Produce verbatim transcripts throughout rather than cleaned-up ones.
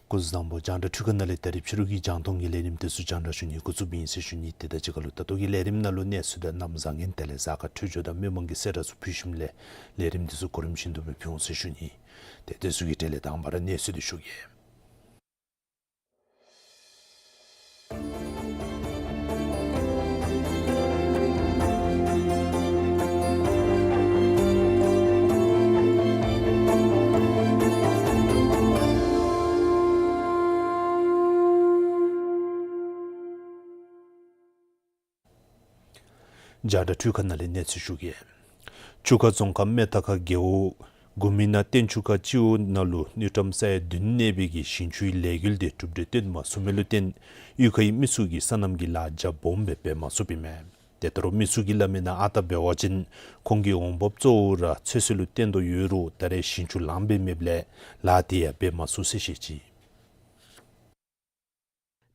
སྐུ་གཟུགས་བཟང་པོ། རྒྱང་བསྒྲགས་འཕྲུལ་ཁང་ནང་ལས་ད་རིས་ཕྱི་རུ་གི་རྒྱང་མཐོང་གི་ལས་རིམ་དེ་ཚུ་རྒྱང་བསྒྲགས་ཞུ་ནི་འགོ་བཙུགསཔ་ཨིན་ཟེར་ཞུ་ནི། དེ་དང་གཅིག་ཁར་ལུ་ད་ལྟོ་གི་ལས་རིམ་ནང་ལུ་གནས་ཚུལ་དང་གནམ་བཟང་ངན་དེ་ལས་གཟའ་སྐར་འཕྲོད་སྦྱོར་དང་མི་མང་གི་གསལ་བསྒྲགས་ཚུ་ཕུལ་ཞིནམ་ལས་ལས་རིམ་དེ་ཚུ་གོ་རིམ་བཞིན་དུ་སྦེ་ཕུལ་འོང་ཟེར་ཞུ་ནི། ཏེ་དེ་ཚུ་གི་གྲས་ལས་དང་པ་ར་གནས་ཚུལ་དེ་ཞུ་གེ། རྒྱང་བསྒྲགས་འཕྲུལ་ཁང་ནང་ལས་གནས་ཚུལ་ཞུ་གེ། ཆུ་ཁ་རྫོང་ཁག་སྨད་རྟ་ཁ་རྒེད་འོག་དགུ་མི་ནག་བསྟན་ཆུ་ཁ་སྤྱི་འོག་ནང་ལུ་དངུལ་ཀྲམ་ས་ཡ་བདུན་གནས་པའི་གི་ཞིང་ཆུའི་ལས་འགུལ་དེ་གྲུབ་འབྲས་བཏོན་མ་ཚུགས་མི་ལུ་བརྟེན་གཡུས་ཁའི་མི་ཚུ་གིས་སོ་ནམ་གྱི་ལཱ་རྒྱ་སྦོམ་སྦེ་འབད་མ་ཚུགསཔ་ཨིན་མས། དེ་ལྟར་མི་ཚུ་གིས་སླབ་མི་ནང་ཨ་རྟག་འབད་བ་ཅིན་ཁོང་གི་འོང་འབབ་གཙོ་བོ་ར་ཚོད་བསྲེ་ལུ་བརྟེན་དོ་ཡོད་རུང་ད་རེས་ཞིང་ཆུ་ལངམ་སྦེ་མེདཔ་ལས་ལཱ་དེ་ཡང་འབད་མ་ཚུགས་ཟེར་བཤད་ཅི།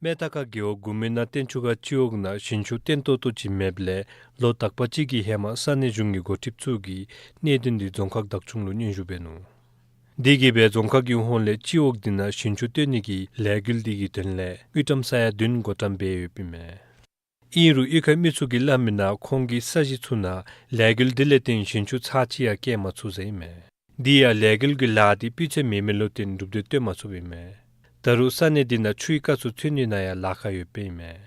སྨད་རྟ་ཁ་རྒེད་འོག་དགུ་མི་ནག་བསྟན་ཆུ་ཁ་སྤྱི་འོག་ནང་ཞིང་ཆུ་བརྟན་ཏོག་ཏོ་ཅིག་མེདཔ་ལས་ལོ་དག་པ་ཅིག་གི་ཧེ་མ་ས་གནས་གཞུང་གི་འགོ་ཁྲིདཔ་ཚུ་གིས་གནད་དོན་འདི་རྫོང་ཁག་བདག་སྐྱོང་ལུ་སྙན་ཞུ་འབད་ནུག། དེ་གིས་སྦེ་རྫོང་ཁག་གི་ཧོངས་ལས་སྤྱི་འོག་འདི་ནང་ཞིང་ཆུ་བཏོན་ནི་གི་ལས་འགུལ་འདི་གི་དོན་ལས་དངུལ་ཀྲམ་ས་ཡ་བདུན་བགོ་བཀྲམ་འབད་ཡོདཔ་ཨིན་མས། ཨིན་རུང་གཡུས་ཁའི་མི་ཚུ་གིས་སླབ་མི་ནང་ཁོང་གི་ས་གཞི་ཚུ་ནང་ལས་འགུལ་འདི་ལས་བརྟེན་ཞིང་ཆུ་ཚར་གཅིག་ཡང་བསྐྱལ་མ་ཚུགས་ཟེར་ཨིན་མས། དེ་ཡང་ལས་འགུལ་གྱི་ལཱ་འདི་སྤུས་ཚད་མེད་མི་ལུ་བརྟེན་གྲུབ་འབྲས་བཏོན་མ་ཚུགསཔ་ཨིན་མས། ད་རུང་ས་གནས་འདི་ནང་ཆུའི་སྐར་ཚུ་ཚུད་ནི་ནང་ཡང་ལཱ་ཁག་ཡོདཔ་ཨིན་མས།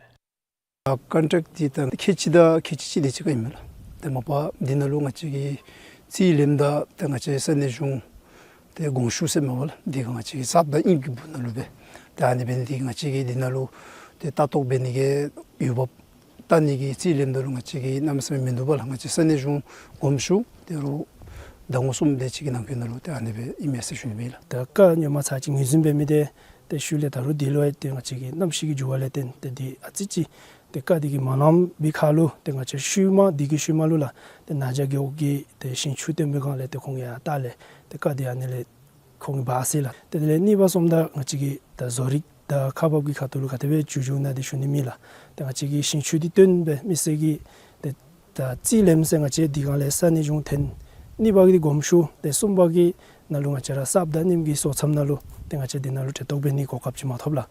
ཨ་ཀོན་ཊེཀཊ་འདི་ད་ཁལ་གཅིག་དང་ཁལ་གཅིག་གཅིག་དེ་ཅིག་ཁར་ཨིན་མས་ལགས། ཏེ་མ་པ་འདི་ནང་ལུ་ང་བཅས་ཀྱིས་རྩིས་ལེནམ་ད་ཏེ་ང་བཅས་ས་གནས་གཞུང་ཏེ་དགོངས་ཞུ་ཟེར་མས་པ་ལགས། འདི་ག་ང་བཅས་ཀྱིས་གསརཔ་དང་ཨིནམ་གྱི་སྦུག་ནང་ལུ་སྦེ་ཏེ་ཨ་ནི་འབད་ནི་འདི་ང་བཅས་ཀྱིས་འདི་ནང་ལུ་ཏེ་ལྟ་རྟོག་འབད་ནི་གི་འོས་འབབ་བལྟ་ནི་གི་རྩིས་ལེནམ་ད་ལུ་ང་བཅས་ཀྱིས་གནམ་མེད་ས་མེད་མིན་འདུག་པ་ལགས། ང་བཅས་ས་གནས་གཞུང་དགོངས་ཞུ་དེ་རུང་ཟླ་ངོ་གསུམ་དེ་ཅིག་གི་ནང་འཁོད་ནང་ལུ་ཏེ་ཨ་ནི་སྦེ་ཨིན་མས་ཟེར་ཞུ་ནི་ཨིན་ལགས། ད་བཀའ་ཉོག་མ་ཚར་ཅིག་ངོས་འཛིན་འབད་མི་དེ་ཏེ་ཤུལ་ལས་ད་རུང་འདི་ལུ་ཡང་ཏེ་ང་བཅས་ཀྱི་གནམ་གཤིས་ཀྱི་འགྱུར་བ་ལས་བརྟེན་ཏེ་འདི་ཨ་ཙི་ཅིག་ཏེ་བཀའ་འདི་གིས་མ་གནང་བའི་ཁར་ལུ་ཏེ་ང་བཅས་ཤུལ་མ་འདི་གི་ཤུལ་མ་ལུ་ལགས་ཏེ་ན་ཇ་རྒེད་འོག་གི་ཏེ་ཞིང་ཆུ་བཏོན་པའི་སྒང་ལས་ཏེ་ཁོང་གིས་ཡང་བལྟ་ལས་ཏེ་བཀའ་འདི་ཨ་ནི་ལས་ཁོང་གིས་འབག་ཟེར་ལགས། ཏེ་དེ་ལས་གཉིས་པ་སོངམ་ད་ང་བཅས་ཀྱི་ད་བཟོ་རིག་དང་ཁག་འབག་གི་ཁ་ཐུག་ལུ་ག་དེ་སྦེ་འགྱུར་འགྱུརཝ་ཨིན་ན་འདི་ཞུ་ནི་མེད་ལགས། ཏེ་ང་བཅས་ཀྱི་ཞིང་ཆུ་འདི་བཏོན་སྦེ་མི་སེར་གྱིས་ཏེ་ད་རྩིས་ལེནམ་ཟེར་ང་བཅས་འདི་སྒང་ལས་ས་གནས་གཞུང་ཐོན། གཉིས་པ་གི་འདི་དགོངས་ཞུ། ཏེ་གསུམ་པ་གི་ནང་ལུ་ང་བཅས་ར་གསརཔ་དང་རྙིངམ་གི་སོ་མཚམས་ནང་ལུ་ཏེ་ང་བཅས་འདི་ནང་ལུ་གྲལ་གཏོགས་འབད་ནི་གོ་སྐབས་ཅིག་མ་ཐོབ་ལགས།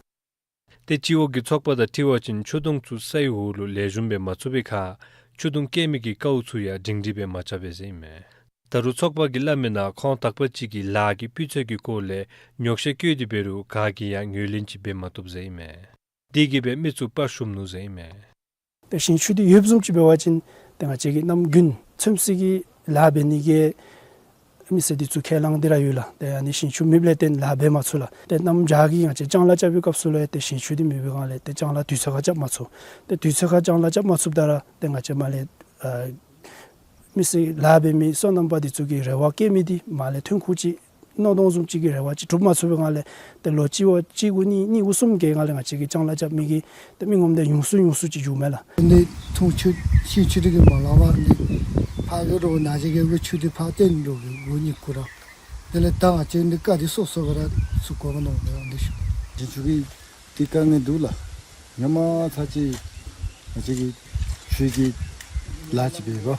ཏེ་སྤྱི་འོག་གི་ཚོགས་པ་དང་འཁྲིལ་བ་ཅིན་ཆུ་དུང་ཚུ་སའི་འོག་ལུ་ལེགས་ཤོམ་སྦེ་མ་ཚུད་པའི་ཁར་ཆུ་དུང་བསྐྱལ་མི་གི་ཀཝ་ཚུ་ཡང་སྒྲིང་སྒྲིང་སྦེ་མ་རྐྱབ་པས་ཟེར་ཨིན་མས། ད་རུང་ཚོགས་པ་གིས་སླབ་མི་ནང་ཁོང་དག་པ་ཅིག་གིས་ལཱ་གི་སྤུས་ཚད་ཀྱི་སྐོར་ལས་ཉོགས་བཤད་བཀོད་དེ་འབད་རུང་ག་གིས་ཡང་ངོས་ལེན་ཅིག་འབད་མ་བཏུབ་ཟེར་ཨིན་མས། དེ་གིས་སྦེ་མི་ཚུ་དཔའ་ཞུམ་ནུག་ཟེར་ཨིན་མས། ཏེ་ཞིང་ཆུ་འདི་ཡོདཔ་བཟུམ་ཅིག་འབད་བ་ཅིན་ཏེ་ང་བཅས་ཀྱིས་གནམ་དགུན་ཚོད་བསྲེ་གི་ལཱ་འབད་ནི་གི་མི་སེར་འདི་ཚུ་ཁས་བླངས་ཏེ་ར་ཡོད་ལགས། ཏེ་ཨ་ནི་ཞིང་ཆུ་མེདཔ་ལས་བརྟེན་ལཱ་འབད་མ་ཚུགས་ལགས། ཏེ་གནམ་བྱཱར་གྱི་ང་བཅས་ལྕང་ལཱ་རྐྱབ་པའི་སྐབས་སུ་ལུ་ཡང་ཏེ་ཞིང་ཆུ་འདི་མེད་པའི་སྒང་ལས་ཏེ་ལྕང་ལཱ་དུས་ཚོད་ཁར་རྐྱབ་མ་ཚུགས། ཏེ་དུས་ཚོད་ཁར་ལྕང་ལཱ་རྐྱབ་མ་ཚུགསཔ་ད་ར་ཏེ་ང་བཅས་མར་ལས་ཨ་མི་སེར་ལཱ་འབད་མི་སོ་ནམ་པ་འདི་ཚུ་གི་རེ་བ་བསྐྱེད་མི་འདི་མར་ལས་ཐོན་ཁུངས་ཅིག་ མནོ་དོ་བཟུམ་ཅིག་གི་རེ་བ་ཅིག་གྲུབ་མ་ཚུགས་པའི་སྒང་ལས་ཏེ་ལོ་གཅིག་བ་གཅིག་དགུ་གཉིས་གཉིས་དགུ་གསུམ་གྱི་སྒང་ལས་ང་བཅས་ཀྱིས་ལྕང་ལཱ་རྐྱབ་མི་གི་ཏེ་མི་ངོམ་དེ་ཉུང་སུ་ཉུང་སུ་ཅིག་འགྱོཝ་མས་ལགས། ཨ་ནི་ཐུང་ཆུ་ཤིང་ཆུ་དེ་གིས་མ་ལང་པར་ཨ་ནི་ཕར་གི་རོགས་ནང་གཞི་གི་ཆུ་དེ་ཕར་བཏོན་འགྱོ་གི་འགོ་ནི་ཁོ་ར། དེ་ལས་ད་ང་བཅས་འདི་དཀའ་ལས་སོ་སོ་ག་ར་ཚུགས་དགོ་པ་མནོ་མི་འོང་འདི་ཞུ། ཅིག་ཆུ་གི་དེ་དཀའ་ངལ་འདུག་ལགས། ཧེ་མ་ཚར་ཅིག་ང་བཅས་ཀྱིས་ཆུ་གི་ལཱ་ཅིག་འབད་བ།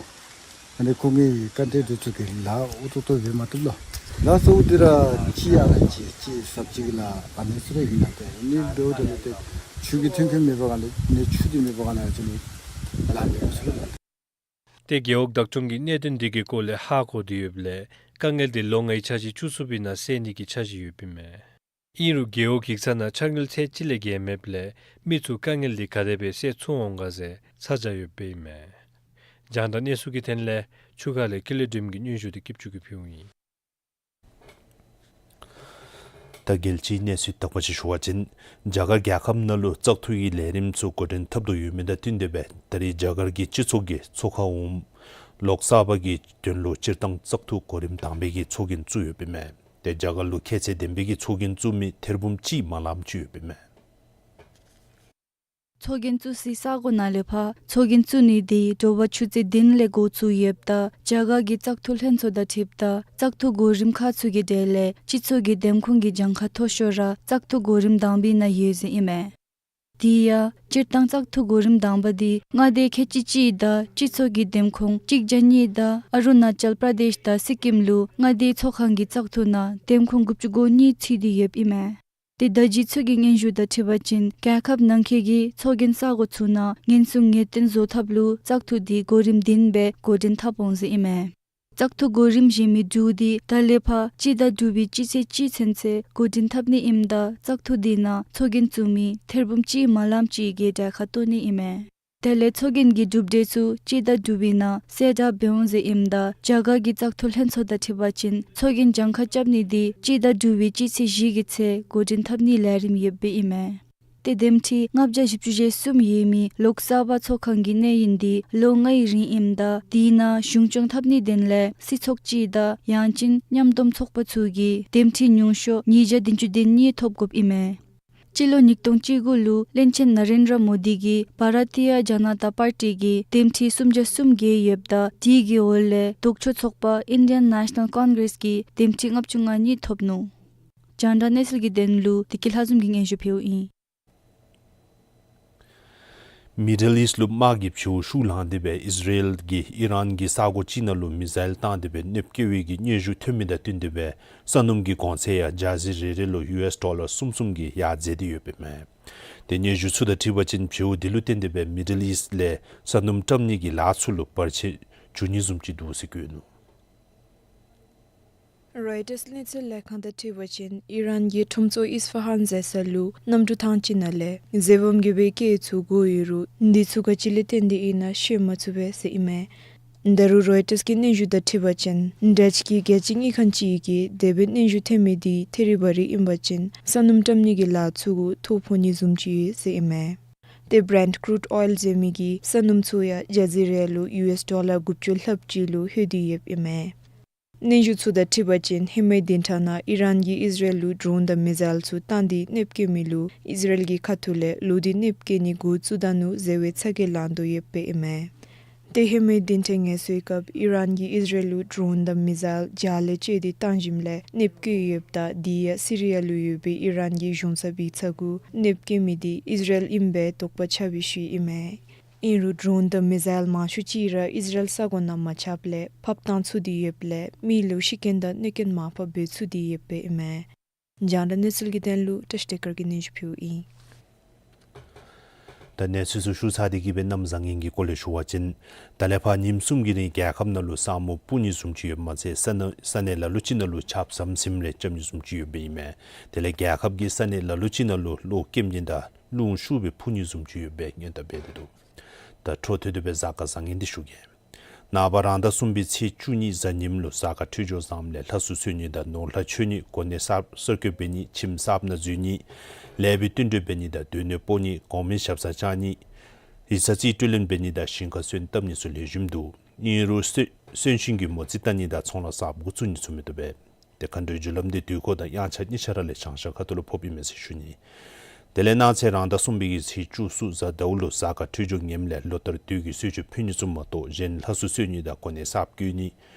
ཨ་ནི་ཁོང་གི་ཀན་ཊེག་འདི་ཚུ་གིས་ལཱ་འུ་ཐུག་ཐུག་འབད་མ་བཏུབ་ལགས། ལཱ་ཚུ་འདི་ར་ཅིག་ཡར་ལས་ཅིག་ཅིག་ཟབ་ཅིག་ལཱ་ཨ་ནི་ཚུ་ར་ཨིན་ན། ཏེ་ཨ་ནི་འབདཝ་ད་ལུ་ཏེ་ཆུ་གི་མཐུན་རྐྱེན་མེད་པའི་སྒང་ལས་ཨ་ནི་ཆུ་འདི་མེད་པའི་སྒང་ལས་ང་བཅས་ལཱ་འབད་མི་ཚུགས་ལགས། ཏེ་རྒེད་འོག་བདག་སྐྱོང་གིས་གནད་དོན་འདི་གི་སྐོར་ལས་ཧ་གོ་སྟེ་ཡོདཔ་ལས་དཀའ་ངལ་འདི་ལོ་ལྔའི་འཆར་གཞི་བཅུ་གསུམ་པའི་ནང་སེལ་ནི་གི་འཆར་གཞི་ཡོདཔ་ཨིན་མས། ཨིན་རུང་རྒེད་འོག་གེགས་ཚང་ནང་འཆར་དངུལ་ཚད་གཅིག་ལས་བརྒལ་མེདཔ་ལས་མི་ཚུ་དཀའ་ངལ་འདི་ག་དེ་སྦེ་སེལ་ཚུགས་འོང་ག་ཟེར་ཚ་གྱང་ཡོདཔ་ཨིན་མས། རྒྱང་བསྒྲགས་གནས་ཚུལ་གྱི་དོན་ལས་ཆུ་ཁ་ལས་ཀུན་ལེགས་སྒྲོལ་མ་གི་སྙན་ཞུ་འདི་སྐྱིད་ཆུ་གིས་ཕུལཝ་ཨིན། ད་རྒྱལ་སྤྱིའི་གནས་ཚུལ་དག་པ་ཅིག་ཞུ་བ་ཅིན་རྒྱ་གར་རྒྱལ་ཁབ་ནང་ལུ་བཙག་འཐུ་གི་ལས་རིམ་ཚུ་འགོ་འདྲེན་འཐབ་དོ་ཡོད་མི་དང་བསྟུན་ཏེ་སྦེ་ད་རེས་རྒྱ་གར་གྱི་སྤྱི་ཚོགས་ཀྱི་ཚོགས་ཁང་འོགམ་ལོག་སར་བྷ་གི་དོན་ལུ་སྤྱིར་བཏང་བཙག་འཐུ་གོ་རིམ་དང་པའི་གི་ཚོགས་རྒྱན་བཙུགས་ཡོདཔ་ཨིན་མས། ཏེ་རྒྱ་གར་ལུ་ཁྱད་ཚད་ལྡན་པའི་གི་ཚོགས་རྒྱན་བཙུགས་མི་ཐེར་འབུམ་གཅིག་མ་ལངམ་ཅིག་ཡོདཔ་ཨིན་མས། ཚོགས་རྒྱན་བཙུགས་སའི་ས་གོ་ནང་ལས་ཕར་ཚོགས་རྒྱན་བཙུགས་ནི་འདི་དྲོ་པ་ཆུ་ཚོད་བདུན་ལས་འགོ་བཙུགས་ཡོདཔ་ད་རྒྱ་གར་གྱི་བཙག་འཐུ་ལྷན་ཚོགས་དང་འཁྲིལཝ་ད་བཙག་འཐུ་གོ་རིམ་ཁག་ཚུ་གི་གྲས་ལས་སྤྱི་ཚོགས་ཀྱི་འདེམས་ཁོངས་ཀྱི་གྱངས་ཁ་མཐོ་ཤོས་ར་བཙག་འཐུ་གོ་རིམ་དང་པའི་ནང་ཡོད་ཟེར་ཨིན་མས། དེ་ཡང་སྤྱིར་བཏང་བཙག་འཐུ་གོ་རིམ་དང་པ་འདི་མངའ་སྡེ་ཁལ་གཅིག་གཅིག་དང་སྤྱི་ཚོགས་ཀྱི་འདེམས་ཁོངས་གཅིག་བརྒྱ་གཉིས་དང་ཨ་རུ་ན་ཅལ་པྲ་དེཤ་དང་སི་ཀིམ་ལུ་མངའ་སྡེའི་ཚོགས་ཁང་གི་བཙག་འཐུ་ནང་འདེམས་ཁོངས་དགུ་བཅུ་གོ་གཉིས་ཚུད་དེ་ཡོདཔ་ཨིན་མས། ཏེ་ད་ཅི་ཚུ་གི་སྙན་ཞུ་དང་འཁྲིལ་བ་ཅིན་རྒྱལ་ཁབ་ནང་འཁོད་ཀྱི་ཚོགས་རྒྱན་ས་གོ་ཚུ་ནང་ཉེན་སྲུང་ངེས་གཏན་བཟོ་ཐབས་ལུ་བཙག་འཐུ་འདི་གོ་རིམ་བདུན་སྦེ་འགོ་འདྲེན་འཐབ་འོང་ཟེར་ཨིན་མས། བཙག་འཐུ་གོ་རིམ་བཞེས་མི་འབྲུག་འདི་ད་ལས་ཕར་སྤྱི་ཟླ་དྲུག་པའི་སྤྱི་ཚེས་གཅིག་ཚུན་ཚོད་འགོ་འདྲེན་འཐབ་ནི་ཨིནམ་ད་བཙག་འཐུ་འདི་ནང་ཚོགས་རྒྱན་བཙུགས་མི་ཐེར་འབུམ་གཅིག་མ་ལངམ་ཅིག་གིས་གྲལ་ཁར་གཏོགས་ནི་ཨིན་མས། དེ་ལས་ཚོགས་རྒྱན་གྱི་གྲུབ་འབྲས་ཚུ་སྤྱི་ཟླ་དྲུག་པའི་ནང་གསལ་བསྒྲགས་འབད་འོང་ཟེར་ཨིནམ་ད་རྒྱ་གར་གྱི་བཙག་འཐུ་ལྷན་ཚོགས་དང་འཁྲིལ་བ་ཅིན་ཚོགས་རྒྱན་གྱངས་ཁ་རྐྱབ་ནི་འདི་སྤྱི་ཟླ་དྲུག་པའི་སྤྱི་ཚེས་བཞི་གི་ཚེས་འགོ་འདྲེན་འཐབ་ནིའི་ལས་རིམ་ཡོདཔ་ཨིན་མས། ཏེ་འདེམས་ཁྲི་ལྔ་བརྒྱ་བཞི་བཅུ་ཞེ་གསུམ་ཡོད་མི་ལོག་སར་བྷ་ཚོགས་ཁང་གི་གནས་ཡུན་འདི་ལོ་ལྔའི་རིང་ཨིནམ་ད་དེའི་ནང་གཞུང་སྐྱོང་འཐབ་ནིའི་དོན་ལས་སྲིད་ཚོགས་སྤྱི་དང་ཡང་ཅིན་མཉམ་སྡོམ་ཚོགས་པ་ཚུ་གིས་འདེམས་ཁྲི་ཉུང་ཤོས་ཉིས་བརྒྱ་བདུན་ཅུ་དོན་གཉིས་ཐོབ་དགོཔ་ཨིན་མས། སྤྱི་ལོ་ཉིས་སྟོང་བཅུ་དགུ་ལུ་བློན་ཆེན་ན་རེན་དྲ་མོ་དི་གིས་བྷ་ར་ཏི་ཡ་ཇ་ན་ཏ་པར་ཊི་གིས་འདེམས་ཁྲི་སུམ་བརྒྱ་གསུམ་བརྒལ་ཡོདཔ་ད་དེ་གི་འོག་ལས་ལྡོག་ཕྱོགས་ཚོགས་པ་ཨིན་ཌི་ཡན་ནེ་ཤ་ནལ་ཀོན་གྲེས་ཀྱིས་འདེམས་ཁྲི་ལྔ་བཅུ་ང་གཉིས་ཐོབ་ནུག། རྒྱང་བསྒྲགས་གནས་ཚུལ་གྱི་དོན་ལུ་བདེ་སྐྱིད་ལྷ་འཛོམས་ཀྱིས་སྙན་ཞུ་ཕུལཝ་ཨིན། མི་ཌལ་ཨིསཊ་ལུ་དམག་གི་བྱེལཝ་ཤུགས་ལང་སྟེ་སྦེ་ཨིས་ར་ཨེལ་གྱིས་ཨི་རཱན་གྱི་ས་གོ་ཅིག་ནང་ལུ་མི་སེལ་བཏང་སྟེ་སྦེ་གནོདཔ་བཀལ་བའི་གི་སྙན་ཞུ་ཐོན་མི་དང་བསྟུན་ཏེ་སྦེ་ས་སྣུམ་གྱི་གོང་ཚད་ཡང་ཇ་ཟི་རེ་རེ་ལུ་ཡུ་ཨེསི་ཌོ་ལར་གསུམ་གསུམ་གྱིས་ཡར་འཛེགས་ཏེ་ཡོདཔ་ཨིན་མས། ཏེ་སྙན་ཞུ་ཚུ་དང་འཁྲིལ་བ་ཅིན་བྱེལཝ་འདི་ལུ་བརྟེན་ཏེ་སྦེ་མི་ཌལ་ཨིསཊ་ལས་ས་སྣུམ་བཀྲམ་ནི་གི་ལཱ་ཚུ་ལུ་བར་ཆད་འབྱུང་ནི་བཟུམ་ཅིག་འདུག་ཟེར་བཀོད་ནུག། རོའི་ཊརསི་གནས་ཚུལ་ལས་ཁང་དང་འཁྲིལ་བ་ཅིན་ཨི་རཱན་གྱི་ཁྲོམ་ཚོགས་ཨིསི་ཕ་ཧཱན་ཟེར་ས་ལུ་གནམ་གྲུ་ཐང་ཅིག་ནང་ལས་འཛེམ་བམ་གྱི་སྦེ་སྐད་ཚུ་གོ་ཡོད་རུང་འདི་ཚུ་ག་ཅི་ལས་བརྟེན་ཏེ་ཨིན་ན་ཤེས་མ་ཚུགས་པས་ཟེར་ཨིན་མས། ད་རུང་རོའི་ཊརསི་གི་སྙན་ཞུ་དང་འཁྲིལ་བ་ཅིན་དྲ་ཅིག་གི་རྒྱལ་སྤྱི་དངུལ་ཁང་ཅིག་གིས་དེ་སྦེ་སྙན་ཞུ་ཐོན་མི་འདི་ཐད་རི་བ་རི་ཨིན་པ་ཅིན་ས་སྣུམ་བཀྲམ་ནི་གི་ལཱ་ཚུ་གུ་ཐོ་ཕོག་ནི་བཟུམ་ཅིག་ཡོད་ཟེར་ཨིན་མས། ཏེ་བྷི་རེནཊ་ཀྲུཌ་ཨོའིལ་ཟེར་མི་གི་ས་སྣུམ་ཚུ་ཡང་ཇ་ཟི་རེ་ལུ་ཡུ་ཨེསི་ཌོ་ལར་དགུ་བཅུ་ལྷགཔ་ཅིག་ལུ་ལྷོད་དེ་ཡོདཔ་ཨིན་མས། སྙན་ཞུ་ཚུ་དང་འཁྲིལ་བ་ཅིན་ཧེ་མའི་བདུན་ཕྲག་ནང་ཨི་རཱན་གྱིས་ཨིས་ར་ཨེལ་ལུ་ཌྲོན་དང་མི་སེལ་ཚུ་བཏང་སྟེ་གནོདཔ་བཀལ་མི་ལུ་ཨིས་ར་ཨེལ་གྱི་ཁ་ཐུག་ལས་ལོག་སྟེ་གནོདཔ་བཀལ་ནི་འགོ་བཙུགས་ད་ནུག་ཟེར་བའི་ཚ་གྱང་ལང་དོ་ཡོདཔ་ཨིན་མས། ཏེ་ཧེ་མའི་བདུན་ཕྲག་ངལ་གསོའི་སྐབས་ཨི་རཱན་གྱིས་ཨིས་ར་ཨེལ་ལུ་ཌྲོན་དང་མི་སེལ་བརྒྱ་ལས་བཅད་དེ་བཏང་ཞིནམ་ལས་གནོདཔ་བཀལ་ཡོདཔ་ད་དེ་ཡང་སི་རི་ཡ་ལུ་ཡོད་པའི་ཨི་རཱན་གྱི་གཞུང་ཚབ་ཡིག་ཚང་གུ་གནོདཔ་བཀལ་མི་འདི་ཨིས་ར་ཨེལ་ཨིན་པའི་དོགས་པ་ཆགས་པའི་ཤུལ་ཨིན་མས། ཨིན་རུང་ཌྲོན་དང་མི་སེལ་མང་ཤོས་ཅིག་ར་ཨིས་ར་ཨེལ་ས་གོ་ནང་མ་ཆགསཔ་ལས་ཕབ་བཏང་ཚུགས་ཏེ་ཡོདཔ་ལས་མི་ལུ་ཤི་རྐྱེན་དང་གནོད་རྐྱེན་མ་ཕོགཔ་འབད་ཚུགས་ཏེ་ཡོདཔ་ཨིན་མས། རྒྱང་བསྒྲགས་གནས་ཚུལ་གྱི་དོན་ལུ་བཀྲ་ཤིས་བདེ་དཀར་གྱིས་སྙན་ཞུ་ཕུལཝ་ཨིན། ད་གནས་ཚུལ་ཚུ་ཞུ་ཚར་ཏེ་གི་སྦེ་གནམ་བཟང་ངན་གྱི་སྐོར་ལས་ཞུ་བ་ཅིན་ད་ལས་ཕར་ཉིནམ་གསུམ་གྱི་རིང་རྒྱལ་ཁབ་ནང་ལུ་ས་སྨུག་སྤུབ་ནི་བཟུམ་ཅིག་ཡོདཔ་མ་ཚད་ས་གནས་ས་གནས་ལ་ལུ་ཅིག་ནང་ལུ་ཆརཔ་ཟམ་ཟིམ་རེ་རྐྱབ་ནི་བཟུམ་ཅིག་ཡོདཔ་ཨིན་མས། དེ་ལས་རྒྱལ་ཁབ་ཀྱི་ས་གནས་ལ་ལུ་ཅིག་ནང་ལུ་གློག་སྐྱེམས་ཅན་དང་རླུང་ཤུགས་སྦེ་འཕུ་ནི་བཟུམ་ཅིག་ཡོད་པའི་སྔོན་བརྡ་འབད་དེ་འདུག། ད་འཕྲོ་མཐུད་དེ་སྦེ་གཟའ་སྐར་བཟང་ངན་འདི་ཞུ་གེ། ནངས་པ་རང་ཟླ་གསུམ་པའི་ཚེས་བཅུ་གཉིས་གཟའ་ཉིམ་ལུ་གཟའ་སྐར་འཕྲོད་སྦྱོར་བཟངམ་ལས་ལྷ་གསོལ་འཚོལ་ནི་དང་ནོར་ལྷ་མཆོད་ནི་གོ་གནས་གསརཔ་གསར་བསྐོ་འབད་ནི་ཁྱིམ་གསརཔ་ནང་འཛུལ་ནི་ལེགས་པའི་བསྟུན་གྲོས་འབད་ནི་དང་སྡོད་གནས་སྤོ་ནི་གོང་མའི་ཞབས་སར་བཅར་ནི་ཡིག་ཚང་རྩིས་སྤྲོད་ལེན་འབད་ནི་དང་ཞིང་ཁར་སོན་བཏབ་ནི་ཚུ་ལེགས་ཤོམ་འདུག། ཨིན་རུང་གསོན་གསོན་གཤིན་གྱི་མོ་རྩིས་བལྟ་ནི་དང་ཚོང་ལཱ་གསརཔ་འགོ་བཙུགས་ནི་ཚུ་མི་བཏུབ་པས། ཏེ་མཁའ་འགྲོའི་རྒྱུ་ལམ་འདི་དུས་འཁོར་དང་དབྱངས་འཆར་གཉིས་ཆ་ར་ལས་བྱང་ཤར་ཁ་ཐུག་ལུ་ཕོགཔ་ཨིན་མས་ཟེར་ཞུ་ནི། དེ་ལས་གནངས་ཚེ་རང་ཟླ་གསུམ་པའི་གི་ཚེས་བཅུ་གསུམ་གཟའ་ཟླཝ་ལུ་གཟའ་སྐར་འཕྲོད་སྦྱོར་ངནམ་ལས་ལོ་ལྟར་དུས་ཀྱི་གསོལ་མཆོད་ཕུལ་ནི་ཚུ་མ་གཏོགས་གཞན་ལྷ་གསོལ་གསོལ་ནི་དང་གོ་གནས་གསརཔ་བསྐོ་ནི།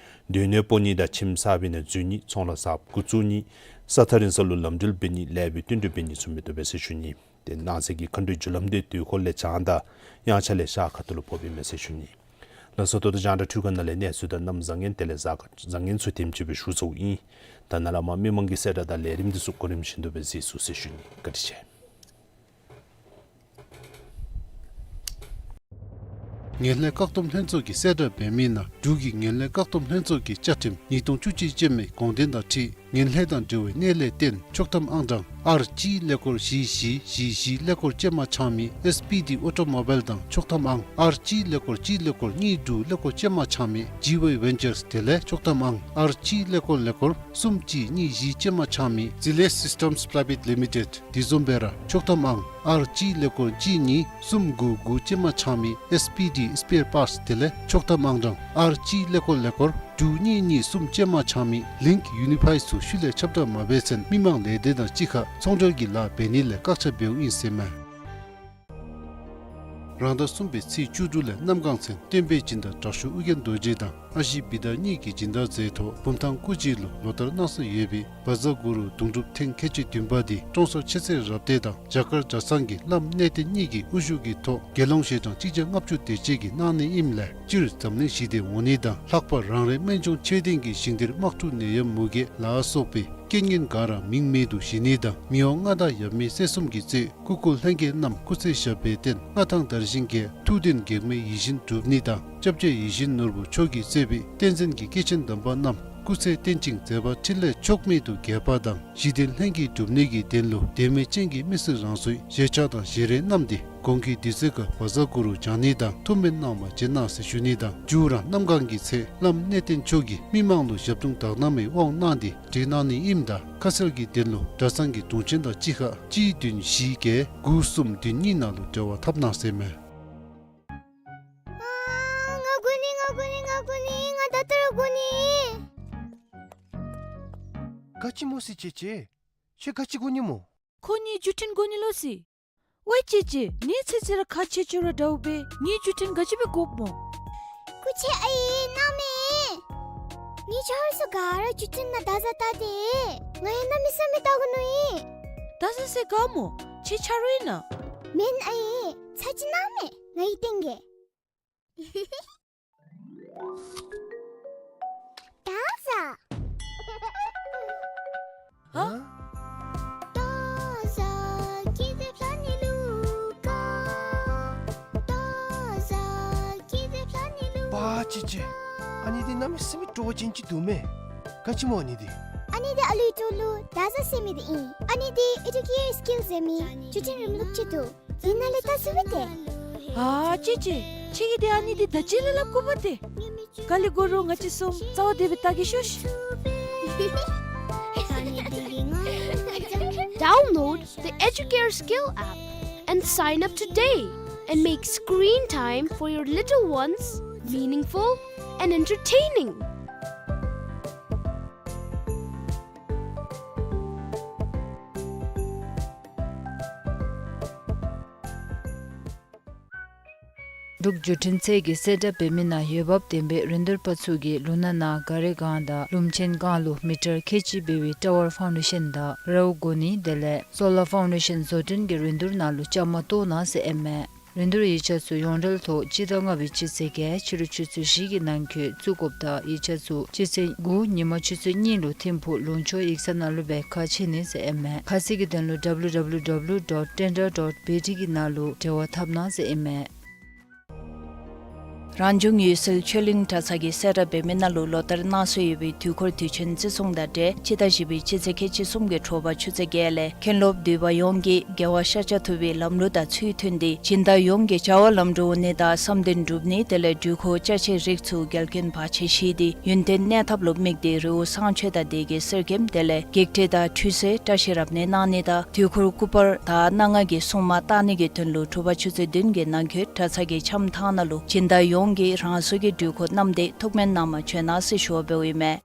སྡོད་གནས་སྤོ་ནི་དང་ཁྱིམ་གསར་པའི་ནང་འཛུལ་ནི། ཚོང་ལཱ་གསརཔ་འགོ་བཙུགས་ནི། ས་ཐག་རིང་ས་ལུ་ལམ་འགྲུལ་འབད་ནི། ལེགས་པའི་བསྟུན་གྲོས་འབད་ནི་ཚུ་མི་བཏུབ་པས་ཟེར་ཞུ་ནི། ཏེ་གནངས་ཚེ་གི་མཁའ་འགྲོའི་རྒྱུ་ལམ་འདི་དུས་འཁོར་ལས་བྱང་དང་དབྱངས་འཆར་ལས་ཤར་ཁ་ཐུག་ལུ་ཕོགཔ་ཨིན་མས་ཟེར་ཞུ་ནི། ལགས་སོ། ད་ལྟོ་རྒྱང་བསྒྲགས་འཕྲུལ་ཁང་ནང་ལས་གནས་ཚུལ་དང་གནམ་བཟང་ངན་དེ་ལས་གཟའ་སྐར་བཟང་ངན་ཚུ་དེམ་ཅིག་སྦེ་ཞུ་ཚརཝ་ཨིན། ད་ནཱ་ལས་མར་མི་མང་གི་གསལ་བསྒྲགས་དང་ལས་རིམ་འདི་ཚུ་གོ་རིམ་བཞིན་དུ་སྦེ་གཟིགས་ཚུགས་ཟེར་ཞུ་ནི། བཀའ་དྲིན་ཆེ། ངན་ལྷད་བཀག་སྡོམ་ལྷན་ཚོགས་ཀྱིས་གསལ་བསྒྲགས་འབད་མི་ནང་འབྲུག་གི་ངན་ལྷད་བཀག་སྡོམ་ལྷན་ཚོགས་ཀྱི་བཅའ་ཁྲིམས་ཉིས་སྟོང་བཅུ་གཅིག་ཅན་མའི་དགོངས་དོན་དང་འཁྲིལ་ངན་ལྷད་དང་འབྲེལ་བའི་གནས་ལས་བརྟེན་ཆོག་ཐམ་ཨང་གྲངས་ཨར་གཅིག་ཀླད་ཀོར་བཞི་བཞི་བཞི་བཞི་ཀླད་ཀོར་ཅན་མ་ཚང་མི་ཨེསི་པི་ཌི་ཨོ་ཊོ་མོ་བཱའིལ་དང་ཆོག་ཐམ་ཨང་ཨར་གཅིག་ཀླད་ཀོར་གཅིག་ཀླད་ཀོར་གཉིས་དྲུག་ཀླད་ཀོར་ཅན་མ་ཚང་མི་ཇི་ཝའི་ཝེན་ཅརསི་དེ་ལས་ཆོག་ཐམ་ཨང་ཨར་གཅིག་ཀླད་ཀོར་ཀླད་ཀོར་གསུམ་གཅིག་གཉིས་བཞི་ཅན་མ་ཚང་མི་ཛི་ལེ་སིསི་ཊམསི་པྲའི་ཝེཊ་ལི་མི་ཊེཌ་དེ་བཟུམ་སྦེ་ར་ཆོག་ཐམ་ཨང་ཨར་གཅིག་ཀླད་ཀོར་གཅིག་གཉིས་གསུམ་དགུ་དགུ་ཅན་མ་ཚང་མི་ཨེསི་པི་ཌི་སི་པེར་པཱརཊསི་དེ་ལས་ཆོག་ཐམ་ཨང་གྲངས་ཨར་གཅིག་ཀླད་ཀོར་ཀླད་ཀོར་དྲུག་གཉིས་གཉིས་གསུམ་ཅན་མ་ཚང་མི་ལིངཀ་ཡུ་ནི་ཕའི་ཚུ་ཤུལ་ལས་ཁྱབ་བསྒྲགས་མ་འབད་ཚེན་མི་མང་ལས་སྡེ་དང་གཅིག་ཁར་ཚོང་འབྲེལ་གྱི་ལཱ་འབད་ནི་ལས་བཀག་ཆ་འབདཝ་ཨིན་ཟེར་མས། རང་ཟླ་གསུམ་པའི་ཚེས་བཅུ་དྲུག་ལས་གནམ་གང་ཚེན་བསྟན་པའི་སྦྱིན་བདག་དྲག་ཤོས་ཨོ་རྒྱན་རྡོ་རྗེ་དང་ཨ་ཞེ་བི་དྷ་གཉིས་ཀྱི་སྦྱིན་བདག་མཛད་ཐོག་བུམ་ཐང་སྐུ་རྗེས་ལུ་ལོ་ལྟར་གནང་སྲོལ་ཡོད་པའི་བཛྲ་གུ་རུ་གདུང་སྒྲུབ་ཐེངས་ཁལ་གཅིག་བདུན་པ་འདི་ཀྲོང་གསར་ཆོས་རྩེ་རབ་སྡེ་དང་རྒྱ་གར་གྲྭ་ཚང་གི་བླམ་གནས་བརྟན་གཉིས་ཀྱི་དབུ་བཞུགས་ཀྱི་ཐོག་དགེ་སློང་ཞལ་གྲངས་གཅིག་བརྒྱ་ལྔ་བཅུ་དེ་ཅིག་གིས་གནང་ནི་ཨིནམ་ལས་སྤྱིར་འཛམ་གླིང་ཞི་བདེ་འོང་ནི་དང་ལྷག་པར་རང་རེ་སྨན་ལྗོངས་ཆོས་ལྡན་གྱི་ཞིང་སྡེར་དམག་འཁྲུག་ནད་ཡམས་མུ་གེ་ལ་སོགས་པའི་རྐྱེན་ངན་ག་ར་མིང་མེད་དུ་ཞི་ནི་དང་མི་དབང་མངའ་བདག་ཡབ་མེས་སྲས་གསུམ་གྱིས་གཙོས་སྐུ་འཁོར་ལྷན་རྒྱས་རྣམས་སྐུ་ཚེ་ཞབས་པད་བརྟན། མངའ་ཐང་དར་ཞིང་རྒྱས། ཐུགས་འདུན་གེགས་མེད་ཡིད་བཞིན་འགྲུབ་ནི་དང་སྐྱབས་རྗེ་ཡིད་བཞིན་ནོར་བུ་མཆོག་གིས་གཙོས་པའི་བསྟན་འཛིན་གྱི་སྐྱེས་ཆེན་དམ་པ་རྣམས་སྐུ་ཚེ་བརྟན་ཅིང་མཛད་པ་འཕྲིན་ལས་མཆོག་མེད་དུ་རྒྱས་པ་དང་ཞི་བདེ་ལྷན་སྐྱེས་འགྲུབ་ནི་གི་དོན་ལུ་དད་མོས་ཅན་གྱི་མི་སེར་རང་སོའི་ཞལ་ཆས་དང་ཞལ་རས་བསྣམས་ཏེ་གོང་གི་དུས་ཚོད་ཁར་བཛྲ་གུ་རུ་བགྱང་ནི་དང་ཐུགས་སྨོན་གནང་བར་བྱོན་གནང་ཟེར་ཞུ་ནི་དང་མཇུག་ར་གནམ་གང་གི་ཚེ་བླམ་གནས་བརྟན་མཆོག་གིས་མི་མང་ལུ་ཞབས་དྲུང་དག་སྣང་མའི་དབང་གནང་སྟེ་བསྒྲིགས་གནང་ནི་ཨིནམ་ད་ཁ་གསལ་གྱི་དོན་ལུ་གྲྭ་ཚང་གི་དྲུང་ཆེན་དང་གཅིག་ཁར་གཅིག་བདུན་བཞི་བརྒྱད་དགུ་གསུམ་བདུན་གཉིས་ནང་ལུ་འབྲེལ་བ་འཐབ་གནང་ཟེར་མས། ཨ་ང་དགོ་ནི་ང་དགོ་ནི་ང་དགོ་ནི། ང་ད་ལྟོ་ར་དགོ་ནི། ག་ཅི་སྨོ་ཟེར་ཅེ་ཅེ། ཁྱོད་ག་ཅི་དགོ་ནི་སྨོ། ཁོ་ངེའི་བརྒྱུད་འཕྲིན་དགོ་ནི་ལོ་ཟེར། ཝའི་ཅེ་ཅེ། ངེའི་ཚེ་ཚེ་ར་ཁག་ཆེ་ཆེ་ར་འདྲཝ་སྦེ་ངེའི་བརྒྱུད་འཕྲིན་ག་ཅི་སྦེ་དགོཔ་སྨོ། སྐུ་མཁྱེན་ཨའི་གནང་མས། ངེའི་ཆ་རོགས་ཚུ་ག་ར་བརྒྱུད་འཕྲིན་ནང་བརྡ་བཟའ་བལྟ་སྟེ། ང་ཡང་གནམ་མེད་ས་མེད་བལྟ་དགོ་མནོ་ཡི། བརྡ་བཟའ་ཟེར་ག་སྨོ། ཁྱེད་ཆ་རོགས་ཨིན་ན། མེན་ཨའི། ཚར་གཅིག་གནང་མས། ང་གིས་སྟོན་གེ། བརྡ་བཟའ། ཨ། བརྡ་བཟའ་ཀི་ཏེ་ཕ་ནི་ལུ་ཀ། བརྡ་བཟའ་ཀི་ཏེ་ཕ་ནི་ལུ་པ་ཅེ་ཅེ། ཨ་ནི་འདི་གནམ་མེད་ས་མེད་སྤྲོ་བ་ཅན་ཅིག་འདུག་མས། ག་ཅི་སྨོ་ཨ་ནི་འདི། ཨ་ནི་འདི་ཨ་ལུའི་ཐོག་ལུ་བརྡ་བཟའ་ཟེར་མི་འདི་ཨིན། ཨ་ནི་འདི་ཨེ་ཌུ་ཀེར་སི་ཀིལ་ཟེར་མི་བརྒྱུད་འཕྲིན་རིམ་ལུགས་ཅིག་འདུག། འདི་ནང་ལས་བལྟ་ཚུགས་པས་ཏེ། ཨ་ཅེ་ཅེ། ཁྱེད་ཀྱིས་འདི་ཨ་ནི་འདི་ད་ཅི་ལས་སླབ་དགོ་པས་ཏེ། ག་ལས་དགོ་རུང་ང་བཅས་གསུམ་རྩ་བ་བདེ་སྦེ་བལྟ་གེ་ཤོག་ཤིག། Download the Educare Skill app and sign up today and make screen time for your little ones meaningful and entertaining. འབྲུག་བརྒྱུད་འཕྲིན་ཚད་ཀྱིས་གསལ་བསྒྲགས་འབད་མི་ནང་འོས་འབབ་ལྡན་པའི་རིན་བསྡུར་པ་ཚུ་གིས་ལུང་ནག་ནང་ག་རི་སྒང་དང་ལུང་ཆེན་སྒང་ལུ་མི་ཊར་ཁལ་གཅིག་འབད་བའི་ཊ་ཝར་ཕའུན་ཌེ་ཤཱན་དང་རཝ་གོ་ནི་དེ་ལས་སོ་ལར་ཕའུན་ཌེ་ཤཱན་བཟོ་སྐྲུན་གྱི་རིན་བསྡུར་ནང་ལུ་བཅའ་མར་གཏོགས་གནང་ཟེར་ཨིན་མས། རིན་བསྡུར་ཡིག་ཆ་ཚུ་ཡོངས་འབྲེལ་ཐོག་སྤྱི་ཟླ་ལྔ་པའི་སྤྱི་ཚེས་བརྒྱད་ཕྱི་རུ་ཆུ་ཚོད་བཞི་གི་ནང་འཁོད་བཙུགས་དགོཔ་དང་ཡིག་ཆ་ཚུ་སྤྱི་ཚེས་དགུ་ཉིན་མ་ཆུ་ཚོད་གཉིས་ལུ་ཐིམ་ཕུག་ལུང་ཕྱོགས་ཡིག་ཚང་ནང་ལུ་སྦེ་ཁ་ཕྱེ་ནི་ཟེར་ཨིན་མས། ཁ་གསལ་གྱི་དོན་ལུ་W W W dot tender dot B T གི་ནང་ལུ་འབྲེལ་བ་འཐབ་གནང་ཟེར་ཨིན་མས། རང་བྱུང་འོད་གསལ་ཆོས་གླིང་གྲྭ་ཚང་གིས་གསལ་བསྒྲགས་འབད་མི་ནང་ལུ་ལོ་ལྟར་གནང་སྲོལ་ཡོད་པའི་དུས་འཁོར་དུས་ཆེན་བརྩི་སྲུང་དང་འབྲེལ་སྤྱི་ཟླ་བཞི་པའི་སྤྱི་ཚེས་ཁལ་གཅིག་གསུམ་གྱི་དྲོ་པ་ཆུ་ཚོད་བརྒྱད་ལས་མཁན་སློབ་འདུས་པ་ཡོངས་ཀྱིས་རྒྱལ་བ་ཤཱཀྱ་ཐུབ་པའི་ལམ་ལུགས་དང་ཚུལ་མཐུན་ཏེ་སྦྱིན་བདག་ཡོངས་ཀྱི་བྱ་བ་ལམ་འགྲོ་འོང་ནི་དང་བསམ་དོན་འགྲུབ་ནི་དེ་ལས་འགྲུལ་འཁོར་ཅ་ཆས་རིགས་ཚུ་འགལ་རྐྱེན་བར་ཆད་ཞི་སྟེ་ཡུན་བརྟན་གནས་ཐབས་ལུ་དམིགས་ཏེ་རི་བོ་གསང་ཆོས་དང་སྡེ་དགེ་གསེར་སྐྱེམས་དེ་ལས་བགེགས་བསྐྲད་དང་ཁྲུས་གསོལ་བཀྲ་ཤིས་རབ་གནས་གནང་ནི་དང་དུས་འཁོར་སྐུ་པར་དང་སྣ་ལྔ་གི་སྲུང་མ་བཏང་ནི་གི་དོན་ལུ་དྲོ་པ་ཆུ་ཚོད་བདུན་གྱི་ནང་འཁོད་གྲྭ་ཚང་གི་འཆམ་ཐང་ནང་ལུ་སྦྱིན་བདག་ཡོངས་ཀྱིས་རང་སོ་གི་འགྲུལ་འཁོར་བསྣམས་ཏེ་ཐུགས་སྨོན་གནང་བར་བྱོན་གནང་ཟེར་ཞུ་བ་འབདཝ་ཨིན་མས།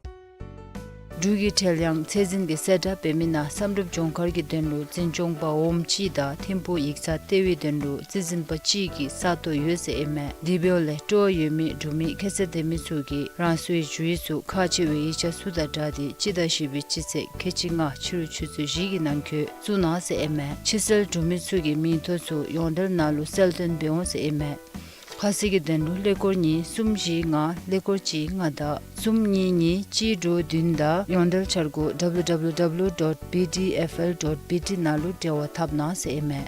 འབྲུག་གི་ཁྲེལ་ཡང་ཚད་འཛིན་གྱིས་གསལ་བསྒྲགས་འབད་མི་ནང་བསམ་གྲུབ་ལྗོངས་མཁར་གྱི་དོན་ལུ་འཛིན་སྐྱོང་པ་འོགམ་གཅིག་དང་ཐིམ་ཕུག་ཡིག་ཚང་ལྟེ་བའི་དོན་ལུ་རྩིས་འཛིན་པ་གཅིག་གི་ས་སྟོང་ཡོད་ཟེར་ཨིན་མས། དེ་འབདཝ་ལས་སྤྲོ་བ་ཡོད་མི་འབྲུག་མི་ཁྱད་ཚད་ལྡན་མི་ཚུ་གིས་རང་སོའི་ཞུ་ཡིག་ཚུ་ཁག་ཆེ་བའི་ཡིག་ཆ་ཚུ་དང་སྦྲགས་ཏེ་སྤྱི་ཟླ་བཞི་པའི་སྤྱི་ཚེས་ཁལ་གཅིག་ལྔ་ཕྱི་རུ་ཆུ་ཚོད་བཞི་གི་ནང་འཁོད་བཙུགས་གནང་ཟེར་ཨིན་མས། ཕྱི་སེལ་འབྲུག་མི་ཚུ་གི་མིང་ཐོ་ཚུ་ཡོངས་འབྲེལ་ནང་ལུ་གསལ་སྟོན་འབད་འོང་ཟེར་ཨིན་མས། ཁ་གསལ་གྱི་དོན་ལུ་ཀླད་ཀོར་གཉིས་གསུམ་བཞི་ལྔ་ཀླད་ཀོར་གཅིག་ལྔ་དང་གསུམ་གཉིས་གཉིས་གཅིག་དྲུག་བདུན་དང་ཡོངས་འབྲེལ་འཆར་སྒོ་W W W dot B D F L dot B T ནང་ལུ་འབྲེལ་བ་འཐབ་གནང་ཟེར་ཨིན་མས།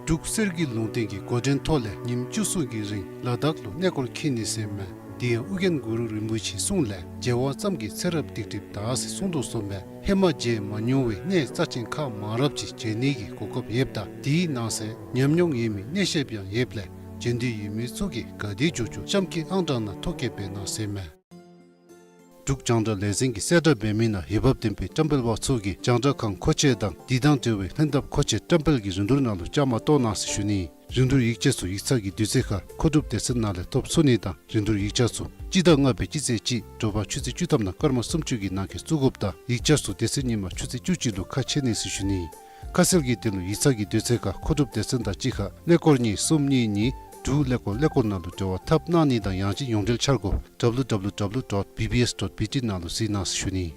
འབྲུག་གསེར་གྱི་ལུང་བསྟན་གྱི་འགོ་འདྲེན་ཐོག་ལས་ཉིནམ་བཅུ་གསུམ་གྱི་རིང་ལ་དྭགས་ལུ་གནས་སྐོར་འཁྱིད་ནི་ཟེར་མས། དེ་ཡང་ཨོ་རྒྱན་གུ་རུ་རིན་པོ་ཆེའི་གསུང་ལས་མཇལ་བ་ཙམ་གྱིས་ཚེ་རབས་སྡིག་སྒྲིབ་དག་ཟེར་གསུངས་དོ་བཟུམ་སྦེ་ཧེ་མ་མཇལ་མ་མྱོང་བའི་གནས་རྩ་ཆེན་ཁག་མང་རབས་ཅིག་མཇལ་ནི་གི་གོ་སྐབས་ཡོདཔ་ད་དེའི་ནང་གསེས་ཉམས་མྱོང་ཡོད་མི་གནས་བཤད་པ་ཡང་ཡོདཔ་ལས་མཇལ་འདོད་ཡོད་མི་ཚུ་གིས་ག་དེ་མགྱོགས་མགྱོགས་གཤམ་གྱི་ཨང་གྲངས་ནང་ཐོ་བཀོད་འབད་གནང་ཟེར་མས། འབྲུག་རྒྱང་བསྒྲགས་ལས་འཛིན་གྱིས་གསལ་བསྒྲགས་འབད་མི་ནང་འོས་འབབ་ལྡན་པའི་བཀྲམ་སྤེལ་པ་ཚུ་གིས་རྒྱང་བསྒྲགས་ཁང་མཁོ་ཆས་དང་དེ་དང་འབྲེལ་བའི་ལྷན་ཐབས་མཁོ་ཆས་བཀྲམ་སྤེལ་གྱི་རིན་བསྡུར་ནང་ལུ་བཅའ་མར་གཏོགས་གནང་ཟེར་ཞུ་ནི། རིན་བསྡུར་ཡིག་ཆ་ཚུ་ཡིག་ཚང་གི་དུས་ཚོད་ཁར་མཁོ་སྒྲུབ་སྡེ་ཚན་ནང་ལས་ཐོབ་ཚུགས་ནི་དང་རིན་བསྡུར་ཡིག་ཆ་ཚུ་སྤྱི་ཟླ་ལྔ་པའི་སྤྱི་ཚེས་གཅིག་དྲོ་པ་ཆུ་ཚོད་བཅུ་ཐམ་ནང་སྐར་མ་སུམ་ཅུ་གི་ནང་འཁོད་བཙུགས་དགོཔ་ད་ཡིག་ཆ་ཚུ་དེ་ཚེ་ཉིནམ་ཆུ་ཚོད་བཅུ་གཅིག་ལུ་ཁ་ཕྱེ་ནི་ཟེར་ཞུ་ནི། ཁ་གསལ་གྱི་དོན་ལུ་ཡིག་ཚང་གི་དུས་ཚོད་ཁར་མཁོ་སྒྲུབ་སྡེ་ཚན་དང་གཅིག་ཁར་ཀླད་ཀོར་གཉིས་གསུམ་གཉིས་གཉིས་དྲུག་ཀླད་ཀོར་ཀླད་ཀོར་ནང་ལུ་འབྲེལ་བ་འཐབ་གནང་ནི་དང་ཡང་ཅིན་ཡོངས་འབྲེལ་འཆར་སྒོ་W W W dot B B S dot B T ནང་ལུ་གཟིགས་གནང་ཟེར་ཞུ་ནི།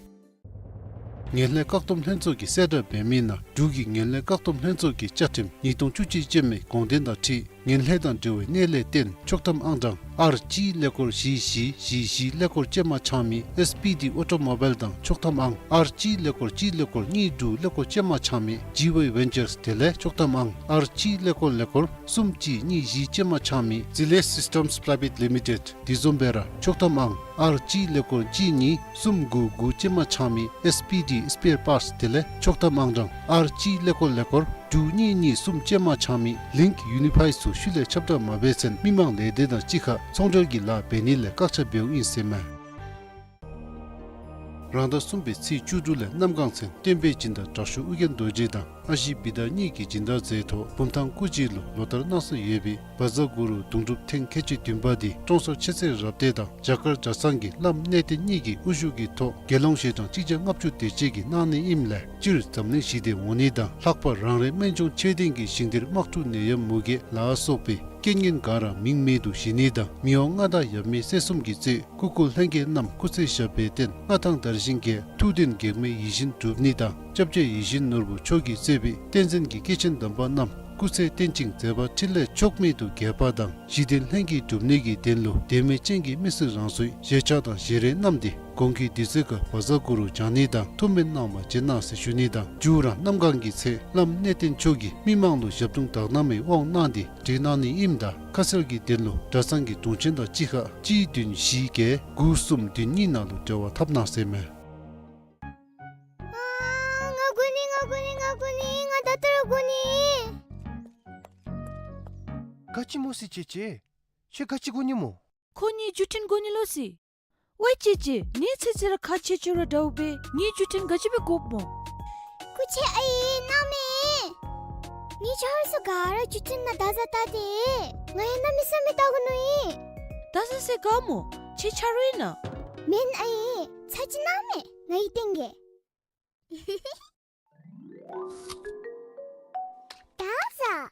ངན་ལྷད་བཀག་སྡོམ་ལྷན་ཚོགས་ཀྱིས་གསལ་བསྒྲགས་འབད་མི་ནང་འབྲུག་གི་ངན་ལྷད་བཀག་སྡོམ་ལྷན་ཚོགས་ཀྱི་བཅའ་ཁྲིམས་ཉིས་སྟོང་བཅུ་གཅིག་ཅན་མའི་དགོངས་དོན་དང་འཁྲིལ་ངན་ལྷད་དང་འབྲེལ་བའི་གནད་ལས་བརྟེན་ཆོག་ཐམ་ཨང་གྲངས་R གཅིག་ཀླད་ཀོར་བཞི་བཞི་བཞི་བཞི་ཀླད་ཀོར་ཅན་མ་ཆགས་མི་S P D automobile དང་ཆོག་ཐམ་ཨང་R གཅིག་ཀླད་ཀོར་གཅིག་ཀླད་ཀོར་གཉིས་དྲུག་ཀླད་ཀོར་ཅན་མ་ཆགས་མི་G Y Ventures དེ་ལས་ཆོག་ཐམ་ཨང་R གཅིག་ཀླད་ཀོར་ཀླད་ཀོར་གསུམ་གཅིག་གཉིས་བཞི་ཅན་མ་ཆགས་མི་Zelius Systems Private Limited དེ་བཟུམ་སྦེ་ར་ཆོག་ཐམ་ཨང་R གཅིག་ཀླད་ཀོར་གཅིག་གཉིས་གསུམ་དགུ་དགུ་ཅན་མ་ཆགས་མི་S P D Spare Parts དེ་ལས་ཆོག་ཐམ་ཨང་གྲངས་R གཅིག་ཀླད་ཀོར་ཀླད་ཀོར་དྲུག་གཉིས་གཉིས་གསུམ་ཅན་མ་ཆགས་མི་Link Unify ཚུ་ཤུལ་ལས་ཁྱབ་བསྒྲགས་མ་འབད་ཚེན་མི་མང་ལས་སྡེ་དང་གཅིག་ཁར་ཚོང་འབྲེལ་གྱི་ལཱ་འབད་ནི་ལས་བཀག་ཆ་འབདཝ་ཨིན་ཟེར་མས། རང་ཟླ་གསུམ་པའི་ཚེས་བཅུ་དྲུག་ལས་གནམ་གང་ཚེ་བསྟན་པའི་སྦྱིན་བདག་དྲག་ཤོས་ཨོ་རྒྱན་རྡོ་རྗེ་དང་ཨ་ཞེ་བི་དྷ་གཉིས་ཀྱི་སྦྱིན་བདག་མཛད་ཐོག་བུམ་ཐང་སྐུ་རྗེས་ལུ་ལོ་ལྟར་གནང་སྲོལ་ཡོད་པའི་བཛྲ་གུ་རུ་གདུང་སྒྲུབ་ཐེངས་ཁལ་གཅིག་བདུན་པ་འདི་ཀྲོང་གསར་མཆོད་རྫས་རབ་སྡེ་དང་རྒྱ་གར་གྲྭ་ཚང་གི་བླམ་གནས་བརྟན་གཉིས་ཀྱི་དབུ་བཞུགས་ཀྱི་ཐོག་དགེ་སློང་ཞལ་གྲངས་གཅིག་བརྒྱ་ལྔ་བཅུ་དེ་ཅིག་གིས་གནང་ནི་ཨིནམ་ལས་སྤྱིར་འཛམ་གླིང་ཞི་བདེ་འོང་ནི་དང་ལྷག་པར་རང་རེ་སྨན་ལྗོངས་ཆོས་ལྡན་གྱི་ཞིང་སྡེར་དམག་འཁྲུག་ནད་ཡམས་མུ་གེ་ལ་སོགས་པའི་རྐྱེན་ངན་ག་ར་མིང་མེད་དུ་ཞི་ནི་དང་མི་དབང་མངའ་བདག་ཡབ་མེས་སྲས་གསུམ་གྱིས་གཙོས་སྐུ་འཁོར་ལྷན་རྒྱས་རྣམས་སྐུ་ཚེ་ཞབས་པད་བརྟན། མངའ་ཐང་དར་ཞིང་རྒྱས། ཐུགས་འདུན་གེགས་མེད་ཡིད་བཞིན་འགྲུབ་ནི་དང་སྐྱབས་རྗེ་ཡིད་བཞིན་ནོར་བུ་མཆོག་གིས་གཙོས་པའི་བསྟན་འཛིན་གྱི་སྐྱེས་ཆེན་དམ་པ་རྣམས་སྐུ་ཚེ་བརྟན་ཅིང་མཛད་པ་འཕྲིན་ལས་མཆོག་མེད་དུ་རྒྱས་པ་དང་ཞི་བདེ་ལྷན་སྐྱེས་འགྲུབ་ནི་གི་དོན་ལུ་དད་མོས་ཅན་གྱི་མི་སེར་རང་སོའི་ཞལ་ཆས་དང་ཞལ་རས་བསྣམས་ཏེ་གོང་གི་དུས་ཚོད་ཁར་བཛྲ་གུ་རུ་བགྱང་ནི་དང་ཐུགས་སྨོན་གནང་བར་བྱོན་གནང་ཟེར་ཞུ་ནི་དང་མཇུག་ར་གནམ་གང་གི་ཚེ་བླམ་གནས་བརྟན་མཆོག་གིས་མི་མང་ལུ་ཞབས་དྲུང་དག་སྣང་མའི་དབང་གནང་སྟེ་བགྲེས་གནང་ནི་ཨིནམ་ད་ཁ་གསལ་གྱི་དོན་ལུ་གྲྭ་ཚང་གི་དྲུང་ཆེན་དང་གཅིག་ཁར་གཅིག་བདུན་བཞི་བརྒྱད་དགུ་གསུམ་བདུན་གཉིས་ནང་ལུ་འབྲེལ་བ་འཐབ་གནང་ཟེར་མས། ཨ་ང་དགོ་ནི་ང་དགོ་ནི་ང་དགོ་ནི་ང་ད་ལྟོ་ར་དགོ་ནི། ག་ཅི་སྨོ་ཟེར་ཅེ་ཅེ། ཁྱོད་ག་ཅི་དགོ་ནི་སྨོ། ཁོ་གཉིས་བརྒྱུད་འཕྲིན་དགོ་ནི་ལོ་ཟེར། ཝའི་ཅེ་ཅེ་ངེའི་ཚེ་ཚེ་ར་ཁག་ཆེ་ཆེ་ར་འདྲཝ་སྦེ་ངེའི་བརྒྱུད་འཕྲིན་ག་ཅི་སྦེ་དགོཔ་སྨོ། སྐུ་མཁྱེན་ཨའི་གནང་མས། ངེའི་ཆ་ཧོར་ཚུ་ག་ར་བརྒྱུད་འཕྲིན་ནང་བརྡ་བཟའ་བལྟ་སྟེ། ང་ཡང་གནམ་མེད་ས་མེད་བལྟ་དགོ་མནོ་ཡི། བརྡ་བཟའ་ས་ག་སྨོ། ཁྱེད་ཆ་རོགས་ཨིན་ན། མེན་ཨའི། ཚར་གཅིག་གནང་མས། ང་གིས་སྟོན་གེ། བརྡ་བཟའ།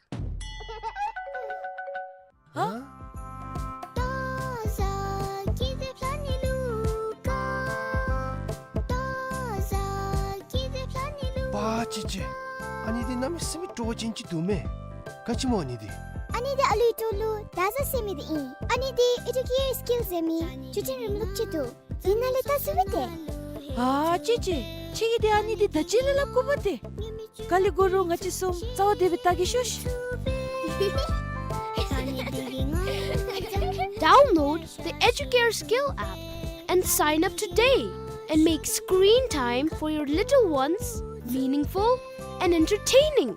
ཧ། བརྡ་བཟའ་ཀི་ཟེ་ཕ་ནི་ལུ་ཀ། བརྡ་བཟའ་ཀི་ཟེ་ཕ་ནི་ལུ་ཀ། པ་ཅི་ཅི། ཨ་ནི་འདི་གནམ་མེད་ས་མེད་སྤྲོ་བ་ཅན་ཅིག་འདུག་མས། ག་ཅི་སྨོ་ཨ་ནི་འདི། ཨ་ནི་འདི་ཨ་ལུའི་སྤྲོ་ལུ་བརྡ་བཟའ་ཟེར་མི་འདི་ཨིན། ཨ་ནི་འདི་ཨེ་ཌུ་ཀེར་སི་ཀིལ་ཟེར་མི་བརྒྱུད་འཕྲིན་རིམ་ལུགས་ཅིག་འདུག། འདི་ནང་ལས་བལྟ་ཚུགས་པས་ཏེ། ཨ་ཅི་ཅི། ཁྱེད་ཀྱིས་ཏེ་ཨ་ནི་འདི་ད་ཅི་ལས་སླབ་དགོ་པས་ཏེ། ག་ལས་དགོ་རུང་ང་བཅས་གསུམ་རྩ་བ་བདེ་སྦེ་བལྟ་གེ་ཤོག་ཤིག། Download the Educare Skill app and sign up today and make screen time for your little ones meaningful and entertaining.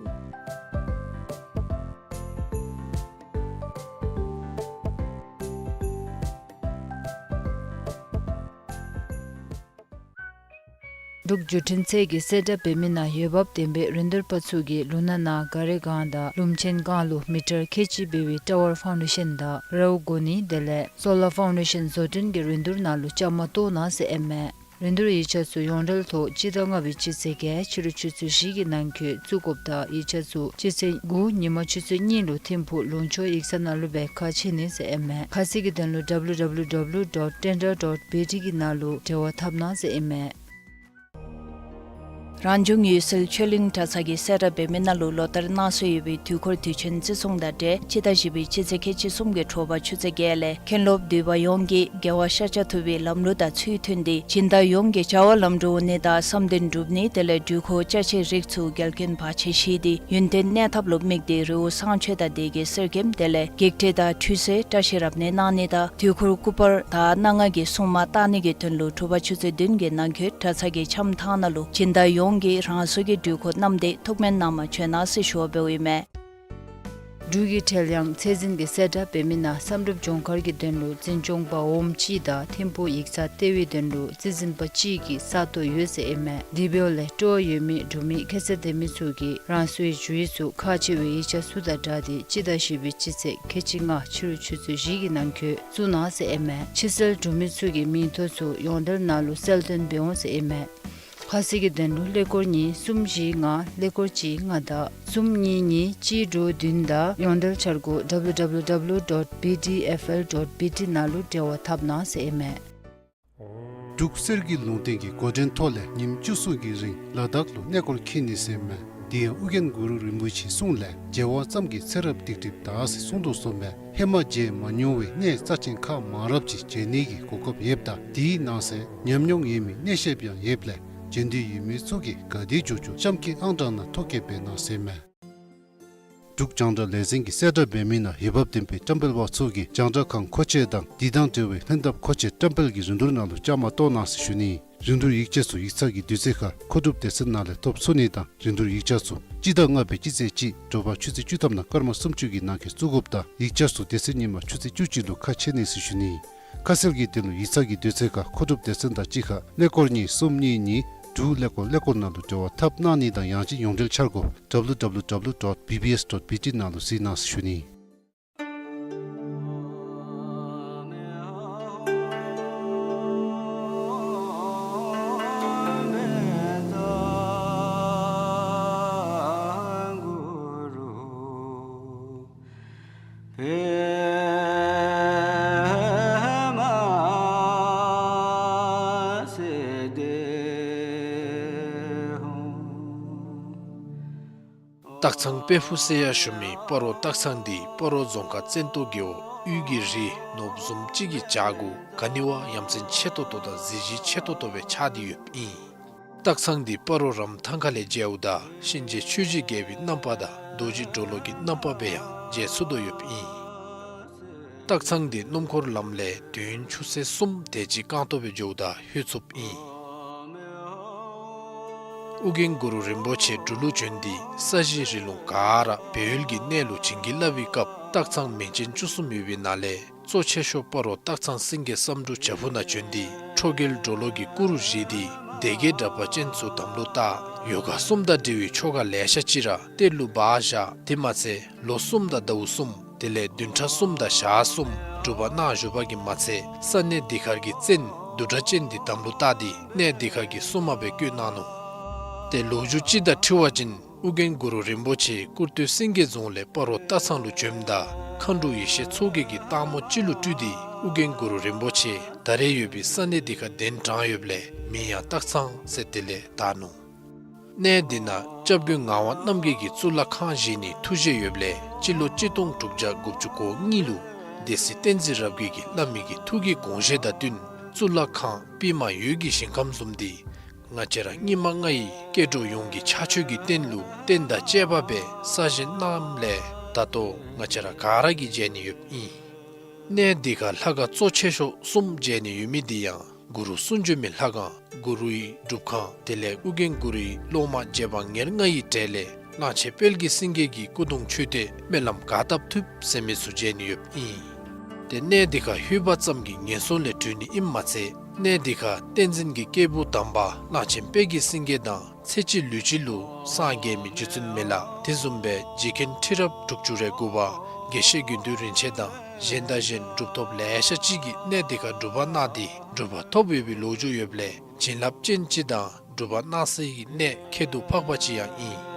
འབྲུག་བརྒྱུད་འཕྲིན་ཚད་ཀྱིས་གསལ་བསྒྲགས་འབད་མི་ནང་འོས་འབབ་ལྡན་པའི་རིན་བསྡུར་པ་ཚུ་གིས་ལུང་ནག་ནང་ག་རི་སྒང་དང་ལུམ་ཆེན་སྒང་ལུ་མི་ཊར་ཁལ་གཅིག་འབད་བའི་ཊ་ཝར་ཕའུན་ཌེ་ཤཱན་དང་རཝ་གོ་ནི་དེ་ལས་སོ་ལར་ཕའུན་ཌེ་ཤཱན་བཟོ་སྐྲུན་གྱི་རིན་བསྡུར་ནང་ལུ་བཅའ་མར་གཏོགས་གནང་ཟེར་ཨིན་མས། རིན་བསྡུར་ཡིག་ཆ་ཚུ་ཡོངས་འབྲེལ་ཐོག་སྤྱི་ཟླ་ལྔ་པའི་སྤྱི་ཚེས་བརྒྱད་ཕྱི་རུ་ཆུ་ཚོད་བཞི་གི་ནང་འཁོད་བཙུགས་དགོཔ་དང་ཡིག་ཆ་ཚུ་སྤྱི་ཚེས་དགུ་ཉིན་མ་ཆུ་ཚོད་གཉིས་ལུ་ཐིམ་ཕུག་ལུང་ཕྱོགས་ཡིག་ཚང་ནང་ལུ་སྦེ་ཁ་ཕྱེ་ནི་ཟེར་ཨིན་མས། ཁ་གསལ་གྱི་དོན་ལུ་W W W dot tendra dot B T གི་ནང་ལུ་འབྲེལ་བ་འཐབ་གནང་ཟེར་ཨིན་མས། རང་བྱུང་ཡུལ་སྲོལ་ཆོས་གླིང་གྲྭ་ཚང་གིས་གསལ་བསྒྲགས་འབད་མི་ནང་ལུ་ལོ་ལྟར་གནང་སྲོལ་ཡོད་པའི་དུས་འཁོར་དུས་ཆེན་བརྩི་སྲུང་དང་འབྲེལ་སྤྱི་ཟླ་བཞི་པའི་སྤྱི་ཚེས་ཁལ་གཅིག་གསུམ་གྱི་དྲོ་པ་ཆུ་ཚོད་བརྒྱད་ལས་མཁན་སློབ་འདུས་པ་ཡོངས་ཀྱིས་རྒྱལ་བ་ཤཱཀྱ་ཐུབ་པའི་ལམ་ལུགས་དང་ཚུལ་མཐུན་ཏེ་སྦྱིན་བདག་ཡོངས་ཀྱིས་བྱ་བ་ལམ་འགྲོ་ནི་དང་བསམ་དོན་འགྲུབ་ནི་དེ་ལས་འགྲུལ་འཁོར་ཅ་ཆས་རིགས་ཚུ་འགལ་རྐྱེན་བར་ཆད་ཞི་སྟེ་ཡུན་བརྟན་གནས་ཐབས་ལུ་དམིགས་ཏེ་རི་བོ་བསང་མཆོད་དང་སྡེ་དགེ་གསེར་སྐྱེམས་དེ་ལས་བགེགས་བསྐྲད་དང་ཁྲུས་གསོལ་བཀྲ་ཤིས་རབ་གནས་གནང་ནི་དང་དུས་འཁོར་སྐུ་པར་དང་སྣ་ལྔ་གི་སྲུང་མ་བཏང་ནི་གི་དོན་ལུ་དྲོ་པ་ཆུ་ཚོད་བདུན་གྱི་ནང་འཁོད་གྲྭ་ཚང་གི་འཆམ་ཐང་ནང་ལུ་སྦྱིན་བདག་ཡོངས་ཀྱིས་རང་སོའི་གི་འགྲུལ་འཁོར་བསྣམས་ཏེ་ཐུགས་སྨོན་གནང་མ་བྱོན་གནང་ཟེར་ཞུ་བ་འབདཝ་ཨིན་མས། འབྲུག་གི་ཁྲེལ་ཡང་ཚད་འཛིན་གྱིས་གསལ་བསྒྲགས་འབད་མི་ནང་བསམ་གྲུབ་ལྗོངས་མཁར་གྱི་དོན་ལུ་འཛིན་སྐྱོང་པ་འོགམ་གཅིག་དང་ཐིམ་ཕུག་ཡིག་ཚང་ལྟེ་བའི་དོན་ལུ་རྩིས་འཛིན་པ་གཅིག་གི་ས་སྟོང་ཡོད་ཟེར་ཨིན་མས། དེ་འབདཝ་ལས་སྤྲོ་བ་ཡོད་མི་འབྲུག་མི་ཁ་གསལ་ལྡན་མི་ཚུ་གིས་རང་སོའི་ཞུ་ཡིག་ཚུ་ཁག་ཆེ་བའི་ཡིག་ཆ་ཚུ་དང་སྦྲགས་ཏེ་སྤྱི་ཟླ་བཞི་པའི་སྤྱི་ཚེས་ཁལ་གཅིག་ལྔ་ཕྱི་རུ་ཆུ་ཚོད་བཞི་གི་ནང་འཁོད་བཙུགས་གནང་ཟེར་ཨིན་མས། ཕྱི་སེལ་འབྲུག་མི་ཚུ་གི་མིང་ཐོ་ཚུ་ཡོངས་འབྲེལ་ནང་ལུ་གསལ་སྟོན་འབད་འོང་ཟེར་ཨིན་མས། ཁ་གསལ་གྱི་དོན་ལུ་ཀླད་ཀོར་གཉིས་གསུམ་བཞི་ལྔ་ཀླད་ཀོར་གཅིག་ལྔ་དང་གསུམ་གཉིས་གཉིས་གཅིག་དྲུག་བདུན་དང་ཡོངས་འབྲེལ་འཆར་སྒོ་W W W dot B D F L dot B T ནང་ལུ་འབྲེལ་བ་འཐབ་གནང་ཟེར་ཨིན་མས། འབྲུག་གསེར་གྱི་ལུང་བསྟན་གྱི་འགོ་འདྲེན་ཐོག་ལས་ཉིནམ་བཅུ་གསུམ་གྱི་རིང་ལ་དྭགས་ལུ་གནས་སྐོར་འཁྱིད་ནི་ཟེར་མས། དེ་ཡང་ཨོ་རྒྱན་གུ་རུ་རིན་པོ་ཆེའི་གསུང་ལས་མཇལ་བ་ཙམ་གྱིས་ཚེ་རབས་སྡིག་སྒྲིབ་དག་ཟེར་གསུངས་དོ་གསུངས་མས། ཧེ་མ་མཇལ་མ་མྱོང་བའི་གནས་རྩ་ཆེན་ཁག་མང་རབས་ཅིག་མཇལ་ནི་གི་གོ་སྐབས་ཡོདཔ་ད་དེའི་ནང་གསེས་ཉམས་མྱོང་ཡོད་མི་གནས་བཤད་པ་ཡང་ཡོདཔ་ལས་མཇལ་འདོད་ཡོད་མི་ཚུ་གིས་ག་དེ་མགྱོགས་མགྱོགས་གཤམ་གྱི་ཨང་གྲངས་ནང་ཐོ་བཀོད་འབད་གནང་ཟེར་མས། འབྲུག་རྒྱང་བསྒྲགས་ལས་འཛིན་གྱིས་གསལ་བསྒྲགས་འབད་མི་ནང་འོས་འབབ་ལྡན་པའི་བཀྲམ་སྤེལ་པ་ཚུ་གིས་རྒྱང་བསྒྲགས་ཁང་མཁོ་ཆས་དང་དེ་དང་འབྲེལ་བའི་ལྷན་ཐབས་མཁོ་ཆས་བཀྲམ་སྤེལ་གྱི་རིན་བསྡུར་ནང་ལུ་བཅའ་མར་གཏོགས་གནང་ཟེར་ཞུ་ནི། རིན་བསྡུར་ཡིག་ཆ་ཚུ་ཡིག་ཚང་གི་དུས་ཚོད་ཁར་མཁོ་སྒྲུབ་སྡེ་ཚན་ནང་ལས་ཐོབ་ཚུགས་ནི་དང་རིན་བསྡུར་ཡིག་ཆ་ཚུ་སྤྱི་ཟླ་ལྔ་པའི་སྤྱི་ཚེས་གཅིག་དྲོ་པ་ཆུ་ཚོད་བཅུ་ཐམ་ནང་སྐར་མ་སུམ་ཅུ་གི་ནང་འཁོད་བཙུགས་དགོཔ་དང་ཡིག་ཆ་ཚུ་དེ་ཚེ་ཉིན་མ་ཆུ་ཚོད་བཅུ་གཅིག་ལུ་ཁ་ཕྱེ་ནི་ཟེར་ཞུ་ནི། ཁ་གསལ་གྱི་དོན་ལུ་ཡིག་ཚང་གི་དུས་ཚོད་ཁར་མཁོ་སྒྲུབ་སྡེ་ཚན་དང་གཅིག་ཁར་ཀླད་ཀོར་གཉིས་གསུམ་གཉིས་གཉིས་དྲུག་ཀླད་ཀོར་ཀླད་ཀོར་ནང་ལུ་འབྲེལ་བ་འཐབ་གནང་ནི་དང་ཡང་ཅིན་ཡོངས་འབྲེལ་འཆར་སྒོ་W W W dot B B S dot B T ནང་ལུ་གཟིགས་གནང་ཟེར་ཞུ་ནི། སྟག་ཚང་དཔལ་ཕུག་ཟེར་ཡང་ཞུ་མི་སྤ་རོ་སྟག་ཚང་འདི་སྤ་རོ་རྫོང་ཁག་བཙན་ཏོ་རྒེད་འོག་དབུས་ཀྱི་རི་ནོར་བུ་བཟུམ་ཅིག་གི་བྱག་གུ་ག་ནི་བ་ཡ་མཚན་ཆེ་ཏོག་ཏོ་དང་གཟི་བརྗིད་ཆེ་ཏོག་ཏོ་སྦེ་ཆགས་ཏེ་ཡོདཔ་ཨིན། སྟག་ཚང་འདི་སྤ་རོ་རམ་ཐང་ཁ་ལས་མཇལཝ་ད་གཤིན་རྗེ་ཆོས་ཀྱི་རྒྱལ་པོའི་རྣམ་པ་དང་རྡོ་རྗེ་གྲོ་ལོད་ཀྱི་རྣམ་པ་སྦེ་ཡང་མཇལ་ཚུགས་དོ་ཡོདཔ་ཨིན། སྟག་ཚང་འདི་སྣུམ་འཁོར་ལམ་ལས་དུས་ཡུན་ཆུ་ཚོད་གསུམ་དེ་ཅིག་རྐང་ཐང་སྦེ་འགྱོཝ་ད་ལྷོད་ཚུགསཔ་ཨིན། ཨོ་རྒྱན་གུ་རུ་རིན་པོ་ཆེ་འབྲུག་ལུ་བྱོན་ཏེ་ས་གཞི་རི་ལུང་ག་ར་སྦས་ཡུལ་གྱི་གནས་ལུ་བྱིན་གྱིས་བརླབས་པའི་སྐབས་སྟག་ཚང་མིང་ཅན་བཅུ་གསུམ་ཡོད་པའི་ནང་ལས་གཙོ་ཆེ་ཤོས་སྤ་རོ་སྟག་ཚང་སེང་གེ་བསམ་འགྲུབ་བྱག་ཕུག་ནང་བྱོན་ཏེ་ཁྲོ་རྒྱལ་གྲོ་ལོད་ཀྱི་སྐུ་རུ་བཞེངས་ཏེ་སྡེ་བརྒྱད་དྲེགས་པ་ཅན་ཚུ་དམ་ལུ་བཏགས། ཡོ་ག་གསུམ་དང་འབྲེལ་བའི་ཆོ་ག་ལེ་ཤ་ཅིག་ར་གཏེར་ལུ་སྦ་བཞག། དེ་མ་ཚད་ལོ་གསུམ་དང་ཟླཝ་གསུམ་དེ་ལས་བདུན་ཕྲག་གསུམ་དང་ཞག་གསུམ་སྒྲུབ་པ་གནང་བཞུགས་པ་གིས་མ་ཚད་ས་གནས་འདི་ཁར་གྱི་བཙན་བདུད་དྲེགས་ཅན་འདི་དམ་ལུ་བཏགས་ཏེ་གནས་འདི་ཁར་གྱི་སྲུང་མ་སྦེ་བསྐོས་གནང་ནུག། ཏེ་ལོ་རྒྱུས་ཅིག་དང་འཁྲིལ་བ་ཅིན་ཨོ་རྒྱན་གུ་རུ་རིན་པོ་ཆེ་ཀུར་སྟོད་སེང་གེ་རྫོང་ལས་སྤ་རོ་སྟག་ཚང་ལུ་བྱོནམ་ད་མཁའ་འགྲོ་ཡེ་ཤེས་མཚོ་རྒྱལ་གྱིས་སྟག་མོ་ཅིག་ལུ་སྤྲུལ་ཏེ་ཨོ་རྒྱན་གུ་རུ་རིན་པོ་ཆེ་ད་རེས་ཡོད་པའི་ས་གནས་འདི་ཁར་གདན་དྲངས་ཡོདཔ་ལས་མིང་ཡང་སྟག་ཚང་ཟེར་དེ་ལས་བཏགས་ནུག། གནས་འདི་ནང་སྐྱབས་མགོན་ངག་དབང་རྣམ་རྒྱལ་གྱིས་གཙུག་ལག་ཁང་བཞེངས་ནིའི་ཐུགས་བཞེད་ཡོདཔ་ལས་སྤྱི་ལོ་གཅིག་སྟོང་དྲུག་བརྒྱ་དགུ་བཅུ་གོ་གཉིས་ལུ་སྡེ་སྲིད་བསྟན་འཛིན་རབ་རྒྱས་ཀྱིས་བླ་མའི་གི་ཐུགས་ཀྱི་དགོངས་བཞེད་དང་བསྟུན་གཙུག་ལག་ཁང་པདྨ་འོད་ཀྱི་ཞིང་ཁམས་བཟུམ་འདི་ང་བཅས་ར་སྙིགས་མ་ལྔ་ཡི་སྐྱེ་འགྲོ་ཡོངས་ཀྱི་ཕྱག་མཆོད་ཀྱི་རྟེན་ལུ་རྟེན་དང་བཅས་པ་སྦེ་གསར་བཞེངས་གནངམ་ལས་ད་ལྟོ་ང་བཅས་ར་ག་ར་གིས་མཇལ་ནི་ཡོདཔ་ཨིན། གནས་འདི་ཁར་ལྷ་ཁང་གཙོ་ཆེ་ཤོས་གསུམ་མཇལ་ནི་ཡོད་མི་འདི་ཡང་གུ་རུ་གསུང་བྱོན་མའི་ལྷ་ཁང་གུ་རུའི་སྒྲུབ་ཁང་དེ་ལས་ཨོ་རྒྱན་གུ་རུའི་སློབ་མ་རྗེ་འབངས་ཉེར་ལྔ་ཡི་གྲས་ལས་གླང་ཆེན་དཔལ་གྱི་སེང་གེ་གི་སྐུ་གདུང་མཆོད་རྟེན་སྨོན་ལམ་ག་བཏབ་ཐུབ་ཟེར་མི་ཚུ་མཇལ་ནི་ཡོདཔ་ཨིན། ཏེ་གནས་འདི་ཁར་ལྷོད་པ་ཙམ་གྱིས་ངན་སོང་ལས་གྲོལ་ནི་ཨིནམ་མ་ཚད་གནས་འདི་ཁར་བསྟན་འཛིན་གྱི་སྐྱེས་བུ་དམ་པ་གླང་ཆེན་དཔལ་གྱི་སེང་གེ་དང་ཚེ་གཅིག་ལུས་གཅིག་ལུ་སངས་རྒྱས་མི་རྗེ་བཙུན་མི་ལ་དེ་བཟུམ་སྦེ་རྗེ་མཁན་ཁྲི་རབས་དྲུག་ཅུ་རེ་དགུ་པ་དགེ་བཤེས་དགེ་འདུན་རིན་ཆེན་དང་གཞན་དང་གཞན་གྲུབ་ཐོབ་ལེ་ཤ་ཅིག་གིས་གནས་འདི་ཁར་སྒྲུབ་པ་གནང་སྟེ་གྲུབ་པ་ཐོབ་ཡོད་པའི་ལོ་རྒྱུས་ཡོདཔ་ལས་ བྱིན་རླབས་ཅན་ཅིག་དང་སྒྲུབ་པ་གནང་སའི་གནས་ཁྱད་དུ་འཕགས་པ་ཅིག་ཡང་ཨིན།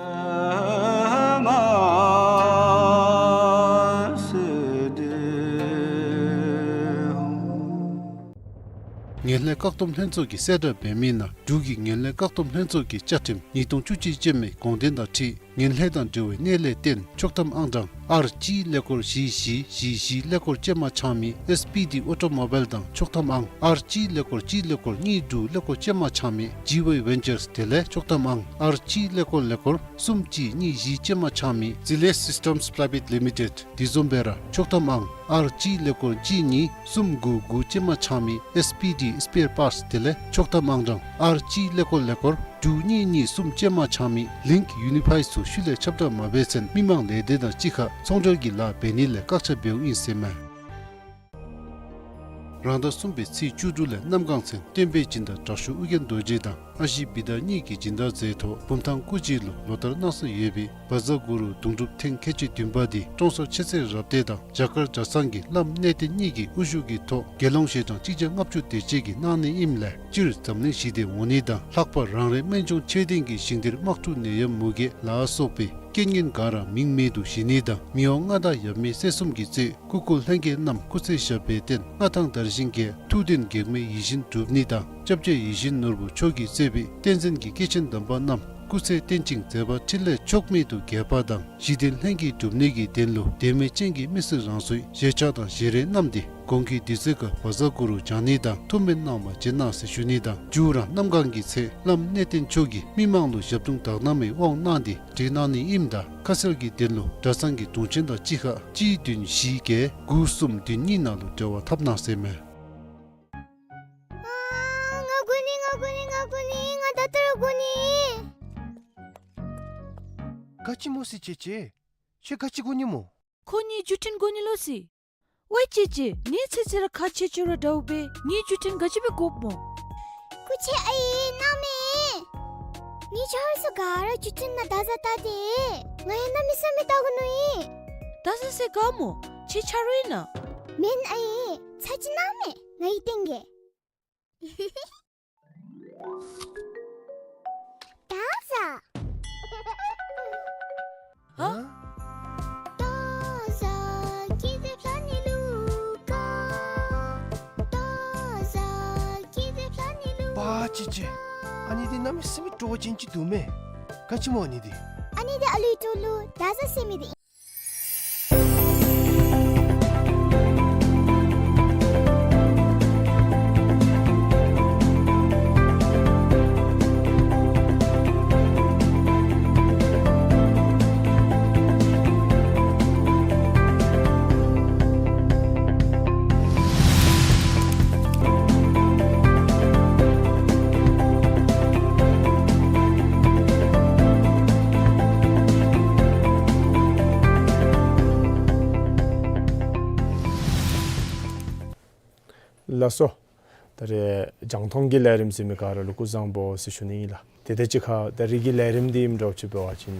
ངན་ལྷད་བཀག་སྡོམ་ལྷན་ཚོགས་ཀྱིས་གསལ་བསྒྲགས་འབད་མི་ནང་འབྲུག་གི་ངན་ལྷད་བཀག་སྡོམ་ལྷན་ཚོགས་ཀྱི་བཅའ་ཁྲིམས་ཉིས་སྟོང་བཅུ་གཅིག་ཅན་མའི་དགོངས་དོན་དང་འཁྲིལ། ངན་ལྷད་དང་འབྲེལ་བའི་གནས་ལས་བརྟེན་ཆོག་ཐམ་ཨང་གྲངས་ཨར་གཅིག་ཀླད་ཀོར་བཞི་བཞི་བཞི་བཞི་ཀླད་ཀོར་ཅན་མ་ཚང་མི་ཨེས་པི་ཌི་ཨོ་ཊོ་མོ་བཱའིལ་དང་ཆོག་ཐམ་ཨང་ཨར་གཅིག་ཀླད་ཀོར་གཅིག་ཀླད་ཀོར་གཉིས་དྲུག་ཀླད་ཀོར་ཅན་མ་ཚང་མི་ཇི་ཝའི་ཝེན་ཅརས་དེ་ལས་ཆོག་ཐམ་ཨང་ཨར་གཅིག་ཀླད་ཀོར་ཀླད་ཀོར་གསུམ་གཅིག་གཉིས་བཞི་ཅན་མ་ཚང་མི་ཛི་ལེ་སིས་ཊམས་པྲའི་བེཊ་ལི་མི་ཊེཌ། དེ་བཟུམ་སྦེ་ར་ཆོག་ཐམ་ཨང་ཨར་གཅིག་ཀླད་ཀོར་གཅིག་གཉིས་གསུམ་དགུ་དགུ་ཅན་མ་ཚང་མི་ཨེས་པི་ཌི་སི་པེར་པཱརཊསི་དེ་ལས་ཆོག་ཐམ་ཨང་གྲངས་ཨར་གཅིག་ཀླད་ཀོར་ཀླད་ཀོར་དྲུག་གཉིས་གཉིས་གསུམ་ཅན་མ་ཚང་མི་ལིངཀ་ཡུ་ནི་ཕའི་ཚུ་ཤུལ་ལས་ཁྱབ་བསྒྲགས་མ་འབད་ཚེན་མི་མང་ལས་སྡེ་དང་གཅིག་ཁར་ཚོང་འབྲེལ་གྱི་ལཱ་འབད་ནི་ལས་བཀག་ཆ་འབདཝ་ཨིན་ཟེར་མས། རང་ཟླ་གསུམ་པའི་ཚེས་བཅུ་དྲུག་ལས་གནམ་གང་ཚེ་བསྟན་པའི་སྦྱིན་བདག་དྲག་ཤོས་ཨོ་རྒྱན་རྡོ་རྗེ་དང་ཨ་ཞེ་བི་དྷ་གཉིས་ཀྱི་སྦྱིན་བདག་མཛད་ཐོག་བུམ་ཐང་སྐུ་རྗེས་ལུ་ལོ་ལྟར་གནང་སྲོལ་ཡོད་པའི་བཛྲ་གུ་རུ་གདུང་སྒྲུབ་ཐེངས་ཁལ་གཅིག་བདུན་པ་འདི་ཀྲོང་གསར་མཆེད་ཚད་རབ་སྡེ་དང་རྒྱ་གར་གྲྭ་ཚང་གི་བླམ་གནས་བརྟན་གཉིས་ཀྱི་དབུ་བཞུགས་ཀྱི་ཐོག་དགེ་སློང་ཞལ་གྲངས་གཅིག་བརྒྱ་ལྔ་བཅུ་དེ་ཅིག་གིས་གནང་ནི་ཨིནམ་ལས་སྤྱིར་འཛམ་གླིང་ཞི་བདེ་འོང་ནི་དང་ལྷག་པར་རང་རེའི་སྨན་ལྗོངས་ཆོས་ལྡན་གྱི་ཞིང་སྡེར་དམག་འཁྲུག་ནད་ཡམས་མུ་གེ་ལ་སོགས་པའི་རྐྱེན་ངན་ག་ར་མིང་མེད་དུ་ཞི་ནི་དང་མི་དབང་མངའ་བདག་ཡབ་མེས་སྲས་གསུམ་གྱིས་གཙོས་སྐུ་འཁོར་ལྷན་རྒྱས་རྣམས་སྐུ་ཚེ་ཞབས་པད་བརྟན་མངའ་ཐང་དར་ཞིང་རྒྱས། ཐུགས་འདུན་གེགས་མེད་ཡིད་བཞིན་འགྲུབ་ནི་དང་སྐྱབས་རྗེ་ཡིད་བཞིན་ནོར་བུ་མཆོག་གིས་གཙོས་པའི་བསྟན་འཛིན་གྱི་སྐྱེས་ཆེན་དམ་པ་རྣམས་སྐུ་ཚེ་བརྟན་ཅིང་མཛད་པ་འཕྲིན་ལས་ཕྱོགས་མེད་དུ་རྒྱས་པ་དང་ཞི་བདེ་ལྷན་སྐྱེས་འགྲུབ་ནི་གི་དོན་ལུ་དད་མོས་ཅན་གྱི་མི་སེར་རང་སོའི་ཞལ་ཆས་དང་ཞལ་རས་བསྣམས་ཏེ་གོང་གི་དུས་ཚོད་ཁར་བཛྲ་གུ་རུ་བགྱང་ནི་དང་ཐུགས་སྨོན་གནང་བར་བྱོན་གནང་ཟེར་ཞུ་ནི་དང་མཇུག་ར་གནམ་གང་གི་ཚེ་བླམ་གནས་བརྟན་མཆོག་གིས་མི་མང་ལུ་ཞབས་དྲུང་དག་སྣང་མའི་དབང་གནང་སྟེ་བགྲེས་གནང་ནི་ཨིནམ་ད་ཁ་གསལ་གྱི་དོན་ལུ་གྲྭ་ཚང་གི་དྲུང་ཆེན་དང་གཅིག་ཁར་གཅིག་བདུན་བཞི་བརྒྱད་དགུ་གསུམ་བདུན་གཉིས་ནང་ལུ་འབྲེལ་བ་འཐབ་གནང་ཟེར་མས། ཨ་ང་དགོ་ནི་ང་དགོ་ནི་ང་དགོ་ནི། ང་ད་ལྟོ་ར་དགོ་ནི། ག་ཅི་སྨོ་ཟེར་ཅེ་ཅེ། ཁྱོད་ག་ཅི་དགོ་ནི་སྨོ། ཁོ་གཉིས་བརྒྱུད་འཕྲིན་དགོ་ནི་ལོ་ཟེར། ཝའེ་ཅེ་ཅེ། ངེའི་ཚེ་ཚེ་ར་ཁ་ཆེ་ཆེ་ར་འདྲཝ་སྦེ་ངེའི་བརྒྱུད་འཕྲིན་ག་ཅི་སྦེ་དགོཔ་སྨོ། སྐུ་མཁྱེན་ཨའི་གནང་མས། ངེའི་ཆ་རོགས་ཚུ་ག་ར་བརྒྱུད་འཕྲིན་ནང་བདའ་ཟ་བལྟ་སྟེ། ང་ཡང་གནམ་མེད་ས་མེད་བལྟ་དགོ་མནོ་ཡི། བདའ་ཟ་ཟེར་ག་སྨོ། ཁྱེད་ཆ་རོགས་ཨིན་ན། མེན་ཨའི། ཚར་གཅིག་གནང་མས། ང་གིས་སྟོན་གེ། བདའ་ཟ། ཧ། བདའ་ཟ་ཀི་ཟེ་ཕྱ་ནི་ལུ་ཀ། བདའ་ཟ་ཀི་ཟེ་ཕྱ་ནི་ལུ། པ་ཅི་ཅི། ཨ་ནི་འདི་གནམ་མེད་ས་མེད་སྤྲོ་བ་ཅན་ཅིག་འདུག་མས། ག་ཅི་སྨོ་ཨ་ནི་འདི། ཨ་ནི་འདི་ཨ་ལུའི་སྤྲོ་ལུ་བདའ་ཟ་ཟེར་མི་འདི། ལགས་སོ། ད་རེས་རྒྱང་མཐོང་གི་ལས་རིམ་གཟིགས་མི་ག་ར་ལུ་སྐུ་གཟུགས་བཟང་པོ་ཟེར་ཞུ་ནི་ཨིན་ལགས། དེ་དང་གཅིག་ཁར་ད་རེས་ཀྱི་ལས་རིམ་འདི་ཨིནམ་འདྲཝ་ཅིག་འབད་བ་ཅིན་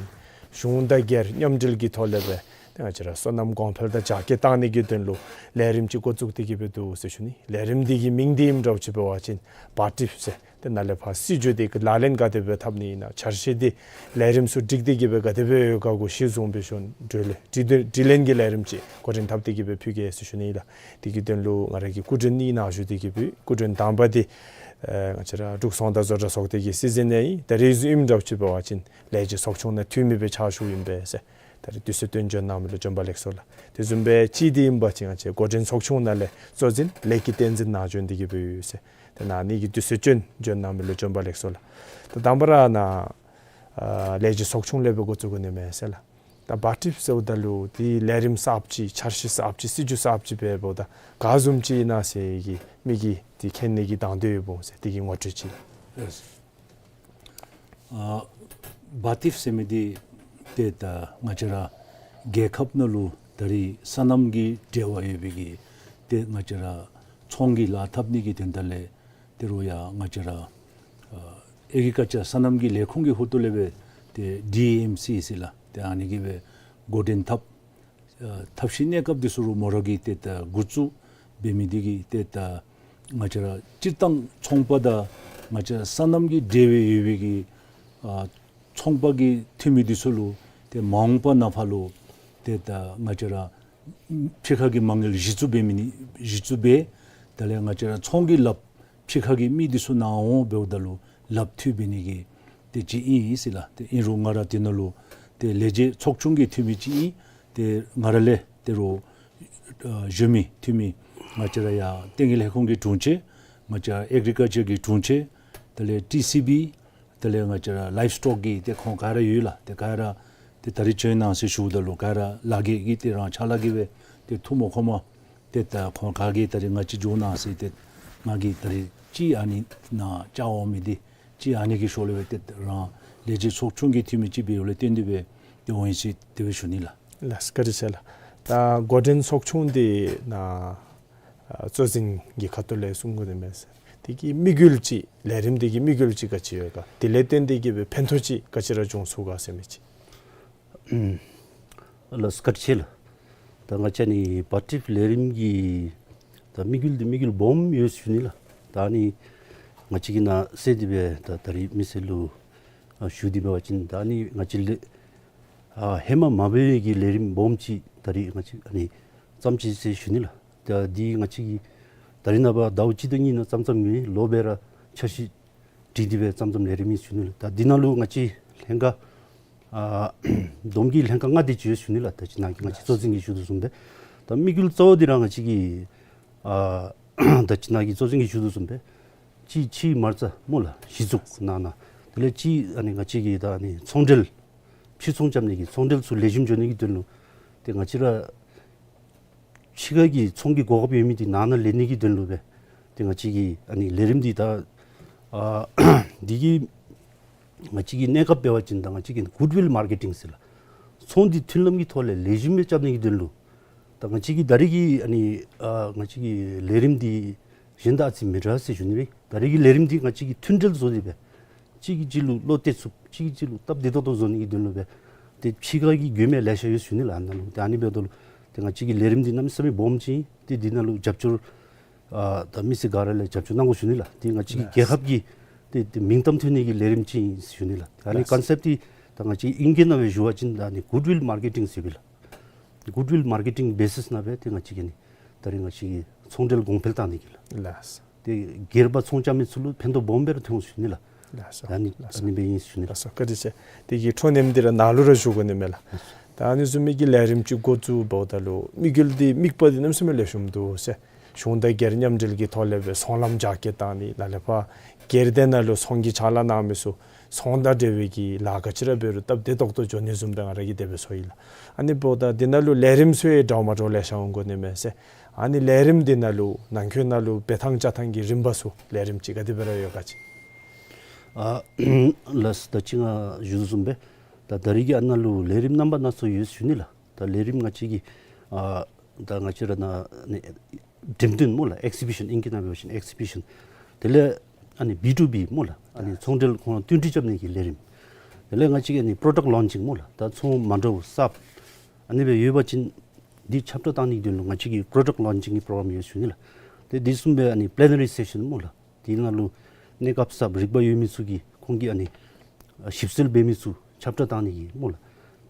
གཞུང་དང་སྒེར་མཉམ་འབྲེལ་གྱི་ཐོག་ལས་སྦེ་ཏེ་ང་བཅས་ར་སོ་ནམ་གོང་འཕེལ་དང་རྒྱ་སྐྱེད་གཏང་ནི་གི་དོན་ལུ་ལས་རིམ་ཅིག་འགོ་བཙུགས་ཏེ་གི་སྦེ་འདུག་ཟེར་ཞུ་ནི། ལས་རིམ་འདི་གི་མིང་འདི་ཨིནམ་འདྲཝ་ཅིག་འབད་བ་ཅིན་བཱ་ཊིཕ་ཟེར། ཏེ་ནཱ་ལས་ཕར་སྲིད་བྱུས་འདི་གི་ལག་ལེན་ག་དེ་སྦེ་འཐབ་ནི་ཨིན་ན། འཆར་གཞི་འདི་ལས་རིམ་ཚུ་སྒྲིག་སྟེ་གི་སྦེ་ག་དེ་སྦེ་ཡོད་ག་གུ་གཞི་བཟུང་སྦེ་ཞུ་ནི། དྲི་ལན་དྲི་ལན་དྲི་ལན་གྱི་ལས་རིམ་ཅིག་འགོ་འདྲེན་འཐབ་སྟེ་གི་སྦེ་ཕུལ་གེ་ཟེར་ཞུ་ནི་ཨིན་ལགས། དེ་གི་དོན་ལུ་ང་ར་གི་སྐུ་མགྲོན་གཉིས་ནཱ་བཞུགས་ཏེ་གི་སྦེ་ཡོད། སྐུ་མགྲོན་དང་པ་འདི་ཨེ་ང་བཅས་ར་འབྲུག་ཚོང་དང་བཟོ་གྲྭ་ཚོགས་སྡེ་གི་སྲིད་འཛིན་ཨིན། ད་རེས་ཨིནམ་འདྲཝ་ཅིག་འབད་བ་ཅིན་ལས་བྱེད་ཚོགས་ཆུང་ནང་འཐུས་མི་སྦེ་ཕྱག་ཞུཝ་ཨིན་པས་ཟེར། ད་རེས་དུས་ཚོད་བཏོན་འབྱོན་གནང་མི་ལུ་བྱོན་པ་ལེགས་སོ་ལགས། དེ་བཟུམ་སྦེ་གཅིག་འདི་ཨིན་པ་ཅིན་ང་བཅས་འགོ་འདྲེན་ཚོགས་ཆུང་ནང་ལས་གཙོ་འཛིན་ལས་ཀྱི་བསྟན་འཛིན་ནཱ་བྱོན་ཏེ་གི་སྦེ་ཡོད་ཟེར། ཏེ་ནཱ་ནི་གི་དུས་ཚོད་བཏོན་འབྱོན་གནང་མི་ལུ་བྱོན་པ་ལེགས་སོ་ལགས། ད་དང་པ་ར་ནཱ་ཨ་ལས་བྱེད་ཚོགས་ཆུང་ལས་སྦེ་འགོ་བཙུགས་དགོ་ནི་མས་ཟེར་ལགས། ད་བཱ་ཊིཕ་ཟེརཝ་ད་ལུ་འདི་ལས་རིམ་གསརཔ་ཅིག་འཆར་གཞི་གསརཔ་ཅིག་སྲིད་བྱུས་གསརཔ་ཅིག་འབདཝ་ད་ག་བཟུམ་ཅིག་ཨིན་ན་ཟེར་གྱི་མི་གིས་འདི་མཁྱེན་ནི་གི་དང་འདོད་ཡོདཔ་འོང་ཟེར་དེ་གི་ངོ་སྤྲོད་ཅིག། ལགས། ཨ་བཱ་ཊིཕ་ཟེར་མི་འདི་ཏེ་ད་ང་བཅས་ར་རྒྱལ་ཁབ་ནང་ལུ་ད་རེས་སོ་ནམ་གྱི་འབྲེལ་བ་ཡོད་པའི་གི་ཏེ་ང་བཅས་ར་ཚོང་གི་ལཱ་འཐབ་ནི་གི་དོན་དག་ལས་ཏེ་རུང་ཡང་ང་བཅས་ར་ཨ་ཨེག་རི་ཀལ་ཅར་སོ་ནམ་གྱི་ལས་ཁུངས་ཀྱི་ཧོངས་ལས་སྦེ་ཏེ་ཌི་ཨེམ་སི་ཟེར་ལགས། ཏེ་ཨ་ནི་གིས་སྦེ་འགོ་འདྲེན་འཐབ། ཨ་ཐབས་ཤེས་གནས་སྐབས་འདི་ཚུ་རུང་མོ་ར་གིས་ཏེ་ད་འགོ་བཙུགས་འབད་མི་འདི་གིས་ཏེ་ད་ང་བཅས་ར་སྤྱིར་བཏང་ཚོང་པ་དང་ ང་བཅས་སོ་ནམ་གྱི་འབྲེལ་བའི་ཡོད་པའི་གི་ཨ་ཚོང་པ་གི་འཐུས་མི་འདི་ཚུ་ལུ་ཏེ་མ་འོངས་པ་ནང་ཕར་ལུ་ཏེ་ད་ང་བཅས་ར་ཕྱི་ཁ་གི་མ་དངུལ་གཞི་བཙུགས་འབད་མི་ནི་གཞི་བཙུགས་འབད། དེ་ལས་ང་བཅས་ར་ཚོང་གི་ལགཔ་ཕྱི་ཁ་གི་མི་འདི་ཚུ་ནཱ་འོང་འབདཝ་ད་ལུ་ལགཔ་མཐུད་འབད་ནི་གི་ཏེ་ཅིག་ཨིན་ཟེར་ལགས། ཏེ་ཨིན་རུང་ང་ར་དེ་ནང་ལུ་ཏེ་ལས་བྱེད་ཚོགས་ཆུང་གི་འཐུས་མི་ཅིག་ཨིན། ཏེ་ང་ར་ལས་ཏེ་རུང་ཨ་གཞོན་མི་འཐུས་མི་ང་བཅས་ར་ཡར་ལྟེ་གནས་ལས་ཁུངས་ཀྱི་དྲུང་ཆེན་ང་བཅས་ཨེག་རི་ཀལ་ཅར་གྱི་དྲུང་ཆེན་དེ་ལས་ཊི་སི་བི་དེ་ལས་ང་བཅས་ར་ལའིབ་སི་ཊོག་གི་ཏེ་ཁོང་ག་ར་ཡོད་ལགས། ཏེ་ག་ར་ཏེ་ད་རིས་བྱོན་གནང་ཟེར་ཞུཝ་ད་ལུ་ག་ར་ལཱ་གི་གི་ཏེ་རང་ཕྱག་ལཱ་གི་སྦེ་ཏེ་ཐུགས་མ་ཁོམ་པར་ཏེ་ད་ཁོང་ག་གིས་ད་རིས་ང་བཅས་འགྱོ་གནང་ཟེར་ཏེ་ང་གིས་ད་རིས་ཅིག་ཨ་ནི་ནཱ་བཅར་འོང་མི་འདི་ཅིག་ཨ་ནི་གི་ཤུལ་ལས་སྦེ་ཏེ་རང་ལས་བྱེད་ཚོགས་ཆུང་གི་འཐུས་མི་ཅིག་འབདཝ་ལས་བརྟེན་ཏེ་སྦེ་ཏེ་འོང་ཡི་ཟེར་དེ་སྦེ་ཞུ་ནི་ལགས། ལགས་བཀའ་དྲིན་ཆེ་ལགས། ད་འགོ་འདྲེན་ཚོགས་ཆུང་འདི་ནཱ་ཨ་གཙོ་འཛིན་གྱི་ཁ་ཐུག་ལས་གསུང་དགོ་ནི་མས་ཟེར། དེ་གི་དམིགས་ཡུལ་ཅིག་ལས་རིམ་འདི་གི་དམིགས་ཡུལ་ཅིག་ག་ཅི་ཡོད་ག། དེ་ལས་བརྟེན་ཏེ་གི་སྦེ་ཕན་ཐོགས་ཅིག་ག་ཅི་ར་འབྱུང་ཚུགས་ག་ཟེར་མི་ཅིག། ཨུམ། ལགས་བཀའ་དྲིན་ཆེ་ལགས། ད་ང་བཅས་ནི་བཱ་ཊིཕ་ལས་རིམ་གྱི་ད་དམིགས་ཡུལ་འདི་དམིགས་ཡུལ་སྦོམ་ཡོད་ཞུ་ནི་ལགས། ད་ནི་ང་བཅས་ཀྱིས་ནཱ་གསལ་ཏེ་སྦེ་ད་ད་རིས་མི་སེར་ལུ་ཨ་ཞུ་སྟེ་འབད་བ་ཅིན་ད་ནི་ང་བཅས་ལས་ཨ་ཧེ་མ་མ་འབད་བའི་གི་ལས་རིམ་སྦོམ་ཅིག་ད་རིས་ང་བཅས་ཨ་ནི་བརྩམས་ཅི་ཟེར་ཞུ་ནི་ལགས། ད་འདི་ང་བཅས་ཀྱིས་ད་རིས་ནངས་པ་ཟླཝ་གཅིག་དང་གཉིས་ནང་བརྩམ་བརྩམ་མེན། ལོ་སྦེ་ར་འཆར་གཞི་བྲིས་ཏེ་སྦེ་བརྩམ་བརྩམ་ལས་རིམ་ཨིན་ཞུ་ནི་ལགས། ད་འདི་ནང་ལུ་ང་བཅས་ལྷན་ཁག་ཨ་བསྡོམས་ཀྱིས་ལྷན་ཁག་ལྔ་དེ་ཅིག་ཡོད་ཞུ་ནི་ལགས། ད་ཅི་ནཱ་གི་ང་བཅས་གཙོ་འཛིན་གྱིས་ཞུ་དོ་བཟུམ་སྦེ་ད་དམིགས་ཡུལ་གཙོ་བོ་འདི་ར་ང་བཅས་ཀྱིས་ཨ་ད་ཅི་ནཱ་གི་གཙོ་འཛིན་གྱིས་ཞུ་དོ་བཟུམ་སྦེ་ཅིག་ཕྱིའི་མ་རྩ་སྨོ་ལགས་གཞི་བཙུགས་གནང་ནི། དེ་ལས་ཅིག་ཨ་ནི་ང་བཅས་ཀྱི་ད་ཨ་ནི་ཚོང་འབྲེལ་ཕྱིར་ཚོང་རྐྱབ་ནི་གི་ཚོང་འབྲེལ་ཚུ་ལེགས་ཤོམ་འགྱོ་ནི་གི་དོན་ལུ་ཏེ་ང་བཅས་ར་ཕྱི་ཁ་གི་ཚོང་གི་གོ་སྐབས་ཡོད་མི་འདི་ནང་ན་ལེན་ནི་གི་དོན་ལུ་སྦེ་ཏེ་ང་བཅས་ཀྱིས་ཨ་ནི་ལས་རིམ་འདི་ད་ཨ་འདི་གི་ང་བཅས་ཀྱི་གནས་སྐབས་འབད་བ་ཅིན་ད་ང་བཅས་ཀྱིས་གུཌ་ཝིལ་མར་ཀེ་ཊིང་ཟེར་ལགས། ཚོང་འདི་མཐུན་ལམ་གྱི་ཐོག་ལས་ལེགས་ཤོམ་སྦེ་རྐྱབ་ནི་གི་དོན་ལུ་ད་ང་བཅས་ཀྱིས་ད་རིས་ཀྱི་ཨ་ནི་ཨ་ང་བཅས་ཀྱི་ལས་རིམ་འདི་གཞན་དང་ཨ་ཙི་མི་འདྲ་ཟེར་ཞུ་ནི་སྦེ། ད་རིས་ཀྱི་ལས་རིམ་འདི་ང་བཅས་ཀྱིས་མཐུན་འབྲེལ་བཟོ་སྟེ་སྦེ་གཅིག་གིས་གཅིག་ལུ་བློ་གཏད་ཚུགསཔ་གཅིག་གིས་གཅིག་ལུ་སྟབས་བདེ་ཏོག་ཏོ་བཟོ་ནི་གི་དོན་ལུ་སྦེ་ཏེ་ཕྱི་ཁ་གི་མགྱོནམ་ལེ་ཤ་ཡོད་ཞུ་ནི་ལགས། ཨ་ནཱ་ལུ་ཏེ་ཨ་ནི་འབདཝ་ད་ལུ་ཏེ་ང་བཅས་ཀྱི་ལས་རིམ་འདི་གནམ་མེད་ས་མེད་སྦོམ་ཅིག་ཨིན། ཏེ་འདི་ནང་ལུ་རྒྱབ་སྐྱོར་ཨ་ད་མི་སེར་ག་ར་ལས་རྒྱབ་སྐྱོར་གནང་དགོ་ཞུ་ནི་ལགས། ཏེ་ང་བཅས་ཀྱི་རྒྱལ་ཁབ་ཀྱི་ཏེ་ཏེ་མིང་གཏམ་ཐོན་ནི་གི་ལས་རིམ་ཅིག་ཨིན་ཞུ་ནི་ལགས། ཨ་ནི་ཀོན་སེཔཊ་འདི་ད་ང་བཅས་ཨིང་སྐད་ནང་སྦེ་ཞུ་བ་ཅིན་ད་ཨ་ནི་གུཌ་ཝིལ་མར་ཀེ་ཊིང་ཟེར་སྦེ་ལགས། གུཌ་ཝིལ་མར་ཀེ་ཊིང་བེ་སིསི་ནང་སྦེ་ཏེ་ང་བཅས་ཀྱིས་ནི་ད་རིས་ང་བཅས་ཀྱི་ཚོང་འབྲེལ་གོང་འཕེལ་བཏང་ནི་གི་ལགས། ལགས། ཏེ་སྒེར་པ་ཚོང་རྐྱབ་མི་ཚུ་ལུ་ཕན་ཐོགས་སྦོམ་སྦེ་ར་ཐོན་ཞུ་ནི་ལགས། ལགས་སོ། ཨ་ནི་ལགས་སོ། ཨ་ནི་སྦེ་ཨིན་ཞུ་ནི་ལགས། ལགས་སོ། བཀའ་དྲིན་ཆེ། དེ་གི་འཕྲོ་མཐུད་དེ་ར་ནཱ་ལུ་ར་ཞུ་དགོ་ནི་མས་ལགས། ད་ཨ་ནི་བཟུམ་མའི་གི་ལས་རིམ་ཅིག་འགོ་བཙུགས་འབདཝ་ད་ལུ་དམིགས་ཡུལ་འདི་དམིགས་པ་འདི་གནམ་མེད་ས་མེད་ལེགས་ཤོམ་འདུག་ཟེར། གཞུང་དང་སྒེར་མཉམ་འབྲེལ་གྱི་ཐོག་ལས་སྦེ་ཚོང་ལམ་རྒྱ་སྐྱེད་བཏང་ནི་ནཱ་ལས་ཕར་སྒེར་སྡེ་ནང་ལུ་ཚོང་གི་ཕྱག་ལཱ་གནང་མི་ཚུ་ཚོང་དང་འབྲེལ་བའི་གི་ལཱ་ག་ཅི་ར་འབད་རུང་སྟབས་བདེ་ཏོག་ཏོ་འགྱོ་ནི་བཟུམ་སྦེ་ང་ར་གིས་དེ་སྦེ་ཚོར་ཡི་ལགས། ཨ་ནི་འབདཝ་ད་འདི་ནང་ལུ་ལས་རིམ་ཚུ་ཡང་འདྲཝ་མ་འདྲཝ་ལེ་ཤ་འོང་དགོ་ནི་མས་ཟེར། ཨ་ནི་ལས་རིམ་འདི་ནང་ལུ་ནང་འཁོད་ནང་ལུ་འབད་ཐངས་བཅའ་ཐངས་ཀྱི་རིམ་པ་ཚུ་ལས་རིམ་ཅིག་ག་དེ་སྦེ་ར་ཡོད་ག་ཅིག། ཨ་ལགས་སོ། ད་ཅི་ང་ཞུ་དོ་བཟུམ་སྦེ་ད་ད་རིས་ཀྱི་ཨ་ནཱ་ལུ་ལས་རིམ་རྣམ་པ་སྣ་ཚོགས་ཡོད་ཞུ་ནི་ལགས། ད་ལས་རིམ་ང་བཅས་ཀྱི་ཨ་ད་ང་བཅས་ར་ནཱ་ནི་འགྲེམས་སྟོན་སྨོ་ལགས། ཨེག་སི་བི་ཤཱན་ཨིང་སྐད་ནང་འབད་བ་ཅིན་ཨེག་སི་བི་ཤཱན། དེ་ལས་ཨ་ནི་བི་ཊུ་བི་སྨོ་ལགས། ཨ་ནི་ཚོང་འབྲེལ་ཁོང་བསྟུན་གྲོས་རྐྱབ་ནི་གི་ལས་རིམ། དེ་ལས་ང་བཅས་ཀྱི་ཨ་ནི་པྲོ་ཌག་ལོན་ཅིང་སྨོ་ལགས། ད་ཚོང་མ་འདྲཝ་གསརཔ་ཨ་ནི་སྦེ་ཡོད་པ་ཅིན་འདི་ཁྱབ་བསྒྲགས་བཏང་ནི་གི་དོན་ལུ་ང་བཅས་ཀྱི་པྲོ་ཌག་ལོན་ཅིང་གི་པྲོ་གྲམ་ཡོད་ཞུ་ནི་ལགས། ཏེ་དེ་བཟུམ་སྦེ་ཨ་ནི་པི་ལེ་ན་རི་སེ་ཤཱན་སྨོ་ལགས། དེ་ནང་ལུ་གནས་སྐབས་གསརཔ་རིག་པ་ཡོད་མི་ཚུ་གིས་ཁོང་གིས་ཨ་ནི་ཨ་ཞིབ་འཚོལ་འབད་མི་ཚུ་ཁྱབ་བསྒྲགས་བཏང་ནི་གི་སྨོ་ལགས།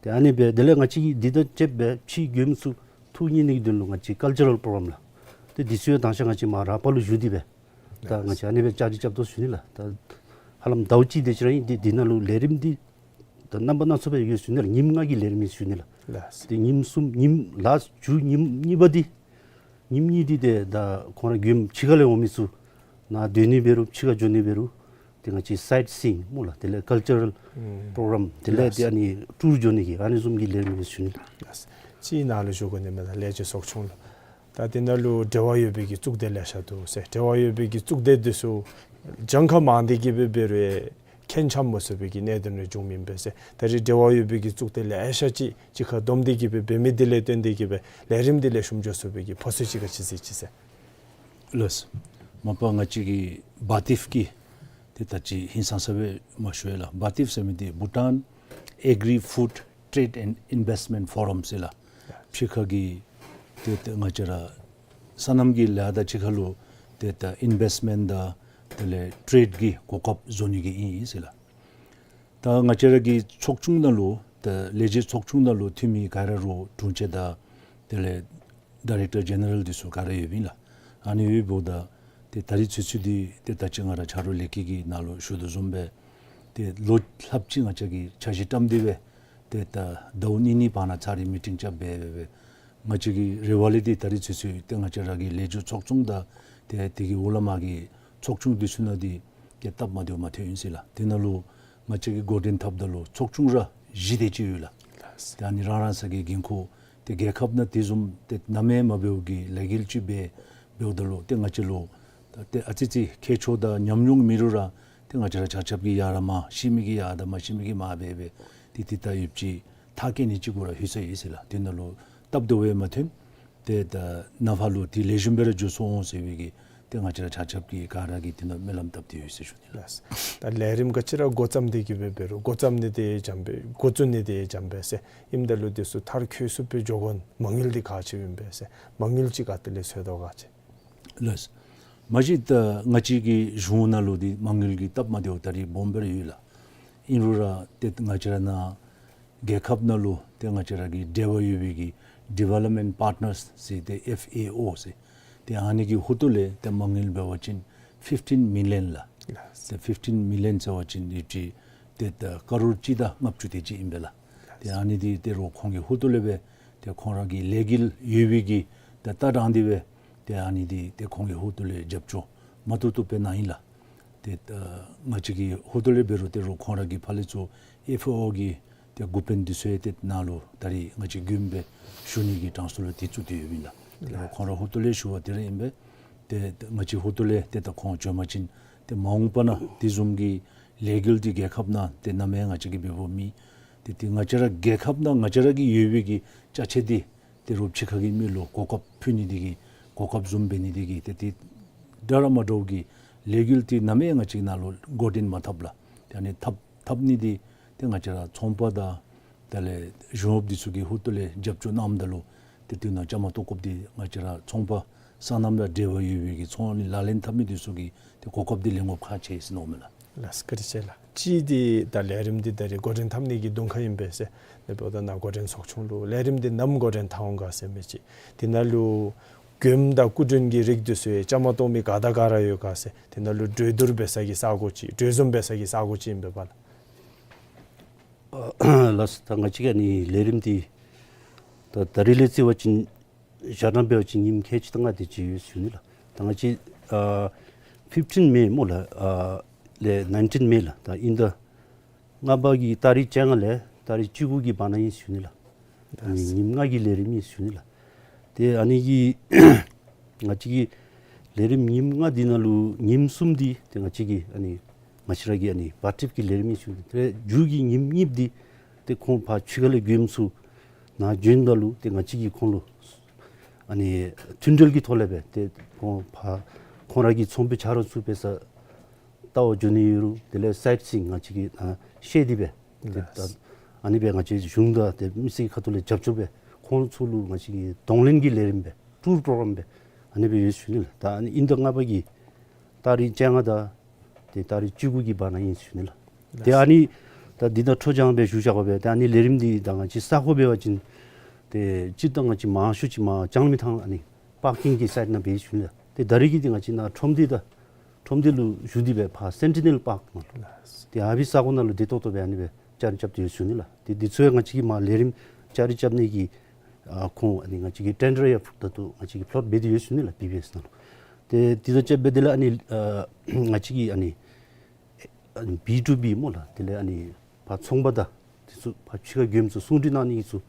ཏེ་ཨ་ནི་སྦེ་དེ་ལས་ང་བཅས་ཀྱིས་འདི་དང་བཅསཔ་སྦེ་ཕྱིའི་མགྱོནམ་ཚུ་ཐུགས་མཉེས་ནི་གི་དོན་ལུ་ང་བཅས་ཀལ་ཅར་རཱལ་པྲོ་གྲམ་ལགས། ཏེ་འདི་ཚུ་ཡང་མདང་ཞག་ང་བཅས་མར་རག་པ་ལུ་བཞུགས་ཏེ་སྦེ་ད་ང་བཅས་ཨ་ནི་སྦེ་བཅའ་སྒྲིག་རྐྱབ་དོ་ཞུ་ནི་ལགས། ད་ཧ་ལམ་ཟླཝ་གཅིག་དེ་ཅིག་ར་ཨིན། ཏེ་འདི་ནང་ལུ་ལས་རིམ་འདི་ད་རྣམ་པ་སྣ་ཚོགས་སྦེ་ཡོད་ཞུ་ནི་ལགས། ཉིནམ་ལྔ་གི་ལས་རིམ་ཨིན་ཞུ་ནི་ལགས། ལགས། ཏེ་ཉིནམ་གསུམ་ཉིནམ་ལཱསི་མཇུག་ཉིནམ་གཉིས་པ་འདི་ཉིནམ་གཉིས་འདི་ཏེ་ད་ཁོང་ར་མགྱོནམ་ཕྱི་ཁ་ལས་འོང་མི་ཚུ་ནཱ་སྡོད་ནི་འབད་རུང་ཕྱི་ཁ་འགྱོ་ནི་འབད་རུང་ཏེ་ང་བཅས་སའིཊ་སིའིང་སྨོ་ལགས། དེ་ལས་ཀལ་ཅར་རཱལ་ཨུམ་པྲོ་གྲམ་དེ་ལས་ཏེ་ལགས། ཨ་ནི་ཊུར་འགྱོ་ནི་གི་ཨ་ནི་བཟུམ་གྱི་ལས་རིམ་ཨིན་ཞུ་ནི་ལགས། ལགས། ཅིག་ནཱ་ལུ་ཞུ་དགོ་ནི་མས་ལགས། ལས་བྱེད་ཚོགས་ཆུང་ལུ། ད་འདི་ནང་ལུ་འབྲེལ་བ་ཡོད་པའི་གི་གཙུག་སྡེ་ལེ་ཤ་འདུག་ཟེར། འབྲེལ་བ་ཡོད་པའི་གི་གཙུག་སྡེ་འདི་ཚུ་གྱངས་ཁ་མང་སྟེ་གི་སྦེ་འབད་རུང་ཁྱེན་འཆམ་མ་ཚུགས་པའི་གི་གནད་དོན་རེ་བྱུངམ་ཨིན་པས་ཟེར། ད་རིས་འབྲེལ་བ་ཡོད་པའི་གི་གཙུག་སྡེ་ལེ་ཤ་ཅིག་གཅིག་ཁར་བསྡོམས་ཏེ་གི་སྦེ་འབད་མི་འདི་ལས་བརྟེན་ཏེ་གི་སྦེ་ལས་རིམ་འདི་ལེགས་ཤོམ་འགྱོ་ཚུགས་པའི་གི་ཕོག་ཐུག་ཅིག་ག་ཅི་གཟིགས་ཅི་ཟེར། ལགས། མ་པ་ང་བཅས་ཀྱི་བཱ་ཊིཕ་གི་ཏེ་ད་ཅི་ཧིང་སངས་ས་སྦེ་མ་ཞུ་ཡི་ལགས། བཱ་ཊིཕ་ཟེར་མི་འདི་Bhutan Agri Food Trade and Investment Forum ཟེར་ལགས། ཕྱི་ཁ་གི་ཏེ་ཏེ་ང་བཅས་ར་སོ་ནམ་གྱི་ལཱ་དང་གཅིག་ཁར་ལུ་ཏེ་ད་ཨིན་བེསཊ་མེནཊ་དང་ དེ་ལས་ཊེཌ་ཀྱི་གོ་སྐབས་བཟོ་ནི་གི་ཨིན་ཟེར་ལགས། ད་ང་བཅས་ར་གི་ཚོགས་ཆུང་ནང་ལུ་ད་ལས་བྱེད་ཚོགས་ཆུང་ནང་ལུ་འཐུས་མི་ག་ར་ར་དྲུང་ཆེན་དང་དེ་ལས་ཌའི་རེཀ་ཊར་ཇེ་ནེ་རཱལ་འདི་ཚུ་ག་ར་ཡོདཔ་ཨིན་ལགས། ཨ་ནི་ཡོདཔ་ད་ཏེ་ད་རིས་ཚུན་ཚོད་འདི་ཏེ་ད་ཅི་ང་ར་ཆ་རོགས་ལས་ཀྱི་གི་ནང་ལུ་ཞུ་དོ་བཟུམ་སྦེ་ཏེ་ལོ་ལྷགཔ་ཅིག་ང་བཅས་ཀྱིས་འཆར་གཞི་བཀྲམ་སྟེ་སྦེ་ཏེ་ད་ཟླཝ་གཉིས་གཉིས་བར་ན་ཚར་རེ་མི་ཊིང་རྐྱབ་སྦེ་སྦེ་སྦེ་ང་བཅས་ཀྱི་རེ་བ་ལས་འདི་ད་རིས་ཚུན་ཚོད་ཏེ་ང་བཅས་ར་གི་ལས་བྱེད་ཚོགས་ཆུང་དང་ཏེ་དེ་གི་འོག་ལས་མར་གྱི་ཚོགས་ཆུང་འདི་ཚུ་ནང་འདི་ཏེ་སྟབས་མ་བདེཝ་མ་ཐོན་ཡི་ཟེར་ལགས། དེ་ནང་ལུ་ང་བཅས་ཀྱིས་འགོ་འདྲེན་འཐབ་ད་ལུ་ཚོགས་ཆུང་ར་བཞི་དེ་ཅིག་ཡོད་ལགས། ཏེ་ཨ་ནི་རང་རང་སོ་གི་འགན་ཁུར་ཏེ་རྒྱལ་ཁབ་ནང་དེ་བཟུམ་ཏེ་ནམ་ཡང་མ་འབདཝ་གི་ལས་འགུལ་ཅིག་འབད་འབདཝ་ད་ལུ་ཏེ་ང་བཅས་ལུ་ད་ཏེ་ཨ་ཙི་ཙི་ཁྱད་ཆོས་དང་ཉམས་མྱོང་མེད་རུང་ར་ཏེ་ང་བཅས་ར་ཆ་ཁྱབ་ཀྱིས་ཡར་ར་མར་ཤེས་མི་གིས་ཡར་དང་མ་ཤེས་མི་གིས་མར་འབད་འབད་ཏེ་ཏེ་ད་ཡོདཔ་ཅིག་ཐག་བཀོད་ནི་ཅིག་གུ་ར་ལྷོད་སོ་ཡི་ཟེར་ལགས། དེ་ནང་ལུ་སྟབས་བདེཝ་མ་ཐོན། ཏེ་ད་ནངས་པ་ལུ་ཏེ་ལེགས་ཤོམ་སྦེ་ར་འགྱོ་སོང་ཟེར་བའི་གི་ཏེ་ང་བཅས་ར་ཆ་ཁྱབ་ཀྱིས་ག་ར་གིས་དེ་ནང་སྨོན་ལམ་བཏབ་སྟེ་ཡོད་ཟེར་ཞུ་ནི་ལགས། ད་ལས་རིམ་ག་ཅི་ར་འགོ་བརྩམས་ཏེ་གི་སྦེ་འབད་རུང་འགོ་བརྩམས་ནི་དེ་འཇམ་སྦེ་འགོ་བཙུགས་ནི་དེ་འཇམ་སྦེ་ཟེར་ཨིནམ་ད་ལུ་དེ་ཚུ་མཐར་འཁྱོལ་ཚུགས་པའི་འགྱོ་དགོ་ནི་མ་དངུལ་འདི་ག་ཅི་ཨིན་པས་ཟེར་མ་དངུལ་ཅིག་ག་ཏེ་ལས་འཚོལ་དོ་ག་ཅི། ལགས། མ་གཞི་ད་ང་བཅས་ཀྱི་གཞུང་ནང་ལུ་འདི་མ་དངུལ་གྱི་སྟབས་མ་བདེཝ་ད་རིས་སྦོམ་སྦེ་ར་ཡོད་ལགས། ཨིན་རུང་ར་ཏེ་ང་བཅས་ར་ནཱ་རྒྱལ་ཁབ་ནང་ལུ་ཏེ་ང་བཅས་ར་གི་འབྲེལ་བ་ཡོད་པའི་གི་ཌི་ཝེ་ལོབ་མེནཊ་པཱརཊ་ནརསི་ཟེར་ཏེ་ཨེཕ་ཨེ་ཨོ་ཟེར་ཏེ་ཨ་ནི་གི་ཧོངས་ལས་ཏེ་མ་དངུལ་འབད་བ་ཅིན་ཕིཕ་ཊིན་མི་ལི་ཡོན་ལགས། ཏེ་ཕིཕ་ཊིན་མི་ལི་ཡོན་ཟེར་བ་ཅིན་ཡོད་ཅི་ཏེ་ད་ཀ་རོར་གཅིག་དང་ལྔ་བཅུ་དེ་ཅིག་ཨིན་པས་ལགས། ཏེ་ཨ་ནི་འདི་ཏེ་རོགས་ཁོང་གི་ཧོངས་ལས་སྦེ་ཏེ་ཁོང་ར་གི་ལས་འགུལ་ཡོད་པའི་གི་ཏེ་ད་རང་འདི་སྦེ་ཏེ་ཨ་ནི་འདི་ཏེ་ཁོང་གི་ཧོངས་ལས་རྒྱབ་སྐྱོར་མ་བཏུབ་བཏུབ་སྦེ་གནང་ཡི་ལགས། ཏེ་ད་ང་བཅས་ཀྱི་ཧོངས་ལས་འབད་རུང་ཏེ་རོགས་ཁོང་ར་གི་ཕར་ལས་ཚུར་ཨེཕ་ཨོ་གི་ཏེ་འགོ་དཔོན་འདི་ཚུ་ཡང་ཏེ་ནཱ་ལུ་ད་རིས་ང་བཅས་མགྱོནམ་སྦེ་ཞུ་ནི་གི་གྲངས་སུ་ལུ་ཏེ་བཙུགས་ཏེ་ཡོདཔ་ཨིན་ལགས། ཏེ་རོགས་ཁོང་ར་ཧོངས་ལས་ཞུ་བ་དེ་ར་ཨིན་པས། ཏེ་ང་བཅས་ཧོངས་ལས་ཏེ་ད་ཁོང་འགྱོ་བ་ཅིན་ཏེ་མ་འོངས་པ་ནང་དེ་བཟུམ་གྱི་ལས་འགུལ་འདི་རྒྱལ་ཁབ་ནང་ཏེ་ནམ་ཡང་ང་བཅས་ཀྱིས་འབད་བ་མེད། ཏེ་ཏེ་ང་བཅས་ར་རྒྱལ་ཁབ་ནང་ང་བཅས་ར་གི་ཡོད་པའི་གི་ཅ་ཆས་འདི་ཏེ་རོགས་ཕྱི་ཁ་གི་མི་ལུ་གོ་སྐབས་ཕུལ་ནི་འདི་གིས་གོ་སྐབས་བཟུམ་འབད་ནི་འདི་གིས་ཏེ་ཏེ་འདྲ་ར་མ་འདྲཝ་གི་ལས་འགུལ་འདི་ནམ་ཡང་ང་བཅས་ནཱ་ལུ་འགོ་འདྲེན་མ་འཐབ་ལགས། ཏེ་ཨ་ནི་འཐབ་འཐབ་ནི་འདི་ཏེ་ང་བཅས་ར་ཚོང་པ་དང་དེ་ལས་གཞུང་གཡོགཔ་འདི་ཚུ་གི་ཧོངས་ལས་རྒྱབ་སྐྱོར་གནངམ་ད་ལུ་ཏེ་དེ་ནང་བཅའ་མར་གཏོགས་དགོཔ་འདི་ང་བཅས་ར་ཚོང་པ་སོ་ནམ་དང་འབྲེལ་བ་ཡོད་པའི་གི་ཚོང་ལཱ་ལེན་འཐབ་མི་འདི་ཚུ་གི་ཏེ་གོ་སྐབས་འདི་ལེན་དགོཔ་ཁག་ཆེ་ཟེར་མནོཝ་མས་ལགས། ལགས་བཀའ་དྲིན་ཆེ་ལགས། གཅིག་འདི་ད་ལས་རིམ་འདི་ད་རིས་འགོ་འདྲེན་འཐབ་ནི་གི་གདོང་ཁ་ཨིན་པས་ཟེར་ཨ་ནི་འབདཝ་ད་ནཱ་འགོ་འདྲེན་ཚོགས་ཆུང་ལུ་ལས་རིམ་འདི་ནམ་འགོ་འདྲེན་འཐབ་འོང་ག་ཟེར་མི་ཅིག། དེ་ནང་ལུ་མགྱོནམ་དང་སྐུ་མགྲོན་གྱི་རིགས་འདི་ཚུ་ཡང་བཅའ་མར་གཏོགས་མི་ག་དང་ག་ར་ཡོད་ག་ཟེར། དེ་ནང་ལུ་གྲོས་བསྡུར་འབད་ས་གི་ས་སྒོ་ཅིག་གྲོས་འཛོམས་འབད་ས་གི་ས་སྒོ་ཅིག་ཨིན་པས་པ་ལགས། ལགས་སོ། ད་ང་བཅས་ཀྱི་ཨ་ནི་ལས་རིམ་འདི་ད་ད་རིས་ལས་རྩིས་འབད་བ་ཅིན་ཞག་གྲངས་འབད་བ་ཅིན་ཉིནམ་ཁལ་གཅིག་དང་ལྔ་དེ་ཅིག་ཡོད་ཟེར་ཞུ་ནི་ལགས། ད་ང་བཅས་ཨ་ཕིཕ་ཊིན་མེ་སྨོ་ལགས། ཨ་ལས་ནའིན་ཊིན་མེ་ལགས། ད་ཨིན་ཟླ་ལྔ་པ་གི་ཏ་རིག་བཅོ་ལྔ་ལས་ཏ་རིག་བཅུ་དགུ་གི་བར་ན་ཨིན་ཟེར་ཞུ་ནི་ལགས། ཨ་ནི་ཉིནམ་ལྔ་གི་ལས་རིམ་ཨིན་ཟེར་ཞུ་ནི་ལགས། ཏེ་ཨ་ནི་གི་ང་བཅས་ཀྱི་ལས་རིམ་ཉིནམ་ལྔ་འདི་ནང་ལུ་ཉིནམ་གསུམ་འདི་ཏེ་ང་བཅས་ཀྱི་ཨ་ནི་ང་བཅས་ར་གི་ཨ་ནི་པར་ཊིབ་ཀྱི་ལས་རིམ་ཨིན་ཟེར་ཞུ་ནི། ཏེ་མཇུག་གི་ཉིནམ་གཉིས་འདི་ཏེ་ཁོང་ཕར་ཕྱི་ཁ་ལས་མགྱོནམ་ཚུ་ནཱ་བྱོནམ་ད་ལུ་ཏེ་ང་བཅས་ཀྱིས་ཁོང་ལུ་ཨ་ནི་མཐུན་འབྲེལ་གྱི་ཐོག་ལས་སྦེ་ཏེ་ཁོང་ཕར་ཁོང་ར་གི་ཚོང་པའི་ཆ་རོགས་ཚུ་འབད་ས་ལྟ་བར་འགྱོ་ནི་ཡོད་རུང་དེ་ལས་སའིཊ་སིང་ང་བཅས་ཀྱིས་ཨ་ཤེས་ཏེ་སྦེ་ཏེ་ད་ཨ་ནི་སྦེ་ང་བཅས་གཞུང་དང་ཏེ་མི་སེར་གྱི་ཁ་ཐུག་ལས་རྒྱབ་སྐྱོར་འབད་ཁོང་ཚུ་ལུ་ང་བཅས་ཀྱིས་གདོང་ལེན་གྱི་ལས་རིམ་སྦེ་ཊུར་པོ་རོ་གྲམ་སྦེ་ཨ་ནི་སྦེ་ཡོད་ཟེར་ཞུ་ནི་ལགས། ད་ཨ་ནི་ཨིན་ཟླ་ལྔ་པ་གི་ཏ་རིག་བཅོ་ལྔ་དང་ཏེ་ཏ་རིག་བཅུ་དགུ་གི་བར་ན་ཨིན་ཟེར་ཞུ་ནི་ལགས། ཏེ་ཨ་ནི་ད་འདི་ནང་འཕྲོ་སྦྱང་སྦེ་ཞུ་བཞག་པ་སྦེ་ཏེ་ཨ་ནི་ལས་རིམ་འདི་ད་ང་བཅས་ས་ཁོངས་འབད་བ་ཅིན་ཏེ་སྤྱིར་བཏང་ང་བཅས་མང་ཤོས་ཅིག་མར་ལྕང་མའི་ཐང་ཨ་ནི་པར་ཀིང་གི་སའིཊ་ནང་འབད་ཡི་ཟེར་ཞུ་ནི་ལགས། ཏེ་ད་རིས་ཀྱི་འདི་ང་བཅས་ནཱ་ཁྲོམ་སྡེ་དང་ཁྲོམ་སྡེ་ལུ་བཞུགས་ཏེ་སྦེ་ཕར་སེན་ཊི་ནེལ་པཱརཀ་ནང་ལུ་ཏེ་ཨ་ཕི་ས་ཁོངས་ནང་ལུ་བདེ་ཏོག་ཏོ་སྦེ་ཨ་ནི་སྦེ་བཅའ་རིས་རྐྱབ་སྟེ་ཡོད་ཟེར་ཞུ་ནི་ལགས། ཏེ་འདི་ཚུ་ཡང་ང་བཅས་ཀྱིས་མར་ལས་རིམ་བཅའ་རིས་རྐྱབ་ནི་གི་ཨ་ཁོང་ཨ་ནི་ང་བཅས་ཀྱིས་ཊེན་ཌར་ཡང་ཕུལ་ད་ལྟོ་ང་བཅས་ཀྱིས་ཕོ་ལོཊ་འབད་དེ་ཡོད་ཟེར་ཞུ་ནི་ལགས། བི་བི་ཨེསི་ནང་ལུ། ཏེ་འདི་དང་རྐྱབ་སྦེ་དེ་ལས་ཨ་ནི་ཨ་ང་བཅས་ཀྱིས་ཨ་ནི་ཨ་ནི་བི་ཊུ་བི་སྨོ་ལགས། དེ་ལས་ཨ་ནི་ཕར་ཚོང་པ་དང་དེ་ཚུ་ཕར་ཕྱི་ཁར་མགྱོནམ་ཚུ་ཟུང་འབྲེལ་གནང་ནི་གི་ཚུ་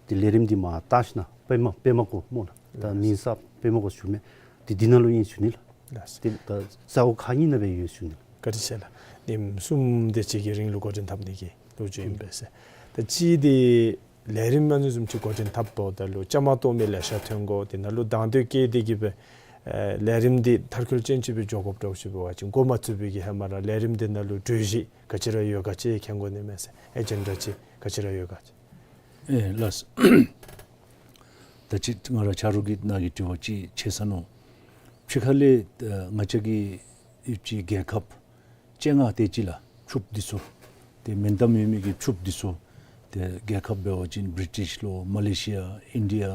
ཏེ་ལས་རིམ་འདི་མར་ལྟ་ཞིན་ན་པདྨ་པདྨ་སྒོ་སྨོ་ལགས། ད་མིང་གསརཔ་པདྨ་སྒོ་ཟེར་ཞུ་མི་འདི་འདི་ནང་ལུ་ཨིན་ཟེར་ཞུ་ནི་ལགས། ཏེ་ད་ས་གོ་ཁག་གཉིས་ནང་སྦེ་ཡོད་ཟེར་ཞུ་ནི་ལགས། བཀའ་དྲིན་ཆེ་ལགས། ཉིནམ་གསུམ་དེ་ཅིག་གི་རིང་ལུ་འགོ་འདྲེན་འཐབ་ནི་གི་ལོ་རྒྱུས་ཨིན་པས་ཟེར། ད་གཅིག་འདི་ལས་རིམ་ཨ་ནི་བཟུམ་ཅིག་འགོ་འདྲེན་འཐབ་འོངམ་ད་ལུ་བཅའ་མར་གཏོགས་མི་ལེ་ཤ་ཐོན་དགོ། དེ་ནང་ལུ་དང་འདོད་བསྐྱེད་དེ་གི་སྦེ་ཨེ་ལས་རིམ་འདི་མཐར་འཁྱོལ་ཅན་ཅིག་སྦེ་འགྱོ་དགོཔ་འདྲཝ་ཅིག་འབད་བ་ཅིན་འགོ་མ་བཙུགས་པའི་གི་ཧེ་མ་ར་ལས་རིམ་འདི་ནང་ལུ་གྲོས་གཞི་ག་ཅི་ར་ཡོད་ག་ཅིག་མཁྱེན་དགོ་ནི་མས་ཟེར། ཨེ་ཇེན་ཌ་ཅིག་ག་ཅི་ར་ཡོད་ག་ཅིག། ཨེ་ལགས། ད་ཅི་ང་ར་ཆ་རོགས་ཀྱི་ནཱ་གི་དྲི་བ་ཅིག་ཆད་སོ་ནུག། ཕྱི་ཁ་ལས་ཨ་ང་བཅས་ཀྱི་ ཡུལ་གྱི་རྒྱལ་ཁབ་བཅོ་ལྔ་དེ་ཅིག་ལགས། ཕྱུགཔོ་འདི་ཚུ་ཏེ་མེན་གཏམ་ཡོད་མི་གི་ཕྱུགཔོ་འདི་ཚུ་ཏེ་རྒྱལ་ཁབ་འབད་བ་ཅིན་བི་རི་ཊིཤ་ལོ་མ་ལེ་ཤི་ཡ་ཨིན་ཌི་ཡ་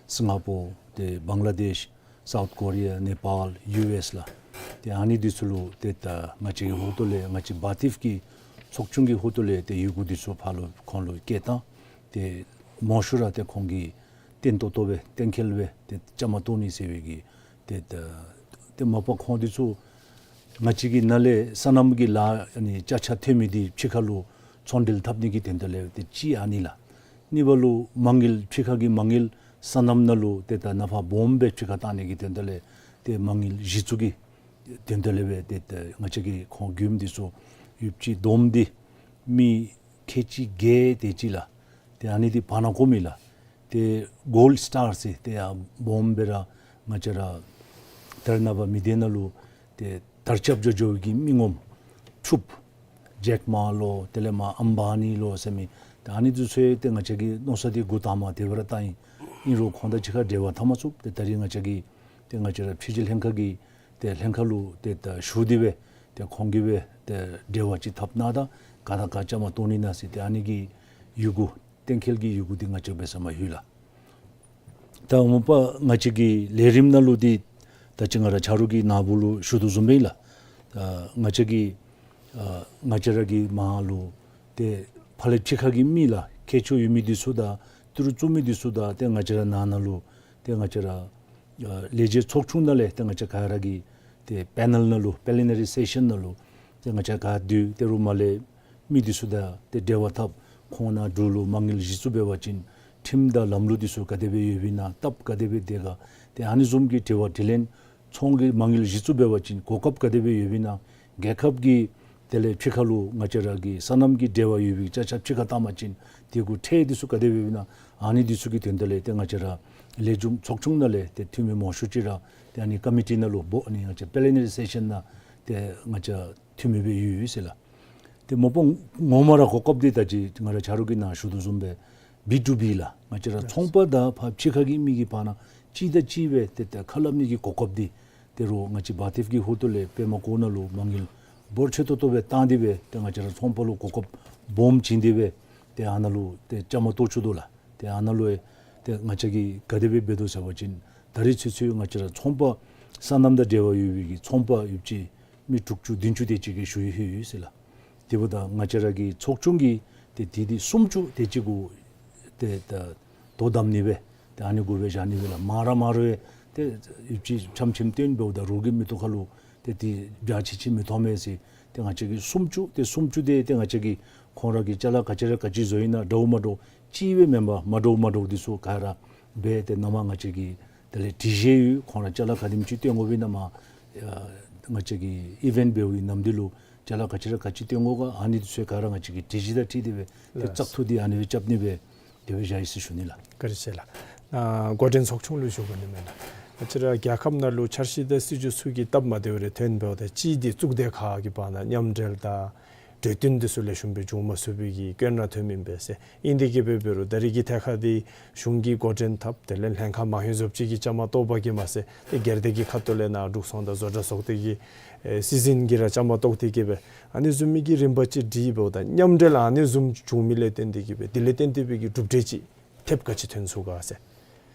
སིང་ག་པོར་ཏེ་བང་ལ་དེཤ་སའུཐ་ཀོ་རི་ཡ་ནེ་པཱལ་ཡུ་ཨེསི་ལགས། ཏེ་ཨ་ནི་འདི་ཚུ་ལུ་ཏེ་ད་ང་བཅས་ཀྱི་ཧོངས་ཏོ་ལས་ང་བཅས་བཱ་ཐིབ་ཀྱི་ཚོགས་ཆུང་གི་ཧོངས་ཏོ་ལས་ཏེ་ཡི་གུ་འདི་ཚུ་ཕར་ལུ་ཁོང་ལུ་བསྐྱལ་བཏང་། ཏེ་མང་ཤོས་ར་ཏེ་ཁོང་གིས་བརྟན་ཏོག་ཏོ་སྦེ་གཏན་འཁེལ་སྦེ་ཏེ་བཅའ་མར་གཏོགས་ནི་ཟེར་བའི་གི་ཏེ་ད་ཏེ་མ་པ་ཁོང་འདི་ཚུ་ང་བཅས་ཀྱི་ནཱ་ལས་སོ་ནམ་གྱི་ལཱ་ཨ་ནི་ཅ་ཆས་ཐོན་མི་འདི་ཕྱི་ཁ་ལུ་ཚོང་འབྲེལ་འཐབ་ནི་གི་དོན་དག་ལས་ཏེ་གཅིག་ཨ་ནི་ལགས། གཉིས་པ་ལུ་མ་དངུལ་ཕྱི་ཁ་གི་མ་དངུལ་སོ་ནམ་ནང་ལུ་ཏེ་ད་ནང་ཕར་སྦོམ་སྦེ་ཕྱི་ཁར་བཏང་ནི་གི་དོན་དག་ལས་ཏེ་མ་དངུལ་གཞི་བཙུགས་ཀྱི་དོན་དག་ལས་སྦེ་ཏེ་ད་ང་བཅས་ཀྱིས་ཁོང་མགྱོནམ་འདི་ཚུ་ཡུདཔ་ཅིག་བསྡོམས་ཏེ་མི་ཁལ་གཅིག་བརྒྱད་དེ་ཅིག་ལགས། ཏེ་ཨ་ནི་འདི་བར་ན་བཀོ་མི་ལགས། ཏེ་གོལཌ་སི་ཊར་ཟེར་ཏེ་ཡང་སྦོམ་སྦེ་ར་ང་བཅས་ར་ད་རེས་ནངས་པ་མི་སྡེ་ནང་ལུ་ཏེ་དར་ཁྱབ་འགྱོ་འགྱོ་བའི་གི་མི་ངོམ་ཕྱུགཔོ་ཇེཀ་མ་ལོ་དེ་ལས་མར་ཨམ་བཱ་ནི་ལོ་ཟེར་མི་ཏེ་ཨ་ནི་འདི་ཚུ་ཡང་ཏེ་ང་བཅས་ཀྱིས་མནོ་བསམ་འདི་འགོ་དང་པ་དེ་སྦེ་ར་བཏང་ཡི། ཨིན་རུང་ཁོང་དང་གཅིག་ཁར་འབྲེལ་བ་འཐབ་མ་ཚུགས། ཏེ་ད་རིས་ང་བཅས་ཀྱིས་ཏེ་ང་བཅས་ར་ཕྱི་རྒྱལ་ལྷན་ཁག་གི་ཏེ་ལྷན་ཁག་ལུ་ཏེ་ད་ཞུ་སྟེ་སྦེ་ཏེ་ཁོང་གིས་སྦེ་ཏེ་འབྲེལ་བ་ཅིག་འཐབ་གནང་ད་ག་དང་ག་བཅའ་མར་གཏོགས་ནི་ཨིན་ན་ཟེར་ཏེ་ཨ་ནི་གི་ཡི་གུ་གཏན་འཁེལ་གྱི་ཡི་གུ་འདི་ང་བཅས་འབད་ས་མ་ལྷོད་ལགས། ད་མ་པ་ང་བཅས་ཀྱི་ལས་རིམ་ནང་ལུ་འདི་ད་ཅི་ང་ར་ཆ་རོགས་ཀྱིས་ནཱ་བུ་ལུ་ཞུ་དོ་བཟུམ་སྦེ་ཨིན་ལགས། ད་ང་བཅས་ཀྱི་ཨ་ང་བཅས་ར་གི་མར་ལུ་ཏེ་ཕར་ལས་ཕྱི་ཁ་གི་མི་ལགས་མཁས་མཆོག་ཡོད་མི་འདི་ཚུ་དང་ཏི་རུ་བཙུགས་མི་འདི་ཚུ་དང་ཏེ་ང་བཅས་ར་ནང་ན་ལུ་ཏེ་ང་བཅས་ར་ཨ་ལས་བྱེད་ཚོགས་ཆུང་ནང་ལས་ཏེ་ང་བཅས་ག་ར་གིས་ཏེ་པེ་ནེལ་ནང་ལུ་པི་ལི་ན་རི་སེ་ཤཱན་ནང་ལུ་ཏེ་ང་བཅས་ག་འདུས། ཏེ་རུང་མར་ལས་མི་འདི་ཚུ་དང་ཏེ་འབྲེལ་བ་འཐབ། ཁོང་ནཱ་འབྲུག་ལུ་མ་དངུལ་གཞི་བཙུགས་འབད་བ་ཅིན་ཁྲིམས་དང་ལམ་ལུགས་འདི་ཚུ་ག་དེ་སྦེ་ཡོདཔ་ཨིན་ན་སྟབས་ག་དེ་སྦེ་བདེ་ག་ཏེ་ཨ་ནི་བཟུམ་གྱི་དྲི་བ་དྲིས་ལན། ཚོང་གི་མ་དངུལ་གཞི་བཙུགས་འབད་བ་ཅིན་གོ་སྐབས་ག་དེ་སྦེ་ཡོདཔ་ཨིན་ན་རྒྱལ་ཁབ་ཀྱི་དེ་ལས་ཕྱི་ཁ་ལུ་ང་བཅས་ར་གི་སོ་ནམ་གྱི་འབྲེལ་བ་ཡོད་པའི་ཅ་ཆས་ཕྱི་ཁར་བཏང་པ་ཅིན་དེ་གུ་ཁྲལ་འདི་ཚུ་ག་དེ་སྦེ་ཡོདཔ་ཨིན་ན་ཨ་ནི་འདི་ཚུ་གི་དོན་དག་ལས་ཏེ་ང་བཅས་ར་ལས་བྱེད་ཚོགས་ཆུང་ནང་ལས་ཏེ་འཐུས་མི་མང་ཤོས་ཅིག་ར་ཏེ་ཨ་ནི་ཀོ་མི་ཊི་ནང་ལུ་འབོ་ཨ་ནི་ང་བཅས་པི་ལི་ན་རི་སེ་ཤཱན་ནང་ཏེ་ང་བཅས་འཐུས་མི་སྦེ་ཡོད་ཡོད་ཟེར་ལགས། ཏེ་མ་པ་ངོ་མ་ར་གོ་སྐབས་འདི་ད་ཅི་ང་ར་ཆ་རོགས་ཀྱིས་ནཱ་ཞུ་དོ་བཟུམ་སྦེ་བི་ཊུ་བི་ལགས། ང་བཅས་ར་ཚོང་པ་དང་ཕར་ཕྱི་ཁ་གི་མི་གི་བར་ན་གཅིག་དང་གཅིག་སྦེ་ཏེ་ཏེ་ཁ་སླབ་ནི་གི་གོ་སྐབས་འདི་ཏེ་རུང་ང་བཅས་བཱ་ཐིབ་ཀྱི་ཧོངས་ཏོ་ལས་པདྨ་བཀོད་ནང་ལུ་མ་དངུལ་འབོར་ཆེ་ཏོག་ཏོ་སྦེ་བཏང་སྟེ་སྦེ་ཏེ་ང་བཅས་ར་ཚོང་པ་ལུ་གོ་སྐབས་སྦོམ་བྱིན་ཏེ་སྦེ་ཏེ་ཨ་ནཱ་ལུ་ཏེ་བཅའ་མར་གཏོགས་བཅུག་དོ་ལགས། ཏེ་ཨ་ནཱ་ལུ་ཡང་ཏེ་ང་བཅས་ཀྱིས་ག་དེ་སྦེ་འབད་དོ་ཟེར་བ་ཅིན་ད་རིས་ཚུན་ཚོད་ང་བཅས་ར་ཚོང་པ་སོ་ནམ་དང་འབྲེལ་བ་ཡོད་པའི་གི་ཚོང་པ་ཡུདཔ་ཅིག་མི་དྲུག་ཅུ་བདུན་ཅུ་དེ་ཅིག་གིས་ཞུ་ཡི་ལྷོད་ཡོད་ཟེར་ལགས། དེ་འབདཝ་ད་ང་བཅས་ར་གི་ཚོགས་ཆུང་གིས་ཏེ་དེ་དེ་སུམ་ཅུ་དེ་ཅིག་གུ་ཏེ་ད་དོ་དམ་ནི་སྦེ་ཏེ་ཨ་ནི་གུ་སྦེ་བཞག་ནི་སྦེ་ལགས། མང་ར་མང་རུང་ཡང་ཏེ་ཡུདཔ་ཅིག་ཆམ་ཆིམ་སྟོན་འབདཝ་ད་རོགས་ཀྱི་མིག་ཏོ་ཁ་ལུ་ཏེ་དེ་འཇའ་ཆི་ཆི་མི་མཐོང་མས་ཟེར། ཏེ་ང་བཅས་ཀྱིས་སུམ་ཅུ་ཏེ་སུམ་ཅུ་དེ་ཏེ་ང་བཅས་ཀྱིས་ཁོང་ར་གིས་ཅ་ལ་ག་ཅི་ར་ག་ཅི་བཟོ་ཡི་ན་འདྲཝ་མ་འདྲཝ་གཅིག་སྦེ་མེན་པར་མ་འདྲཝ་མ་འདྲཝ་འདི་ཚུ་ག་ར་སྦེ་ཏེ་ནཱ་མར་ང་བཅས་ཀྱིས་དེ་ལས་སྒྲིག་གཞི་ཡོད། ཁོང་ར་ཅ་ལ་ག་དེམ་ཅིག་སྟོན་དགོཔ་ཨིན་ན་མར་ཨ་ང་བཅས་ཀྱི་ཨི་ཝེནཊ་འབད་བའི་ནམ་དུས་ལུ་ཅ་ལ་ག་ཅི་ར་ག་ཅི་སྟོན་དགོ་ག་ཨ་ནི་འདི་ཚུ་ག་ར་ང་བཅས་ཀྱིས་སྒྲིག་གཞི་དང་འཁྲིལ་ཏེ་སྦེ་ཏེ་ལགས། བཙག་འཐུ་འདི་ཨ་ནི་སྦེ་རྐྱབ་ནི་སྦེ་དེ་སྦེ་བཞག་ཡི་ཟེར་ཞུ་ནི་ལགས། བཀའ་དྲིན་ཆེ་ལགས། ཨ་འགོ་འདྲེན་ཚོགས་ཆུང་ལུ་ཞུ་དགོ་ནི་མེན་ན། ང་བཅས་ར་རྒྱལ་ཁབ་ནང་ལུ་འཆར་གཞི་དང་སྲིད་བྱུས་ཚུ་གི་སྟབས་མ་བདེཝ་རེ་ཐོན་འབདཝ་ད་ཅིག་འདི་གཙུག་སྡེ་ཁག་གི་བར་ན་མཉམ་འབྲེལ་དང་གྲོས་བསྟུན་འདི་ཚུ་ལེགས་ཤོམ་སྦེ་འབྱུང་མ་ཚུགས་པའི་གི་སྐྱོན་ར་ཐོན་མི་ཨིན་པས་ཟེར། ཨིན་དེ་གིས་སྦེ་འབད་རུང་ད་རིས་ཀྱི་ཐད་ཁར་འདི་གཞུང་གིས་འགོ་འདྲེན་འཐབ་དེ་ལས་ལྷན་ཁག་མང་ཤོས་ཚུ་གཅིག་གིས་བཅའ་མར་གཏོགས་པ་གིས་མ་ཚད་ཏེ་སྒེར་སྡེ་གི་ཁ་ཐུག་ལས་ནཱ་འབྲུག་ཚོང་དང་བཟོ་གྲྭ་ཚོགས་སྡེ་གི་ཨེ་སྲིད་འཛིན་གྱིས་ར་བཅའ་མར་གཏོགས་ཏེ་གིས་སྦེ་ཨ་ནི་བཟུམ་མའི་གི་རིམ་པ་ཅིག་སྒྲིག་འབདཝ་ད་མཉམ་འབྲེལ་ཨ་ནི་བཟུམ་བྱུང་མི་ལས་བརྟེན་ཏེ་གིས་སྦེ་དེ་ལས་བརྟེན་ཏེ་སྦེ་གི་གྲུབ་འབྲས་ཅིག་ཐེབས་ག་ཅི་ཐོན་ཚུགས་ག་ཟེར།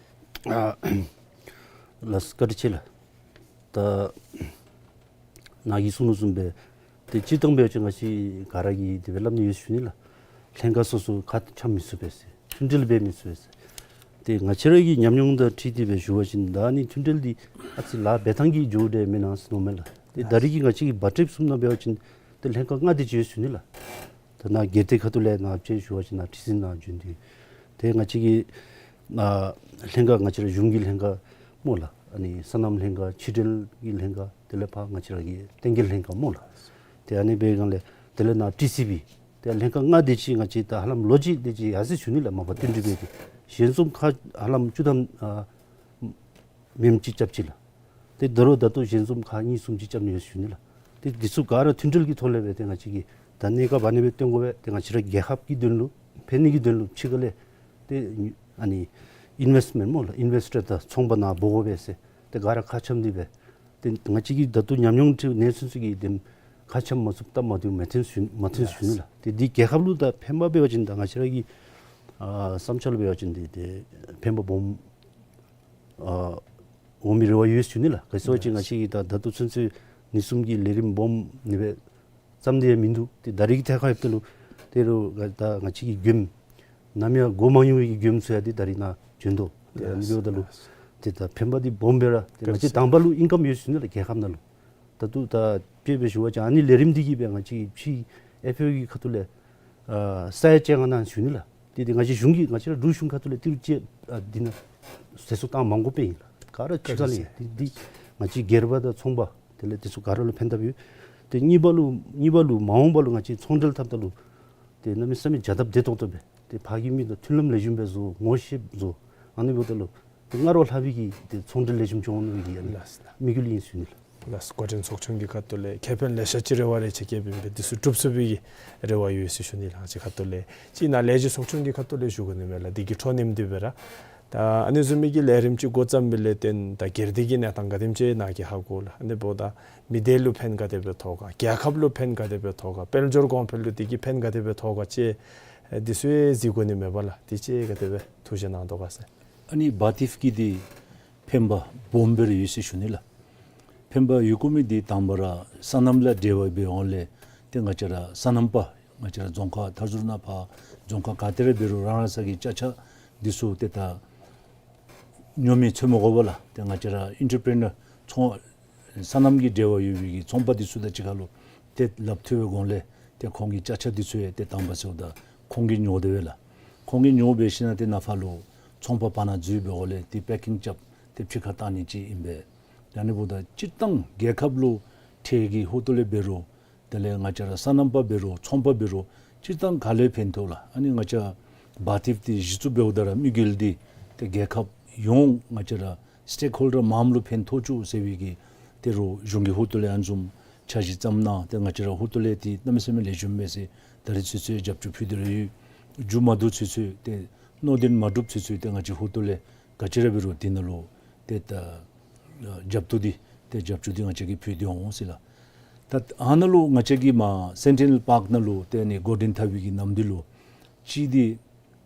ཨ་ལགས་བཀའ་དྲིན་ཆེ་ལགས། ད་ནཱ་གིས་གསུངས་དོ་བཟུམ་སྦེ་ཏེ་སྤྱིར་བཏང་འབད་བ་ཅིན་ང་བཅས་ག་ར་གིས་དེ་སྦེ་སླབ་ནི་ཡོད་ཟེར་ཞུ་ནི་ལགས། ལྷན་ཁག་སོ་སོ་ཁ་འཆམ་མི་ཚུགས་པས་ཟེར། མཐུན་འབྲེལ་འབད་མི་ཚུགས་པས་ཟེར། ཏེ་ང་བཅས་ར་གི་ཉམས་མྱོང་དང་འཁྲིལ་ཏེ་སྦེ་ཞུ་བ་ཅིན་ད་ཨ་ནི་མཐུན་འབྲེལ་འདི་ཨ་ཙི་ལཱ་འབད་ཐངས་ཀྱི་འགྱོ་འདྲ་མེན་ན་ཟེར་མནོཝ་མས་ལགས། ཏེ་ད་རིས་ཀྱི་ང་བཅས་ཀྱི་བར་ཐེབས་གསུམ་ནང་འབད་བ་ཅིན་ཏེ་ལྷན་ཁག་ལྔ་དེ་ཅིག་ཡོད་ཟེར་ཞུ་ནི་ལགས། ད་ནཱ་སྒེར་སྡེ་ཁ་ཐུག་ལས་ནཱ་ཅིག་ཞུ་བ་ཅིན་ནཱ་ཁྲི་འཛིན་ནཱ་བྱོན་ཏེ་ཏེ་ང་བཅས་ཀྱི་ཨ་ལྷན་ཁག་ང་བཅས་ར་གཞུང་གི་ལྷན་ཁག་སྨོ་ལགས། ཨ་ནི་སོ་ནམ་ལྷན་ཁག་ཕྱི་འབྲེལ་གྱི་ལྷན་ཁག་དེ་ལས་ཕར་ང་བཅས་ར་གི་བསྟན་རྒྱས་ལྷན་ཁག་སྨོ་ལགས། ཏེ་ཨ་ནི་འབད་སྒང་ལས་དེ་ལས་ནཱ་ཊི་སི་བི་ཏེ་ལྷན་ཁག་ལྔ་དེ་ཅིག་ང་བཅས་ད་ཧ་ལམ་ལོ་གཅིག་དེ་ཅིག་ཡར་སོ་ཡི་ཟེར་ཞུ་ནི་ལགས། མ་པ་བསྟུན་གྲོས་འབད་དེ་གཞན་བཟུམ་ཁག་ཧ་ལམ་བཅུ་ཐམ་ཨ་མེནམ་ཅིག་རྐྱབ་ཅི་ལགས། ཏེ་ད་རུང་ད་ལྟོ་གཞན་བཟུམ་ཁག་གཉིས་གསུམ་ཅིག་རྐྱབ་ནི་ཡོད་ཟེར་ཞུ་ནི་ལགས། ཏེ་འདི་ཚུ་ག་ར་མཐུན་འབྲེལ་གྱི་ཐོག་ལས་སྦེ་ཏེ་ང་བཅས་ཀྱིས་ད་གནས་སྐབས་ཨ་ནི་སྦེ་སྟོན་དགོ་པས། ཏེ་ང་བཅས་ར་རྒྱལ་ཁབ་ཀྱི་དོན་ལུ་ཕན་ནི་གི་དོན་ལུ་ཕྱི་ཁ་ལས་ཏེ་ཨ་ནི་ཨིན་ཝེསཊ་མེནཊ་སྨོ་ལགས། ཨིན་ཝེསི་ཊར་དང་ཚོང་པ་ནཱ་འབོ་དགོ་པས་ཟེར་ཏེ་ག་ར་ཁ་འཆམ་སྟེ་སྦེ་ ཏེ་ང་བཅས་ཀྱིས་ད་ལྟོ་ཉམས་མྱོང་འདི་ནང་ཚུན་ཚོད་ཀྱི་དེམ་ཁ་འཆམ་མ་ཚུགསཔ་སྟབས་མ་བདེཝ་མེད་ཐོན་ཞུ་མ་ཐོན་ཞུ་ནི་ལགས། ཏེ་འདི་རྒྱལ་ཁབ་ལུ་ད་ཕན་པ་འབད་བ་ཅིན་ད་ང་བཅས་ར་གི་ཨ་བསམ་འཆར་ལུ་འབད་བ་ཅིན་ཏེ་ཏེ་ཕན་པ་སྦོམ་ཨ་འོང་མི་རེ་བ་ཡོད་ཞུ་ནི་ལགས། ག་ཅི་ཟེར་བ་ཅིན་ང་བཅས་ཀྱིས་ད་ད་ལྟོ་ཚུན་ཚོད་ཨ་ནི་བཟུམ་གྱི་ལས་རིམ་སྦོམ་ཨ་ནི་སྦེ་བརྩམས་ཏེ་ཡང་མིན་འདུག། ཏེ་ད་རེས་ཀྱི་ཐད་ཁར་ཡོདཔ་ད་ལུ་ཏེ་རུང་ད་ང་བཅས་ཀྱི་མགྱོནམ་ནམ་ཡང་གོ་མ་མྱོང་བའི་གི་མགྱོནམ་ཚུ་ཡང་ཏེ་ད་རེས་ནཱ་བྱོན་དོ། ཏེ་ཨ་ནི་འབདཝ་ད་ལུ་ཏེ་ད་ཕན་པ་འདི་སྦོམ་སྦེ་ར་ཏེ་ང་བཅས་དང་པ་ལུ་ཨིན་ཀམ་ཡོད་ཞུ་ནི་ལགས། རྒྱལ་ཁབ་ནང་ལུ་ད་ལྟོ་ད་དཔེ་སྦེ་ཞུ་བ་ཅིན་ཨ་ནི་ལས་རིམ་འདི་གིས་སྦེ་ང་བཅས་ཕྱི་ཨེཕ་ཨོ་གི་ཁ་ཐུག་ལས་ཨ་ས་ཡ་བཅོ་ལྔ་གནང་ཞུ་ནི་ལགས། ཏེ་ཏེ་ང་བཅས་གཞུང་གིས་ང་བཅས་ར་འབྲུག་གཞུང་ཁ་ཐུག་ལས་ཏི་རུ་ཅིག་ཨ་འདི་ནང་ཟད་འགྲོ་བཏང་མ་དགོཔ་སྦེ་ཨིན་ལགས། ག་ར་ཕྱི་ཁ་ལས་ཨིན། ཏེ་འདི་ང་བཅས་སྒེར་པ་དང་ཚོང་པ་དེ་ལས་དེ་ཚུ་ག་ར་ལུ་ཕན་ཐོགས་ཡོད། ཏེ་གཉིས་པ་ལུ་གཉིས་པ་ལུ་མ་འོངས་པ་ལུ་ང་བཅས་ཚོང་འབྲེལ་འཐབ་ད་ལུ་ཏེ་གནམ་མེད་ས་མེད་བྱ་སྟབས་བདེ་ཏོག་ཏོ་སྦེ་ཏེ་ཕར་གྱི་མི་དང་མཐུན་ལམ་ལེགས་ཤོམ་སྦེ་བཟོ་ངོ་ཤེསཔ་བཟོ། ཨ་ནི་འབདཝ་ད་ལུ་ཏེ་སྔར་བ་ལྷག་པའི་གི་ཏེ་ཚོང་འབྲེལ་ལེགས་ཤོམ་འགྱོ་འོང་མནོ་བའི་གི་ཨ་ནི་ལགས་སོ་ལགས། དམིགས་ཡུལ་ཨིན་ཞུ་ནི་ལགས། ལགས་སོ། འགོ་འདྲེན་ཚོགས་ཆུང་གི་ཁ་ཐུག་ལས་ཁེ་ཕན་ལེ་ཤ་ཅིག་རེ་བ་རེ་ཆེ་བསྐྱེདཔ་ཨིན་པས། འདི་ཚུ་འགྲུབ་ཚུགས་པའི་གི་རེ་བ་ཡོད་ཟེར་ཞུ་ནི་ལགས། ཅིག་ཁ་ཐུག་ལས་ཅིག་ནཱ་ལས་བྱེད་ཚོགས་ཆུང་གི་ཁ་ཐུག་ལས་ཞུ་དགོ་ནི་མས་ལགས། འདི་གི་འཕྲོ་མཉམ་འདི་སྦེ་ར་ད་ཨ་ནི་བཟུམ་མའི་གི་ལས་རིམ་ཅིག་འགོ་བརྩམས་པའི་ལས་བརྟེན་ད་སྒེར་སྡེ་གི་གནས་སྟངས་ག་དེམ་ཅིག་ནཱ་གིས་ཧ་གོ་ལགས། ཨ་ནི་འབདཝ་ད་མི་སྡེ་ལུ་ཕན་ག་དེ་སྦེ་ཐོགས་ག། རྒྱལ་ཁབ་ལུ་ཕན་ག་དེ་སྦེ་ཐོགས་ག། དཔལ་འབྱོར་གོང་འཕེལ་ལུ་འདི་གིས་ཕན་ག་དེ་སྦེ་ཐོགས་ག་ཅིག་འདི་ཚུ་ཡང་གཟིགས་དགོ་ནི་མས་པ་ལགས། འདི་ཅིག་ག་དེ་སྦེ་ཐུགས་བཞེད་གནང་དོ་ག་ཟེར། ཨ་ནི་བཱ་ཏིབ་ཀྱི་འདི་ཕན་པ་སྦོམ་སྦེ་ར་ཡོད་ཟེར་ཞུ་ནི་ལགས། ཕན་པ་ཡོད་དགོ་མི་འདི་དང་པ་ར་སོ་ནམ་ལས་འབྲེལ་བ་འབད་འོང་ལས་ཏེ་ང་བཅས་ར་སོ་ནམ་པ་ང་བཅས་ར་རྫོང་ཁག་མཐའ་ཟུར་ནང་ཕར་རྫོང་ཁག་ག་ཏེ་ར་འབད་རུང་རང་རང་སོ་གི་ཅ་ཆས་འདི་ཚུ་ཏེ་ད་ཉོ་མི་འཚོལ་མི་དགོ་པས་ལགས། ཏེ་ང་བཅས་ར་ཨིན་ཊར་པི་རི་ནར་ཚོང་སོ་ནམ་གྱི་འབྲེལ་བ་ཡོད་པའི་གི་ཚོང་པ་འདི་ཚུ་དང་གཅིག་ཁར་ལུ་ཏེ་སླབ་ཐོབ་པའི་སྒང་ལས་ཏེ་ཁོང་གི་ཅ་ཆས་འདི་ཚུ་ཡང་ཏེ་དང་པ་ཟེརཝ་ད་ཁོང་གིས་ཉོ་དེས་པས་ལགས། ཁོང་གིས་ཉོ་འབད་ཞིནམ་ཏེ་ནཱ་ཕར་ལུ་ཚོང་པ་པ་ནཱ་འཛུལ་བའི་སྒང་ལས་ཏེ་པེ་ཀིང་རྐྱབ་སྟེ་ཕྱི་ཁར་བཏང་ནི་ཅིག་ཨིན་པས། ཨ་ནི་འབདཝ་ད་སྤྱིར་བཏང་རྒྱལ་ཁབ་ལུ་ཁྲལ་གྱི་ཧོངས་ལས་འབད་རུང་དེ་ལས་ང་བཅས་ར་སོ་ནམ་པ་འབད་རུང་ཚོང་པ་འབད་རུང་སྤྱིར་བཏང་ག་ལས་ཕན་ཐོགས་ལགས། ཨ་ནི་ང་བཅས་བཱ་ཏིབ་འདི་གཞི་བཙུགས་འབདཝ་ད་ར་དམིགས་ཡུལ་འདི་ཏེ་རྒྱལ་ཁབ་ཡོངས་ང་བཅས་ར་སི་ཊེག་ཧོལ་ཌར་མངམ་ལུ་ཕན་ཐོགས་བཅུག་ཟེར་བའི་གི་ཏེ་རུང་གཞུང་གི་ཧོངས་ལས་ཨ་ནི་བཟུམ་འཆར་གཞི་བརྩམས་གནང་། ཏེ་ང་བཅས་ར་ཧོངས་ལས་འདི་གནམ་མེད་ས་མེད་ལེགས་ཤོམ་མས་ཟེར་ད་རིས་ཚུན་ཚོད་རྒྱབ་སྐྱོར་ཕུལ་ཏེ་ར་ཡོད། མཇུག་མ་བསྡུ་ཚུན་ཚོད་ཏེ་སྣོད་ལྡན་མ་གྲུབ་ཚུན་ཚོད་ཏེ་ང་བཅས་ཧོངས་ལས་ག་ཅི་ར་འབད་རུང་འདི་ནང་ལུ་ཏེ་ད་རྒྱབ་གཏོད་འདི་ཏེ་རྒྱབ་སྐྱོར་འདི་ང་བཅས་ཀྱིས་ཕུལ་ཏེ་འོང་ཟེར་ལགས། ད་ཨ་ནཱ་ལུ་ང་བཅས་ཀྱི་མར་སེན་ཊི་ནེལ་པཱརཀ་ནང་ལུ་ཏེ་ཨ་ནི་འགོ་འདྲེན་འཐབ་པའི་གི་ནམ་དུས་ལུ་གཅིག་འདི་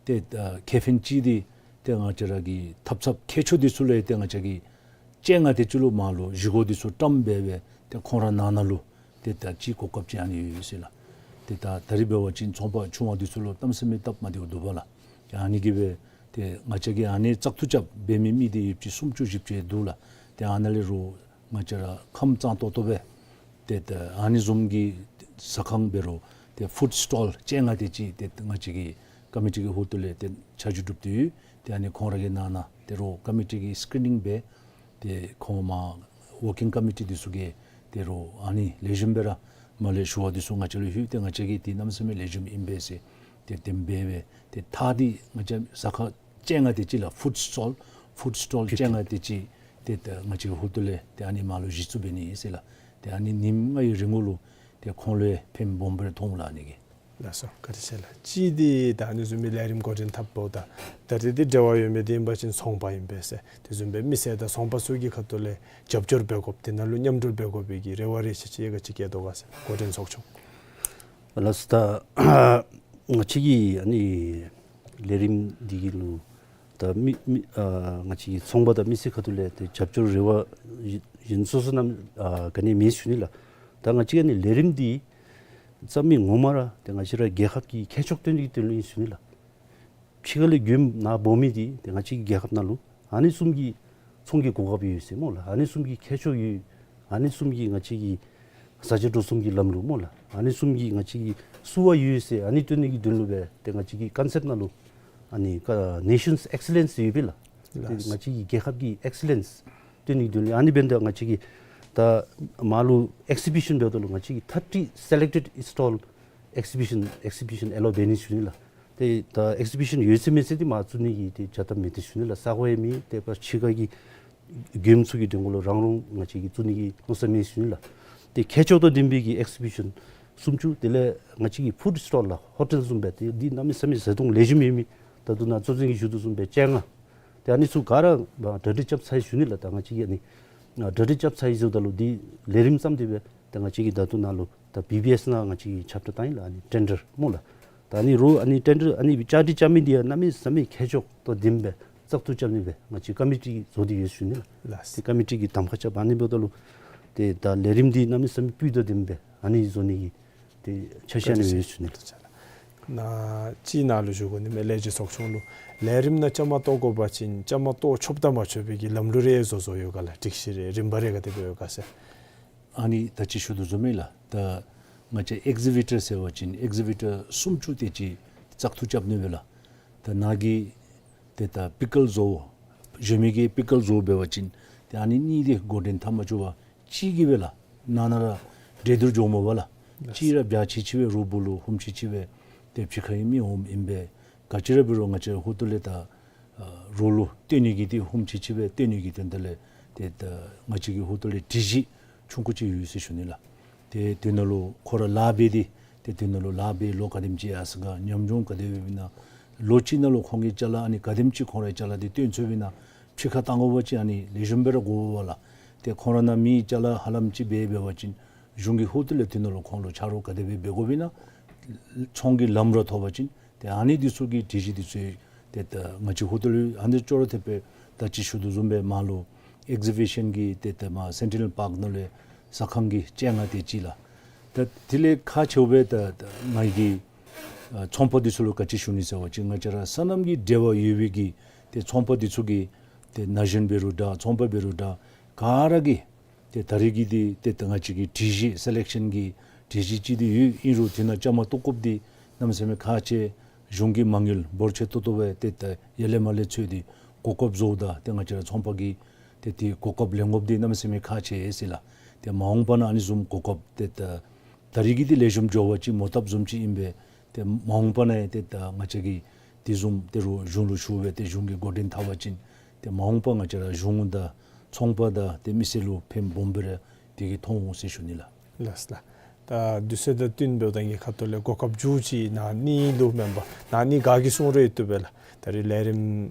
ཏེ་ཨ་ཁེ་ཕན་གཅིག་འདི་ཏེ་ང་བཅས་ར་གི་ཐབ་ཚངཔ་མཁས་མཆོག་འདི་ཚུ་ལུ་ཏེ་ང་བཅས་ཀྱིས་བཅོ་ལྔ་དེ་ཅིག་ལུ་མར་ལུ་བཞེས་སྒོ་འདི་ཚུ་བཀྲམ་སྦེ་སྦེ་ཏེ་ཁོང་ར་ནང་ན་ལུ་ཏེ་ད་ཅིག་གོ་སྐབས་ཅིག་ཨ་ནི་ཡོད་ཡོད་ཟེར་ལགས། ཏེ་ད་ད་རིས་འབད་བ་ཅིན་ཚོང་པ་ཆུང་བ་འདི་ཚུ་ལུ་གནམ་མེད་ས་མེད་སྟབས་མ་བདེཝ་འདུག་པ་ལགས། ཏེ་ཨ་ནི་གིས་སྦེ་ཏེ་ང་བཅས་ཀྱིས་ཨ་ནི་བཙག་འཐུ་རྐྱབ་འབད་མི་མི་འདི་ཡོདཔ་ཅིག་སུམ་ཅུ་བཞི་བཅུ་འདུག་ལགས། ཏེ་ཨ་ནཱ་ལས་རུང་ང་བཅས་ར་ཁམས་གཙང་ཏོག་ཏོ་སྦེ་ཏེ་ད་ཨ་ནི་བཟུམ་གྱི་ཟ་ཁང་འབད་རུང་ཏེ་ཕུཌ་སི་ཊོལ་བཅོ་ལྔ་དེ་ཅིག་ཏེ་ང་བཅས་ཀྱི་ཀོ་མི་ཊི་གི་ཧོངས་ལས་ཏེ་འཆར་གཞི་གྲུབ་སྟེ་ཡོད། ཏེ་ཨ་ནི་ཁོང་ར་གི་ནང་ན་ཏེ་རུང་ཀོ་མི་ཊི་གིས་སི་ཀི་རི་ནིང་འབད་ཏེ་ཁོང་མར་ཝར་ཀིང་ཀོ་མི་ཊི་འདི་ཚུ་གིས་ཏེ་རུང་ཨ་ནི་ལེགས་ཤོམ་སྦེ་ར་མར་ལས་ཞུ་བ་འདི་ཚུ་ང་བཅས་ལུ་ལྷོད། ཏེ་ང་བཅས་ཀྱིས་འདི་གནམ་མེད་ས་མེད་ལེགས་ཤོམ་ཨིན་པས་ཟེར་ཏེ་དེ་སྦེ་སྦེ་ཏེ་ད་འདི་ང་བཅས་ཟ་ཁང་བཅོ་ལྔ་དེ་ཅིག་ལགས། ཕུཌ་སི་ཊོལ་ཕུཌ་སི་ཊོལ་བཅོ་ལྔ་དེ་ཅིག་ཏེ་ད་ང་བཅས་ཧོངས་ལས་ཏེ་ཨ་ནི་མར་ལུ་གཞི་བཙུགས་འབད་ནི་ཨིན་ཟེར་ལགས། ཏེ་ཨ་ནི་ཉིནམ་ལྔའི་རིང་ལུ་ཏེ་ཁོང་ལུ་ཕན་སྦོམ་སྦེ་ར་ཐོགས་འོང་ལགས་ཨ་ནི་གིས། ལགས་སོ། བཀའ་དྲིན་ཆེ་ལགས། གཅིག་འདི་ད་ཨ་ནི་བཟུམ་མའི་ལས་རིམ་འགོ་འདྲེན་འཐབ་འབདཝ་ད་ད་རེས་འདི་འབྲེལ་བ་ཡོད་མི་འདི་ཨིན་པ་ཅིན་ཚོང་པ་ཨིན་པས་ཟེར། དེ་བཟུམ་སྦེ་མི་སེར་དང་ཚོང་པ་ཚུ་གི་ཁ་ཐུག་ལས་རྒྱབ་སྐྱོར་འབད་དགོཔ་དེ་ནང་ལུ་མཉམ་འབྲེལ་འབད་དགོ་པའི་གི་རེ་བ་རེ་ཆེ་ཆེ་ག་ཅི་བསྐྱེད་དོ་ག་ཟེར། འགོ་འདྲེན་ཚོགས་ཆུང་། ལགས་སོ། ད་ང་བཅས་ཀྱི་ཨ་ནི་ལས་རིམ་འདི་གི་ལུ་ད་མི་མི་ཨ་ང་བཅས་ཀྱི་ཚོང་པ་དང་མི་སེར་ཁ་ཐུག་ལས་ཏེ་རྒྱབ་སྐྱོར་རེ་བ་ཡི་ཡིན་སོ་སོ་ནམ་ཨ་ག་ནི་མེད་ཞུ་ནི་ལགས། ད་ང་བཅས་ཨ་ནི་ལས་རིམ་འདི་བརྩམ་མི་ངོ་མ་ར་ཏེ་ང་བཅས་ར་རྒྱལ་ཁབ་ཀྱི་ཁྱད་མཆོག་སྟོན་ནི་གི་དོན་ལུ་ཨིན་ཞུ་ནི་ལགས། ཕྱི་ཁ་ལས་མགྱོནམ་ནཱ་འབོ་མི་འདི་ཏེ་ང་བཅས་ཀྱི་རྒྱལ་ཁབ་ནང་ལུ་ཨ་ནི་བཟུམ་གྱི་ཚོང་གི་གོ་སྐབས་ཡོད་ཟེར་སྨོ་ལགས། ཨ་ནི་བཟུམ་གྱི་ཁྱད་མཆོག་ཡོད། ཨ་ནི་བཟུམ་གྱི་ང་བཅས་ཀྱི་བཟའ་བཅའ་འགྲོ་གསུམ་གྱི་ལམ་ལུགས་སྨོ་ལགས། ཨ་ནི་བཟུམ་གྱི་ང་བཅས་ཀྱི་བསུ་བ་ཡོད་ཟེར་ཨ་ནི་སྟོན་ནི་གི་དོན་ལུ་སྦེ་ཏེ་ང་བཅས་ཀྱི་ཀོན་སེཔཊ་ནང་ལུ་ཨ་ནི་ཀ་Nation's Excellence ཡོད་པས་ལགས། ཏེ་ལགས། ང་བཅས་ཀྱི་རྒྱལ་ཁབ་ཀྱི་ཨེག་སི་ལེནསི་སྟོན་ནི་གི་དོན་ལུ་ཨ་ནི་འབདན་ད་ང་བཅས་ཀྱི་ད་མར་ལུ་ཨེག་སི་བི་ཤཱན་འབདཝ་ད་ལུ་ང་བཅས་ཀྱི་ཐར་ཊི་སེ་ལེཀ་ཊེཌ་ཨིན་སི་ཊོལ་ཨེག་སི་བི་ཤཱན་ཨེག་སི་བི་ཤཱན་ཨེ་ལོ་འབད་ནི་ཞུ་ནི་ལགས། ཏེ་ད་ཨེག་སི་བི་ཤཱན་ཡོད་ཚད་མེད་ཚད་འདི་མར་བཙུགས་ནི་གི་ཏེ་བྱ་སྟབས་མེད་དེ་ཞུ་ནི་ལགས། ས་གོ་ཡང་མེད། ཏེ་ཕར་ཕྱི་ཁ་གི་མགྱོནམ་ཚུ་གི་དོན་ལུ་རང་རང་ང་བཅས་ཀྱིས་བཙུགས་ནི་གི་མནོ་བསམ་མེད་ཞུ་ནི་ལགས། ཏེ་ཁྱད་མཆོག་དང་ལྡན་པའི་གི་ཨེག་སི་བི་ཤཱན་སུམ་ཅུ་དེ་ལས་ང་བཅས་ཀྱི་ཕུཌ་སི་ཊོལ་ལགས་ཧོ་ཊེལ་བཟུམ་སྦེ་ཏེ་འདི་གནམ་མེད་ས་མེད་བཟའ་འཐུང་ལེགས་ཤོམ་ཡོད་མི་ད་ལྟོ་ནཱ་གཙོ་འཛིན་གྱིས་ཞུ་དོ་བཟུམ་སྦེ་བཅོ་ལྔ། ཏེ་ཨ་ནི་ཚུ་ག་ར་གྲ་སྒྲིག་རྐྱབ་ཚར་ཞུ་ནི་ལགས། ད་ང་བཅས་ཀྱིས་ཨ་ནི་ ཨ་གྲ་སྒྲིག་རྐྱབ་ཚར་ཡི་ཟེརཝ་ད་ལུ་འདི་ལས་རིམ་བརྩམས་ཏེ་སྦེ་ད་ང་བཅས་ཀྱིས་ད་ལྟོ་ནཱ་ལུ་ད་བི་བི་ཨེསི་ནང་ང་བཅས་ཀྱིས་ཁྱབ་བསྒྲགས་བཏང་ཡི་ལགས། ཨ་ནི་ཊེན་ཌར་སྨོ་ལགས། ད་ཨ་ནི་རོགས་ཨ་ནི་ཊེན་ཌར་ཨ་ནི་བཅའ་སྒྲིག་རྐྱབ་མི་འདི་ཡང་གནམ་མེད་ས་མེད་མཁས་མཆོག་དང་ལྡནམ་སྦེ་བཙག་འཐུ་རྐྱབ་ནི་སྦེ་ང་བཅས་ཀ་མི་ཊི་བཟོ་སྟེ་ཡོད་ཟེར་ཞུ་ནི་ལགས། ལགས། ཏེ་ཀ་མི་ཊི་གིས་གདམ་ཁ་རྐྱབ། ཨ་ནི་འབདཝ་ད་ལུ་ཏེ་ད་ལས་རིམ་འདི་གནམ་མེད་ས་མེད་སྤུས་དང་ལྡནམ་སྦེ་ཨ་ནི་བཟོ་ནི་གི་ཏེ་འཆར་གཞི་ཨ་ནི་ཡོད་ཟེར་ཞུ་ནི་ལགས། ནཱ་ཅིག་ནཱ་ལུ་ཞུ་དགོ་ནི་མས། ལས་བྱེད་ཚོགས་ཆུང་ལུ་ལས་རིམ་ནང་བཅའ་མར་གཏོགས་དགོ་པ་ཅིན་བཅའ་མར་གཏོགས་ཆོགཔ་དང་མ་ཆོག་པའི་གི་ལམ་ལུགས་རེ་བཟོ་བཟོཝ་ཡོད་ག་ལགས། སྒྲིག་གཞི་རེ་རིམ་པ་རེ་ག་དེ་སྦེ་ཡོད་ག་ཟེར། ཨ་ནི་ད་ཅི་ཞུ་དོ་བཟུམ་སྦེ་ལགས། ད་ང་བཅས་ཨེག་ཟི་བི་ཊར་ཟེར་བ་ཅིན་ཨེག་ཟི་བི་ཊར་སུམ་ཅུ་དེ་ཅིག་བཙག་འཐུ་རྐྱབ་ནི་སྦེ་ལགས། ད་ནཱ་གི་ཏེ་ད་པི་ཀལ་བཟོ་བ་གཞན་མི་གིས་པི་ཀལ་བཟོ་འབད་བ་ཅིན་ཏེ་ཨ་ནི་གཉིས་དེ་འགོ་འདྲེན་འཐབ་མ་བཅུག་པར་གཅིག་གིས་སྦེ་ལགས་ནང་ན་ར་འདྲེས་སྡུར་འགྱོཝ་མས་པ་ལགས། གཅིག་ར་འབྱར་ཆི་ཆི་སྦེ་རོགས་འབོ་ལུ་ཧུམ་ཆི་ཆི་སྦེ་ཏེ་ཕྱི་ཁར་ཨིན་མི་འོངམ་ཨིན་པས། ག་ཅི་ར་འབད་རུང་ང་བཅས་ཧོ་ཏོ་ལས་ད་ཨ་རོགས་ལུ་སྟོན་ནི་གི་ཏེ་ཧུམ་ཆི་ཆི་སྦེ་སྟོན་ནི་གི་དོན་དག་ལས་ཏེ་ད་ང་བཅས་ཀྱི་ཧོ་ཏོ་ལས་སྒྲིག་གཞི་ཆུང་ཀུ་ཅིག་ཡོད་ཟེར་ཞུ་ནི་ལགས། ཏེ་དེ་ནང་ལུ་ཁོ་ར་ལཱ་འབད་དེ་ཏེ་དེ་ནང་ལུ་ལཱ་འབད་ལོ་ག་དེམ་ཅིག་ཡར་སོང་ག་ཉམས་མྱོང་ག་དེ་སྦེ་ཨིན་ན་ལོ་གཅིག་ནང་ལུ་ཁོང་གི་ཅ་ལ་ཨ་ནི་ག་དེམ་ཅིག་ཁོང་རའི་ཅ་ལ་འདི་སྟོན་ཚུགསཔ་ཨིན་ན་ཕྱི་ཁར་བཏང་དགོ་པ་ཅིན་ཨ་ནི་ལེགས་ཤོམ་སྦེ་ར་དགོ་པས་ལགས། ཏེ་ཁོང་ར་ནང་མི་ཅ་ལ་ཧ་ལམ་ཅིག་འབད་འབད་བ་ཅིན་གཞུང་གི་ཧོ་ཏོ་ལས་དེ་ནང་ལུ་ཁོང་ལུ་ཕྱག་རོགས་ག་དེ་སྦེ་འབད་དགོཔ་ཨིན་ན་ཚོང་གི་ལམ་ར་ཐོབ་པ་ཅིན་ཏེ་ཨ་ནི་འདི་ཚུ་གི་སྒྲིག་གཞི་འདི་ཚུ་ཏེ་ད་ང་བཅས་ཧོ་ཏོ་ལུ་ཨ་ནི་ཅོག་ར་འཐདཔ་སྦེ་ད་ཅི་ཞུ་དོ་བཟུམ་སྦེ་མར་ལུ་ཨེག་ཟི་བི་ཤཱན་གྱི་ཏེ་ད་མར་སེན་ཊི་ནཱལ་པཱརཀ་ནང་ལས་ཟ་ཁང་གི་ཅན་ལྔ་དེ་ཅིག་ལགས། ད་དེ་ལས་ཁག་ཆེཝ་སྦེ་ད་ད་ང་གིས་ཨ་ཚོང་པ་འདི་ཚུ་ལུ་ག་ཅི་ཞུ་ནི་ཟེར་བ་ཅིན་ང་བཅས་ར་སོ་ནམ་གྱི་འབྲེལ་བ་ཡོད་པའི་གི་ཏེ་ཚོང་པ་འདི་ཚུ་གིས་ཏེ་ན་གཞོན་འབད་རུང་འདྲ་ཚོང་པ་འབད་རུང་འདྲ་ག་ར་གིས་ཏེ་ད་རེས་ཀྱི་འདི་ཏེ་ད་ང་བཅས་ཀྱི་སྒྲིག་གཞི་སེ་ལེག་ཤཱན་གྱི་སྒྲིག་གཞི་ཅིག་འདི་ཡོད། ཨིན་རུང་དེ་ནང་བཅའ་མར་གཏོགས་དགོཔ་འདི་གནམ་མེད་ས་མེད་ཁག་ཆེ། གཞུང་གི་མ་དངུལ་འབོར་ཆེ་ཏོག་ཏོ་སྦེ་ཏེ་ད་ཡར་ལས་མར་ལས་འཚོལ་ཏེ་གོ་སྐབས་བཟོཝ་ད་ཏེ་ང་བཅས་ར་ཚོང་པ་གིས་ཏེ་དེ་གོ་སྐབས་ལེན་དགོཔ་འདི་གནམ་མེད་ས་མེད་ཁག་ཆེ་ཟེར་ལགས། ཏེ་མ་འོངས་པ་ནང་ཨ་ནི་བཟུམ་གོ་སྐབས་ཏེ་ད་ད་རེས་ཀྱི་འདི་ལེགས་ཤོམ་འགྱོ་བ་ཅིན་མོ་བཏབ་བཟུམ་ཅིག་ཨིན་པས། ཏེ་མ་འོངས་པ་ནང་ཡང་ཏེ་ད་ང་བཅས་ཀྱིས་དེ་བཟུམ་ཏེ་རོགས་གཞུང་ལུ་ཞུ་སྦེ་ཏེ་གཞུང་གིས་འགོ་འདྲེན་འཐབ་པ་ཅིན་ཏེ་མ་འོངས་པ་ང་བཅས་ར་གཞུང་དང་ཚོང་པ་དང་ཏེ་མི་སེར་ལུ་ཕན་སྦོམ་སྦེ་ར་དེ་གིས་ཐོགས་འོང་ཟེར་ཞུ་ནི་ལགས། ལགས་ལགས། ད་དུས་ཚོད་དང་བསྟུན་འབདཝ་ད་ངེའི་ཁ་ཐུག་ལས་གོ་སྐབས་མཇུག་ཅིག་ནཱ་གཉིས་ལུ་མེན་པར་ནཱ་གཉིས་ག་གིས་གསུང་རུང་བཏུབ་པས་ལགས། ད་རེས་ལས་རིམ་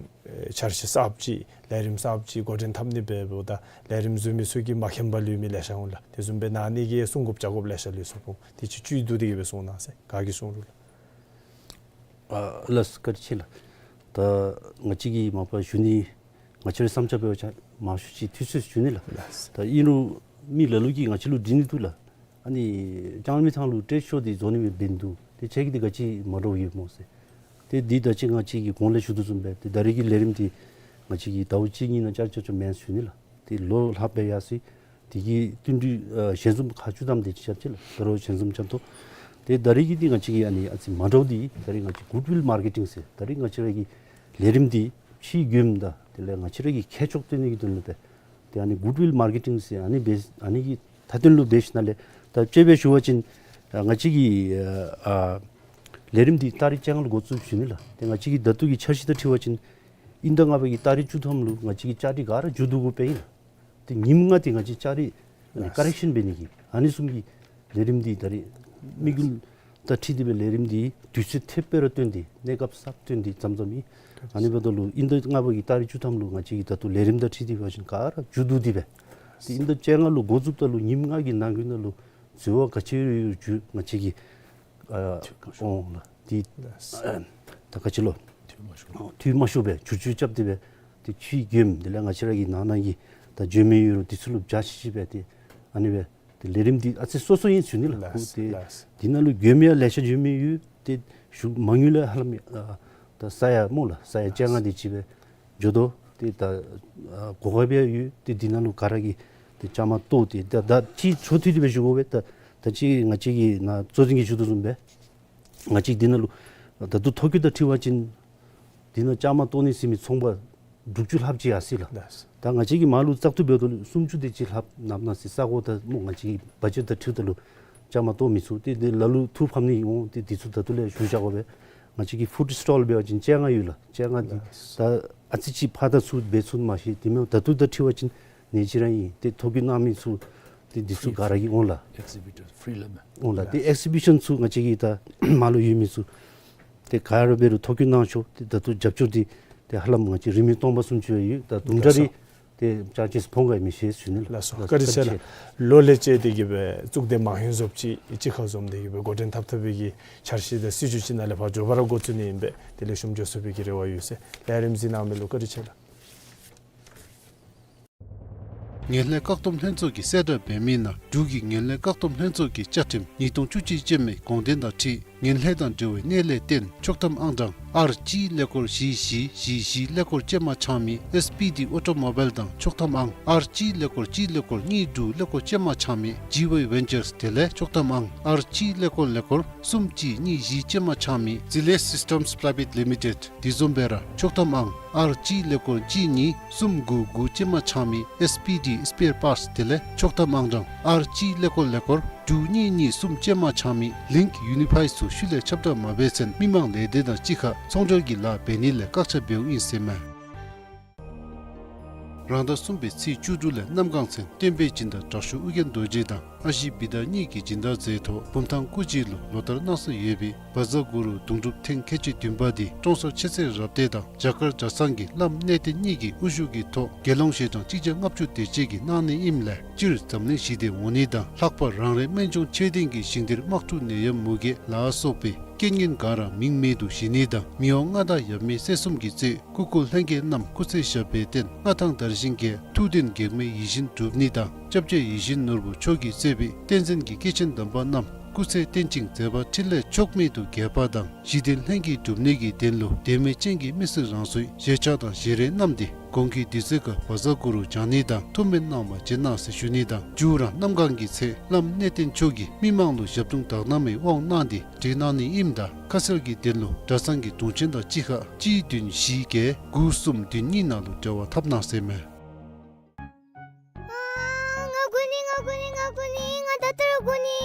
ཨེ་འཆར་གཞི་གསརཔ་ཅིག་ལས་རིམ་གསརཔ་ཅིག་འགོ་འདྲེན་འཐབ་ནི་འབདཝ་ད་ལས་རིམ་བཟོ་མི་ཚུ་གིས་མ་མཁྱེནམ་ལུས་མི་ལེ་ཤ་འོང་ལགས། དེ་བཟུམ་སྦེ་ནཱ་གཉིས་ཀྱིས་གསུང་དགོཔ་བཅར་དགོཔ་ལེ་ཤ་ལུས་སོང་། ཁོང་དེ་ཅིག་བཅུད་བསྡུ་སྟེ་གི་སྦེ་གསུང་གནང་ཟེར། ག་གིས་གསུང་རུང་ལགས། ཨ་ལགས་སོ། བཀའ་དྲིན་ཆེ་ལགས། ད་ང་བཅས་ཀྱིས་མ་པ་ཞུ་ནི་ང་བཅས་རའི་བསམ་འཆར་འབད་བ་ཅིན་མང་ཤོས་ཅིག་འཐུས་ཚོད་ཞུ་ནི་ལགས། ལགས་སོ། ད་ཨིན་རུང་མི་ལ་ལུ་གིས་ང་བཅས་ལུ་འདྲི་ནི་འདུག་ལགས། ཨ་ནི་ལྕང་མའི་ཐང་ལུ་ཊེཌ་ཤོ་འདི་བཟོ་ནི་སྦེ་འབད་ནི་འདུག། ཏེ་ཁྱེད་ཀྱིས་འདི་ག་ཅི་མ་འདྲཝ་ཡོད་སྨོ་ཟེར། ཏེ་འདི་ད་ཅི་ང་བཅས་ཀྱིས་གོང་ལས་ཞུ་དོ་བཟུམ་སྦེ་ཏེ་ད་རེས་ཀྱི་ལས་རིམ་འདི་ང་བཅས་ཀྱིས་ཟླཝ་གཅིག་གཉིས་ནང་ཅར་ཅར་ཅར་མེན་ཞུ་ནི་ལགས། ཏེ་ལོ་ལྷགཔ་སྦེ་ཡར་སོ་ཡི། དེ་གི་བསྟུན་གྲོས་ཨ་ཞལ་འཛོམས་ཁག་བཅུ་ཐམ་དེ་ཅིག་རྐྱབ་ཅི་ལགས། ད་རུང་ཞལ་འཛོམས་རྐྱབ་དོ། ཏེ་ད་རེས་ཀྱི་འདི་ང་བཅས་ཀྱི་ཨ་ནི་ཨ་ཙི་མ་འདྲཝ་འདི་ད་རེས་ང་བཅས་གུཌ་ཝིལ་མར་ཀེ་ཊིང་ཟེར་ད་རེས་ང་བཅས་ར་གི་ལས་རིམ་འདི་ཕྱིའི་མགྱོནམ་དང་དེ་ལས་ང་བཅས་ར་གི་ཁྱད་ཆོས་སྟོན་ནི་གི་དོན་ལུ་ཏེ་ཏེ་ཨ་ནི་གུཌ་ཝིལ་མར་ཀེ་ཊིང་ཟེར་ཨ་ནི་འབད་ཨ་ནི་གི་མཐའ་དོན་ལུ་འབད་ཞིནམ་ལས་ད་དཔྱེ་སྦེ་ཞུ་བ་ཅིན་ཨ་ང་བཅས་ཀྱི་ཨ་ཨ་ལས་རིམ་འདི་ཏ་རིག་བཅོ་ལྔ་ལུ་འགོ་བཙུགས་ཞུ་ནི་ལགས། ཏེ་ང་བཅས་ཀྱི་ད་ལྟོ་གི་འཆར་གཞི་དང་འཁྲིལ་བ་ཅིན་དབྱིན་ཟླ་ལྔ་པ་གི་ཏ་རིག་བཅུ་ཐམ་ལུ་ང་བཅས་ཀྱི་བཅའ་སྒྲིག་ག་ར་མཇུག་བསྡུ་དགོཔ་ཨིན་ལགས། ཏེ་ཉིནམ་ལྔ་འདི་ང་བཅས་བཅའ་སྒྲིག་ཨ་ནི་ལགས། ཀོ་རེག་ཤཱན་འབད་ནི་གི་ཨ་ནི་བཟུམ་གྱི་ལས་རིམ་འདི་ད་རེས་དམིགས་ཡུལ་དང་འཁྲིལ་ཏེ་སྦེ་ལས་རིམ་འདི་དུས་ཚོད་ཐེབས་སྦེ་ར་བཏོན་ཏེ་གནས་སྐབས་གསརཔ་བཏོན་ཏེ་བརྩམས་བརྩམསཔ་ཨིན། ཨ་ནི་འབདཝ་ད་ལུ་དབྱིན་ཟླ་ལྔ་པ་གི་ཏ་རིག་བཅུ་ཐམ་ལུ་ང་བཅས་ཀྱི་ད་ལྟོ་ལས་རིམ་དང་འཁྲིལ་ཏེ་འབད་བ་ཅིན་ག་ར་མཇུག་བསྡུ་སྟེ་སྦེ་ཏེ་དབྱིན་ཟླ་བཅོ་ལྔ་ལུ་འགོ་བཙུགསཔ་ད་ལུ་ཉིནམ་ལྔ་གི་ནང་འཁོད་ནང་ལུ་འཛོལ་བ་ག་ཅི་ཡོད་རུང་ང་བཅས་ཀྱིས་ཨ་འཐུས་མ་ཤོར་འོང་ལགས། ཏེ་ལགས། ཨ་ད་ག་ཅི་ལོ་འཐུས་མ་ཤོར་འཐུས་མ་ཤོར་སྦེ་བསྒྱུར་བཅོས་རྐྱབ་སྟེ་སྦེ་ཏེ་ཕྱིའི་མགྱོནམ་དེ་ལས་ང་བཅས་ར་གི་ནང་ན་གི་ད་འཛོལ་མི་ཡོད་རུང་དེ་ཚུ་ལུ་འབྱར་ཅིག་ཅིག་སྦེ་ཏེ་ཨ་ནི་སྦེ་ཏེ་ལས་རིམ་འདི་ཨ་ཙི་སོ་སོ་ཨིན་ཞུ་ནི་ལགས། ལགས་ཏེ་ལགས། དེ་ནང་ལུ་མགྱོནམ་ཡང་ལེ་ཤ་འཛོལ་མི་ཡོད། ཏེ་ཞུ་མ་དངུལ་ལས་ཧ་ལམ་ཨ་ད་ས་ཡ་སྨོ་ལགས་ས་ཡ་བཅོ་ལྔ་དེ་ཅིག་སྦེ་འགྱོ་དོ། ཏེ་ད་ཨ་གོ་སྐབས་ཡང་ཡོད། ཏེ་དེ་ནང་ལུ་ག་ར་གིས་ཏེ་བཅའ་མར་གཏོགས་ཏེ་ད་ད་ཅི་འཕྲོ་མཐུད་དེ་སྦེ་ཞུ་དགོ་པས། ད་ད་ཅི་ང་བཅས་ཀྱི་ནཱ་གཙོ་འཛིན་གྱིས་ཞུ་དོ་བཟུམ་སྦེ་ང་བཅས་དེ་ནང་ལུ་ད་ལྟོ་ཐོ་བཀོད་དང་འཁྲིལ་བ་ཅིན་དེ་ནང་བཅའ་མར་གཏོགས་ནི་ཟེར་མི་ཚོང་པ་དྲུག་ཅུ་ལྷགཔ་ཅིག་ཡར་སོ་ཡི་ལགས། ལགས། ད་ང་བཅས་ཀྱིས་མར་ལུ་བཙག་འཐུ་འབདཝ་ད་ལུ་སུམ་ཅུ་དེ་ཅིག་ལྷགཔ་ནམ་ནང་ཟེར་ས་གོ་ད་སྨོ་ང་བཅས་ཀྱི་བ་ཇེཊ་དང་འཁྲིལཝ་ད་ལུ་བཅའ་མར་གཏོགས་མི་ཚུགས། ཏེ་དེ་ལ་ལུ་ཐུགས་ཕམ་ནི་འོང་། ཏེ་དེ་ཚུ་ད་ལྟོ་ལས་ཞུ་བཞག་དགོ་པས། ང་བཅས་ཀྱི་ཕུཌ་སི་ཊོལ་འབད་བ་ཅིན་བཅོ་ལྔ་ཡོད་ལགས། བཅོ་ལྔ་འདི་ལགས། ད་ཨ་ཙི་ཅིག་ཕར་དང་ཚུར་འབད་ཚུགས་མ་ཤེས། དེ་མེན་ད་ལྟོ་དང་འཁྲིལ་བ་ཅིན་ནེ་ཅི་ར་ཨིན། ཏེ་ཐོ་བཀོད་གནང་མི་ཚུ་ཏེ་འདི་ཚུ་ག་ར་གིས་འོང་ལགས། ཨེག་ཟི་བི་ཊར་ཕི་རི་ལགས་མས། འོང་ལགས། ཏེ་ཨེག་ཟི་བི་ཤཱན་ཚུ་ང་བཅས་ཀྱི་ད་མར་ལུ་ཡོད་མི་ཚུ་ཏེ་ག་ར་འབད་རུང་ཐོ་བཀོད་གནང་ཤོག། ཏེ་ད་ལྟོ་རྒྱབ་སྐྱོར་འདི་ཏེ་ཧ་ལམ་ང་བཅས་རིན་མེད་སྟོང་པ་སུམ་ཅུ་ཡང་ཡོད། ད་དུམ་གྲ་རེ་ ཏེ་ཅང་ཅིག་ཕོངས་ཀ་མི་ཤེས་ཟེར་ཞུ་ནི་ལགས། ལགས་སོ། བཀའ་དྲིན་ཆེ་ལགས། ལོ་ལས་བཅད་དེ་གི་སྦེ་གཙུག་སྡེ་མང་ཧེང་བཟོ་ཅིག་གཅིག་ཁར་འཛོམས་ཏེ་གི་སྦེ་འགོ་འདྲེན་འཐབ་འཐབ་པའི་གི་འཆར་གཞི་དང་སྲིད་བྱུས་ཅིག་ནང་ལས་ཕར་མགྱོགས་པ་ར་འགོ་བཙུགས་ནི་ཨིན་པས། དེ་ལས་ཤུམ་འགྱོ་ཚུགས་པའི་གི་རེ་བ་ཡོད་ཟེར་ལས་རིམ་གཟིགས་གནང་མི་ལུ་བཀའ་དྲིན་ཆེ་ལགས། ངན་ལྷད་བཀག་སྡོམ་ལྷན་ཚོགས་ཀྱིས་གསལ་བསྒྲགས་འབད་མི་ནང་འབྲུག་གི་ངན་ལྷད་བཀག་སྡོམ་ལྷན་ཚོགས་ཀྱི་བཅའ་ཁྲིམས་ཉིས་སྟོང་བཅུ་གཅིག་ཅན་མའི་དགོངས་དོན་དང་འཁྲིལ་ངན་ལྷད་དང་འབྲེལ་བའི་གནད་ལས་བརྟེན་ཆོག་ཐམ་ཨང་གྲངས་ཨར་གཅིག་ཀླད་ཀོར་བཞི་བཞི་བཞི་བཞི་ཀླད་ཀོར་ཅན་མ་ཚང་མི་ཨེས་པི་ཌི་ཨོ་ཊོ་མོ་བཱའིལ་དང་ཆོག་ཐམ་ཨང་ཨར་གཅིག་ཀླད་ཀོར་གཅིག་ཀླད་ཀོར་གཉིས་དྲུག་ཀླད་ཀོར་ཅན་མ་ཚང་མི་ཇི་ཝའི་ཝེན་ཅརས་དེ་ལས་ཆོག་ཐམ་ཨང་ཨར་གཅིག་ཀླད་ཀོར་ཀླད་ཀོར་གསུམ་གཅིག་གཉིས་བཞི་ཅན་མ་ཚང་མི་ཛི་ལེ་སིས་ཊམས་པྲའི་བེཊ་ལི་མི་ཊེཌ་དེ་བཟུམ་སྦེ་ར་ཆོག་ཐམ་ཨང་ཨར་གཅིག་ཀླད་ཀོར་གཅིག་གཉིས་གསུམ་དགུ་དགུ་ཅན་མ་ཚང་མི་ཨེས་པི་ཌི་སི་པེར་པཱརཊསི་དེ་ལས་ཆོག་ཐམ་ཨང་གྲངས་ཨར་གཅིག་ཀླད་ཀོར་ཀླད་ཀོར་དྲུག་གཉིས་གཉིས་གསུམ་ཅན་མ་ཚང་མི་ལིངཀ་ཡུ་ནི་ཕའི་ཚུ་ཤུལ་ལས་ཁྱབ་བསྒྲགས་མ་འབད་ཚེན་མི་མང་ལས་སྡེ་དང་གཅིག་ཁར་ཚོང་འབྲེལ་གྱི་ལཱ་འབད་ནི་ལས་བཀག་ཆ་འབདཝ་ཨིན་ཟེར་མས། རང་ཟླ་གསུམ་པའི་ཚེས་བཅུ་དྲུག་ལས་གནམ་གང་ཚེ་སྟོན་པའི་སྦྱིན་བདག་དྲག་ཤོས་ཨོ་རྒྱན་རྡོ་རྗེ་དང་ཨ་ཞེ་བི་དྷ་གཉིས་ཀྱི་སྦྱིན་བདག་མཛད་ཐོག་བུམ་ཐང་སྐུ་རྗེས་ལུ་ལོ་ལྟར་གནང་སྲོལ་ཡོད་པའི་བཛྲ་གུ་རུ་གདུང་སྒྲུབ་ཐེངས་ཁལ་གཅིག་བདུན་པ་འདི་ཀྲོང་གསར་ཆོས་རྩེ་རབ་སྡེ་དང་རྒྱ་གར་གྲྭ་ཚང་གི་བླམ་གནས་བརྟན་གཉིས་ཀྱི་དབུ་བཞུགས་ཀྱི་ཐོག་དགེ་སློང་ཞལ་གྲངས་གཅིག་བརྒྱ་ལྔ་བཅུ་དེ་ཅིག་གིས་གནང་ནི་ཨིནམ་ལས་སྤྱིར་འཛམ་གླིང་ཞི་བདེའི་འོག་ནི་དང་ལྷག་པར་རང་རེའི་སྨན་ལྗོངས་ཆོས་ལྡན་གྱི་ཞིང་སྡེར་དམག་འཁྲུག་ནད་ཡམས་མུ་གེ་ལ་སོགས་པའི་རྐྱེན་ངན་ག་ར་མིང་མེད་དུ་ཞི་ནི་དང་མི་དབང་མངའ་བདག་ཡབ་མེས་སྲས་གསུམ་གྱིས་གཙོས་སྐུ་འཁོར་ལྷན་རྒྱས་རྣམས་སྐུ་ཚེ་ཞབས་པད་བརྟན་མངའ་ཐང་དར་ཞིང་རྒྱས། ཐུགས་དོན་གེགས་མེད་ཡིད་བཞིན་འགྲུབ་ནི་དང་སྐྱབས་རྗེ་ཡིད་བཞིན་ནོར་བུ་མཆོག་གིས་གཙོས་པའི་བསྟན་འཛིན་གྱི་སྐྱེས་ཆེན་དམ་པ་རྣམས་སྐུ་ཚེ་བརྟན་ཅིང་མཛད་པ་འཕྲིན་ལས་ཕྱོགས་མེད་དུ་རྒྱས་པ་དང་ཞི་བདེ་ལྷན་སྐྱེས་འགྲུབ་ནི་གི་དོན་ལུ་དད་མོས་ཅན་གྱི་མི་སེར་རང་སོའི་ཞལ་ཆས་དང་ཞལ་རས་བསྣམས་ཏེ་གོང་གི་དུས་ཚོད་ཁར་བཛྲ་གུ་རུ་བགྱང་ནི་དང་ཐུགས་སྨོན་གནང་བར་བྱོན་གནང་ཟེར་ཞུ་ནི་དང་མཇུག་ར་གནམ་གང་གི་ཚེ་བླམ་གནས་བརྟན་མཆོག་གིས་མི་མང་ལུ་ཞབས་དྲུང་དག་སྣང་མའི་དབང་གནང་སྟེ་བསྒྲིགས་གནང་ནི་ཨིནམ་ད་ཁ་གསལ་གྱི་དོན་ལུ་གྲྭ་ཚང་གི་དྲུང་ཆེན་དང་གཅིག་ཁར་གཅིག་བདུན་བཞི་བརྒྱད་དགུ་གསུམ་བདུན་གཉིས་ནང་ལུ་འབྲེལ་བ་འཐབ་གནང་ཟེར་མས། ཨ་ང་དགོ་ནི་ང་དགོ་ནི་ང་དགོ་ནི་ང་ད་ལྟོ་ར་དགོ་ནི།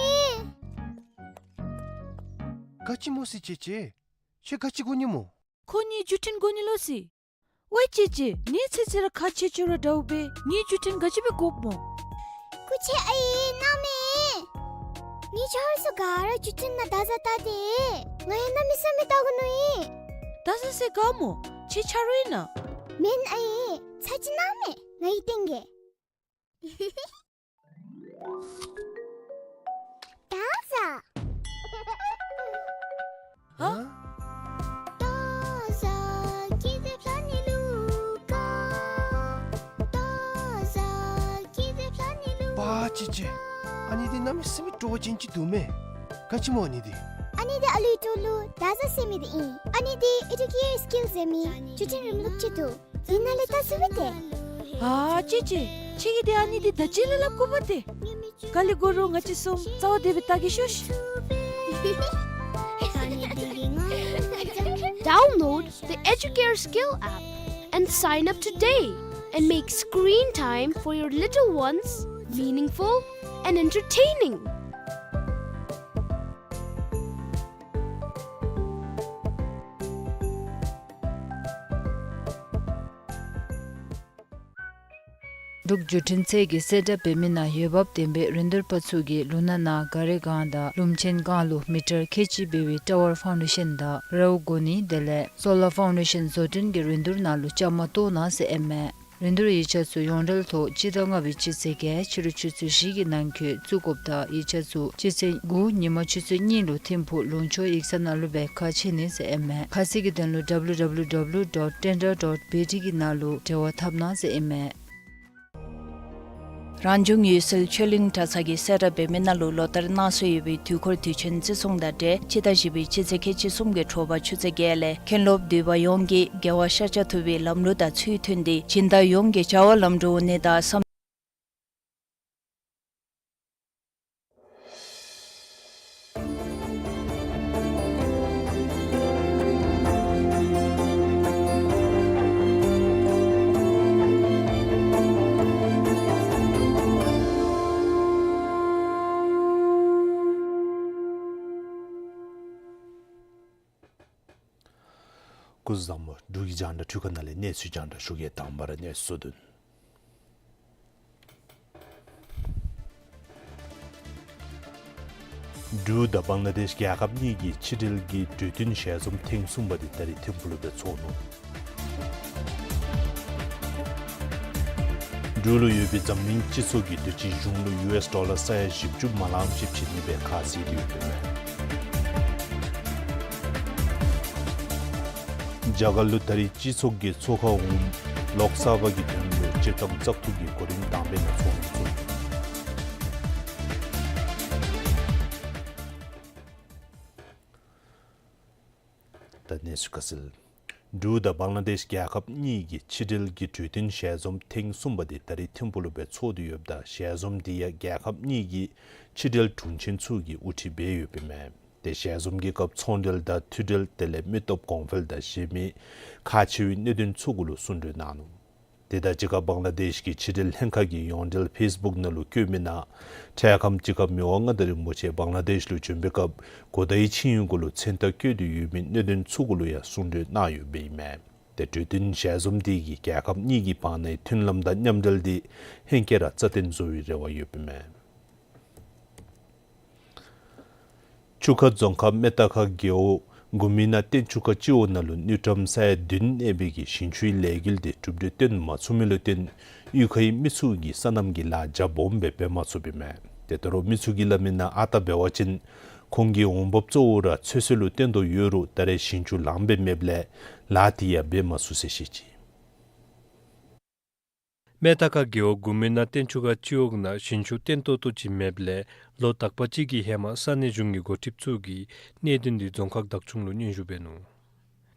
ག་ཅི་སྨོ་ཟེར་ཅེ་ཅེ། ཁྱོད་ག་ཅི་དགོ་ནི་སྨོ། ཁོ་ངེའི་བརྒྱུད་འཕྲིན་དགོ་ནི་ལོ་ཟེར། ཝའེ་ཅེ་ཅེ་ངེའི་ཚེ་ཚེ་ར་ཁག་ཆེ་ཆེ་ར་འདྲཝ་སྦེ་ངེའི་བརྒྱུད་འཕྲིན་ག་ཅི་སྦེ་དགོཔ་སྨོ། སྐུ་མཁྱེན་ཨའི་གནང་མས། ངེའི་ཆ་རོགས་ཚུ་ག་ར་བརྒྱུད་འཕྲིན་ནང་བརྡ་བཟའ་བལྟ་སྟེ་ང་ཡང་གནམ་མེད་ས་མེད་བལྟ་དགོ་མནོ་ཡི། བརྡ་བཟའ་ཟེར་ག་སྨོ། ཁྱོད་ཆ་རོགས་ཨིན་ན། མེན་ཨའི་ཚར་གཅིག་གནང་མས་ང་ཡི་སྟེང་གི། བརྡ་བཟའ། ཧ། བརྡ་བཟའ་སྐྱིད་སྡེ་ཕྱག་ནི་ལུ་དགའ། བརྡ་བཟའ་སྐྱིད་སྡེ་ཕྱག་ནི་ལུ། པ་ཅེ་ཅེ། ཨ་ནི་འདི་གནམ་མེད་ས་མེད་སྤྲོ་བ་ཅན་ཅིག་འདུག་མས། ག་ཅི་སྨོ་ཨ་ནི་འདི། ཨ་ནི་འདི་ཨ་ལུའི་གྲོགས་ལུ་བརྡ་བཟའ་ཟེར་མི་འདི་ཨིན། ཨ་ནི་འདི་ཨེ་ཌུ་ཀེར་སི་ཀིལ་ཟེར་མི་བརྒྱུད་འཕྲིན་རིམ་ལུགས་ཅིག་འདུག། ཨིན་ན་ལས་བལྟ་ཚུགས་པས་ཏེ། ཨ་ཅེ་ཅེ། ཁྱོད་ཀྱིས་ཏེ་ཨ་ནི་འདི་ད་ཅི་ལས་སླབ་དགོ་པས་ཏེ། ག་ལས་དགོ་རུང་ང་བཅས་གསུམ་རྩ་བ་བདེ་སྦེ་བལྟ་གེ་ཤོག། Download the Educare Skill app and sign up today and make screen time for your little ones meaningful and entertaining. འབྲུག་བརྒྱུད་འཕྲིན་ཚད་ཀྱིས་གསལ་བསྒྲགས་འབད་མི་ནང་འོས་འབབ་ལྡན་པའི་རིན་བསྡུར་པ་ཚུ་གིས་ལུང་ནག་ནང་ག་རི་སྒང་དང་ལུང་ཆེན་སྒང་ལུ་མི་ཊར་ཁལ་གཅིག་འབད་བའི་ཊ་ཝར་ཕའུན་ཌེ་ཤཱན་དང་རཝ་གོ་ནི་དེ་ལས་སོ་ལར་ཕའུན་ཌེ་ཤཱན་བཟོ་སྐྲུན་གྱི་རིན་བསྡུར་ནང་ལུ་བཅའ་མར་གཏོགས་གནང་ཟེར་ཨིན་མས། རིན་བསྡུར་ཡིག་ཆ་ཚུ་ཡོངས་འབྲེལ་ཐོག་སྤྱི་ཟླ་ལྔ་པའི་སྤྱི་ཚེས་བརྒྱད་ཕྱི་རུ་ཆུ་ཚོད་བཞི་གི་ནང་འཁོད་བཙུགས་དགོཔ་དང་ཡིག་ཆ་ཚུ་སྤྱི་ཚེས་དགུ་ཉིན་མ་ཆུ་ཚོད་གཉིས་ལུ་ཐིམ་ཕུག་ལུང་ཕྱོགས་ཡིག་ཚང་ནང་ལུ་སྦེ་ཁ་ཕྱེ་ནི་ཟེར་ཨིན་མས། ཁ་གསལ་གྱི་དོན་ལུ་ཌབ་ལུ་ཌབ་ལུ་ཌབ་ལུ་ཌོཊ་ཊེན་ཌར་ཌོཊ་བི་ཊི་གི་ནང་ལུ་འབྲེལ་བ་འཐབ་གནང་ཟེར་ཨིན་མས། རང་བྱུང་འོད་གསལ་ཆོས་གླིང་གྲྭ་ཚང་གིས་གསལ་བསྒྲགས་འབད་མི་ནང་ལུ་ལོ་ལྟར་གནང་སྲོལ་ཡོད་པའི་དུས་འཁོར་དུས་ཆེན་བརྩི་སྲུང་དང་འབྲེལ་སྤྱི་ཟླ་བཞི་པའི་སྤྱི་ཚེས་ཁལ་གཅིག་གསུམ་གྱི་དྲོ་པ་ཆུ་ཚོད་བརྒྱད་ལས་མཁན་སློབ་འདུས་པ་ཡོངས་ཀྱིས་རྒྱལ་བ་ཤཱཀྱ་ཐུབ་པའི་ལམ་ལུགས་དང་ཚུལ་མཐུན་ཏེ་སྦྱིན་བདག་ཡོངས་ཀྱི་བྱ་བ་ལམ་འགྲོ་འོང་ནི་དང་བསམ། སྐུ་གཟུགས་བཟང་པོ། འབྲུག་གི་རྒྱང་བསྒྲགས་འཕྲུལ་ཁང་ནང་ལས་གནས་ཚུལ་རྒྱང་བསྒྲགས་ཞུ་གེ། དང་པ་ར་གནས་ཚུལ་བསྡུ་ནི། འབྲུག་དང་བང་ལ་དེཤ་རྒྱལ་ཁབ་གཉིས་ཀྱི་ཕྱི་འབྲེལ་གྱི་གྲོས་མཐུན་ཞལ་འཛོམས་ཐེངས་གསུམ་པ་དེ་ད་རིས་ཐིམ་ཕུག་ལུ་སྦེ་ཚོགས་ནུག། འབྲུག་ལུ་ཡོད་པའི་འཛམ་གླིང་སྤྱི་ཚོགས་ཀྱིས་དུས་ཅི་གཞུང་ལུ་ཡུ་ཨེསི་ཌོ་ལར་ས་ཡ་བཞི་བཅུ་མ་ལངམ་ཅིག་བྱིན་ནི་སྦེ་ཁ་བཟེད་དེ་ཡོདཔ་ཨིན་མས། རྒྱ་གར་ལུ་ད་རིས་སྤྱི་ཚོགས་ཀྱི་ཚོགས་ཁང་འོགམ་ལོག་སར་བྷ་གི་དོན་ལུ་སྤྱིར་བཏང་བཙག་འཐུ་གི་གོ་རིམ་དང་པ་ནང་ཚོགས་འདུ་ཚོགས། ད་གནས་ཚུལ་ཁ་གསལ། འབྲུག་དང་བང་ལ་དེཤ་རྒྱལ་ཁབ་གཉིས་ཀྱི་ཕྱི་འབྲེལ་གྱི་གྲོས་མཐུན་ཞལ་འཛོམས་ཐེངས་གསུམ་པ་དེ་ད་རིས་ཐིམ་ཕུག་ལུ་སྦེ་ཚོགས་ཏེ་ཡོདཔ་ད་ཞལ་འཛོམས་དེ་ཡང་རྒྱལ་ཁབ་གཉིས་ཀྱི་ཕྱི་འབྲེལ་དྲུང་ཆེན་ཚུ་གིས་དབུ་ཁྲིད་འབད་ཡོདཔ་ཨིན་མས། ཏེ་ཞལ་འཛོམས་ཀྱི་སྐབས་ཚོང་འབྲེལ་དང་མཐུད་འབྲེལ་དེ་ལས་མི་སྟོབས་གོང་འཕེལ་དང་གཞན་མི་ཁག་ཆེ་བའི་གནད་དོན་ཚུ་གུ་ལུ་གསུང་གྲོས་གནང་ནུག། དེ་དང་གཅིག་ཁར་བང་ལ་དེཤ་གི་ཕྱི་འབྲེལ་ལྷན་ཁག་གིས་ཡོངས་འབྲེལ་ཕེསི་བུཀ་ནང་ལུ་བཀོད་མི་ནང་འཕྲལ་ཁམས་ཅིག་ཁར་མི་དབང་མངའ་བདག་རིན་པོ་ཆེ་བང་ལ་དེཤ་ལུ་བྱོན་པའི་སྐབས་གོ་བརྡའི་ཆིངས་ཡིག་གུ་ལུ་མཚན་རྟགས་བཀོད་དེ་ཡོད་མི་གནད་དོན་ཚུ་གུ་ལུ་ཡང་གསུང་གྲོས་གནང་ཡོདཔ་ཨིན་མས། ཏེ་གྲོས་མཐུན་ཞལ་འཛོམས་དེ་གིས་རྒྱལ་ཁབ་གཉིས་ཀྱི་བར་ནའི་མཐུན་ལམ་དང་མཉམ་འབྲེལ་དེ་ཧེང་སྐལ་ར་རྩ་བརྟན་བཟོ་བའི་རེ་བ་ཡོདཔ་ཨིན་མས། ཆུ་ཁ་རྫོང་ཁག་མེ་ཏ་ཁ་རྒེད་འོག་དགུ་མི་ནང་སྟེང་ཆུ་ཁ་སྤྱི་འོག་ནང་ལུ་དངུལ་ཀྲམ་ས་ཡ་བདུན་གནས་པའི་གི་ཞིང་ཆུའི་ལས་འགུལ་དེ་གྲུབ་འབྲས་སྟོན་མ་ཚུགས་མི་ལུ་བརྟེན་གཡུས་ཁའི་མི་ཚུ་གིས་སོ་ནམ་གྱི་ལཱ་རྒྱབ་སྦོམ་སྦེ་འབད་མ་ཚུགསཔ་ཨིན་མས། ཏེ་ད་རུང་མི་ཚུ་གིས་སླབ་མི་ནང་ཨ་རྟག་འབད་བ་ཅིན་ཁོང་གི་འོང་འབབ་གཙོ་བོ་ར་ཚོད་བསྲེ་ལུ་བརྟེན་དོ་ཡོད་རུང་ད་རེས་ཞིང་ཆུ་ལངམ་སྦེ་མེདཔ་ལས་ལཱ་དེ་ཡང་འབད་མ་ཚུགས་ཟེར་བཤད་ཅི། མེ་ཏ་ཁ་རྒེད་འོག་དགུ་མི་ནང་སྟེང་ཆུ་ཁ་སྤྱི་འོག་ནང་ཞིང་ཆུ་བརྟན་ཏོག་ཏོ་ཅིག་མེདཔ་ལས་ལོ་དག་པ་ཅིག་གི་ཧེ་མ་ས་གནས་གཞུང་གི་འགོ་ཁྲིདཔ་ཚུ་གིས་གནད་དོན་དེ་རྫོང་ཁག་བདག་སྐྱོང་ལུ་སྙན་ཞུ་འབད་ནུག།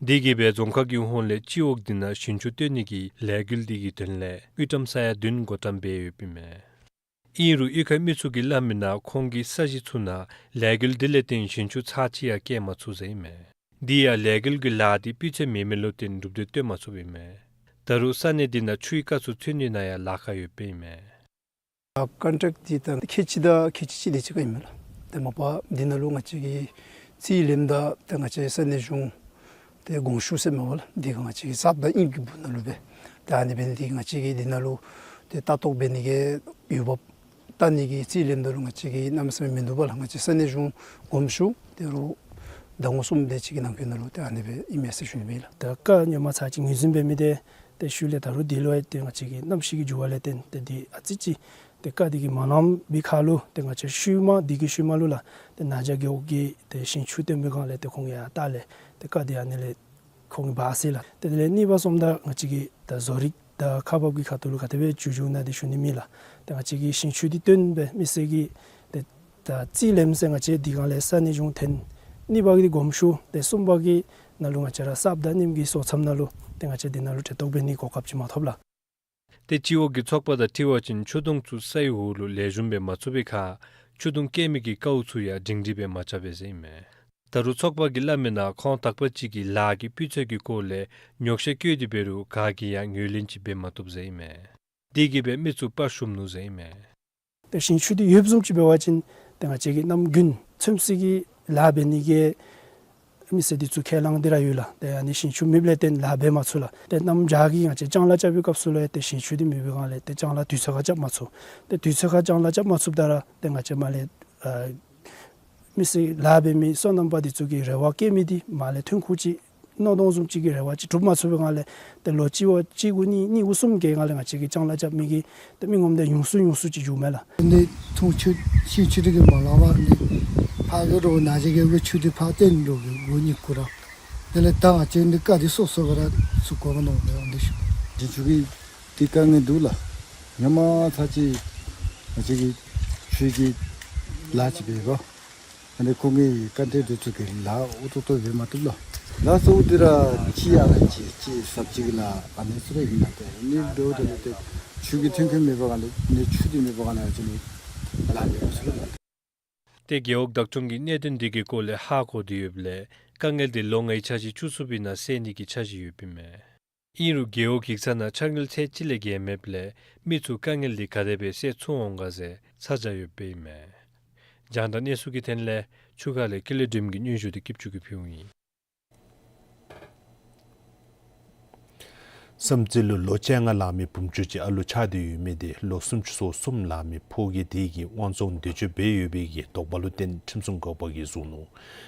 དེ་གིས་སྦེ་རྫོང་ཁག་གི་ཧོངས་ལས་སྤྱི་འོག་དེ་ནང་ཞིང་ཆུ་བཏོན་ནི་གི་ལས་འགུལ་དེ་གི་དོན་ལས་དངུལ་ཀྲམ་ས་ཡ་བདུན་བགོ་བཀྲམ་འབད་ཡོདཔ་ཨིན་མས། ཨིན་རུང་གཡུས་ཁའི་མི་ཚུ་གིས་སླབ་མི་ནང་ཁོང་གི་ས་གཞི་ཚུ་ནང་ལས་འགུལ་དེ་ལས་བརྟེན་ཞིང་ཆུ་ཚར་གཅིག་ཡང་བསྐྱལ་མ་ཚུགས་ཟེར་ཨིན་མས། དེ་ཡང་ལས་འགུལ་གྱི་ལཱ་དེ་སྤུས་ཚད་མེད་མི་ལུ་བརྟེན་གྲུབ་འབྲས་སྟོན་མ་ཚུགསཔ་ཨིན་མས། ད་རུང་ས་གནས་དེ་ནང་ཆུའི་རྐ་ཚུ་ཚུད་ནི་ནང་ཡང་ལཱ་ཁག་ཡོདཔ་ཨིན་མས། ཨ་ཀོན་ཊེཀཊ་འདི་ད་ཁལ་གཅིག་དང་ཁལ་གཅིག་གཅིག་དེ་ཅིག་ཁར་ཨིན་མས་ལགས། ཏེ་མ་པ་འདི་ནང་ལུ་ང་བཅས་ཀྱིས་རྩིས་ལེནམ་ད་ཏེ་ང་བཅས་ས་གནས་གཞུང་ཏེ་དགོངས་ཞུ་ཟེར་མས་པ་ལགས། འདི་ག་ང་བཅས་ཀྱིས་གསརཔ་དང་དབྱིངས་ཀྱི་བུ་ནང་ལུ་སྦེ་ཏེ་ཨ་ནི་འབད་ནི་དེ་གིས་ང་བཅས་ཀྱིས་འདི་ནང་ལུ་ཏེ་ལྟ་རྟོག་འབད་ནི་གི་འོས་འབབ་བལྟ་ནི་གི་རྩིས་ལེནམ་ད་ལུ་ང་བཅས་ཀྱིས་གནམ་མེད་ས་མེད་མིན་འདུག་པ་ལགས། ང་བཅས་ས་གནས་གཞུང་དགོངས་ཞུ་ཏེ་རུང་ཟླ་ངོ་གསུམ་དེ་ཅིག་གི་ནང་འཁོད་ནང་ལུ་ཏེ་ཨ་ནི་སྦེ་ཨིན་མས་ཟེར་ཞུ་ནི་ཨིན་ལགས། ད་བཀའ་ཉོན་མ་ཚར་ཅིག་ངོས་འཛིན་འབད་མི་དེ་ཏེ་ཤུལ་ལས་ད་རུང་འདི་ལུ་ཡང་ཏེ་ང་བཅས་ཀྱི་གནམ་གཤིས་ཀྱི་འགྱུར་བ་ལས་བརྟེན་ཏེ་འདི་ཨ་ཙི་ཅིག་ཏེ་བཀའ་འདི་གིས་མ་གནང་བའི་ཁར་ལུ་ཏེ་ང་བཅས་ཤུལ་མ་འདི་གི་ཤུལ་མ་ལུ་ལགས་ཏེ་ན་ཇ་རྒེད་འོག་གི་ཏེ་ཞིང་ཆུ་བཏོན་པའི་སྒང་ལས་ཏེ་ཁོང་ཡར་བལྟ་ལས་ཏེ་བཀའ་འདི་ཨ་ནི་ལས་ཁོང་གིས་འབག་ཟེར་ལགས། ཏེ་དེ་ལས་གཉིས་པ་སོངམ་ད་ང་བཅས་ཀྱི་ད་བཟོ་རིག་དང་ཁག་འབག་གི་ཁ་ཐུག་ལུ་ག་དེ་སྦེ་འགྱུར་འགྱུརཝ་ཨིན་ན་འདི་ཞུ་ནི་མེད་ལགས། ཏེ་ང་བཅས་ཀྱི་ཞིང་ཆུ་འདི་བཏོན་སྦེ་མི་སེར་གྱིས་ཏེ་ད་རྩིས་ལེནམ་ཟེར་ང་བཅས་འདི་སྒང་ལས་ས་གནས་གཞུང་འཐེན། གཉིས་པ་གི་འདི་དགོངས་ཞུ། ཏེ་གསུམ་པ་གི་ནང་ལུ་ང་བཅས་ར་གསརཔ་དང་རྙིངམ་གི་སོ་མཚམས་ནང་ལུ་ཏེ་ང་བཅས་འདི་ནང་ལུ་གྲལ་གཏོགས་འབད་ནི་གོ་སྐབས་ཅིག་མ་ཐོབ་ལགས། ཏེ་སྤྱི་འོག་གི་ཚོགས་པ་དང་འཁྲིལ་བ་ཅིན་ཆུ་དུང་ཚུ་སའི་འོག་ལུ་ལེགས་ཤོམ་སྦེ་མ་ཚུད་པའི་ཁར་ཆུ་དུང་བསྐྱལ་མི་གི་ཀཝ་ཚུ་ཡང་སྒྲིང་སྒྲི་སྦེ་མ་རྐྱབ་པས་ཟེར་ཨིན་མས། ད་རུང་ཚོགས་པ་གིས་སླབ་མི་ནང་ཁོང་དག་པ་ཅིག་གིས་ལཱ་གི་སྤུས་ཚད་ཀྱི་སྐོར་ལས་ཉོགས་བཤད་བཀོད་དེ་འབད་རུང་ག་གིས་ཡང་ངོས་ལེན་ཅིག་འབད་མ་བཏུབ་ཟེར་ཨིན་མས། དེ་གིས་སྦེ་མི་ཚུ་དཔའ་ཞུམ་ནུག་ཟེར་ཨིན་མས། ཏེ་ཞིང་ཆུ་འདི་ཡོདཔ་བཟུམ་ཅིག་འབད་བ་ཅིན་ཏེ་ང་བཅས་ཀྱིས་གནམ་དགུན་ཚོད་བསྲེ་གི་ལཱ་འབད་ནི་གི་མི་སེར་འདི་ཚུ་ཁས་བླངས་ཏེ་ར་ཡོད་ལགས། ཏེ་ཨ་ནི་ཞིང་ཆུ་མེདཔ་ལས་བརྟེན་ལཱ་འབད་མ་ཚུགས་ལགས། ཏེ་གནམ་བྱཱར་གྱི་ང་བཅས་ལྕང་ལཱ་རྐྱབ་པའི་སྐབས་སུ་ལུ་ཡང་ཏེ་ཞིང་ཆུ་འདི་མེད་པའི་སྒང་ལས་ཏེ་ལྕང་ལཱ་དུས་ཚོད་ཁར་རྐྱབ་མ་ཚུགས། ཏེ་དུས་ཚོད་ཁར་ལྕང་ལཱ་རྐྱབ་མ་ཚུགསཔ་ད་ར་ཏེ་ང་བཅས་མར་ལས་ཨ་མི་སེར་ལཱ་འབད་མི་སོ་ནམ་པ་འདི་ཚུ་གི་རེ་བ་བསྐྱེད་མི་འདི་མར་ལས་ཐོན་ཁུངས་ཅིག་མནོ་དོ་བཟུམ་ཅིག་གི་རེ་བ་ཅིག་གྲུབ་མ་ཚུགས་པའི་སྒང་ལས་ཏེ་ལོ་གཅིག་བ་གཅིག་དགུ་གཉིས་གཉིས་དགུ་གསུམ་གྱི་སྒང་ལས་ང་བཅས་ཀྱི་ལྕང་ལཱ་རྐྱབ་མི་གི་ཏེ་མི་ངོམ་འདི་ཉུང་སུ་ཉུང་སུ་ཅིག་འགྱོཝ་མས་ལགས། ཨ་ནི་ཐུང་ཆུ་ཤིང་ཆུ་འདི་གིས་མ་ལང་བར་ཨ་ནི་ཕར་གི་རོགས་ན་ཇ་རྒེད་འོག་གི་ཆུ་འདི་ཕར་བཏོན་རོགས་གི་ལོ་གཉིས་འགོར་ར། དེ་ལས་ད་ང་བཅས་འདི་བཀའ་འདི་སོ་སོ་ག་ར་ཚུགས་དགོཔ་མནོ་མི་འོང་འདི་ཞུ། ཞིང་ཆུ་གི་འདི་དཀའ་ངལ་འདུག་ལགས། ཧེ་མ་ཚར་ཅིག་ང་བཅས་ཀྱིས་ཆུ་གི་ལཱ་ཅིག་འབད་གོ། ཨ་ནི་ཁོང་གི་ཀོན་ཊེཀ་ཊར་ཚུ་གིས་ལཱ་འོས་ཏོག་ཏོ་འབད་མ་བཏུབ་ལགས། ལཱ་གཙོ་བོ་འདི་ར་ཅིག་ཡར་ལས་ཅིག་ཅིག་ཟབ་ཅིག་གི་ལཱ་ཨ་ནི་ཚུ་ར་ཨིན་མས། ཏེ་ཨ་ནི་འབདཝ་ད་ལུ་ཏེ་ཆུ་གི་ཐོན་ཁུངས་མེད་པའི་སྒང་ལས་ཨ་ནི་ཆུ་འདི་མེད་པའི་སྒང་ལས་ཨ་ཙི་ལཱ་འབད་མ་ཚུགས་ལགས། ཏེ་རྒེད་འོག་བདག་སྐྱོང་གིས་གནད་དོན་འདི་གི་སྐོར་ལས་ཧ་གོ་སྟེ་ཡོདཔ་ལས་དཀའ་ངལ་འདི་ལོ་ལྔའི་འཆར་གཞི་བཅུ་གསུམ་པའི་ནང་སེལ་ནི་གི་འཆར་གཞི་ཡོདཔ་ཨིན་མས། ཨིན་རུང་རྒེད་འོག་གེགས་ཚང་ནང་འཆར་དངུལ་ཚད་ཅིག་ལས་བརྒལ་མེདཔ་ལས་མི་ཚུ་དཀའ་ངལ་འདི་ག་དེ་སྦེ་སེལ་ཚུགས་འོང་ག་ཟེར་ཚ་གྱང་ཡོདཔ་ཨིན་མས། རྒྱང་བསྒྲགས་གནས་ཚུལ་གྱི་དོན་ལས་ཆུ་ཁ་ལས་ཀུན་ལེགས་སྒྲོལམ་གྱི་སྙན་ཞུ་འདི་སྐྱིད་ཆུ་གིས་ཕུལཝ་ཨིན། བསམ་རྩེ་ལུ་ལོ་བཅོ་ལྔ་ལང་མི་བུམོ་ཅུང་ཅིག་ཨ་ལུ་ཆགས་ཏེ་ཡོད་མི་དེ་ལོ་སུམ་ཅུ་སོ་གསུམ་ལང་མི་ཕོ་སྐྱེས་དེ་གིས་དབང་བཙོང་འདོད་སྤྱོད་འབད་ཡོད་པའི་གི་དོགས་པ་ལུ་བརྟེན་ཁྲིམས་སྲུང་འགག་པ་གིས་བཟུང་ནུག།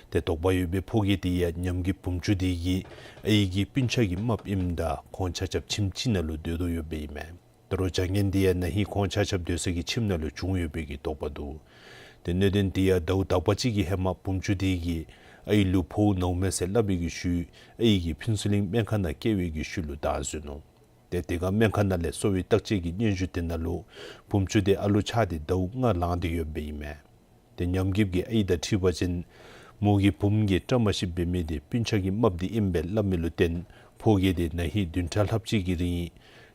ཏེ་དོགས་པ་ཡོད་པའི་ཕོ་སྐྱེས་དེ་ཡང་ཉམས་རྒུད་བུམོ་ཅུང་དེ་གི་ཨའི་གི་སྤུན་ཆ་གི་རྨགཔ་ཨིནམ་ད་ཁོང་ཆ་ཁྱབ་ཁྱིམ་གཅིག་ནང་ལུ་སྡོད་དོ་ཡོདཔ་ཨིན་མས། ད་རུང་བྱ་ངན་འདི་ཡང་ན་ཧིང་ཁོང་ཆ་ཁྱབ་སྡོད་ས་གི་ཁྱིམ་ནང་ལུ་བྱུང་ཡོད་པའི་གི་དོགས་པ་འདུག། ཏེ་གནད་དོན་འདི་ཡང་ཟླཝ་དག་པ་ཅིག་གི་ཧེ་མ་བུམོ་ཆུང་འདི་གིས་ཨའི་ལུ་ཕོཝ་ནཝ་མས་ཟེར་སླབ་པའི་གི་ཤུལ་ཨའི་གིས་ཕུན་ཚོགས་གླིང་སྨན་ཁང་ནང་བསྐྱལ་བའི་གི་ཤུལ་ལུ་བདའ་ཟུན་ནུག། ཏེ་དེ་ཁར་སྨན་ཁང་ནང་ལས་གསོ་བའི་བརྟག་དཔྱད་ཀྱི་སྙན་ཞུ་དེ་ནང་ལུ་བུམོ་ཆུང་འདི་ཨ་ལུ་ཆགས་ཏེ་ཟླཝ་ལྔ་ལང་སྟེ་ཡོདཔ་ཨིན་མས། ཏེ་ཉམས་རྒུདཔ་གིས་ཨའི་དང་འཁྲིལ་བ་ཅིན་མོ་གིས་བུམོ་གི་བཀྲ་མ་ཤིསཔ་འབད་མི་དེ་སྤུན་ཆ་གིས་རྨགཔ་འདི་ཨིན་པས་སླབ་མི་ལུ་བརྟེན་ཕོ་སྐྱེས་དེ་ན་ཧིང་བདུན་ཕྲག་ལྷགཔ་ཅིག་གི་རིང་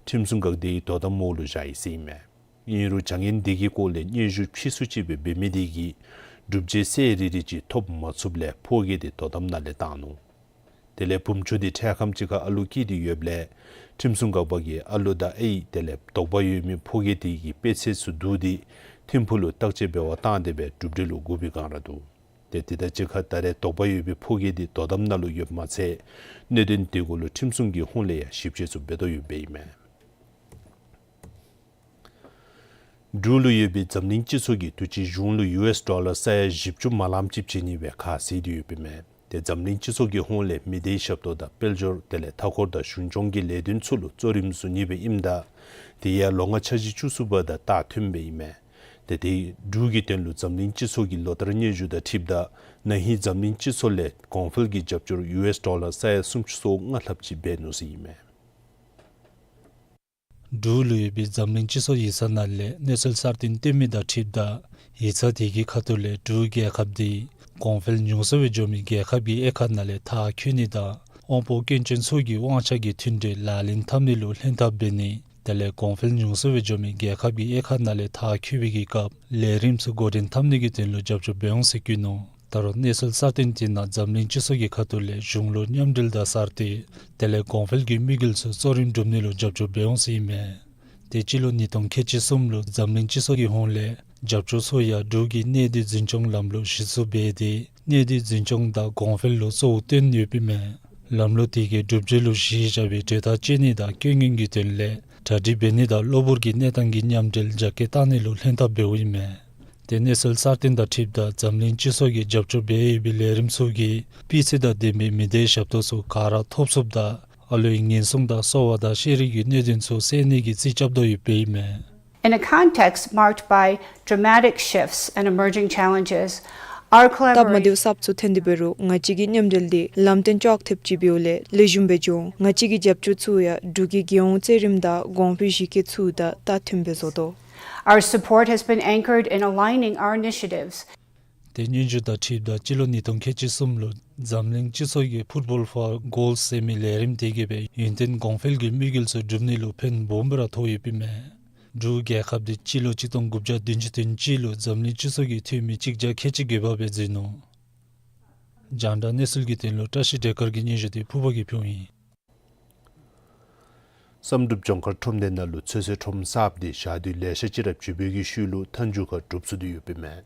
ཁྲིམས་སྲུང་འགག་སྡེའི་དོ་དམ་འོག་ལུ་བཞག་ཡི་ཟེར་ཨིན་མས། ཨིན་རུང་བྱ་ངན་འདི་གི་སྐོར་ལས་སྙན་ཞུ་ཕྱིས་སུ་ཅིག་སྦེ་འབད་མི་དེ་གིས་སྒྲུབ་བྱེད་གསལ་རི་རི་ཅིག་ཐོབ་མ་ཚུགསཔ་ལས་ཕོ་སྐྱེས་དེ་དོ་དམ་ནང་ལས་བཏང་ནུག། དེ་ལས་བུམོ་ཆུང་འདི་འཕྲལ་ཁམས་ཅིག་ཁར་ཨ་ལུ་སྐྱེས་ཏེ་ཡོདཔ་ལས་ཁྲིམས་སྲུང་འགག་པ་གིས་ཨ་ལུ་དང་ཨའི་དེ་ལས་དོགས་པ་ཡོད་མི་ཕོ་སྐྱེས་དེ་གི་པེ་ཚེས་ཚུ་བསྡུ་སྟེ་ཐིམ་ཕུག་ལུ་བརྟག་དཔྱད་འབད་བར་བཏང་སྟེ་སྦེ་གྲུབ་འབྲས་ལུ་བསྒུགས་པའི་བསྒང་ར་འདུག། ཏེ་དེ་དང་གཅིག་ཁར་ད་རེས་དོགས་པ་ཡོད་པའི་ཕོ་སྐྱེས་དེ་དོ་དམ་ནང་ལུ་ཡོདཔ་མ་ཚད་གནད་དོན་དེ་གུ་ལུ་ཁྲིམས་སྲུང་གི་ཧོངས་ལས་ཡང་ཞིབ་དཔྱད་ཚུ་འབད་དོ་ཡོདཔ་ཨིན་མས། འབྲུག་ལུ་ཡོད་པའི་འཛམ་གླིང་སྤྱི་ཚོགས་ཀྱིས་དུས་ཅི་གཞུང་ལུ་ཡུ་ཨེསི་ཌོ་ལར་ས་ཡ་བཞི་བཅུ་མ་ལངམ་ཅིག་བྱིན་ནི་སྦེ་ཁ་བཟེད་དེ་ཡོདཔ་ཨིན་མས། ཏེ་འཛམ་གླིང་སྤྱི་ཚོགས་ཀྱི་ཧོངས་ལས་མི་སྡེའི་ཞབས་ཏོག་དང་དཔལ་འབྱོར་དེ་ལས་མཐའ་འཁོར་དང་གཞུང་སྐྱོང་གི་ལས་དོན་ཚུ་ལུ་གཙོ་རིམ་བཟུང་ནི་སྦེ་ཨིནམ་ད་དེ་ཡང་ལོ་ལྔ་འཆར་གཞི་བཅུ་གསུམ་པ་དང་བལྟ་མཐུནམ་སྦེ་ཨིན་མས། ཏེ་དེ་འབྲུག་གི་དོན་ལུ་འཛམ་གླིང་སྤྱི་ཚོགས་ཀྱི་ལོ་ལྟར་སྙན་ཞུ་དང་འཁྲིལཝ་ད་ན་ཧིང་འཛམ་གླིང་སྤྱི་ཚོགས་ལས་གོང་འཕེལ་གྱི་རྒྱབ་སྐྱོར་ཡུ་ཨེསི་ཌོ་ལར་ས་ཡ་སུམ་ཅུ་སོ་ལྔ་ལྷགཔ་ཅིག་འབད་ནུག་ཟེར་ཨིན་མས། འབྲུག་ལུ་ཡོད་པའི་འཛམ་གླིང་སྤྱི་ཚོགས་ཡིག་ཚང་ནང་ལས་གནས་ཚུལ་གསར་བཏོན་བཏོན་མི་དང་འཁྲིལཝ་ད་ཡིག་ཚང་དེ་གི་ཁ་ཐུག་ལས་འབྲུག་རྒྱལ་ཁབ་འདི་གོང་འཕེལ་ཉུང་སུ་སྦེ་འགྱོ་མི་རྒྱལ་ཁབ་ཀྱི་དབྱེ་ཁག་ནང་ལས་མཐར་འཁྱོལ་ནི་དང་དབང་པོ་སྐྱོན་ཅན་ཚུ་གི་དབང་ཆ་གི་མཐུན་འབྲེལ་ལག་ལེན་འཐབ་ནི་ལུ་ལྷན་ཐབས་འབད་ནི་དེ་ལས་གོང་འཕེལ་ཉུང་སུ་སྦེ་འགྱོ་མི་རྒྱལ་ཁབ་ཀྱི་དབྱེ་ཁག་ནང་ལས་མཐར་འཁྱོལ་བའི་གི་སྐབས་ལས་རིམ་ཚུ་འགོ་འདྲེན་འཐབ་ནི་གི་དོན་ལུ་རྒྱབ་སྐྱོར་འབད་འོང་ཟེར་བཀོད་ནུག། ད་རུང་གནས་ཚུལ་གསར་བཏོན་དེ་ནང་འཛམ་གླིང་སྤྱི་ཚོགས་ཀྱི་ཁ་ཐུག་ལས་གཞུང་ལུ་མཉམ་འབྲེལ་དང་གསར་གཏོད་དེ་ལས་གོང་འཕེལ་གྱི་དམིགས་ཡུལ་ཚུ་གཙོ་རིམ་སྒྲུབ་ནི་ལུ་རྒྱབ་སྐྱོར་འབད་འོང་ཟེར་ཨིན་མས། ཏེ་སྤྱི་ལོ་ཉིས་སྟོང་ཁལ་གཅིག་གསུམ་ལུ་འཛམ་གླིང་སྤྱི་ཚོགས་ཀྱི་ཧོངས་ལས་རྒྱབ་སྐྱོར་ཚུ་ཡང་འབྲུག་གིས་གནས་སྡུད་འཛིན་སྐྱོང་ལམ་ལུགས་གཞི་བཙུགས་འབད་དེ་གནས་སྡུད་འཛིན་སྐྱོང་དང་གོང་འཕེལ་ལུ་གཙོ་བོ་བཏོན་ཡོདཔ་ཨིན་མས། ལམ་ལུགས་དེ་གིས་གྲུབ་འབྲས་ལུ་གཞི་བཞག་པའི་གྲོས་ཐག་བཅད་ནི་དང་སྐྱོན་ངན་གྱི་དོན་ལས་གྲ་སྒྲིག་འབད་ནི་དང་གློ་བུར་གྱི་གནས་སྟངས་ཀྱི་མཉམ་འབྲེལ་རྒྱ་སྐྱེད་བཏང་ནི་ལུ་ལྷན་ཐབས་འབདཝ་ཨིན་མས། ཏེ་གནས་ཚུལ་གསར་བཏོན་དང་འཁྲིལཝ་ད་འཛམ་གླིང་སྤྱི་ཚོགས་ཀྱིས་རྒྱབ་སྐྱོར་འབད་ཡོད་པའི་ལས་རིམ་ཚུ་གིས་སྤུས་ཚད་དང་ལྡན་པའི་མི་སྡེའི་ཞབས་ཏོག་ཚུ་ག་ར་ཐོབ་ཚུགསཔ་དང་ཨ་ལུའི་ཉེན་སྲུང་དང་གསོ་བ་དང་ཤེས་རིག་གི་གནད་དོན་ཚུ་སེལ་ནི་གི་རྩིས་རྐྱབ་དོ་ཡོདཔ་ཨིན་མས། In a context marked by dramatic shifts and emerging challenges, our སྟབས་མ་བདེཝ་collaboration གསརཔ་ཚུ་ཐོན་ཏེ་འབད་རུང་ང་བཅས་ཀྱི་མཉམ་འབྲེལ་འདི་ལམ་སྟོན་ཅོག་འཐདཔ་ཅིག་འབདཝ་ལས་ལེགས་ཤོམ་སྦེ་འགྱོ་འོང་། ང་བཅས་ཀྱི་རྒྱབ་སྐྱོར་ཚུ་ཡང་འབྲུག་གི་རྒྱལ་ཡོངས་རྩེད་རིམ་དང་གོང་འཕེལ་གཞི་བཀོད་ཚུ་དང་བལྟ་མཐུནམ་སྦེ་བཟོ་དོ། Our support has been anchored in aligning our initiatives. ཏེ་སྙན་ཞུ་དང་འཁྲིལཝ་ད་སྤྱི་ལོ་ཉིས་སྟོང་ཁལ་གཅིག་གསུམ་ལུ་འཛམ་གླིང་སྤྱི་ཚོགས་ཀྱིས་Football for Goals ཟེར་མི་ལས་རིམ་དེ་གིས་སྦེ་ཡུན་བརྟན་གོང་འཕེལ་གྱི་དམིགས་ཡུལ་ཚུ་སྒྲུབ་ནི་ལུ་ཕན་སྦོམ་སྦེ་ར་ཐོགས་ཡོདཔ་ཨིན་མས། འབྲུག་རྒྱལ་ཁབ་འདི་སྤྱི་ལོ་གཅིག་སྟོང་དགུ་བརྒྱ་བདུན་ཅུ་དོན་གཅིག་ལུ་འཛམ་གླིང་སྤྱི་ཚོགས་ཀྱི་འཐུས་མི་གཅིག་བརྒྱ་ཁལ་གཅིག་བརྒྱད་པ་སྦེ་འཛུལ་ནུག། རྒྱང་བསྒྲགས་གནས་ཚུལ་གྱི་དོན་ལུ་བཀྲ་ཤིས་བདེ་དཀར་གྱིས་སྙན་ཞུ་དེ་ཕུརཔ་གིས་ཕུལཝ་ཨིན། བསམ་གྲུབ་ལྗོངས་མཁར་ཁྲོམ་སྡེ་ནང་ལུ་ཚོད་བསྲེ་ཁྲོམ་གསརཔ་དེ་ཞག་དུས་ལེ་ཤ་ཅིག་ར་བྱུང་བའི་གི་ཤུལ་ལུ་མཐའ་མཇུག་ཁར་གྲུབ་ཚུགས་ཏེ་ཡོདཔ་ཨིན་མས།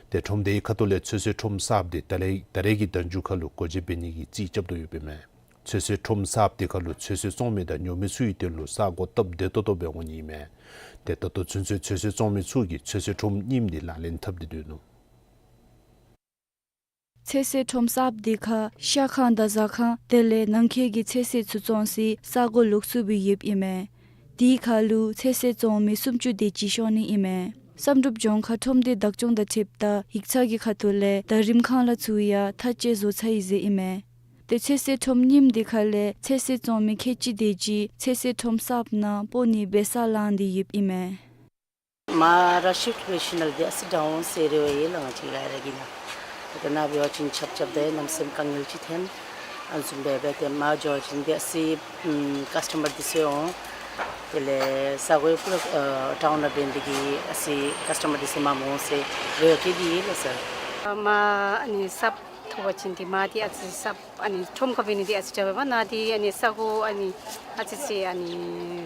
ཏེ་ཁྲོམ་སྡེའི་ཁ་ཐུག་ལས་ཚོད་བསྲེ་ཁྲོམ་གསརཔ་དེ་ད་རེས་ད་རེས་ཀྱི་མདང་ཕྱི་ཁ་ལུ་སྒོ་འབྱེད་འབད་ནི་གི་རྩིས་རྐྱབ་དོ་ཡོདཔ་ཨིན་མས། ཚོད་བསྲེ་ཁྲོམ་གསརཔ་དེ་ཁ་ལུ་ཚོད་བསྲེ་བཙོང་མི་དང་ཉོ་མི་ཚུ་གི་དོན་ལུ་ས་གོ་སྟབས་བདེ་ཏོག་ཏོ་སྦེ་འོང་ནི་ཨིན་མས། ཏེ་ད་ལྟོ་ཚུན་ཚོད་ཚོད་བསྲེ་བཙོང་མི་ཚུ་གིས་ཚོད་བསྲེ་ཁྲོམ་རྙིངམ་དེ་ལག་ལེན་འཐབ་སྟེ་སྡོད་ནུག། ཚོད་བསྲེ་ཁྲོམ་གསརཔ་དེ་ཁར་ཤ་ཁང་དང་ཟ་ཁང་དེ་ལས་ནང་འཁོད་ཀྱི་ཚོད་བསྲེ་ཚུ་བཙོང་སའི་ས་གོ་ལོགས་སུ་སྦེ་ཡོདཔ་ཨིན་མས། དེའི་ཁ་ལུ་ཚོད་བསྲེ་བཙོང་མི་སུམ་ཅུ་དེ་ཅིག་ཤོང་ནི་ཨིན་མས། བསམ་གྲུབ་ལྗོངས་མཁར་ཁྲོམ་སྡེ་བདག་སྐྱོང་དང་འཁྲིལཝ་ད་ཡིག་ཚང་གི་ཁ་ཐུག་ལས་ད་རིམ་ཁང་གླ་ཚུ་ཡང་མཐའ་དཔྱད་བཟོ་ཚར་ཡི་ཟེར་ཨིན་མས། ཏེ་ཚོད་བསྲེ་ཁྲོམ་རྙིངམ་དེ་ཁ་ལས་ཚོད་བསྲེ་བཙོང་མི་ཁལ་གཅིག་དེ་ཅིག་ཚོད་བསྲེ་ཁྲོམ་གསརཔ་ནང་སྤོ་ནི་འབད་སར་ལངས་ཏེ་ཡོདཔ་ཨིན་མས། མ་ར་ཤིཕཊ་འབད་ཞིནམ་ལས་དེ་ཨ་ཙི་ཌའུན་ཟེར་རེ་བ་ཡོད་ལགས། ང་བཅས་ལཱ་ར་གི་ནང་ཏེ་ནཱ་འབད་བ་ཅིན་ཆབ་ཆབ་དེ་གནམ་མེད་ས་མེད་དཀའ་ངལ་ཅིག་ཐོན། ཨ་ནི་བཟུམ་སྦེ་འབད་དེ་མ་འགྱོ་བ་ཅིན་དེ་ཨ་ཙི་ཨམ་ཀཱསི་ཊ་མར་དེ་ཚུ་འོང་། དེ་ལས་ས་གོ་ཡང་སྤུ་ར་ཨ་ཊའུན་ནང་འབད་ནི་དེ་གིས་ཨ་ཙི་ཀཱསི་ཊ་མར་དེ་ཚུ་མངམ་འོང་ཟེར་རེ་བ་བསྐྱེད་དེ་ཡོད་ལགས་སར། མ་ཨ་ནི་གསརཔ་ཐོབ་པ་ཅིན་དེ་མ་དེ་ཨ་ཙི་གསརཔ་ཨ་ནི་ཁྲོམ་ཁར་འབད་ནི་དེ་ཨ་ཙི་དྲག་པས། ནཱ་དེ་ཨ་ནི་ས་གོ་ཨ་ནི་ཨ་ཙི་ཅིག་ཨ་ནི་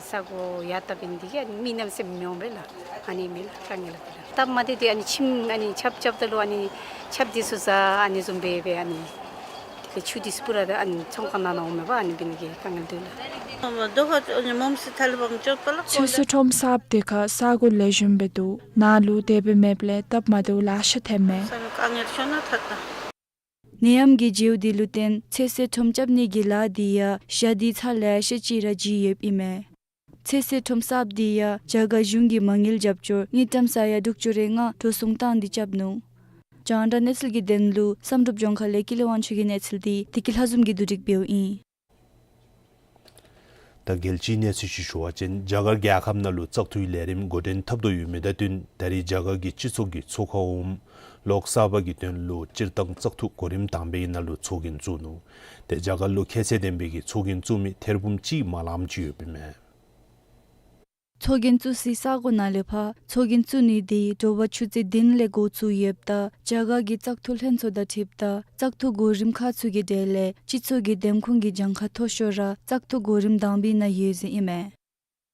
ས་གོ་ཡར་ལྟ་འབད་ནི་དེ་གིས་ཨ་ནི་མི་གནམ་མེད་ས་མེད་མི་འོང་པས་ལགས། ཨ་ནི་མས་ལགས་དཀའ་ངལ་ལགས། དེ་ལགས་སྟབས་མ་བདེ་དེ་ཨ་ནི་ཁྱིམ་ཨ་ནི་ཆབ་ཆབ་ད་ལུ་ཨ་ནི་ཆབ་དེ་ཚུ་ཟ་ཨ་ནི་བཟུམ་སྦེ་སྦེ་ཨ་ནི་དེ་ལས་ཆུ་དེ་ཚུ་སྤུ་ར་ད་ཨ་ནི་ཚོང་ཁང་ནང་ན་འོང་མས་པ། ཨ་ནི་འབད་ནི་གི་དཀའ་ངལ་འདུག་ལགས། ཨ་མ་དོ་ཁ་ཨ་ནི་མོམ་སི་ཐ་ལི་བང་ཅོག་པ་ལགས། ཚོད་བསྲེ་ཁྲོམ་གསརཔ་དེ་ཁར་ས་གོ་ལེགས་ཤོམ་སྦེ་འདུག། ནཱ་ལུ་དེ་སྦེ་མེདཔ་ལས་སྟབས་མ་བདེཝ་ལེ་ཤ་ཐོནམ་མས། ས་གོ་དཀའ་ངལ་ཤོར་ན་ཐད་ད། ནད་ཡམས་ཀྱི་འགྱུར་བ་དེ་ལུ་བརྟེན་ཚོད་བསྲེ་ཁྲོམ་རྐྱབ་ནི་གི་ལཱ་དེ་ཡང་ཞག་དེ་ཚར་ལེ་ཤ་ཅིག་ར་བརྗེད་ཡོདཔ་ཨིན་མས། ཚོད་བསྲེ་ཁྲོམ་གསརཔ་འདི་ཡང་རྒྱ་གར་གཞུང་གིས་མ་དངུལ་རྒྱབ་སྐྱོར་དངུལ་ཀྲམ་ས་ཡ་དྲུག་ཅུ་རེ་ལྔ་འགྲོ་སོང་བཏང་སྟེ་རྐྱབ་ནུག། རྒྱང་བསྒྲགས་གནས་ཚུལ་གྱི་དོན་ལུ་བསམ་གྲུབ་ལྗོངས་མཁར་ལས་ཀུན་ལེགས་དབང་ཕྱུག་གི་གནས་ཚུལ་འདི་བདེ་སྐྱིད་ལྷ་འཛོམས་ཀྱིས་བསྡུ་སྒྲིག་འབདཝ་ཨིན། ད་རྒྱལ་སྤྱིའི་གནས་ཚུལ་ཅིག་ཞུ་བ་ཅིན་རྒྱ་གར་རྒྱལ་ཁབ་ནང་ལུ་བཙག་འཐུའི་ལས་རིམ་འགོ་འདྲེན་འཐབ་དོ་ཡོད་མི་དང་བསྟུན་ད་རེས་རྒྱ་གར་གྱི་སྤྱི་ཚོགས་ཀྱི་ཚོགས་ཁང་འོགམ་ལོག་སར་བྷ་གི་དོན་ལུ་སྤྱིར་བཏང་བཙག་འཐུ་གོ་རིམ་དང་པའི་ནང་ལུ་ཚོགས་རྒྱན་བཙུགས་ནུག། ཏེ་རྒྱ་གར་ལུ་ཁྱད་ཚད་ལྡན་པའི་གི་ཚོགས་རྒྱན་བཙུགས་མི་ཐེར་འབུམ་གཅིག་མ་ལངམ་ཅིག་ཡོདཔ་ཨིན་མས། ཚོགས་རྒྱན་བཙུགས་སའི་ས་གོ་ནང་ལས་ཕར་ཚོགས་རྒྱན་བཙུགས་ནི་འདི་དྲོ་པ་ཆུ་ཚོད་བདུན་ལས་འགོ་བཙུགས་ཡོདཔ་ད་རྒྱ་གར་གྱི་བཙག་འཐུ་ལྷན་ཚོགས་དང་འཁྲིལཝ་ད་བཙག་འཐུ་གོ་རིམ་ཁག་ཚུ་གི་གྲས་ལས་སྤྱི་ཚོགས་ཀྱི་འདེམས་ཁོངས་ཀྱི་གྱངས་ཁ་མཐོ་ཤོས་ར་བཙག་འཐུ་གོ་རིམ་དང་པའི་ནང་ཡོད་ཟེར་ཨིན་མས།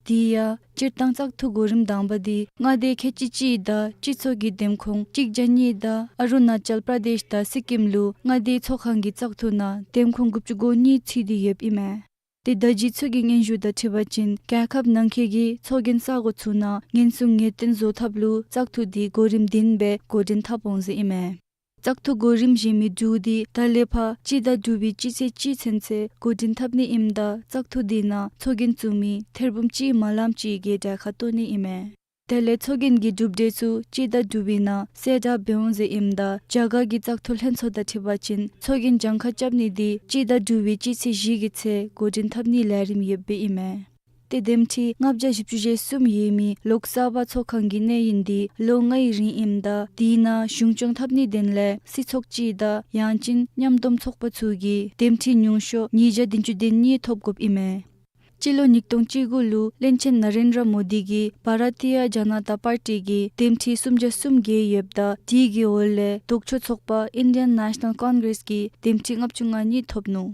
དེ་ཡང་སྤྱིར་བཏང་བཙག་འཐུ་གོ་རིམ་དང་པ་འདི་མངའ་སྡེ་ཁལ་གཅིག་གཅིག་དང་སྤྱི་ཚོགས་ཀྱི་འདེམས་ཁོངས་གཅིག་བརྒྱ་གཉིས་དང་ཨ་རུ་ན་ཅལ་པྲ་དེཤ་དང་སི་ཀིམ་ལུ་མངའ་སྡེའི་ཚོགས་ཁང་གི་བཙག་འཐུ་ནང་འདེམས་ཁོངས་དགུ་བཅུ་གོ་གཉིས་ཚུད་དེ་ཡོདཔ་ཨིན་མས། ཏེ་བརྡ་བརྒྱུད་ཚུ་གི་སྙན་ཞུ་དང་འཁྲིལ་བ་ཅིན་རྒྱལ་ཁབ་ནང་འཁོད་ཀྱི་ཚོགས་རྒྱན་ས་གོ་ཚུ་ནང་ཉེན་སྲུང་ངེས་གཏན་བཟོ་ཐབས་ལུ་བཙག་འཐུ་འདི་གོ་རིམ་བདུན་སྦེ་འགོ་འདྲེན་འཐབ་འོང་ཟེར་ཨིན་མས། བཙག་འཐུ་གོ་རིམ་བཞེས་མི་འབྲུག་འདི་ད་ལས་ཕར་སྤྱི་ཟླ་དྲུག་པའི་སྤྱི་ཚེས་གཅིག་ཚུན་ཚོད་འགོ་འདྲེན་འཐབ་ནི་ཨིནམ་ད་བཙག་འཐུ་འདི་ནང་ཚོགས་རྒྱན་བཙུགས་མི་ཐེར་འབུམ་གཅིག་མ་ལངམ་ཅིག་གིས་གྲལ་ཁར་གཏོགས་ནི་ཨིན་མས། དེ་ལས་ཚོགས་རྒྱན་གྱི་གྲུབ་འབྲས་ཚུ་སྤྱི་ཟླ་དྲུག་པའི་ནང་གསལ་བསྒྲགས་འབད་འོང་ཟེར་ཨིནམ་ད་རྒྱ་གར་གྱི་བཙག་འཐུ་ལྷན་ཚོགས་དང་འཁྲིལ་བ་ཅིན་ཚོགས་རྒྱན་གྱངས་ཁ་རྐྱབ་ནི་འདི་སྤྱི་ཟླ་དྲུག་པའི་སྤྱི་ཚེས་བཞི་གི་ཚེས་འགོ་འདྲེན་འཐབ་ནིའི་ལས་རིམ་ཡོདཔ་ཨིན་མས། ཏེ་འདེམས་ཁྲི་ལྔ་བརྒྱ་བཞི་བཅུ་ཞེ་གསུམ་ཡོད་མི་ལོག་སར་བྷ་ཚོགས་ཁང་གི་གནས་ཡུན་འདི་ལོ་ལྔའི་རིང་ཨིནམ་ད་དེ་ནང་གཞུང་སྐྱོང་འཐབ་ནིའི་དོན་ལས་སྲིད་ཚོགས་ཅིག་དང་ཡང་ཅིན་མཉམ་སྡོམ་ཚོགས་པ་ཚུ་གིས་འདེམས་ཁྲི་ཉུང་ཤོས་ཉིས་བརྒྱ་བདུན་ཅུ་དོན་གཉིས་ཐོབ་དགོཔ་ཨིན་མས། སྤྱི་ལོ་ཉིས་སྟོང་བཅུ་དགུ་ལུ་བློན་ཆེན་ན་རེན་དྲ་མོ་དི་གིས་བྷ་ར་ཏི་ཡ་ཇ་ན་ཏ་པར་ཊི་གིས་འདེམས་ཁྲི་སུམ་བརྒྱ་གསུམ་བརྒལ་ཡོདཔ་ད་དེ་གི་འོག་ལས་ལྡོག་ཕྱོགས་ཚོགས་པ་ཨིན་ཌི་ཡན་ནེ་ཤ་ནལ་ཀོན་གྲེས་ཀྱིས་འདེམས་ཁྲི་ལྔ་བཅུ་ང་གཉིས་ཐོབ་ནུག།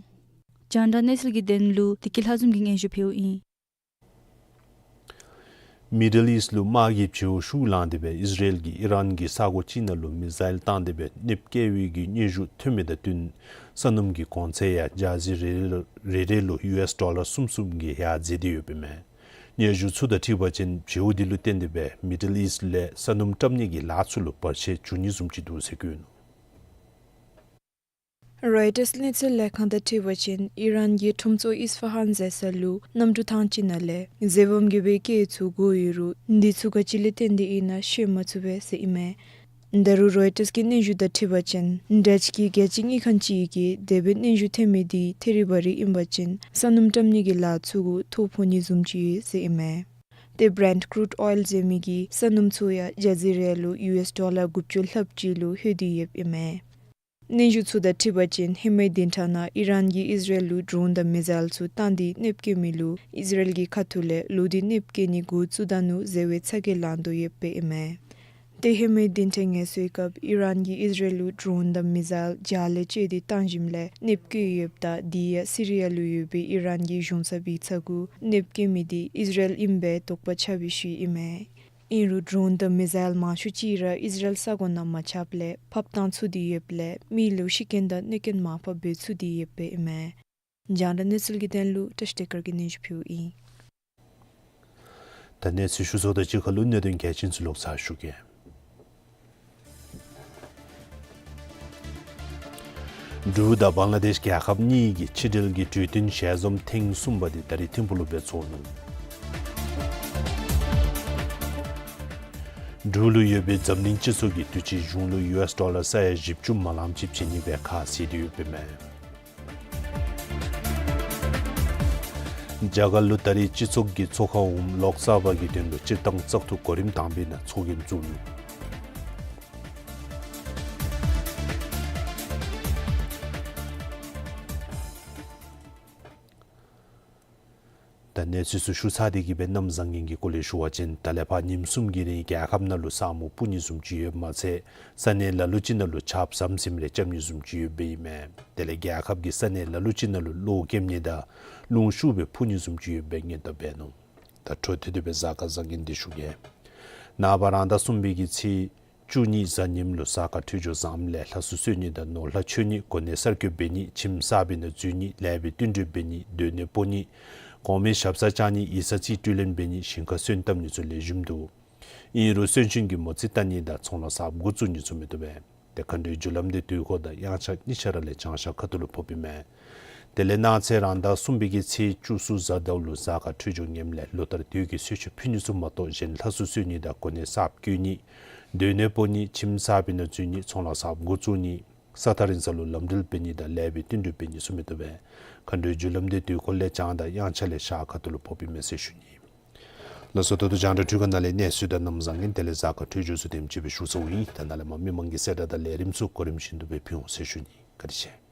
རྒྱང་བསྒྲགས་གནས་ཚུལ་གྱི་དོན་ལུ་བདེ་སྐྱིད་ལྷ་འཛོམས་ཀྱིས་སྙན་ཞུ་ཕུལཝ་ཨིན། མི་ཌལ་ཨིསཊ་ལུ་དམག་གི་བྱེལཝ་ཤུགས་ལངས་ཏེ་སྦེ་ཨིས་ར་ཨེལ་གྱིས་ཨི་རཱན་གྱི་ས་གོ་ཅིག་ནང་ལུ་མི་སའིལ་བཏང་སྟེ་སྦེ་གནོདཔ་བཀལ་བའི་གི་སྙན་ཞུ་ཐོན་མི་དང་བསྟུན་ས་སྣུམ་གྱི་གོང་ཚད་ཡང་ཇ་ཟི་རེ་རེ་ལུ་ཡུ་ཨེསི་ཌོ་ལར་གསུམ་གསུམ་གྱིས་ཡར་འཛེགས་ཏེ་ཡོདཔ་ཨིན་མས། སྙན་ཞུ་ཚུ་དང་འཁྲིལ་བ་ཅིན་བྱེལཝ་འདི་ལུ་བརྟེན་ཏེ་སྦེ་མི་ཌལ་ཨིསཊ་ལས་ས་སྣུམ་བཀྲམ་ནི་གི་ལཱ་ཚུ་ལུ་བར་ཆད་འབྱུང་ནི་བཟུམ་ཅིག་འདུག་ཟེར་བཀོད་ནུག། རོའི་ཊརསི་གནས་ཚུལ་ལས་ཁང་དང་འཁྲིལ་བ་ཅིན་ཨི་རཱན་གྱི་ཁྲོམ་ཚོགས་ཨིསི་ཕ་ཧཱན་ཟེར་ས་ལུ་གནམ་གྲུ་ཐང་ཅིག་ནང་ལས་འཛེར་བམ་གྱི་སྦེ་སྐད་ཚུ་གོ་ཡོད་རུང་འདི་ཚུ་ག་ཅི་ལས་བརྟེན་ཏེ་ཨིན་ན་ཤེས་མ་ཚུགས་པས་ཟེར་ཨིན་མས། ད་རུང་རོའི་ཊརསི་ཀྱི་སྙན་ཞུ་དང་འཁྲིལ་བ་ཅིན་དྲ་ཅིག་གི་རྒྱལ་སྤྱི་དངུལ་ཁང་ཅིག་གིས་དེ་སྦེ་སྙན་ཞུ་ཐོན་མི་འདི་ཐད་རི་བ་རི་ཨིན་པ་ཅིན་ས་སྣུམ་བཀྲམ་ནི་གི་ལཱ་ཚུ་གུ་ཐོ་ཕོག་ནི་བཟུམ་ཅིག་ཡོད་ཟེར་ཨིན་མས། ཏེ་བྷི་རེནཊ་ཀྲུཌ་ཨོའིལ་ཟེར་མི་གི་ས་སྣུམ་ཚུ་ཡང་ཇ་ཟི་རེ་ལུ་ཡུ་ཨེསི་ཌོ་ལར་དགུ་བཅུ་ལྷགཔ་ཅིག་ལུ་ལྷོད་དེ་ཡོདཔ་ཨིན་མས། སྙན་ཞུ་ཚུ་དང་འཁྲིལ་བ་ཅིན་ཧེ་མའི་བདུན་ཕྲག་ནང་ཨི་རཱན་གྱིས་ཨིས་ར་ཨེལ་ལུ་ཌྲོན་དང་མི་སའིལ་ཚུ་བཏང་སྟེ་གནོདཔ་བཀལ་མི་ལུ་ཨིས་ར་ཨེལ་གྱི་ཁ་ཐུག་ལས་ལོག་སྟེ་གནོདཔ་བཀལ་ནི་འགོ་བཙུགས་ད་ནུག་ཟེར་བའི་ཚ་གྱང་ལང་དོ་ཡོདཔ་ཨིན་མས། ཏེ་ཧེ་མའི་བདུན་ཕྲག་ངལ་གསོའི་སྐབས་ཨི་རཱན་གྱིས་ཨིས་ར་ཨེལ་ལུ་ཌྲོན་དང་མི་སའིལ་བརྒྱ་ལས་བཅད་དེ་བཏང་ཞིནམ་ལས་གནོདཔ་བཀལ་ཡོདཔ་ད་དེ་ཡང་སི་རི་ཡ་ལུ་ཡོད་པའི་ཨི་རཱན་གྱི་གཞུང་ཚབ་ཡིག་ཚང་གུ་གནོདཔ་བཀལ་མི་འདི་ཨིས་ར་ཨེལ་ཨིན་པའི་དོགས་པ་ཆགས་པའི་ཤུལ་ཨིན་མས། ཨིན་རུང་ཌྲོན་དང་མི་སའིལ་མང་ཤོས་ཅིག་ར་ཨིས་ར་ཨེལ་ས་གོ་ནང་མ་ཆགསཔ་ལས་ཕབ་བཏང་ཚུགས་ཏེ་ཡོདཔ་ལས་མི་ལུ་ཤི་རྐྱེན་དང་གནོད་རྐྱེན་མར་ཕབ་འབད་ཚུགས་ཏེ་ཡོདཔ་ཨིན་མས། རྒྱང་བསྒྲགས་གནས་ཚུལ་གྱི་དོན་ལུ་བཀྲ་ཤིས་བདེ་དཀར་གྱིས་སྙན་ཞུ་ཕུལཝ་ཨིན། ད་གནས་ཚུལ་ཞུ་ཚརཝ་དང་གཅིག་ཁར་ལུ་གནད་དོན་གལ་ཆེན་ཚུ་ལོག་ཚར་ཞུ་གེ། འབྲུག་དང་བང་ལ་དེཤ་རྒྱལ་ཁབ་གཉིས་ཀྱི་ཕྱི་འབྲེལ་གྱི་གྲོས་མཐུན་ཞལ་འཛོམས་ཐེངས་གསུམ་པ་དེ་ད་རིས་ཐིམ་ཕུག་ལུ་སྦེ་ཚོགས་ནུག། འབྲུག་ལུ་ཡོད་པའི་འཛམ་གླིང་སྤྱི་ཚོགས་ཀྱིས་དུས་ཅི་གཞུང་ལུ་ཡུ་ཨེསི་ཌོ་ལར་ས་ཡ་བཞི་བཅུ་མ་ལངམ་ཅིག་བྱིན་ནི་སྦེ་ཁ་བཟེད་དེ་ཡོདཔ་ཨིན་མས། རྒྱ་གར་ལུ་ད་རིས་སྤྱི་ཚོགས་ཀྱི་ཚོགས་ཁང་འོགམ་ལོག་སར་བྷ་གི་དོན་ལུ་སྤྱིར་བཏང་བཙག་འཐུ་གོ་རིམ་དང་པའི་ནང་ཚོགས་རྒྱན་བཙུགས་ནུག། ད་གནས་ཚུལ་ཚུ་ཞུ་ཚར་ཏེ་གི་སྦེ་གནམ་བཟང་ངན་གྱི་སྐོར་ལས་ཞུ་བ་ཅིན་ད་ལས་ཕར་ཉིནམ་གསུམ་གྱི་རིང་རྒྱལ་ཁབ་ནང་ལུ་ས་སྨུག་སྤུབ་ནི་བཟུམ་ཅིག་ཡོདཔ་མ་ཚད་ས་གནས་ལ་ལུ་ཅིག་ནང་ལུ་ཆརཔ་ཟམ་ཟིམ་རེ་རྐྱབ་ནི་བཟུམ་ཅིག་ཡོདཔ་ཨིན་མས། དེ་ལས་རྒྱལ་ཁབ་ཀྱི་ས་གནས་ལ་ལུ་ཅིག་ནང་ལུ་གློག་ཀེམ་ནི་དང་རླུང་ཤུགས་སྦེ་འཕུ་ནི་བཟུམ་ཅིག་ཡོདཔ་སྦེ་སྔོན་བརྡ་འབད་ནུག། ད་འཕྲོ་མཐུད་དེ་སྦེ་གཟའ་སྐར་བཟང་ངན་འདི་ཞུ་གེ། ནངས་པ་རང་ཟླ་གསུམ་པའི་གི་ཚེས་བཅུ་གཉིས་གཟའ་ཉིམ་ལུ་གཟའ་སྐར་འཕྲོད་སྦྱོར་བཟངམ་ལས་ལྷ་གསོལ་གསོལ་ནི་དང་ནོར་ལྷ་མཆོད་ནི་གོ་གནས་གསར་བསྐོ་འབད་ནི་ཁྱིམ་གསར་པའི་ནང་འཛུལ་ནི་ལེགས་པའི་བསྟུན་གྲོས་འབད་ནི་སྡོད་གནས་སྤོ་ནི་གོང་མའི་ཞབས་སར་བཅར་ནི་ཡིག་ཚང་རྩིས་སྤྲོད་ལེན་འབད་ནི་ཞིང་ཁ་སོན་བཏབ་ནི་ཚུ་ལེགས་ཤོམ་འདུག། ཨིན་རུང་གསོན་གཤིན་གྱི་མོ་རྩིས་བལྟ་ནི་དང་ཚོང་ལཱ་གསརཔ་འགོ་བཙུགས་ནི་ཚུ་མི་བཏུབ་པས། ཏེ་མཁའ་འགྲོའི་རྒྱུ་ལམ་འདི་དུས་འཁོར་དང་དབྱངས་འཆར་གཉིས་ཆ་ར་ལས་བྱང་ཤར་ཁ་ཐུག་ལུ་ཕོགཔ་ཨིན་མས། དེ་ལས་གནངས་ཚེ་རང་ཟླ་གསུམ་པའི་གི་ཚེས་བཅུ་གསུམ་གཟའ་ཟླཝ་ལུ་གཟའ་སྐར་འཕྲོད་སྦྱོར་ངནམ་ལས་ལོ་ལྟར་དུས་ཀྱི་གསོལ་མཆོད་ཕུལ་ནི་ཚུ་མ་གཏོགས་གཞན་ལྷ་གསོལ་གསོལ་ནི་དང་གོ་གནས་གསརཔ་བསྐོ་ནི་གདོན་གནས་སྤོ་ནི་ཁྱིམ་གསར་པའི་ནང་འཛུལ་ནི་ཚོང་ལཱ་གསརཔ་འགོ་བཙུགས་ནི་ས་ཐག་རིང་ས་ལུ་ལམ་འགྲུལ་འབད་ནི་དང་ལེགས་པའི་བསྟུན་གྲོས་འབད་ནི་ཚུ་མི་བཏུབ་པས། མཁའ་འགྲོའི་རྒྱུ་ལམ་འདི་དུས་འཁོར་ལས་བྱང་དང་དབྱངས་འཆར་ལས་ཤར་ཁ་ཐུག་ལུ་ཕོགཔ་ཨིན་མས་ཟེར་ཞུ་ནི། ལགས་སོ། ད་ལྟོ་རྒྱང་བསྒྲགས་འཕྲུལ་ཁང་ནང་ལས་གནས་ཚུལ་དང་གནམ་བཟང་ངན་དེ་ལས་གཟའ་སྐར་འཕྲོད་སྦྱོར་ཚུ་དེམ་ཅིག་སྦེ་ཞུ་ཚརཝ་ཨིན། ད་ནཱ་ལས་མར་མི་མང་གི་གསལ་བསྒྲགས་དང་ལས་རིམ་ཚུ་གོ་རིམ་བཞིན་དུ་སྦེ་ཕུལ་འོང་ཟེར་ཞུ་ནི། བཀའ་དྲིན་ཆེ།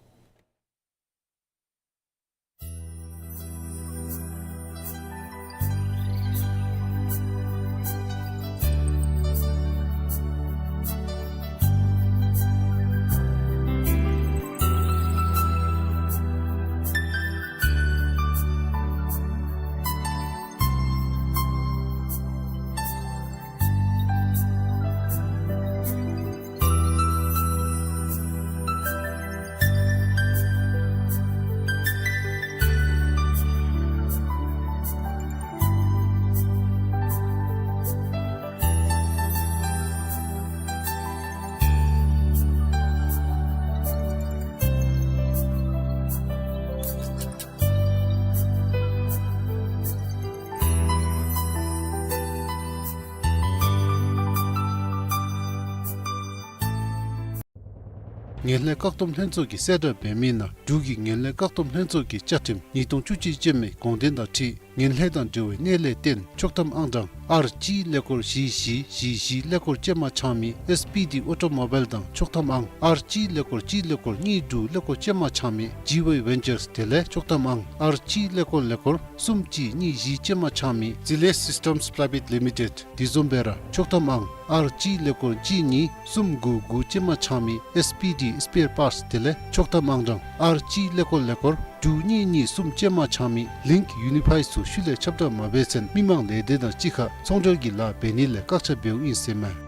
ངན་ལྷད་བཀག་སྡོམ་ལྷན་ཚོགས་ཀྱིས་གསལ་བསྒྲགས་འབད་མི་ནང་འབྲུག་གི་ངན་ལྷད་བཀག་སྡོམ་ལྷན་ཚོགས་ཀྱི་བཅའ་ཁྲིམས་ཉིས་སྟོང་བཅུ་གཅིག་ཅན་མའི་དགོངས་དོན་དང་འཁྲིལ་ངན་ལྷད་དང་འབྲེལ་བའི་གནད་ལས་བརྟེན་ཆོག་ཐམ་ཨང་གྲངས་ཨར་གཅིག་ཀླད་ཀོར་བཞི་བཞི་བཞི་བཞི་ཀླད་ཀོར་ཅན་མ་ཚང་མི་ཨེསི་པི་ཌི་ཨོ་ཊོ་མོ་བཱའིལ་དང་ཆོག་ཐམ་ཨང་ཨར་གཅིག་ཀླད་ཀོར་གཅིག་ཀླད་ཀོར་གཉིས་དྲུག་ཀླད་ཀོར་ཅན་མ་ཚང་མི་ཇི་ཝའི་ཝེན་ཅརས་དེ་ལས་ཆོག་ཐམ་ཨང་ཨར་གཅིག་ཀླད་ཀོར་ཀླད་ཀོར་གསུམ་གཅིག་གཉིས་བཞི་ཅན་མ་ཚང་མི་ཛི་ལེས་སིས་ཊམས་པྲའི་བེཊ་ལི་མི་ཊེཌ་དེ་བཟུམ་སྦེ་ར་ཆོག་ཐམ་ཨང་ཨར་གཅིག་ཀླད་ཀོར་གཅིག་གཉིས་གསུམ་དགུ་དགུ་ཅན་མ་ཚང་མི་ཨེསི་པི་ཌི་སི་པེར་པཱརཊསི་དེ་ལས་ཆོག་ཐམ་ཨང་གྲངས་ཨར་གཅིག་ཀླད་ཀོར་ཀླད་ཀོར་དྲུག་གཉིས་གཉིས་གསུམ་ཅན་མ་ཚང་མི་ལིངཀ་ཡུ་ནི་ཕའི་ཚུ་ཤུལ་ལས་ཁྱབ་བསྒྲགས་མ་འབད་ཚེན་མི་མང་ལས་སྡེ་དང་གཅིག་ཁར་ཚོང་འབྲེལ་གྱི་ལཱ་འབད་ནི་ལས་བཀག་ཆ་འབདཝ་ཨིན་ཟེར་མས།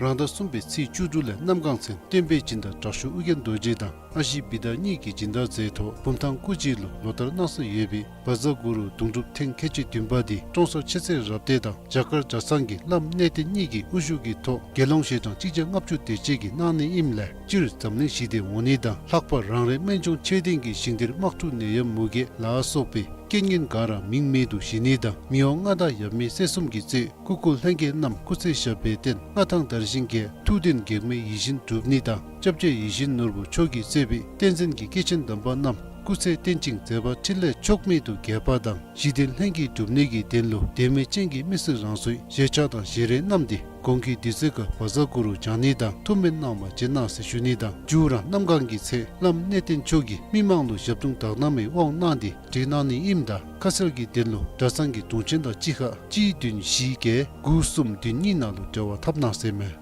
རང་ཟླ་གསུམ་པའི་ཚེས་བཅུ་དྲུག་ལས་གནམ་གང་ཚེན་བསྟན་པའི་སྦྱིན་བདག་དྲག་ཤོས་ཨོ་རྒྱན་རྡོ་རྗེ་དང་ཨ་ཞེ་བི་དྷ་གཉིས་ཀྱི་སྦྱིན་བདག་མཛད་ཐོག་བུམ་ཐང་སྐུ་རྗེས་ལུ་ལོ་ལྟར་གནང་སྲོལ་ཡོད་པའི་བཛྲ་གུ་རུ་གདུང་སྒྲུབ་ཐེངས་ཁལ་གཅིག་བདུན་པ་འདི་ཀྲོང་གསར་ཆོས་རྩེ་རབ་སྡེ་དང་བྱ་དཀར་གྲྭ་ཚང་གི་བླམ་གནས་བརྟན་གཉིས་ཀྱི་དབུ་བཞུགས་ཀྱི་ཐོག་དགེ་སློང་ཞལ་གྲངས་གཅིག་བརྒྱ་ལྔ་བཅུ་དེ་ཅིག་གིས་གནང་ནི་ཨིནམ་ལས་སྤྱིར་འཛམ་གླིང་ཞི་བདེ་འོང་ནི་དང་ལྷག་པར་རང་རེ་སྨན་ལྗོངས་ཆོས་ལྡན་གྱི་ཞིང་སྡེར་དམག་འཁྲུག་ནད་ཡམས་མུ་གེ་ལ་སོགས་པའི་རྐྱེན་ངན་ག་ར་མིང་མེད་དུ་ཞི་ནི་དང་མི་དབང་མངའ་བདག་ཡབ་མེས་སྲས་གསུམ་གྱིས་གཙོས་སྐུ་འཁོར་ལྷན་རྒྱས་རྣམས་སྐུ་ཚེ་ཞབས་པད་བརྟན་མངའ་ཐང་དར་ཞིང་རྒྱས། ཐུགས་འདུན་གེགས་མེད་ཡིད་བཞིན་འགྲུབ་ནི་དང་སྐྱབས་རྗེ་ཡིད་བཞིན་ནོར་བུ་མཆོག་གིས་གཙོས་པའི་བསྟན་འཛིན་གྱི་སྐྱེས་ཆེན་དམ་པ་རྣམས་སྐུ་ཚེ་བརྟན་ཅིང་མཛད་པ་འཕྲིན་ལས་ཕྱོགས་མེད་དུ་རྒྱས་པ་དང་ཞི་བདེ་ལྷན་སྐྱེས་འགྲུབ་ནི་གི་དོན་ལུ་དད་མོས་ཅན་གྱི་མི་སེར་རང་སོའི་ཞལ་ཆས་དང་ཞལ་རས་བསྣམས་ཏེ་གོང་གི་དུས་ཚོད་ཁར་བཛྲ་གུ་རུ་བགྱང་ནི་དང་ཐུགས་སྨོན་གནང་བར་བྱོན་གནང་ཟེར་ཞུ་ནི་དང་མཇུག་ར་གནམ་གང་གི་ཚེ་བླམ་གནས་བརྟན་མཆོག་གིས་མི་མང་ལུ་ཞབས་དྲུང་དག་སྣང་མའི་དབང་གནང་སྟེ་བསྒྲིགས་གནང་ནི་ཨིནམ་ད་ཁ་གསལ་གྱི་དོན་ལུ་གྲྭ་ཚང་གི་དྲུང་ཆེན་དང་གཅིག་ཁར་གཅིག་བདུན་བཞི་བརྒྱད་དགུ་གསུམ་བདུན་གཉིས་ནང་ལུ་འབྲེལ་བ་འཐབ་གནང་ཟེར་མས།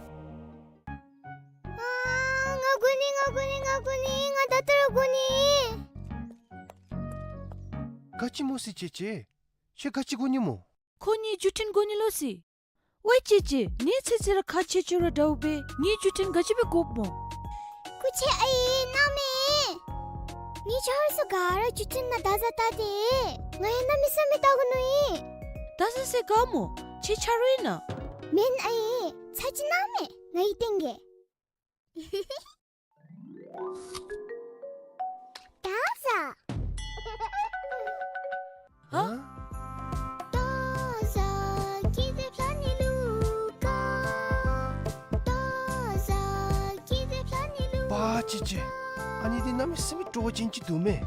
ཨ་ང་དགོ་ནི་ང་དགོ་ནི་ང་དགོ་ནི་ང་ད་ལྟོ་ར་དགོ་ནི། ག་ཅི་སྨོ་ཟེར་ཅེ་ཅེ། ཁྱོད་ག་ཅི་དགོ་ནི་སྨོ། ཁོ་ངེའི་བརྒྱུད་འཕྲིན་དགོ་ནི་ལོ་ཟེར། ཝའི་ཅེ་ཅེ་ངེའི་ཚེ་ཚེ་ར་ཁག་ཆེ་ཆེ་ར་འདྲཝ་སྦེ་ངེའི་བརྒྱུད་འཕྲིན་ག་ཅི་སྦེ་དགོཔ་སྨོ། སྐུ་མཁྱེན་ཨའི་གནང་མས། ངེའི་ཆ་རོགས་ཚུ་ག་ར་བརྒྱུད་འཕྲིན་ནང་བརྡ་བཟའ་བལྟ་སྟེ་ང་ཡང་གནམ་མེད་ས་མེད་བལྟ་དགོ་མནོ་ཡི། བརྡ་བཟའ་ཟེར་ག་སྨོ། ཁྱེད་ཆ་རོགས་ཨིན་ན། མེན་ཨའི་ཚར་གཅིག་གནང་མས་ང་གིས་སྟོན་གེ། བརྡ་བཟའ། ཧ། བརྡ་བཟའ་ཀི་ཏེ་ཕ་ལ་ནི་ལུ་ཀ། བརྡ་བཟའ་ཀི་ཏེ་ཕ་ལ་ནི་ལུ། པ་ཅེ་ཅེ། ཨ་ནི་འདི་གནམ་མེད་ས་མེད་སྤྲོ་བ་ཅན་ཅིག་འདུག་མས།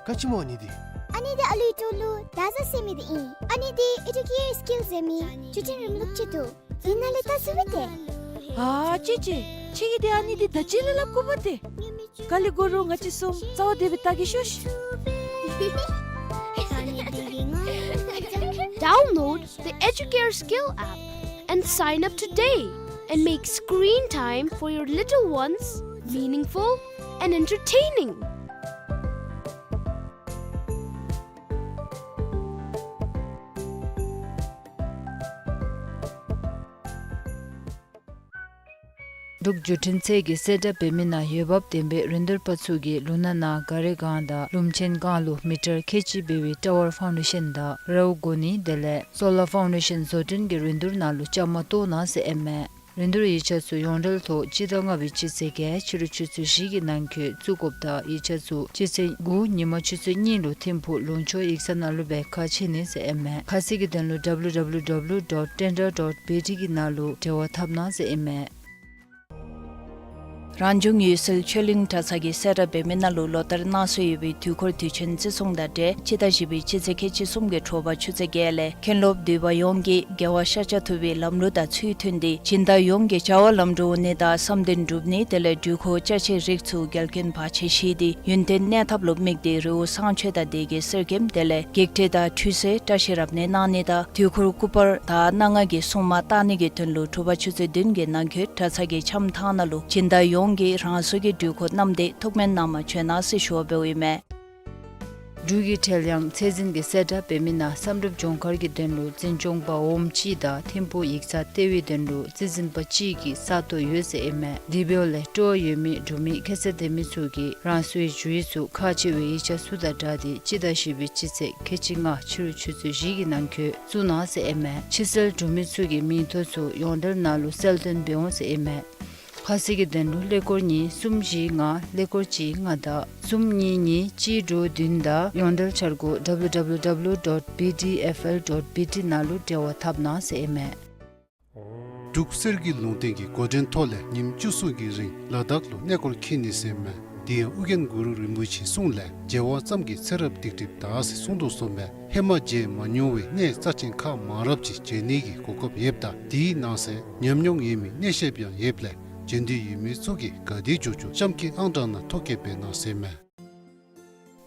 ག་ཅི་སྨོ་ཨ་ནི་འདི། ཨ་ནི་འདི་ཨ་ལུའི་འགྲོ་ལུགས་བརྡ་བཟའ་ཟེར་མི་འདི་ཨིན། ཨ་ནི་འདི་ཨེ་ཌུ་ཀེར་སི་ཀིལ་ཟེར་མི་བརྒྱུད་འཕྲིན་རིམ་ལུགས་ཅིག་འདུག། འདི་ནང་ལས་བལྟ་ཚུགས་པས་ཏེ། ཨ་ཅེ་ཅེ། ཁྱེད་ཀྱིས་འདི་ཨ་ནི་འདི་ད་ཅི་ལས་སླབ་དགོཔ་ཏེ། ག་ལས་དགོ་རུང་ང་བཅས་གསུམ་རྩ་བ་བདེ་སྦེ་བལྟ་གེ་ཤོག་ཤིག། Download the Educare Skill app and sign up today and make screen time for your little ones meaningful and entertaining. འབྲུག་བརྒྱུད་འཕྲིན་ཚད་ཀྱིས་གསལ་བསྒྲགས་འབད་མི་ནང་འོས་འབབ་ལྡན་པའི་རིན་བསྡུར་པ་ཚུ་གིས་ལུང་ནག་ནང་ག་རི་སྒང་དང་ལུང་ཆེན་སྒང་ལུ་མི་ཊར་ཁལ་གཅིག་འབད་བའི་ཊ་ཝར་ཕའུན་ཌེ་ཤཱན་དང་རཝ་བསྐོ་ནི་དེ་ལས་སོ་ལར་ཕའུན་ཌེ་ཤཱན་བཟོ་སྐྲུན་གྱི་རིན་བསྡུར་ནང་ལུ་བཅའ་མར་གཏོགས་གནང་ཟེར་ཨིན་མས། རིན་བསྡུར་ཡིག་ཆ་ཚུ་ཡོངས་འབྲེལ་ཐོག་སྤྱི་ཟླ་ལྔ་པའི་སྤྱི་ཚེས་བརྒྱད་ཕྱི་རུ་ཆུ་ཚོད་བཞི་གི་ནང་འཁོད་བཙུགས་དགོཔ་དང་ཡིག་ཆ་ཚུ་སྤྱི་ཚེས་དགུ་ཉིན་མ་ཆུ་ཚོད་གཉིས་ལུ་ཐིམ་ཕུག་ལུང་ཕྱོགས་ཡིག་ཚང་ནང་ལུ་སྦེ་ཁ་ཕྱེ་ནི་ཟེར་ཨིན་མས། ཁ་གསལ་གྱི་དོན་ལུ་W W W dot tender dot B T གི་ནང་ལུ་འབྲེལ་བ་འཐབ་གནང་ཟེར་ཨིན་མས། རང་བྱུང་ཡུལ་སྲོལ་ཆོས་གླིང་གྲྭ་ཚང་གིས་གསལ་བསྒྲགས་འབད་མི་ནང་ལུ་ལོ་ལྟར་གནང་སྲོལ་ཡོད་པའི་དུས་འཁོར་དུས་ཆེན་བརྩི་སྲུང་དང་འབྲེལ་སྤྱི་ཟླ་བཞི་པའི་སྤྱི་ཚེས་ཁལ་གཅིག་གསུམ་གྱི་དྲོ་པ་ཆུ་ཚོད་བརྒྱད་ལས་མཁན་སློབ་འདུས་པ་ཡོངས་ཀྱིས་རྒྱལ་བ་ཤཱཀྱ་ཐུབ་པའི་ལམ་ལུགས་དང་ཚུལ་མཐུན་ཏེ་སྦྱིན་བདག་ཡོངས་ཀྱི་བྱ་བ་ལམ་འགྲོ་ནི་དང་བསམ་དོན་འགྲུབ་ནི་དེ་ལས་འགྲུལ་འཁོར་ཅ་ཆས་རིགས་ཚུ་འགལ་རྐྱེན་བར་ཆད་ཞི་སྟེ་ཡུན་བརྟན་གནས་ཐབས་ལུ་དམིགས་ཏེ་རི་བོ་བསང་མཆོད་དང་སྡེ་དགེ་གསེར་སྐྱེམས་དེ་ལས་བགེགས་བསྐྲད་དང་ཁྲུས་གསོལ་བཀྲ་ཤིས་རབ་གནས་གནང་ནི་དང་དུས་འཁོར་སྐུ་པར་དང་སྣ་ལྔ་གི་སྲུང་མ་བཏང་ནི་གི་དོན་ལུ་དྲོ་པ་ཆུ་ཚོད་བདུན་གྱི་ནང་འཁོད་གྲྭ་ཚང་གི་འཆམ་ཐང་ནང་ལུ་སྦྱིན་བདག་ཡོངས་ཀྱིས་རང་སོའི་འགྲུལ་འཁོར་བསྣམས་ཏེ་ཐུགས་སྨོན་གནང་མ་བྱོན་གནང་ཟེར་ཞུ་བ་འབདཝ་ཨིན་མས། འབྲུག་གི་ཁྲལ་གཡང་ཚད་འཛིན་གྱིས་གསལ་བསྒྲགས་འབད་མི་ནང་བསམ་གྲུབ་ལྗོངས་མཁར་གྱི་དོན་ལུ་འཛིན་སྐྱོང་པ་འོགམ་གཅིག་དང་ཐིམ་ཕུག་ཡིག་ཚང་ལྟེ་བའི་དོན་ལུ་རྩིས་འཛིན་པ་གཅིག་གི་ས་སྟོང་ཡོད་ཟེར་ཨིན་མས། དེ་འབདཝ་ལས་སྤྲོ་བ་ཡོད་མི་འབྲུག་མི་ཁ་གསལ་ལྡན་མི་ཚུ་གིས་རང་སོའི་ཞུ་ཡིག་ཚུ་ཁག་ཆེ་བའི་ཡིག་ཆ་ཚུ་དང་སྦྲགས་ཏེ་སྤྱི་ཟླ་བཞི་པའི་སྤྱི་ཚེས་ཁལ་གཅིག་ལྔ་ཕྱི་རུ་ཆུ་ཚོད་བཞི་གི་ནང་འཁོད་བཙུགས་གནང་ཟེར་ཨིན་མས། ཕྱི་སེལ་འབྲུག་མི་ཚུ་གི་མིང་ཐོ་ཚུ་ཡོངས་འབྲེལ་ནང་ལུ་གསལ་སྟོན་འབད་འོང་ཟེར་ཨིན་མས། ཁ་གསལ་གྱི་དོན་ལུ་ཀླད་ཀོར་གཉིས་གསུམ་བཞི་ལྔ་ཀླད་ཀོར་གཅིག་ལྔ་དང་གསུམ་གཉིས་གཉིས་གཅིག་དྲུག་བདུན་དང་ཡོངས་འབྲེལ་འཆར་སྒོ་W W W dot B D F L dot B T ནང་ལུ་འབྲེལ་བ་འཐབ་གནང་ཟེར་ཨིན་མས། འབྲུག་གསེར་གྱི་ལུང་བསྟན་གྱི་འགོ་འདྲེན་ཐོག་ལས་ཉིནམ་བཅུ་གསུམ་གྱི་རིང་ལ་དྭགས་ལུ་གནས་སྐོར་འཁྱིད་ནི་ཟེར་མས། དེ་ཡང་ཨོ་རྒྱན་གུ་རུ་རིན་པོ་ཆེའི་གསུང་ལས་མཇལ་བ་ཙམ་གྱིས་ཚེ་རབས་སྡིག་སྒྲིབ་དག་ཟེར་གསུངས་དོ་གསུངས་མས། ཧེ་མ་མཇལ་མ་མྱོང་བའི་གནས་རྩ་ཆེན་ཁག་མང་རབས་ཅིག་མཇལ་ནི་གི་གོ་སྐབས་ཡོདཔ་ད་དེའི་ནང་གསེས་ཉམས་མྱོང་ཡོད་མི་གནས་བཤདཔ་ཡང་ཡོདཔ་ལས་མཇལ་འདོད་ཡོད་མི་ཚུ་གིས་ག་དེ་མགྱོགས་མགྱོགས་གཤམ་གྱི་ཨང་གྲངས་ནང་ཐོ་བཀོད་འབད་གནང་ཟེར་མས།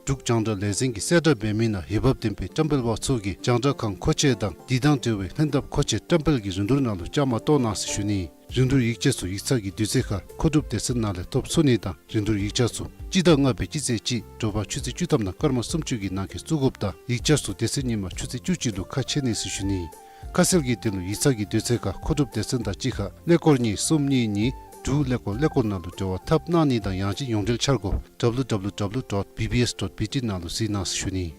འབྲུག་རྒྱང་བསྒྲགས་ལས་འཛིན་གྱིས་གསལ་བསྒྲགས་འབད་མི་ནང་འོས་འབབ་ལྡན་པའི་བཀྲམ་སྤེལ་པ་ཚུ་གིས་རྒྱང་བསྒྲགས་ཁང་མཁོ་ཆས་དང་དེ་དང་འབྲེལ་བའི་ལྷན་ཐབས་མཁོ་ཆས་བཀྲམ་སྤེལ་གྱི་རིན་བསྡུར་ནང་ལུ་བཅའ་མར་གཏོགས་གནང་ཟེར་ཞུ་ནི། རིན་བསྡུར་ཡིག་ཆ་ཚུ་ཡིག་ཚང་གི་དུས་ཚོད་ཁར་མཁོ་སྒྲུབ་སྡེ་ཚན་ནང་ལས་ཐོབ་ཚུགས་ནི་དང་རིན་བསྡུར་ཡིག་ཆ་ཚུ་སྤྱི་ཟླ་ལྔ་པའི་སྤྱི་ཚེས་གཅིག་དྲོ་པ་ཆུ་ཚོད་བཅུ་ཐམ་ནང་སྐར་མ་སུམ་ཅུ་གི་ནང་འཁོད་བཙུགས་དགོཔ་དང་ཡིག་ཆ་ཚུ་དེ་ཚེ་ཉིན་མ་ཆུ་ཚོད་བཅུ་གཅིག་ལུ་ཁ་ཕྱེ་ནི་ཟེར་ཞུ་ནི། ཁ་གསལ་གྱི་དོན་ལུ་ཡིག་ཚང་གི་དུས་ཚོད་ཁར་མཁོ་སྒྲུབ་སྡེ་ཚན་དང་གཅིག་ཁར་ཀླད་ཀོར་གཉིས་གསུམ་གཉིས་གཉིས་དྲུག་ཀླད་ཀོར་ཀླད་ཀོར་ནང་ལུ་འབྲེལ་བ་འཐབ་གནང་ནི་དང་ཡང་ཅིན་ཡོངས་འབྲེལ་འཆར་སྒོ་W W W dot B B S dot B T ནང་ལུ་གཟིགས་གནང་ཟེར་ཞུ་ནི།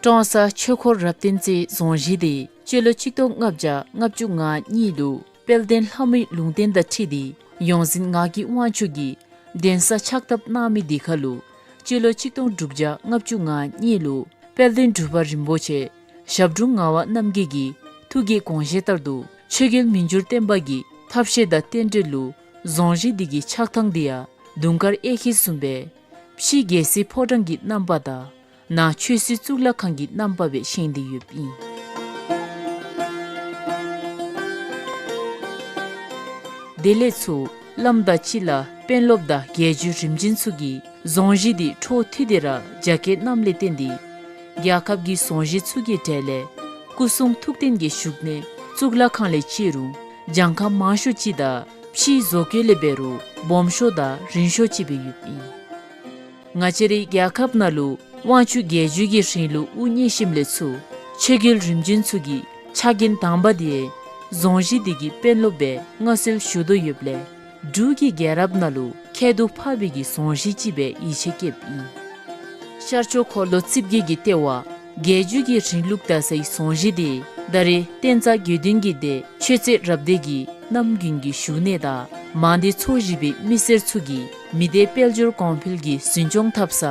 ཀྲོང་གསར་ཆོས་འཁོར་རབ་བརྟན་རྩེའི་རྫོང་གཞི་དེ་སྤྱི་ལོ་གཅིག་སྟོང་ལྔ་བརྒྱ་ལྔ་བཅུ་ང་གཉིས་ལུ་དཔལ་ལྡན་ལྷ་མོའི་ལུང་བསྟན་དང་འཁྲིལ་ཏེ་ཡོངས་འཛིན་ངག་གི་དབང་ཕྱུག་གིས་གདན་ས་ཕྱག་བཏབ་གནང་མི་དེ་ཁར་ལུ་སྤྱི་ལོ་གཅིག་སྟོང་དྲུག་བརྒྱ་ལྔ་བཅུ་ང་གཉིས་ལུ་དཔལ་ལྡན་འབྲུག་པ་རིན་པོ་ཆེ་ཞབས་དྲུང་ངག་དབང་རྣམ་རྒྱལ་གྱི་ཐུགས་ཀྱི་དགོངས་བཞེད་ལྟར་དུ་ཆོས་རྒྱལ་མི་འགྱུར་བརྟན་པ་གི་ཐབས་ཤེས་དང་རྟེན་འབྲེལ་ལུ་རྫོང་གཞི་འདི་གི་ཕྱག་ཐང་འདི་ཡང་དུང་དཀར་གཡས་འཁྱིལ་བཟུམ་སྦེ་ཕྱི་རྒྱལ་སྲིད་ཕོ་བྲང་གི་རྣམ་པ་དང་ནང་ཆོས་སྲིད་གཙུག་ལག་ཁང་གི་རྣམ་པ་སྦེ་བཞེངས་ཏེ་ཡོདཔ་ཨིན། དེ་ལས་ཚུར་བླམ་དང་སྤྱི་བླ་དཔོན་སློབ་དང་རྒྱལ་བརྒྱུད་རིམ་བྱོན་ཚུ་གིས་རྫོང་གཞི་འདི་འཕྲོ་མཐུད་དེ་ར་རྒྱ་སྐྱེད་གནངམ་ལས་བརྟེན་ཏེ་རྒྱལ་ཁབ་ཀྱི་རྫོང་གཞི་ཚུ་གི་གྲས་ལས་སྐུ་གསུང་ཐུགས་རྟེན་གྱི་བཞུགས་གནས་གཙུག་ལག་ཁང་ལས་བརྩི་རུང་གྱངས་ཁ་མང་ཤོས་ཅིག་དང་ཕྱིའི་བཟོ་བཀོད་ལས་འབད་རུང་སྦོམ་ཤོས་དང་རིང་ཤོས་ཅིག་སྦེ་ཡོདཔ་ཨིན། ང་བཅས་རའི་རྒྱལ་ཁབ་ནང་ལུ་དབང་ཕྱུག་རྒྱལ་བརྒྱུད་ཀྱི་རིང་ལུགས་དབུ་བརྙེས་ཞིནམ་ལས་ཚུར་ཆོས་རྒྱལ་རིམ་བྱོན་ཚུ་གི་ཕྱག་འགན་དང་པ་དེ་རྫོང་གཞི་འདི་གི་དཔོན་སློབ་སྦེ་མངའ་གསོལ་ཞུ་དོ་ཡོདཔ་ལས་འབྲུག་གི་རྒྱལ་རབས་ནང་ལུ་ཁྱད་དུ་འཕགས་པའི་གི་རྫོང་གཞི་ཅིག་སྦེ་ཡིད་ཆེས་བསྐྱེདཔ་ཨིན། ཤར་ཕྱོགས་འཁོར་ལོ་རྩིབས་བརྒྱད་ཀྱི་ལྟེ་བ་རྒྱལ་བརྒྱུད་ཀྱི་རིང་ལུགས་དར་སའི་རྫོང་གཞི་དེ་ད་རེས་བསྟན་རྩ་དགེ་འདུན་གྱི་སྡེ་ཆོས་རྩེ་རབ་སྡེ་གི་རྣམ་རྒྱུན་གྱི་བཞུགས་གནས་དང་མང་སྡེ་ཚོ་བཞི་པའི་མི་སེར་ཚུ་གི་མི་སྡེ་དཔལ་འབྱོར་གོང་འཕེལ་གྱི་འཛིན་སྐྱོང་འཐབ་ས་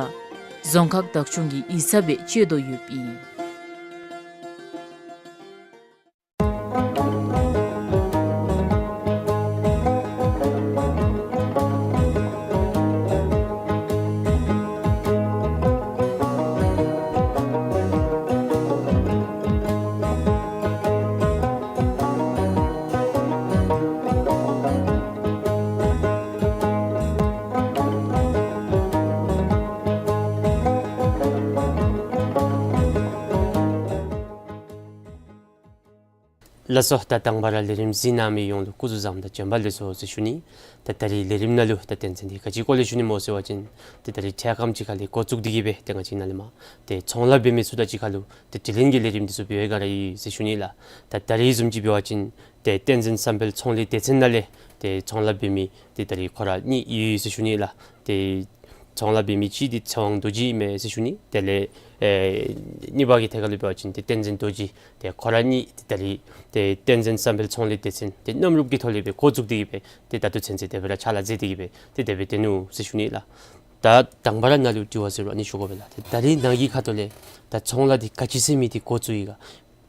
རྫོང་ཁག་བདག་སྐྱོང་གི་ཡིག་ཚང་སྦེ་སྤྱོད་དོ་ཡོདཔ་ཨིན། ལགས་སོ། ད་དང་པ་ར་ལས་རིམ་གཟིགས་གནང་མི་ཡོངས་ལུ་སྐུ་གཟུགས་བཟང་དང་བྱོན་པ་ལེགས་སོ་ཟེར་ཞུ་ནི། ད་ད་རིས་ལས་རིམ་ནང་ལུ་ད་རྟེན་འབྲེལ་འདི་ག་ཅི་སྐོར་ལས་ཞུ་ནི་སྨོ་ཟེར་བ་ཅིན་ཏེ་ད་རིས་འཕྲལ་ཁམས་ཅིག་ཁ་ལས་འགོ་བཙུགས་ཏེ་གི་སྦེ་ཏེ་ང་བཅས་ནཱ་ལས་མར་ཏེ་ཚོང་ལཱ་འབད་མི་ཚུ་དང་གཅིག་ཁར་ལུ་ཏེ་དྲི་ལན་གྱི་ལས་རིམ་འདི་ཚུ་འབད་བའི་སྒང་ར་ཨིན་ཟེར་ཞུ་ནི་ལགས། ད་ད་རིས་བཟུམ་ཅིག་འབད་བ་ཅིན་ཏེ་བསྟན་འཛིན་བསམ་འཕེལ་ཚོང་ལས་སྡེ་ཚན་ནང་ལས་ ཏེ་ཚོང་ལཱ་འབད་མི་ཏེ་ད་རིས་ཁོ་ར་གཉིས་ཡོད་ཟེར་ཞུ་ནི་ལགས། ཏེ་ཚོང་ལཱ་འབད་མི་གཅིག་འདི་ཚེ་དབང་རྡོ་རྗེ་ཨིན་མས་ཟེར་ཞུ་ནི། དེ་ལས་ཨེ་གཉིས་པ་གི་ཐད་ཁར་ལུ་འབད་བ་ཅིན་ཏེ་བསྟན་འཛིན་རྡོ་རྗེ། ཏེ་ཁོ་ར་གཉིས་ཏེ་ད་རིས་ཏེ་བསྟན་འཛིན་བསམ་འཕེལ་ཚོང་ལས་སྡེ་ཚན་ཏེ་གནམ་རུབ་ཀྱི་ཐོག་ལས་སྦེ་འགོ་བཙུགས་ཏེ་གི་སྦེ་ཏེ་ད་ལྟོ་ཚུན་ཚོད་དེ་སྦེ་ར་ཕྱག་ལཱ་མཛད་དེ་གི་སྦེ་ཏེ་དེ་སྦེ་སྡོད་ནུག་ཟེར་ཞུ་ནི་ལགས། ད་དང་པ་ར་ནཱ་ལུ་དྲི་བ་ཟེར་རུང་ཨ་ནི་ཞུ་དགོ་པས་ལགས། ཏེ་ད་རིས་ནཱ་གི་ཁ་ཐུག་ལས་ད་ཚོང་ལཱ་འདི་ག་ཅི་ཟེར་མི་འདི་འགོ་བཙུགས་ཡི་ག།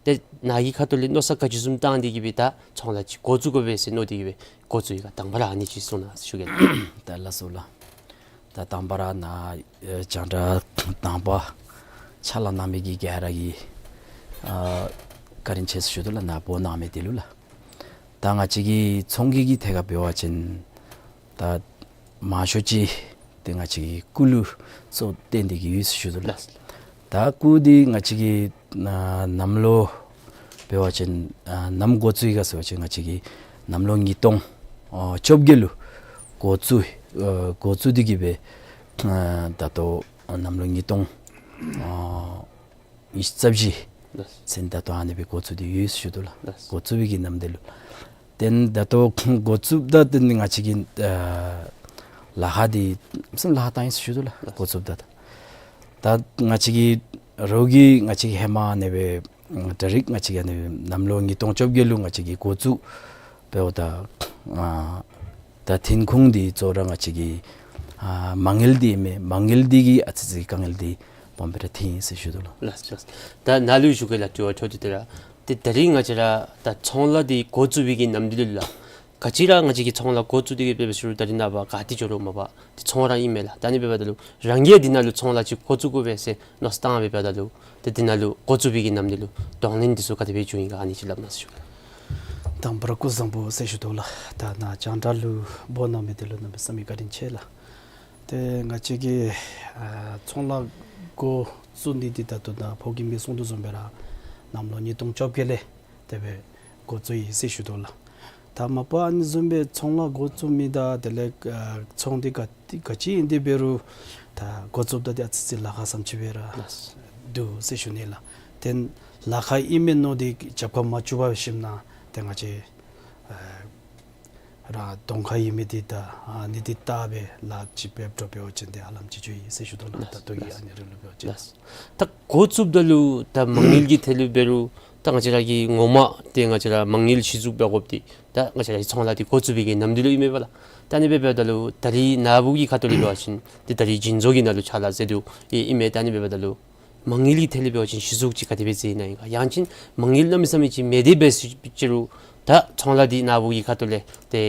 ཏེ་ནཱ་གི་ཁ་ཐུག་ལས་མནོ་བསམ་ག་ཅི་བཟུམ་བཏང་སྟེ་གི་སྦེ་ད་ཚོང་ལཱ་ཅིག་འགོ་བཙུགས་དགོ་པས་ཟེར་མནོ་སྟེ་གི་སྦེ་འགོ་བཙུགས་ཡི་ག། དང་པ་ར་ཨ་ནི་ཅིག་གསུང་གནང་ཟེར་ཞུ་གེ་ལགས། ད་ལགས་སོ་ལགས། ད་དང་པ་ར་ནཱ་ཨེ་རྒྱང་བསྒྲགས་དང་པ་ཕྱག་ལཱ་གནང་མི་གི་ག་ར་གི་ཨ་བཀའ་དྲིན་ཆེ་ཟེར་ཞུ་དོ་ལགས། ནཱ་འབོ་གནང་མི་འདི་ལུ་ལགས། ད་ང་བཅས་ཀྱི་ཚོང་གི་གི་ཐད་ཁར་འབད་བ་ཅིན་ད་མང་ཤོས་ཅིག་ཏེ་ང་བཅས་ཀྱི་སྐུ་ལུ་གཙོ་བོ་བཏོན་ཏེ་གི་ཡོད་ཟེར་ཞུ་དོ་ལགས། ད་སྐུ་འདི་ང་བཅས་ཀྱི་ཨ་གནམ་ལོ་འབད་བ་ཅིན་ཨ་ནམ་འགོ་བཙུགས་ཡི་ག་ཟེར་བ་ཅིན་ང་བཅས་ཀྱི་གནམ་ལོ་ཉིས་སྟོང་ཨ་བཅོ་བརྒྱད་ལུ་འགོ་བཙུགས་ཨ་འགོ་བཙུགས་ཏེ་གི་སྦེ་ཨ་ད་ལྟོ་གནམ་ལོ་ཉིས་སྟོང་ཨ་ཉི་ཤུ་རྩ་བཞི་ལགས། ཚུན་ད་ལྟོ་ཨ་ནི་སྦེ་འགོ་བཙུགས་ཏེ་ཡོད་ཟེར་ཞུ་དོ་ལགས། ལགས། འགོ་བཙུགས་པའི་གི་ནམ་དུས་ལུ། ཏེ་ད་ལྟོ་འགོ་བཙུགསཔ་ད་ཏེ་ང་བཅས་ཀྱི་ཨ་ལཱ་ཁག་འདི་གསུམ་ལཱ་ཁག་བཏང་ཡི་ཟེར་ཞུ་དོ་ལགས། ལགས། འགོ་བཙུགསཔ་ད་ད་ད་ང་བཅས་ཀྱི་རོགས་ཀྱིས་ང་བཅས་ཀྱི་ཧེ་མ་ཨ་ནི་སྦེ་ད་རིས་ང་བཅས་ཀྱི་ཨ་ནི་གནམ་ལོ་ཉིས་སྟོང་བཅོ་བརྒྱད་ལུ་ང་བཅས་ཀྱི་འགོ་བཙུགས་འབདཝ་ད་ཨ་ད་ཐོན་ཁུངས་འདི་གཙོ་བོ་ར་ང་བཅས་ཀྱི་ཨ་མ་དངུལ་འདི་ཨིན་མས། མ་དངུལ་འདི་གིས་ཨ་ཙི་ཙི་དཀའ་ངལ་འདི་སྦོམ་སྦེ་ར་ཐོན་ཡི་ཟེར་ཞུ་དོ་ལགས། ལགས་ལགས། ད་ནཱ་ལུ་ཞུ་གེ་ལགས། དྲི་བ་འཕྲོ་འདི་ཏེ་ར་ཏེ་ད་རིས་ང་བཅས་ར་ད་ཚོང་ལཱ་འདི་འགོ་བཙུགས་པའི་གི་ནམ་དུས་ལུ་ལགས། ག་ཅི་ར་ང་བཅས་ཀྱིས་ཚོང་ལཱ་འགོ་བཙུགས་ཏེ་གི་སྦེ་ཞུ་རུང་ད་རིས་ནངས་པ་ག་ཏེ་འགྱོ་རུང་མ་པ་ཏེ་ཚོང་ར་ཨིན་མས་ལགས། ད་ཨ་ནི་འབདཝ་ད་ལུ་རང་གིས་འདི་ནང་ལུ་ཚོང་ལཱ་ཅིག་འགོ་བཙུགས་དགོ་པས་ཟེར་མནོ་བསམ་བཏང་སྦེ་འབདཝ་ད་ལུ་ཏེ་འདི་ནང་ལུ་འགོ་བཙུགས་པའི་གི་ནམ་དུས་ལུ་གདོང་ལེན་འདི་ཚུ་ག་དེ་སྦེ་བྱུང་ཡི་ག་ཨ་ནི་ཅིག་སླབ་གནང་ཟེར་ཞུ་གེ། དང་པ་ར་སྐུ་གཟུགས་བཟང་པོ་ཟེར་ཞུ་དོ་ལགས། ད་ནཱ་རྒྱང་བསྒྲགས་ལུ་འབོ་གནང་མི་འདི་ལུ་གནམ་མེད་ས་མེད་བཀའ་དྲིན་ཆེ་ལགས། ཏེ་ང་བཅས་ཀྱིས་ཨ་ཚོང་ལཱ་འགོ་བཙུགས་ནི་འདི་ད་ལྟོ་ད་ཕོ་རྒནམ་གིས་གསུང་དོ་བཟུམ་སྦེ་ར་གནམ་ལོ་ཉིས་སྟོང་བཅོ་བརྒྱད་ལས་དེ་སྦེ་འགོ་བཙུགས་ཡི་ཟེར་ཞུ་དོ་ལགས། ད་མ་པ་ཨ་ནི་བཟུམ་སྦེ་ཚོང་ལཱ་འགོ་བཙུགས་མི་དང་དེ་ལས་ཨ་ཚོང་འདི་ག་ག་ཅི་ཨིན་ཏེ་འབད་རུང་ད་འགོ་བཙུགསཔ་ད་འདི་ཨ་ཙི་ཙི་ལཱ་ཁག་བཟུམ་ཅིག་སྦེ་ར་ལགས། འདུག་ཟེར་ཞུ་ནི་ལགས། ཏེ་ལཱ་ཁག་ཨིན་མས་མནོ་སྟེ་རྒྱབ་ཁར་མ་བཙུགས་པར་ཞིནམ་ན་ཏེ་ང་བཅས་ཨ་རང་གདོང་ཁར་ཡོད་མི་འདི་ད་ཨ་ནི་འདི་བལྟ་སྦེ་ལཱ་ཅིག་འབད་འགྱོ་འབད་བ་ཅིན་ཏེ་ཧ་ལམ་ཅིག་འགྱོ་ཡི་ཟེར་ཞུ་དོ་ལགས། ལགས། ད་ལྟོ་གི་ལགས། ཨ་ནི་རིང་ལུ་འབད་བ་ཅིན། ལགས། ད་འགོ་བཙུགསཔ་ད་ལུ་ད་མ་དངུལ་གྱི་ཐད་ལུ་འབད་རུང་ད་ང་བཅས་ར་གིས་ངོ་མ་ཏེ་ང་བཅས་ར་མ་དངུལ་གཞི་བཙུགས་འབད་དགོཔ་འདི་ད་ང་བཅས་ར་གི་ཚོང་ལཱ་འདི་འགོ་བཙུགས་པའི་གི་ནམ་དུས་ལུ་ཨིན་མས་པ་ལགས། ད་ཨ་ནི་སྦེ་འབདཝ་ད་ལུ་ད་རིས་ནཱ་བུ་གི་ཁ་ཐུག་ལས་འབད་བ་ཅིན་ཏེ་ད་རིས་བྱིན་མཛོད་ཀྱི་ནང་ལུ་ཕྱག་ལཱ་མཛད་དོ་ཨིན་མས། ད་ཨ་ནི་སྦེ་འབདཝ་ད་ལུ་མ་དངུལ་གྱི་ཐད་ལས་འབད་བ་ཅིན་གཞི་བཙུགས་ཅིག་ག་དེ་སྦེ་མཛད་ནི་ཨིན་ག། ཡང་ཅིན་མ་དངུལ་གནམ་མེད་ས་མེད་ཅིག་མེད་དེ་འབད་ཟེར་ཅི་རུང་ད་ཚོང་ལཱ་འདི་ནཱ་བུ་གི་ཁ་ཐུག་ལས་ཏེ་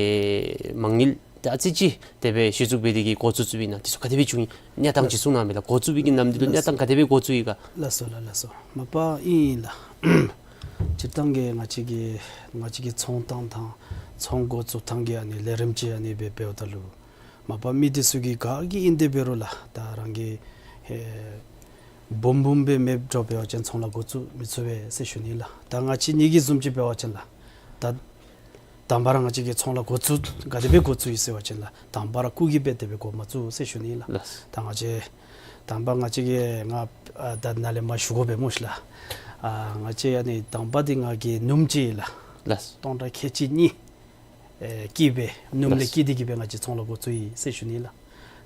མ་དངུལ་ད་ཨ་ཙི་ཅིག་དེ་སྦེ་གཞི་བཙུགས་འབད་དེ་གི་འགོ་བཙུགས་བཙུགསཔ་ཨིན་ན་འདི་ཚུ་ག་དེ་སྦེ་བྱུང་ཡི་གནས་སྟངས་ཅིག་གསུང་གནང་མས་ལགས། འགོ་བཙུགས་པའི་གི་ནམ་དུས་ལུ་གནས་སྟངས་ག་དེ་སྦེ་འགོ་བཙུགས་ཡི་ག། ལགས་སོ་ལགས། ལགས་སོ། མ་པ་ཨིན་ལགས། སྤྱིར་བཏང་གི་ང་བཅས་ཀྱི་ང་བཅས་ཀྱི་ཚོང་བཏང་ཐངས་ཚོང་འགོ་བཙུགས་ཐངས་ཀྱི་ཨ་ནི་ལས་རིམ་ཅིག་ཨ་ནི་སྦེ་འབདཝ་ད་ལུ་མ་པ་མི་འདི་ཚུ་གིས་ག་གིས་ཨིན་ཏེ་འབད་རུང་ལགས་ད་རང་གི་ཧེ་སྦོམ་སྦོམ་སྦེ་མེདཔ་འགྱོ་འབད་བ་ཅིན་ཚོང་ལཱ་འགོ་བཙུགས་མི་ཚུགས་པས་ཟེར་ཞུ་ནི་ལགས། ད་ང་བཅས་གཉིས་ཀྱི་བཟུམ་ཅིག་འབད་བ་ཅིན་ལགས་ད་དང་པ་ར་ང་བཅས་ཀྱིས་ཚོང་ལཱ་འགོ་བཙུགས་ག་དེ་སྦེ་འགོ་བཙུགས་ཡི་ཟེར་བ་ཅིན་ལགས་དང་པ་ར་སྐུ་གིས་སྦེ་དེ་སྦེ་འགོ་མ་བཙུགས་ཟེར་ཞུ་ནི་ལགས། ལགས། ད་ང་བཅས་དང་པ་ང་བཅས་ཀྱིས་ང་ཨ་ད་ནཱ་ལས་མར་ཞུ་དགོ་པས་སྨོ་ཤི་ལགས། ཨ་ང་བཅས་ཨ་ནི་དང་པ་འདི་ང་གིས་སྣུམ་ཅིག་ལགས། ལགས། སྟོང་ཕྲག་ཁལ་གཅིག་གཉིས་ཨེ་བསྐྱིས་སྦེ་སྣུམ་ལས། ལགས། བསྐྱིས་ཏེ་གི་སྦེ་ང་བཅས་ཚོང་ལཱ་འགོ་བཙུགས་ཡི་ཟེར་ཞུ་ནི་ལགས།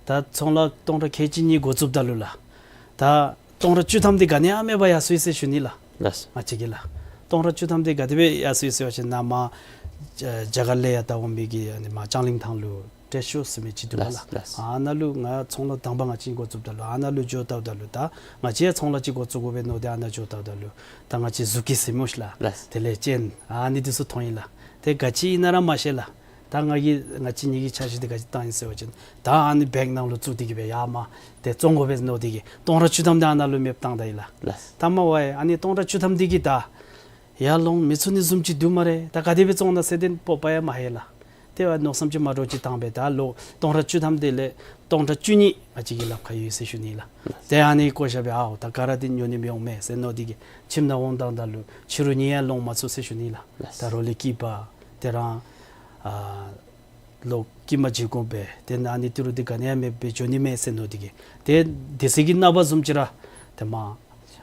ད་ཚོང་ལཱ་སྟོང་ཕྲག་ཁལ་གཅིག་གཉིས་འགོ་བཙུགསཔ་ད་ལུ་ལགས་ད་སྟོང་ཕྲག་བཅུ་ཐམ་འདི་ག་ནི་ཡང་མེད་པར་ཡར་སོ་ཡི་ཟེར་ཞུ་ནི་ལགས། ལགས། ང་བཅས་ཀྱིས་ལགས་སྟོང་ཕྲག་བཅུ་ཐམ་འདི་ག་དེ་སྦེ་ཡར་སོ་ཡི་ཟེར་བ་ཅིན་ནཱ་མར་ཨེ་རྒྱ་གར་ལས་ཡར་བལྟ་འོང་མི་གི་ཨ་ནི་མར་ལྕང་གླིང་ཐང་ལུ་ཊེསི་ཤོ་ཟེར་མི་ཅིག་འདུག་པ་ལགས། ལགས། ལགས། ཨ་ནཱ་ལུ་ང་ཚོང་ལཱ་དང་པ་ང་བཅས་འགོ་བཙུགསཔ་ད་ལུ་ཨ་ནཱ་ལུ་འགྱོ་བལྟཝ་ད་ལུ་ད་ང་བཅས་ཡང་ཚོང་ལཱ་ཅིག་འགོ་བཙུགས་དགོ་པས་མནོ་སྟེ་ཨ་ནཱ་འགྱོ་བལྟཝ་ད་ལུ་ད་ང་བཅས་ཟུག་གི་ཟེར་སྨོ་ཤི་ལགས། ལགས། དེ་ལས་ཅན་ཨ་ནི་འདི་ཚུ་མཐོང་ཡི་ལགས། ཏེ་ག་ཅི་ཨིན་ན་ར་མ་ཤེས་ལགས། ད་ང་གིས་ང་བཅས་གཉིས་ཀྱི་འཆར་གཞི་འདི་ག་ཅི་བཏང་ཡི་ཟེར་བ་ཅིན་ད་ཨ་ནི་བེག་ནང་ལུ་བཙུགས་ཏེ་གི་སྦེ་ཡར་མར་ཏེ་བཙོང་དགོ་པས་མནོ་སྟེ་གི་སྟོང་ཕྲག་བཅུ་ཐམ་འདི་ཨ་ནཱ་ལུ་མེདཔ་བཏང་ད་ཡི་ལགས། ལགས། ད་མ་པ་ཨ་ནི་སྟོང་ཕྲག་བཅུ་ཐམ་འདི་གིས་ད་ཡར་ལོང་མི་ཚུགས་ནི་བཟུམ་ཅིག་འདུག་སྨ་རེ། ད་ག་དེ་སྦེ་བཙོང་ན་ཟེར་ཏེ་སྤོབས་པ་ཡང་མ་ལྷོད་ལགས། ཏེ་ཨ་མནོ་བསམ་ཅིག་མ་འདྲཝ་ཅིག་བཏང་སྦེ་ད་ལོག་སྟོང་ཕྲག་བཅུ་ཐམ་དེ་ལས་སྟོང་ཕྲག་བཅུ་གཉིས་ང་བཅས་ཀྱི་ལགཔ་ཁར་ཡོད་ཟེར་ཞུ་ནི་ལགས། ཏེ་ཨ་ནི་བཀོ་བཞག་སྦེ་ཨའོ་ད་ག་ར་འདི་ཉོ་ནི་མི་འོང་མས་ཟེར་མནོ་སྟེ་གི་ཁྱིམ་ནང་འོང་བཏངམ་ད་ལུ་ཕྱི་རུ་ཉིད་ཡང་ལོང་མ་ཚུགས་ཟེར་ཞུ་ནི་ལགས། ལགས། ད་རོགས་ལས་སྐྱིད་པ་དེ་རང་ཨ་ལོག་སྐྱིད་མ་བྱིན་དགོ་པས། ཏེ་ཨ་ནི་ཏི་རུ་འདི་ག་ནི་ཡང་མེདཔ་སྦེ་འགྱོ་ནི་མས་ཟེར་མནོ་སྟེ་གི་ཏེ་དེ་ཚེ་གི་ནངས་པ་བཟུམ་ཅིག་ར་ཏེ་མར་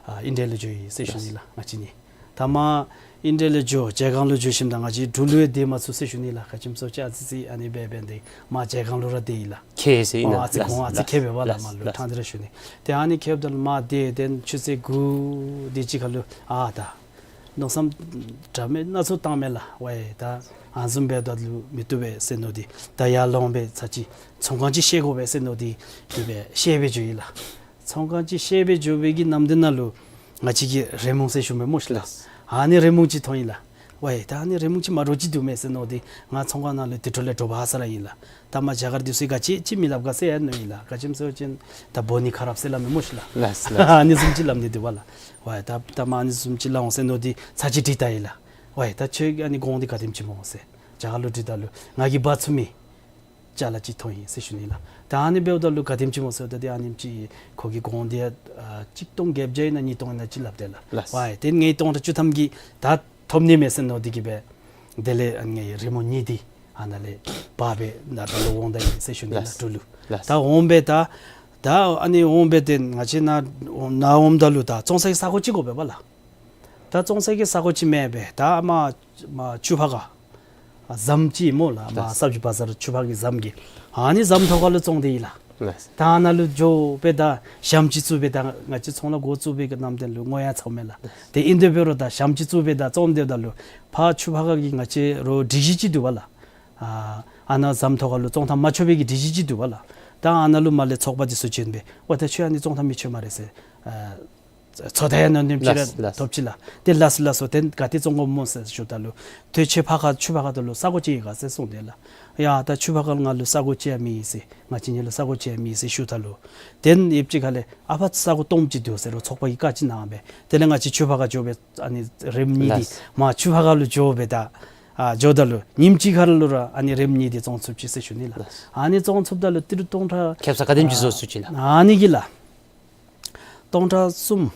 ཨ་ཨིན་ཌི་ཡ་ལུ་འགྱོ་ཡི་ཟེར་ཞུ་ནི་ལགས། ང་བཅས་གཉིས་ད་མར་ ཨིན་དེ་ལས་འགྱོ་བྱེ་སྒང་ལུ་འགྱོ་ཞིནམ་ད་ང་བཅས་འབྲུག་ལུ་ཡང་སྡོད་མ་ཚུགས་ཟེར་ཞུ་ནི་ལགས། ག་ཅི་སྨོ་ཟེར་བ་ཅིན་ཨ་ཙི་ཅིག་ཨ་ནི་སྦེ་འབད་ནི་འདི་མར་བྱེ་སྒང་ལུ་ར་སྡོད་ཡི་ལགས། མར་བྱེ་སྒང་ལུ་ར་སྡོད་ཡི་ལགས། ཨོ་ཨ་ཙི་གོང་ཨ་ཙི་ཁེ་སྦེ་འབད་ལགས། མར་ལུ་ལགས་ལགས་ལགས། ཕྲང་སྟེ་ར་ཞུ་ནི། ཏེ་ཨ་ནི་ཁེབ་ད་ལུ་མར་སྡོད་དེ་ཆུ་ཚོད་དགུ་དེ་ཅིག་ཁར་ལུ་ཨ་ད་མནོ་བསམ་འདྲ་མིན་སྣ་ཚོགས་བཏངམ་མས་ལགས། ཝའེ་ད་ཨ་ནི་བཟུམ་འབདཝ་ད་ལུ་མི་བཏུབ་པས་ཟེར་མནོ་སྟེ། ད་ཡར་ལོང་སྦེ་ཚར་ཅིག་ཚོང་ཁང་ཅིག་བཤལ་དགོ་པས་ཟེར་མནོ་སྟེ་དེ་སྦེ་བཤལ་སྦེ་འགྱོ་ཡི་ལགས། ཚོང་ཁང་ཅིག་བཤལ་སྦེ་འགྱོ་བའི་གི་ནམ་དེ་ནང་ལུ་ང་བཅས་ཀྱི་རི་མོ་ཟེར་ཞུ་མི་སྨོ་ཤི་ལགས། ལགས། ཨ་ནི་རི་མོ་ཅིག་མཐོང་ཡི་ལགས། ཝའེ་ད་ཨ་ནི་རི་མོ་ཅིག་མ་འདྲཝ་ཅིག་འདུག་མས་ཟེར་མནོ་སྟེ་ང་ཚོང་ཁང་ནང་ལུ་དེ་འཕྲོ་ལས་འདྲོག་པ་ཧ་སག་ར་ཨིན་ལགས། ད་མར་རྒྱ་གར་འདི་ཚུ་གིས་ག་ཅི་ཅིག་མི་སླབ་ག་ཟེར་ཡང་མནོ་ཡི་ལགས། ག་ཅི་སྨོ་ཟེར་བ་ཅིན་ད་འབོ་ནི་ཁ་རགཔ་ཟེར་སླབ་མི་སྨོ་ཤི་ལགས། ལགས་ལགས། ཨ་ནི་བཟུམ་ཅིག་སླབ་ནི་འདུག་པ་ལགས། ཝའེ་ད་ད་མར་ཨ་ནི་བཟུམ་ཅིག་སླབ་འོང་ཟེར་མནོ་སྟེ་ཚར་ཅིག་དྲིས་ལྟ་ཡི་ལགས། ཝའེ་ད་ཁྱོད་ཨ་ནི་གོང་འདི་ག་དེམ་ཅིག་སྨོ་ཟེར་རྒྱ་གར་ལུ་དྲིས་ད་ལུ་ང་གིས་འབག་ཚུགས་མི་ཅ་ལ་ཅིག་ཐོབ་ཡི་ཟེར་ཞུ་ནི་ལགས། ད་ཨ་ནི་འབདཝ་ད་ལུ་ག་དེམ་ཅིག་སྨོ་ཟེརཝ་ད་ཏེ་ཨ་ནེམ་ཅིག་ཁོ་གིས་གོང་འདི་ཨ་གཅིག་སྟོང་བརྒྱད་བརྒྱ་ཨིན་ན་གཉིས་སྟོང་ཨིན་ན་ཅིག་སླབ་སྟེ་ལགས། ལགས། ཝའེ་ཏེ་ངེའི་སྟོང་ཕྲག་བཅུ་ཐམ་གྱིས་ད་ཐོབ་ནི་མས་ཟེར་མནོ་སྟེ་གི་སྦེ་དེ་ལས་ཨ་ནི་ངེའི་རི་མོ་གཉིས་འདི་ཨ་ནཱ་ལས་འབག་སྦེ་ནཱ་ད་ལུ་འོང་ད་ཡི་ཟེར་ཞུ་ནི་ལགས། ལགས། འབྲུག་ལུ། ལགས། ད་འོང་སྦེ་ད་ད་ཨ་ནི་འོང་སྦེ་ཏེ་ང་བཅས་ནཱ་ནཱ་འོངམ་ད་ལུ་ད་བཙོང་ས་གི་ས་གོ་ཅིག་དགོ་པས་པ་ལགས། ད་བཙོང་ས་གི་ས་གོ་ཅིག་མེད་པས། ད་མར་མར་ཆུ་ཕག་ཁ་ཟམ་ཅིག་སྨོ་ལགས། མར་ལགས། སབ་ཇི་བ་ཟར་ཆུ་ཕག་གི་ཟམ་གྱི་ཨ་ནི་ཟམ་ཐོག་ཁར་ལུ་བཙོང་སྟེ་ཡི་ལགས། ལགས། ད་ཨ་ནཱ་ལུ་འགྱོ་སྦེ་ད་ཞྭམོ་ཅིག་བཙུགས་སྦེ་ད་ང་བཅས་ཚོང་ལཱ་འགོ་བཙུགས་པའི་གི་ནམ་དེ་ལུ་སྔོ་ཡང་ཚཝ་མས་ལགས། ལགས། ཏེ་ཨིན་དེ་འབད་རུང་ད་ཞྭམོ་ཅིག་བཙུགས་སྦེ་ད་བཙོང་སྡོདཔ་ད་ལུ་ཕར་ཆུ་ཕག་ཁ་གི་ང་བཅས་རོགས་སྒྲིག་གཞི་ཅིག་འདུག་པ་ལགས། ཨ་ཨ་ནཱ་ཟམ་ཐོག་ཁར་ལུ་བཙོང་ཐངས་མ་ཆོག་པའི་གི་སྒྲིག་གཞི་ཅིག་འདུག་པ་ལགས། ད་ཨ་ནཱ་ལུ་མར་ལས་ཚོགས་པ་འདི་ཚུ་བྱོན་སྦེ་ཝའེ་ད་ཁྱོད་ཨ་ནི་བཙོང་ཐངས་མི་ཆོག་སྨ་རེ་ཟེར་ཨ་ཚོད་ལྟ་ཡང་ནོར་ནེམ་ཅིག་ར་ལགས་ལགས། ཐོབ་ཅི་ལགས། ཏེ་ལགས་སོ་ལགས་སོ། ཏེ་ག་ཏེ་བཙོང་དགོཔ་སྨོ་ཟེར་ཞུཝ་ད་ལུ་ཏེ་ཆུ་ཕག་ཁ་ཆུ་ཕག་ཁ་ད་ལུ་ས་གོ་ཅིག་ཡོད་ག་ཟེར་གསུངས་ཏེ་ལགས། ཡ་ད་ཆུ་ཕག་ཁ་ལུ་ང་ལུ་ས་གོ་ཅིག་ཡང་མེད་ཟེར། ང་བཅས་གཉིས་ལུ་ས་གོ་ཅིག་ཡང་མེད་ཟེར་ཞུཝ་ད་ལུ་ཏེ་ཡུདཔ་ཅིག་ཁ་ལས་ཨ་ཕར་ས་གོ་སྟོངམ་ཅིག་འདུག་ཟེར་རོགས་ཚོགས་པ་གིས་བཀའ་ཅིག་གནང་སྦེ་དེ་ལས་ང་བཅས་ཆུ་ཕག་ཁ་འགྱོ་སྦེ་ཨ་ནི་རིམ་གཉིས་འདི་ལགས། མར་ཆུ་ཕག་ཁ་ལུ་འགྱོ་སྦེ་ད་ཨ་འགྱོཝ་ད་ལུ་ཉིནམ་གཅིག་ཁར་ལུ་ར་ཨ་ནི་རིམ་གཉིས་འདི་བཙོང་ཚུགས་ཅི་ཟེར་ཞུ་ནི་ལགས། ལགས། ཨ་ནི་བཙོང་ཚུགསཔ་ད་ལུ་ཏི་རུ་སྟོང་ཕྲག་ཁེབ་ས་ག་དེམ་ཅིག་བཟོ་ཚུགས་ཅི་ལགས། ཨ་ནི་གི་ལགས། སྟོང་ཕྲག་གསུམ་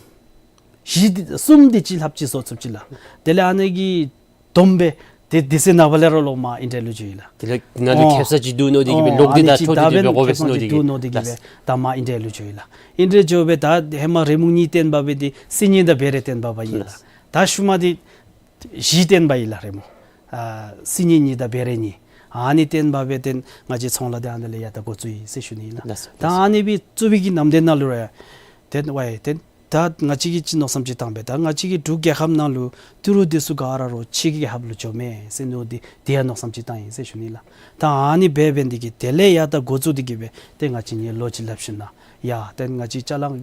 བཞི་འདི་གསུམ་འདི་ཅིག་ལྷགཔ་ཅིག་བཟོ་ཚུགས་ཅི་ལགས། དེ་ལས་ཨ་ནི་གི་བསྡོམས་སྦེ་ཏེ་དེ་ཚེ་ནངས་པ་ལས་ར་ལོག་མར་ཨིན་དེ་ལུ་འགྱོ་ཡི་ལགས། དེ་ལས་ནཱ་ལུ་ཨོ་ཁེབ་ས་ཅིག་འདུག་མནོ་སྟེ་གི་སྦེ་ཨོ་ལོག་སྟེ་ད་ཐོབ་སྟེ་སྦེ་དགོ་པས་ཟེར་མནོ་སྟེ་གི་སྦེ་འདུག་མནོ་སྟེ་གི་སྦེ་ལགས། ད་མར་ཨིན་དེ་ལུ་འགྱོ་ཡི་ལགས། ཨིན་དེ་འགྱོ་སྦེ་ད་ཧེ་མ་རི་མོ་གཉིས་བསྟན་པ་སྦེ་འདི་སིལ་སྙན་དང་བེ་རེ་བསྟན་པ་སྦེ་ཨིན་ལགས། ལགས། ད་ཤུལ་མ་འདི་བཞི་བསྟན་པ་ཨིན་ལགས་རི་མོ། ཨ་སིལ་སྙན་གཉིས་དང་བེ་རེ་གཉིས། ཨ་ནི་བསྟན་པ་སྦེ་ཏེ་ང་བཅས་ཚོང་ལཱ་འདི་ཨ་ནཱ་ལས་ཡར་ད་འགོ་བཙུགས་ཡི་ཟེར་ཞུ་ནི་ཨིན་ལགས། ལགས་སོ། ད་ཨ་ནི་སྦེ་བཙུགས་པའི་གི་ནམ་དེ་ནང་ལུ་ར་ཏེ་ཝའེ་ཏེ་ད་ང་བཅས་ཀྱིས་ཅིག་མནོ་བསམ་ཅིག་བཏང་སྦེ་ད་ང་བཅས་ཀྱི་འབྲུག་རྒྱལ་ཁབ་ནང་ལུ་ཏི་རུ་འདི་ཚུ་ག་ར་རོགས་ཕྱི་རྒྱལ་ཁབ་ལུ་འགྱོཝ་མས་ཟེར་མནོ་སྟེ་དེ་ཡང་མནོ་བསམ་ཅིག་བཏང་ཡི་ཟེར་ཞུ་ནི་ལགས། ད་ཨ་ནི་སྦེ་འབད་ནི་འདི་གིས་དེ་ལས་ཡར་ད་འགོ་བཙུགས་ཏེ་གི་སྦེ་ཏེ་ང་བཅས་གཉིས་ལོག་ཅིག་སླབ་ཞིནམ་ལས་ཡ་ཏེ་ང་བཅས་ཅ་ལ་ཨ་ནི་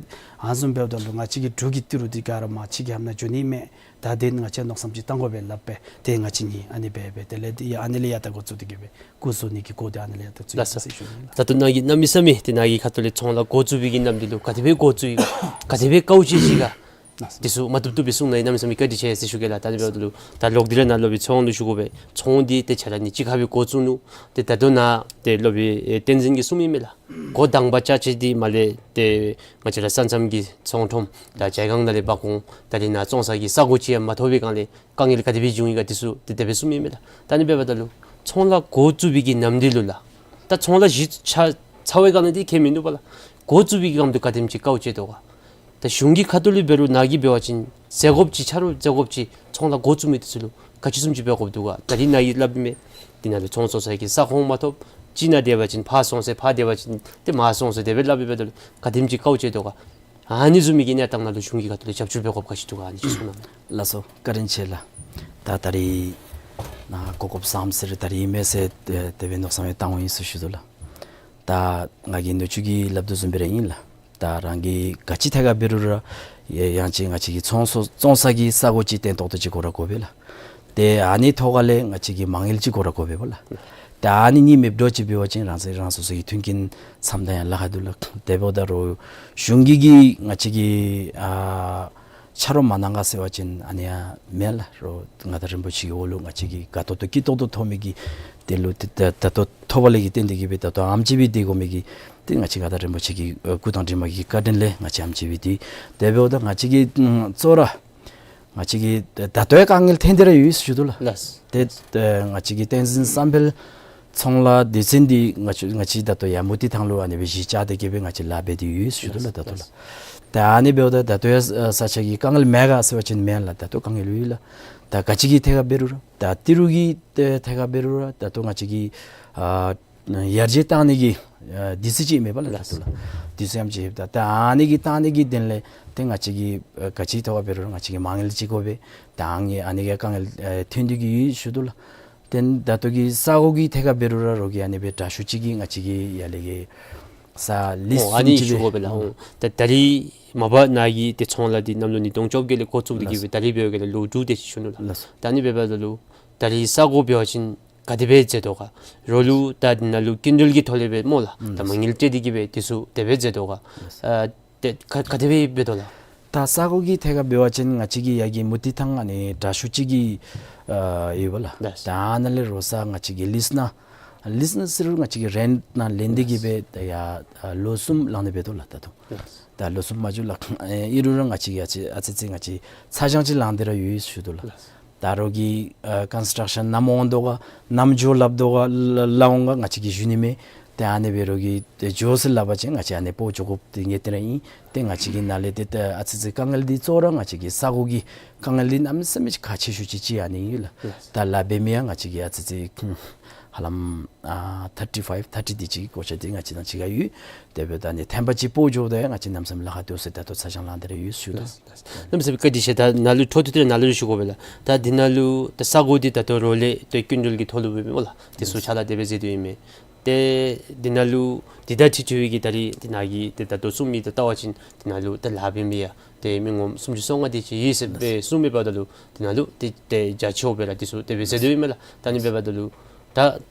བཟུམ་འབདཝ་ད་ལུ་ང་བཅས་ཀྱི་འབྲུག་གི་ཏི་རུ་འདི་ག་ར་མར་ཕྱི་རྒྱལ་ཁབ་ནང་འགྱོ་ནི་མས། ད་དེ་ང་བཅས་མནོ་བསམ་ཅིག་བཏང་དགོ་པས་སླབ་སྦེ་ཏེ་ང་བཅས་གཉིས་ཨ་ནི་སྦེ་སྦེ་དེ་ལས་ཏེ་ཡ་ཨ་ནི་ལས་ཡར་ད་འགོ་བཙུགས་ཏེ་གི་སྦེ་སྐུ་བཟོ་ནི་གི་འགོ་འདི་ཨ་ནི་ལས་ཡར་ད་བཙུགས་ཡི་ལགས་སོ། ཟེར་ཞུ་ནི་ལགས། ད་ལྟོ་ནཱ་གིས་གནམ་མེད་ས་མེད་ཏེ་ནཱ་གི་ཁ་ཐུག་ལས་ཚོང་ལཱ་འགོ་བཙུགས་པའི་གི་ནམ་དུས་ལུ་ག་དེ་སྦེ་འགོ་བཙུགས་ཡི་ག་ག་དེ་སྦེ་དཀའཝ་སྤྱད་ཅི་ག་འདི་ཚུ་མ་བཏུབ་བཏུབ་སྦེ་གསུང་གནང་ཡི། གནམ་མེད་ས་མེད་བཀའ་དྲིན་ཆེ་ཟེར་ཞུ་གེ་ལགས། ད་ནི་འབདཝ་ད་ལུ་ད་ལོག་སྟེ་ར་ནཱ་ལུ་སྦེ་ཚོང་ལུ་ཞུ་དགོ་པས། ཚོང་འདི་ཏེ་ཆ་ད་ནི་གཅིག་ཁར་སྦེ་འགོ་བཙུགས་ནུག། ཏེ་ད་ལྟོ་ནཱ་ཏེ་སློབ་དཔོན་ཨེ་བསྟན་འཛིན་གྱིས་གསུངམ་ཨིན་མས་ལགས། འགོ་དང་པ་རྐྱབ་ཅི་འདི་མར་ལས་ཏེ་ང་བཅས་ར་ས་མཚམས་ཀྱི་ཚོང་ཁྲོམ་ད་ཇ་ཁང་ནང་ལས་འབག་འོང་། ད་ཏེ་ནཱ་བཙོང་ས་གི་ས་གོ་ཅིག་ཡང་མ་ཐོབ་པའི་སྒང་ལས་དཀའ་ངལ་ག་དེ་སྦེ་བྱུང་ཡི་ག་འདི་ཚུ་ཏེ་དེ་སྦེ་གསུངམ་ཨིན་མས་ལགས། ད་ནི་འབདཝ་ད་ལུ་ཚོང་ལཱ་འགོ་བཙུགས་པའི་གི་ནམ་དུས་ལུ་ལགས། ད་ཚོང་ལཱ་གཞི་ཆགས་ཚར་བའི་སྒང་ལས་འདི་ཁྱད་མིན་འདུག་པ་ལགས། འགོ་བཙུགས་པའི་གི་སྒང་དུ་ག་དེམ་ཅིག་དཀའཝ་སྤྱད་དོ་ག་ད་གཞུང་གི་ཁ་ཐུག་ལས་འབད་རུང་ནཱ་གིས་འབད་བ་ཅིན་ཟད་དགོཔ་ཅིག་ཆ་རོགས་ཟད་དགོཔ་ཅིག་ཚོང་ལཱ་འགོ་བཙུགས་མི་འདི་ཚུ་ལུ་ག་ཅི་བཟུམ་ཅིག་འབད་དགོཔ་འདུག་ག་ད་རིས་ནཱ་གིས་སླབ་མི་འདི་ནང་ལུ་ཚོང་བཙོང་ས་གི་ས་ཁོངས་མ་ཐོབ། གཅིག་ནང་སྡོད་པ་ཅིན་ཕར་སོང་ཟེར་ཕར་སྡོད་པ་ཅིན་ཏེ་མར་སོང་ཟེར་དེ་སྦེ་སླབ་པའི་འབདཝ་ད་ལུ་ག་དེམ་ཅིག་དཀའཝ་སྤྱད་དོ་ག་ཨ་ནི་བཟུམ་མའི་གི་གནས་སྟངས་ནང་ལུ་གཞུང་གི་ཁ་ཐུག་ལས་རྒྱབ་སྐྱོར་འབད་དགོཔ་ག་ཅི་འདུག་ག་ཨ་ནི་ཅིག་གསུང་གནང་། ལགས་སོ། བཀའ་དྲིན་ཆེ་ལགས། ད་ད་རིས་ནཱ་གོ་སྐབས་བཟངམ་ཟེར་ད་རིས་མས་ཟེར་ཏེ་དེ་སྦེ་མནོ་བསམ་ཡང་བཏང་འོང་ཡི་ཟེར་ཞུ་དོ་ལགས། ད་ང་གིས་ནུ་གཅུང་གིས་སླབ་དོ་བཟུམ་སྦེ་ར་ཨིན་ལགས། ད་རང་གིས་ག་ཅི་ཐད་ཁར་འབད་རུང་ར་ཡང་ཅིན་ང་བཅས་ཀྱི་ཚོང་ཚོང་ས་གི་ས་གོ་ཅིག་བརྟན་ཏོག་ཏོ་ཅིག་དགོ་ར་དགོ་པས་ལགས། ཏེ་ཨ་ནི་ཐོག་ཁ་ལས་ང་བཅས་ཀྱི་མ་དངུལ་ཅིག་དགོ་ར་དགོ་པས་པ་ལགས། ཏེ་ཨ་ནི་གཉིས་མེདཔ་འགྱོ་ཅི་འབད་བ་ཅིན་རང་སོ་རང་སོ་སོ་གི་མཐུན་རྐྱེན་བསམ་ད་ཡང་ལཱ་ཁག་འདུག་ལགས། དེ་འབདཝ་ད་རོགས་གཞུང་གིས་ང་བཅས་ཀྱི་ཨ་ཆ་རོགས་མ་གནང་ག་ཟེར་བ་ཅིན་ཨ་ནི་ཡང་མེན་ལགས། རོགས་མངའ་བདག་རིན་པོ་ཆེ་གི་འོག་ལུ་ང་བཅས་ཀྱིས་དགའ་ཏོག་ཏོ་སྐྱིད་ཏོག་ཏོ་ཐོབ་མི་གི་དེ་ལུ་ད་ད་ད་ལྟོ་ཐོབ་པ་ལས་ཀྱི་བརྟེན་ཏེ་གིས་སྦེ་ད་ལྟོ་ཨེམ་ཅིག་སྦེ་སྡོད་དགོ་མི་གི་ཏེ་ང་བཅས་མངའ་བདག་རིན་པོ་ཆེ་གི་ཨ་སྐུ་དང་གྲིབ་མ་གི་བཀའ་དྲིན་ལས་ང་བཅས་ཨེམ་ཅིག་སྦེ་སྡོད། དེ་འབདཝ་ད་ང་བཅས་ཀྱིས་ཨམ་གཙོ་བོ་ར་ང་བཅས་ཀྱིས་ད་ལྟོ་ཡང་དཀའ་ངལ་ཐོན་ཏེ་ར་ཡོད་ཟེར་ཞུ་དོ་ལགས། ལགས། ཏེ་ཏེ་ང་བཅས་ཀྱི་བསྟན་འཛིན་བསམ་འཕེལ་ཚོང་ལཱ་སྡེ་ཚན་འདི་ང་བཅས་ང་བཅས་ད་ལྟོ་ཡང་མུ་མཐུད་ཐངས་ལུ་ཨ་ནི་སྦེ་གཞི་བཅག་སྟེ་གིས་སྦེ་ང་བཅས་ལཱ་འབད་དེ་ཡོད་ཟེར་ཞུ་དོ་ལགས། ད་ལྟོ་ལགས། ད་ཨ་ནི་འབདཝ་ད་ད་ལྟོ་ཡང་ས་ཆ་གི་དཀའ་ངལ་མེད་ག་ཟེར་བ་ཅིན་མེན་ལགས། ད་ལྟོ་དཀའ་ངལ་ཡོད་ལགས། ད་ག་ཅི་གི་ཐད་ཁར་འབད་རུང་ར་ད་ཏི་རུ་གི་ཐད་ཁར་འབད་རུང་ར་ད་ལྟོ་ང་བཅས་ཀྱི་ཨ་ཡར་རྒྱས་བཏང་ནི་གི་ཨ་དུས་ཚོད་ཅིག་ཨིན་མས་པ་ལགས། ལགས། ད་ལྟོ་ལགས་དུས་ཚོད་ཡང་ཅིག་ད་ད་ཨ་ནི་གི་བཏང་ནི་གི་དོན་ལས་ཏེ་ང་བཅས་ཀྱི་ཨ་ག་ཅི་ཐོག་ཁར་འབད་རུང་ར་ང་བཅས་ཀྱི་མ་དངུལ་ཅིག་དགོ་པས། ད་ཨ་ནི་ཨ་ནི་གི་དཀའ་ངལ་ཨ་ཐོན་ཏེ་གི་ཡོད་ཞུ་དོ་ལགས། ཏེ་ད་ལྟོ་གི་ས་གོ་གི་ཐད་ཁར་འབད་རུང་ར་རོགས་ཀྱིས་ཨ་ནི་སྦེ་དྲག་ཤོས་ཅིག་གིས་ང་བཅས་ཀྱི་ཡར་ལས་ཀྱི་ས་ལིསི་ཨོ་ཨ་ནི་ཅིག་ཞུ་དགོ་པས་ལགས། ཨོ་ད་ད་རིས་མ་པ་ནཱ་གི་ཏེ་ཚོང་ལཱ་འདི་གནམ་ལོ་ཉིས་སྟོང་བཅོ་བརྒྱད་ལས་འགོ་བཙུགས་ཏེ་གི་སྦེ་ད་རིས་འབད་བའི་ལོ་དྲུག་དེ་ཅིག་ཞུ་ནུག་ལགས། ལགས། ད་ཨ་ནི་འབདཝ་ད་ལུ་ད་རིས་ས་གོ་འབད་བ་ཅིན་ག་དེ་སྦེ་མཛད་དོ་ག། རོགས་ལུ་ད་འདི་ནང་ལུ་སྐྱིན་འགྲུལ་གྱི་ཐོག་ལས་སྦེ་སྨོ་ལགས། ད་མ་དངུལ་སྤྲོད་དེ་གི་སྦེ་དེ་ཚུ་དེ་སྦེ་མཛད་དོ་ག། ཨ་ཏེ་ག་ག་དེ་སྦེ་འབད་དོ་ལགས། ད་ས་གོ་གི་ཐད་ཁར་འབད་བ་ཅིན་ང་བཅས་ཀྱི་ཡ་གི་མུ་སྟེགས་ཐང་ཨ་ནི་དྲག་ཤོས་ཅིག་གི་ཨ་ཡོད་པ་ལགས། ལགས། ད་ཨ་ནཱ་ལས་རོགས་ས་ང་བཅས་ཀྱི་ལིསི་ནང་ལིསི་ནང་ཟེར་རུང་ང་བཅས་ཀྱི་རེནཊ་ནང་ལེན་ཏེ་གི་སྦེ་ད་ཡ་ཨ་ལོ་གསུམ་ལང་ནི་འབད་དོ་ལགས་ད་ལྟོ། ལགས། ད་ལོ་གསུམ་མ་འགྱོ་ལགས། ཨེ་ཨིན་རུང་ར་ང་བཅས་ཀྱིས་ཨ་ཙི་ཨ་ཙི་ཅིག་ང་བཅས་ཚ་གྱང་ཅིག་ལང་སྟེ་ར་ཡོད་ཞུ་དོ་ལགས། ལགས། ད་རོགས་ཀྱིས་ཨ་ཀོན་སི་ཊག་ཤཱན་ནམ་འོང་དོ་ག་ནམ་འགྱོ་སླབ་དོ་ག་ལ་ལ་འོང་ག་ང་བཅས་ཀྱིས་ཞུ་ནི་མེད། ཏེ་ཨ་ནི་སྦེ་རོགས་ཀྱིས་ཏེ་འགྱོ་ཟེར་སླབ་པ་ཅིན་ང་བཅས་ཨ་ནི་སྤོ་འགྱོ་དགོཔ་འདི་ངེས་གཏན་ར་ཨིན། ཏེ་ང་བཅས་ཀྱི་ནཱ་ལས་ཏེ་ད་ཨ་ཙི་ཅིག་དཀའ་ངལ་འདི་གཙོ་བོ་ར་ང་བཅས་ཀྱི་ས་གོ་གི་དཀའ་ངལ་འདི་གནམ་མེད་ས་མེད་ཁག་ཆེ་ཤོས་ཅིག་ཅིག་ཨ་ནི་ཨིན་ལགས། ལགས། ད་ལཱ་འབད་མི་ཡང་ང་བཅས་ཀྱིས་ཨ་ཙི་ཅིག་ཧ་ལམ་ཨ་ཐར་ཊི་ཕའིབ་ཐར་ཊི་དེ་ཅིག་གི་གོ་ཆ་འདི་ང་བཅས་དང་གཅིག་ཁར་ཡོད། དེ་འབདཝ་ད་ཨ་ནི་ཐེངས་པ་ཅིག་སྤོ་འགྱོཝ་ད་ཡང་ང་བཅས་གནམ་མེད་ས་མེད་ལཱ་ཁག་འདུག་ཟེར་ད་ལྟོ་ཚ་གྱང་ལང་སྟེ་ར་ཡོད་ཞུ་དོ། ལགས། ལགས། གནམ་མེད་ས་མེད་བཀའ་དྲིན་ཆེ། ད་ནཱ་ལུ་འཕྲོ་མཐུད་དེ་ནཱ་ལུ་ཞུ་དགོ་པས་ལགས། ད་འདི་ནང་ལུ་ད་ས་གོ་འདི་ད་ལྟོ་རོགས་ལས་ཏེ་སྐྱིན་འགྲུལ་གྱི་ཐོག་ལུ་འབད་མི་སྨོ་ལགས། དེ་ཚུ་ཕྱག་ལཱ་དེ་སྦེ་མཛད་དོ་ཨིན་མས། ཏེ་འདི་ནང་ལུ་འདི་ད་ཁྲི་ཁྲི་བའི་གི་ད་རིས་འདི་ནང་གི་ཏེ་ད་ལྟོ་གསུང་མི་ད་ལྟ་བ་ཅིན་འདི་ནང་ལུ་ད་ལཱ་འབད་མི་ཡང་ཏེ་མི་ངོམ་སུམ་ཅུ་སོ་ལྔ་དེ་ཅིག་ཡོད་ཟེར་སྦེ་གསུངས་མི་འབདཝ་ད་ལུ་འདི་ནང་ལུ་ཏེ་ཏེ་རྒྱ་ཆེཝ་སྦེ་ར་དེ་ཚུ་དེ་སྦེ་མཛད་དོ་ཨིན་མས་ལགས། ད་ཨ་ནི་འབདཝ་ད་ལུ་ད་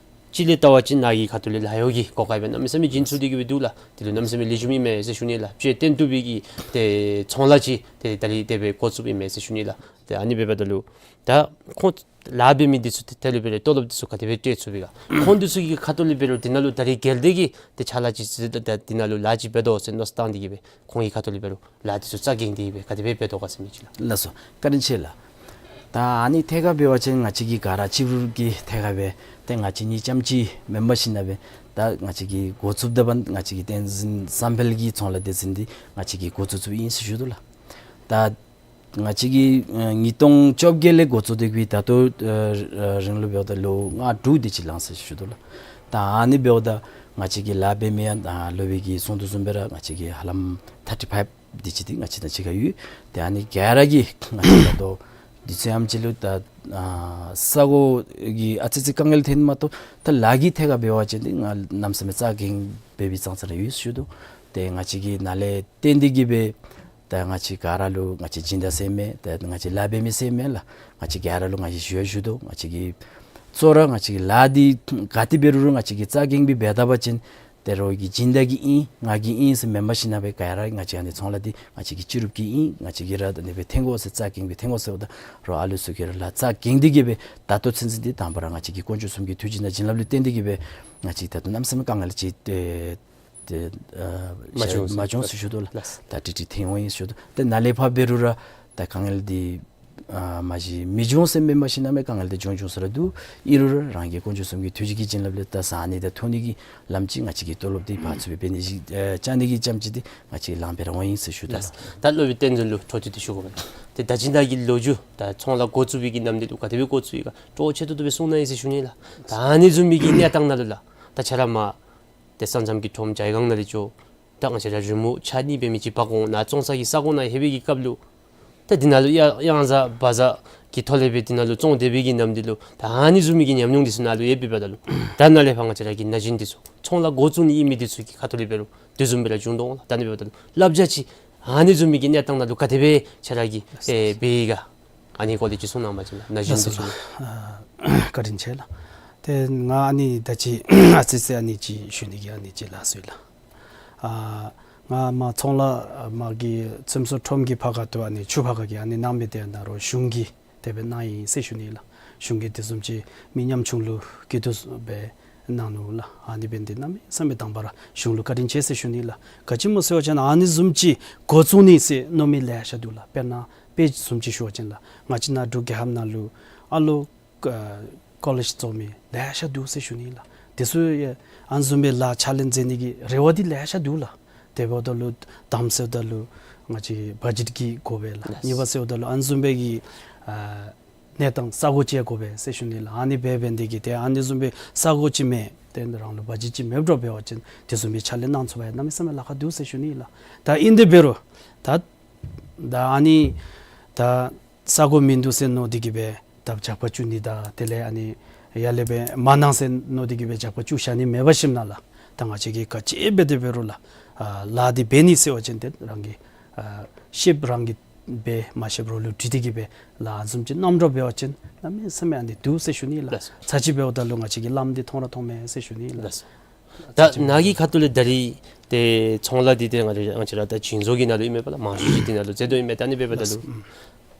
ཅི་ལས་ལྟ་བ་ཅིན་ནཱ་གི་ཁ་ཐུག་ལས་ལཱ་གཡོག་གི་གོ་སྐབས་སྦེ་གནམ་མེད་ས་མེད་བྱིན་ཚུགས་ཏེ་གི་སྦེ་འདུག་ལགས། དེ་ལུ་གནམ་མེད་ས་མེད་ལེགས་ཤོམ་ཨིན་མས་ཟེར་ཞུ་ནི་ལགས། དཔྱེ་སྟོན་བཏུབ་པའི་གི་ཏེ་ཚོང་ལཱ་ཅིག་ཏེ་ད་རིས་དེ་སྦེ་འགོ་བཙུགསཔ་ཨིན་མས་ཟེར་ཞུ་ནི་ལགས། ཏེ་ཨ་ནི་འབདཝ་ད་ལུ་ད་ཁོང་ལཱ་འབད་མི་འདི་ཚུ་ཏེ་དེ་ལུ་འབད་རུང་ཏོ་ལོབ་འདི་ཚུ་ག་དེ་སྦེ་སྤྲོད་ཚུགས་པས་ག། ཁོང་འདི་ཚུ་གི་ཁ་ཐུག་ལས་འབད་རུང་འདི་ནང་ལུ་ད་རིས་གལ་ཏེ་གི་ཏེ་ཕྱག་ལཱ་ཅིག་ཟེར་ད་འདི་ནང་ལུ་ལཱ་ཅིག་འབད་དོ་ཟེར་མནོ་བསམ་བཏང་སྟེ་གི་སྦེ་ཁོང་གི་ཁ་ཐུག་ལས་འབད་རུང་ལཱ་འདི་ཚུ་རྩ་འགེངས་ཏེ་གི་སྦེ་ག་དེ་སྦེ་འབད་དོ་ག་ཟེར་མི་ཅིག་ལགས། ལགས་སོ། བཀའ་དྲིན་ཆེ་ལགས། ད་ཨ་ནི་ཐད་ཁར་འབད་བ་ཅིན་ང་བཅས་ཀྱིས་ག་ར་གཅིག་པུ་གི་ཐད་ཁར་སྦེ་ཏེ་ང་བཅས་གཉིས་རྐྱངམ་ཅིག་མེན་པར་ཞིན་ན་སྦེ་ད་ང་བཅས་ཀྱིས་འགོ་བཙུགསཔ་ད་བར་ང་བཅས་ཀྱི་བསྟན་འཛིན་བསམ་འཕེལ་གྱི་ཚོང་ལཱ་སྡེ་ཚན་འདི་ང་བཅས་ཀྱིས་འགོ་བཙུགས་བཙུགསཔ་ཨིན་ཟེར་ཞུ་དོ་ལགས། ད་ང་བཅས་ཀྱིས་ཨ་ཉིས་སྟོང་བཅོ་བརྒྱད་ལས་འགོ་བཙུགས་ཏེ་གི་སྦེ་ད་ལྟོ་ཨ་རིང་ལུ་འབདཝ་ད་ལོ་ལྔ་དྲུག་དེ་ཅིག་ལང་ཟེར་ཞུ་དོ་ལགས། ད་ཨ་ནི་འབདཝ་ད་ང་བཅས་ཀྱི་ལཱ་འབད་མི་ཡང་ད་སློབ་དཔོན་གྱིས་གསུངས་དོ་བཟུམ་སྦེ་ར་ང་བཅས་ཀྱི་ཧ་ལམ་ཐར་ཊི་ཕའིབ་དེ་ཅིག་འདི་ང་བཅས་དང་གཅིག་ཁར་ཡོད། ཏེ་ཨ་ནི་ག་ར་གིས་ང་བཅས་ད་ལྟོ་དུས་ཚོད་ཡང་ཅིག་ལུ་ད་ཨ་ས་གོ་གི་ཨ་ཙི་ཅིག་དཀའ་ངལ་ཐོན་མ་གཏོགས་ད་ལཱ་གི་ཐད་ཁར་འབད་བ་ཅིན་འདི་ང་གནམ་མེད་ས་མེད་རྩ་འགེངས་འབད་བའི་ཙང་ཙ་ར་ཡོད་ཞུ་དོ། ཏེ་ང་བཅས་ཀྱིས་ནཱ་ལས་བརྟེན་ཏེ་གི་སྦེ་ད་ང་བཅས་ག་ར་ལུ་ང་བཅས་སྦྱིན་བདག་ཟེར་མེན། ད་ང་བཅས་ལཱ་འབད་མི་ཟེར་མེན་ལགས། ང་བཅས་ག་ར་ལུ་ང་བཅས་ཞུ་ཡང་ཞུ་དོ། ང་བཅས་ཀྱིས་གཙོ་བོ་ར་ང་བཅས་ཀྱི་ལཱ་འདི་ག་ཏེ་འབད་རུང་ར་ང་བཅས་ཀྱིས་རྩ་འགེངས་སྦེ་འབད་ད་པ་ཅིན་ཏེ་རོགས་ཀྱི་སྦྱིན་བདག་གི་ཨིན་ང་གི་ཨིན་ཟེར་མེན་པར་ཞིན་ན་སྦེ་ག་ར་ང་བཅས་ཨ་ནི་ཚོང་ལཱ་འདི་ང་བཅས་ཀྱི་སྤྱི་རུབ་ཀྱི་ཨིན། ང་བཅས་ཀྱིས་ར་ད་ཨ་ནི་སྦེ་འཐོན་དགོ་ཟེར་རྩ་འགེངས་སྦེ་འཐོན་དགོ་ཟེརཝ་ད་རོགས་ཨ་ལུ་ཚུ་གིས་ར་ལཱ་རྩ་འགེངས་ཏེ་གི་སྦེ་ད་ལྟོ་ཚུན་ཚོད་འདི་དང་པ་ར་ང་བཅས་ཀྱི་དཀོན་མཆོག་གསུམ་གྱི་ཐུགས་རྗེ་དང་བྱིན་རླབས་ལུ་བརྟེན་ཏེ་གི་སྦེ་ང་བཅས་ད་ལྟོ་གནམ་མེད་ས་མེད་དཀའ་ངལ་ཅིག་ཏེ་ཏེ་ཨ་མ་བྱུང་མ་བྱུང་ཟེར་ཞུ་དོ་ལགས། ལགས། ད་ཏིག་ཏིག་ཐོན་འོང་ཡི་ཟེར་ཞུ་དོ། ཏེ་ནཱ་ལས་ཕར་འབད་རུང་ར་ད་དཀའ་ངལ་འདི་ཨ་མ་གཞི་མི་འབྱུང་ཟེར་མེན་པར་ཞིན་ན་མེན་དཀའ་ངལ་འདི་འབྱུང་འབྱུང་ས་ར་འདུག། ཨིན་རུང་ར་རང་གི་དཀོན་མཆོག་གསུམ་གྱི་ཐུགས་རྗེ་གི་བྱིན་རླབས་ལས་ད་ཟ་ནི་དང་འཐུང་ནི་གི་ལམ་ཅིག་ང་བཅས་ཀྱིས་ཏོ་ལོབ་འདི་ཕར་ཚུར་སྦེ་འབད་ནི་ཅིག་ཨ་བཅའ་ནི་གི་ཙམ་ཅིག་འདི་ང་བཅས་ལང་སྦེ་ར་འོང་ཡི་ཟེར་ཞུ་དོ་ལགས། ལགས། ད་སློབ་དཔོན་བསྟན་འཛིན་ལུ་འཕྲོ་མཐུད་དེ་ཞུ་དགོ་པས་ལགས། ཏེ་ད་ཅི་ནཱ་གི་ལོ་རྒྱུས་ད་ཚོང་ལཱ་འགོ་བཙུགས་པའི་གི་ནམ་དུས་ལུ་ག་དེ་སྦེ་འགོ་བཙུགས་ཡི་ག་འགྱོ་ཆེ་ཏོག་ཏོ་སྦེ་གསུང་གནང་ཡི་ཟེར་ཞུ་ནི་ལགས། ད་ཨ་ནི་བཟུམ་མའི་གི་གནས་སྟངས་ནང་ལུ་ལགས་ད་ཁྱོད་ར་མར་ཏེ་ས་མཚམས་ཀྱི་ཁྲོམ་ཇའི་སྒང་ནང་ལས་འགྱོ། ད་ང་བཅས་ར་རི་མོ་ཆ་གཉིས་འབད་མི་ཅིག་འབག་འོང་ནཱ་བཙོང་ས་གི་ས་གོ་ནང་ལྷོད་པའི་གི་སྐབས་ལུ་ད་འདི་ནང་ལུ་གཡང་གཡང་གཟར་བ་གཟར་གྱི་ཐོག་ལས་སྦེ་འདི་ནང་ལུ་བཙོང་སྡོད་པའི་གི་ནམ་དུས་ལུ་ད་ཨ་ནི་བཟུམ་མའི་གི་ཉམས་མྱོང་འདི་ཚུ་ནཱ་ལུ་ཡོད་པའི་འབདཝ་ད་ལུ་ད་ནཱ་ལས་ཕར་ང་བཅས་ར་གི་ན་གཞོན་འདི་ཚུ་ཚོང་ལཱ་འགོ་བཙུགས་ནི་ཨིན་མི་འདི་ཚུ་གི་ཁ་ཐུག་ལས་འབད་རུང་དེ་བཟུམ་སྦེ་ར་འབྱུང་དོ་འོང་ལགས། ད་ཨ་ནི་འབདཝ་ད་ལུ་བསླབ་བྱ་ཅིག་ཨ་ནི་བཟུམ་མའི་གི་གནས་སྟངས་ནང་ལུ་ག་དེ་སྦེ་ཁྱོད་ར་གིས་ཨེ་འབད་ཡི་ག། ཨ་ནི་སྐོར་ལས་ཅིག་གསུང་གནང་བ་ཅིན་ན་གཞོན་ལགས་སོ་ཚུ་ལགས། ཨ་བཀའ་དྲིན་ཆེ་ལགས། ཏེ་ང་ཨ་ནི་ད་ཅི་ཨ་ཙི་ཙི་ཨ་ནི་ཅིག་ཞུ་ནི་གི་ཨ་ནི་ཅིག་ལགས་སོ་ལགས། ཨ་ང་མར་ཚོང་ལཱ་མར་གྱི་ཚོང་ཟོག་ཁྲོམ་གྱི་ཕར་ཁ་ཐུག་ཨ་ནི་ཆུ་ཕར་ཁ་གི་ཨ་ནི་གནང་མི་དེ་ནཱ་རོགས་གཞུང་གིས་དེ་སྦེ་གནང་ཡི་ཟེར་ཞུ་ནི་ལགས། གཞུང་གིས་དེ་བཟུམ་ཅིག་མི་ཉམ་ཆུང་ལུ་སྐྱིད་སྡུག་སྦེ་གནང་ནུག་ལགས། ཨ་ནི་འབད་ནི་འདི་གནམ་མེད་ས་མེད་དང་པ་ར་གཞུང་ལུ་བཀའ་དྲིན་ཆེ་ཟེར་ཞུ་ནི་ལགས། ག་ཅི་སྨོ་ཟེར་བ་ཅིན་ཨ་ནི་བཟུམ་ཅིག་འགོ་བཙུགས་ནི་ཟེར་མནོ་མི་ལེ་ཤ་འདུག་ལགས། དཔེར་ན་དཔེ་བཟུམ་ཅིག་ཞུ་བ་ཅིན་ལགས། ང་བཅས་ནཱ་འབྲུག་རྒྱལ་ཁབ་ནང་ལུ་ཨ་ལོ་ཨ་ཀོ་ལེཇ་རྫོགས་མི་ལེ་ཤ་འདུག་ཟེར་ཞུ་ནི་ལགས། དེ་ཚུ་ཡང་ཨ་ནི་བཟུམ་སྦེ་ལཱ་ཕྱག་ལཱ་མཛད་ནི་གི་རེ་བ་འདི་ལེ་ཤ་འདུག་ལགས། དེ་འབདཝ་ད་ལུ་དང་པ་ཟེརཝ་ད་ལུ་ང་བཅས་བ་ཇེཊ་ཀྱི་དགོ་པས་ལགས། ལགས། གཉིས་པ་ཟེརཝ་ད་ལུ་ཨ་ནི་བཟུམ་སྦེ་གི་ཨ་ གནས་སྟངས་ས་གོ་ཅིག་ཡང་དགོ་པས་ཟེར་ཞུ་ནི་ལགས། ཨ་ནི་འབད་འབད་ནི་དེ་གིས་ཏེ་ཨ་ནི་བཟུམ་སྦེ་ས་གོ་ཅིག་མེད། ཏེ་རང་ལུ་བ་ཇེཊ་ཅིག་མེདཔ་འདྲཝ་འབད་བ་ཅིན་དེ་བཟུམ་སྦེ་ཕྱག་ལཱ་གནང་ཚུགས་པར་གནམ་མེད་ས་མེད་ལཱ་ཁག་འདུག་ཟེར་ཞུ་ནི་ལགས། ད་ཨིན་དེ་འབད་རུང་ད་ད་ཨ་ནི་ད་ས་གོ་མིན་འདུག་ཟེར་མནོ་སྟེ་གིས་སྦེ་ད་ཇག་པ་བཙུགས་ནི་དང་དེ་ལས་ཨ་ནི་ཡར་ལས་སྦེ་མ་གནང་ཟེར་མནོ་སྟེ་གིས་སྦེ་ཇག་པ་བཙུགས་བཞག་ནི་མེད་པར་ཞིནམ་ལས་ད་ང་བཅས་ཀྱིས་ག་ཅི་འབད་དེ་འབད་རུང་ལགས། ཨ་ལཱ་འདི་འབད་ནི་ཟེར་བ་ཅིན་ཏེ་རང་གིས་ཨ་ཤེསཔ་རང་གིས་འབད། མ་ཤེསཔ་རོགས་ལུ་དྲི་སྟེ་གིས་སྦེ་ལཱ་བཟུམ་ཅིག་གནངམ་འདྲཝ་འབད་བ་ཅིན་གནམ་མེད་ས་མེད་ཨ་ནི་འདུག་ཟེར་ཞུ་ནི་ལགས། ལགས་སོ། ཚར་ཅིག་འབདཝ་ད་ལུ་ང་བཅས་ཀྱིས་ལམ་འདི་མཐོང་ར་མཐོང་མས་ཟེར་ཞུ་ནི་ལགས། ལགས་སོ། ད་ནཱ་གི་ཁ་ཐུག་ལས་ད་རིས་ཏེ་ཚོང་ལཱ་འདི་ཏེ་ང་བཅས་ང་བཅས་ར་ད་བྱིན་བཟོ་གི་ནང་ལུ་ཨིན་མས་པ་ལགས། མང་ཤོས་ཅིག་འདི་ནང་ལུ་རྩེད་དོ་ཨིན་མས། ད་ཨ་ནི་འབདཝ་ད་ལུ་ལགས། ཨུམ།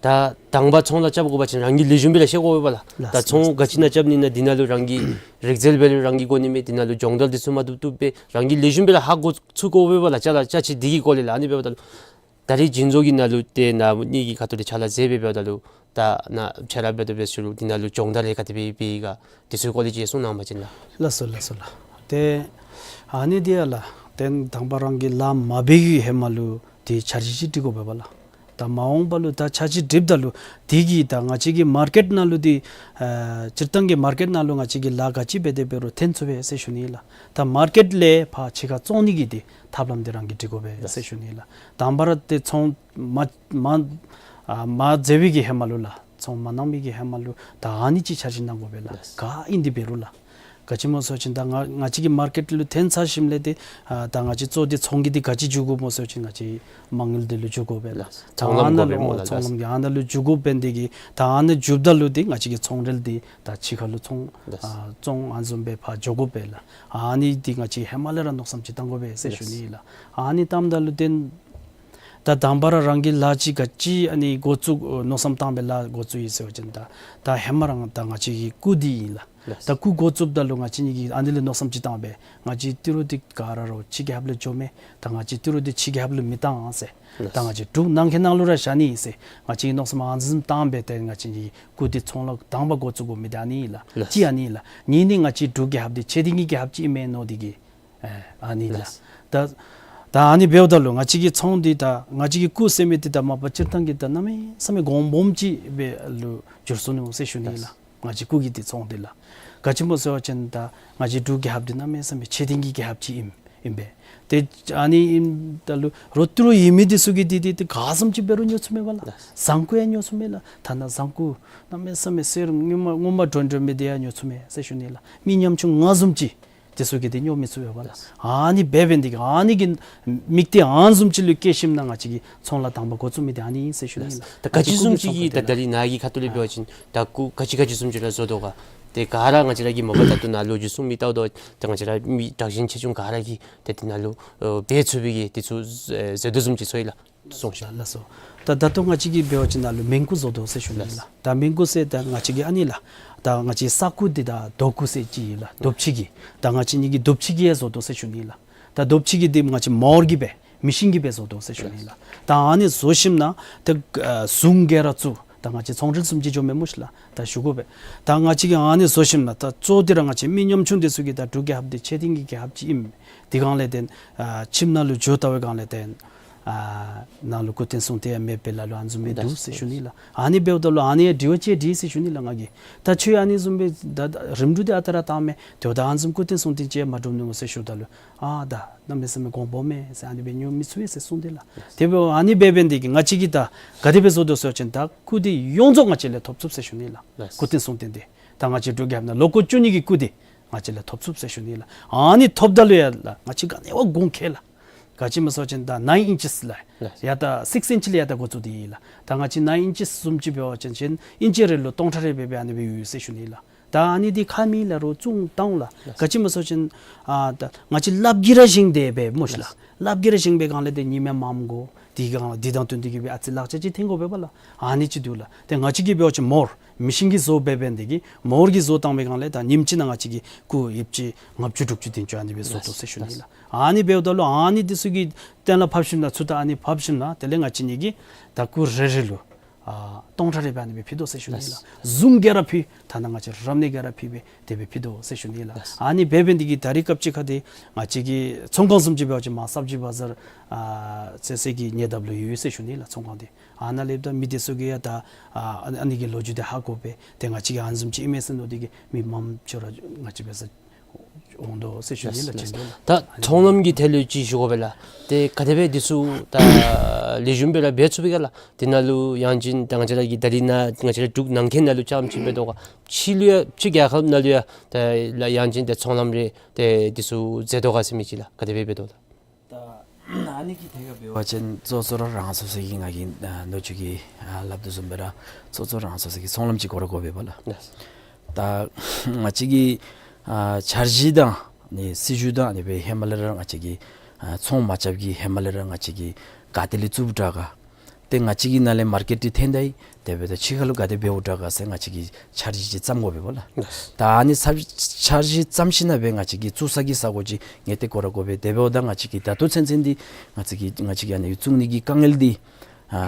ད་དང་པ་ཚོང་ལཱ་རྐྱབ་དགོ་པ་ཅིན་རང་གིས་ལེགས་ཤོམ་སྦེ་ར་ཤེས་དགོ་པས་པ་ལགས། ད་ལགས། ཚོང་ག་ཅི་ནང་རྐྱབ་ནི་ཨིན་ན་འདི་ནང་ལུ་རང་གི་རིག་རྩལ་འབད་རུང་རང་གིས་གོ་ནི་མས། འདི་ནང་ལུ་སྦྱོང་བརྡར་འདི་ཚུ་མ་བཏུབ་བཏུབ་སྦེ་རང་གིས་ལེགས་ཤོམ་སྦེ་ར་ཧ་གོ་ཚུགས་དགོ་པས་པ་ལགས། ཅ་ལ་ཅ་ཆས་འདི་གི་སྐོར་ལས་ལགས། ཨ་ནི་འབདཝ་ད་ལུ་ད་རིས་བྱིན་བཟོ་གི་ནང་ལུ་ཏེ་ནཱ་གཉིས་ཀྱི་ཁ་ཐུག་ལས་ཕྱག་ལཱ་མཛད་སྦེ་འབདཝ་ད་ལུ་ད་ནཱ་ཕྱག་ལཱ་འབད་དོ་འབད་ས་ལུ་འདི་ནང་ལུ་སྦྱོང་བརྡར་ཡང་ག་དེ་སྦེ་འབད་ཡི་ག་དེ་ཚུ་གི་སྐོར་ལས་ཅིག་གསུང་གནང་པ་ཅིན་ལགས། ལགས་སོ་ལགས་སོ་ལགས། ཏེ་ཨ་ནི་འདི་ཡང་ལགས། ཏེ་དང་པ་རང་གིས་ལཱ་མ་འབད་བའི་ཧེ་མ་ལུ་ཏེ་འཆར་གཞི་ཅིག་སྒྲིག་དགོ་པས་པ་ལགས། ད་མ་འོངས་པ་ལུ་ད་འཆར་གཞི་སྒྲིགཔ་ད་ལུ་དེ་གིས་ད་ང་བཅས་ཀྱི་མར་ཀེཊ་ནང་ལུ་འདི་ཨ་སྤྱིར་བཏང་གི་མར་ཀེཊ་ནང་ལུ་ང་བཅས་ཀྱིས་ལཱ་ག་ཅི་འབད་དེ་འབད་རུང་འཐོན་ཚུགས་པས་ཟེར་ཞུ་ནི་ལགས། ད་མར་ཀེཊ་ལས་ཕར་ཕྱི་ཁར་བཙོང་ནི་གི་འདི་ཐབས་ལམ་འདི་རང་གིས་སྒྲིག་དགོ་པས་ཟེར་ཞུ་ནི་ལགས། དང་པ་ར་ཏེ་ཚོང་མ་མ་ཨ་མ་མཛད་པའི་གི་ཧེ་མ་ལུ་ལགས། ཚོང་མ་གནང་མི་གི་ཧེ་མ་ལུ་ད་ཨ་ནི་ཅིག་འཆར་གཞི་གནང་དགོ་པས་ལགས། ལགས། ག་ཨིན་དེ་འབད་རུང་ལགས། ག་ཅི་སྨོ་ཟེར་བ་ཅིན་ད་ང་ང་བཅས་ཀྱི་མར་ཀེཊ་ལུ་འཐོན་ཚར་ཞིནམ་ལས་ཏེ་ཨ་ད་ང་བཅས་གཙོ་འདི་ཚོང་གི་འདི་ག་ཅི་འགྱོ་དགོཔ་སྨོ་ཟེར་བ་ཅིན་ང་བཅས་མ་དངུལ་འདི་ལུ་འགྱོ་དགོ་པས་ལགས། ལགས། ད་ཚོང་ཨ་ལམ་ནཱ་དགོ་ལུ་པས་སྨོ་ལགས། ཚོང་ལམ་གྱི་ཨ་ནཱ་ལུ་འགྱོ་དགོ་པས། འདི་གིས་ད་ཨ་ནཱ་འགྱོཝ་ད་ལུ་འདི་ང་བཅས་ཀྱི་ཚོང་རིལ་འདི་ད་ཕྱི་ཁ་ལུ་ཚོང་ལགས། ཨ་བཙོང་ཨ་ནི་བཟུམ་སྦེ་ཕར་འགྱོ་དགོ་པས་ལགས། ཨ་ནི་འདི་ང་བཅས་ཧེ་མ་ལས་ར་མནོ་བསམ་ཅིག་བཏང་དགོ་པས་ཟེར་ཞུ་ནི་ལགས། ཨ་ནི་བཏངམ་ད་ལུ་ཏེ་ད་དང་པ་ར་རང་གིས་ལཱ་ཅིག་ག་ཅི་ཨ་ནི་འགོ་བཙུགས་མནོ་བསམ་བཏང་སྦེ་ལཱ་འགོ་བཙུགས་ཡི་ཟེར་བ་ཅིན་ད་ད་ཧེ་མ་ར་ད་ང་བཅས་ཀྱི་སྐུ་འདི་ཨིན་ལགས། ལགས། ད་སྐུ་འགོ་བཙུགསཔ་ད་ལུ་ང་བཅས་གཉིས་ཀྱིས་ཨ་ནི་ལས་མནོ་བསམ་ཅིག་བཏང་སྦེ་ང་བཅས་ཏི་རུ་འདི་ག་ར་ར་ཕྱི་རྒྱལ་ཁབ་ལུ་འགྱོ་མས། ད་ང་བཅས་ཏི་རུ་འདི་ཕྱི་རྒྱལ་ཁབ་ལུ་མི་གཏང་ཟེར། ལགས། ད་ང་བཅས་འབྲུག་ནང་འཁོད་ནང་ལུ་ར་བཞག་ནི་ཟེར་ང་བཅས་ཀྱིས་མནོ་བསམ་ཨ་ནི་བཟུམ་བཏང་སྦེ་ཏེ་ང་བཅས་ཀྱི་སྐུ་འདི་ཚོང་ལཱ་དང་པ་འགོ་བཙུགས་དགོ་མི་འདི་ཨ་ནི་ཨིན་ལགས། ལགས། གཅིག་ཨ་ནི་ཨིན་ལགས། གཉིས་ནི་ང་བཅས་འབྲུག་རྒྱལ་ཁབ་འདི་ཆེ་ལྡིང་གི་རྒྱལ་ཁབ་ཅིག་ཨིན་མས་མནོ་སྟེ་གིས་ཨ་ཨ་ནི་ལགས། ལགས། ད་ད་ཨ་ནི་འབདཝ་ད་ལུ་ང་བཅས་ཀྱི་ཚོང་འདི་ད་ང་བཅས་ཀྱི་སྐུ་ཟེར་མི་འདི་ད་མ་པ་སྤྱིར་བཏང་གི་ད་གནམ་མེད་ས་མེད་གོང་སྦོམ་ཅིག་སྦེ་ལུ་འགྱུར་སོ་ནུག་ཟེར་ཞུ་ནི་ལགས། ལགས། ང་བཅས་སྐུ་གི་འདི་ཚོང་འདི་ལགས། ག་ཅི་སྨོ་ཟེར་བ་ཅིན་ད་ང་བཅས་འབྲུག་རྒྱལ་ཁབ་འདི་གནམ་མེད་ས་མེད་ཆེ་ལྡིང་གི་རྒྱལ་ཁབ་ཅིག་ཨིན་ཨིན་པས། ཏེ་ཨ་ནི་ཨིནམ་ད་ལུ་རོགས་ཏི་རུ་ཡོད་མི་འདི་ཚུ་གིས་འདི་འདི་འདི་ག་བཟུམ་ཅིག་འབད་རུང་ཉོ་ཚུགས་མས་པ་ལགས། ལགས། བཟང་ཀུ་ཡང་ཉོ་ཚུགས་མས་ལགས། ཐ་ན་བཟང་ཀུ་གནམ་མེད་ས་མེད་གསེར་སྔོན་མ་སྔོན་མ་དྲོན་དྲོན་མི་འདི་ཡང་ཉོ་ཚུགས་མས་ཟེར་ཞུ་ནི་ལགས། མི་ཉམ་ཆུང་ང་བཟུམ་ཅིག་དེ་ཚུ་གིས་དེ་ཉོ་མི་ཚུགས་པས་པ་ལགས། ཨ་ནི་འབད་འབད་ནི་དེ་གིས་ཨ་ནི་གི་དམིགས་གཏད་ཨ་ནི་བཟུམ་ཅིག་ལུ་བསྐྱེད་ཞིནམ་ན་ང་བཅས་ཀྱིས་ཚོང་ལཱ་དང་པ་འགོ་བཙུགས་མི་དེ་ཨ་ནི་ཨིན་ཟེར་ཞུ་ནི་ལགས། ད་ག་ཅི་བཟུམ་ཅིག་གིས་ད་ད་རིས་ནཱ་གི་ཁ་ཐུག་ལས་འབད་བ་ཅིན་ད་སྐུ་ག་ཅི་ག་ཅི་བཟུམ་ཅིག་ར་བཟོ་དོ་ག། ཏེ་ག་ར་ང་བཅས་ར་གིས་མ་པ་ད་ལྟོ་ནཱ་ལོ་རྒྱུས་གསུང་མི་ལྟཝ་ད་ད་ང་བཅས་ར་མི་དྲག་ཞན་ཆེ་ཆུང་ག་ར་གིས་ཏེ་དེ་ནང་ལུ་ཨ་འབད་ཚུགས་པའི་གི་དེ་ཚུ་ཨ་ཟེར་དོ་བཟུམ་ཅིག་ཚོར་ཡི་ལགས། གསུངས་ཤིག། ལགས་སོ། ད་ད་ལྟོ་ང་བཅས་ཀྱིས་འབད་བ་ཅིན་ནཱ་ལུ་མིང་སྐུ་བཟོ་དོ་ཟེར་ཞུ་ནི་ལགས། ལགས། ད་མིང་སྐུ་ཟེར་ད་ང་བཅས་ཀྱི་ཨ་ནི་ལགས། ད་ང་བཅས་ས་སྐུ་འདི་ད་རྡོ་སྐུ་ཟེར་ཅིག་ཨིན་ལགས། རྡོ་ཕྱེ་གི། ད་ང་བཅས་གཉིས་ཀྱིས་རྡོ་ཕྱེ་གི་ཡང་བཟོ་དོ་ཟེར་ཞུ་ནི་ལགས། ད་རྡོ་ཕྱེ་གི་འདི་ང་བཅས་མོར་གྱིས་སྦེ་མེ་ཤིན་གྱིས་སྦེ་བཟོ་དོ་ཟེར་ཞུ་ནི་ལགས། ད་ཨ་ནི་བཟོ་ཞིནམ་ན་ད་ཨ་ཟུང་གི་ར་བཙུགས། ད་ང་བཅས་ཚོང་འབྲེལ་བཟུམ་ཅིག་འགྱོཝ་མས་སྨོ་ཤིག་ལགས། ད་ཞུ་དགོ་པས། ད་ང་བཅས་ཀྱིས་ཨ་ནི་བཟོ་ཞིནམ་ན་ད་གཙོ་འདི་ར་ང་བཅས་མི་ཉམ་ཆུང་འདི་ཚུ་གིས་ད་འབྲུག་རྒྱལ་ཁབ་འདི་ཆེ་ལྡིང་གི་རྒྱལ་ཁབ་ཅིག་ཨིན། དེ་སྒང་ལས་ཏེ་ཨ་ཁྱིམ་ནང་ལུ་འགྱོ་ལྟ་བའི་སྒང་ལས་ཏེ་ཨ་ནཱ་ལུ་སྐུ་རྟེན་གསུང་རྟེན་ཡང་མེད་པས་ལ་ལུ་ཨ་ནི་བཟུམ་སྦེ་འདུག་ཟེར་ཞུ་ནི་ལགས། ཨ་ནི་འབདཝ་ད་ལུ་ཨ་ནི་ཡང་དྲི་བ་ཅིག་དྲིས་ཟེར་ཞུ་ནི་ལགས་ང་གིས། ད་ཁྱོད་ཨ་ནི་བཟུམ་སྦེ་ད་ད་རིམ་གྲོ་འདི་ཨ་རྟག་ར་བཏང་མས། དེ་འབདཝ་ད་ཨ་ནི་བཟུམ་སྐུ་རྟེན་གསུང་རྟེན་ཅིག་ཡང་མ་གྲུབ་ནུག་ཟེར་ཞུཝ་ད་ལུ་ཨ་ད་གནམ་མེད་ས་མེད་གོང་སྦོམ་མས་ཟེར་ཨ་ནི་སྦེ་ཉོ་མི་ཚུགས་པས་ཟེར་གསུངས་ཏེ་ལགས། དེ་འབདཝ་ཨ་ནི་འབད་འབད་ནི་དེ་གིས་ང་བཅས་ཀྱིས་ད་ག་དེ་སྦེ་བཟོ་དོ་ཟེར་བ་ཅིན་ད་སྐུ་འདི་ཡོངས་རྫོགས་ང་བཅས་ལས་ཐོབ་ཚུགས་ཟེར་ཞུ་ནི་ལགས། ལགས། སྐུ་རྟེན་གསུང་རྟེན་འདི་ད་ང་བཅས་འབྲུག་རྒྱལ་ཁབ་ནང་ལོ་འཁོར་བཅུ་གཉིས་ཀྱི་སྐུ་འདི་ང་བཅས་ལས་ཐོབ་ཚུགས་ཟེར་ཞུ་ནི་ལགས། ཨ་ནི་ཐོབ་ད་ལུ་ཡང་ལགས་ང་བཅས་ག་ནི་བ་དགོངས་ཁེལ་ལགས། ག་ཅི་སྨོ་ཟེར་བ་ཅིན་ད་ནའིན་ཨིན་ཅིས་ལགས། ལགས། ཡར་ད་སིགསི་ཨིན་ཅི་ལས་ཡར་ད་འགོ་བཙུགས་ཏེ་ཨིན་ལགས། ད་ང་བཅས་ནའིན་ཨིན་ཅིས་བཟུམ་ཅིག་འབད་བ་ཅིན་ཅིན་ཨིན་ཅི་རེ་ལུ་སྟོང་ཕྲག་རེ་སྦེ་སྦེ་ཨ་ནི་སྦེ་ཡོད་ཟེར་ཞུ་ནི་ལགས། ད་ཨ་ནི་འདི་ཁ་མེད་ལ་རུང་བཙུགས་བཏང་ལགས། ལགས། ག་ཅི་སྨོ་ཟེར་བ་ཅིན་ཨ་ད་ང་བཅས་ལགཔ་གིས་ར་བཞེངས་ཏེ་འབད་སྨོ་ཤིག་ལགས། ལགས། ལགཔ་གིས་ར་བཞེངས་པའི་སྒང་ལས་ཏེ་ཉི་མ་མངམ་དགོ། དེ་སྒང་ལས་དེ་དང་བསྟུན་ཏེ་གིས་སྦེ་ཨ་ཙི་ལག་ཆས་ཅིག་འཐེན་དགོ་པས་པ་ལགས། ཨ་ནི་ཅིག་འདུག་ལགས། ཏེ་ང་བཅས་ཀྱིས་འབད་བ་ཅིན་མོར་མེ་ཤིན་གྱིས་བཟོ་འབད་འབད་ནི་དེ་གིས་མོར་གྱིས་བཟོ་བཏང་པའི་སྒང་ལས་ད་ཉིནམ་གཅིག་ནང་ང་བཅས་ཀྱི་སྐུ་ཡོདཔ་ཅིག་ལྔ་བཅུ་དྲུག་ཅུ་བདུན་ཅུ་ཨ་ནི་སྦེ་བཟོ་དོ་ཟེར་ཞུ་ནི་ལགས། ཨ་ནི་འབདཝ་ད་ལུ་ཨ་ནི་འདི་ཚུ་གི་གཏན་ལ་ཕབ་ཞིནམ་ན་ཚུར་ད་ཨ་ནི་ཕབ་ཞིནམ་ན་དེ་ལས་ང་བཅས་གཉིས་ཀྱིས་ད་སྐུ་རེ་རེ་ལུ་ ཨ་སྟོང་ཕྲག་རེ་སྦེ་ཨ་ནི་སྦེ་ཕུལ་དོ་ཟེར་ཞུ་ནི་ལགས། ལགས། བཟུང་གི་ར་ཕུལ། ཐ་ན་ང་བཅས་རབ་གནས་ཀྱི་ར་ཕུལ་སྦེ་དེ་སྦེ་ཕུལ་དོ་ཟེར་ཞུ་ནི་ལགས། ལགས། ཨ་ནི་འབད་འབད་ནི་འདི་གིས་ད་རེས་སྐབས་ཅིག་ཁར་འདི་ང་བཅས་ཀྱི་ཚོང་ཁང་བཟུམ་ཅིག་འབད་བ་ཅིན་མར་སབ་ཇི་བ་ཛར་ཨ་ཟེར་ཟེར་གྱི་ཉེ་འདབས་ལུ་ཡོད་ཟེར་ཞུ་ནི་ལགས། ཚོང་ཁང་འདི་ཨ་ནཱ་ལས་ད་མི་དེ་ཚུ་གིས་ཡང་ད་ཨ་ཨ་ནི་གི་ལོ་རྒྱུས་འདི་ཧ་གོ་སྦེ་ཏེ་ང་བཅས་ཀྱི་ཨ་ནི་བཟུམ་ཅིག་ཨིན་མས་ཟེར་མནོ་སྟེ་གིས་མི་མངམ་ཅིག་ར་ང་བཅས་འབད་སར་འོང་དོ་ཟེར་ཞུ་ནི་ལགས། ལགས། ཅན་དོ་ལགས། ད་ཚོང་ལམ་གྱི་ཐད་ལུ་ཅིག་ཞུ་དགོ་པས་ལགས། ཏེ་ག་དེ་སྦེ་འདི་ཚུ་ད་ལེགས་ཤོམ་སྦེ་ར་འབད་ཚུགས་པས་ག་ལགས། དེ་ནང་ལུ་ཡང་ཅིན་ད་ང་བཅས་ར་གི་ད་རིས་ནཱ་ང་བཅས་ར་འབྲུག་ནང་འཁོད་ནང་ལུ་རྐྱངམ་ཅིག་འབད་དོ་ག། ཕྱི་ལུ་ཡང་ཕྱི་རྒྱལ་ཁབ་ནང་ལུ་ཡང་ད་ལགས་ཡང་ཅིན་ད་ཚོང་ལམ་རེ་ཏེ་འདི་ཚུ་མཛད་དོ་ག་ཟེར་མི་ཅིག་ལགས། ག་དེ་སྦེ་འབད་དོ་ལགས། ད་ཨ་ནི་གི་ཐད་ཁར་འབད་བ་ཅིན་གཙོ་གཙོ་ར་རང་སོ་སོ་གི་ང་གིས་ཨ་ལོ་རྒྱུས་ཀྱི་ཨ་སླབ་དོ་བཟུམ་སྦེ་ར་གཙོ་གཙོ་རང་སོ་སོ་གི་ཚོང་ལམ་ཅིག་དགོ་ར་དགོ་པས་པ་ལགས། ལགས། ད་ང་བཅས་ཀྱི་ཨ་འཆར་གཞི་དང་ནི་སྲིད་བྱུས་དང་ཨ་ནི་སྦེ་ཧེ་མ་ལས་ར་ང་བཅས་ཀྱི་ཨ་ཚོང་མ་རྐྱབ་ཀྱི་ཧེ་མ་ལས་ར་ང་བཅས་ཀྱིས་ག་ཏེ་ལས་བཙུགསཔ་དྲག་ག། ཏེ་ང་བཅས་ཀྱི་ནང་ལས་མར་ཀེཊ་འདི་འཐོན་ད་ཡི། དེ་འབདཝ་ད་ཕྱི་ཁ་ལུ་ག་དེ་འབདཝ་དྲག་ག་ཟེར་ང་བཅས་ཀྱིས་འཆར་གཞི་ཅིག་བརྩམ་དགོ་པས་པ་ལགས། ལགས། ད་ཨ་ནི་འཆར་འཆར་གཞི་བརྩམ་ཞིནམ་ལས་ང་བཅས་ཀྱིས་བཙུགས་ས་གི་ས་གོ་ཅིག་ངེས་ཏེ་དགོ་ར་དགོ་པས། དེ་འབདཝ་ད་ང་བཅས་ཀྱིས་ད་ལྟོ་ཚུན་ཚོད་འདི་ང་བཅས་ཀྱིས་ང་བཅས་ཀྱིས་ཨ་ནི་བཙུགས་ནི་གི་དཀའ་ངལ་འདི་ཨ་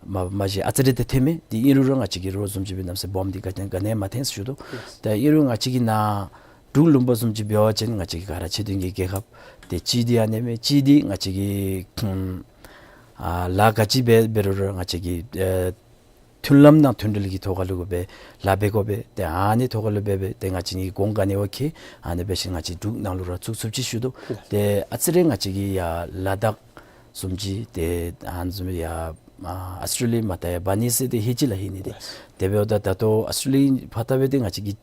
མ་མ་གཞི་ཨ་ཙི་རེ་ཏེ་ཐོནམ་མས། དེ་ཨིན་རུང་ར་ང་བཅས་ཀྱིས་རོགས་བཟུམ་ཅིག་སྦེ་གནམ་མེད་ས་མེད་སྦོམ་འདི་ག་ཏེ་ག་ནི་ཡང་མ་ཐོན་ཟེར་ཞུ་དོ། ལགས། ད་ཨིན་རུང་ང་བཅས་ཀྱི་ནཱ་འབྲུག་ལུང་པ་བཟུམ་ཅིག་འབད་བ་ཅིན་ང་བཅས་ཀྱི་ག་ར་ཕྱི་དོན་གྱི་རྒྱལ་ཁབ་ཏེ་གཅིག་འདི་ཨ་ནི་མས། གཅིག་འདི་ང་བཅས་ཀྱི་ཨ་ལཱ་ག་ཅི་འབད་འབད་རུང་ར་ང་བཅས་ཀྱི་ཨ་མཐུན་ལམ་དང་མཐུན་འབྲེལ་གྱི་ཐོག་ཁ་ལུ་གུ་སྦེ་ལཱ་འབད་དགོ་པས། ཏེ་ཨ་ནི་ཐོག་ཁ་ལུ་འབད་འབད་ཏེ་ང་བཅས་ཀྱི་གོང་ག་ནི་བ་ཁེ་ཨ་ནི་འབད་ཞིནམ་ང་བཅས་འབྲུག་ནང་ལུ་ར་བཙུགས་ཚུགསཔ་ཅིག་ཞུ་དོ། ལགས། ཏེ་ཨ་ཙི་རེ་ང་བཅས་ཀྱི་ཡར་ལ་དྭགས་བཟུམ་ཅིག་ཏེ་ཨ་ནི་བཟུམ་ཡར་ཨ་ཨཱོས་ཊྲེ་ལི་ཡ་མར་ད་ཡར་འབག་ནི་ཟེར་ཏེ་ཧེ་ཅི་ལགས་ཧེ་ནི་ཏེ། ལགས། དེ་འབདཝ་ད་ད་ལྟོ་ཨཱོས་ཊྲེ་ལི་ཡ་ཕར་ད་འབད་དེ་ང་བཅས་ཀྱི་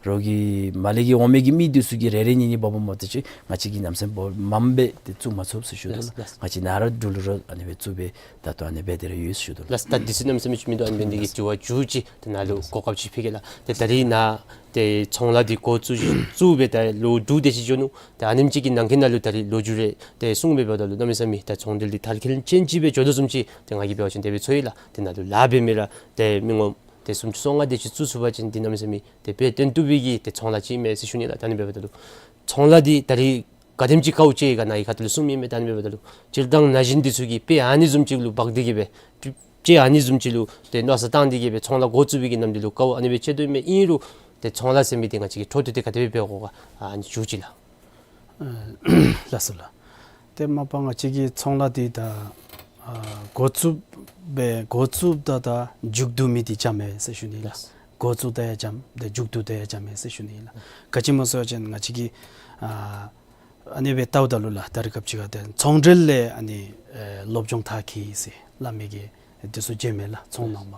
རོགས་ཀྱི་མར་ལས་ཀྱི་འོང་མི་གི་མི་འདི་ཚུ་གིས་རེ་རེ་གཉིས་གཉིས་འབག་འབག་མ་གཏོགས་ཅིག་ང་བཅས་ཀྱིས་གནམ་མེད་ས་མེད་སྦོམ་སྦེ་ཏེ་བཙུགས་མ་ཚུགས་ཟེར་ཞུ་དོ་ལགས། ལགས། ལགས། ང་བཅས་ནཱ་ར་འབྲུག་ལུ་ར་ཨ་ནི་སྦེ་བཙུགས་སྦེ་ད་ལྟོ་ཨ་ནི་སྦེ་དེ་ར་ཡོད་ཟེར་ཞུ་དོ་ལགས། ལགས། ད་འདི་ཚུ་གནམ་མེད་ས་མེད་ཅིག་མིན་འདི་གིས་དྲི་བ་མཇུག་ཅིག་ད་ནཱ་ལུ་གོ་སྐབས་ཅིག་ཕུལ་གེ་ལགས། ཏེ་ད་རིས་ནཱ་ཏེ་ཚོང་ལཱ་འདི་འགོ་བཙུགས་བཙུགས་སྦེ་ད་ལོ་དྲུག་དེ་ཅིག་འགྱོ་ནུག། ཏེ་ཨ་ནེམ་ཅིག་གི་ནང་འཁོད་ནང་ལུ་ད་རིས་ལོ་རྒྱུས་རེ་ཏེ་གསུངས་སྦེ་འབདཝ་ད་ལུ་གནམ་མེད་ས་མེད་ད་ཚོང་འབྲེལ་འདི་མཐར་འཁྱོལ་ཅན་ཅིག་སྦེ་འགྱོ་དོ་བཟུམ་ཅིག་ཏེ་ང་གིས་འབད་བ་ཅིན་དེ་སྦེ་ཚོར་ཡི་ལགས། ཏེ་ནཱ་ལུ་ལཱ་འབད་མི་ར་ཏེ་མི་ངོམ་ཏེ་སུམ་ཅུ་སོ་ལྔ་དེ་ཅིག་བཙུགས་ཚུགས་པ་ཅིན་འདི་གནམ་མེད་ས་མེད་ཏེ་དཔེ་སྟོན་བཏུབ་པའི་གི་ཏེ་ཚོང་ལཱ་ཅིག་ཨིན་མས་ཟེར་ཞུ་ནི་ལགས། ད་ཨ་ནི་འབདཝ་ད་ལུ་ཚོང་ལཱ་འདི་ད་རིས་ག་དེམ་ཅིག་དཀའཝ་སྤྱད་ཡི་ག་ནཱ་གི་ཁ་ཐུག་ལུ་གསུངམ་ཨིན་མས། ད་ཨ་ནི་འབདཝ་ད་ལུ་སྤྱིར་བཏང་ན་གཞོན་འདི་ཚུ་གིས་དཔེ་ཨ་ནི་བཟུམ་ཅིག་ལུ་འབག་སྟེ་གི་སྦེ་དཔེ་ཨ་ནི་བཟུམ་ཅིག་ལུ་ཏེ་མནོ་བསམ་བཏང་སྟེ་གི་སྦེ་ཚོང་ལཱ་འགོ་བཙུགས་པའི་གི་ནམ་དུས་ལུ་དཀའཝ་ཨ་ནི་སྦེ་སྤྱད་དོ་ཨིན་མས། ཨིན་རུང་ཏེ་ཚོང་ལཱ་ཟེར་མི་འདི་ང་བཅས་ཀྱིས་འཕྲོ་མཐུད་དེ་ག་དེ་སྦེ་འབད་དགོ་ག་ཨ་ནི་མཇུག་ཅིག་ལགས། ལགས་སོ་ལགས། ཏེ་མ་པ་ང་བཅས་ཀྱི་ཚོང་ལཱ་འདི་ད་ཨ་འགོ་བཙུགས་སྦེ་འགོ་བཙུགསཔ་ད་ད་མཇུག་བསྡུ་མི་འདི་འཇམ་མས་ཟེར་ཞུ་ནི་ལགས། ལགས། འགོ་བཙུགས་ད་ཡང་འཇམ་ཏེ་མཇུག་བསྡུ་ད་ཡང་འཇམ་མས་ཟེར་ཞུ་ནི་ལགས། ག་ཅི་སྨོ་ཟེར་བ་ཅིན་ང་བཅས་ཀྱིས་ཨ་ཨ་ནི་སྦེ་བལྟཝ་ད་ལུ་ལགས་ད་རེས་སྐབས་ཅིག་ཁར་ཏེ་ཚོང་འབྲེལ་ལས་ཨ་ནི་ཨེ་སློབ་སྦྱོང་མཐར་འཁྱོལ་ཟེར་སླབ་མི་གི་འདི་ཚུ་མཇལ་མས་ལགས། ཚོང་ནང་མ་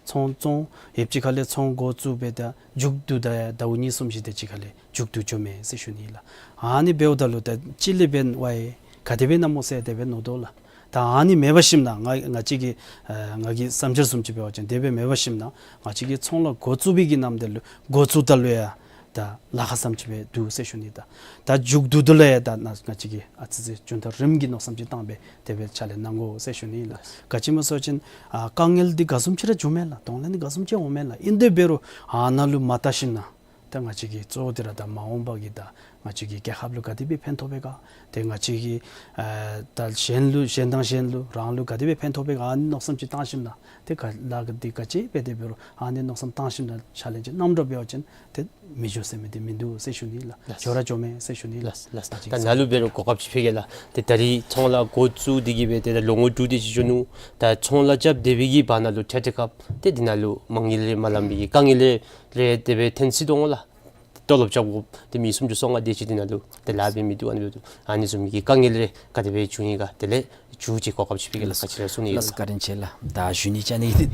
ཚོང་ཚོང་ཡོདཔ་ཅིག་ཁ་ལས་ཚོང་འགོ་བཙུགས་སྦེ་ད་མཇུག་བསྡུ་ད་ཡང་ཟླཝ་གཉིས་གསུམ་ཅིག་དེ་ཅིག་ཁ་ལས་མཇུག་བསྡུ་འགྱོ་མས་ཟེར་ཞུ་ནི་ལགས། ཨ་ནི་འབདཝ་ད་ལུ་ད་ཅི་ལས་འབདན་ཝའི་ག་དེ་སྦེ་ཨིན་ན་སྨོ་ཟེར་དེ་སྦེ་མནོ་དོ་ལགས། ད་ཨ་ནི་མེད་པར་ཞིནམ་ན་ང་ང་བཅས་ཀྱི་ཨ་ང་གི་བསམ་འཆར་བཟུམ་ཅིག་འབད་བ་ཅིན་དེ་སྦེ་མེད་པར་ཞིནམ་ན་ང་བཅས་ཀྱི་ཚོང་ལཱ་འགོ་བཙུགས་པའི་གི་ནམ་དུས་ལུ་འགོ་བཙུགསཔ་ད་ལུ་ཡང་ད་ལཱ་ཁག་བཟུམ་ཅིག་སྦེ་འདུག་ཟེར་ཞུ་ནི། ད་ད་མཇུག་བསྡུཝ་ད་ལུ་ཡང་ད་ནཱ་ང་བཅས་ཀྱིས་ཨ་ཙི་ཙི་རྒྱུན་ཐག་རིངམ་གི་མནོ་བསམ་ཅིག་བཏང་སྦེ་དེ་སྦེ་ཕྱག་ལཱ་གནང་དགོ་ཟེར་ཞུ་ནི་ལགས། ག་ཅི་སྨོ་ཟེར་བ་ཅིན་ཨ་དཀའ་ངལ་འདི་ག་བཟུམ་ཅིག་ར་འབྱུང་མས་ལགས། གདོང་ལེན་འདི་ག་བཟུམ་ཅིག་འོང་མས་ལགས། ཨིན་དེ་འབད་རུང་ཨ་ནཱ་ལུ་མ་བལྟ་ཞིནམ་ན་ད་ང་བཅས་ཀྱི་གཙོ་བོ་འདི་ར་ད་མ་འོངས་པ་གི་ད་ང་བཅས་ཀྱི་རྒྱལ་ཁབ་ལུ་ག་དེ་སྦེ་ཕན་ཐོགས་པས་ག། ཏེ་ང་བཅས་ཀྱི་ཨ་ད་གཞན་ལུ་གཞན་དང་གཞན་ལུ་རང་ལུ་ག་དེ་སྦེ་ཕན་ཐོགས་པས་ག། ཨ་ནི་མནོ་བསམ་ཅིག་བཏང་ཞིནམ་ན་ཏེ་ག་ལཱ་འདི་ག་ཅི་འབད་དེ་འབད་རུང་ཨ་ནི་མནོ་བསམ་བཏང་ཞིནམ་ན་ཕྱག་ལཱ་ཅིག་གནངམ་འདྲཝ་འབད་བ་ཅིན་ཏེ་མི་འགྱོ་ཟེར་མི་འདི་མིན་འདུག་ཟེར་ཞུ་ནི་ལགས། ལགས། འགྱོ་ར་འགྱོ་མས་ཟེར་ཞུ་ནི་ལགས། ལགས་ལགས། ད་ནཱ་ལུ་འབད་རུང་གོ་སྐབས་ཅིག་ཕུལ་གེ་ལགས། ཏེ་ད་རིས་ཚོང་ལཱ་འགོ་བཙུགས་ཏེ་གི་སྦེ་ཏེ་ད་ལོ་ངོ་དྲུག་དེ་ཅིག་འགྱོ་ནུག། ད་ཚོང་ལཱ་རྐྱབ་སྡོད་པའི་གི་བར་ན་ལུ་འཕྲལ་འཕྲལ་སྐབས་ཏེ་འདི་ནང་ལུ་མ་དངུལ་རེ་མ་ལངམ་པའི་གི་དཀའ་ངལ་རེ་རེ་དེ་སྦེ་ཐོན་སྲིད་དོ་འོང་ལགས། ཏེ་ཏོ་ལོབ་རྐྱབ་དགོཔ་ཏེ་མི་སུམ་ཅུ་སོ་ལྔ་དེ་ཅིག་འདི་ནང་ལུ་ཏེ་ལཱ་འབད་མི་འདུག། ཨ་ནི་འབདཝ་ད་ཨ་ནི་བཟུམ་གྱི་དཀའ་ངལ་རེ་ག་དེ་སྦེ་བྱུང་ཡི་ག། དེ་ལས་མཇུག་ཅིག་གོ་སྐབས་ཅིག་ཕུལ་གེ་ལགས། ག་ཅི་ར་གསུང་ནི་ཡོད་ལགས། བཀའ་དྲིན་ཆེ་ལགས། ད་ཞུ་ནི་བཅའ་ནི་འདི་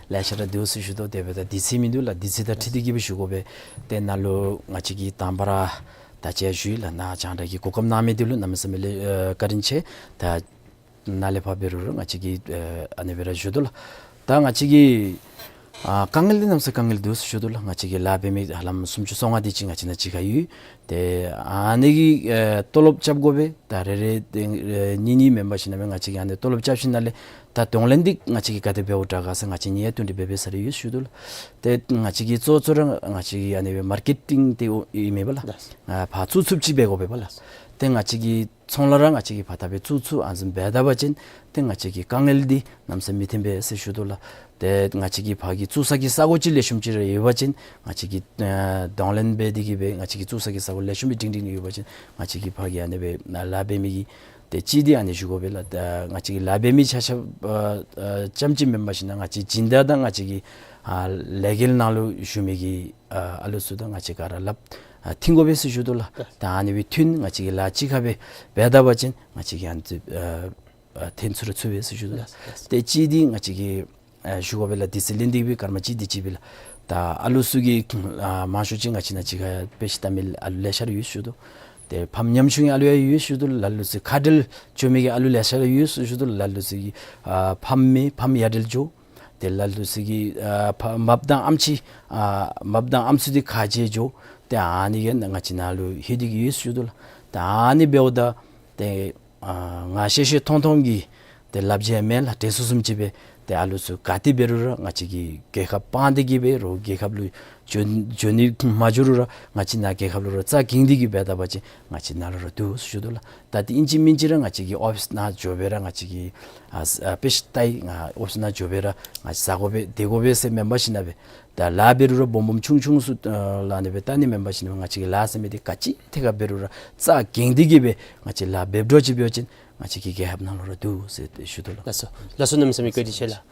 ལེ་ཤ་ར་འདུག་ཟེར་ཞུ་དོ། དེ་འབདཝ་ད་དུས་ཚོད་མིན་འདུག་ལགས། དུས་ཚོད་དང་འཁྲིལ་ཏེ་གི་སྦེ་ཞུ་དགོ་པས། ཏེ་ནཱ་ལུ་ང་བཅས་ཀྱིས་དང་པ་ར་ད་ཅི་ཡང་ཞུ་ཡི་ལགས། ནཱ་རྒྱང་བསྒྲགས་ཀྱི་གོ་སྐབས་གནང་མི་འདི་ལུ་གནམ་མེད་ས་མེད་ལས་ཨ་བཀའ་དྲིན་ཆེ། ད་ནཱ་ལས་ཕར་འབད་རུང་ར་ང་བཅས་ཀྱིས་ཨ་ཨ་ནི་སྦེ་ར་ཞུ་དོ་ལགས། ད་ང་བཅས་ཀྱི་ཨ་དཀའ་ངལ་འདི་གནམ་མེད་ས་མེད་དཀའ་ངལ་འདུག་ཟེར་ཞུ་དོ་ལགས། ང་བཅས་ཀྱི་ལཱ་འབད་མི་ཧ་ལམ་སུམ་ཅུ་སོ་ལྔ་དེ་ཅིག་ང་བཅས་ནཱ་གཅིག་ཁར་ཡོད། ཏེ་ཨ་ནི་གི་ཨེ་ཏོ་ལོབ་རྐྱབ་དགོ་པས། ད་རེ་རེ་ཏེ་ཨེ་གཉིས་གཉིས་མེན་པར་ཞིནམ་ལས་ང་བཅས་ཀྱིས་ཨ་ནི་ཏོ་ལོབ་རྐྱབ་ཞིནམ་ལས་ད་གདོང་ལེན་འདི་ང་བཅས་ཀྱིས་ག་དེ་འབདཝ་དྲག་ག་ཟེར་ང་བཅས་གཉིས་ཡང་བསྟུན་གྲོས་འབད་འབད་ས་རེ་ཡོད་ཞུ་དོ་ལགས། ཏེ་ང་བཅས་ཀྱི་གཙོ་གཙོ་ར་ང་བཅས་ཀྱི་ཨ་ནི་སྦེ་མར་ཀེ་ཊིང་འདི་ཨིན་མས་པ་ལགས། ལགས། ཨ་ཕར་བཙུགས་ཚུགསཔ་ཅིག་འབད་དགོ་པས་པ་ལགས། ཏེ་ང་བཅས་ཀྱི་ཚོང་ལཱ་ར་ང་བཅས་ཀྱིས་ཕར་ད་སྦེ་བཙུགས་ཚུགས་ཨ་ནི་བཟུམ་འབད་ད་པ་ཅིན་ཏེ་ང་བཅས་ཀྱི་དཀའ་ངལ་འདི་གནམ་མེད་ས་མེད་མི་ཐོན་པས་ཟེར་ཞུ་དོ་ལགས། ཏེ་ང་བཅས་ཀྱི་ཕར་གྱི་བཙུགས་ས་གི་ས་གོ་ཅིག་ལེགས་ཤོམ་ཅིག་ར་ཡོད་པ་ཅིན་ང་བཅས་ཀྱིས་ཨ་གདོང་ལེན་འབད་དེ་གིས་སྦེ་ང་བཅས་ཀྱི་བཙུགས་ས་གི་ས་གོ་ལེགས་ཤོམ་སྦེ་སྒྲིང་སྒྲིང་ཡོད་པ་ཅིན་ང་བཅས་ཀྱིས་ཕར་གྱི་ཨ་ནི་སྦེ་ལཱ་འབད་མི་གི་ཏེ་གཅིག་འདི་ཨ་ནི་ཞུ་དགོ་པས་ལགས། ད་ང་བཅས་ཀྱི་ལཱ་འབད་མི་ཆ་ཁྱབ་ཨ་ཨ་ཙམ་ཅིག་མེན་པར་ཞིན་ན་ང་བཅས་སྦྱིན་བདག་དང་ང་བཅས་ཀྱི་ཨ་ལས་འགུལ་ནང་ལུ་ཞུགས་མི་གི་ཨ་ཨ་ལུ་ཚུ་དང་ང་བཅས་ག་ར་སླབ་ཨ་མཐུན་དགོ་པས་ཟེར་ཞུ་དོ་ལགས། ད་ཨ་ནི་སྦེ་མཐུན་ང་བཅས་ཀྱིས་ལཱ་གཅིག་ཁར་སྦེ་འབད་ད་པ་ཅིན་ང་བཅས་ཀྱིས་ཨ་ནི་ཚུ་ཨ་ཨ་ཐོན་ཚུགས་ར་ཚུགས་པས་ཟེར་ཞུ་དོ་ལགས། ཏེ་གཅིག་འདི་ང་བཅས་ཀྱིས་ཨ་ཞུ་དགོ་པས་ལགས། དུས་ཚོད་ལེན་ཏེ་སྦེ་སྐར་མ་གཅིག་དེ་ཅིག་སྦེ་ལགས། ད་ཨ་ལུ་ཚུ་གི་ཨ་མང་ཤོས་ཅིག་ང་བཅས་ནཱ་གཅིག་ཁར་དཔེ་ཆ་ལྟ་མི་ཨ་ལུ་ལེ་ཤ་ར་ཡོད་ཞུ་དོ། ཏེ་ཕམ་ཉམ་ཆུང་གི་ཨ་ལུ་ཡང་ཡོད་ཞུ་དོ། ལ་ལུ་ཚུ་ཁ་བྲལ་འགྱོ་མི་གི་ཨ་ལུ་ལེ་ཤ་ར་ཡོད་ཞུ་དོ། ལ་ལུ་ཚུ་གི་ཨ་ཕམ་མེད་ཕམ་ཡ་བྲལ་འགྱོ། ཏེ་ལ་ལུ་ཚུ་གི་ཨ་ཕ་མ་པ་དང་ཨམ་ཆི་ཨ་མ་པ་དང་ཨམ་སྲུ་འདི་ཁ་བྱལ་འགྱོ། ཏེ་ཨ་ནི་གིས་ང་བཅས་ནཱ་ལུ་ལྷོད་དེ་གིས་ཡོད་ཞུ་དོ་ལགས། ཏེ་ཨ་ནི་འབདཝ་ད་ཏེ་ཨ་ང་ཤེས་ཤེས་མཐོང་མཐོང་གིས་ཏེ་སླབ་བྱ་མེན་ལགས། དྲན་གསོ་བཟུམ་ཅིག་སྦེ་ཏེ་ཨ་ལུ་ཚུ་ག་ཏེ་འབད་རུང་ར་ང་བཅས་ཀྱི་རྒྱལ་ཁབ་སྤང་སྟེ་གིས་སྦེ་རོགས་རྒྱལ་ཁབ་ལུ་འགྱོ་འགྱོ་ནི་མ་འགྱོ་རུང་ར་ང་བཅས་ནཱ་རྒྱལ་ཁབ་ལུ་ར་རྩ་འགེངས་ཏེ་གིས་འབད་ད་པ་ཅིན་ང་བཅས་ནཱ་ལུ་ར་འདུག་ཞུ་དོ་ལགས། ད་ཏེ་ཨིན་ཅི་མིན་ཅི་ར་ང་བཅས་ཀྱི་ཨོ་ཕིསི་ནང་འགྱོ་སྦེ་ར་ང་བཅས་ཀྱིས་ཨ་ཨ་དཔེ་ཆ་ལྟ་ཡི། ང་ཨོ་ཕིསི་ནང་འགྱོ་སྦེ་ར་ང་བཅས་ཟ་དགོ་པས་སྡོད་དགོ་པས་ཟེར་མེན་པར་ཞིན་ན་སྦེ་ད་ལཱ་འབད་རུང་ར་སྦོམ་སྦོམ་ཆུང་ཆུང་ཚུ་ཨ་ལགས་ཨ་ནི་སྦེ་ལྟ་ནི་མེན་པར་ཞིན་ན་སྦེ་ང་བཅས་ཀྱི་ལཱ་ཟེར་མི་འདི་ག་ཅི་ཐད་ཁར་འབད་རུང་ར་རྩ་འགེངས་ཏེ་གིས་སྦེ་ང་བཅས་ལཱ་འབདཝ་འདྲཝ་ཅིག་འབད་བ་ཅིན་ང་བཅས་ཀྱི་རྒྱལ་ཁབ་ནང་ལུ་ར་འདུག་ཟེར་ཏེ་ཞུ་དོ་ལགས། ལགས་སོ། ལགས་སོ། གནམ་མེད་ས་མེད་བཀའ་དྲིན་ཆེ་ལགས།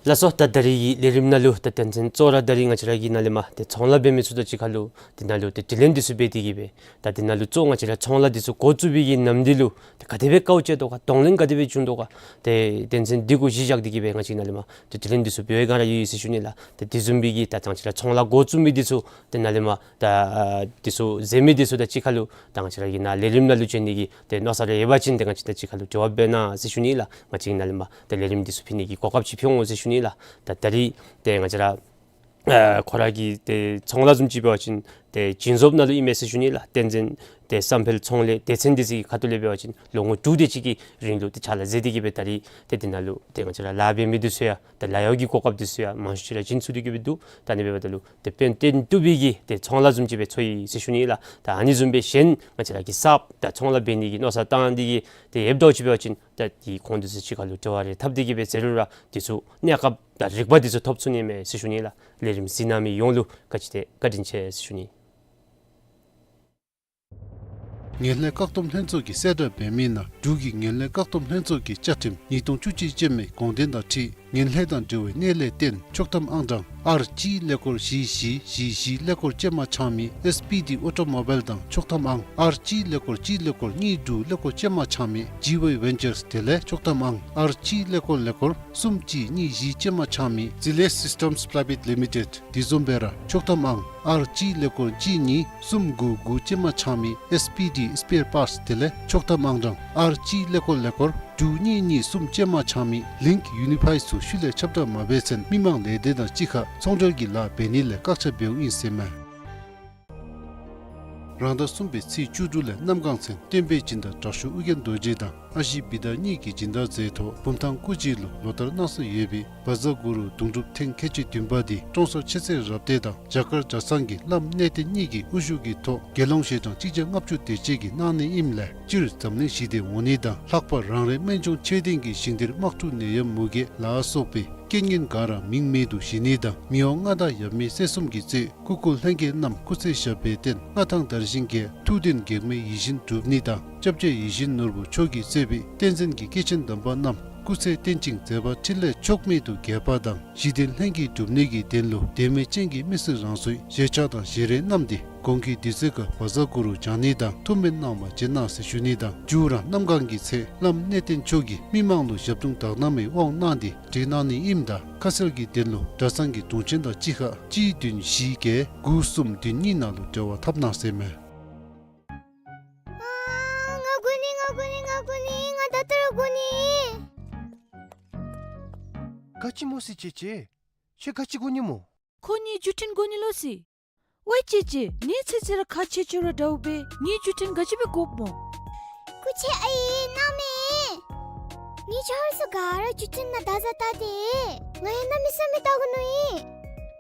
ལགས་སོ། ད་ད་རིས་ཀྱི་ལས་རིམ་ནང་ལུ་ད་དོན་ཚན་གཙོ་བོ་ར་ད་རིས་ང་བཅས་ར་གི་ནཱ་ལས་མར་ཏེ་ཚོང་ལཱ་འབད་མི་ཚུ་དང་གཅིག་ཁར་ལུ་དེ་ནང་ལུ་ཏེ་དྲི་ལན་འདི་ཚུ་འབད་དེ་གིས་སྦེ་ད་དེ་ནང་ལུ་གཙོ་བོ་ང་བཅས་ར་ཚོང་ལཱ་འདི་ཚུ་འགོ་བཙུགས་པའི་གི་ནམ་དུས་ལུ་ཏེ་ག་དེ་སྦེ་དཀའཝ་སྤྱད་དོ་ག། གདོང་ལེན་ག་དེ་སྦེ་བྱུང་དོ་ག། ཏེ་དོན་ཚན་འདི་གུ་གཞི་བཞག་སྟེ་གིས་སྦེ་ང་བཅས་ནཱ་ལས་མར་ཏེ་དྲི་ལན་འདི་ཚུ་འབད་བའི་སྒང་ར་ཡོད་ཡོད་ཟེར་ཞུ་ནི་ལགས། ཏེ་དེ་བཟུམ་སྦེ་གི་ད་ང་བཅས་ར་ཚོང་ལཱ་འགོ་བཙུགས་མི་འདི་ཚུ་དེ་ནང་ལས་མར་ད་ཨ་འདི་ཚུ་མཛད་མི་འདི་ཚུ་དང་གཅིག་ཁར་ལུ་ད་ང་བཅས་ར་གི་ནཱ་ལས་རིམ་ནང་ལུ་འབྱོན་ནི་གི་ཏེ་མནོ་བསམ་རེ་ཡོད་པ་ཅིན་ཏེ་ང་བཅས་དང་གཅིག་ཁར་ལུ་འབྲེལ་བ་འབད་གནང་ཟེར་ཞུ་ནི་ལགས། ང་བཅས་ནཱ་ལས་མར་ཏེ་ལས་རིམ་འདི་ཚུ་ཕུལ་ནི་གི་གོ་སྐབས་ཅིག་ཕུལ་འོང་ཟེར་ཞུ་ནི་ལགས། ད་ད་རིས་ཏེ་ང་བཅས་ར་ཨ་ཁོ་ར་གི་ཏེ་ཚོང་ལཱ་བཟུམ་ཅིག་འབད་བ་ཅིན་ཏེ་སྦྱིན་བཟོཔ་ནང་ལུ་ཨིན་མས་ཟེར་ཞུ་ནི་ལགས། བསྟན་འཛིན་ཏེ་བསམ་འཕེལ་ཚོང་ལས་སྡེ་ཚན་འདི་ཚུ་གི་ཁ་ཐུག་ལས་འབད་བ་ཅིན་ལོ་ངོ་དྲུག་དེ་ཅིག་གི་རིང་ལུ་ཏེ་ཕྱག་ལཱ་མཛད་དེ་གིས་སྦེ་ད་རིས་ཏེ་དེ་ནང་ལུ་ཏེ་ང་བཅས་ར་ལཱ་འབད་མི་འདི་ཚུ་ཡང་ཏེ་ལཱ་གཡོག་གི་གོ་སྐབས་འདི་ཚུ་ཡང་མང་ཤོས་ཅིག་ར་བྱིན་ཚུགས་ཏེ་གིས་སྦེ་འདུག། ད་ཨ་ནི་འབདཝ་ད་ལུ་ཏེ་དཔལ་ལྡན་ཏེ་བཏུབ་པའི་གི་ཏེ་ཚོང་ལཱ་བཟུམ་ཅིག་སྦེ་ཚོར་ཡི་ཟེར་ཞུ་ནི་ལགས། ད་ཨ་ནི་བཟུམ་སྦེ་གཞན་ང་བཅས་ར་གི་གསརཔ་ད་ཚོང་ལཱ་འབད་ནི་གི་མནོ་བསམ་བཏང་སྟེ་གིས་ཏེ་ཡོདཔ་འདྲཝ་ཅིག་འབད་བ་ཅིན་ད་ཏེ་ཁོང་འདི་ཚུ་གཅིག་ཁར་ལུ་འབྲེལ་བ་རེ་འཐབ་སྟེ་གིས་སྦེ་ཟེར་རུང་ར་འདི་ཚུ་གནས་སྐབས་དང་རིག་པ་འདི་ཚུ་ཐོབ་ཚུགས་ནི་མས་ཟེར་ཞུ་ནི་ལགས། ལས་རིམ་གཟིགས་གནང་མི་ཡོངས་ལུ་བཀའ་དྲིན་ཏེ་བཀའ་དྲིན་ཆེ་ཟེར་ཞུ་ནི། ངན་ལྷད་བཀག་སྡོམ་ལྷན་ཚོགས་ཀྱིས་གསལ་བསྒྲགས་འབད་མི་ནང་འབྲུག་གི་ངན་ལྷད་བཀག་སྡོམ་ལྷན་ཚོགས་ཀྱི་བཅའ་ཁྲིམས་ཉིས་སྟོང་བཅུ་གཅིག་ཅན་མའི་དགོངས་དོན་དང་འཁྲིལ་ངན་ལྷད་དང་འབྲེལ་བའི་གནད་ལས་བརྟེན་ཆོག་ཐམ་ཨང་གྲངས་ཨར་གཅིག་ཀླད་ཀོར་བཞི་བཞི་བཞི་བཞི་ཀླད་ཀོར་ཅན་མ་འཆང་མི་ཨེསི་པི་ཌི་ཨོ་ཊོ་མོ་བཱའིལ་དང་ཆོག་ཐམ་ཨང་ཨར་གཅིག་ཀླད་ཀོར་གཅིག་ཀླད་ཀོར་གཉིས་དྲུག་ཀླད་ཀོར་ཅན་མ་འཆང་མི་ཇི་ཝེ་ཝེན་ཅརསི་དེ་ལས་ཆོག་ཐམ་ཨང་ཨར་གཅིག་ཀླད་ཀོར་ཀླད་ཀོར་གསུམ་གཅིག་གཉིས་བཞི་ཅན་མ་འཆང་མི་ཛི་ལེ་སིསི་ཊེམསི་པྲའི་བེཊ་ལི་མི་ཊེཌ། དེ་བཟུམ་སྦེ་ར་ཆོག་ཐམ་ཨང་ཨར་གཅིག་ཀླད་ཀོར་གཅིག་གཉིས་གསུམ་དགུ་དགུ་ཅན་མ་འཆང་མི་ཨེསི་པི་ཌི་སི་པེར་པཱརཊསི་དེ་ལས་ཆོག་ཐམ་ཨང་གྲངས་ཨར་གཅིག་ཀླད་ཀོར་ཀླད་ཀོར་དྲུག་གཉིས་གཉིས་གསུམ་ཅན་མ་འཆང་མི་ལིངཀ་ཡུ་ནི་ཕའི་ཚུ་ཤུལ་ལས་ཁྱབ་བསྒྲགས་མ་འབད་ཚུན་མི་མང་ལས་སྡེ་དང་གཅིག་ཁར་ཚོང་འབྲེལ་གྱི་ལཱ་འབད་ནི་ལས་བཀག་ཆ་འབདཝ་ཨིན་ཟེར་མས། རང་ཟླ་གསུམ་པའི་ཚེས་བཅུ་དྲུག་ལས་གནམ་གང་ཚེ་སྟོན་པའི་སྦྱིན་བདག་དྲག་ཤོས་ཨོ་རྒྱན་རྡོ་རྗེ་དང་ཨ་ཞེ་བི་ཏ་གཉིས་ཀྱི་སྦྱིན་བདག་མཛད་ཐོག་བུམ་ཐང་སྐུ་རྗེས་ལུ་ལོ་ལྟར་གནང་སྲོལ་ཡོད་པའི་བཛྲ་གུ་རུ་གདུང་སྒྲུབ་ཐེངས་ཁལ་གཅིག་བདུན་པ་འདི་ཀྲོང་གསར་མཆོད་རྫས་རབ་སྡེ་དང་རྒྱ་གར་གྲྭ་ཚང་གི་བླམ་གནས་བརྟན་གཉིས་ཀྱི་དབུ་བཞུགས་ཀྱི་ཐོག་དགེ་སློང་ཞལ་གྲངས་གཅིག་བརྒྱ་ལྔ་བཅུ་དེ་ཅིག་གིས་གནང་ནི་ཨིནམ་ལས་སྤྱིར་འཛམ་གླིང་ཞི་བདེ་འོང་ནི་དང་ལྷག་པར་རང་རེའི་སྨན་ལྗོངས་ཆོས་ལྡན་གྱི་ཞིང་སྡེར་དམག་འཁྲུག་ནད་ཡམས་མུ་གེ་ལ་སོགས་པའི་རྐྱེན་ངན་ག་ར་མིང་མེད་དུ་ཞི་ནི་དང་མི་དབང་མངའ་བདག་ཡབ་མེས་སྲས་གསུམ་གྱིས་གཙོས་སྐུ་འཁོར་ལྷན་རྒྱས་རྣམས་སྐུ་ཚེ་ཞབས་པད་བརྟན་མངའ་ཐང་དར་ཞིང་རྒྱས། ཐུགས་འདུན་གེགས་མེད་ཡིད་བཞིན་འགྲུབ་ནི་དང་སྐྱབས་རྗེ་ཡིད་བཞིན་ནོར་བུ་མཆོག་གིས་གཙོས་པའི་བསྟན་འཛིན་གྱི་སྐྱེས་ཆེན་དམ་པ་རྣམས་སྐུ་ཚེ་བརྟན་ཅིང་མཛད་པ་འཕྲིན་ལས་ཕྱོགས་མེད་དུ་རྒྱས་པ་དང་ཞི་བདེ་ལྷན་སྐྱེས་འགྲུབ་ནི་གི་དོན་ལུ་དད་མོས་ཅན་གྱི་མི་སེར་རང་སོའི་ཞལ་ཆས་དང་ཞལ་རས་བསྣམས་ཏེ་གོང་གི་དུས་ཚོད་ཁར་བཛྲ་གུ་རུ་བགྱང་ནི་དང་ཐུགས་སྨོན་གནང་བར་བྱོན་གནང་ཟེར་ཞུ་ནི་དང་མཇུག་ར་གནམ་གང་གི་ཚེ་བླམ་གནས་བརྟན་མཆོག་གིས་མི་མང་ལུ་ཞབས་དྲུང་དག་སྣང་མའི་དབང་གནང་སྟེ་བསྒྲིགས་གནང་ནི་ཨིནམ་ད་ཁ་གསལ་གྱི་དོན་ལུ་གྲྭ་ཚང་གི་དྲུང་ཆེན་དང་གཅིག་ཁར་གཅིག་བདུན་བཞི་བརྒྱད་དགུ་གསུམ་བདུན་གཉིས་ནང་ལུ་འབྲེལ་བ་འཐབ་གནང་ཟེར་མས། ཨ་ང་དགོ་ནི་ང་དགོ་ནི་ང་དགོ་ནི་ང་ད་ལྟོ་ར་དགོ་ནི། ག་ཅི་སྨོ་སི་ཅེ་ཅེ། ཁྱོད་ག་ཅི་དགོ་ནི་སྨོ། ཁོ་ངེའི་བརྒྱུད་འཕྲིན་དགོ་ནི་ལོ་སི། ཝའེ་ཅེ་ཅེ་ངེའི་ཚེ་ཚེ་ར་ཁ་ཆེ་ཆེ་ར་འདྲཝ་སྦེ་ངེའི་བརྒྱུད་འཕྲིན་ག་ཅི་སྦེ་དགོཔ་སྨོ། སྐུ་མཁྱེན་ཨའི་གནང་མས། ངེའི་ཆ་རོགས་ཚུ་ག་ར་བརྒྱུད་འཕྲིན་ནང་བརྡ་བཟའ་བལྟ་སྟེ། ང་ཡང་གནམ་མེད་ས་མེད་བལྟ་དགོ་མནོ་ཡི།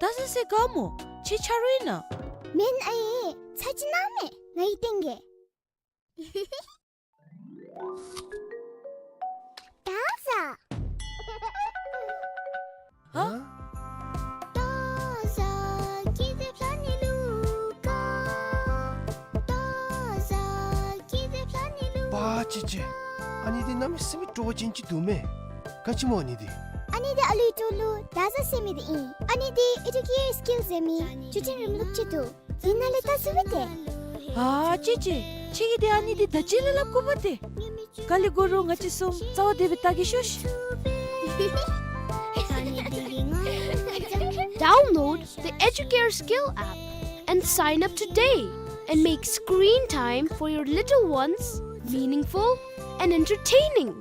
བརྡ་བཟའ་ཟེར་ག་སྨོ། ཁྱེད་ཆ་རོགས་ཨིན་ན། མེན་ཨའི་ཚར་གཅིག་གནང་མས་ང་གིས་སྟོན་གེ། བརྡ་བཟའ། ཨ་ ཅེ་ཅེ། ཨ་ནི་འདི་གནམ་མེད་ས་མེད་སྤྲོ་བ་ཅན་ཅིག་འདུག་མས། ག་ཅི་སྨོ་ཨ་ནི་འདི། ཨ་ནི་འདི་ཨ་ལུའི་ཕྲུ་གུ་ལུ་ད་ཟ་ཟེར་མི་འདི་ཨིན། ཨ་ནི་འདི་ཨེ་ཌུ་ཀེར་སི་ཀིལ་ཟེར་མི་བརྒྱུད་འཕྲིན་རིམ་ལུགས་ཅིག་འདུག། ཨིན་ན་ལས་ད་ཟ་བས་ཏེ། ཨ་ཅེ་ཅེ། ཁྱོད་ཀྱིས་འདི་ཨ་ནི་འདི་ད་ཅི་ལས་སླབ་དགོཔ་ཏེ། ག་ལས་གོ་རུང་ང་བཅས་གསུམ་རྩ་བ་བདེ་སྦེ་ལྟ་གེ་ཤོག་ཤིག། Download the Educare Skill app and sign up today and make screen time for your little ones meaningful and entertaining.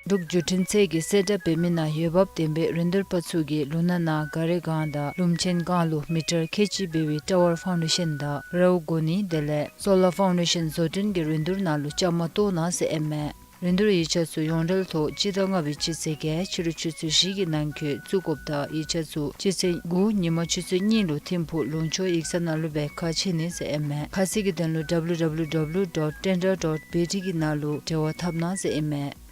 འབྲུག་བརྒྱུད་འཕྲིན་ཚད་ཀྱི་གསལ་བསྒྲགས་འབད་མི་ནང་འོས་འབབ་ལྡན་པའི་རིན་བསྡུར་པ་ཚུ་གིས་ལུང་ནག་ནང་ག་རི་སྒང་དང་ལུང་ཆེན་སྒང་ལུ་མི་ཊར་ཁལ་གཅིག་འབད་བའི་ཊ་ཝར་ཕའུན་ཌེ་ཤཱན་དང་རཝ་གོ་ནི་དེ་ལས་སོ་ལར་ཕའུན་ཌེ་ཤཱན་བཟོ་སྐྲུན་གྱི་རིན་བསྡུར་ནང་ལུ་བཅའ་མར་གཏོགས་གནང་ཟེར་ཨིན་མས། རིན་བསྡུར་ཡིག་ཆ་ཚུ་ཡོངས་འབྲེལ་ཐོག་སྤྱི་ཟླ་ལྔ་པའི་སྤྱི་ཚེས་བརྒྱད་ཕྱི་རུ་ཆུ་ཚོད་བཞི་གི་ནང་འཁོད་བཙུགས་དགོཔ་དང་ཡིག་ཆ་ཚུ་སྤྱི་ཚེས་དགུ་ཉིན་མ་ཆུ་ཚོད་གཉིས་ལུ་ཐིམ་ཕུག་ལུང་ཕྱོགས་ཡིག་ཚང་ནང་ལུ་སྦེ་ཁ་ཕྱེ་ནི་ཟེར་ཨིན་མས། ཁ་གསལ་གྱི་དོན་ལུ་W W W dot tender dot B T གི་ནང་ལུ་འབྲེལ་བ་འཐབ་གནང་ཟེར་ཨིན་མས།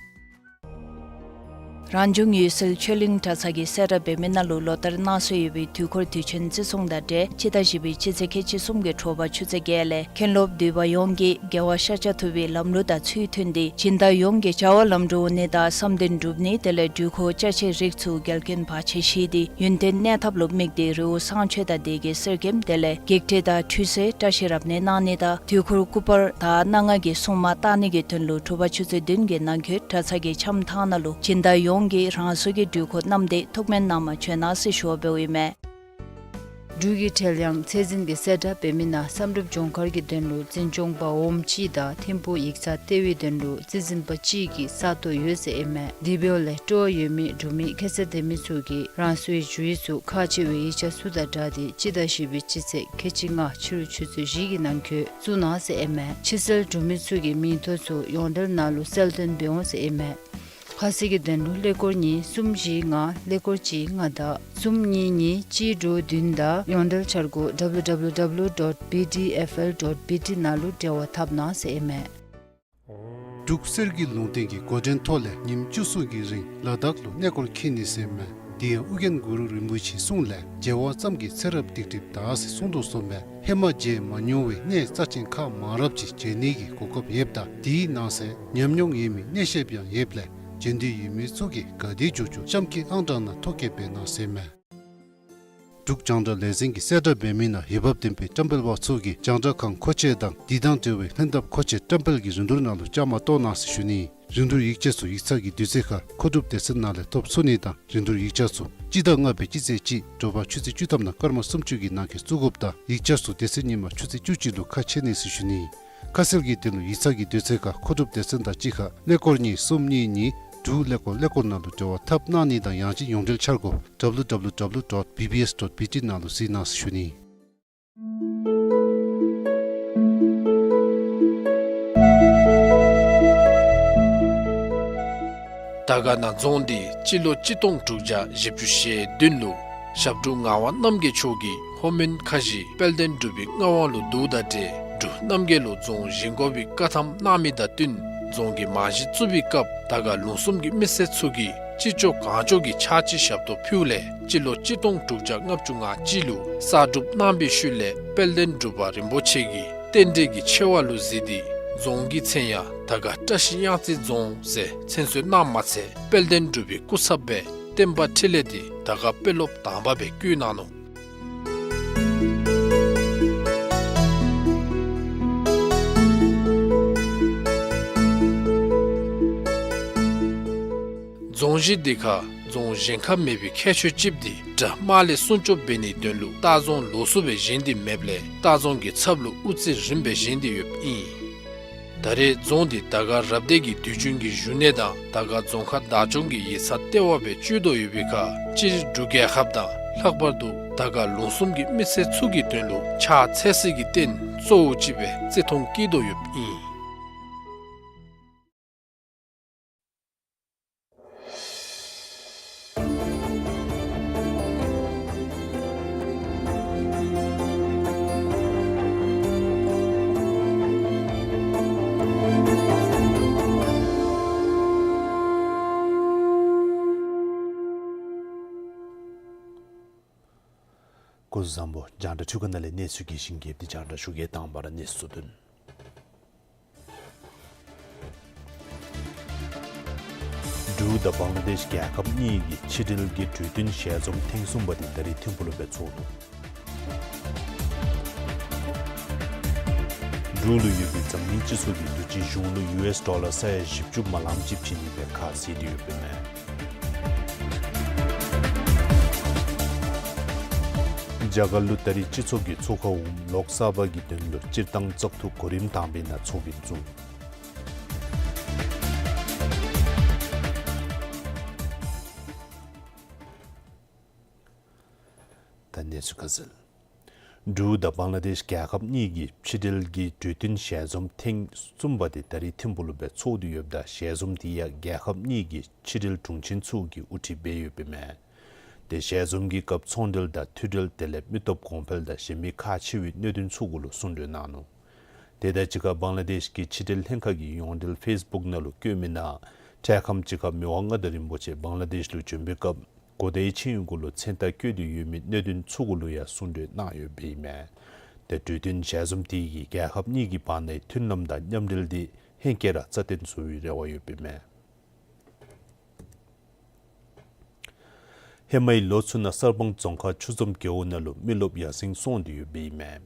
རང་བྱུང་ཡུལ་སྲོལ་ཆོས་གླིང་གྲྭ་ཚང་གིས་གསལ་བསྒྲགས་འབད་མི་ནང་ལུ་ལོ་ལྟར་གནང་སྲོལ་ཡོད་པའི་དུས་འཁོར་དུས་ཆེན་བརྩི་སྲུང་དང་འབྲེལ་སྤྱི་ཟླ་བཞི་པའི་སྤྱི་ཚེས་ཁལ་གཅིག་གསུམ་གྱི་དྲོ་པ་ཆུ་ཚོད་བརྒྱད་ལས་མཁན་སློབ་འདུས་པ་ཡོངས་ཀྱིས་དགེ་བ་ཤཱཀྱ་ཐུབ་པའི་ལམ་ལུགས་དང་ཚུལ་མཐུན་ཏེ་སྦྱིན་བདག་ཡོངས་ཀྱིས་བྱ་བ་ལམ་འགྲོ་འོང་ནི་དང་བསམ་དོན་འགྲུབ་ནི་དེ་ལས་འགྲུལ་འཁོར་ཅ་ཆས་རིགས་ཚུ་འགལ་རྐྱེན་བར་ཆད་ཞི་སྟེ་ཡུན་བརྟན་གནས་ཐབས་ལུ་དམིགས་ཏེ་རི་བོ་གསང་མཆོད་དང་སྡེ་དགེ་གསེར་སྐྱེམས་དེ་ལས་བགེགས་བསྐྲད་དང་ཁྲུས་གསོལ་བཀྲ་ཤིས་རབ་གནས་གནང་ནི་དང་དུས་འཁོར་སྐུ་པར་དང་སྣ་ལྔ་གི་སྲུང་མ་བཏང་ནི་གི་དོན་ལུ་དྲོ་པ་ཆུ་ཚོད་བདུན་གྱི་ནང་འཁོད་གྲྭ་ཚང་གི་འཆམ་ཐང་ནང་ལུ་སྦྱིན་བདག་ཡོངས་ཀྱིས་རང་སོའི་འགྲུལ་འཁོར་བསྣམས་ཏེ་ཐུགས་སྨོན་གནང་པར་བྱོན་གནང་ཟེར་ཞུ་བ་འབདཝ་ཨིན་མས། འབྲུག་གི་ཁྲེལ་ཡངས་ཚད་འཛིན་གྱི་གསལ་བསྒྲགས་འབད་མི་ནང་བསམ་གྲུབ་ལྗོངས་མཁར་གྱི་དོན་ལུ་འཛིན་སྐྱོང་པ་འོགམ་གཅིག་དང་ཐིམ་ཕུག་ཡིག་ཚང་ལྟེ་བའི་དོན་ལུ་རྩིས་འཛིན་པ་གཅིག་གི་ས་སྟོང་ཡོད་ཟེར་ཨིན་མས། དེ་འབདཝ་ལས་སྤྲོ་བ་ཡོད་མི་འབྲུག་མི་ཁྱད་ཚད་ལྡན་མི་ཚུ་གིས་རང་སོའི་བྱུས་ཡིག་ཚུ་ཁག་ཆེ་བའི་ཡིག་ཆ་ཚུ་དང་སྦྲགས་ཏེ་སྤྱི་ཟླ་བཞི་པའི་སྤྱི་ཚེས་ཁལ་གཅིག་ལྔ་ཕྱི་རུ་ཆུ་ཚོད་བཞི་གི་ནང་འཁོད་བཙུགས་གནང་ཟེར་ཨིན་མས། ཕྱི་སེལ་འབྲུག་མི་ཚུ་གི་མིང་ཐོ་ཚུ་ཡོངས་འབྲེལ་ནང་ལུ་གསལ་སྟོན་འབད་འོང་ཟེར་ཨིན་མས། ཁ་གསལ་གྱི་དོན་ལུ་ཀླད་ཀོར་གཉིས་གསུམ་བཞི་ལྔ་ཀླད་ཀོར་གཅིག་ལྔ་དང་གསུམ་གཉིས་གཉིས་གཅིག་དྲུག་བདུན་དང་ཡོངས་འབྲེལ་འཆར་སྒོ་W W W dot B D F L dot B T ནང་ལུ་འབྲེལ་བ་འཐབ་གནང་ཟེར་ཨིན་མས། འབྲུག་གསེར་གྱི་ལུང་བསྟན་གྱི་འགོ་འདྲེན་ཐོག་ལས་ཉིནམ་བཅུ་གསུམ་གྱི་རིང་ལ་དྭགས་ལུ་གནས་སྐོར་འཁྱིད་ནི་ཟེར་མས། དེ་ཡང་ཨོ་རྒྱན་གུ་རུ་རིན་པོ་ཆེའི་གསུང་ལས་མཇལ་བ་ཙམ་གྱིས་ཚེ་རབས་སྡིག་སྒྲིབ་དག་ཟེར་གསུངས་དོ་བཟུམ་སྦེ་ཧེ་མ་མཇལ་མ་མྱོང་བའི་གནས་རྩ་ཆེན་ཁག་མང་རབས་ཅིག་མཇལ་ནི་གི་གོ་སྐབས་ཡོདཔ་ད་དེའི་ནང་གསེས་ཉམས་མྱོང་ཡོད་མི་གནས་བཤདཔ་ཡང་ཡོདཔ་ལས་མཇལ་འདོད་ཡོད་མི་ཚུ་གིས་ག་དེ་མགྱོགས་མགྱོགས་གཤམ་གྱི་ཨང་གྲངས་ནང་ཐོ་བཀོད་འབད་གནང་ཟེར་མས། འབྲུག་རྒྱང་བསྒྲགས་ལས་འཛིན་གྱིས་གསལ་བསྒྲགས་འབད་མི་ནང་འོས་འབབ་ལྡན་པའི་བཀྲམ་སྤེལ་པ་ཚུ་གིས་རྒྱང་བསྒྲགས་ཁང་མཁོ་ཆས་དང་དེ་དང་འབྲེལ་བའི་ལྷན་ཐབས་མཁོ་ཆས་བཀྲམ་སྤེལ་གྱི་རིན་བསྡུར་ནང་ལུ་བཅའ་མར་གཏོགས་གནང་ཟེར་ཞུ་ནི། རིན་བསྡུར་ཡིག་ཆ་ཚུ་ཡིག་ཚང་གི་དུས་ཚོད་ཁར་མཁོ་སྒྲུབ་སྡེ་ཚན་ནང་ལས་ཐོབ་ཚུགས་ནི་དང་རིན་བསྡུར་ཡིག་ཆ་ཚུ་སྤྱི་ཟླ་ལྔ་པའི་སྤྱི་ཚེས་གཅིག་དྲོ་པ་ཆུ་ཚོད་བཅུ་ཐམ་ནང་སྐར་མ་སུམ་ཅུ་གི་ནང་འཁོད་བཙུགས་དགོཔ་དང་ཡིག་ཆ་ཚུ་དེ་ཚེ་ཉིན་མ་ཆུ་ཚོད་བཅུ་གཅིག་ལུ་ཁ་ཕྱེ་ནི་ཟེར་ཞུ་ནི། ཁ་གསལ་གྱི་དོན་ལུ་ཡིག་ཚང་གི་དུས་ཚོད་ཁར་མཁོ་སྒྲུབ་སྡེ་ཚན་དང་གཅིག་ཁར་ཀླད་ཀོར་གཉིས་གསུམ་གཉིས་གཉིས་དྲུག་ཀླད་ཀོར་ཀླད་ཀོར་ནང་ལུ་འབྲེལ་བ་འཐབ་གནང་ནི་དང་ཡང་ཅིན་ཡོངས་འབྲེལ་འཆར་སྒོ་W W W dot B B S dot B T ནང་ལུ་གཟིགས་གནང་ཟེར་ཞུ་ནི། དར་དཀར་ན་རྫོང་འདི་སྤྱི་ལོ་གཅིག་སྟོང་དྲུག་བརྒྱ་བཞི་བཅུ་ཞེ་བདུན་ལུ་ཞབས་དྲུང་ངག་དབང་རྣམ་རྒྱལ་མཆོག་གིས་ལྷོ་མོན་ཁ་བཞི་དཔལ་ལྡན་འབྲུག་པའི་མངའ་དབང་ལུ་བསྡུཝ་དང་འབྲེལ་འབྲུག་རྣམ་རྒྱལ་ལུ་རྫོང་བཞེངས་དགོ་པའི་བཀའ་ཐམ་གནང་མི་དང་བསྟུན་རྫོང་གི་རྨང་གཞི་བཙུགས་པའི་སྐབས་དར་དཀར་ལུང་གསུམ་གྱི་མི་སེར་ཚུ་གིས་ཅི་ལྕོགས་གང་ལྕོགས་ཀྱི་ཕྱག་ཕྱི་ཞབས་ཏོག་ཕུལཝ་ལས་སྤྱི་ལོ་གཅིག་སྟོང་དྲུག་བརྒྱ་ལྔ་བཅུ་ང་གཅིག་ལུ་གསར་སྒྲུབ་གནང་པའི་ཤུལ་ལས་དཔལ་ལྡན་འབྲུག་པ་རིན་པོ་ཆེ་གིས་རྟེན་འབྲེལ་གྱི་ཆེ་བ་ལུ་གཟིགས་ཏེ་རྫོང་གི་མཚན་ཡང་དར་དཀར་བཀྲ་ཤིས་གཡང་རྩེ་རྫོང་ཟེར་མཚན་གསོལ་གནངམ་མ་ཚད་དཔལ་ལྡན་འབྲུག་པའི་སྐུ་ཚབ་སྦེ་བསྟན་པ་འཕྲིན་ལས་འདི་དར་དཀར་དཔོན་སློབ་དང་པ་སྦེ་བསྐོ་གནང་ནུག། རྫོང་གཞི་འདི་ཁར་རྫོང་བཞེངས་ཁ་མེད་པའི་ཁྱད་ཆོས་ཅིག་འདི་དགྲ་དམག་ལས་སྲུང་སྐྱོབ་འབད་ནིའི་དོན་ལུ་ལྟ་རྫོང་ལོགས་སུ་སྦེ་བཞེངས་ཏེ་མེདཔ་ལས་ལྟ་རྫོང་གི་ཚབ་ལུ་དབུ་རྩེ་རིམ་སྦེ་བཞེངས་ཏེ་ཡོདཔ་ཨིན། ད་རེས་རྫོང་འདི་དར་དཀར་རབ་སྡེ་གི་དུས་རྒྱུན་གྱི་བཞུགས་གནས་དང་དར་དཀར་རྫོང་ཁག་བདག་སྐྱོང་གི་ཡིག་ཚང་ལྟེ་བ་སྦེ་སྤྱོད་དོ་ཡོད་པའི་ཁར་སྤྱིར་འབྲུག་རྒྱལ་ཁབ་དང་ལྷག་པར་དུ་དར་དཀར་ལུང་གསུམ་གྱི་མི་སེར་ཚུ་གི་དོན་ལུ་ཕྱག་འཚལ་སའི་རྟེན་གཙོ་བོ་ཅིག་སྦེ་བརྩི་མཐོང་བསྐྱེད་དོ་ཡོདཔ་ཨིན། སྐུ་གཟུགས་བཟང་པོ། རྒྱང་བསྒྲགས་འཕྲུལ་ཁང་ནང་ལས་གནས་ཚུལ་རྒྱས་ཤིང་རྒྱསཔ་འདི་རྒྱང་བསྒྲགས་ཞུ་གེ། དང་པ་ར་གནས་ཚུལ་བསྡུ་ནི། འབྲུག་དང་བང་ལ་དེཤ་རྒྱལ་ཁབ་གཉིས་ཀྱི་ཕྱི་འབྲེལ་གྱི་གྲོས་མཐུན་ཞལ་འཛོམས་ཐེངས་གསུམ་པ་དེ་ད་རིས་ཐིམ་ཕུག་ལུ་སྦེ་ཚོགས་ནུག། འབྲུག་ལུ་ཡོད་པའི་འཛམ་གླིང་སྤྱི་ཚོགས་ཀྱིས་འབྲུག་ཆེན་གཞུང་ལུ་ཡུ་ཨེསི་ཌོ་ལར་ས་ཡ་བཞི་བཅུ་མ་ལངམ་ཅིག་བྱིན་ནི་སྦེ་ཁ་བཟེད་དེ་ཡོདཔ་ཨིན་མས། རྒྱ་གར་ལུ་ད་རིས་སྤྱི་ཚོགས་ཀྱི་ཚོགས་ཁང་འོགམ་ལོག་སར་བྷ་གི་དོན་ལུ་སྤྱིར་བཏང་བཙག་འཐུ་གོ་རིམ་དང་པའི་ནང་ཚོགས་པའི་བཟུམ། ད་གནས་ཚུལ་ཁ་གསལ། འབྲུག་དང་བང་ལ་དེཤ་རྒྱལ་ཁབ་གཉིས་ཀྱི་ཕྱི་འབྲེལ་གྱི་གྲོས་མཐུན་ཞལ་འཛོམས་ཐེངས་གསུམ་པ་དེ་ད་རིས་ཐིམ་ཕུག་ལུ་སྦེ་ཚོགས་ཏེ་ཡོདཔ་ད་ཞལ་འཛོམས་དེ་ཡང་རྒྱལ་ཁབ་གཉིས་ཀྱི་ཕྱི་འབྲེལ་དྲུང་ཆེན་ཚུ་གིས་དབུ་ཁྲིད་འབད་ཡོདཔ་ཨིན་མས། ཏེ་ཞལ་འཛོམས་ཀྱི་སྐབས་ཚོང་འབྲེལ་དང་མཐུད་འབྲེལ་དེ་ལས་མི་སྟོབས་གོང་འཕེལ་དང་གཞན་མི་ཁག་ཆེ་བའི་གནད་དོན་ཚུ་གུ་ལུ་གསུང་གྲོས་གནང་ནུག། དེ་དང་གཅིག་ཁར་བང་ལ་དེཤ་གི་ཕྱི་འབྲེལ་ལྷན་ཁག་གི་ཡོངས་འབྲེལ་ཕེསི་བུཀ་ནང་ལུ་བཀོད་མི་ནང་འཕྲལ་ཁམས་ཅིག་ཁར་མི་དབང་མངའ་བདག་རིན་པོ་ཆེ་བང་ལ་དེཤ་ལུ་བྱོན་པའི་སྐབས་གོ་བརྡའི་ཆིངས་ཡིག་གུ་ལུ་མཚན་རྟགས་བཀོད་དེ་ཡོད་མི་གནད་དོན་ཚུ་གུ་ལུ་ཡང་གསུང་གྲོས་གནང་ཡོདཔ་ཨིན་མས། ཏེ་གྲོས་མཐུན་ཞལ་འཛོམས་དེ་གིས་རྒྱལ་ཁབ་གཉིས་ཀྱི་བར་ནའི་མཐུན་ལམ་དང་མཉམ་འབྲེལ་དེ་ཧེང་སྐལ་ར་རྩ་བརྟན་བཟོ་བའི་རེ་བ་ཡོདཔ་ཨིན་མས། ཧེ་མའི་ལོ་ཚུ་ནང་གསར་སྤང་རྫོང་ཁག་ཆུ་འཛོམས་རྒེད་འོག་ནང་ལུ་མི་རློབས་ཡར་སེང་སོང་སྟེ་ཡོདཔ་ཨིན་མས།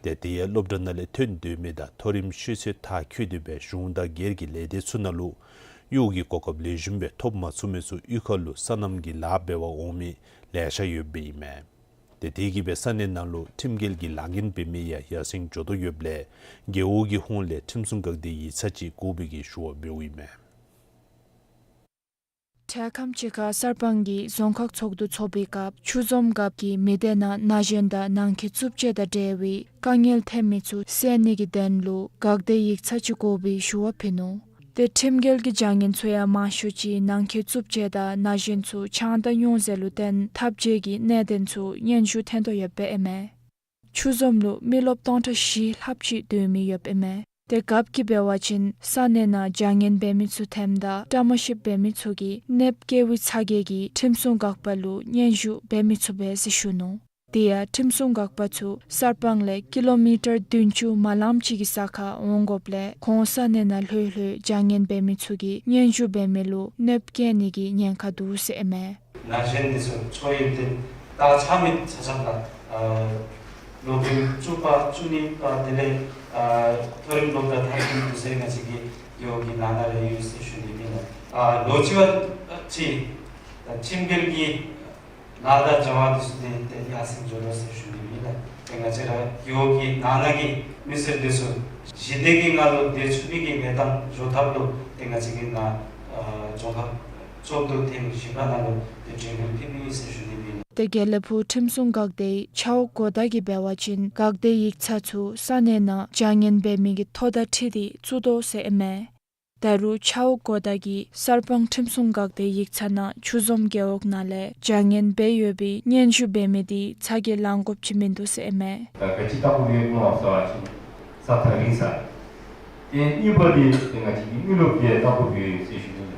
ཏེ་དེ་ཡང་སློབ་གྲྭ་ནང་ལས་ཐོན་སྡོད་མི་དང་མཐོ་རིམ་ཤེས་ཚད་མཐར་འཁྱོལ་ཏེ་སྦེ་གཞུང་དང་སྒེར་གྱི་ལས་སྡེ་ཚུ་ནང་ལུ་གཡོག་གི་གོ་སྐབས་ལེགས་ཤོམ་སྦེ་ཐོབ་མ་ཚུགས་མི་ཚུ་གཡུས་ཁ་ལུ་སོ་ནམ་གྱི་ལཱ་འབད་བར་འོང་མི་ལེ་ཤ་ཡོདཔ་ཨིན་མས། ཏེ་དེ་གིས་སྦེ་ས་གནས་ནང་ལུ་ཁྲིམས་འགལ་གྱི་ལཱ་འགན་འབད་མི་ཡང་ཡར་སེང་འགྱོ་དོ་ཡོདཔ་ལས་རྒེད་འོག་གི་ཧོངས་ལས་ཁྲིམས་སྲུང་འགག་སྡེའི་ཡིག་ཚང་ཅིག་དགོ་པའི་གི་ཞུ་བ་འབདཝ་ཨིན་མས། འཕྲལ་ཁམས་ཅིག་ཁར་གསར་སྤང་གི་རྫོང་ཁག་ཚོགས་འདུ་ཚོགས་པའི་སྐབས་ཆུ་འཛོམས་རྒཔོ་གིས་མི་སྡེ་ནང་ན་གཞོན་དང་ནང་འཁོད་རྩུབ་སྤྱོད་དང་འབྲེལ་བའི་དཀའ་ངལ་ཐོན་མི་ཚུ་སེལ་ནི་གི་དོན་ལུ་འགག་སྡེའི་ཡིག་ཚང་ཅིག་དགོ་པའི་ཞུ་བ་ཕུལ་ནུག། ཏེ་ཁྲིམས་འགལ་གྱི་བྱ་ངན་ཚུ་ཡང་མང་ཤོས་ཅིག་ནང་འཁོད་རྩུབ་སྤྱོད་དང་ན་གཞོན་ཚུ་ཆང་དང་སྨྱོ་རྫས་ལུ་བརྟེན་འཐབ་བྱེད་ཀྱི་གནད་དོན་ཚུ་སྙན་ཞུ་ཐོན་དོ་ཡོདཔ་ཨིན་མས། ཆུ་འཛོམས་ལུ་མི་རློབས་སྟོང་ཕྲག་བཞི་ལྷགཔ་ཅིག་སྡོད་མི་ཡོདཔ་ཨིན་མས། ཏེ་རྒཔོ་གིས་འབད་བ་ཅིན་ས་གནས་ནང་བྱ་ངན་འབད་མི་ཚུ་ཐོནམ་ད་བཀྲ་མ་ཤིསཔ་འབད་མི་ཚུ་གིས་གནོདཔ་བཀལ་བའི་ཚ་གྱང་གིས་ཁྲིམས་སྲུང་འགག་པ་ལུ་སྙན་ཞུ་འབད་མི་ཚུགས་པས་ཟེར་ཞུ་ནུག། དེ་ཡང་ཁྲིམས་སྲུང་འགག་པ་ཚུ་གསར་སྤང་ལས་ཀི་ལོ་མི་ཊར་བདུན་ཅུ་མ་ལངམ་ཅིག་གི་ས་ཁར་འོང་དགོཔ་ལས་ཁོང་ས་གནས་ནང་ལྷོད་ལྷོད་བྱ་ངན་འབད་མི་ཚུ་གིས་སྙན་ཞུ་འབད་མི་ལུ་གནོདཔ་བཀལ་ནི་གི་ཉེན་ཁ་འདུག་ཟེར་ཨིན་མས། ན་གཞོན་འདི་ཚུ་ཚོགས་ཡོད་དེ་ད་ཆ་མེད་ཆ་ཁྱབ་ལགས། ཨ་སློབ་རིམ་བཅུ་པ་བཅུ་གཉིས་པ་དེ་ལས་ཨ་མཐོ་རིམ་སློབ་གྲྭ་མཐར་ཕྱིན་འདི་ཚུ་ང་བཅས་ཀྱི་རྒེད་འོག་གི་ནང་ན་ར་ཡོད་ཟེར་ཞུ་ནི་ཨིན་ལགས། ཨ་ལོ་གཅིག་པ་ཅིག་ད་ཁྲིམས་འགལ་གྱི་ལཱ་དང་བྱ་བ་འདི་ཚུ་ཏེ་ཏེ་ཡར་སེང་འགྱོ་དོ་ཟེར་ཞུ་ནི་ཨིན་ལགས། ཏེ་ང་བཅས་ར་རྒེད་འོག་གི་ནང་ན་གི་མི་སེར་འདི་ཚུ་ཞི་བདེ་གི་ངང་ལུ་སྡོད་ཚུགས་མི་གི་གནས་སྟངས་བཟོ་ཐབས་ལུ་ཏེ་ང་བཅས་ཀྱི་ནཱ་ཨ་རྫོང་ཁག་ཚོགས་འདུ་ཐེངས་བཞི་པ་ནང་ལུ་ཏེ་གྲོས་འགོ་ཕུལ་ནི་ཨིན་ཟེར་ཞུ་ནི་ཨིན། ཏེ་དགེ་ལེགས་ཕུག་ཁྲིམས་སྲུང་འགག་སྡེའི་ཆའོ་གོ་ད་གིས་འབད་བ་ཅིན་འགག་སྡེའི་ཡིག་ཚང་ཚུ་ས་གནས་ནང་བྱ་ངན་འབད་མི་གི་ཐོ་དང་འཁྲིལ་ཏེ་བཙུགས་དོ་ཟེར་ཨིན་མས། ད་རུང་ཆའོ་གོ་ད་གིས་གསར་སྤང་ཁྲིམས་སྲུང་འགག་སྡེའི་ཡིག་ཚང་ནང་ཆུ་འཛོམས་རྒེད་འོག་ནང་ལས་བྱ་ངན་འབད་ཡོད་པའི་སྙན་ཞུ་འབད་མི་དེ་ཚ་གྱང་ལང་དགོཔ་ཅིག་མིན་འདུག་ཟེར་ཨིན་མས། ད་ག་ཅི་ལྟ་བུ་ཡོདཔ་སྨོ་ཟེར་བ་ཅིན་ས་ཐག་རིང་ས། ཏེ་གཉིས་པ་འདི་ཏེ་ང་བཅས་ཀྱི་མི་རློབས་འདི་ལྟ་བུ་ཡོད་ཟེར་ཞུ་ནི།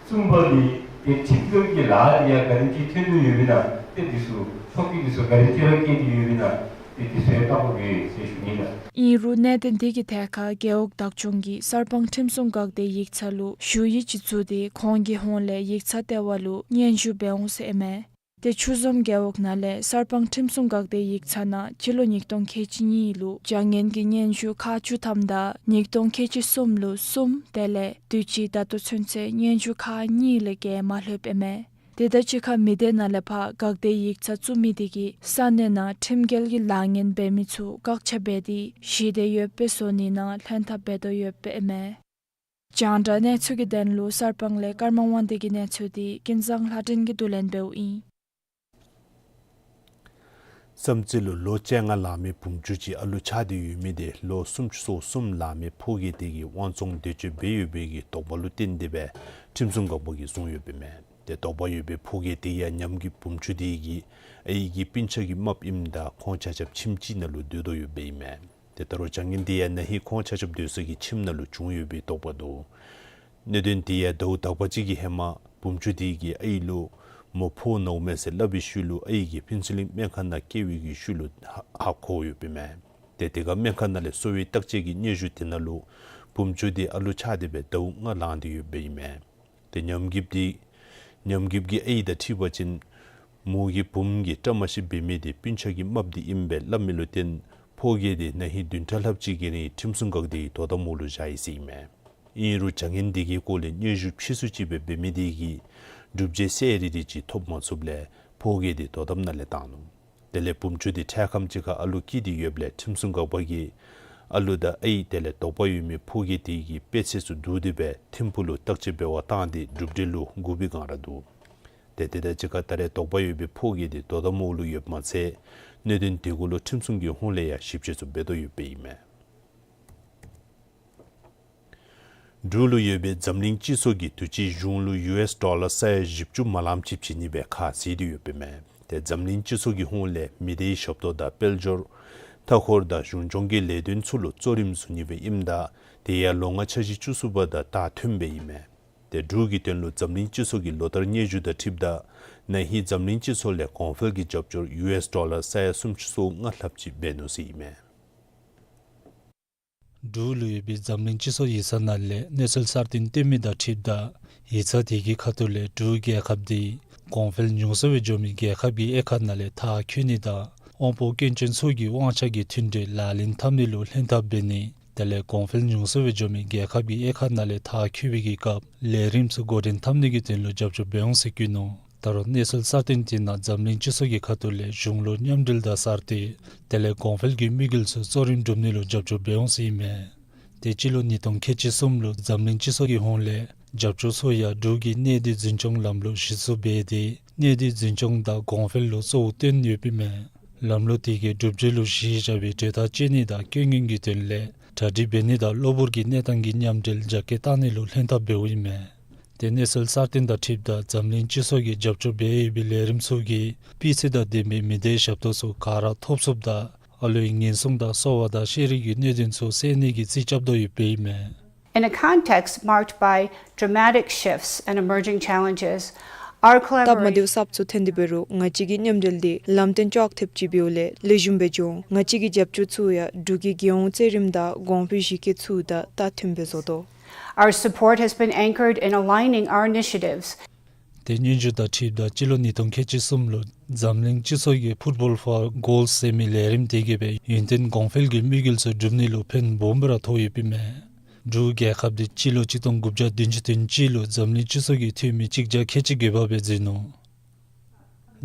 གསུམ་པ་འདི་ཏེ་ཁྲིམས་འགལ་གྱི་ལཱ་འདི་ཡང་ག་དེམ་ཅིག་ཐོན་དོ་ཡོདཔ་ཨིན་ན་ཏེ་འདི་ཚུ་ཕོག་ཐུག་འདི་ཚུ་ག་དེམ་ཅིག་ར་བཀལ་ཏེ་ཡོདཔ་ཨིན་ན་ཏེ་འདི་ཚུ་ཡང་ལྟ་དགོཔ་ཡོད་ཟེར་ཞུ་ནི་ལགས། ཨིན་རུང་གནད་དོན་འདི་གི་ཐད་ཁར་རྒེད་འོག་བདག་སྐྱོང་གིས་གསར་སྤང་ཁྲིམས་སྲུང་འགག་སྡེའི་ཡིག་ཚང་ལུ་ཞུ་ཡིག་ཅིག་བཙུགས་ཏེ་ཁོང་གི་ཧོངས་ལས་ཡིག་ཚང་ལྟེ་བ་ལུ་སྙན་ཞུ་འབད་འོང་ཟེར་ཨིན་མས། ཏེ་ཆུ་འཛོམས་རྒེད་འོག་ནང་ལས་གསར་སྤང་ཁྲིམས་སྲུང་འགག་སྡེའི་ཡིག་ཚང་ནང་སྤྱི་ལོ་ཉིས་སྟོང་ཁལ་གཅིག་གཉིས་ལུ་བྱ་ངན་གྱི་སྙན་ཞུ་ཁག་བཅུ་ཐམ་དང་ཉིས་སྟོང་ཁལ་གཅིག་གསུམ་ལུ་གསུམ་དེ་ལས་དུས་ཅི་ད་ལྟོ་ཚུན་ཚོད་སྙན་ཞུ་ཁག་གཉིས་ལས་བརྒལ་མ་ལྷོདཔ་ཨིན་མས། དེ་དང་གཅིག་ཁར་མི་སྡེ་ནང་ལས་ཕར་འགག་སྡེའི་ཡིག་ཚང་བཙུགས་མི་དེ་གིས་ས་གནས་ནང་ཁྲིམས་འགལ་གྱི་ལཱ་ངན་འབད་མི་ཚུ་བཀག་ཆ་འབད་དེ་ཞི་བདེ་ཡོདཔ་སྦེ་བཟོ་ནི་ནང་ལྷན་ཐབས་འབད་དོ་ཡོདཔ་ཨིན་མས། རྒྱང་བསྒྲགས་གནས་ཚུལ་གྱི་དོན་ལུ་གསར་སྤང་ལས་ཀརྨ་དབང་འདུས་ཀྱི་གནས་ཚུལ་དེ་ཀུན་བཟང་ལྷ་སྒྲོན་གྱིས་བསྡུ་ལེན་འབདཝ་ཨིན། བསམ་རྩེ་ལུ་ལོ་བཅོ་ལྔ་ལང་མི་བུམོ་ཅུང་ཅིག་ཨ་ལུ་ཆགས་ཏེ་ཡོད་མི་དེ་ལོ་སུམ་ཅུ་སོ་གསུམ་ལང་མི་ཕོ་སྐྱེས་དེ་གིས་དབང་བཙོང་འདོད་སྤྱོད་འབད་ཡོད་པའི་གི་དོགས་པ་ལུ་བརྟེན་ཏེ་སྦེ་ཁྲིམས་སྲུང་འགག་པ་གིས་བཟུང་ཡོདཔ་ཨིན་མས། ཏེ་དོགས་པ་ཡོད་པའི་ཕོ་སྐྱེས་དེ་ཡང་ཉམས་ཀྱི་བུམོ་ཅུང་དེ་གི་ཨའི་གི་སྤུན་ཆ་གི་རྨགཔ་ཨིནམ་ད་ཁོང་ཆ་ཁྱབ་ཁྱིམ་གཅིག་ནང་ལུ་སྡོད་དོ་ཡོདཔ་ཨིན་མས། ཏེ་ད་རུང་བྱ་ངན་དེ་ཡང་ན་ཧིང་ཁོང་ཆ་ཁྱབ་སྡོད་ས་གི་ཁྱིམ་ནང་ལུ་བྱུང་ཡོད་པའི་དོགས་པ་འདུག། གནད་དོན་དེ་ཡང་ཟླཝ་དག་པ་ཅིག་གི་ཧེ་མ་བུམོ་ཅུང་དེ་གིས་ཨའི་ལུ་ མོ་ཕོ་ནཝ་མས་ཟེར་སླབ་པའི་ཤུལ་ལུ་ཨའི་གིས་ཕུན་ཚོགས་གླིང་སྨན་ཁང་ནང་བསྐྱལ་བའི་གི་ཤུལ་ལུ་ཧ་ཧ་གོ་ཡོདཔ་ཨིན་མས། ཏེ་དེ་ཁར་སྨན་ཁང་ནང་ལས་གསོ་བའི་བརྟག་དཔྱད་ཀྱི་སྙན་ཞུ་དེ་ནང་ལུ་བུམ་ཆུ་དེ་ཨ་ལུ་ཆགས་ཏེ་སྦེ་ཟླཝ་ལྔ་ལང་སྟེ་ཡོདཔ་ཨིན་མས། ཏེ་ཉམས་རྒུདཔ་དེ་ཉམས་རྒུདཔ་གི་ཨའི་དང་འཁྲིལ་བ་ཅིན་མོ་གི་བུམོ་གི་བཀྲ་མ་ཤིསཔ་འབད་མི་དེ་སྤུན་ཆ་གི་རྨགཔ་དེ་ཨིནམ་སྦེ་སླབ་མི་ལུ་བརྟེན་ཕོ་རྒྱས་དེ་ན་ཧིང་བདུན་ཕྲག་ལྷགཔ་ཅིག་གི་རིང་ཁྲིམས་སྲུང་འགག་སྡེ་གི་དོ་དམ་འོག་ལུ་བཞག་ཡི་ཟེར་ཨིན་མས། ཨིན་རུང་བྱ་ངན་དེ་གི་སྐོར་ལས་སྙན་ཞུ་ཕྱིས་སུ་ཅིག་སྦེ་འབད་མི་དེ་གིས་སྒྲུབ་བྱེད་གསལ་རི་རི་ཅིག་ཐོབ་མ་ཚུགསཔ་ལས་ཕོ་རྒྱས་དེ་དོ་དམ་ནང་ལས་བཏང་ནུག། དེ་ལས་བུམ་ཆུ་དེ་འཕྲལ་ཁམས་ཅིག་ཁར་ཨ་ལུ་སྐྱེས་ཏེ་ཡོདཔ་ལས་ཁྲིམས་སྲུང་འགག་པ་གིས་ཨ་ལུ་དང་ཨའི་དེ་ལས་དོགས་པ་ཡོད་མི་ཕོ་རྒྱས་དེ་གི་པད་ཚལ་ཚུ་བསྡུ་སྟེ་སྦེ་ཐིམ་ཕུག་ལུ་བརྟག་དཔྱད་འབད་བར་བཏང་སྟེ་སྒྲུབ་འབྲས་ལུ་སྒུག་པའི་སྒང་ར་འདུག། ཏེ་དེ་དང་གཅིག་ཁར་ད་རེས་དོགས་པ་ཡོད་པའི་ཕོ་རྒྱས་དེ་དོ་དམ་འོག་ལུ་ཡོདཔ་མ་ཚད་གནད་དོན་དེ་གུ་ལུ་ཁྲིམས་སྲུང་གི་ཧོངས་ལས་ཡང་ཞིབ་དཔྱད་ཚུ་འབད་དོ་ཡོདཔ་ཨིན་མས། འབྲུག་ལུ་ཡོད་པའི་འཛམ་གླིང་སྤྱི་ཚོགས་ཀྱིས་དུས་ཅི་གཞུང་ལུ་ཡུ་ཨེསི་ཌོ་ལར་ས་ཡ་བཞི་བཅུ་མ་ལངམ་ཅིག་བྱིན་ནི་སྦེ་ཁ་བཟེད་དེ་ཡོདཔ་ཨིན་མས། ཏེ་འཛམ་གླིང་སྤྱི་ཚོགས་ཀྱི་ཧོངས་ལས་མི་སྡེའི་ཞབས་ཏོག་དང་དཔལ་འབྱོར་མཐའ་འཁོར་དང་གཞུང་སྐྱོང་གི་ལས་དོན་ཚུ་ལུ་གཙོ་རིམ་བཟུང་ནི་སྦེ་ཨིནམ་ད་དེ་ཡང་ལོ་ལྔ་འཆར་གཞི་བཅུ་གསུམ་པ་དང་མཐུནམ་སྦེ་ཨིན་མས། ཏེ་འབྲུག་གི་དོན་ལུ་འཛམ་གླིང་སྤྱི་ཚོགས་ཀྱི་ལོ་བསྟར་སྙན་ཞུ་དང་འཁྲིལཝ་ད་ན་ཧིང་འཛམ་གླིང་སྤྱི་ཚོགས་ལས་གོང་འཕེལ་གྱི་རྒྱབ་སྐྱོར་ཡུ་ཨེསི་ཌོ་ལར་ས་ཡ་སུམ་ཅུ་སོ་ལྔ་ལྷགཔ་ཅིག་འབད་ནུག་ཟེར་ཨིན་མས། འབྲུག་ལུ་ཡོད་པའི་འཛམ་གླིང་སྤྱི་ཚོགས་ཡིག་ཚང་ནང་ལས་གནས་ཚུལ་གསར་བཏོན་བཏོན་མི་དང་འཁྲིལཝ་ད་ཡིག་ཚང་དེ་གི་ཁ་ཐུག་ལས་འབྲུག་རྒྱལ་ཁབ་དེ་གོང་འཕེལ་ཉུང་སུ་སྦེ་འགྱོ་མི་རྒྱལ་ཁབ་ཀྱི་དབྱེ་ཁག་ནང་ལས་མཐར་འཁྱོལ་ནི་དང་དབང་པོ་སྐྱོན་ཅན་ཚུ་གི་དབང་ཆ་གི་མཐུན་འབྲེལ་ལག་ལེན་འཐབ་ནི་ལུ་ལྷན་ཐབས་འབད་ནི་དེ་ལས་གོང་འཕེལ་ཉུང་སུ་སྦེ་འགྱོ་མི་རྒྱལ་ཁབ་ཀྱི་དབྱེ་ཁག་ནང་ལས་མཐར་འཁྱོལ་བའི་གི་སྐབས་ལས་རིམ་ཚུ་འགོ་འདྲེན་འཐབ་ནི་གི་དོན་ལུ་རྒྱབ་སྐྱོར་འབད་འོང་ཟེར་བཀོད་ནུག། ད་རུང་གནས་ཚུལ་གསར་བཏོན་དེ་ནང་འཛམ་གླིང་སྤྱི་ཚོགས་ཀྱི་ཁ་ཐུག་ལས་གཞུང་ལུ་མཉམ་འབྲེལ་དང་གསར་གཏོད་དེ་ལས་གོང་འཕེལ་གྱི་དམིགས་ཡུལ་ཚུ་གཙོ་རིམ་སྒྲུབ་ནི་ལུ་རྒྱབ་སྐྱོར་འབད་འོང་ཟེར་ཨིན་མས། ཏེ་སྤྱི་ལོ་ཉིས་སྟོང་ཁལ་གཅིག་གསུམ་ལུ་འཛམ་གླིང་སྤྱི་ཚོགས་ཀྱི་ཧོངས་ལས་རྒྱབ་སྐྱོར་ཚུ་ཡང་འབྲུག་གི་གནས་སྡུད་འཛིན་སྐྱོང་ལམ་ལུགས་གཞི་བཙུགས་འབད་དེ་གནས་སྡུད་འཛིན་སྐྱོང་དང་གོང་འཕེལ་ལུ་གཙོ་བོ་བཏོན་ཡོདཔ་ཨིན་མས། ལམ་ལུགས་དེ་གིས་གྲུབ་འབྲས་ལུ་གཞི་བཞག་པའི་གྲོས་ཐག་བཅད་ནི་དང་སྐྱོན་ངན་གྱི་དོན་ལས་གྲ་སྒྲིག་འབད་ནི་དང་གློ་བུར་གྱི་གནས་སྟངས་ཀྱི་མཉམ་འབྲེལ་རྒྱ་སྐྱེད་གཏང་ནི་ལུ་ལྷན་ཐབས་འབདཝ་ཨིན་མས། ཏེ་གནས་ཚུལ་གསར་བཏོན་དང་འཁྲིལཝ་ད་འཛམ་གླིང་སྤྱི་ཚོགས་ཀྱིས་རྒྱབ་སྐྱོར་འབད་ཡོད་པའི་ལས་རིམ་ཚུ་གིས་སྤུས་ཚད་དང་ལྡན་པའི་མི་སྡེའི་ཞབས་ཏོག་ཚུ་ག་ར་ཐོབ་ཚུགསཔ་དང་ཨ་ལུའི་ངན་སོང་དང་གསོ་བ་དང་ཤེས་རིག་གི་གནད་དོན་ཚུ་སེལ་ནི་གི་རྩིས་རྐྱབ་དོ་ཡོདཔ་ཨིན་མས། In a context marked by dramatic shifts and emerging challenges, our collaboration སྟབས་མ་བདེཝ་གསརཔ་ཚུ་ཐོན་ཏེ་འབད་རུང་ང་བཅས་ཀྱིས་མཉམ་འབྲེལ་འདི་ལམ་སྟོན་ཅོག་འཐདཔ་ཅིག་འབདཝ་ལས་ལེགས་ཤོམ་སྦེ་འགྱོ་འོང་། ང་བཅས་ཀྱི་རྒྱབ་སྐྱོར་ཚུ་ཡང་འབྲུག་གི་རྒྱལ་ཡོངས་རྩེད་རིམ་དང་གོང་འཕེལ་གཞི་བཀོད་ཚུ་དང་མཐུནམ་སྦེ་བཟོ་དོ། Our support has been anchored in aligning our initiatives. ཏེ་སྙན་ཞུ་དང་འཁྲིལཝ་ད་སྤྱི་ལོ་ཉིས་སྟོང་ཁལ་གཅིག་གསུམ་ལུ་འཛམ་གླིང་སྤྱི་ཚོགས་ཀྱི་Football for Goals ཟེར་མི་ལས་རིམ་དེ་གིས་སྦེ་ཡུན་བརྟན་གོང་འཕེལ་གྱི་དམིགས་ཡུལ་ཚུ་སྒྲུབ་ནི་ལུ་ཕན་སྦོམ་སྦེ་ར་ཐོགས་ཡོདཔ་ཨིན་མས། འབྲུག་རྒྱལ་ཁབ་དེ་སྤྱི་ལོ་གཅིག་སྟོང་དགུ་བརྒྱ་བདུན་ཅུ་དོན་གཅིག་ལུ་འཛམ་གླིང་སྤྱི་ཚོགས་ཀྱི་འཐུས་མི་གཅིག་བརྒྱ་ཁལ་གཅིག་བརྒྱད་པ་སྦེ་འཛུལ་ནུག།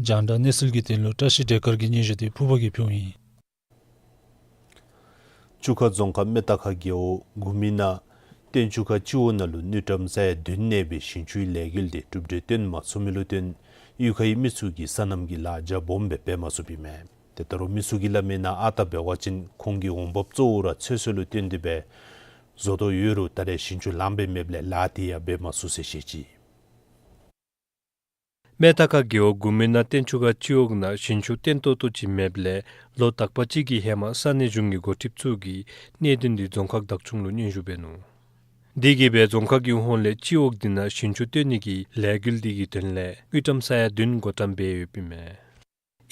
རྒྱང་བསྒྲགས་གནས་ཚུལ་གྱི་དོན་ལུ་བཀྲ་ཤིས་བདེ་དཀར་གྱི་སྙན་ཞུ་དེ་ཕུརཔ་གིས་ཕུལཝ་ཨིན། ཆུ་ཁ་རྫོང་ཁག་སྨད་རྟ་ཁ་རྒེད་འོག་དགུ་མི་ནང་སྟོན་ཆུ་ཁ་སྤྱི་འོག་ནང་ལུ་དངུལ་ཀྲམ་ས་ཡ་བདུན་གནས་པའི་ཞིང་ཆུའི་ལས་འགུལ་དེ་གྲུབ་འབྲས་སྟོན་མ་ཚུགས་མི་ལུ་བརྟེན་གཡུས་ཁའི་མི་ཚུ་གིས་སོ་ནམ་གྱི་ལཱ་རྒྱ་སྦོམ་སྦེ་འབད་མ་ཚུགསཔ་ཨིན་མས། ཏེ་ད་རུང་མི་ཚུ་གིས་སླབ་མི་ནང་ཨ་རྟག་འབད་བ་ཅིན་ཁོང་གི་འོང་འབབ་གཙོ་བོ་ར་ཚོད་བསྲེ་ལུ་བརྟེན་ཏེ་སྦེ་བཟོ་དོ་ཡོད་རུང་ད་རེས་ཞིང་ཆུ་ལངམ་སྦེ་མེདཔ་ལས་ལཱ་དེ་ཡང་འབད་མ་ཚུགས་ཟེར་བཤད་ཅི། སྨད་རྟ་ཁ་རྒེད་འོག་དགུ་མི་ནང་སྟོན་ཆུ་ཁ་སྤྱི་འོག་ནང་ཞིང་ཆུ་བརྟན་ཏོག་ཏོ་ཅིག་མེདཔ་ལས་ལོ་དག་པ་ཅིག་གི་ཧེ་མ་ས་གནས་གཞུང་གི་འགོ་ཁྲིདཔ་ཚུ་གིས་གནད་དོན་དེ་རྫོང་ཁག་བདག་སྐྱོང་ལུ་སྙན་ཞུ་འབད་ནུག། དེ་གིས་སྦེ་རྫོང་ཁག་གི་ཧོངས་ལས་སྤྱི་འོག་དེ་ནང་ཞིང་ཆུ་བཏོན་ནི་གི་ལས་འགུལ་དེ་གི་དོན་ལས་དངུལ་ཀྲམ་ས་ཡ་བདུན་བགོ་བཀྲམ་འབད་ཡོདཔ་ཨིན་མས།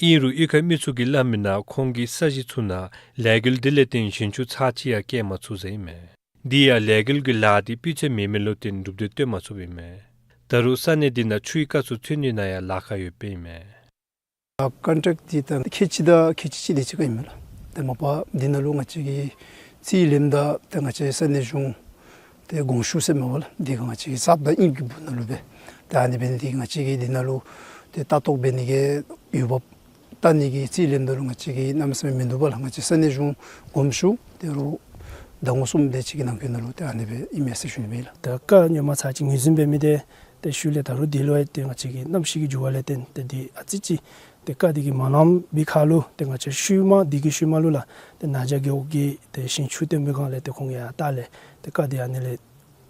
ཨིན་རུང་གཡུས་ཁའི་མི་ཚུ་གིས་སླབ་མི་ནང་ཁོང་གི་ས་གཞི་ཚུ་ནང་ལས་འགུལ་དེ་ལས་བརྟེན་ཞིང་ཆུ་ཚར་གཅིག་ཡང་བསྐྱལ་མ་ཚུགས་ཟེར་ཨིན་མས། དེ་ཡང་ལས་འགུལ་གྱི་ལཱ་དེ་སྤུས་ཚད་མེད་མི་ལུ་བརྟེན་གྲུབ་འབྲས་སྟོན་མ་ཚུགསཔ་ཨིན་མས། ད་རུང་ས་གནས་དེ་ནང་ཆུའི་སྐལ་ཚུ་ཚུད་ནི་ནང་ཡང་ལཱ་ཁག་ཡོདཔ་ཨིན་མས། ཀོན་ཊེཀཊ་འདི་ད་ཁལ་གཅིག་དང་ཁལ་གཅིག་གཅིག་དེ་ཅིག་ཁར་ཨིན་མས་ལགས། ཏེ་མ་པ་འདི་ནང་ལུ་ང་བཅས་ཀྱིས་རྩིས་ལེནམ་ད་ཏེ་ང་བཅས་ས་གནས་གཞུང་ཏེ་དགོངས་ཞུ་ཟེར་མས་པ་ལགས། འདི་ག་ང་བཅས་ཀྱི་གསརཔ་དང་ཨིན་གྱི་བུ་ནང་ལུ་སྦེ་ཏེ་ཨ་ནི་འབད་ནི་དེ་གིས་ང་བཅས་ཀྱིས་འདི་ནང་ལུ་ཏེ་ལྟ་རྟོག་འབད་ནི་གི་འོས་འབབ་བལྟ་ནི་གི་རྩིས་ལེནམ་ད་ལུ་ང་བཅས་ཀྱིས་གནམ་མེད་ས་མེད་མིན་འདུག་པ་ལགས། ང་བཅས་ས་གནས་གཞུང་དགོངས་ཞུ་ཏེ་རུང་ཟླ་ངོ་གསུམ་དེ་ཅིག་གི་ནང་འཁོད་ནང་ལུ་ཏེ་ཨ་ནི་སྦེ་ཨིན་མས་ཟེར་ཞུ་ནི་ཨིན་ལགས། ད་བཀའ་ཉོག་མ་ཚར་ཅིག་ངོས་འཛིན་འབད་མི་དེ་ཏེ་ཤུལ་ལས་ད་རུང་འདི་ལུ་ཡང་ཏེ་ང་བཅས་ཀྱི་གནམ་གཤིས་ཀྱི་འགྱུར་བ་ལས་བརྟེན་ཏེ་འདི་ཨ་ཙི་ཅིག་ཏེ་བཀའ་འདི་གིས་མ་གནང་བའི་ཁར་ལུ་ཏེ་ང་བཅས་ཤུལ་མ་འདི་གི་ཤུལ་མ་ལུ་ལགས་ཏེ་ན་རྒྱ་རྒེད་འོག་གི་ཏེ་ཞིང་ཆུ་བཏོན་པའི་སྒང་ལས་ཏེ་ཁོང་ཡང་ལྟ་ལས་ཏེ་བཀའ་འདི་ཨ་ནི་ལས་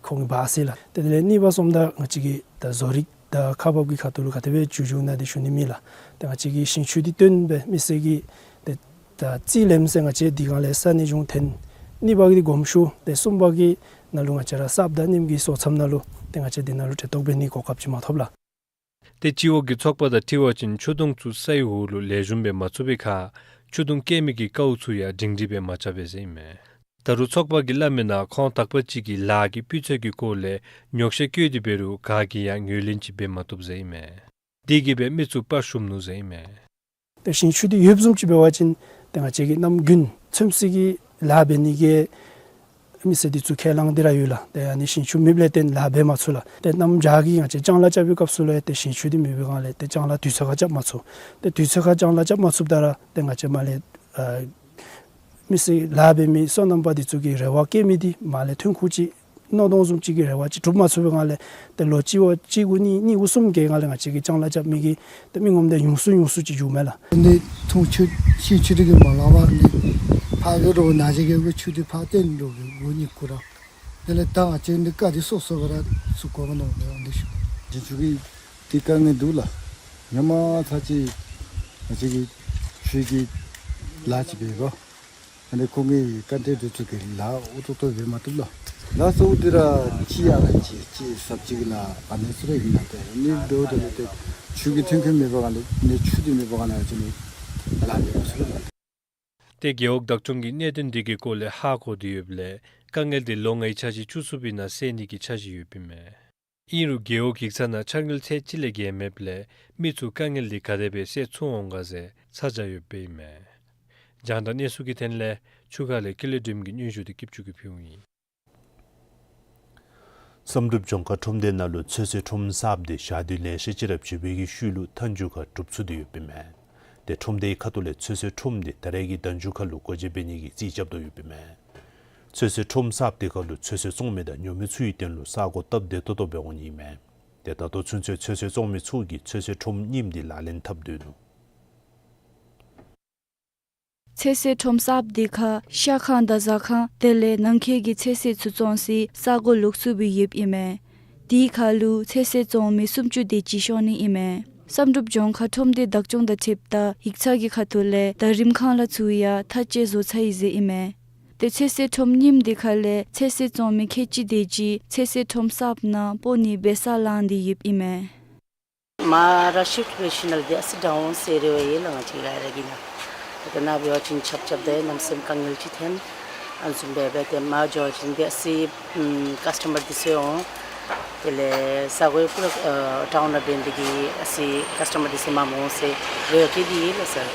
ཁོང་གིས་འབག་ཟེར་ལགས། ཏེ་དེ་ལས་གཉིས་པ་སོངམ་ད་ང་བཅས་ཀྱི་ད་བཟོ་རིག་དང་ཁག་འབག་གི་ཁ་ཐུག་ལུ་ག་དེ་སྦེ་བྱུང་བྱུངམ་ཨིན་ན་འདི་ཞུ་ནི་མེད་ལགས། ཏེ་ང་བཅས་ཀྱི་ཞིང་ཆུ་འདི་བཏོན་སྦེ་མི་སེར་གྱིས་ཏེ་ད་རྩིས་ལེནམ་ཟེར་ང་བཅས་འདི་སྒང་ལས་ས་གནས་གཞུང་འཐོན། གཉིས་པ་གི་འདི་དགོངས་ཞུ། ཏེ་གསུམ་པ་གི་ནང་ལུ་ང་བཅས་ར་གསརཔ་དང་རྙིངམ་གི་སོ་མཚམས་ནང་ལུ་ཏེ་ང་བཅས་འདི་ནང་ལུ་གྲལ་གཏོགས་འབད་ནི་གོ་སྐབས་ཅིག་མ་ཐོབ་ལགས། ཏེ་སྤྱི་འོག་གི་ཚོགས་པ་དང་འཁྲིལ་བ་ཅིན་ཆུ་དུང་ཚུ་སའི་འོག་ལུ་ལེགས་ཤོམ་སྦེ་མ་ཚུགས་པའི་ཁར་ཆུ་དུང་སྐྱེལ་མི་གི་ཀཝ་ཚུ་ཡང་སྒྲིང་སྒྲིང་སྦེ་མ་རྐྱབ་པས་ཟེར་ཨིན་མས། ད་རུང་ཚོགས་པ་གིས་སླབ་མི་ནང་ཁོང་དག་པ་ཅིག་གིས་ལཱ་གི་སྤུས་ཚད་ཀྱི་སྐོར་ལས་ཉོགས་བཤད་བཀོད་དེ་འབད་རུང་ག་གིས་ཡང་ངོས་ལེན་ཅིག་འབད་མ་བཏུབ་ཟེར་ཨིན་མས། དེ་གིས་སྦེ་མི་ཚུ་དཔའ་ཞུམ་ནུག་ཟེར་ཨིན་མས། ཏེ་ཞིང་ཆུ་འདི་ཡོདཔ་བཟུམ་ཅིག་འབད་བ་ཅིན་ཏེ་ང་བཅས་ཀྱིས་གནམ་དགུན་ཚོད་བསྲེ་གི་ལཱ་འབད་ནི་གི་མི་སེར་འདི་ཚུ་ཁས་བླངས་ཏེ་ར་ཡོད་ལགས། ཏེ་ཨ་ནི་ཞིང་ཆུ་མེདཔ་ལས་བརྟེན་ལཱ་འབད་མ་ཚུགས་ལགས། ཏེ་གནམ་བྱཱར་གྱི་ང་བཅས་ལྕང་ལཱ་རྐྱབ་པའི་སྐབས་སུ་ལུ་ཏེ་ཞིང་ཆུ་འདི་མེད་པའི་སྒང་ལས་ཏེ་ལྕང་ལཱ་དུས་ཚོད་ཁར་རྐྱབ་མ་ཚུགས། ཏེ་དུས་ཚོད་ཁར་ལྕང་ལཱ་རྐྱབ་མ་ཚུགསཔ་ད་ར་ཏེ་ང་བཅས་མར་ལས་ཨ་མི་སེར་ལཱ་འབད་མི་སོ་ནམ་པ་འདི་ཚུ་གི་རེ་བ་བསྐྱེད་མི་འདི་མར་ལས་ཐོན་ཁུངས་ཅིག་མནོ་དོ་བཟུམ་ཅིག་གི་རེ་བ་ཅིག་གྲུབ་མ་ཚུགས་པའི་སྒང་ལས་ཏེ་ལོ་གཅིག་བ་གཅིག་དགུ་གཉིས་གཉིས་དགུ་གསུམ་གྱི་སྒང་ལས་ང་བཅས་ཀྱི་ལྕང་ལཱ་རྐྱབ་མི་གི་ཏེ་མི་ངོམ་འདི་ཉུང་སུ་ཉུང་སུ་ཅིག་འགྱོཝ་མས་ལགས། ཨ་ནི་ཐུང་ཆུ་ཤིང་ཆུ་འདི་གིས་མ་ལང་པར་ཨ་ནི་ཕར་འགྱོ་དོ་ན་ཅིག་གི་ཆུ་འདི་ཕར་བཏོན་དོ་གི་འགོ་ནི་གུ་ར། དེ་ལས་ད་ང་བཅས་འདི་བཀག་སྟེ་སོ་སོ་སྦེ་ར་ཚུ་དགོ་པས་མནོ་སྦེ་འོང་སྟེ་ཞུ། ཞིང་ཆུ་གི་འདི་དཀའ་ངལ་འདུག་ལགས། ཧེ་མ་ཚར་ཅིག་ང་བཅས་ཀྱིས་ཆུ་གི་ལཱ་ཅིག་འབད་བ། ཨ་ནི་ཁོང་གི་ཀན་ཊེག་འདི་ཚུ་གིས་ལཱ་ཨུ་ཐུག་ཐུག་འབད་མ་བཏུབ་ལགས། ལཱ་ཚུ་འདི་ར་གཅིག་ཨ་ནཱ་གཅིག་གཅིག་ཟབ་ཅིག་ནང་ཨ་ནི་ཚུ་ར་ཨིན་ན། ཏེ་ཨ་ནི་འབདཝ་ད་ལུ་ཏེ་ཆུ་གི་ཐོན་ཁུངས་མེད་པའི་སྒང་ལས་ཨ་ནི་ཆུ་འདི་མེད་པའི་སྒང་ལས་ང་བཅས་ནི་ལཱ་འབད་མ་ཚུགས་ལགས། ཏེ་རྒེད་འོག་བདག་སྐྱོང་གིས་གནད་དོན་འདི་གི་སྐོར་ལས་ཧ་གོ་སྟེ་ཡོདཔ་ལས་དཀའ་ངལ་འདི་ལོ་ལྔའི་འཆར་གཞི་བཅུ་གསུམ་པའི་ནང་སེལ་ནི་གི་འཆར་གཞི་ཡོདཔ་ཨིན་མས། ཨིན་རུང་རྒེད་འོག་ཡིག་ཚང་ནང་འཆར་དངུལ་ཚད་ཅིག་ལས་བརྒལ་མེདཔ་ལས་མི་ཚུ་དཀའ་ངལ་འདི་ག་དེ་སྦེ་སེལ་ཚུགས་འོང་ག་ཟེར་ཚ་གྱང་ཡོདཔ་ཨིན་མས། རྒྱང་བསྒྲགས་གནས་ཚུལ་གྱི་དོན་ལས་ཆུ་ཁ་ལས་ཀུན་ལེགས་སྒྲོལམ་གྱི་སྙན་ཞུ་འདི་སྐྱིད་ཆུ་གིས་ཕུལཝ་ཨིན། བསམ་གྲུབ་ལྗོངས་མཁར་ཁྲོམ་སྡེ་ནང་ལུ་ཚོད་བསྲེ་ཁྲོམ་གསརཔ་འདི་ཞག་དུས་ལེ་ཤ་ཅིག་ར་བྱེད་པའི་གི་ཤུལ་ལུ་མཐའ་མཇུག་ཁར་གྲུབ་ཚུགས་ཏེ་ཡོདཔ་ཨིན་མས། ཏེ་ཁྲོམ་སྡེའི་ཁ་ཐུག་ལས་ཚོད་བསྲེ་ཁྲོམ་འདི་ད་རེས་ཀྱི་ཟླ་མཇུག་ཁ་ལུ་སྒོ་འབྱེད་འབད་ནི་གི་རྩིས་རྐྱབ་དོ་ཡོདཔ་ཨིན་མས། ཚོད་བསྲེ་ཁྲོམ་གསརཔ་འདི་ཁ་ལུ་ཚོད་བསྲེ་བཙོང་མི་དང་ཉོ་མི་ཚུ་གི་དོན་ལུ་ས་གོ་སྟབས་བདེ་ཏོག་ཏོ་སྦེ་འོང་ནི་ཨིན་མས། ཏེ་ད་ལྟོ་ཚུན་ཚོད་ཚོད་བསྲེ་བཙོང་མི་ཚུ་གིས་ཚོད་བསྲེ་ཁྲོམ་རྙིངམ་འདི་ལག་ལེན་འཐབ་སྡོད་ནུག། ཚོད་བསྲེ་ཁྲོམ་གསརཔ་འདི་ཁར་ཤ་ཁང་དང་ཟ་ཁང་དེ་ལས་ནང་འཁོད་ཀྱི་ཚོད་བསྲེ་ཚུ་བཙོང་སའི་ས་གོ་ལོགས་སུ་སྦེ་ཡོདཔ་ཨིན་མས། དེའི་ཁ་ལུ་ཚོད་བསྲེ་བཙོང་མི་སུམ་ཅུ་དེ་ཅིག་ཤོར་ནི་ཨིན་མས། བསམ་གྲུབ་ལྗོངས་མཁར་ཁྲོམ་སྡེ་བདག་སྐྱོང་དང་འཁྲིལཝ་ད་ཡིག་ཚང་གི་ཁ་ཐུག་ལས་ད་རིམ་ཁང་གླ་ཚུ་ཡང་མཐའ་དཔྱད་བཟོ་ཚར་ཡི་ཟེར་ཨིན་མས། ཏེ་ཚོད་བསྲེ་ཁྲོམ་རྙིངམ་འདི་ཁ་ལས་ཚོད་བསྲེ་བཙོང་མི་ཁལ་གཅིག་དེ་ཅིག་ཚོད་བསྲེ་ཁྲོམ་གསརཔ་ནང་སྤོ་ནི་འབད་ས་ལང་སྟེ་ཡོདཔ་ཨིན་མས། མར་ར་ཤིཕཊ་འབད་ཞིནམ་ལས་འདི་ཨ་ཙི་ཌའུན་ཟེར་རེ་བ་ཡོད་ལགས། ང་བཅས་ར་ར་གི་ནང་ཏེ་ནཱ་འབད་བ་ཅིན་ཆབ་རྐྱབ་ད་གནམ་མེད་ས་མེད་དཀའ་ངལ་ཅིག་ཐོན། ཨ་ནི་བཟུམ་སྦེ་འབད་དེ་མར་འགྱོ་བ་ཅིན་འདི་ཨ་ཙི་ཨམ་ཀཱསི་ཊ་མར་འདི་ཚུ་འོང་། དེ་ལས་ས་གོ་ཡང་པུ་ར་ཨ་ཊའུན་ནང་འབད་ནི་དེ་གིས་ཨ་ཙི་ཀཱསི་ཊ་མར་འདི་ཚུ་མངམ་འོང་ཟེར་རེ་བ་བསྐྱེད་དེ་ཡོད་ལགས་སར།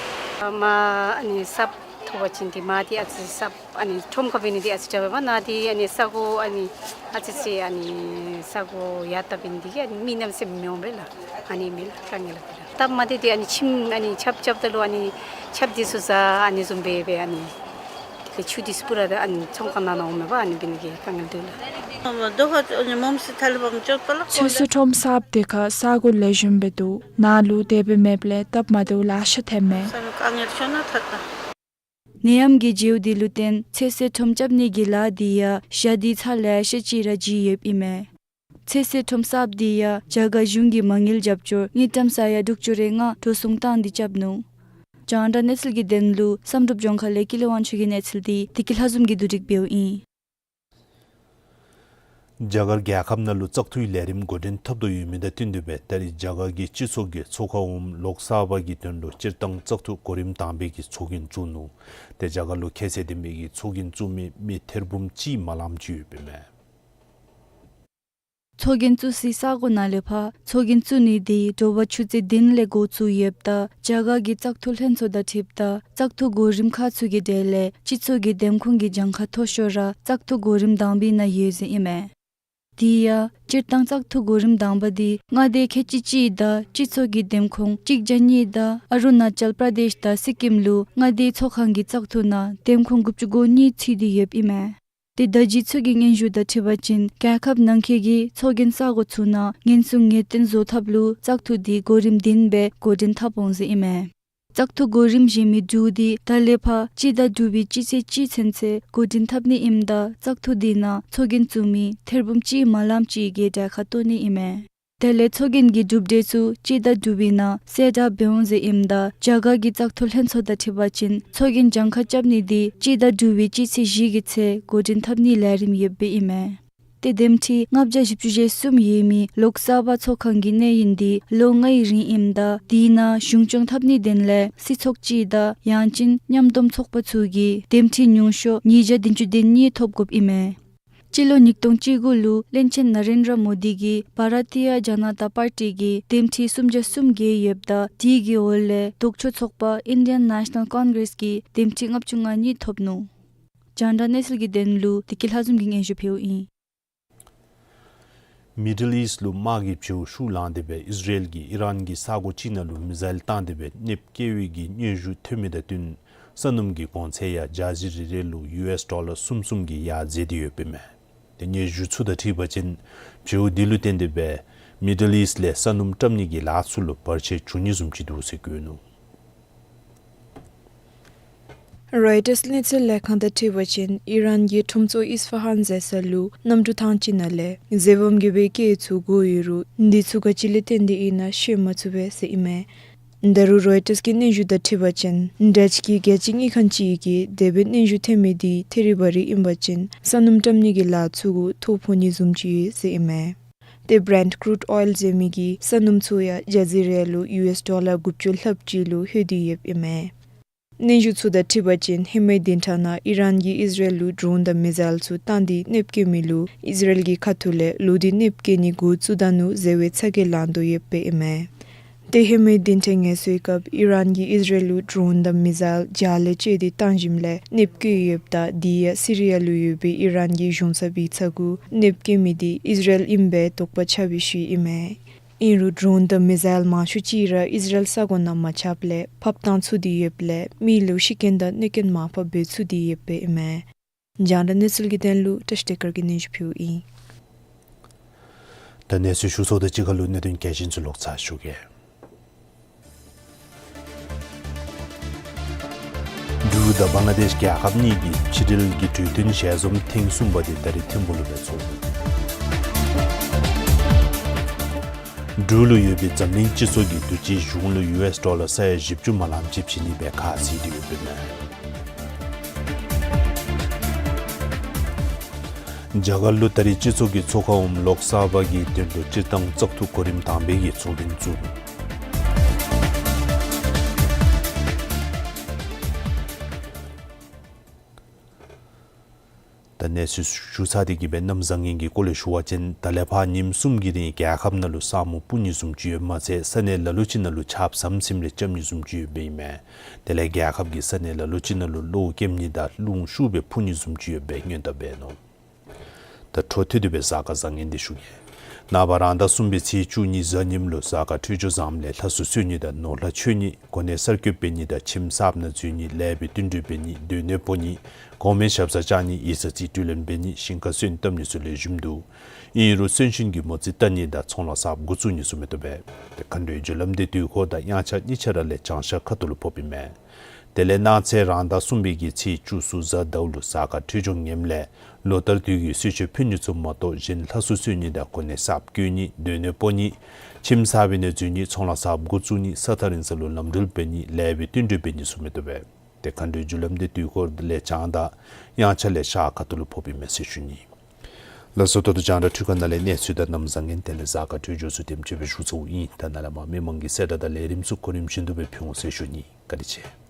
མར་ཨ་ནི་གསརཔ་ཐོབ་པ་ཅིན་འདི་མར་འདི་ཨ་ཙི་གསརཔ་ཨ་ནི་ཁྲོམ་ཁར་འབད་ནི་འདི་ཨ་ཙི་དྲག་པས། ནཱ་འདི་ཨ་ནི་ས་གོ་ཨ་ནི་ཨ་ཙི་ཅིག་ཨ་ནི་ས་གོ་ཡར་ལྟ་འབད་ནི་འདི་གིས་ཨ་ནི་མི་གནམ་མེད་ས་མེད་མི་འོང་པས་ལགས། ཨ་ནི་མས་ལགས་དཀའ་ངལ་ལགས། སྟབས་མ་བདེ་འདི་ཨ་ནི་ཁྱིམ་ཨ་ནི་ཆབ་རྐྱབ་ད་ལུ་ཨ་ནི་ཆབ་འདི་ཚུ་ཟ་ཨ་ནི་བཟུམ་སྦེ་འབད་ཨ་ནི་དེ་ལས་ཆུ་འདི་ཚུ་པུ་ར་ད་ཨ་ནི་ཚོང་ཁང་ནང་ན་འོངམ་མས་པ། ཨ་ནི་འབད་ནི་གིས་དཀའ་ངལ་འདུག་ལགས། ཚོད་བསྲེ་ཁྲོམ་གསརཔ་འདི་ཁར་ས་གོ་ལེགས་ཤོམ་སྦེ་འདུག། ནཱ་ལུ་དེ་སྦེ་མེདཔ་ལས་སྟབས་མ་བདེཝ་ལེ་ཤ་ཐོནམ་མས། ནད་ཡམས་ཀྱི་འགྱུར་བ་འདི་ལུ་བརྟེན་ཚོད་བསྲེ་ཁྲོམ་རྐྱབ་ནི་གི་ལཱ་འདི་ཡང་ཞག་སྡེ་ཚར་ལེ་ཤ་ཅིག་ར་བརྗེད་ཡོདཔ་ཨིན་མས། ཚོད་བསྲེ་ཁྲོམ་གསརཔ་འདི་ཡང་རྒྱ་གར་གཞུང་གིས་མ་དངུལ་རྒྱབ་སྐྱོར་དངུལ་ཀྲམ་ས་ཡ་དྲུག་ཅུ་རེ་ལྔ་འགྲོ་སོང་བཏང་སྟེ་རྐྱབ་ནུག། རྒྱང་བསྒྲགས་གནས་ཚུལ་གྱི་དོན་ལུ་བསམ་གྲུབ་ལྗོངས་མཁར་ལས་ཀུན་ལེགས་དབང་ཕྱུག་གི་གནས་ཚུལ་འདི་བདེ་སྐྱིད་ལྷ་འཛོམས་ཀྱིས་བསྡུ་སྒྲིག་འབདཝ་ཨིན། རྒྱ་གར་རྒྱལ་ཁབ་ནང་ལུ་བཙག་འཐུའི་ལས་རིམ་འགོ་འདྲེན་འཐབ་དོ་ཡོད་མི་དང་བསྟུན་ཏེ་སྦེ་ད་རེས་རྒྱ་གར་གྱི་སྤྱི་ཚོགས་ཀྱིས་ཚོགས་ཁང་འོགམ་ལོག་སར་བ་གི་དོན་ལུ་སྤྱིར་བཏང་བཙག་འཐུ་གོ་རིམ་དང་པའི་གི་ཚོགས་རྒྱན་བཙུགས་ནུག། ཏེ་རྒྱ་གར་ལུ་ཁྱད་ཚད་ལྡན་མི་གི་ཚོགས་རྒྱན་བཙུགས་མི་མི་ཐེར་འབུམ་གཅིག་མ་ལངམ་ཅིག་ཡོདཔ་ཨིན་མས། ཚོགས་རྒྱན་བཙུགས་སའི་ས་གོ་ནང་ལས་ཕར་ཚོགས་རྒྱན་བཙུགས་ནི་འདི་དྲོ་པ་ཆུ་ཚོད་བདུན་ལས་འགོ་བཙུགས་ཡོདཔ་ད་རྒྱ་གར་གྱི་བཙག་འཐུ་ལྷན་ཚོགས་དང་འཁྲིལཝ་ད་བཙག་འཐུ་གོ་རིམ་ཁག་ཚུ་གི་གྲས་ལས་སྤྱི་ཚོགས་ཀྱི་འདེམས་ཁོངས་ཀྱི་གྱངས་ཁ་མཐོ་ཤོས་ར་བཙག་འཐུ་གོ་རིམ་དང་པའི་ནང་ཡོད་ཟེར་ཨིན་མས། དེ་ཡང་སྤྱིར་བཏང་བཙག་འཐུ་གོ་རིམ་དང་པ་འདི་མངའ་སྡེ་ཁལ་གཅིག་གཅིག་དང་སྤྱི་ཚོགས་ཀྱི་འདེམས་ཁོངས་གཅིག་བརྒྱ་གཉིས་དང་ཨ་རུ་ན་ཅལ་པར་དེཤ་དང་སི་ཀིམ་ལུ་མངའ་སྡེའི་ཚོགས་ཁང་གི་བཙག་འཐུ་ནང་འདེམས་ཁོངས་དགུ་བཅུ་གོ་གཉིས་ཚུད་དེ་ཡོདཔ་ཨིན་མས། ཏེ་བརྡ་བརྒྱུད་ཚུ་གི་སྙན་ཞུ་དང་འཁྲིལ་བ་ཅིན་རྒྱལ་ཁབ་ནང་འཁོད་ཀྱི་ཚོགས་རྒྱན་ས་གོ་ཚུ་ནང་ཉེན་སྲུང་ངེས་གཏན་བཟོ་ཐབས་ལུ་བཙག་འཐུ་འདི་གོ་རིམ་བདུན་སྦེ་འགོ་འདྲེན་འཐབ་འོང་ཟེར་ཨིན་མས། བཙག་འཐུ་གོ་རིམ་བཞེས་མི་དྲུག་འདི་ད་ལས་ཕར་སྤྱི་ཟླ་དྲུག་པའི་སྤྱི་ཚེས་གཅིག་ཚུན་ཚོད་འགོ་འདྲེན་འཐབ་ནི་ཨིནམ་ད་བཙག་འཐུ་འདི་ནང་ཚོགས་རྒྱན་བཙུགས་མི་ཐེར་འབུམ་གཅིག་མ་ལངམ་ཅིག་གིས་གྲལ་ཁར་གཏོགས་ནི་ཨིན་མས། དེ་ལས་ཚོགས་རྒྱན་གྱི་གྲུབ་འབྲས་ཚུ་སྤྱི་ཟླ་དྲུག་པའི་ནང་གསལ་བསྒྲགས་འབད་འོང་ཟེར་ཨིནམ་ད་རྒྱ་གར་གྱི་བཙག་འཐུ་ལྷན་ཚོགས་དང་འཁྲིལ་བ་ཅིན་ཚོགས་རྒྱན་གྱངས་ཁ་རྐྱབ་ནི་འདི་སྤྱི་ཟླ་དྲུག་པའི་སྤྱི་ཚེས་བཞི་གི་ཚེས་འགོ་འདྲེན་འཐབ་ནིའི་ལས་རིམ་ཡོདཔ་ཨིན་མས། ཏེ་འདེམས་ཁྲི་ལྔ་བརྒྱ་བཞི་བཅུ་ཞེ་གསུམ་ཡོད་མི་ལོག་ས་བྷ་ཚོགས་ཁང་གི་གནས་ཡུན་འདི་ལོ་ལྔའི་རིང་ཨིནམ་ད་དེའི་ནང་གཞུང་སྐྱོང་འཐབ་ནིའི་དོན་ལས་སྲིད་ཚོགས་སྤྱི་དང་ཡང་ཅིན་མཉམ་སྡོམ་ཚོགས་པ་ཚུ་གིས་འདེམས་ཁྲི་ཉུང་ཤོས་ཉིས་བརྒྱ་བདུན་ཅུ་དོན་གཉིས་ཐོབ་དགོཔ་ཨིན་མས། སྤྱི་ལོ་ཉིས་སྟོང་བཅུ་དགུ་ལུ་བློན་ཆེན་ན་རེན་དྲ་མོ་དི་གིས་བྷ་ར་ཏི་ཡ་ཇ་ན་ཏ་པར་ཊི་གིས་འདེམས་ཁྲི་སུམ་བརྒྱ་གསུམ་བརྒལ་ཡོདཔ་ད་དེ་གི་འོག་ལས་ལྡོག་ཕྱོགས་ཚོགས་པ་ཨིན་ཌི་ཡན་ནེ་ཤ་ནཱལ་ཀོན་གྲེས་ཀྱིས་འདེམས་ཁྲི་ལྔ་བཅུ་ང་གཉིས་ཐོབ་ནུག། རྒྱང་བསྒྲགས་གནས་ཚུལ་གྱི་དོན་ལུ་བདེ་སྐྱིད་ལྷ་འཛོམས་ཀྱིས་སྙན་ཞུ་ཕུལཝ་ཨིན། མི་ཌལ་ཨིསཊ་ལུ་དམག་གི་བྱཝ་ཤུགས་ལངས་ཏེ་སྦེ་ཨིས་ར་ཨེལ་གྱིས་ཨི་རན་གྱི་ས་གོ་ཅིག་ནང་ལུ་མི་སེལ་བཏང་སྟེ་སྦེ་གནོདཔ་བཀལ་བའི་གི་སྙན་ཞུ་ཐོན་མི་དང་བསྟུན་ས་སྣུམ་གྱི་གོང་ཚད་ཡང་ཞག་ཅིག་རེ་རེ་ལུ་ཡུ་ཨེསི་ཌོ་ལར་གསུམ་གསུམ་གྱིས་ཡར་འཛེགས་ཏེ་ཡོདཔ་ཨིན་མས། ཏེ་སྙན་ཞུ་ཚུ་དང་འཁྲིལ་བ་ཅིན་བྱཝ་འདི་ལུ་བརྟེན་ཏེ་སྦེ་མི་ཌལ་ཨིསཊ་ལས་ས་སྣུམ་བཀྲམ་ནི་གི་ལཱ་ཚུ་ལུ་བར་ཆད་འབྱུང་ནི་བཟུམ་ཅིག་འདུག་ཟེར་བཀོད་ནུག། རོའི་ཊརསི་གནས་ཚུལ་ལས་ཁང་དང་འཁྲིལ་བ་ཅིན་ཨི་རན་གྱི་ཁྲོམ་ཚོགས་ཨིསི་ཕ་ཧན་ཟེར་ས་ལུ་གནམ་གྲུ་ཐང་ཅིག་ནང་ལས་འཛེམ་བམ་གྱི་སྦེ་སྐད་ཚུ་གོ་ཡོད་རུང་འདི་ཚུ་ག་ཅི་ལས་བརྟེན་ཏེ་ཨིན་ན་ཤེས་མ་ཚུགས་པས་ཟེར་ཨིན་མས། ད་རུང་རོའི་ཊརསི་གི་སྙན་ཞུ་དང་འཁྲིལ་བ་ཅིན་དྲ་ཅིག་གི་རྒྱལ་སྤྱི་དངུལ་ཁང་ཅིག་གིས་དེ་སྦེ་སྙན་ཞུ་ཐོན་མི་འདི་ཐད་རི་བ་རི་ཨིན་པ་ཅིན་ས་སྣུམ་བཀྲམ་ནི་གི་ལཱ་ཚུ་གུ་ཐོ་ཕོག་ནི་བཟུམ་ཅིག་ཡོད་ཟེར་ཨིན་མས། ཏེ་བྷི་རེནཊ་ཀྲུཌ་ཨོའིལ་ཟེར་མི་གི་ས་སྣུམ་ཚུ་ཡང་ཞག་ཅིག་རེ་ལུ་ཡུ་ཨེསི་ཌོ་ལར་དགུ་བཅུ་ལྷགཔ་ཅིག་ལུ་ལྷོད་དེ་ཡོདཔ་ཨིན་མས། སྙན་ཞུ་ཚུ་དང་འཁྲིལ་བ་ཅིན་ཧེ་མའི་བདུན་ཕྲག་ནང་ཨི་རན་གྱིས་ཨིས་ར་ཨེལ་ལུ་ཌྲོན་དང་མི་སེལ་ཚུ་བཏང་སྟེ་གནོདཔ་བཀལ་མི་ལུ་ཨིས་ར་ཨེལ་གྱི་ཁ་ཐུག་ལས་ལོག་སྟེ་གནོདཔ་བཀལ་ནི་འགོ་བཙུགས་ད་ནུག་ཟེར་བའི་ཚ་གྱང་ལང་དོ་ཡོདཔ་ཨིན་མས། ཏེ་ཧེ་མའི་བདུན་ཕྲག་ངལ་གསོའི་སྐབས་ཨི་རན་གྱིས་ཨིས་ར་ཨེལ་ལུ་ཌྲོན་དང་མི་སེལ་བརྒྱ་ལས་བཅད་དེ་བཏང་ཞིནམ་ལས་གནོདཔ་བཀལ་ཡོདཔ་ད་དེ་ཡང་སི་རི་ཡ་ལུ་ཡོད་པའི་ཨི་རན་གྱི་གཞུང་ཚབ་ཡིག་ཚང་གུ་གནོདཔ་བཀལ་མི་འདི་ཨིས་ར་ཨེལ་ཨིན་པའི་དོགས་པ་ཆགས་པའི་ཤུལ་ཨིན་མས། ཨིན་རུང་ཌྲོན་དང་མི་སེལ་མང་ཤོས་ཅིག་ར་ཨིས་ར་ཨེལ་ས་གོ་ནང་མ་ཆགསཔ་ལས་ཕབ་བཏང་ཚུགས་ཏེ་ཡོདཔ་ལས་མི་ལུ་ཤི་རྐྱེན་དང་གནོད་རྐྱེན་མར་ཕབ་འབད་ཚུགས་ཏེ་ཡོདཔ་ཨིན་མས། རྒྱང་བསྒྲགས་གནས་ཚུལ་གྱི་དོན་ལུ་བཀྲ་ཤིས་བདེ་དཀར་གྱིས་སྙན་ཞུ་ཕུལཝ་ཨིན། ད་གནས་ཚུལ་ཞུ་ཚརཝ་དང་གཅིག་ཁར་ལུ་གནད་དོན་གལ་ཆེན་ཚུ་ལོག་ཚར་ཞུ་གེ། འབྲུག་དང་བང་ལ་དེཤ་རྒྱལ་ཁབ་གཉིས་ཀྱི་ཕྱི་འབྲེལ་གྱི་གྲོས་མཐུན་ཞལ་འཛོམས་ཐེངས་གསུམ་པ་དེ་ད་རིས་ཐིམ་ཕུག་ལུ་སྦེ་ཚོགས། འབྲུག་ལུ་ཡོད་པའི་འཛམ་གླིང་སྤྱི་ཚོགས་ཀྱིས་འདུ་གཅིག་གཞུང་ལུ་ཡུ་ཨེསི་ཌོ་ལར་ས་ཡ་བཞི་བཅུ་མ་ལངམ་ཅིག་བྱིན་ནི་སྦེ་ཁ་བཟེད་དེ་ཡོདཔ་ཨིན་མས། རྒྱ་གར་ལུ་ད་རིས་སྤྱི་ཚོགས་ཀྱི་ཚོགས་ཁང་འོགམ་ལོག་ས་བྷ་གི་དོན་ལུ་སྤྱིར་བཏང་བཙག་འཐུ་གོ་རིམ་དང་པའི་གི་ཚོགས་ཐེངས་བཙུགས། ད་གནས་ཚུལ་ཞུ་ཚར་ཏེ་གི་སྦེ་གནམ་བཟང་ངན་གྱི་སྐོར་ལས་ཞུ་བ་ཅིན་ད་ལས་ཕར་ཉིནམ་གསུམ་གྱི་རིང་རྒྱལ་ཁབ་ནང་ལུ་ས་སྨུག་སྤུབ་ནི་བཟུམ་ཅིག་ཡོདཔ་མ་ཚད་ས་གནས་ལ་ལུ་ཅིག་ནང་ལུ་ཆརཔ་ཟམ་ཟིམ་རེ་རྐྱབ་ནི་བཟུམ་ཅིག་ཡོདཔ་ཨིན་མས། དེ་ལས་རྒྱལ་ཁབ་ཀྱི་ས་གནས་ལ་ལུ་ཅིག་ནང་ལུ་གློག་ཀེམ་ནི་དང་རླུང་ཤུགས་སྦེ་འཕུ་ནི་བཟུམ་ཅིག་ཡོདཔ་སྦེ་སྔོན་བརྡ་འབད་ནུག། ད་འཕྲོ་མཐུད་དེ་སྦེ་གཟའ་སྐར་བཟང་ངན་དེ་ཞུ་གེ། ནངས་པ་རང་ཟླ་གསུམ་པའི་ཚེས་བཅུ་གཉིས་གཟའ་ཉིམ་ལུ་གཟའ་སྐར་འཕྲོད་སྦྱོར་བཟངམ་ལས་ལྷ་གསོལ་གསོལ་ནི་དང་ནོར་ལྷ་མཆོད་ནི་གོ་གནས་གསར་བསྐོ་འབད་ནི་དང་ཁྱིམ་གསརཔ་ནང་འཛུལ་ནི་ལེགས་པའི་བསྟུན་གྲོས་འབད་ནི་སྡོད་གནས་སྤོ་ནི་གོང་མའི་ཞབས་སར་བཅར་ནི་ཡིག་ཚང་རྩིས་སྤྲོད་ལེན་འབད་ནི་ཞིང་ཁར་སོན་བཏབ་ནི་ཚུ་ལེགས་ཤོམ་འདུག། ཨིན་རུང་གསོན་གཤིན་གྱི་མོ་རྩིས་བལྟ་ནི་དང་ཚོང་ལཱ་གསརཔ་འགོ་བཙུགས་ནི་ཚུ་མི་བཏུབ་པས། ཏེ་མཁའ་འགྲོའི་རྒྱུ་ལམ་དེ་དུས་འཁོར་དང་དབྱངས་འཆར་གཉིས་ཆ་ར་ལས་བྱང་ཤར་ཁ་ཐུག་ལུ་ཕོགཔ་ཨིན་མས། དེ་ལས་གནངས་ཚེ་རང་ཟླ་གསུམ་པའི་གི་ཚེས་བཅུ་གསུམ་གཟའ་ཟླཝ་ལུ་གཟའ་སྐར་འཕྲོད་སྦྱོར་ངནམ་ལས་ལོ་ལྟར་དུས་ཀྱི་གསོལ་མཆོད་ཕུལ་ནི་ཚུ་མ་གཏོགས་གཞན་ལྷ་གསོལ་གསོལ་ནི་དང་གོ་གནས་གསརཔ་བསྐོ་ནི་སྡོད་གནས་སྤོ་ནི་ཁྱིམ་གསར་པའི་ནང་འཛུལ་ནི་ཚོང་ལཱ་གསརཔ་འགོ་བཙུགས་ནི་ས་ཐག་རིང་ས་ལུ་ལམ་འགྲུལ་འབད་ནི་ལེགས་པའི་བསྟུན་གྲོས་འབད་ནི་ཚུ་མི་བཏུབ་པས། ཏེ་མཁའ་འགྲོའི་རྒྱུ་ལམ་དེ་དུས་འཁོར་ལས་བྱང་དང་དབྱངས་འཆར་ལས་ཤར་ཁ་ཐུག་ལུ་ཕོགཔ་ཨིན་མས་ཟེར་ཞུ་ནི། ལགས་སོ། ད་ལྟོ་རྒྱང་བསྒྲགས་འཕྲུལ་ཁང་ནང་ལས་གནས་ཚུལ་དང་གནམ་བཟང་ངན་དེ་ལས་གཟའ་སྐར་འཕྲོད་སྦྱོར་ཚུ་དེམ་ཅིག་སྦེ་ཞུ་ཚརཝ་ཨིན། ད་ནཱ་ལས་མར་མི་མང་གི་གསལ་བསྒྲགས་དང་ལས་རིམ་ཚུ་གོ་རིམ་བཞིན་དུ་སྦེ་ཕུལ་འོང་ཟེར་ཞུ་ནི། བཀའ་དྲིན་ཆེ།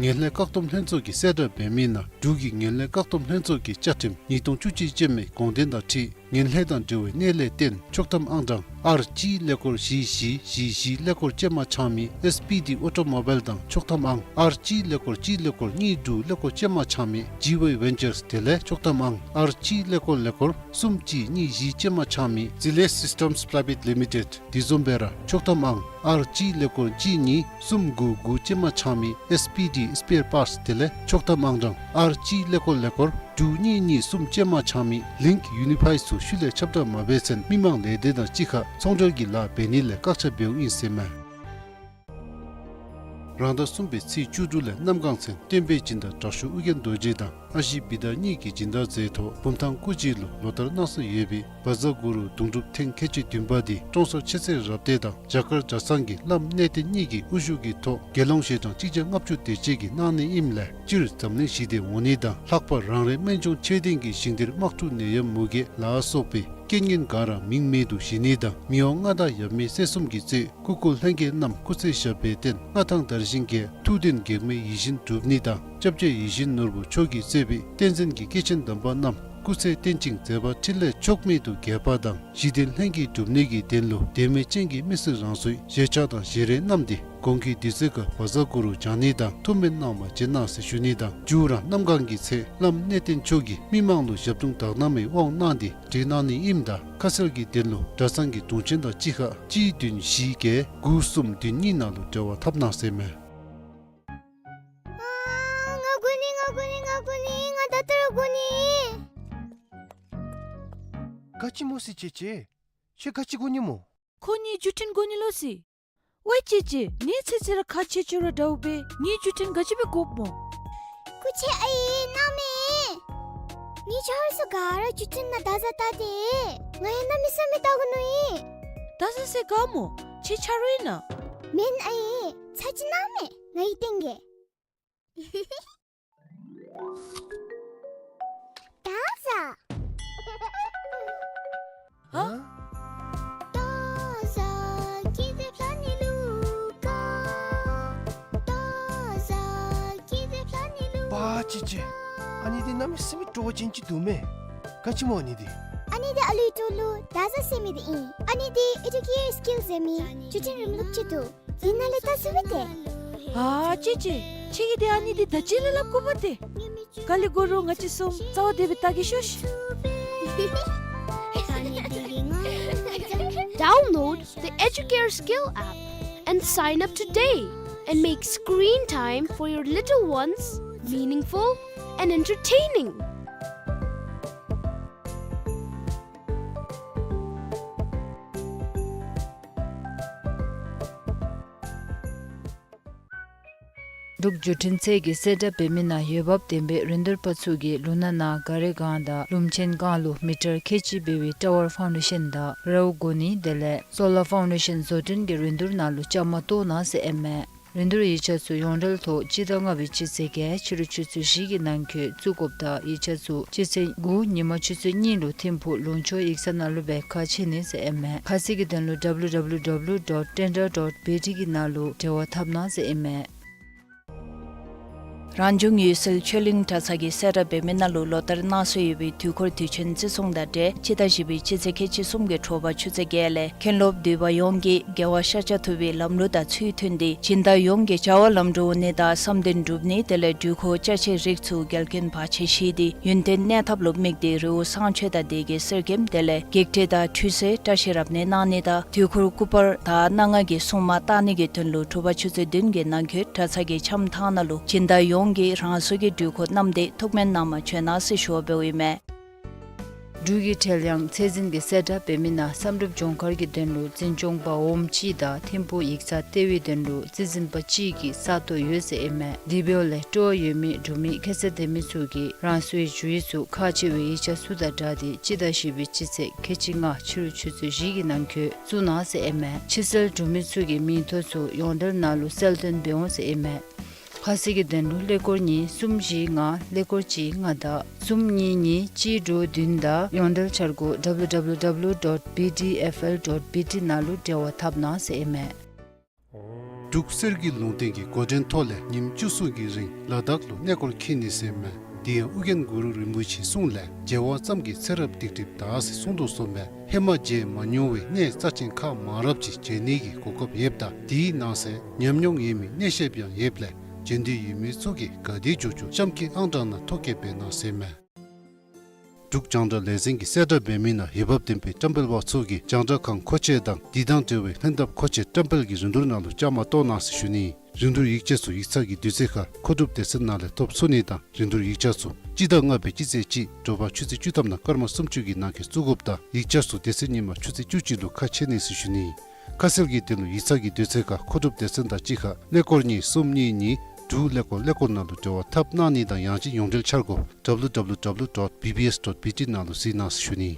ངན་ལྷད་བཀག་སྡོམ་ལྷན་ཚོགས་ཀྱིས་གསལ་བསྒྲགས་འབད་མི་ནང་འབྲུག་གི་ངན་ལྷད་བཀག་སྡོམ་ལྷན་ཚོགས་ཀྱི་བཅའ་ཁྲིམས་ཉིས་སྟོང་བཅུ་གཅིག་ཅན་མའི་དགོངས་དོན་དང་འཁྲིལ་ ངན་ལྷད་དང་འབྲེལ་བའི་གནད་ལས་བརྟེན་ཆོག་ཐམ་ཨང་གྲངས་ཨར་གཅིག་ཀླད་ཀོར་བཞི་བཞི་བཞི་བཞི་ཀླད་ཀོར་ཅན་མ་ཆགས་མི་ཨེས་པི་ཌི་ཨོ་ཊོ་མོ་བཱའིལ་དང་ཆོག་ཐམ་ཨང་ཨར་གཅིག་ཀླད་ཀོར་གཅིག་ཀླད་ཀོར་གཉིས་དྲུག་ཀླད་ཀོར་ཅན་མ་ཆགས་མི་ཇི་ཝེ་ཝེན་ཅརས་དེ་ལས་ཆོག་ཐམ་ཨང་ཨར་གཅིག་ཀླད་ཀོར་ཀླད་ཀོར་གསུམ་གཅིག་གཉིས་བཞི་ཅན་མ་ཆགས་མི་ཛི་ལེ་སིས་ཊམས་པྲའི་བེཊ་ལི་མི་ཊེཌ་དེ་བཟུམ་སྦེ་ར་ཆོག་ཐམ་ཨང་ཨར་གཅིག་ཀླད་ཀོར་གཅིག་གཉིས་གསུམ་དགུ་དགུ་ཅན་མ་ཆགས་མི་ཨེས་པི་ཌི་སི་པེར་པཱརཊསི་དེ་ལས་ཆོག་ཐམ་ཨང་གྲངས་ཨར་གཅིག་ཀླད་ཀོར་ཀླད་ཀོར་དྲུག་གཉིས་གཉིས་གསུམ་ཅན་མ་ཆགས་མི་ལིངཀ་ཡུ་ནི་ཕའི་ཚུ་ཤུལ་ལས་ཁྱབ་བསྒྲགས་མ་འབད་ཚེན་མི་མང་ལས་སྡེ་དང་གཅིག་ཁར་ཚོང་འབྲེལ་གྱི་ལཱ་འབད་ནི་ལས་བཀག་ཆ་འབདཝ་ཨིན་ཟེར་མས། རང་ཟླ་གསུམ་པའི་ཚེས་བཅུ་དྲུག་ལས་གནམ་གང་ཚེ་བསྟན་པའི་སྦྱིན་བདག་དྲག་ཤོས་ཨོ་རྒྱན་རྡོ་རྗེ་དང་ཨ་ཞེ་བི་དྷ་གཉིས་ཀྱི་སྦྱིན་བདག་མཛད་ཐོག་བུམ་ཐང་སྐུ་རྗེས་ལུ་ལོ་ལྟར་གནང་སྲོལ་ཡོད་པའི་བཛྲ་གུ་རུ་གདུང་སྒྲུབ་ཐེངས་ཁལ་གཅིག་བདུན་པ་འདི་ཀྲོང་གསར་ཆོས་ཚན་རབ་སྡེ་དང་རྒྱ་གར་གྲྭ་ཚང་གི་བླམ་གནས་བརྟན་གཉིས་ཀྱི་དབུ་བཞུགས་ཀྱི་ཐོག་དགེ་སློང་ཞལ་གྲངས་གཅིག་བརྒྱ་ལྔ་བཅུ་དེ་ཅིག་གིས་གནང་ནི་ཨིནམ་ལས་སྤྱིར་འཛམ་གླིང་ཞི་བདེ་འོང་ནི་དང་ལྷག་པར་རང་རེ་སྨན་ལྗོངས་ཁྱད་ལྡན་གྱི་ཞིང་སྡེར་དམག་འཁྲུག་ནད་ཡམས་མུ་གེ་ལ་སོགས་པའི་རྐྱེན་ངན་ག་ར་མིང་མེད་དུ་ཞི་ནི་དང་མི་དབང་མངའ་བདག་ཡབ་མེས་སྲས་གསུམ་གྱིས་གཙོས་སྐུ་འཁོར་ལྷན་རྒྱས་རྣམས་སྐུ་ཚེ་ཞབས་པད་བརྟན་མངའ་ཐང་དར་ཞིང་རྒྱས། ཐུགས་འདུན་གེགས་མེད་ཡིད་བཞིན་འགྲུབ་ནི་དང་སྐྱབས་རྗེ་ཡིད་བཞིན་ནོར་བུ་མཆོག་གིས་གཙོས་པའི་བསྟན་འཛིན་གྱི་སྐྱེས་ཆེན་དམ་པ་རྣམས་སྐུ་ཚེ་བརྟན་ཅིང་མཛད་པ་འཕྲིན་ལས་ཕྱོགས་མེད་དུ་རྒྱས་པ་དང་ཞི་བདེ་ལྷན་སྐྱེས་འགྲུབ་ནི་གི་དོན་ལུ་དད་མོས་ཅན་གྱི་མི་སེར་རང་སོའི་ཞལ་ཆས་དང་ཞལ་རས་བསྣམས་ཏེ་གོང་གི་དུས་ཚོད་ཁར་བཛྲ་གུ་རུ་བགྱང་ནི་དང་ཐུགས་སྨོན་གནང་བར་བྱོན་གནང་ཟེར་ཞུ་ནི་དང་མཇུག་ར་གནམ་གང་གི་ཚེ་བླམ་གནས་བརྟན་མཆོག་གིས་མི་མང་ལུ་ཞབས་དྲུང་དག་སྣང་མའི་དབང་གནང་སྟེ་བསྒྲིགས་གནང་ནི་ཨིནམ་ད་ཁ་གསལ་གྱི་དོན་ལུ་གྲྭ་ཚང་གི་དྲུང་ཆེན་དང་གཅིག་ཁར་གཅིག་བདུན་བཞི་བརྒྱད་དགུ་གསུམ་བདུན་གཉིས་ནང་ལུ་འབྲེལ་བ་འཐབ་གནང་ཟེར་མས། ཨ་ང་དགོ་ནི་ང་དགོ་ནི་ང་དགོ་ནི་ང་ད་ལྟོ་ར་དགོ་ནི། ག་ཅི་སྨོ་སི་ཅེ་ཅེ། ཁྱོད་ག་ཅི་དགོ་ནི་སྨོ། ཁོ་གཉིས་བརྒྱུད་འཕྲིན་དགོ་ནི་ལོ་སི། ཝའི་ཅེ་ཅེ་ངེའི་ཚེ་ཚེ་ར་ཁག་ཆེ་ཆེ་ར་འདྲཝ་སྦེ་ངེའི་བརྒྱུད་འཕྲིན་ག་ཅི་སྦེ་དགོཔ་སྨོ། སྐུ་མཁྱེན་ཨའི་གནང་མས། ངེའི་ཆ་རོགས་ཚུ་ག་ར་བརྒྱུད་འཕྲིན་ནང་བརྡ་བཟའ་བལྟ་སྟེ། ང་ཡང་གནམ་མེད་ས་མེད་བལྟ་དགོ་མནོ་ཡི། བརྡ་བཟའ་ས་ག་སྨོ། ཁྱོད་ཆ་རོགས་ཨིན་ན། མེན་ཨའི། ཚར་གཅིག་གནང་མས། ང་གིས་སྟོན་གེ། བརྡ་བཟའ། ཧ། བརྡ་བཟའ་ཀི་ཏེ་ཕྱ་ནི་ལུ་ཀ། བརྡ་བཟའ་ཀི་ཏེ་ཕྱ་ནི་ལུ། པ་ཅི་ཅི། ཨ་ནི་འདི་གནམ་མེད་ས་མེད་སྤྲོ་བ་ཅན་ཅིག་འདུག་མས། ག་ཅི་སྨོ་ཨ་ནི་འདི། ཨ་ནི་འདི་ཨ་ལུའི་ཏོ་ལུ་བརྡ་བཟའ་ཟེར་མི་འདི་ཨིན། ཨ་ནི་འདི་ཨེ་ཌུ་ཀེར་སི་ཀིལ་ཟེར་མི་བརྒྱུད་འཕྲིན་རིམ་ལུགས་ཅིག་འདུག། ཨིན་ན་ལས་བལྟ་ཚུགས་པས་ཏེ། ཨ་ཅི་ཅི། ཁྱོད་ཀྱིས་འདི་ཨ་ནི་འདི་ད་ཅི་ལས་སླབ་དགོཔ་ཏེ། ག་ལས་དགོ་རུང་ང་བཅས་གསུམ་རྩ་བ་བདེ་སྦེ་བལྟ་གེ་ཤོག་ཤིག། Download the Educare Skill app and sign up today and make screen time for your little ones meaningful and entertaining. འབྲུག་བརྒྱུད་འཕྲིན་ཚད་ཀྱིས་གསལ་བསྒྲགས་འབད་མི་ནང་འོས་འབབ་ལྡན་པའི་རིན་བསྡུར་པ་ཚུ་གིས་ལུང་ནག་ནང་ག་རེ་སྒང་དང་ལུང་ཆེན་སྒང་ལུ་མི་ཊར་ཁལ་གཅིག་འབད་བའི་ཊ་ཝར་ཕའུན་ཌེ་ཤཱན་དང་རཝ་གོ་ནི་དེ་ལས་སོ་ལར་ཕའུན་ཌེ་ཤཱན་བཟོ་སྐྲུན་གྱི་རིན་བསྡུར་ནང་ལུ་བཅའ་མར་གཏོགས་གནང་ཟེར་ཨིན་མས། རིན་བསྡུར་ཡིག་ཆ་ཚུ་ཡོངས་འབྲེལ་ཐོག་སྤྱི་ཟླ་ལྔ་པའི་སྤྱི་ཚེས་བརྒྱད་ཕྱི་རུ་ཆུ་ཚོད་བཞི་གི་ནང་འཁོད་བཙུགས་དགོཔ་དང་ཡིག་ཆ་ཚུ་སྤྱི་ཚེས་དགུ་ཉིན་མ་ཆུ་ཚོད་གཉིས་ལུ་ཐིམ་ཕུག་ལུང་ཕྱོགས་ཡིག་ཚང་ནང་ལུ་སྦེ་ཁ་ཕྱེ་ནི་ཟེར་ཨིན་མས། ཁ་གསལ་གྱི་དོན་ལུ་W W W dot tender dot B T གི་ནང་ལུ་འབྲེལ་བ་འཐབ་གནང་ཟེར་ཨིན་མས། རང་བྱུང་འོད་གསལ་ཆོས་གླིང་གྲྭ་ཚང་གིས་གསལ་བསྒྲགས་འབད་མི་ནང་ལུ་ལོ་ལྟར་གནང་སྲོལ་ཡོད་པའི་དུས་འཁོར་དུས་ཆེན་བརྩི་སྲུང་དང་འབྲེལ་སྤྱི་ཟླ་བཞི་པའི་སྤྱི་ཚེས་ཁལ་གཅིག་གསུམ་གྱི་དྲོ་པ་ཆུ་ཚོད་བརྒྱད་ལས་མཁན་སློབ་འདུས་པ་ཡོངས་ཀྱིས་རྒྱལ་བ་ཤཱཀྱ་ཐུབ་པའི་ལམ་ལུགས་དང་ཚུལ་མཐུན་ཏེ་སྦྱིན་བདག་ཡོངས་ཀྱི་བྱ་བ་ལམ་འགྲོ་འོང་ནི་དང་བསམ་དོན་འགྲུབ་ནི་དེ་ལས་འགྲུལ་འཁོར་ཅ་ཆས་རིགས་ཚུ་འགལ་རྐྱེན་བར་ཆད་ཞི་སྟེ་ཡུན་བརྟན་གནས་ཐབས་ལུ་དམིགས་ཏེ་རི་བོ་གསང་ཆེན་དང་སྡེ་དགེ་གསེར་སྐྱེམས་དེ་ལས་བགེགས་བསྐྲད་དང་ཁྲུས་གསོལ་བཀྲ་ཤིས་རབ་གནས་གནང་ནི་དང་དུས་འཁོར་སྐུ་པར་དང་སྣ་ལྔ་གི་སྲུང་མ་བཏང་ནི་གི་དོན་ལུ་དྲོ་པ་ཆུ་ཚོད་བདུན་གྱི་ནང་འཁོད་གྲྭ་ཚང་གི་འཆམ་ཐང་ནང་ལུ་སྦྱིན་བདག་ཡོངས་ཀྱིས་རང་སོའི་གི་འགྲུལ་འཁོར་བསྣམས་ཏེ་ཐུགས་སྨོན་གནང་བར་བྱོན་གནང་ཟེར་ཞུ་བ་འབདཝ་ཨིན་མས། འབྲུག་གི་ཁྲེལ་ཡང་ཚད་འཛིན་གྱིས་གསལ་བསྒྲགས་འབད་མི་ནང་བསམ་གྲུབ་ལྗོངས་མཁར་གྱི་དོན་ལུ་འཛིན་སྐྱོང་པ་འོགམ་གཅིག་དང་ཐིམ་ཕུག་ཡིག་ཚང་ལྟེ་བའི་དོན་ལུ་རྩིས་འཛིན་པ་གཅིག་གི་ས་སྟོང་ཡོད་ཟེར་ཨིན་མས། དེ་འབདཝ་ལས་སྤྲོ་བ་ཡོད་མི་འབྲུག་མི་ཁ་གསལ་ལྡན་མི་ཚུ་གིས་རང་སོའི་ཞུ་ཡིག་ཚུ་ཁག་ཆེ་བའི་ཡིག་ཆ་ཚུ་དང་སྦྲགས་ཏེ་སྤྱི་ཟླ་བཞི་པའི་སྤྱི་ཚེས་ཁལ་གཅིག་ལྔ་ཕྱི་རུ་ཆུ་ཚོད་བཞི་གི་ནང་འཁོད་བཙུགས་གནང་ཟེར་ཨིན་མས། ཕྱིར་སེལ་འབྲུག་མི་ཚུ་གིས་མིང་ཐོ་ཚུ་ཡོངས་འབྲེལ་ནང་ལུ་གསལ་སྟོན་འབད་འོང་ཟེར་ཨིན་མས། ཁ་གསལ་གྱི་དོན་ལུ་ཀླད་ཀོར་གཉིས་གསུམ་བཞི་ལྔ་ཀླད་ཀོར་གཅིག་ལྔ་དང་གསུམ་གཉིས་གཉིས་གཅིག་དྲུག་བདུན་དང་ཡོངས་འབྲེལ་འཆར་སྒོ་W W W dot B D F L dot B T ནང་ལུ་འབྲེལ་བ་འཐབ་གནང་ཟེར་ཨིན་མས། འབྲུག་གསེར་གྱི་ལུང་བསྟན་གྱི་འགོ་འདྲེན་ཐོག་ལས་ཉིནམ་བཅུ་གསུམ་གྱི་རིང་ལ་དྭགས་ལུ་གནས་སྐོར་འཁྱིད་ནི་ཟེར་ཨིན་མས། དེ་ཡང་ཨོ་རྒྱན་གུ་རུ་རིན་པོ་ཆེའི་གསུང་ལས་མཇལ་བ་ཙམ་གྱིས་ཚེ་རབས་སྡིག་སྒྲིབ་དག་ཟེར་གསུངས་དོ་བཟུམ་སྦེ་ཧེ་མ་མཇལ་མ་མྱོང་བའི་གནས་རྩ་ཆེན་ཁག་མང་རབས་ཅིག་མཇལ་ནི་གི་གོ་སྐབས་ཡོདཔ་ད་དེའི་ནང་གསེས་ཉམས་མྱོང་ཡོད་མི་གནས་བཤད་པ་ཡང་ཡོདཔ་ལས་མཇལ་འདོད་ཡོད་མི་ཚུ་གིས་ག་དེ་མགྱོགས་མགྱོགས་གཤམ་གྱི་ཨང་གྲངས་ནང་ཐོ་བཀོད་འབད་གནང་ཟེར་མས། འབྲུག་རྒྱང་བསྒྲགས་ལས་འཛིན་གྱིས་གསལ་བསྒྲགས་འབད་མི་ནང་འོས་འབབ་ལྡན་པའི་བཀྲམ་སྤེལ་པ་ཚུ་གིས་རྒྱང་བསྒྲགས་ཁང་མཁོ་ཆས་དང་དེ་དང་འབྲེལ་བའི་ལྷན་ཐབས་མཁོ་ཆས་བཀྲམ་སྤེལ་གྱི་རིན་བསྡུར་ནང་ལུ་བཅའ་མར་གཏོགས་གནང་ཟེར་ཞུ་ནི། རིན་བསྡུར་ཡིག་ཆ་ཚུ་ཡིག་ཚང་གི་དུས་ཚོད་ཁར་མཁོ་སྒྲུབ་སྡེ་ཚན་ནང་ལས་ཐོབ་ཚུགས་ནི་དང་རིན་བསྡུར་ཡིག་ཆ་ཚུ་སྤྱི་ཟླ་ལྔ་པའི་སྤྱི་ཚེས་གཅིག་དྲོ་པ་ཆུ་ཚོད་བཅུ་ཐམ་ནང་སྐར་མ་སུམ་ཅུ་གི་ནང་འཁོད་བཙུགས་དགོཔ་དང་ཡིག་ཆ་ཚུ་དེ་ཚེ་ཉིན་མ་ཆུ་ཚོད་བཅུ་གཅིག་ལུ་ཁ་ཕྱེ་ནི་ཟེར་ཞུ་ནི། ཁ་གསལ་གྱི་དོན་ལུ་ཡིག་ཚང་གི་དུས་ཚོད་ཁར་མཁོ་སྒྲུབ་སྡེ་ཚན་དང་གཅིག་ཁར་ཀླད་ཀོར་གཉིས་གསུམ་གཉིས་གཉིས་དྲུག་ཀླད་ཀོར་ཀླད་ཀོར་ནང་ལུ་འབྲེལ་བ་འཐབ་གནང་ནི་དང་ཡང་ཅིན་ཡོངས་འབྲེལ་འཆར་སྒོ་W W W dot B B S dot B T ནང་ལུ་གཟིགས་གནང་ཟེར་ཞུ་ནི།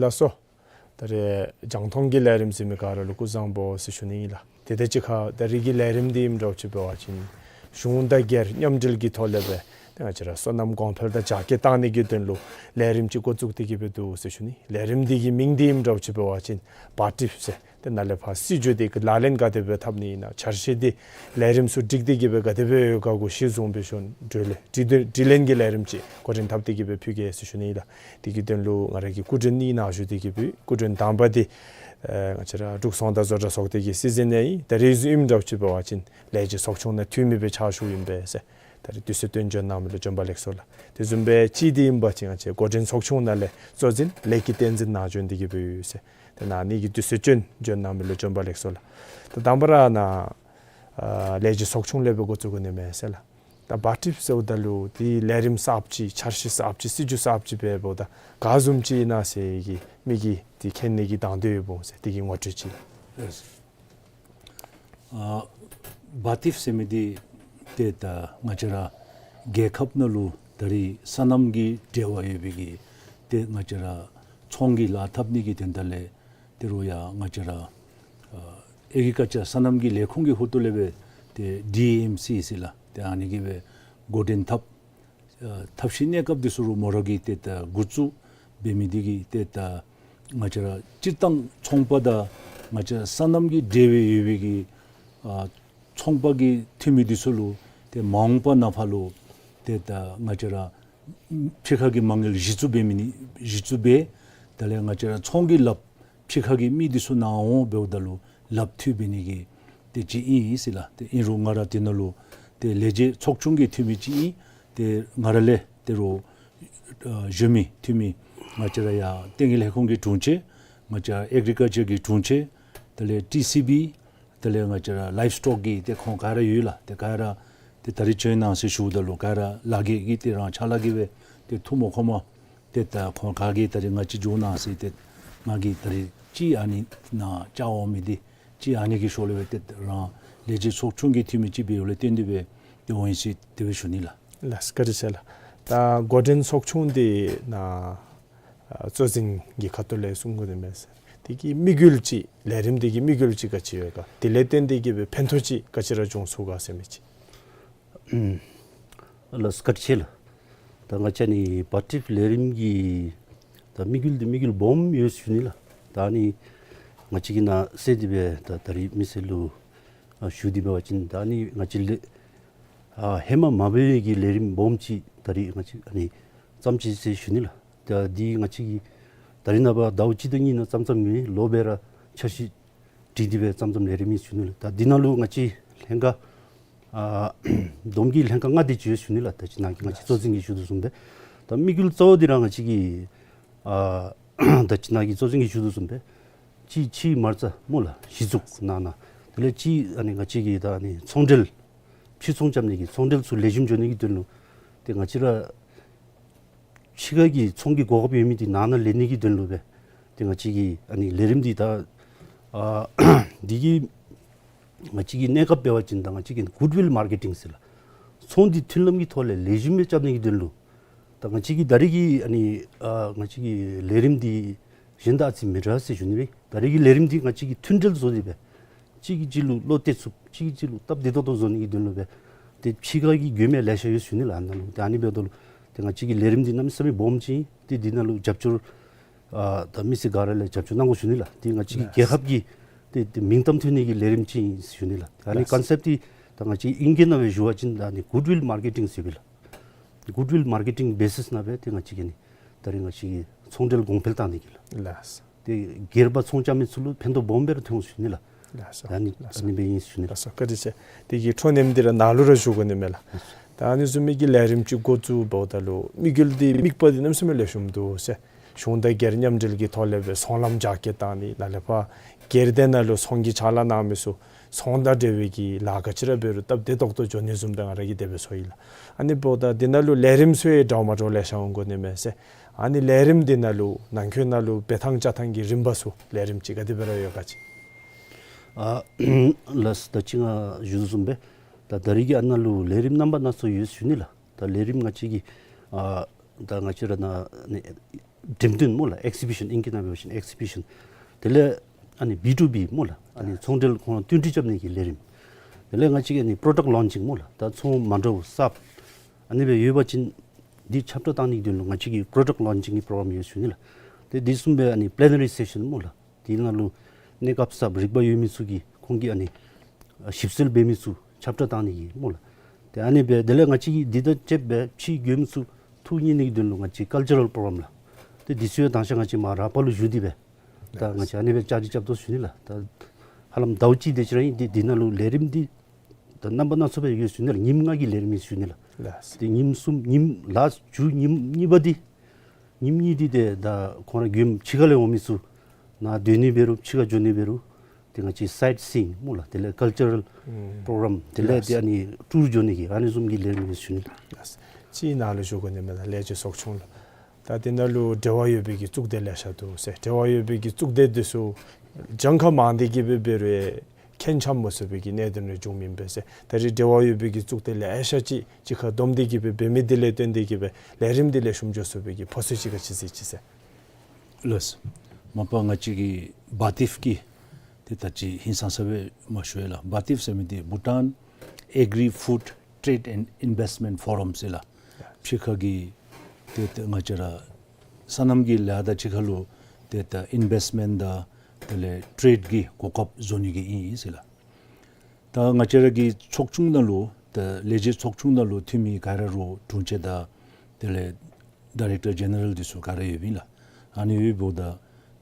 ལགས་སོ། ད་རེས་རྒྱང་མཐོང་གི་ལས་རིམ་གཟིགས་མི་ག་ར་ལུ་སྐུ་གཟུགས་བཟང་པོ་ཟེར་ཞུ་ནི་ཨིན་ལགས། དེ་དང་གཅིག་ཁར་ད་རིས་ཀྱི་ལས་རིམ་འདི་ཨིནམ་འདྲཝ་ཅིག་འབད་བ་ཅིན་གཞུང་དང་སྒེར་མཉམ་འབྲེལ་གྱི་ཐོག་ལས་སྦེ་ཏེ་ང་བཅས་ར་སོ་ནམ་གོང་འཕེལ་དང་རྒྱ་སྐྱེད་གཏང་ནི་གི་དོན་ལུ་ལས་རིམ་ཅིག་འགོ་བཙུགས་ཏེ་གི་སྦེ་འདུག་ཟེར་ཞུ་ནི། ལས་རིམ་འདི་གི་མིང་འདི་ཨིནམ་འདྲཝ་ཅིག་འབད་བ་ཅིན་བཱ་ཊིཕ་ཟེར། ཏེ་ནཱ་ལས་ཕར་སྲིད་བྱུས་འདི་གི་ལག་ལེན་ག་དེ་སྦེ་འཐབ་ནི་ཨིན་ན་འཆར་གཞི་འདི་ལས་རིམ་ཚུ་སྒྲིག་སྟེ་གི་སྦེ་ག་དེ་སྦེ་ཡོད་ག་གུ་གཞི་བཟུང་སྦེ་ཞུ་ན་གྲོས་ལས་སྒྲིག་སྟེ་སྒྲིག་ལེན་གྱི་ལས་རིམ་ཅིག་འགོ་འདྲེན་འཐབ་སྟེ་གི་སྦེ་ཕུལ་གེ་ཟེར་ཞུ་ནི་ཨིན་ལགས། དེ་གི་དོན་ལུ་ང་ར་གི་སྐུ་མགྲོན་གཉིས་ནཱ་བཞུགས་ཏེ་གི་སྦེ་སྐུ་མགྲོན་དང་པ་འདི་ཨེ་ང་བཅས་ར་འབྲུག་ཚོང་དང་བཟོ་གྲྭ་ཚོགས་སྡེ་གི་སྲིད་འཛིན་ཨིན། ད་རིས་ཨིནམ་འདྲཝ་ཅིག་འབད་བ་ཅིན་ལས་བྱེད་ཚོགས་ཆུང་ནང་འཐུས་མི་སྦེ་ཕྱག་ཞུཝ་ཨིན་པས་ཟེར། ད་རིས་དུས་ཚོད་བཏོན་འབྱོན་གནང་མི་ལུ་བྱོན་པ་ལེགས་སོ་ལགས། དེ་བཟུམ་སྦེ་གཅིག་འདི་ཨིན་པ་ཅིན་ང་བཅས་འགོ་འདྲེན་ཚོགས་ཆུང་ནང་ལས་གཙོ་འཛིན་ལས་ཀྱི་བསྟན་འཛིན་ནཱ་བྱོན་ཏེ་གི་སྦེ་ཡོད་ཟེར། ཏེ་ནཱ་ཨ་ནི་གི་དུས་ཚོད་བཏོན་འབྱོན་གནང་མི་ལུ་བྱོན་པ་ལེགས་སོ་ལགས། ད་དང་པ་ར་ནཱ་ཨ་ལས་བྱེད་ཚོགས་ཆུང་ལས་སྦེ་འགོ་བཙུགས་དགོ་ནི་མས་ཟེར་ལགས། ད་བཱ་ཊིཕ་ཟེརཝ་ད་ལུ་དེ་ལས་རིམ་གསརཔ་ཅིག་འཆར་གཞི་གསརཔ་ཅིག་སྲིད་བྱུས་གསརཔ་ཅིག་འབདཝ་ད་ག་བཟུམ་ཅིག་ཨིན་ན་ཟེར་གྱི་མི་གིས་དེ་མཁྱེན་ནི་གི་དང་འདོད་ཡོདཔ་འོང་ཟེར། དེ་གི་ངོ་སྤྲོད་ཅིག། ཨ་བཱ་ཊིཕ་ཟེར་མི་འདི་ཏེ་ད་ང་བཅས་ར་རྒྱལ་ཁབ་ནང་ལུ་ད་རིས་སོ་ནམ་གྱི་འབྲེལ་བ་ཡོད་པའི་གི་ཏེ་ང་བཅས་ར་ཚོང་གི་ལཱ་འཐབ་ནི་གི་དོན་དག་ལས་ཏེ་རུང་ཡང་ང་བཅས་ར་ཨ་ཨེག་རི་ཀལ་ཅར་སོ་ནམ་གྱི་ལས་ཁུངས་ཀྱི་ཧོངས་ལས་སྦེ་ཏེ་ཌི་ཨེམ་སི་ཟེར་ལགས། ཏེ་ཨ་ནི་གིས་སྦེ་འགོ་འདྲེན་འཐབ་ཨ་ཐབས་ཤེས་གནས་སྐབས་འདི་ཚུ་རུང་མོ་ར་གིས་ཏེ་ད་འགོ་བཙུགས་འབད་མི་འདི་གིས་ཏེ་ད་ང་བཅས་ར་སྤྱིར་བཏང་ཚོང་པ་དང་ང་བཅས་ར་སོ་ནམ་གྱི་འབྲེལ་བའི་ཡོད་པའི་གི་ཨ་ཚོང་པ་གི་འཐུས་མི་འདི་ཚུ་ལུ་ཏེ་མ་འོངས་པ་ནང་ཕར་ལུ་ཏེ་ད་ང་བཅས་ར་ཕྱི་ཁ་གི་མ་དངུལ་གཞི་བཙུགས་འབད་མི་ནི་གཞི་བཙུགས་འབད་ད་ལས་ང་བཅས་ར་ཚོང་གི་ལགཔ་ཕྱི་ཁ་གི་མི་འདི་ཚུ་ནཱ་འོང་འབདཝ་ད་ལུ་ལགཔ་མཐུད་འབད་ནི་གི་ཏེ་ཅིག་ཨིན་ཟེར་ལགས། ཏེ་ཨིན་རུང་ང་ར་དེ་ནང་ལུ་ཏེ་ལས་བྱེད་ཚོགས་ཆུང་གི་འཐུས་མི་ཅིག་ཨིན། ཏེ་ང་ར་ལས་ཏེ་རུང་ཨ་གཞོན་མི་འཐུས་མི་ང་བཅས་ར་ཡར་ལྟེ་གནས་ལས་ཁུངས་ཀྱི་དྲུང་ཆེན་ང་བཅས་ར་ཨེག་རི་ཀལ་ཅར་གྱི་དྲུང་ཆེན་དེ་ལས་ཊི་སི་བི་དེ་ལས་ང་བཅས་ར་ལའིབ་སི་ཊོག་གི་ཏེ་ཁོང་ག་ར་ཡོད་ལགས། ཏེ་ག་ར་ཏེ་ད་རིས་བྱོན་གནང་ཟེར་ཞུཝ་ད་ལུ་ག་ར་ལཱ་འགན་གྱི་ཏེ་རང་ཕྱག་ལཱ་གི་སྦེ་ཏེ་ཐུགས་མ་ཁོམ་པར་ཏེ་ད་ཁོང་ག་གིས་ད་རིས་ང་བཅས་འགྱོ་གནང་ཟེར་ཏེ་ང་གིས་ད་རིས་ཅིག་ཨ་ནི་ནཱ་བཅར་འོང་མི་འདི་ཅིག་ཨ་ནི་གི་ཤུལ་ལས་སྦེ་ཏེ་རང་ལས་བྱེད་ཚོགས་ཆུང་གི་འཐུས་མི་ཅིག་འབདཝ་ལས་བརྟེན་ཏེ་སྦེ་ཏེ་འོང་ཡི་ཟེར་དེ་སྦེ་ཞུ་ནི་ལགས། ལགས་བཀའ་དྲིན་ཆེ་ལགས། ད་འགོ་འདྲེན་ཚོགས་ཆུང་འདི་ནཱ་ཨ་གཙོ་འཛིན་གྱི་ཁ་ཐུག་ལས་གསུང་དགོ་ནི་མས་ཟེར། དེ་གི་དམིགས་ཡུལ་ཅིག་ལས་རིམ་འདི་གི་དམིགས་ཡུལ་ཅིག་ག་ཅི་ཡོད་ག། དེ་ལས་བརྟེན་ཏེ་གི་སྦེ་ཕན་ཐོགས་ཅིག་ག་ཅི་ར་འབྱུང་ཚུགས་ག་ཟེར་མི་ཅིག། ཨུམ། ལགས་བཀའ་དྲིན་ཆེ་ལགས། ད་ང་བཅས་ནི་བཱ་ཊིཕ་ལས་རིམ་གྱི་ད་དམིགས་ཡུལ་འདི་དམིགས་ཡུལ་སྦོམ་ཡོད་ཟེར་ཞུ་ནི་ལགས། ད་ཨ་ནི་ང་བཅས་ཀྱིས་ནཱ་གསལ་ཏེ་སྦེ་ད་ད་རིས་མི་སེར་ལུ་ཨ་ཞུ་སྟེ་འབད་བ་ཅིན་ད་ཨ་ནི་ང་བཅས་ལས་ཨ་ཧེ་མ་མ་འབད་བའི་གི་ལས་རིམ་སྦོམ་ཅིག་ད་རིས་ང་བཅས་ཨ་ནི་བརྩམས་ཅི་ཟེར་ཞུ་ནི་ལགས། ད་འདི་ང་བཅས་ཀྱིས་ད་རིས་ནངས་པ་ཟླཝ་གཅིག་དང་གཉིས་ནང་བརྩམས་བརྩམས་མེན། ལོ་སྦེ་ར་འཆར་གཞི་བྲིས་ཏེ་སྦེ་བརྩམས་བརྩམས་ལས་རིམ་ཨིན་ཞུ་ནི་ལགས། ད་འདི་ནང་ལུ་ང་བཅས་ལྷན་ཁག་ཨ་བསྡོམས་ཀྱིས་ལྷན་ཁག་ལྔ་དེ་ཅིག་ཡོད་ཞུ་ནི་ལགས། ད་ཅི་ནཱ་གི་ང་བཅས་གཙོ་འཛིན་གྱིས་ཞུ་དོ་བཟུམ་སྦེ་ད་དམིགས་ཡུལ་གཙོ་བོ་འདི་ར་ང་བཅས་ཀྱི་ཨ་ད་ཅི་ནཱ་གི་གཙོ་འཛིན་གྱིས་ཞུ་དོ་བཟུམ་སྦེ་ཅིག་ཕྱིའི་མ་རྩ་སྨོ་ལགས་གཞི་བཙུགས་གནང་ནི་དེ་ལས་ཅིག་ཨ་ནི་ང་བཅས་ཀྱི་ད་ཨ་ནི་ཚོང་འབྲེལ་ཕྱིར་ཚོང་རྐྱབ་ནི་གི་ཚོང་འབྲེལ་ཚུ་ལེགས་ཤོམ་འགྱོ་ནི་གི་དོན་ལུ་ཏེ་ང་བཅས་ར་ཕྱི་ཁ་གི་ཚོང་གི་གོ་སྐབས་ཡོད་མི་འདི་ནང་ན་ལེན་ནི་གི་དོན་ལུ་སྦེ་ཏེ་ང་བཅས་ཀྱི་ཨ་ནི་ལས་རིམ་འདི་ད་ཨ་འདི་གི་ ང་བཅས་ཀྱི་གནས་སྐབས་འབད་བ་ཅིན་ད་ང་བཅས་ཀྱིས་གུཌ་ཝིལ་མར་ཀེ་ཊིང་ཟེར་ལགས། ཚོང་འདི་མཐུན་ལམ་གྱི་ཐོག་ལས་ལེགས་ཤོམ་སྦེ་རྐྱབ་ནི་གི་དོན་ལུ། ད་ང་བཅས་ཀྱི་ད་རེས་ཀྱི་ཨ་ནི་ཨ་ང་བཅས་ཀྱི་ལས་རིམ་འདི་གཞན་དང་ཨ་ཙི་མི་འདྲ་ཟེར་ཞུ་ནི་སྦེ། ད་རེས་ཀྱི་ལས་རིམ་འདི་ང་བཅས་ཀྱིས་མཐུན་འབྲེལ་བཟོ་སྟེ་སྦེ་གཅིག་གིས་གཅིག་ལུ་བློ་གཏད་ཚུགསཔ་གཅིག་གིས་གཅིག་ལུ་སྟབས་བདེ་ཏོག་ཏོ་བཟོ་ནི་གི་དོན་ལུ་སྦེ་ཏེ་ཕྱི་ཁ་གི་མགྱོནམ་ཡང་ལེ་ཤ་ཡོད་ཞུ་ནི་ལགས། ཨ་ནཱ་ལུ་ཏེ་ཨ་ནི་འབདཝ་ད་ལུ་ཏེ་ང་བཅས་ཀྱི་ལས་རིམ་འདི་གནམ་མེད་ས་མེད་སྦོམ་ཅིག་ཨིན། ཏེ་འདི་ནང་ལུ་རྒྱབ་སྐྱོར་ཨ་ད་མི་སེར་ག་ར་ལས་རྒྱབ་སྐྱོར་གནང་དགོ་ཞུ་ནི་ལགས། ཏེ་ང་བཅས་ཀྱི་རྒྱལ་ཁབ་ཀྱི་ཏེ་ཏེ་མིང་གཏམ་ཐོན་ནི་གི་ལས་རིམ་ཅིག་ཨིན་ཞུ་ནི་ལགས། ཨ་ནི་ལགས། ཀོན་སེཔཊ་འདི་ད་ང་བཅས་ཨིང་སྐད་ནང་སྦེ་ཞུ་བ་ཅིན་ད་ཨ་ནི་གུཌ་ཝིལ་མར་ཀེ་ཊིང་ཟེར་སྦེ་ལགས། གུཌ་ཝིལ་མར་ཀེ་ཊིང་བེ་སིསི་ནང་སྦེ་ཏེ་ང་བཅས་ཀྱིས་ཨ་ནི་ད་རེས་ང་བཅས་ཀྱིས་ཚོང་འབྲེལ་གོང་འཕེལ་བཏང་ནི་གི་ལགས། ལགས། ཏེ་སྒེར་པ་ཚོང་རྐྱབ་མི་ཚུ་ལུ་ཕན་ཐོགས་སྦོམ་སྦེ་ར་ཐོན་འོང་ཞུ་ནི་ལགས། ལགས་སོ། ད་ཨ་ནི་ལགས་སོ། ཨ་ནི་སྦེ་ཨིན་ཞུ་ནི་ལགས། ལགས་སོ། བཀའ་དྲིན་ཆེ། དེ་གི་འཕྲོ་མཉམ་འདི་ར་ནཱ་ལུ་ར་ཞུ་དགོ་ནི་མས་ལགས། ད་ཨ་ནི་བཟུམ་མའི་གི་ལས་རིམ་ཅིག་འགོ་བཙུགས་འབདཝ་ད་ལུ་དམིགས་ཡུལ་འདི་དམིགས་པ་འདི་གནམ་མེད་ས་མེད་ལེགས་ཤོམ་འདུག་ཟེར། གཞུང་དང་སྒེར་མཉམ་འབྲེལ་གྱི་ཐོག་ལས་སྦེ་ཚོང་ལམ་རྒྱ་སྐྱེད་བཏང་ནི་ནཱ་ལས་ཕར་སྒེར་སྡེ་ནང་ལུ་ཚོང་གི་ཕྱག་ལཱ་གནང་མི་ཚུ་ཚོང་དང་འབྲེལ་བའི་གི་ལཱ་ག་ཅི་ར་འབད་རུང་སྟབས་བདེ་ཏོག་ཏོ་འགྱོ་ནི་བཟུམ་ད་ང་ར་གིས་དེ་སྦེ་ཚོར་ཡི་ལགས། ཨ་ནི་འབདཝ་ད་འདི་ནང་ལུ་ལས་རིམ་ཚུ་ཡང་འདྲཝ་མ་འདྲཝ་ལེ་ཤ་འོང་དགོ་ནི་མས་ཟེར། ཨ་ནི་ལས་རིམ་འདི་ནང་ལུ་ནང་འཁོད་ནང་ལུ་འབད་ཐངས་བཅའ་ཐངས་ཀྱི་རིམ་པ་ཚུ་ལས་རིམ་ཅིག་ག་དེ་སྦེ་ར་ཡོད་ག་ཅིག། ཨ་ལགས། ད་ཅི་ང་ཞུ་དོ་བཟུམ་སྦེ་ད་ད་རེས་ཀྱི་ཨ་ནཱ་ལུ་ལས་རིམ་རྣམ་པ་སྣ་ཚོགས་ཡོད་ཞུ་ནི་ལགས། ད་ལས་རིམ་ང་བཅས་ཀྱི་ཨ་ད་ང་བཅས་ར་ནཱ་ཨ་ནི་འགྲེམས་སྟོན་སྨོ་ལགས། ཨེག་སི་བི་ཤཱན་ཨིང་སྐད་ནང་འབད་བ་ཅིན་ཨེག་སི་བི་ཤཱན། དེ་ལས་ཨ་ནི་བི་ཊུ་བི་སྨོ་ལགས། ཨ་ནི་ཚོང་འབྲེལ་ཁོང་ར་བསྟུན་གྲོས་རྐྱབ་ནི་གི་ལས་རིམ། དེ་ལས་ང་བཅས་ཀྱི་ཨ་ནི་པྲོ་ཌཀཊ་ལོན་ཅིང་སྨོ་ལགས། ད་ཚོང་མ་འདྲཝ་གསརཔ་ཨ་ནི་སྦེ་ཡོད་པ་ཅིན་འདི་ཁྱབ་བསྒྲགས་བཏང་ནི་གི་དོན་ལུ་ང་བཅས་ཀྱི་པྲོ་ཌཀཊ་ལོན་ཅིང་གི་པྲོ་གྲམ་ཡོད་ཞུ་ནི་ལགས། ཏེ་འདི་བཟུམ་སྦེ་ཨ་ནི་པི་ལེ་ན་རི་སེ་ཤཱན་སྨོ་ལགས། དེ་ནང་ལུ་གནས་སྐབས་གསརཔ་རིག་པ་ཡོད་མི་ཚུ་གིས་ཁོང་གིས་ཨ་ནི་ཨ་ཞིབ་འཚོལ་འབད་མི་ཚུ་ཁྱབ་བསྒྲགས་བཏང་ནི་གི་སྨོ་ལགས། ཏེ་ཨ་ནི་སྦེ་དེ་ལས་ང་བཅས་ཀྱིས་འདི་དང་བཅསཔ་སྦེ་ཕྱིའི་མགྱོནམ་ཚུ་ཐུགས་མཉེས་ནི་གི་དོན་ལུ་ང་བཅས་ཀལ་ཅར་རཱལ་པྲོ་གྲམ་ལགས། ཏེ་འདི་ཚུ་ཡང་མདང་ཞག་ང་བཅས་མར་ར་པ་ལུ་བཞུགས་ཏེ་སྦེ་ད་ང་བཅས་ཨ་ནི་སྦེ་བཅའ་སྒྲིག་རྐྱབ་དོ་ཞུ་ནི་ལགས། ད་ཧ་ལམ་ཟླཝ་གཅིག་དེ་ཅིག་ར་ཨིན། ཏེ་འདི་ནང་ལུ་ལས་རིམ་འདི་ད་རྣམ་པ་སྣ་ཚོགས་སྦེ་ཡོད་ཞུ་ནི་ལགས། ཉིནམ་ལྔ་གི་ལས་རིམ་ཨིན་ཞུ་ནི་ལགས། ལགས། ཏེ་ཉིནམ་གསུམ་ཉིནམ་ལཱསཊ་མཇུག་ཉིནམ་གཉིས་པ་འདི་ཉིནམ་གཉིས་འདི་ཏེ་ད་ཁོང་ར་མགྱོནམ་ཕྱི་ཁ་ལས་འོང་མི་ཚུ་ནཱ་སྡོད་ནི་འབད་རུང་ཕྱི་ཁར་འགྱོ་ནི་འབད་རུང་ཏེ་ང་བཅས་སའིཊ་སིའིང་སྨོ་ལགས། དེ་ལས་ཀལ་ཅར་རཱལ་ཨུམ་པྲོ་གྲམ་དེ་ལས་ཏེ་ལགས། ཨ་ནི་ཊུར་འགྱོ་ནི་གི་ཨ་ནི་བཟུམ་གྱི་ལས་རིམ་ཨིན་ཞུ་ནི་ལགས། ལགས། ཅིག་ནཱ་ལུ་ཞུ་དགོ་ནི་མས་ལགས། ལས་བྱེད་ཚོགས་ཆུང་ལགས། ད་དེ་ནང་ལུ་འབྲེལ་བ་ཡོད་པའི་གི་གཙུག་སྡེ་ལེ་ཤ་འདུག་ཟེར། འབྲེལ་བ་ཡོད་པའི་གི་གཙུག་སྡེ་འདི་ཚུ་གྱངས་ཁ་མང་སྟེ་གི་སྦེ་འབད་རུང་ཁྱད་མཚར་མ་ཚུགས་པའི་གི་གནད་དོན་རེ་བྱུངམ་ཨིན་པས་ཟེར། ད་རེས་འབྲེལ་བ་ཡོད་པའི་གི་གཙུག་སྡེ་ལེ་ཤ་ཅིག་གཅིག་ཁར་བསྡོམས་ཏེ་གི་སྦེ་འབད་མི་འདི་ལས་བརྟེན་ཏེ་གི་སྦེ་ལས་རིམ་འདི་ལེགས་ཤོམ་འགྱོ་ཚུགས་པའི་གི་ཕོ་ཚོད་ཅིག་ག་ཅི་གཟིགས་ཅི་ཟེར། ལགས། མ་པ་ང་བཅས་ཀྱི་བཱ་ཊིབ་ཀྱི་ཏེ་ད་ཅི་ཧིང་སངས་ས་སྦེ་མ་ཞུ་ཡི་ལགས། བཱ་ཊིབ་ཟེར་མི་འདི་Bhutan Agri Food Trade and Investment Forum ཟེར་ལགས། ཕྱི་ཁ་གི་ཏེ་ཏེ་ང་བཅས་ར་སོ་ནམ་གྱི་ལཱ་དང་གཅིག་ཁར་ལུ་ཏེ་ད་ཨིན་བེསཊ་མེནཊ་དང་དེ་ལས་ཊེརེཌ་ཀྱི་གོ་སྐབས་བཟོ་ནི་གི་ཨིན་ཟེར་ལགས། ད་ང་བཅས་ར་གི་ཚོགས་ཆུང་ནང་ལུ་ད་ལས་བྱེད་ཚོགས་ཆུང་ནང་ལུ་འཐུས་མི་ག་ར་ར་དྲུང་ཆེན་དང་དེ་ལས་ཌའི་རེཀ་ཊར་ཇེ་ནེ་རཱལ་འདི་ཚུ་ག་ར་ཡོདཔ་ཨིན་ལགས། ཨ་ནི་ཡོདཔ་ད་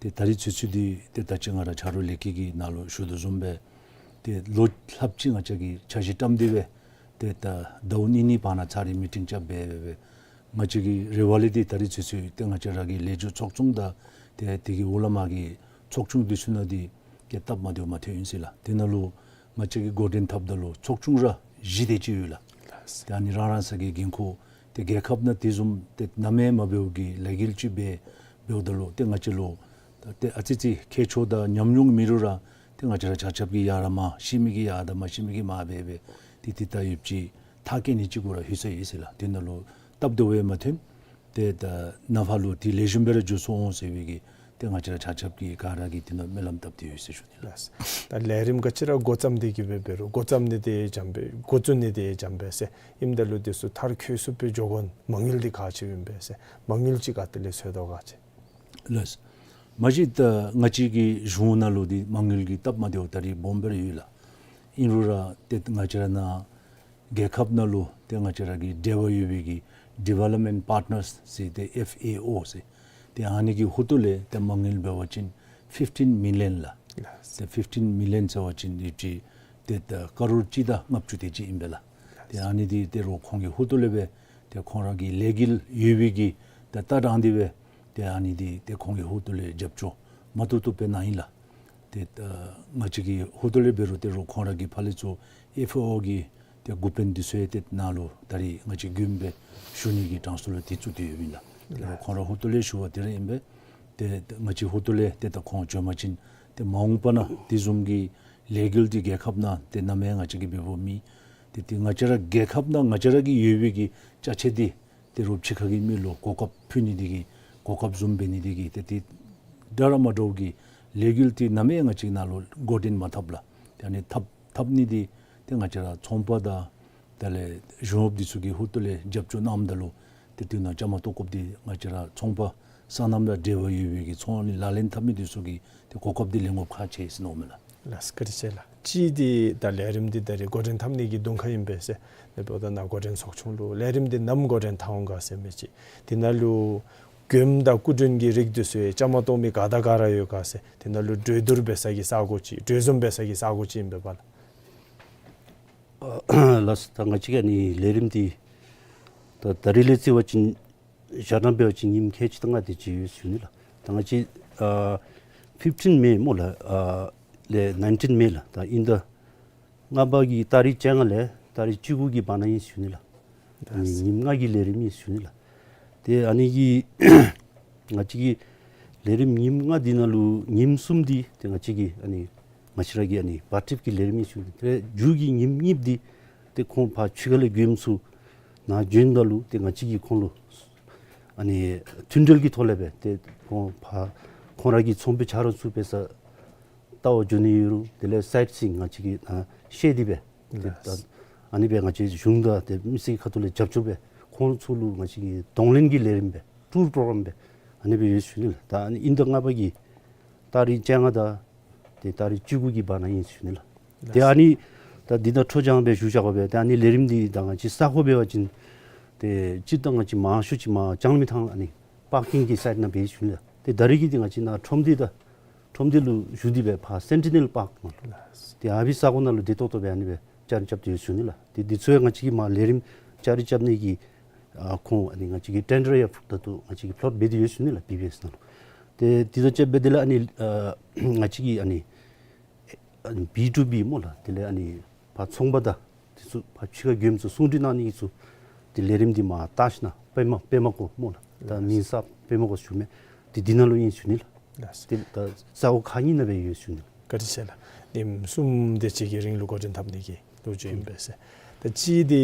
ཏེ་ད་རིས་ཚུན་ཚོད་འདི་ཏེ་ད་ཅི་ང་ར་ཆ་རོགས་ལས་ཀྱི་གི་ནང་ལུ་ཞུ་དོ་བཟུམ་སྦེ་ཏེ་ལོ་ལྷགཔ་ཅིག་ང་བཅས་ཀྱིས་འཆར་གཞི་བཀྲམ་སྟེ་སྦེ་ཏེ་ད་ཟླཝ་གཉིས་གཉིས་བར་ན་ཚར་རེ་མི་ཊིང་རྐྱབ་སྦེ་སྦེ་སྦེ་ང་བཅས་ཀྱི་རེ་བ་ལས་འདི་ད་རིས་ཚུན་ཚོད་ཏེ་ང་བཅས་ར་གི་ལས་བྱེད་ཚོགས་ཆུང་དང་ཏེ་དེ་གི་འོག་ལས་མར་གྱི་ཚོགས་ཆུང་འདི་ཚུ་ནང་འདི་ཏེ་སྟབས་མ་བདེཝ་མ་ཐོན་ཡི་ཟེར་ལགས། དེ་ནང་ལུ་ང་བཅས་ཀྱི་འགོ་འདྲེན་འཐབ་ད་ལུ་ཚོགས་ཆུང་ར་བཞི་དེ་ཅིག་ཡོད་ལགས། ཏེ་ཨ་ནི་རང་རང་སོ་གི་འགན་ཁུར་ཏེ་རྒྱལ་ཁབ་ནང་དེ་བཟུམ་ཏེ་ནམ་ཡང་མ་འབདཝ་གི་ལས་འགུལ་ཅིག་འབད་འབདཝ་ད་ལུ་ཏེ་ང་བཅས་ལུ་ཏེ་ཨ་ཙི་ཅིག་ཁྱད་ཆོས་དང་ཉམས་མྱོང་མེད་རུང་ར་ཏེ་ང་བཅས་ར་ཆ་ཁྱབ་ཀྱིས་ཡར་ར་མར་ཤེས་མི་གིས་ཡར་དང་མར་ཤེས་མི་གིས་མར་འབད་སྦེ་ཏེ་ཏེ་ད་ཡོདཔ་ཅིག་ཐག་བཀོད་ནི་ཅིག་གུ་ར་ལྷོད་སོ་ཡི་ཟེར་ལགས། དེ་ནང་ལུ་སྟབས་བདེཝ་ཡང་མ་ཐོན། ཏེ་ད་ནངས་པ་ལུ་ཏེ་ལེགས་ཤོམ་སྦེ་ར་འགྱོ་ཚུགས་འོང་ཟེར་བའི་གི་ཏེ་ང་བཅས་ར་ཆ་ཁྱབ་ཀྱིས་ག་ར་གིས་དེ་ནང་སྨོན་ལམ་བཏབ་སྟེ་ཡོད་ཟེར་ཞུ་ནི་ལགས། ལགས། ད་ལས་རིམ་ག་ཅི་ར་འགོ་བརྩམས་ཏེ་གི་སྦེ་འབད་རུང་འགོ་བརྩམས་ནི་དེ་འཇམ་སྦེ་འགོ་བཙུགས་ནི་དེ་འཇམ་སྦེ་ཟེར་ཨིནམ་ད་ལུ་དེ་ཚུ་མཐར་འཁྱོལ་ཚུགསཔ་སྦེ་འགྱོ་དགོ་མ་དངུལ་འདི་ག་ཅི་ཨིན་པས་ཟེར་མ་དངུལ་ཅིག་ག་ཏེ་ལས་འཚོལ་དོ་ག་ཅི། ལགས། མ་གཞི་ད་ང་བཅས་ཀྱི་གཞུང་ནང་ལུ་འདི་མ་དངུལ་གྱི་སྟབས་མ་བདེཝ་ད་རིས་སྦོམ་སྦེ་ར་ཡོད་ལགས། ཨིན་རུང་ར་ཏེ་ང་བཅས་ར་ནཱ་རྒྱལ་ཁབ་ནང་ལུ་ཏེ་ང་བཅས་ར་གི་འབྲེལ་བ་ཡོད་པའི་གི་ཌི་ཝེ་ལོབ་མེནཊ་པཱརཊ་ནརསི་ཟེར་ཏེ་ཨེཕ་ཨེ་ཨོ་ཟེར་ཏེ་ཨ་ནི་གི་ཧོངས་ལས་ཏེ་མ་དངུལ་འབད་བ་ཅིན་ཕིཕ་ཊིན་མི་ལི་ཡོན་ལགས། ལགས། ཏེ་ཕིཕ་ཊིན་མི་ལི་ཡོན་ཟེར་བ་ཅིན་ཡོད་ཅི་ཏེ་ད་ཀ་རོར་གཅིག་དང་ལྔ་བཅུ་དེ་ཅིག་ཨིན་པས་ལགས། ཏེ་ཨ་ནི་འདི་ཏེ་རོགས་ཁོང་གི་ཧོངས་ལས་སྦེ་ཏེ་ཁོང་ར་གི་ལས་འགུལ་ཡོད་པའི་གི་ཏེ་ལྟ་སྟངས་འདི་སྦེ་ཏེ་ཨ་ནི་འདི་ཏེ་ཁོང་གི་ཧོངས་ལས་རྒྱབ་སྐྱོར་མ་བཏུབ་བཏུབ་སྦེ་གནང་ཡི་ལགས། ཏེ་ད་ང་བཅས་ཀྱི་ཧོངས་ལས་འབད་རུང་ཏེ་རོགས་ཁོང་ར་གི་ཕར་ལས་ཚུར་ཨེཕ་ཨེ་ཨོ་གི་ཏེ་འགོ་དཔོན་འདི་ཚུ་ཡང་ཏེ་ནཱ་ལུ་ད་རིས་ང་བཅས་མགྱོནམ་སྦེ་ཞུ་ནི་གི་གྲངས་སུ་ལུ་ཏེ་བཙུགས་ཏེ་ཡོདཔ་ཨིན་ལགས། ཏེ་རོགས་ཁོང་ར་ཧོངས་ལས་ཞུ་བ་དེ་ར་ཨིན་པས། ཏེ་ང་བཅས་ཧོངས་ལས་ཏེ་ད་ཁོང་འགྱོ་བ་ཅིན་ཏེ་མ་འོངས་པ་ནང་དེ་བཟུམ་གྱི་ ལས་འགུལ་འདི་རྒྱལ་ཁབ་ནང་ཏེ་ནམ་ཡང་ང་བཅས་ཀྱིས་འབད་འབདཝ་མེད། ཏེ་ཏེ་ང་བཅས་ར་རྒྱལ་ཁབ་ནང་ང་བཅས་ར་གི་ཡོད་པའི་གི་ཅ་ཆས་འདི་ཏེ་རོགས་ཕྱི་ཁ་གི་མི་ལུ་གོ་སྐབས་ཕུལ་ནི་འདི་གིས་གོ་སྐབས་བཟུམ་འབད་ནི་འདི་གིས་ཏེ་ཏེ་འདྲ་ར་མ་འདྲཝ་གི་ལས་འགུལ་འདི་ནམ་ཡང་ང་བཅས་ནང་ལུ་འགོ་འདྲེན་མ་འཐབ་ལགས། ཏེ་ཨ་ནི་འཐབ་འཐབ་ནི་འདི་ཏེ་ང་བཅས་ར་ཚོང་པ་དང་དེ་ལས་གཞུང་གཡོགཔ་འདི་ཚུ་གིས་ཧུར་ཐུག་ལས་རྒྱབ་སྐྱོར་གནངམ་ད་ལུ་ཏེ་དེ་ནང་བཅའ་མར་གཏོགས་དགོཔ་འདི་ང་བཅས་ར་ཚོང་པ་སོ་ནམ་དང་འབྲེལ་བ་ཡོད་པའི་གི་ཚོང་ལཱ་ལེན་འཐབ་མི་འདི་ཚུ་གིས་ཏེ་གོ་སྐབས་འདི་ལེན་དགོཔ་ཁག་ཆེ་ཟེར་མནོཝ་མས་ལགས། ལགས་སོ། བཀའ་དྲིན་ཆེ་ལགས། གཅིག་འདི་ད་ལས་རིམ་འདི་ད་རེས་འགོ་འདྲེན་འཐབ་ནི་གི་གདོང་ཁར་ཨིན་པས་ཟེར། ནཱ་འབདཝ་ད་ནཱ་འགོ་འདྲེན་ཚོགས་ཆུང་ལུ་ལས་རིམ་འདི་ནམ་འགོ་འདྲེན་འཐབ་འོང་ག་ཟེར་མི་ཅིག། དེ་ནང་ལུ་མགྱོནམ་དང་སྐུ་མགྲོན་གྱི་རིགས་འདི་ཚུ་ཡང་བཅའ་མར་གཏོགས་མི་ག་དང་ག་ར་ཡོད་ག་ཟེར། དེ་ནང་ལུ་གྲོས་བསྡུར་འབད་ས་གི་ས་གོ་ཅིག་གྲོས་འཛོམས་འབད་ས་གི་ས་གོ་ཅིག་ཨིན་པས་པ་ལགས། ལགས་སོ། ད་ང་བཅས་ཀྱི་ཨ་ནི་ལས་རིམ་འདི་ད་ད་རིས་ལས་རྩིས་པ་ཅིན་ཞག་གྲངས་འབད་བ་ཅིན་ཉིནམ་ཁལ་གཅིག་དང་ལྔ་དེ་ཅིག་ཡོད་ཟེར་ཞུ་ནི་ལགས། ད་ང་བཅས་ཨ་ཕིཕ་ཊིན་མེ་སྨོ་ལགས། ཨ་ལས་ནའིན་ཊིན་མེ་ལགས། ད་ཨིན་ཟླ་ལྔ་པ་གི་ཏ་རིག་བཅོ་ལྔ་ལས་ཏ་རིག་བཅུ་དགུ་གི་བར་ན་ཨིན་ཟེར་ཞུ་ནི་ལགས། ཨ་ནི་ཉིནམ་ལྔ་གི་ལས་རིམ་ཨིན་ཟེར་ཞུ་ནི་ལགས། ཏེ་ཨ་ནི་གི་ང་བཅས་ཀྱི་ལས་རིམ་ཉིནམ་ལྔ་འདི་ནང་ལུ་ཉིནམ་གསུམ་འདི་ཏེ་ང་བཅས་ཀྱི་ཨ་ནི་ང་བཅས་ར་གི་ཨ་ནི་པར་ཊིབ་ཀྱི་ལས་རིམ་ཨིན་ཟེར་ཞུ་ནི། ཏེ་མཇུག་གི་ཉིནམ་གཉིས་འདི་ཏེ་ཁོང་ཕར་ཕྱི་ཁ་ལས་མགྱོནམ་ཚུ་ནཱ་བྱོནམ་ད་ལུ་ཏེ་ང་བཅས་ཀྱིས་ཁོང་ལུ་ཨ་ནི་མཐུན་འབྲེལ་གྱི་ཐོག་ལས་སྦེ་ཏེ་ཁོང་ཕར་ཁོང་ར་གི་ཚོང་པའི་ཆ་རོགས་ཚུ་འབད་སར་ལྟ་བར་འགྱོ་ནི་ཡོད་རུང་དེ་ལས་སའིཊ་སིང་ང་བཅས་ཀྱིས་ཨ་བཤད་དེ་སྦེ་ཏེ་ད་ཨ་ནི་སྦེ་ང་བཅས་གཞུང་དང་ཏེ་མི་སེར་གྱི་ཁ་ཐུག་ལས་རྒྱབ་སྐྱོར་འབད་ཁོང་ཚུ་ལུ་ང་བཅས་ཀྱིས་གདོང་ལེན་གྱི་ལས་རིམ་སྦེ་ཊུར་པོ་རོ་གྲམ་སྦེ་ཨ་ནི་སྦེ་ཡོད་ཟེར་ཞུ་ནི་ལགས། ད་ཨ་ནི་ཨིན་ཟླ་ལྔ་པ་གི་ཏ་རིག་བཅོ་ལྔ་དང་ཏེ་ཏ་རིག་བཅུ་དགུ་གི་བར་ན་ཨིན་ཟེར་ཞུ་ནི་ལགས། ཏེ་ཨ་ནི་ད་འདི་ནང་འཕྲོ་སྦྱང་སྦེ་ཞུ་བཞག་པ་སྦེ་ཏེ་ཨ་ནི་ལས་རིམ་འདི་ད་ང་བཅས་ས་གོ་འབད་བ་ཅིན་ཏེ་སྤྱིར་བཏང་ང་བཅས་མང་ཤོས་ཅིག་མར་ལྕང་གླིང་མི་ཐང་ཨ་ནི་པར་ཀིང་གི་སའིཊ་ནང་འབད་ཡི་ཟེར་ཞུ་ནི་ལགས། ཏེ་ད་རིས་ཀྱི་འདི་ང་བཅས་ནཱ་ཁྲོམ་སྡེ་དང་ཁྲོམ་སྡེ་ལུ་བཞུགས་ཏེ་སྦེ་ཕར་སེན་ཊི་ནེལ་པརཀ་ནང་ལུ་ཏེ་ཨ་ཕི་ས་གོ་ནང་ལུ་བདེ་ཏོག་ཏོ་སྦེ་ཨ་ནི་སྦེ་བཅའ་རིམ་རྐྱབ་སྟེ་ཡོད་ཟེར་ཞུ་ནི་ལགས། ཏེ་འདི་ཚུ་ཡང་ང་བཅས་ཀྱིས་མར་ལས་རིམ་བཅའ་རིམ་རྐྱབ་ནི་གི་ཨ་ཁོང་ཨ་ནི་ང་བཅས་ཀྱི་ཊེན་ཌར་ཡང་ཕུལ་ད་ལྟོ་ང་བཅས་ཀྱིས་པི་ལོཊ་འབད་དེ་ཡོད་ཟེར་ཞུ་ནི་ལགས། བི་བི་ཨེསི་ནང་ལུ། ཏེ་འདི་དང་གཅིག་ཁར་སྦེ་དེ་ལས་ཨ་ནི་ཨ་ང་བཅས་ཀྱིས་ཨ་ནི་ཨ་ནི་བི་ཊུ་བི་སྨོ་ལགས། དེ་ལས་ཨ་ནི་ཕར་ཚོང་པ་དང་དེ་ཚུ་ཕར་ཕྱི་ཁར་མགྱོནམ་ཚུ་ཟུང་འབྲེལ་གནང་ནི་གི་ཚུ་ཏེ་ལས་རིམ་འདི་མར་བཏང་ཞིན་ན་པདྨ་པདྨ་བཀོད་སྨོ་ལགས། ད་ལགས། མིང་གསརཔ་པདྨ་བཀོད་ཞུ་མི་འདི་འདི་ནང་ལུ་ཨིན་ཟེར་ཞུ་ནི་ལགས། ལགས། ཏེ་ད་ས་གོ་ཁག་གཉིས་ནང་སྦེ་ཡོད་ཟེར་ཞུ་ནི་ལགས། བཀའ་དྲིན་ཆེ་ལགས། ཉིནམ་གསུམ་དེ་ཅིག་གི་རིང་ལུ་འགོ་འདྲེན་འཐབ་ནི་གི་ལོ་རྒྱུས་ཨིན་པས་ཟེར། ད་ཅི་འདི་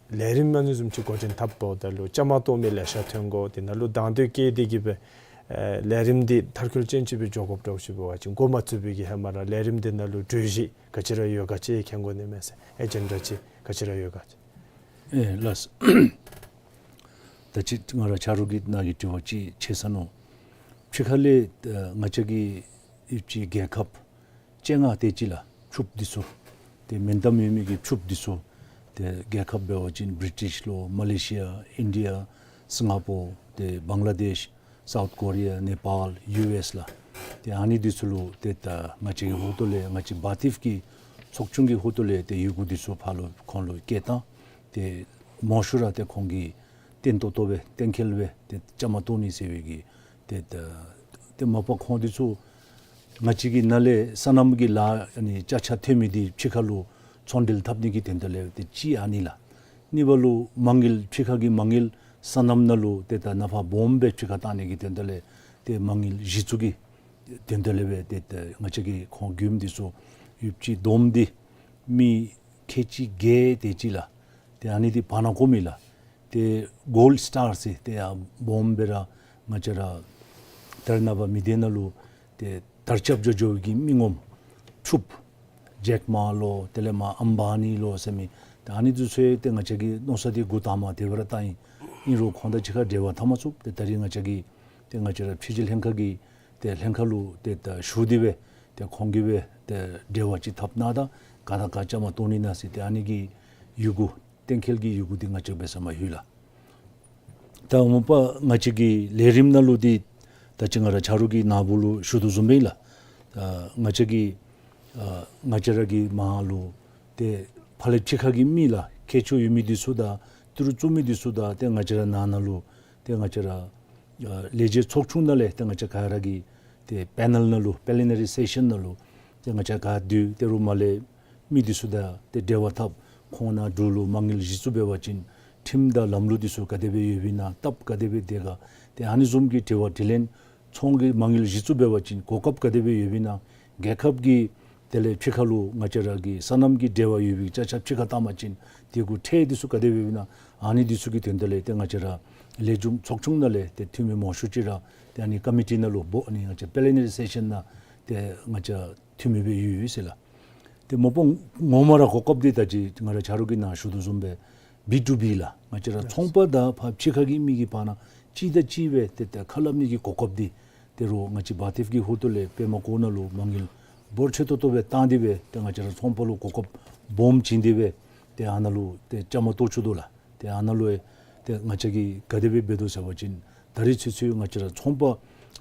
ལས་རིམ་ཨ་ནི་བཟུམ་ཅིག་འགོ་འདྲེན་འཐབ་འོངམ་ད་ལུ་བཅའ་མར་གཏོགས་མི་ལེ་ཤ་ཐོན་དགོ། དེ་ནང་ལུ་དང་འདོད་བསྐྱེད་དེ་གིས་སྦེ་ཨེ་ལས་རིམ་འདི་མཐར་འཁྱོལ་ཅན་ཅིག་སྦེ་འགྱོ་དགོཔ་འདྲཝ་ཅིག་འབད་བ་ཅིན་འགོ་མ་བཙུགས་པའི་གི་ཧེ་མ་ར་ལས་རིམ་འདི་ནང་ལུ་གྲོས་གཞི་ག་ཅི་ར་ཡོད་ག་ཅིག་མཁྱེན་དགོ་ནི་མས་ཟེར། ཨེ་ཇེན་ཌ་ཅིག་ག་ཅི་ར་ཡོད་ག་ཅིག། ཨེ་ལགས། ད་ཅི་ང་ར་ཆ་རོགས་ཀྱི་ནཱ་གི་དྲི་བ་ཅིག་ཆད་སོ་ནུག། ཕྱི་ཁ་ལས་ཨ་ང་བཅས་ཀྱི་ཨེ་ཕྱི་རྒྱལ་ཁབ་བཅོ་ལྔ་དེ་ཅིག་ལགས། ཕྱུགཔོ་འདི་ཚུ་ཏེ་མིང་གཏམ་ཡོད་མི་གི་ཕྱུགཔོ་འདི་ཚུ་ཏེ་རྒྱལ་ཁབ་འབད་བ་ཅིན་བི་རི་ཊིཤ་ལོ་མ་ལེ་ཤི་ཡ་ཨིན་ཌི་ཡ་སིང་ག་པོར་ཏེ་བང་ལ་དེཤ་སའུཐ་ཀོ་རི་ཡ་ནེ་པཱལ་ཡུ་ཨེསི་ལགས། ཏེ་ཨ་ནི་འདི་ཚུ་ལུ་ཏེ་ད་ང་བཅས་ཀྱི་ཧོངས་ཏོ་ལས་ང་བཅས་བཱ་ཐིབ་ཀྱི་ཚོགས་ཆུང་གི་ཧོངས་ཏོ་ལས་ཏེ་ཡི་གུ་འདི་ཚུ་ཕར་ལུ་ཁོང་ལུ་བསྐྱལ་བཏང་། ཏེ་མང་ཤོས་ར་ཏེ་ཁོང་གིས་བརྟན་ཏོག་ཏོ་སྦེ་གཏན་འཁེལ་སྦེ་ཏེ་བཅའ་མར་གཏོགས་ནི་ཟེར་བའི་གི་ཏེ་ད་ཏེ་མ་པ་ཁོང་འདི་ཚུ་ང་བཅས་ཀྱི་ནཱ་ལས་སོ་ནམ་གྱི་ལཱ་ཨ་ནི་ཅ་ཆས་ཐོན་མི་འདི་ཕྱི་ཁ་ལུ་ཚོང་འབྲེལ་འཐབ་ནི་གི་དོན་དག་ལས་ཏེ་གཅིག་ཨ་ནི་ལགས། གཉིས་པ་ལུ་མ་དངུལ་ཕྱི་ཁ་གི་མ་དངུལ་སོ་ནམ་ནང་ལུ་ཏེ་ད་ནཱ་ཕར་སྦོམ་སྦེ་ཕྱི་ཁར་བཏང་ནི་གི་དོན་དག་ལས་ཏེ་མ་དངུལ་གཞི་བཙུགས་ཀྱི་དོན་དག་ལས་སྦེ་ཏེ་ད་ང་བཅས་ཀྱིས་ཁོང་མགྱོནམ་འདི་ཚུ་ཡོདཔ་ཅིག་བསྡོམས་ཏེ་མི་ཁལ་གཅིག་བརྒྱད་དེ་ཅིག་ལགས། ཏེ་ཨ་ནི་འདི་བར་ན་ཀོ་མི་ལགས། ཏེ་གོལཌ་སི་ཊར་ཟེར་ཏེ་ཡར་སྦོམ་སྦེ་ར་ང་བཅས་ར་ད་རེས་ནངས་པ་མི་སྡེ་ནང་ལུ་ཏེ་དར་ཁྱབ་འགྱོ་འགྱོ་བའི་གི་མི་ངོམ་ཕྱུགཔོ་ཇེག་མ་ལོ་དེ་ལས་མར་ཨམ་བ་ནི་ལོ་ཟེར་མི་ཏེ་ཨ་ནི་འདི་ཚུ་ཡང་ཏེ་ང་བཅས་ཀྱིས་མནོ་བསམ་འདི་འགོ་དང་པ་དེ་སྦེ་ར་བཏང་ཡི། ཨིན་རུང་ཁོང་དང་གཅིག་ཁར་འབྲེལ་བ་འཐབ་མ་ཚུགས། ཏེ་ད་རིས་ང་བཅས་ཀྱིས་ཏེ་ང་བཅས་ར་ཕྱི་རྒྱལ་ལྷན་ཁག་གི་ཏེ་ལྷན་ཁག་ལུ་ཏེ་ད་ཞུ་སྟེ་སྦེ་ཏེ་ཁོང་གིས་སྦེ་ཏེ་འབྲེལ་བ་ཅིག་འཐབ་གནང་ད་ག་དང་ག་བཅའ་མར་གཏོགས་ནི་ན་ཟེར་ཏེ་ཨ་ནི་གི་ཡི་གུ་གཏན་འཁེལ་གྱི་ཡི་གུ་འདི་ང་བཅས་འབད་ས་མ་ལྷོད་ལགས། ད་མ་པ་ང་བཅས་ཀྱི་ལས་རིམ་ནང་ལུ་འདི་ད་ཅི་ང་ར་ཆ་རོགས་ཀྱིས་ནཱ་བུ་ལུ་ཞུ་དོ་བཟུམ་སྦེ་ལགས། ད་ང་བཅས་ཀྱི་ཨ་ང་བཅས་ར་གི་མར་ལུ་ཏེ་ཕར་ལས་ཕྱི་ཁ་གི་མི་ལགས། མཁས་མཆོག་ཡོད་མི་འདི་ཚུ་དང་ཏི་རུ་བཙུགས་མི་འདི་ཚུ་དང་ཏེ་ང་བཅས་ར་ནང་ན་ལུ་ཏེ་ང་བཅས་ར་ཨ་ལས་བྱེད་ཚོགས་ཆུང་ནང་ལས་ཏེ་ང་བཅས་ག་ར་གིས་ཏེ་པེ་ནེལ་ནང་ལུ་པི་ལི་ན་རི་སེ་ཤཱན་ནང་ལུ་ཏེ་ང་བཅས་ག་སྡོད། ཏེ་རུང་མར་ལས་མི་འདི་ཚུ་དང་ཏེ་འབྲེལ་བ་འཐབ། ཁོང་ནཱ་འབྲུག་ལུ་མ་དངུལ་གཞི་བཙུགས་འབད་བ་ཅིན་ཁྲིམས་དང་ལམ་ལུགས་འདི་ཚུ་ག་དེ་སྦེ་ཡོདཔ་ཨིན་ན། སྟབས་ག་དེ་སྦེ་བདེ་ག། ཏེ་ཨ་ནི་བཟུམ་གྱི་དྲི་བ་དྲིས་ལན། ཚོང་གི་མ་དངུལ་གཞི་བཙུགས་འབད་བ་ཅིན་གོ་སྐབས་ག་དེ་སྦེ་ཡོདཔ་ཨིན་ན། རྒྱལ་ཁབ་ཀྱི་ དེ་ལས་ཕྱི་ཁ་ལུ་ང་བཅས་ར་གི་སོ་ནམ་གྱི་འབྲེལ་བ་ཡོད་པའི་ཅ་ཆས་ཕྱི་ཁར་བཏང་པ་ཅིན་དེ་གུ་ཁྲལ་འདི་ཚུ་ག་དེ་སྦེ་ཡོདཔ་ཨིན་ན། ཨ་ནི་འདི་ཚུ་གི་དོན་དག་ལས་ཏེ་ང་བཅས་ར་ལས་རྒྱུ་ཚོགས་ཆུང་ནང་ལས་ཏེ་འཐུས་མི་མང་ཤོས་ཅིག་ར་ཏེ་ཨ་ནི་ཀོ་མི་ཊི་ནང་ལུ་འབོ་ཨ་ནི་ང་བཅས་པི་ལེ་ནེ་རི་སེ་ཤཱན་ནང་ཏེ་ང་བཅས་འཐུས་མི་སྦེ་ཡོད་ཡོད་ཟེར་ལགས། ཏེ་མ་པ་ངོ་མ་ར་གོ་སྐབས་འདི་ད་ཅི་ང་ར་ཆ་རོགས་ཀྱིས་ནཱ་ཞུ་དོ་བཟུམ་སྦེ་བི་ཊུ་བི་ལགས། ང་བཅས་ར་ཚོང་པ་དང་ཕར་ཕྱི་ཁ་གི་མི་གི་བར་ན་གཅིག་དང་གཅིག་སྦེ་ཏེ་ཏེ་ཁ་སླབ་ནི་གི་གོ་སྐབས་འདི་ཏེ་རོགས་ང་བཅས་བཱ་ཏིབ་ཀྱི་ཧོ་ཏོ་ལས་པདྨ་བཀོད་ནང་ལུ་མ་དངུལ་འབོར་ཆེ་ཏོག་ཏོ་སྦེ་བཏང་སྟེ་སྦེ་ཏེ་ང་བཅས་ར་ཚོང་པ་ལུ་གོ་སྐབས་སྦོམ་བྱིན་ཏེ་སྦེ་ཏེ་ཨ་ནཱ་ལུ་ཏེ་བཅའ་མར་གཏོགས་བཅུག་དོ་ལགས། ཏེ་ཨ་ནཱ་ལུ་ཡང་ཏེ་ང་བཅས་ཀྱིས་ག་དེ་སྦེ་འབད་དོ་ཟེར་བ་ཅིན་ད་རིས་ཚུན་ཚོད་ང་བཅས་ར་ཚོང་པ་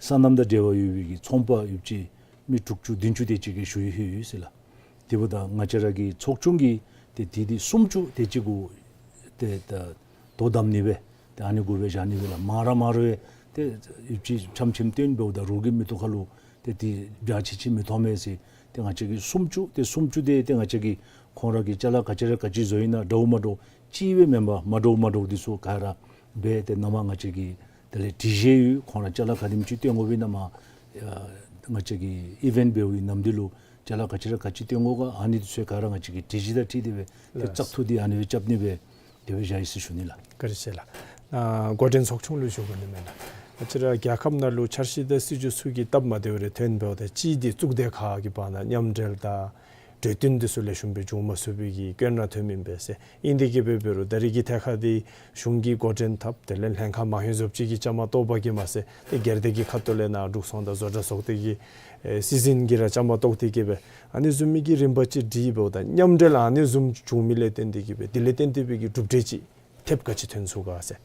སོ་ནམ་དང་འབྲེལ་བ་ཡོད་པའི་གི་ཚོང་པ་ཡོད་ཅི་མི་དྲུག་ཅུ་བདུན་ཅུ་དེ་ཅིག་གིས་ཞུ་ཡི་ལྷོད་ཡོད་ཟེར་ལགས། དེ་འབདཝ་ད་ང་བཅས་ར་གི་ཚོགས་ཆུང་གིས་ཏེ་དེ་དེ་སུམ་ཅུ་དེ་ཅིག་གུ་ཏེ་ད་དོ་དམ་ནི་སྦེ་ཏེ་ཨ་ནི་གུ་སྦེ་བཞག་ནི་སྦེ་ལགས། མང་ར་མང་རུང་ཡང་ཏེ་ཡོད་ཅི་ཆམ་ཆིམ་སྟོན་འབདཝ་ད་རོགས་ཀྱི་མིག་ཏོ་ཁ་ལུ་ཏེ་དེ་འཇའ་ཆི་ཆི་མི་མཐོང་མས་ཟེར་ཏེ་ང་བཅས་ཀྱིས་སུམ་ཅུ་ཏེ་སུམ་ཅུ་དེ་ཏེ་ང་བཅས་ཀྱིས་ཁོང་ར་གི་ཅ་ལ་ག་ཅི་ར་ག་ཅི་བཟོ་ཡི་ན་འདྲཝ་མ་འདྲཝ་གཅིག་སྦེ་མེན་པར་མ་འདྲཝ་མ་འདྲཝ་འདི་ཚུ་ག་ར་སྦེ་ཏེ་ནཱ་མར་ང་བཅས་ཀྱིས་དེ་ལས་སྒྲིག་གཞི་ཡོད། ཁོང་ར་ཅ་ལ་ག་དེམ་ཅིག་སྟོན་དགོཔ་ཨིན་ན་མར་ཨ་ང་བཅས་ཀྱིས་ཨི་ཝེནཊ་འབད་བའི་ནམ་དུས་ལུ་ཅ་ལ་ག་ཅི་ར་ག་ཅི་སྟོན་དགོ་ག་ཨ་ནི་འདི་ཚུ་ག་ར་ང་བཅས་ཀྱིས་སྒྲིག་གཞི་དང་འཁྲིལ་ཏེ་སྦེ་ཏེ་ལགས། བཙག་འཐུ་འདི་ཨ་ནི་སྦེ་རྐྱབ་ནི་སྦེ་དེ་སྦེ་བཞག་ཡི་ཟེར་ཞུ་ནི་ལགས། བཀའ་དྲིན་ཆེ་ལགས། ཨ་འགོ་འདྲེན་ཚོགས་ཆུང་ལུ་ཞུ་དགོ་ནི་མེན་ན། ང་བཅས་ར་རྒྱལ་ཁབ་ནང་ལུ་འཆར་གཞི་དང་སྲིད་བྱུས་ཚུ་གི་སྟབས་མ་བདེཝ་རེ་ཐོན་འབདཝ་ད་གཅིག་འདི་གཙུག་སྡེ་ཁག་གི་བར་ན་མཉམ་འབྲེལ་དང་གྲོས་བསྟུན་འདི་ཚུ་ལེགས་ཤོམ་སྦེ་འབྱུང་མ་ཚུགས་པའི་གི་སྐྱོན་ར་ཐོནམ་ཨིན་པས་ཟེར། ཨིན་དེ་གིས་སྦེ་འབད་རུང་ད་རིས་ཀྱི་ཐད་ཁར་འདི་གཞུང་གིས་འགོ་འདྲེན་འཐབ་དེ་ལས་ལྷན་ཁག་མང་ཡོད་བཟུམ་ཅིག་གིས་བཅའ་མར་གཏོགས་པ་གིས་མ་ཚད་ཏེ་སྒེར་སྡེ་གི་ཁ་ཐུག་ལས་ནཱ་འབྲུག་ཚོང་དང་བཟོ་གྲྭ་ཚོགས་སྡེ་གི་ཨེ་སྲིད་འཛིན་གྱིས་ར་བཅའ་མར་གཏོགས་ཏེ་གིས་སྦེ་ཨ་ནི་བཟུམ་མའི་གི་རིམ་པ་ཅིག་སྒྲིག་འབདཝ་ད་མཉམ་འབྲེལ་ཨ་ནི་བཟུམ་བྱུང་མི་ལས་བརྟེན་ཏེ་གིས་སྦེ་དེ་ལས་བརྟེན་ཏེ་སྦེ་གི་གྲུབ་འབྲས་ཅིག་ཐེབས་ག་ཅི་ཐོན་ཚུགས་ག་ཟེར།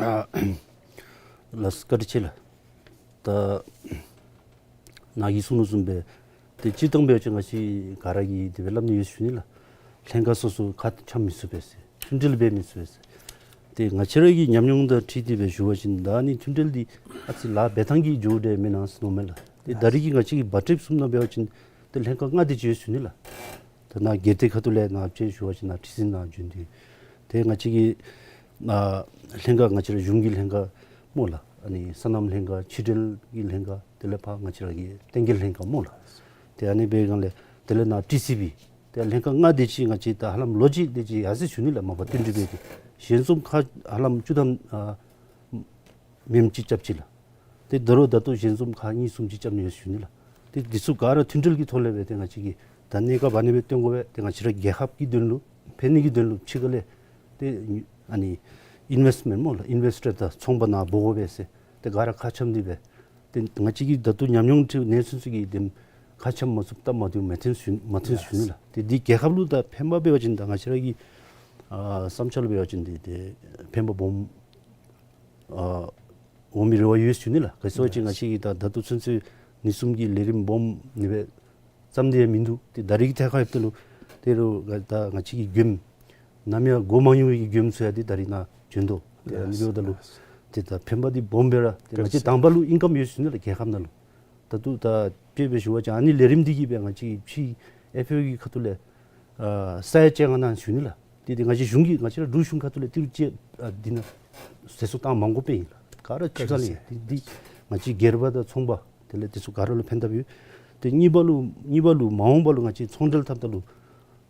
ཨ་ལགས་བཀའ་དྲིན་ཆེ་ལགས། ད་ནཱ་གིས་གསུངས་དོ་བཟུམ་སྦེ་ཏེ་སྤྱིར་བཏང་འབད་བ་ཅིན་ང་བཅས་ག་ར་གིས་དེ་སྦེ་སླབ་ནི་ཡོད་ཟེར་ཞུ་ནི་ལགས། ལྷན་ཁག་སོ་སོ་ཁ་འཆམ་མི་ཚུགས་པས་ཟེར། མཐུན་འབྲེལ་འབད་མི་ཚུགས་པས་ཟེར། ཏེ་ང་བཅས་ར་གི་ཉམས་མྱོང་དང་འཁྲིལ་ཏེ་སྦེ་ཞུ་བ་ཅིན་ད་ཨ་ནི་མཐུན་འབྲེལ་འདི་ཨ་ཙི་ལཱ་འབད་ཐངས་ཀྱི་འགྱོཝ་འདྲས་མེན་ན་ཟེར་མནོཝ་མས་ལགས། ཏེ་ད་རིས་ཀྱི་ང་བཅས་ཀྱི་བར་སྐབས་བཟུམ་ནང་འབད་བ་ཅིན་ཏེ་ལྷན་ཁག་ལྔ་དེ་ཅིག་ཡོད་ཟེར་ཞུ་ནི་ལགས། ད་ནཱ་སྒེར་སྡེ་ཁ་ཐུག་ལས་ནཱ་ཅིག་ཞུ་བ་ཅིན་ནཱ་ཁྲི་འཛིན་ནཱ་བྱོན་ཏེ། ཏེ་ང་བཅས་ཀྱི་ཨ་ལྷན་ཁག་ང་བཅས་ར་གཞུང་གི་ལྷན་ཁག་སྨོ་ལགས། ཨ་ནི་སོ་ནམ་ལྷན་ཁག་ཕྱི་འབྲེལ་གྱི་ལྷན་ཁག་དེ་ལས་ཕར་ང་བཅས་ར་གི་བསྟན་རྒྱས་ལྷན་ཁག་སྨོ་ལགས། ཏེ་ཨ་ནི་འབད་སྒང་ལས་དེ་ལས་ནཱ་ཊི་སི་བི་ཏེ་ལྷན་ཁག་ལྔ་དེ་ཅིག་ང་བཅས་ད་ཧ་ལམ་ལོ་གཅིག་དེ་ཅིག་ཡར་སོ་ཡི་ཟེར་ཞུ་ནི་ལགས། མ་པ་བསྟུན་གྲོས་འབད་དེ་ཞལ་འཛོམས་ཁག་ཧ་ལམ་བཅུ་ཐམ་ཨ་མེནམ་ཅིག་རྐྱབ་ཅི་ལགས། ཏེ་ད་རུང་ད་ལྟོ་ཞལ་འཛོམས་ཁག་གཉིས་གསུམ་ཅིག་རྐྱབ་ནི་ཡོད་ཟེར་ཞུ་ནི་ལགས། ཏེ་འདི་ཚུ་ག་ར་མཐུན་འབྲེལ་གྱི་ཐོག་ལས་སྦེ་ཏེ་ང་བཅས་ཀྱིས་ད་གནས་སྐབས་ཨ་ནི་སྦེ་བཏོན་དགོ་པས། ཏེ་ང་བཅས་ར་རྒྱལ་ཁབ་ཀྱི་དོན་ལུ་ཕན་ནི་གི་དོན་ལུ་ཕྱི་ཁ་ལས་ཏེ་ཨ་ནི་ཨིན་ཝེསཊ་མེནཊ་སྨོ་ལགས། ཨིན་ཝེསི་ཊར་དང་ཚོང་པ་ནཱ་འབོ་དགོ་པས་ཟེར་ཏེ་ག་ར་ཁ་འཆམ་སྟེ་སྦེ་ཏེ་ང་བཅས་ཀྱིས་ད་ལྟོ་ཉམས་མྱོང་འཁྲིལ་ནེ་ཚུན་ཚོད་ཀྱི་དེམ་ཁ་འཆམ་མ་ཚུགསཔ་སྟབས་མ་བདེཝ་མ་ཐོན་ཟེར་ཞུ་མ་ཐོན་ཟེར་ཞུ་ནི་ལགས། ཏེ་འདི་རྒྱལ་ཁབ་ལུ་ད་ཕན་པ་འབད་བ་ཅིན་ད་ང་བཅས་ར་གི་ཨ་བསམ་འཆར་ལུ་འབད་བ་ཅིན་ཏེ་ཏེ་ཕན་པ་སྦོམ་ཨ་འོང་མི་རེ་བ་ཡོད་ཟེར་ཞུ་ནི་ལགས། ག་ཅི་ཟེར་བ་ཅིན་ང་བཅས་ཀྱིས་ད་ད་ལྟོ་ཚུན་ཚོད་ནི་གསུམ་གྱི་ལས་རིམ་སྦོམ་ནི་སྦེ་བརྩམས་ཏེ་ཡང་མིན་འདུག། ཏེ་ད་རིས་ཀྱི་ཐད་ཁར་ཡོདཔ་ད་ལུ་ཏེ་རོགས་ད་ང་བཅས་ཀྱི་མགྱོནམ་ནམ་ཡང་གོ་མ་མྱོང་བའི་གི་མགྱོནམ་ཚུ་ཡང་ཏེ་ད་རིས་ནཱ་བྱོན་དོ། ཏེ་ཨ་ནི་འབདཝ་ད་ལུ་ཏེ་ད་ཕན་པ་འདི་སྦོམ་སྦེ་ར་ཏེ་ང་བཅས་དང་པ་ལུ་ཨིན་ཀམ་ཡོད་ཟེར་ཞུ་ནི་ལགས། རྒྱལ་ཁབ་ནང་ལུ་ད་ལྟོ་ད་དཔེ་སྦེ་ཞུ་བ་ཅིན་ཨ་ནི་ལས་རིམ་འདི་གིས་སྦེ་ང་བཅས་ཕྱི་ཨེཕ་ཨེ་ཨོ་གི་ཁ་ཐུག་ལས་ཨ་ས་ཡ་བཅོ་ལྔ་གནང་ཞུ་ནི་ལགས། ཏེ་ཏེ་ང་བཅས་གཞུང་གིས་ང་བཅས་ར་འབྲུག་གཞུང་ཁ་ཐུག་ལས་ཏི་རུ་ཅིག་ཨ་འདི་ནང་ཟད་གསོ་བཏང་མ་དགོཔ་སྦེ་ཨིན་ལགས། ག་ར་ཕྱི་ཁ་ལས་ཨིན། ཏེ་འདི་ང་བཅས་སྒེར་པ་དང་ཚོང་པ་དེ་ལས་དེ་ཚུ་ག་ར་ལུ་ཕན་ཐབས་ཡོད། ཏེ་གཉིས་པ་ལུ་གཉིས་པ་ལུ་མ་འོངས་པ་ལུ་ང་བཅས་ཚོང་འབྲེལ་འཐབ་ད་ལུ་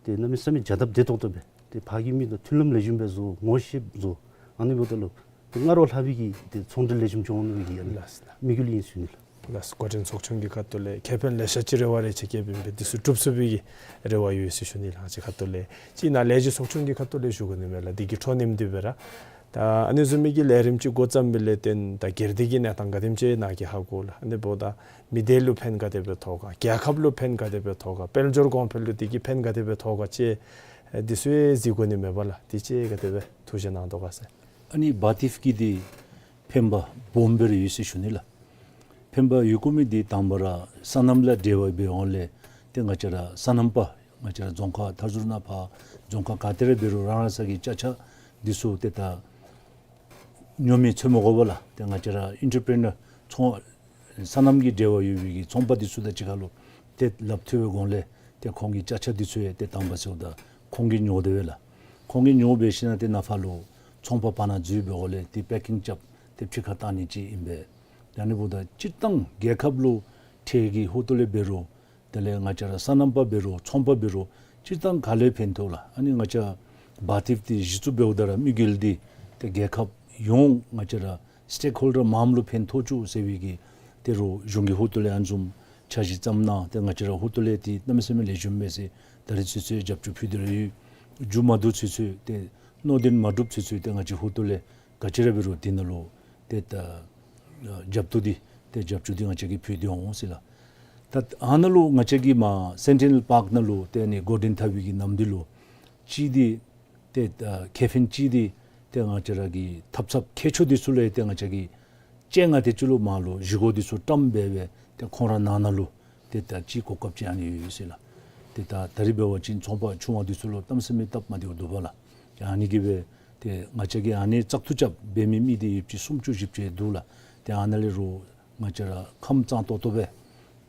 ཏེ་གནམ་མེད་ས་མེད་བྱ་སྟབས་བདེ་ཏོག་ཏོ་སྦེ་ཏེ་ཕར་གྱི་མི་དང་མཐུན་ལམ་ལེགས་ཤོམ་སྦེ་བཟོ། ངོ་ཤེསཔ་བཟོ། ཨ་ནི་འབདཝ་ད་ལུ་ཏེ་སྔར་བ་ལྷག་པའི་གི་ཏེ་ཚོང་འབྲེལ་ལེགས་ཤོམ་འགྱོ་འོང་ནི་གི་ཨ་ནི་ལགས། དམིགས་ཡུལ་ཨིན་ཟེར་ཞུ་ནི་ལགས། ལགས། འགོ་འདྲེན་ཚོགས་ཆུང་གི་ཁ་ཐུག་ལས་ཁེ་ཕན་ལེ་ཤ་ཅིག་རེ་བ་རེ་ཆེ་བསྐྱེདཔ་ཨིན་པས། འདི་ཚུ་གྲུབ་ཚུགས་པའི་གི་རེ་བ་ཡོད་ཟེར་ཞུ་ནི་ལགས། ང་བཅས་ཁ་ཐུག་ལས་ཅིག་ནཱ་ལས་བྱེད་ཚོགས་ཆུང་གི་ཁ་ཐུག་ལས་ཞུ་དགོ་ནི་མས་ལགས། འདི་གི་འཕྲོ་མཐུད་དེ་སྦེ་ར་ད་ཨ་ནི་བཟུམ་མའི་གི་ལས་རིམ་ཅིག་འགོ་བརྩམས་པའི་ལས་བརྟེན་ད་སྒེར་སྡེ་གི་གནས་སྟངས་ག་དེམ་ཅིག་ནཱ་གིས་ཧ་གོ་ལགས། ཨ་ནི་འབདཝ་ད་མི་སྡེ་ལུ་ཕན་ག་དེ་སྦེ་ཐོགས་ག། རྒྱལ་ཁབ་ལུ་ཕན་ག་དེ་སྦེ་ཐོགས་ག། དཔལ་འབྱོར་གོང་འཕེལ་ལུ་འདི་གིས་ཕན་ག་དེ་སྦེ་ཐོགས་ག་ཅིག་འདི་ཚུ་ཡང་གཟིགས་དགོ་ནི་མས་པ་ལགས། འདི་ཅིག་ག་དེ་སྦེ་ཐུགས་བཞེད་གནང་དོ་ག་ཟེར། ཨ་ནི་བཱ་ཏིབ་ཀྱི་འདི་ཕན་པ་སྦོམ་སྦེ་ར་ཡོད་ཟེར་ཞུ་ནི་ལགས། ཕན་པ་ཡོད་དགོ་མི་འདི་དང་པ་ར་སོ་ནམ་ལས་འབྲེལ་བ་འབད་འོང་ལས་ཏེ་ང་བཅས་ར་སོ་ནམ་པ་ང་བཅས་ར་རྫོང་ཁག་མཐའ་ཟུར་ནང་ཕར་རྫོང་ཁག་ག་ཏེ་ར་འབད་རུང་རང་རང་སོ་གི་ཅ་ཆས་འདི་ཚུ་ཏེ་ད་ཉོ་མི་འཚོལ་མི་དགོ་པས་ལགས། ཏེ་ང་བཅས་ར་ཨིན་ཊར་པི་རི་ནར་ཚོང་སོ་ནམ་གྱི་འབྲེལ་བ་ཡོད་པའི་གི་ཚོང་པ་འདི་ཚུ་དང་གཅིག་ཁར་ལུ་ཏེ་སླབ་ཐོབ་པའི་སྒང་ལས་ཏེ་ཁོང་གི་ཅ་ཆས་འདི་ཚུ་ཡང་ཏེ་དང་པ་ཟེརཝ་ད་ཁོང་གིས་ཉོ་དེ་སྦེ་ལགས། ཁོང་གིས་ཉོ་འབད་ཞིནམ་ཏེ་ནཱ་ཕར་ལུ་ཚོང་པ་ཕར་ནང་འཛུལ་འབདཝ་ལས་ཏེ་པེ་ཀིང་རྐྱབ་སྟེ་ཕྱི་ཁར་བཏང་ནི་ཅིག་ཨིན་པས། ད་ཨ་ནི་འབདཝ་ད་སྤྱིར་བཏང་རྒྱལ་ཁབ་ལུ་ཁྲལ་གྱི་ཧོངས་ལས་འབད་རུང་ད་ དེ་ལས་ང་བཅས་ར་སོ་ནམ་པ་འབད་རུང་ཚོང་པ་འབད་རུང་སྤྱིར་བཏང་ག་ལུ་ཕན་ཐོགས་ལགས། ཨ་ནི་ང་བཅས་བ་ཏིབ་འདི་གཞི་བཙུགས་འབདཝ་ད་ར་དམིགས་ཡུལ་འདི་ཏེ་རྒྱལ་ཁབ་ཡོངས་ང་བཅས་ར་སི་ཊེཀ་ཧོལ་ཌར་མངམ་ལུ་ཕན་ཐོགས་བཅུག་ཟེར་བའི་གི་ཏེ་རོགས་གཞུང་གི་ཧོངས་ལས་ཨ་ནི་བཟུམ་འཆར་གཞི་བརྩམས་གནང་། ཏེ་ང་བཅས་ར་ཧོངས་ལས་འདི་གནམ་མེད་ས་མེད་ལེགས་ཤོམ་མས་ཟེར་ད་རིས་ཚུན་ཚོད་རྒྱབ་སྐྱོར་ཕུལ་ཏེ་ར་ཡོད། མཇུག་མ་བསྡུ་ཚུན་ཚོད་ཏེ་སྣོད་ལྡན་མ་གྲུབ་ཚུན་ཚོད་ཏེ་ང་བཅས་ཧོངས་ལས་ག་ཅི་ར་འབད་རུང་འདི་ནང་ལུ་ཏེ་ད་རྒྱབ་སྐྱོར་འདི་ཏེ་རྒྱབ་སྐྱོར་འདི་ང་བཅས་ཀྱིས་ཕུལ་ཏེ་འོང་ཟེར་ལགས། ད་ཨ་ནཱ་ལུ་ང་བཅས་ཀྱི་མར་སེན་ཊི་ནེལ་པཱརཀ་ནང་ལུ་ཏེ་ཨ་ནི་གོར་ཌེན་འཐབ་པའི་གི་གནམ་དུས་ལུ་གཅིག་འདི་ཏེ་ཨ་ཁེ་ཕན་གཅིག་འདི་ཏེ་ང་བཅས་ར་གི་ཐབ་ཚངཔ་མཁས་མཆོག་འདི་ཚུ་ལུ་ཏེ་ང་བཅས་ཀྱིས་སྤྱན་སྔ་དེ་ཅིག་ལུ་མར་ལུ་བཞེས་སྒོ་འདི་ཚུ་བཀྲམ་སྦེ་སྦེ་ཏེ་ཁོང་ར་ནང་ན་ལུ་ཏེ་ད་ཅིག་གོ་སྐབས་ཅིག་ཨ་ནི་ཡོད་ཟེར་ལགས། ཏེ་ད་ད་རིས་འབད་བ་ཅིན་ཚོང་པ་ཆུང་བ་འདི་ཚུ་ལུ་གནམ་མེད་ས་མེད་སྟབས་མ་བདེཝ་འདུག་པ་ལགས། ཏེ་ཨ་ནི་གིས་སྦེ་ཏེ་ང་བཅས་ཀྱིས་ཨ་ནི་བཙག་འཐུ་རྐྱབ་འབད་མི་མི་འདི་ཡོདཔ་ཅིག་སུམ་ཅུ་བཞི་བཅུ་འདུག་ལགས། ཏེ་ཨ་ནཱ་ལས་རོགས་ང་བཅས་ར་ཁམས་གཙང་ཏོག་ཏོ་སྦེ་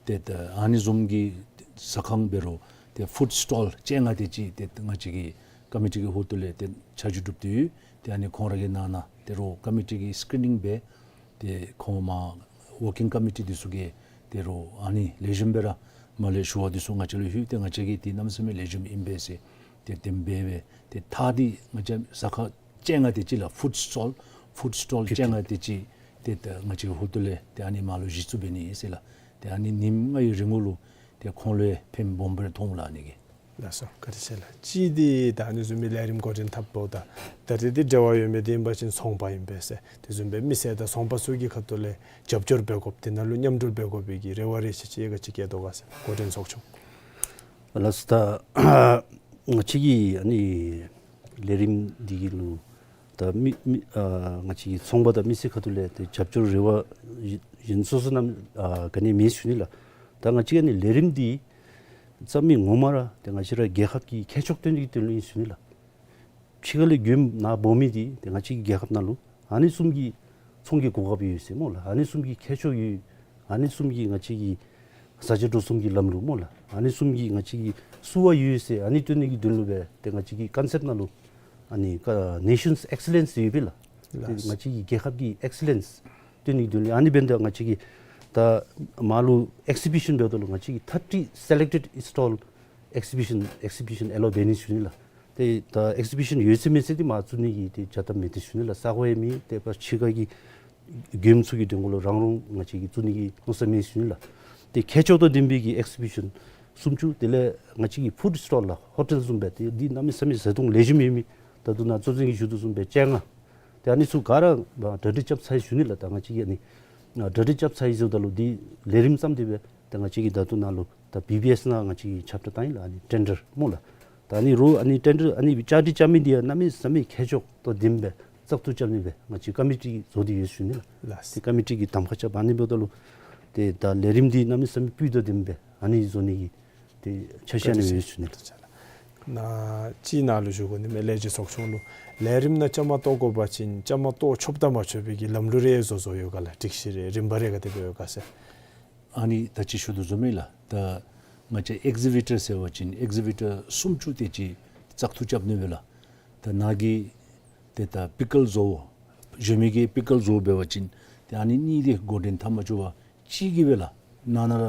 ཏེ་ད་ཨ་ནི་བཟུམ་གྱི་ཟ་ཁང་འབད་རུང་ཏེ་ཕུཌ་སི་ཊོལ་སྤྱན་སྔ་དེ་ཅིག་ཏེ་ང་བཅས་ཀྱི་ཀོ་མི་ཊི་གི་ཧོངས་ལས་ཏེ་འཆར་གཞི་གྲུབ་སྟེ་ཡོད། ཏེ་ཨ་ནི་ཁོང་ར་གི་ནང་ན་ཏེ་རོགས་ཀོ་མི་ཊི་གིས་སི་ཀི་རི་ནིང་འབད་ཏེ་ཁོང་མར་ཝོར་ཀིང་ཀོ་མི་ཊི་འདི་ཚུ་གིས་ཏེ་རོགས་ཨ་ནི་ལེགས་ཤོམ་སྦེ་ར་མར་ལས་ཞུ་བ་འདི་ཚུ་ང་བཅས་ལུ་ལྷོད། ཏེ་ང་བཅས་ཀྱིས་འདི་གནམ་མེད་ས་མེད་ལེགས་ཤོམ་ཨིན་པས་ཟེར་ཏེ་དེ་སྦེ་སྦེ་ཏེ་ད་འདི་ང་བཅས་ཟ་ཁང་སྤྱན་སྔ་དེ་ཅིག་ལགས། ཕུཌ་སི་ཊོལ་ཕུཌ་སི་ཊོལ་སྤྱན་སྔ་དེ་ཅིག་ཏེ་ད་ང་བཅས་ཀྱི་ཧོངས་ལས་ཏེ་ཨ་ནི་མར་ལུ་གཞི་བཙུགས་འབད་ནི་ཟེར་ལགས། ཏེ་ཨ་ནི་ཉིནམ་ལྔའི་རིང་ལུ་ཏེ་ཁོང་ལུ་ཕན་སྦོམ་སྦེ་ཐོགས་ལགས་ཨ་ནི་གིས། ལགས་སོ། བཀའ་དྲིན་ཆེ་ལགས། གཅིག་འདི་ད་ཨ་ནི་བཟུམ་མའི་ལས་རིམ་འགོ་འདྲེན་འཐབ་འོངམ་ད་ད་རིས་འདི་འབྲེལ་བ་ཡོད་མི་འདི་ཨིན་པ་ཅིན་ཚོང་པ་ཨིན་པས་ཟེར། དེ་བཟུམ་སྦེ་མི་སེར་དང་ཚོང་པ་ཚུ་གི་ཁ་ཐུག་ལས་རྒྱབ་སྐྱོར་འབད་དགོཔ་དེ་ནང་ལུ་མཉམ་འབྲེལ་འབད་དགོ་པའི་གི་རེ་བ་རེ་ཆེ་ཆེ་ག་ཅི་བསྐྱེད་དོ་ག་ཟེར། འགོ་འདྲེན་ཚོགས་ཆུང་། ལགས་སོ། ད་ང་བཅས་ཀྱི་ཨ་ནི་ལས་རིམ་འདི་གི་ལུ་ད་མི་མི་ཨ་ང་བཅས་ཀྱི་ཚོང་པ་དང་མི་སེར་ཁ་ཐུག་ལས་ཏེ་རྒྱབ་སྐྱོར་རེ་བ་གཞན་སོ་སོ་ནམ་ཨ་ག་ནི་མེད་ཞུ་ནི་ལགས། ད་ང་བཅས་ཀྱི་ཨ་ནི་ལས་རིམ་འདི་རྩ་མི་ངོ་མ་ར་ཏེ་ང་བཅས་ར་རྒྱལ་ཁབ་ཀྱི་ཁྱད་ཆོས་སྟོན་ནི་གི་དོན་ལུ་ཨིན་ཞུ་ནི་ལགས། ཕྱི་ཁ་ལས་མགྱོནམ་ནཱ་འབོ་མི་འདི་ཏེ་ང་བཅས་ཀྱི་རྒྱལ་ཁབ་ནང་ལུ་ཨ་ནི་བཟུམ་གྱི་ཚོང་གི་གོ་སྐབས་ཡོད་ཟེར་སྨོ་ལགས། ཨ་ནི་བཟུམ་གྱི་ཁྱད་ཆོས་ཡོད། ཨ་ནི་བཟུམ་གྱི་ང་བཅས་ཀྱི་བཟའ་བཅའ་འགྲོ་སོང་གི་ལམ་ལུགས་སྨོ་ལགས། ཨ་ནི་བཟུམ་གྱི་ང་བཅས་ཀྱི་བསུ་བ་ཡོད་ཟེར་ཨ་ནི་སྟོན་ནི་གི་དོན་ལུ་སྦེ་ཏེ་ང་བཅས་ཀྱི་ཀོན་སེཔཊ་ནང་ལུ་ཨ་ནི་ཀ་Nation's Excellence ཡོད་པས་ལགས། ཏེ་ལགས། ང་བཅས་ཀྱི་རྒྱལ་ཁབ་ཀྱི་ཨེག་སི་ལེནསི་སྟོན་ནི་གི་དོན་ལུ་ཨ་ནི་འབདཝ་ད་ང་བཅས་ཀྱི་ད་མར་ལུ་ཨེག་སི་བི་ཤཱན་འབདཝ་ད་ལུ་ང་བཅས་ཀྱི་ཐར་ཊི་སེ་ལེཀ་ཊེཌ་ཨིནསི་ཊོལ་ཨེག་སི་བི་ཤཱན་ཨེག་སི་བི་ཤཱན་ཨེ་ལོ་འབད་ནི་ཞུ་ནི་ལགས། ཏེ་ད་ཨེག་སི་བི་ཤཱན་ཡོད་ཚད་མེད་ཚད་འདི་མར་བཙུགས་ནི་གི་ཏེ་བྱ་ཐབས་མེད་དེ་ཞུ་ནི་ལགས། ས་གོ་ཡང་མེད། ཏེ་ཕར་ཕྱི་ཁ་གི་མགྱོནམ་ཚུ་གི་དོན་ལུ་རང་རང་ང་བཅས་ཀྱིས་བཙུགས་ནི་གི་མནོ་བསམ་མེད་ཞུ་ནི་ལགས། ཏེ་ཁྱད་ཆོས་དང་ལྡན་པའི་གི་ཨེག་སི་བི་ཤཱན་སུམ་ཅུ། དེ་ལས་ང་བཅས་ཀྱི་ཕུཌ་སི་ཊོལ་ལགས། ཧོ་ཊེལ་བཟུམ་སྦེ་ཏེ་འདི་གནམ་མེད་ས་མེད་བཟའ་འཐུང་ལེགས་ཤོམ་ཡོད་མི་ད་ལྟོ་ནཱ་གཙོ་འཛིན་གྱིས་ཞུ་དོ་བཟུམ་སྦེ་སྤྱན་སྔ་ཏེ་ཨ་ནི་ཚུ་ག་ར་གྲ་སྒྲིག་རྐྱབ་ཚར་ཡི་ཞུ་ནི་ལགས། ད་ང་བཅས་ཀྱིས་ཨ་ནི་གྲ་སྒྲིག་རྐྱབ་ཚར་ཡི་ཟེརཝ་ད་ལུ་འདི་ལས་རིམ་བརྩམས་ཏེ་སྦེ་ད་ང་བཅས་ཀྱིས་ད་ལྟོ་ནཱ་ལུ་ད་བི་བི་ཨེསི་ནང་ང་བཅས་ཀྱིས་ཁྱབ་བསྒྲགས་བཏང་ཡི་ལགས། ཨ་ནི་ཊེན་ཌར་སྨོ་ལགས། ད་ཨ་ནི་རོགས་ཨ་ནི་ཊེན་ཌར་ཨ་ནི་བཅའ་སྒྲིག་རྐྱབ་མི་འདི་ཡང་གནམ་མེད་ས་མེད་ཁྱད་ཆོས་དང་ལྡནམ་སྦེ་བཙག་འཐུ་རྐྱབ་ནི་སྦེ་ང་བཅས་ཀོ་མི་ཊི་བཟོ་སྟེ་ཡོད་ཞུ་ནི་ལགས། ལགས། ཏེ་ཀོ་མི་ཊི་གིས་གདམ་ཁ་རྐྱབ། ཨ་ནི་འབདཝ་ད་ལུ་ཏེ་ད་ལས་རིམ་འདི་གནམ་མེད་ས་མེད་སྤུས་དང་ལྡནམ་སྦེ་ཨ་ནི་བཟོ་ནི་གི་ཏེ་འཆར་གཞི་ཨ་ནི་ཡོད་ཞུ་ནི་ལགས། ནཱ་གཅིག་ནཱ་ལུ་ཞུ་དགོ་ནི་མས། ལས་བྱེད་ཚོགས་ཆུང་ལུ་ལས་རིམ་ནང་བཅའ་མར་གཏོགས་དགོ་པ་ཅིན་བཅའ་མར་གཏོགས་ཆོགཔ་དང་མ་ཆོག་པའི་གི་ལམ་ལུགས་རེ་བཟོ་བཟོཝ་ཡོད་ག་ལགས། སྒྲིག་གཞི་རེ་རིམ་པ་རེ་ག་དེ་སྦེ་ཡོད་ག་ཟེར། ཨ་ནི་ད་ཅི་ཞུ་དོ་བཟུམ་སྦེ་ལགས། ད་ང་བཅས་ཨེག་ཟི་བི་ཊར་ཟེར་བ་ཅིན་ཨེག་ཟི་བི་ཊར་སུམ་ཅུ་དེ་ཅིག་བཙག་འཐུ་རྐྱབ་ནི་སྦེ་ལགས། ད་ནཱ་གི་ཏེ་ད་པི་ཀལ་བཟོ་བཟོ་མི་གིས་པི་ཀལ་བཟོ་འབད་བ་ཅིན་ཏེ་ཨ་ནི་གཉིས་འདི་འགོ་འདྲེན་འཐབ་མ་བཅུག་པར་གཅིག་གིས་སྦེ་ལགས་ནང་ན་ར་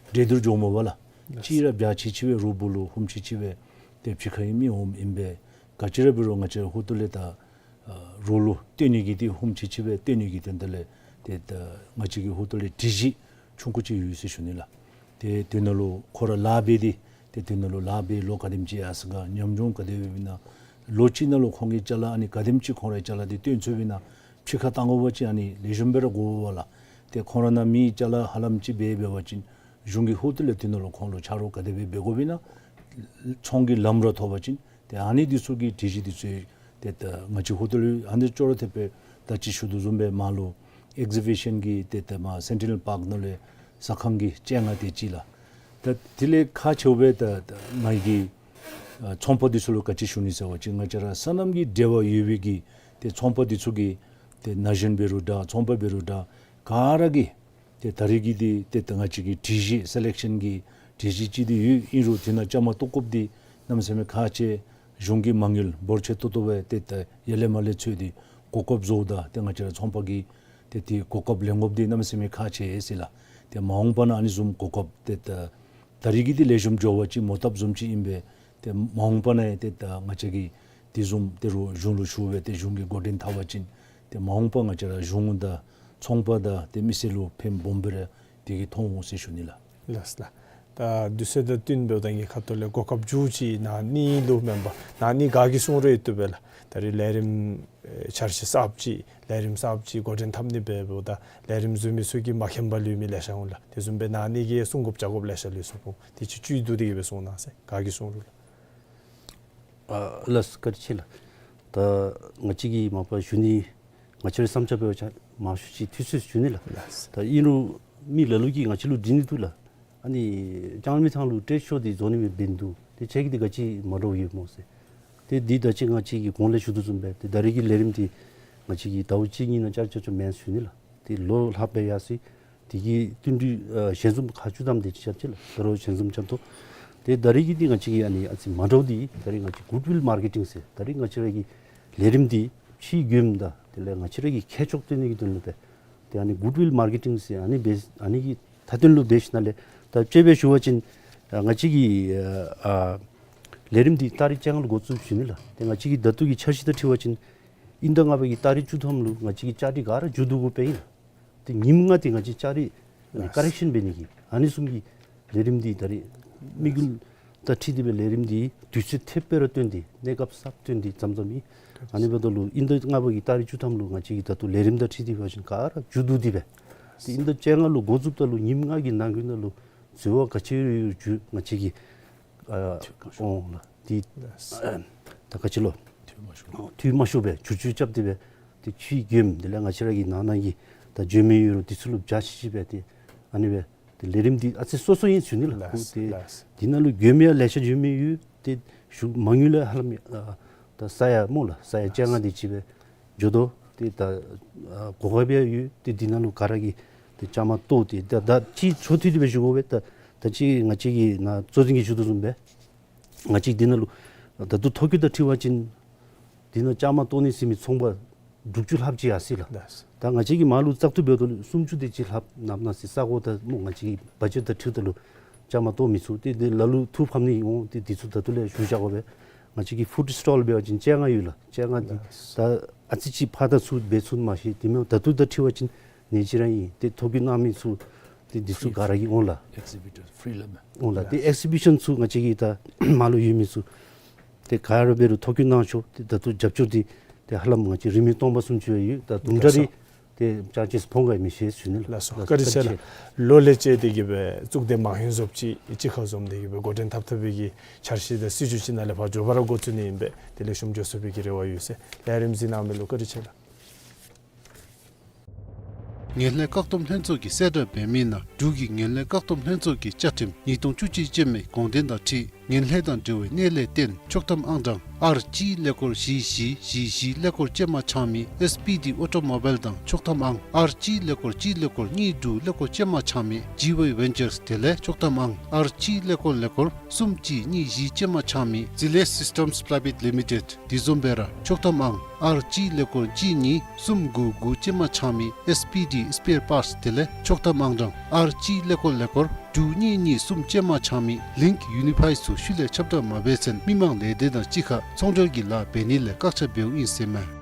འདྲེས་སྡོད་འགྱོཝ་མས་པ་ལགས། གཅིག་ར་འབག་ཆི་ཆི་སྦེ་རོགས་བུ་ལུ་ཧུམ་ཆི་ཆི་སྦེ་ཏེ་ཕྱི་ཁ་གི་མི་འོངམ་ཨིན་པས། ག་ཅི་ར་འབད་རུང་ང་བཅས་ཧོངས་ལས་ད་ཨ་རོགས་ལུ་སྟོན་ནི་གི་ཏེ་ཧུམ་ཆི་ཆི་སྦེ་སྟོན་ནི་གི་དོན་དག་ལས་ཏེ་ད་ང་བཅས་ཀྱི་ཧོངས་ལས་སྒྲིག་གཞི་ཆུང་ཀུ་ཅིག་ཡོད་ཟེར་ཞུ་ནི་ལགས། ཏེ་དེ་ནང་ལུ་ཁོ་ར་ལཱ་འབད་དེ་ཏེ་དེ་ནང་ལུ་ལཱ་འབད་ལོ་ག་དེམ་ཅིག་ཡར་སོང་ག་ཉམས་མྱོང་ག་དེ་སྦེ་ཨིན་ན་ལོ་གཅིག་ནང་ལུ་ཁོང་གི་ཅ་ལ་ཨ་ནི་ག་དེམ་ཅིག་ཁོང་རའི་ཅ་ལ་འདི་བཏོན་ཚུགས་པས་ན་ཕྱི་ཁར་བཏང་དགོ་པ་ཅིན་ཨ་ནི་ལེགས་ཤོམ་སྦེ་ར་དགོ་པས་ལགས། ཏེ་ཁོང་ར་ནང་མི་ཅ་ལ་ཧ་ལམ་ཅིག་འབད་འབད་བ་ཅིན་གཞུང་གི་ཧོངས་ལས་དེ་ནང་ལུ་ཁོང་ལུ་ཆ་རོགས་ག་དེ་སྦེ་འབད་དགོཔ་ཨིན་ན་ཚོང་གི་ལམ་ར་ཐོབ་པ་ཅིན་ཏེ་ཨ་ནི་འདི་ཚུ་གི་སྒྲིག་གཞི་འདི་ཚུ་ཏེ་ད་ང་བཅས་ཧོངས་ལས་ཨ་ནི་ཅོག་ར་འཐདཔ་སྦེ་ད་ཅི་ཞུ་དོ་བཟུམ་སྦེ་མར་ལུ་ཨེག་ཟི་བི་ཤཱན་གྱི་ཏེ་ད་མར་སེན་ཊི་ནེལ་པཱརཀ་ནང་ལུ་ཟ་ཁང་གི་སྤྱན་སྔ་དེ་ཅིག་ལགས། ད་དེ་ལས་ཁག་ཆེཝ་སྦེ་ད་ད་ང་གིས་ཨ་ཚོང་པ་འདི་ཚུ་ལུ་ག་ཅི་ཞུ་ནི་ཟེར་བ་ཅིན་ང་བཅས་ར་སོ་ནམ་གྱི་འབྲེལ་བ་ཡོད་པའི་གི་ཏེ་ཚོང་པ་འདི་ཚུ་གིས་ཏེ་ན་གཞོན་འབད་རུང་འདྲ་ཚོང་པ་འབད་རུང་འདྲ་ག་ར་གིས་ཏེ་ད་རེས་ཀྱི་འདི་ཏེ་ད་ང་བཅས་ཀྱི་སྒྲིག་གཞི་སེ་ལེཀ་ཤཱན་གྱི་སྒྲིག་གཞི་ཅིག་འདི་ཡོད། ཨིན་རུང་དེ་ནང་བཅའ་མར་གཏོགས་དགོཔ་འདི་གནམ་མེད་ས་མེད་ཁག་ཆེ། གཞུང་གི་མ་དངུལ་འབོར་ཆེ་ཏོག་ཏོ་སྦེ་ཏེ་ད་ཡར་ལས་མར་ལས་འཚོལ་ཏེ་གོ་སྐབས་བཟོཝ་ད་ཏེ་ང་བཅས་ར་ཚོང་པ་གིས་ཏེ་དེ་གོ་སྐབས་ལེན་དགོཔ་འདི་གནམ་མེད་ས་མེད་ཁག་ཆེ་ཟེར་ལགས། ཏེ་མ་འོངས་པ་ནང་ཨ་ནི་བཟུམ་གོ་སྐབས་ཏེ་ད་ ད་རེས་ཀྱི་འདི་ལེགས་ཤོམ་འགྱོ་བ་ཅིན་མོ་བཏབ་བཟུམ་ཅིག་ཨིན་པས། ཏེ་མ་འོངས་པ་ནང་ཡང་ཏེ་ད་ང་བཅས་ཀྱིས་དེ་བཟུམ་ཏེ་རུང་གཞུང་ལུ་ཞུ་སྦེ་ཏེ་གཞུང་གིས་འགོ་འདྲེན་འཐབ་པ་ཅིན་ཏེ་མ་འོངས་པ་ང་བཅས་ར་གཞུང་དང་ཚོང་པ་དང་ཏེ་མི་སེར་ལུ་ཕན་སྦོམ་སྦེ་ར་དེ་གིས་ཐོན་འོང་ཟེར་ཞུ་ནི་ལགས། ལགས་ལགས། ད་དུས་ཚོད་དང་བསྟུན་འབདཝ་ད་ངེའི་ཁ་ཐུག་ལས་གོ་སྐབས་མཇུག་ཅིག་ན་ནི་ལུ་མེན་པར་ན་ནི་ག་གི་གསུང་རུང་ཡོད་དོ་བས་ལགས། ད་རེས་ལས་རིམ་ཨེ་འཆར་གཞི་གསརཔ་ཅིག་ལས་རིམ་གསརཔ་ཅིག་འགོ་འདྲེན་འཐབ་ནི་འབདཝ་ད་ལས་རིམ་བཟོ་མི་ཚུ་གིས་མ་མཁྱེན་པ་ལུས་མི་ལེ་ཤ་འོང་ལགས། དེ་བཟུམ་སྦེ་ན་ནི་གིས་གསུང་དགོཔ་བཅར་དགོཔ་ལེ་ཤ་ལུས་སོ་འོང་། དེ་ཅིག་བཅུད་བསྡུ་སྟེ་གི་སྦེ་གསུང་གནང་ཟེར། ག་གི་གསུང་རུང་ལགས། ཨ་ལགས་བཀའ་དྲིན་ཆེ་ལགས། ད་ང་བཅས་ཀྱིས་མ་པ་ཞུ་ནི་ང་བཅས་རའི་བསམ་འཆར་འབད་བ་ཅིན་མང་ཤོས་ཅིག་འཐུས་ཚོད་ཞུ་ནི་ལགས། ལགས། ད་ཨིན་རུང་མི་ལ་ལུ་གིས་ང་བཅས་ལུ་འདྲི་ནི་འདུག་ལགས། ཨ་ནི་ལྕང་མའི་ཐང་ལུ་ཊེཌ་ཤོ་འདི་བཟོ་ནི་མས་འབད་ནི་འདུག། ཏེ་ཁྱེད་ཀྱིས་འདི་ག་ཅི་མ་འདྲཝ་ཡོད་སྨོ་ཟེར། ཏེ་འདི་ད་ཅི་ང་བཅས་ཀྱིས་གོང་ལས་ཞུ་དོ་བཟུམ་སྦེ་ཏེ་ད་རེས་ཀྱི་ལས་རིམ་འདི་ང་བཅས་ཀྱིས་ཟླཝ་གཅིག་གཉིས་ནང་བསྐྱར་བསྐྱར་བསྐྱར་མེན་ཞུ་ནི་ལགས། ཏེ་ལོ་ལྷགཔ་སྦེ་ཡར་སོ་ཡི། དེ་གི་བསྟུན་གྲོས་ཨ་ཞལ་འཛོམས་ཁག་བཅུ་ཐམ་དེ་ཅིག་རྐྱབ་ཅི་ལགས། ད་རུང་ཞལ་འཛོམས་རྐྱབ་དོ། ཏེ་ད་རེས་ཀྱི་འདི་ང་བཅས་ཀྱི་ཨ་ནི་ཨ་ཙི་མ་འདྲཝ་འདི་ད་རེས་ང་བཅས་གུཌ་ཝིལ་མར་ཀེ་ཊིང་ཟེར་ད་རེས་ང་བཅས་ར་གི་ལས་རིམ་འདི་ཕྱིའི་མགྱོནམ་དང་དེ་ལས་ང་བཅས་ར་གི་ཁྱད་ཆོས་སྟོན་ནི་གི་དོན་ལུ་སྦེ་ཏེ་ཨ་ནི་གུཌ་ཝིལ་མར་ཀེ་ཊིང་ཟེར་ཨ་ནི་འབད་ཨ་ནི་གི་མཐའ་དོན་ལུ་འབད་ཞིནམ་ལས་ད་དཔྱེ་སྦེ་ཞུ་བ་ཅིན་ཨ་ང་བཅས་ཀྱི་ཨ་ལས་རིམ་འདི་ཏ་རིག་བཅོ་ལྔ་ལུ་འགོ་བཙུགས་ཞུ་ནི་ལགས། ཏེ་ང་བཅས་ཀྱི་ད་ལྟོ་གི་འཆར་གཞི་དང་འཁྲིལ་བ་ཅིན་དབྱིན་ཟླ་ལྔ་པ་གི་ཏ་རིག་བཅུ་ཐམ་ལུ་ང་བཅས་ཀྱི་ལྕགས་རི་ག་ར་མཇུག་བསྡུ་དགོཔ་ཨིན། ཏེ་ཉིནམ་ལྔ་དེ་ང་བཅས་ལྕགས་རི་ཨ་ནི་ཀ་རེཀ་ཤཱན་འབད་ནི་གི་ཨ་ནི་བཟུམ་གྱི་ལས་རིམ་འདི་ད་རེས་དམིགས་ཡུལ་དང་འཁྲིལ་ཏེ་སྦེ་ལས་རིམ་འདི་དུས་ཚོད་ཐེབས་སྦེ་ར་བཏོན་ཏེ་གནས་སྐབས་གསརཔ་བཏོན་ཏེ་བརྩམས་བརྩམསཔ་ཨིན། ཨ་ནི་འབདཝ་ད་ལུ་དབྱིན་ཟླ་ལྔ་པ་གི་ཏ་རིག་བཅུ་ཐམ་ལུ་ང་བཅས་ཀྱི་ད་ལྟོ་ལས་རིམ་དང་འཁྲིལ་ཏེ་འབད་བ་ཅིན་ག་ར་མཇུག་བསྡུ་སྟེ་སྦེ་ཏེ་དབྱིན་ཟླ་བཅོ་ལྔ་ལུ་འགོ་བཙུགསཔ་ད་ལུ་ཉིནམ་ལྔ་གི་ནང་འཁོད་ནང་ལུ་འཛོལ་བ་ག་ཅི་ཡོད་རུང་ང་བཅས་ཀྱིས་ཨ་འཐུས་མ་ཤོར། འོང་ལགས། འདི་ལགས། ད་ག་ཅི་ལོ། འཐུས་མ་ཤོར། འཐུས་མ་ཤོར་སྦེ་བསྒྱུར་བཅོས་རྐྱབ་སྟེ་སྦེ་ཏེ་ཕྱིའི་མགྱོནམ་དེ་ལས་ང་བཅས་ར་གི་ནང་ན་གི་ད་འཛོལ་མི་ཡོད་རུང་དེ་ཚུ་ལུ་བྱ་ཤི་ཤི་སྦེ་ཏེ་ཨ་ནི་སྦེ་ཏེ་ལས་རིམ་འདི་ཨ་ཙི་སོ་སོ་ཨིན་ཞུ་ནི་ལགས། ལགས། ཏེ་ལགས། དེ་ནང་ལུ་མགྱོནམ་ཡང་ལེ་ཤ་འཛོལ་མི་ཡོད། ཏེ་ཞུ་མ་དངུལ་ལས་ཧ་ལམ་ཨ་ད་ས་ཡ་སྨོ་ལགས་ས་ཡ་བཅོ་ལྔ་དེ་ཅིག་སྦེ་འགྱོ་དོ། ཏེ་ད་ཨ་གོ་སྐབས་ཡང་ཡོད། ཏེ་དེ་ནང་ལུ་ག་ར་གིས་ཏེ་བཅའ་མར་གཏོགས་ཏེ་ད་ད་ཅི་འཕྲོ་མཐུད་དེ་སྦེ་ཞུ་དགོ་པས། ད་ད་ཅི་ང་བཅས་ཀྱི་ནཱ་གཙོ་འཛིན་གྱིས་ཞུ་དོ་བཟུམ་སྦེ་ང་བཅས་འདི་ནང་ལུ་ད་ལྟོ་ཐོ་བཀོད་དང་འཁྲིལ་བ་ཅིན་འདི་ནང་བཅའ་མར་གཏོགས་ནི་ཟེར་མི་ཚོང་པ་དྲུག་ཅུ་ལྷགཔ་ཅིག་ཡར་སོ་ཡི་ལགས། ལགས། ད་ང་བཅས་ཀྱིས་མར་ལུ་བཙག་འཐུ་འབདཝ་ད་ལུ་སུམ་ཅུ་དེ་ཅིག་ལྷགཔ་ནམ་ནང་སོ་ཡི། ས་གོ་དང་སྨོ་ང་བཅས་ཀྱི་བ་ཇེཊ་དང་འཁྲིལཝ་ད་ལུ་བཅའ་མར་གཏོགས་མི་ཚུ་ཏེ་དེ་ལ་ལུ་ཐུགས་ཕམ་ནི་འོང་། ཏེ་དེ་ཚུ་ད་ལྟོ་ལས་ཞུ་བཞག་དགོ་པས། ང་བཅས་ཀྱི་ཕུཌ་སི་ཊོལ་འབད་བ་ཅིན་བཅོ་ལྔ་ཡོད་ལགས། བཅོ་ལྔ་འདི་ལགས། ད་ཨ་ཙི་ཅིག་ཕར་དང་ཚུར་འབད་ཚུགས་མ་ཤེས། དེ་མེན་ད་ལྟོ་དང་འཁྲིལ་བ་ཅིན་ནེ་ཅི་ར་ཨིན། ཏེ་ཐོ་བཀོད་གནང་མི་ཚུ་ཏེ་འདི་ཚུ་ག་ར་གིས་འོང་ལགས། ཨེག་ཟི་བི་ཊར་ཕི་རི་ལགས་མས། འོང་ལགས། ཏེ་ཨེག་ཟི་བི་ཤཱན་ཚུ་ང་བཅས་ཀྱི་ད་མར་ལུ་ཡོད་མི་ཚུ་ཏེ་ག་ར་འབད་རུང་ཐོ་བཀོད་གནང་ཤོག། ཏེ་ད་ལྟོ་རྒྱབ་སྐྱོར་འདི་ཏེ་ཧ་ལམ་ང་བཅས་རི་མོ་སྟོང་པ་སུམ་ཅུ་ཡང་ཡོད། ད་དུམ་གྲ་རེ་ཏེ་ཅར་ཇེས་ཕོག་ག་ཡང་མི་ཤེས་ཞུ་ནི་ལགས། ལགས་སོ། བཀའ་དྲིན་ཆེ་ལགས། ལོ་ལས་བཅད་དེ་གི་སྦེ་གཙུག་སྡེ་མང་ཡུལ་བཟོཔ་ཅིག་གཅིག་ཁར་འཛོམས་ཏེ་གི་སྦེ་འགོ་འདྲེན་འཐབ་འཐབ་པའི་གི་འཆར་གཞི་དང་སྲིད་བྱུས་ཅིག་ནང་ལས་ཕར་མགྱོགས་པ་ར་འགོ་བཙུགས་ནི་ཨིན་པས། དེ་ལེགས་ཤོམ་འགྱོ་ཚུགས་པའི་གི་རེ་བ་ཡོད་ཟེར། ལས་རིམ་གཟིགས་གནང་མི་ལུ་བཀའ་དྲིན་ཆེ་ལགས། ངན་ལྷད་བཀག་སྡོམ་ལྷན་ཚོགས་ཀྱིས་གསལ་བསྒྲགས་འབད་མི་ནང་འབྲུག་གི་ངན་ལྷད་བཀག་སྡོམ་ལྷན་ཚོགས་ཀྱི་བཅའ་ཁྲིམས་ཉིས་སྟོང་བཅུ་གཅིག་ཅན་མའི་དགོངས་དོན་དང་འཁྲིལ་ངན་ལྷད་དང་འབྲེལ་བའི་གནད་ལས་བརྟེན་ཆོག་ཐམ་ཨང་གྲངས་ཨར་གཅིག་ཀླད་ཀོར་བཞི་བཞི་བཞི་བཞི་ཀླད་ཀོར་ཅན་མ་ཆགས་མི་ཨེས་པི་ཌི་ཨོ་ཊོ་མོ་བཱའིལ་དང་ཆོག་ཐམ་ཨང་ཨར་གཅིག་ཀླད་ཀོར་གཅིག་ཀླད་ཀོར་གཉིས་དྲུག་ཀླད་ཀོར་ཅན་མ་ཆགས་མི་ཇི་ཝའི་ཝེན་ཅརས་དེ་ལས་ཆོག་ཐམ་ཨང་ཨར་གཅིག་ཀླད་ཀོར་ཀླད་ཀོར་གསུམ་གཅིག་གཉིས་བཞི་ཅན་མ་ཆགས་མི་ཛི་ལེ་སིས་ཊམས་པྲའི་བེཊ་ལི་མི་ཊེཌ། དེ་བཟུམ་སྦེ་ར་ཆོག་ཐམ་ཨང་ཨར་གཅིག་ཀླད་ཀོར་གཅིག་གཉིས་གསུམ་དགུ་དགུ་ཅན་མ་ཆགས་མི་ཨེས་པི་ཌི་སི་པེར་པཱརཊསི་དེ་ལས་ཆོག་ཐམ་ཨང་གྲངས་ཨར་གཅིག་ཀླད་ཀོར་ཀླད་ཀོར་དྲུག་གཉིས་གཉིས་གསུམ་ཅན་མ་ཆགས་མི་ལིངཀ་ཡུ་ནི་ཕའི་ཚུ་ཤུལ་ལས་ཁྱབ་བསྒྲགས་མ་འབད་ཚུན་མི་མང་ལས་སྡེ་དང་གཅིག་ཁར་ཚོང་འབྲེལ་གྱི་ལཱ་འབད་ནི་ལས་བཀག་ཆ་འབདཝ་ཨིན་ཟེར་མས།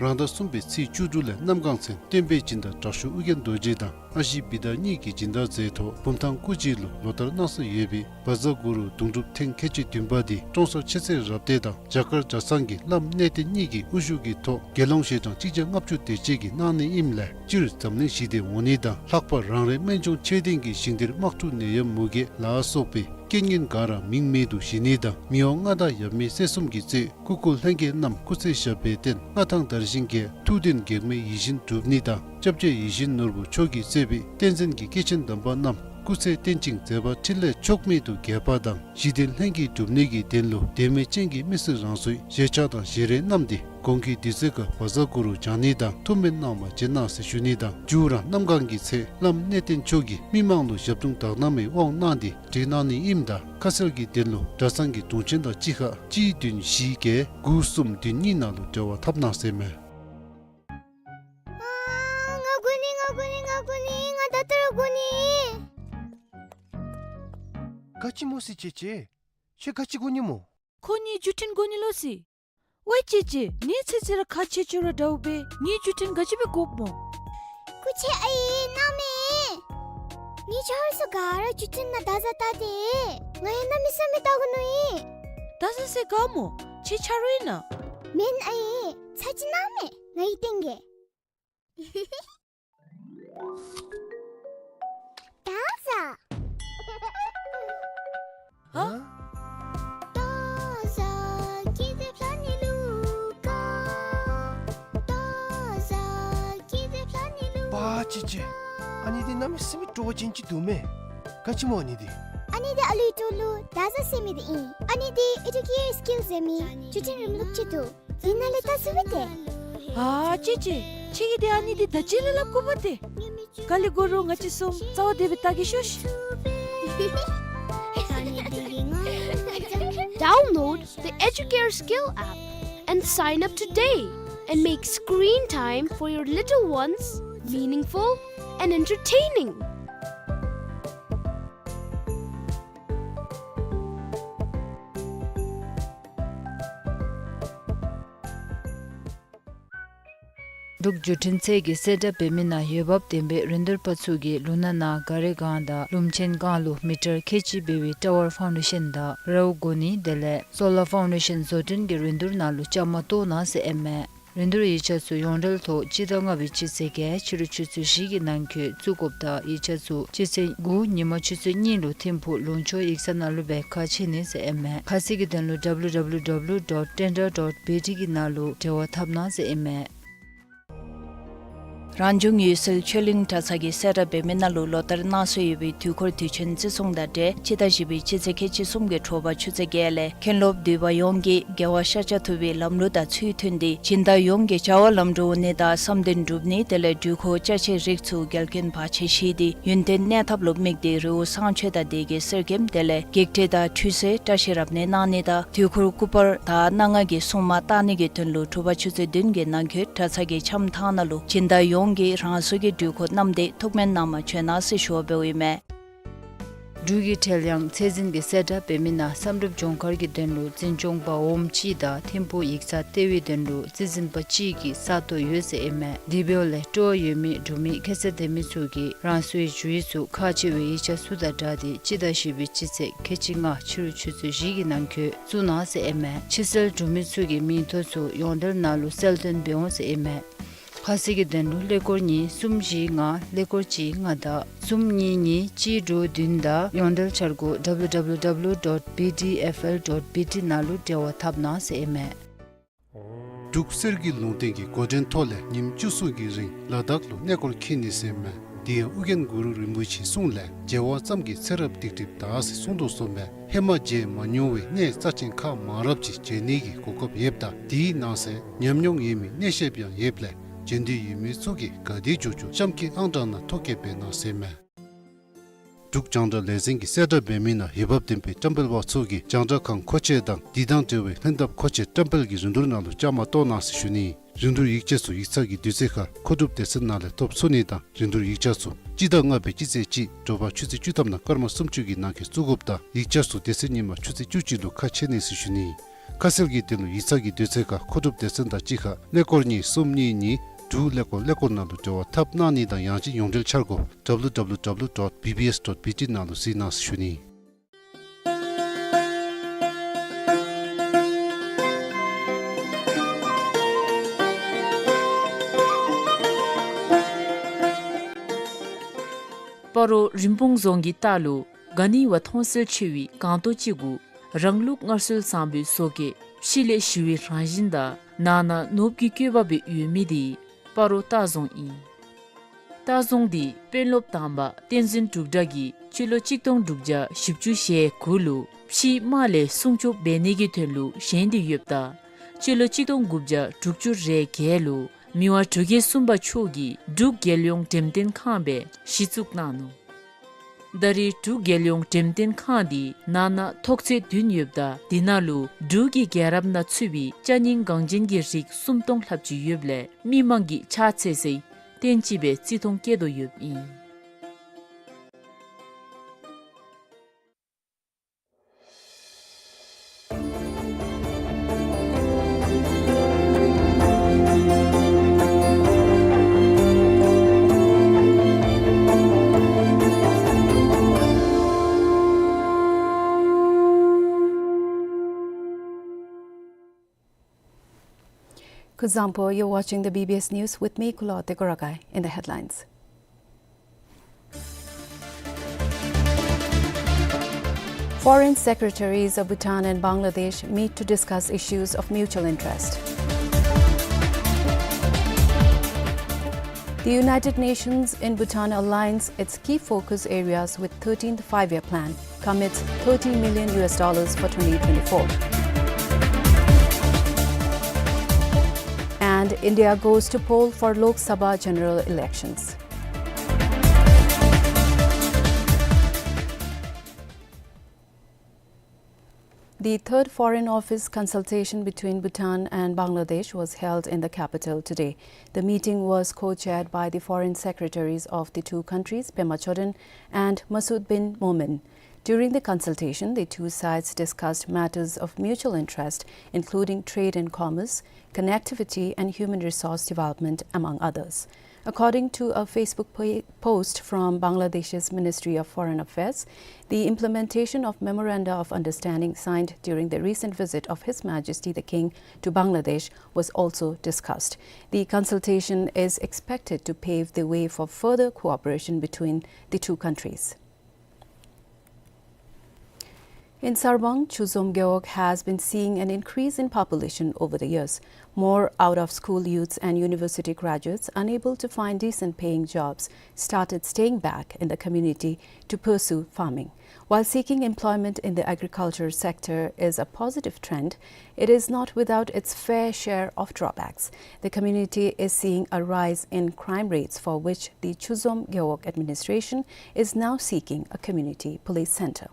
རང་ཟླ་གསུམ་པའི་ཚེས་བཅུ་དྲུག་ལས་གནམ་གང་ཚེ་བསྟན་པའི་སྦྱིན་བདག་དྲག་ཤོས་ཨོ་རྒྱན་རྡོ་རྗེ་དང་ཨ་ཞེ་བི་དྷ་གཉིས་ཀྱི་སྦྱིན་བདག་མཛད་ཐོག་བུམ་ཐང་སྐུ་རྗེས་ལུ་ལོ་ལྟར་གནང་སྲོལ་ཡོད་པའི་བཛྲ་གུ་རུ་གདུང་སྒྲུབ་ཐེངས་ཁལ་གཅིག་བདུན་པ་འདི་ཀྲོང་གསར་ཆོས་རྩེ་རབ་སྡེ་དང་རྒྱ་གར་གྲྭ་ཚང་གི་བླམ་གནས་བརྟན་གཉིས་ཀྱི་དབུ་བཞུགས་ཀྱི་ཐོག་དགེ་སློང་ཞལ་གྲངས་གཅིག་བརྒྱ་ལྔ་བཅུ་དེ་ཅིག་གིས་གནང་ནི་ཨིནམ་ལས་སྤྱིར་འཛམ་གླིང་ཞི་བདེ་འོང་ནི་དང་ལྷག་པར་རང་རེའི་སྨན་ལྗོངས་ཆོས་ལྡན་གྱི་ཞིང་སྡེར་དམག་འཁྲུག་ནད་ཡམས་མུ་གེ་ལ་སོགས་པའི་རྐྱེན་ངན་ག་ར་མིང་མེད་དུ་ཞི་ནི་དང་མི་དབང་མངའ་བདག་ཡབ་མེས་སྲས་གསུམ་གྱིས་གཙོས་སྐུ་འཁོར་ལྷན་རྒྱས་རྣམས་སྐུ་ཚེ་ཞབས་པད་བརྟན། མངའ་ཐང་དར་ཞིང་རྒྱས། ཐུགས་འདུན་གེགས་མེད་ཡིད་བཞིན་འགྲུབ་ནི་དང་། སྐྱབས་རྗེ་ཡིད་བཞིན་ནོར་བུ་མཆོག་གིས་གཙོས་པའི་བསྟན་འཛིན་གྱི་སྐྱེས་ཆེན་དམ་པ་རྣམས་སྐུ་ཚེ་བརྟན་ཅིང་མཛད་པ་འཕྲིན་ལས་ཕྱོགས་མེད་དུ་རྒྱས་པ་དང་། ཞི་བདེ་ལྷན་སྐྱེས་འགྲུབ་ནི་གི་དོན་ལུ་དད་མོས་ཅན་གྱི་མི་སེར་རང་སོའི་ཞལ་ཆས་དང་ཞལ་རས་བསྣམས་ཏེ་གོང་གི་དུས་ཚོད་ཁར་བཛྲ་གུ་རུ་བགྱང་ནི་དང་ཐུགས་སྨོན་གནང་བར་བྱོན་གནང་ཟེར་ཞུ་ནི་དང་། མཇུག་ར་གནམ་གང་གི་ཚེ་བླམ་གནས་བརྟན་མཆོག་གིས་མི་མང་ལུ་ཞབས་དྲུང་དག་སྣང་མའི་དབང་གནང་སྟེ་བསྒྲིགས་གནང་ནི་ཨིནམ་ད་ཁ་གསལ་གྱི་དོན་ལུ་གྲྭ་ཚང་གི་དྲུང་ཆེན་དང་གཅིག་ཁར་གཅིག་བདུན་བཞི་བརྒྱད་དགུ་གསུམ་བདུན་གཉིས་ནང་ལུ་འབྲེལ་བ་འཐབ་གནང་ཟེར་མས། ཨ་ང་དགོ་ནི་ང་དགོ་ནི་ང་དགོ་ནི། ང་ད་ལྟོ་ར་དགོ་ནི། ཅེ་ཅེ། ཁྱོད་ག་ཅི་དགོ་ནི་སྨོ། ཁོ་ངེའི་བརྒྱུད་འཕྲིན་དགོ་ནི་ལོ་སི། ཝའེ་ཅེ་ཅེ། ངེའི་ཚེ་ཚེ་ར་ཁག་ཆེ་ཆེ་ར་འདྲཝ་སྦེ་ངེའི་བརྒྱུད་འཕྲིན་ག་ཅི་སྦེ་དགོཔ་སྨོ། སྐུ་མཁྱེན་ཨའི་གནམ་མེད། ངེའི་ཆ་རོགས་ཚུ་ག་ར་བརྒྱུད་འཕྲིན་ནང་བརྡ་བཟའ་བལྟ་སྟེ། ང་ཡང་གནམ་མེད་ས་མེད་བལྟ་དགོ་མནོ་ཡི། བརྡ་བཟའ་ཟེར་ག་སྨོ། ཁྱོད་ཆ་རོགས་ཨིན་ན། མེན་ཨའི། ཚ་གྱང་གནམ་མེད་ང་གིས་བསྟན་གེ། བརྡ་བཟའ། ཧ། པ་ཅེ་ཅེ། ཨ་ནི་འདི་གནམ་མེད་ས་མེད་སྤྲོ་བ་ཅན་ཅིག་འདུག་མས། ག་ཅི་སྨོ་ཨ་ནི་འདི། ཨ་ནི་འདི་ཨ་ལུའི་ཏོ་ལུ་བརྡ་བཟའ་ཟེར་མི་འདི་ཨིན། ཨ་ནི་འདི་ཨེ་ཌུ་ཀེར་སི་ཀིལ་ཟེར་མི་བརྒྱུད་འཕྲིན་རིམ་ལུགས་ཅིག་འདུག། འདི་ནང་ལས་བལྟ་ཚུགས་པས་ཏེ། ཨ་ཅེ་ཅེ། ཁྱོད་ཀྱིས་འདི་ཨ་ནི་འདི་ད་ཅི་ལས་སླབ་དགོ་པས་ཏེ། ག་ལས་དགོ་རུང་ང་བཅས་གསུམ་རྩ་བ་བདེ་སྦེ་བལྟ་གེ་ཤོག་ཤིག། Download the Educare Skill app and sign up today and make screen time for your little ones meaningful and entertaining. འབྲུག་བརྒྱུད་འཕྲིན་ཚད་ཀྱི་གསལ་བསྒྲགས་འབད་མི་ནང་འོས་འབབ་ལྡན་པའི་རིན་བསྡུར་པ་ཚུ་གིས་ལུང་ནག་ནང་ག་རེ་སྒང་དང་ལུང་ཆེན་སྒང་ལུ་མི་ཊར་ཁལ་གཅིག་འབད་བའི་ཊ་ཝར་ཕའུན་ཌེ་ཤཱན་དང་རཝ་དགོ་ནི་དེ་ལས་སོ་ལར་ཕའུན་ཌེ་ཤཱན་བཟོ་སྐྲུན་གྱི་རིན་བསྡུར་ནང་ལུ་བཅའ་མར་གཏོགས་གནང་ཟེར་ཨིན་མས། རིན་བསྡུར་ཡིག་ཆ་ཚུ་ཡོངས་འབྲེལ་ཐོག་སྤྱི་ཟླ་ལྔ་པའི་སྤྱི་ཚེས་བརྒྱད་ཕྱི་རུ་ཆུ་ཚོད་བཞི་གི་ནང་འཁོད་བཙུགས་དགོཔ་དང་ཡིག་ཆ་ཚུ་སྤྱི་ཚེས་དགུ་ཉིན་མ་ཆུ་ཚོད་གཉིས་ལུ་ཐིམ་ཕུག་ལུང་ཕྱོགས་ཡིག་ཚང་ནང་ལུ་སྦེ་ཁ་ཕྱེ་ནི་ཟེར་ཨིན་མས། ཁ་གསལ་གྱི་དོན་ལུ་ཌབ་ལུ་ཌབ་ལུ་ཌབ་ལུ་ཌོཊ་ཊེན་ཌར་ཌོཊ་བི་ཊི་གི་ནང་ལུ་འབྲེལ་བ་འཐབ་གནང་ཟེར་ཨིན་མས། རང་བྱུང་ཡུལ་སྲོལ་ཆོས་གླིང་གྲྭ་ཚང་གིས་གསལ་བསྒྲགས་འབད་མི་ནང་ལུ་ལོ་ལྟར་གནང་སྲོལ་ཡོད་པའི་དུས་འཁོར་དུས་ཆེན་བརྩི་སྲུང་དང་འབྲེལ་སྤྱི་ཟླ་བཞི་པའི་སྤྱི་ཚེས་ཁལ་གཅིག་གསུམ་གྱི་དྲོ་པ་ཆུ་ཚོད་བརྒྱད་ལས་མཁན་སློབ་འདུས་པ་ཡོངས་ཀྱིས་རྒྱལ་བ་ཤཱཀྱ་ཐུབ་པའི་ལམ་ལུགས་དང་ཚུལ་མཐུན་ཏེ་སྦྱིན་བདག་ཡོངས་ཀྱིས་བྱ་བ་ལམ་འགྲོ་འོང་ནི་དང་བསམ་དོན་འགྲུབ་ནི་དེ་ལས་འགྲུལ་འཁོར་ཅ་ཆས་རིགས་ཚུ་འགལ་རྐྱེན་བར་ཆད་ཞི་སྟེ་ཡུན་བརྟན་གནས་ཐབས་ལུ་དམིགས་ཏེ་རི་བོ་བསང་མཆོད་དང་འདེགས་ཀྱི་གསེར་སྐྱེམས་དེ་ལས་བགེགས་བསྐྲད་དང་ཁྲུས་གསོལ་བཀྲ་ཤིས་རབ་གནས་གནང་ནི་དང་དུས་འཁོར་སྐུ་པར་དང་སྣ་ལྔ་གི་སྲུང་མ་བཏང་ནི་གི་དོན་ལུ་དྲོ་པ་ཆུ་ཚོད་བདུན་གྱི་ནང་འཁོད་གྲྭ་ཚང་གི་འཆམ་ཐང་ནང་ལུ་སྦྱིན་བདག་ཡོངས་ཀྱིས་རང་སོའི་འགྲུལ་འཁོར་བསྣམས་ཏེ་ཐུགས་སྨོན་གནང་པར་བྱོན་གནང་ཟེར་ཞུ་བ་འབདཝ་ཨིན་མས། འབྲུག་གི་ཁྲེལ་ཡང་ཚད་འཛིན་གྱི་གསལ་བསྒྲགས་འབད་མི་ནང་བསམ་གྲུབ་ལྗོངས་མཁར་གྱི་དོན་ལུ་འཛིན་སྐྱོང་པ་འོགམ་གཅིག་དང་ཐིམ་ཕུག་ཡིག་ཚང་ལྟེ་བའི་དོན་ལུ་རྩིས་འཛིན་པ་གཅིག་གི་ས་སྟོང་ཡོད་ཟེར་ཨིན་མས། དེ་འབདཝ་ལས་སྤྲོ་བ་ཡོད་མི་འབྲུག་མི་ཁ་གསལ་ལྡན་མི་ཚུ་གིས་རང་སོའི་ཞུ་ཡིག་ཚུ་ཁག་ཆེ་བའི་ཡིག་ཆ་ཚུ་དང་སྦྲགས་ཏེ་སྤྱི་ཟླ་བཞི་པའི་སྤྱི་ཚེས་ཁལ་གཅིག་ལྔ་ཕྱི་རུ་ཆུ་ཚོད་བཞི་གི་ནང་འཁོད་བཙུགས་གནང་ཟེར་ཨིན་མས། ཕྱི་སེལ་འབྲུག་མི་ཚུ་གི་མིང་ཐོ་ཚུ་ཡོངས་འབྲེལ་ནང་ལུ་གསལ་སྟོན་འབད་འོང་ཟེར་ཨིན་མས། ཁ་གསལ་གྱི་དོན་ལུ་ཀླད་ཀོར་གཉིས་གསུམ་བཞི་ལྔ་ཀླད་ཀོར་གཅིག་ལྔ་དང་གསུམ་གཉིས་གཉིས་གཅིག་དྲུག་བདུན་དང་ཡོངས་འབྲེལ་འཆར་སྒོ་ཌབ་ལུ་ཌབ་ལུ་ཌབ་ལུ་ཌོཊ་བི་ཌི་ཨེཕ་ཨེལ་ཌོཊ་བི་ཊི་ནང་ལུ་འབྲེལ་བ་འཐབ་གནང་ཟེར་ཨིན་མས། འབྲུག་གསེར་གྱི་ལུང་བསྟན་གྱི་འགོ་འདྲེན་ཐོག་ལས་ཉིནམ་བཅུ་གསུམ་གྱི་རིང་ལ་དྭགས་ལུ་གནས་སྐོར་འཁྱིད་ནི་ཟེར་མས། དེ་ཡང་ཨོ་རྒྱན་གུ་རུ་རིན་པོ་ཆེའི་གསུང་ལས་མཇལ་བ་ཙམ་གྱིས་ཚེ་རབས་སྡིག་སྒྲིབ་དག་ཟེར་གསུངས་དོ་བཟུམ་སྦེ་ཧེ་མ་མཇལ་མ་མྱོང་བའི་གནས་རྩ་ཆེན་ཁག་མང་རབས་ཅིག་མཇལ་ནི་གི་གོ་སྐབས་ཡོདཔ་ད་དེའི་ནང་གསེས་ཉམས་མྱོང་ཡོད་མི་གནས་བཤདཔ་ཡང་ཡོདཔ་ལས་མཇལ་འདོད་ཡོད་མི་ཚུ་གིས་ག་དེ་མགྱོགས་མགྱོགས་གཤམ་གྱི་ཨང་གྲངས་ནང་ཐོ་བཀོད་འབད་གནང་ཟེར་མས། འབྲུག་རྒྱང་བསྒྲགས་ལས་འཛིན་གྱི་གསལ་བསྒྲགས་འབད་མི་ནང་འོས་འབབ་ལྡན་པའི་བཀྲམ་སྤེལ་པ་ཚུ་གིས་རྒྱང་བསྒྲགས་ཁང་མཁོ་ཆས་དང་དེ་དང་འབྲེལ་བའི་ལྷན་ཐབས་མཁོ་ཆས་བཀྲམ་སྤེལ་གྱི་རིན་བསྡུར་ནང་ལུ་བཅའ་མར་གཏོགས་གནང་ཟེར་ཞུ་ནི། རིན་བསྡུར་ཡིག་ཆ་ཚུ་ཡིག་ཚང་གི་དུས་ཚོད་ཁར་མཁོ་སྒྲུབ་སྡེ་ཚན་ནང་ལས་ཐོབ་ཚུགས་ནི་དང་རིན་བསྡུར་ཡིག་ཆ་ཚུ་སྤྱི་ཟླ་ལྔ་པའི་སྤྱི་ཚེས་གཅིག་དྲོ་པ་ཆུ་ཚོད་བཅུ་ཐམ་ནང་སྐར་མ་སུམ་ཅུ་གི་ནང་འཁོད་བཙུགས་དགོཔ་དང་ཡིག་ཆ་ཚུ་སྡེ་ཚན་གཉིས་མ་ཆུ་ཚོད་བཅུ་གཅིག་ལུ་ཁ་ཕྱེ་ནི་ཟེར་ཞུ་ནི། ཁ་གསལ་གྱི་དོན་ལུ་ཡིག་ཚང་གི་དུས་ཚོད་ཁར་མཁོ་སྒྲུབ་སྡེ་ཚན་དང་གཅིག་ཁར་ཀླད་ཀོར་གཉིས་གསུམ་གཉིས་གཉིས་དྲུག་ཀླད་ཀོར་ཀླད་ཀོར་ནང་ལུ་འབྲེལ་བ་འཐབ་གནང་ནི་དང་ཡང་ཅིན་ཡོངས་འབྲེལ་འཆར་སྒོ་ཌབ་ལུ་ཌབ་ལུ་ཌབ་ལུ་ཌོཊ་བི་བི་ཨེསི་ཌོཊ་བི་ཊི་ནང་ལུ་གཟིགས་གནང་ཟེར་ཞུ་ནི། སྤ་རོ་རིན་སྤུངས་རྫོང་གི་ལྟག་ལུ་ག་ནི་བ་མཐོང་གསལ་ཆེ་བའི་སྒང་ཏོག་ཅིག་གུ་རང་ལུགས་སྔར་སྲོལ་བཟང་པོའི་བཟོ་བཀོད་ཕྱི་ལས་ཞི་བའི་རང་བཞིན་དང་ནང་ན་ནོར་བུ་གི་བཀོད་པ་སྦེ་ཡོད་མི་འདི་སྤ་རོ་ལྟ་རྫོང་ཨིན། ལྟ་རྫོང་འདི་དཔོན་སློབ་དང་པ་བསྟན་འཛིན་འབྲུག་གྲགས་ཀྱིས་སྤྱི་ལོ་གཅིག་སྟོང་དྲུག་བརྒྱ་བཞི་བཅུ་ཞེ་དགུ་ལུ་ཕྱིའི་དམག་ལས་སྲུང་སྐྱོབ་འབད་ནི་གི་དོན་ལུ་བཞེངས་ཏེ་ཡོདཔ་ད་སྤྱི་ལོ་གཅིག་སྟོང་དགུ་བརྒྱ་དྲུག་ཅུ་རེ་བརྒྱད་ལུ་མི་དབང་འབྲུག་རྒྱལ་གསུམ་པ་མཆོག་གིས་འབྲུག་རྒྱལ་ཡོངས་འགྲེམས་སྟོན་ཁང་སྦེ་གཞི་བཙུགས་གནང་ནུག། ད་རེས་འབྲུག་རྒྱལ་ཡོངས་འགྲེམས་སྟོན་ཁང་འདི་ནང་ན་ཐོག་ཚད་བདུན་ཡོདཔ་ད་དེ་ནང་ལུ་འབྲུག་གི་རྒྱལ་རབས་ནང་ཚུད་པའི་ཅ་རྙིང་འགངས་ཅན་གྱི་རིགས་སུམ་སྟོང་ལྷགཔ་ཅིག་ཡོདཔ་ལས་མི་མང་གིས་ཕྱག་འཚལ་སའི་རྟེན་ཅིག་སྦེ་བརྩི་མཐོང་བསྐྱེད་དོ་ཡོདཔ་ཨིན། Kuzuzangpo, you're watching the B B S News with me, Kulo Tekorakai. In the headlines. Foreign secretaries of Bhutan and Bangladesh meet to discuss issues of mutual interest. The United Nations in Bhutan aligns its key focus areas with thirteenth Five-Year Plan, commits thirty million U S dollars for twenty twenty-four. And India goes to poll for Lok Sabha general elections. The third Foreign Office consultation between Bhutan and Bangladesh was held in the capital today. The meeting was co-chaired by the foreign secretaries of the two countries, Pema Chodron and Masud bin Momen. During the consultation, the two sides discussed matters of mutual interest, including trade and commerce, connectivity, and human resource development, among others. According to a Facebook po-, post from Bangladesh's Ministry of Foreign Affairs, the implementation of Memoranda of Understanding signed during the recent visit of His Majesty the King to Bangladesh was also discussed. The consultation is expected to pave the way for further cooperation between the two countries. In Sarbang, Chuzom Gewog has been seeing an increase in population over the years. More out-of-school youths and university graduates, unable to find decent paying jobs, started staying back in the community to pursue farming. While seeking employment in the agriculture sector is a positive trend, it is not without its fair share of drawbacks. The community is seeing a rise in crime rates, for which the Chuzom Gewog administration is now seeking a community police center.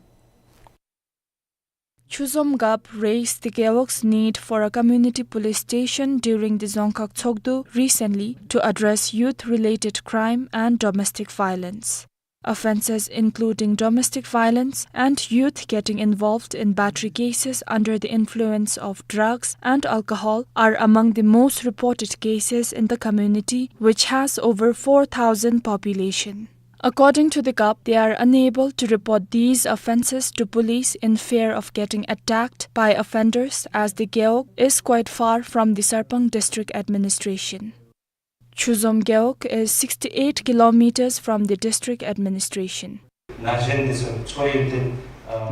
Chuzom Gap raised the Gewog's need for a community police station during the Dzongkhag Tshogdu recently to address youth-related crime and domestic violence. Offenses including domestic violence and youth getting involved in battery cases under the influence of drugs and alcohol are among the most reported cases in the community, which has over four thousand population. According to the Gap, they are unable to report these offenses to police in fear of getting attacked by offenders, as the Gewog is quite far from the Sarpang district administration. Chuzom Gewog is sixty-eight kilometers from the district administration.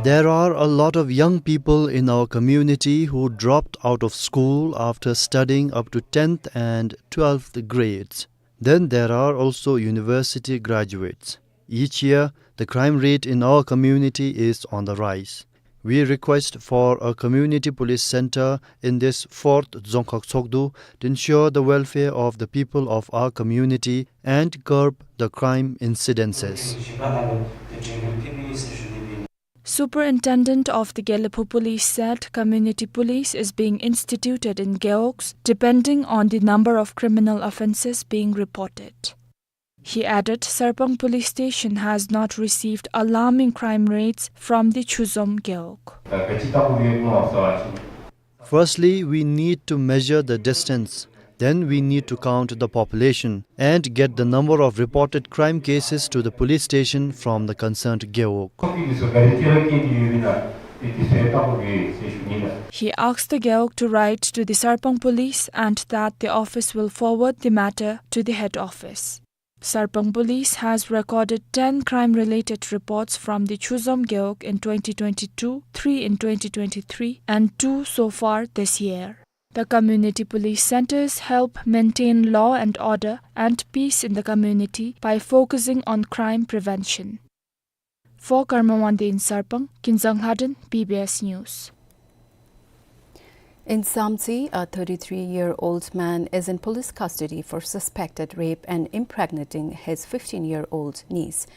There are a lot of young people in our community who dropped out of school after studying up to tenth and twelfth grades. Then there are also university graduates. Each year, the crime rate in our community is on the rise. We request for a community police center in this fourth Dzongkhag Tshogdu to ensure the welfare of the people of our community and curb the crime incidences. Superintendent of the Gelephu Police said community police is being instituted in Gewogs depending on the number of criminal offenses being reported. He added Sarpang Police Station has not received alarming crime rates from the Chuzom Gewog. Firstly, we need to measure the distance. Then we need to count the population and get the number of reported crime cases to the police station from the concerned Gewog. He asked the Gewog to write to the Sarpang Police and that the office will forward the matter to the head office. Sarpang Police has recorded ten crime-related reports from the Chuzom Gewog in twenty twenty-two, three in twenty twenty-three, and two so far this year. The community police centers help maintain law and order and peace in the community by focusing on crime prevention. For Karma Wangdi in Sarpang, Kinzang Lhaden, B B S News. In Samtse, a thirty-three-year-old man is in police custody for suspected rape and impregnating his fifteen-year-old niece.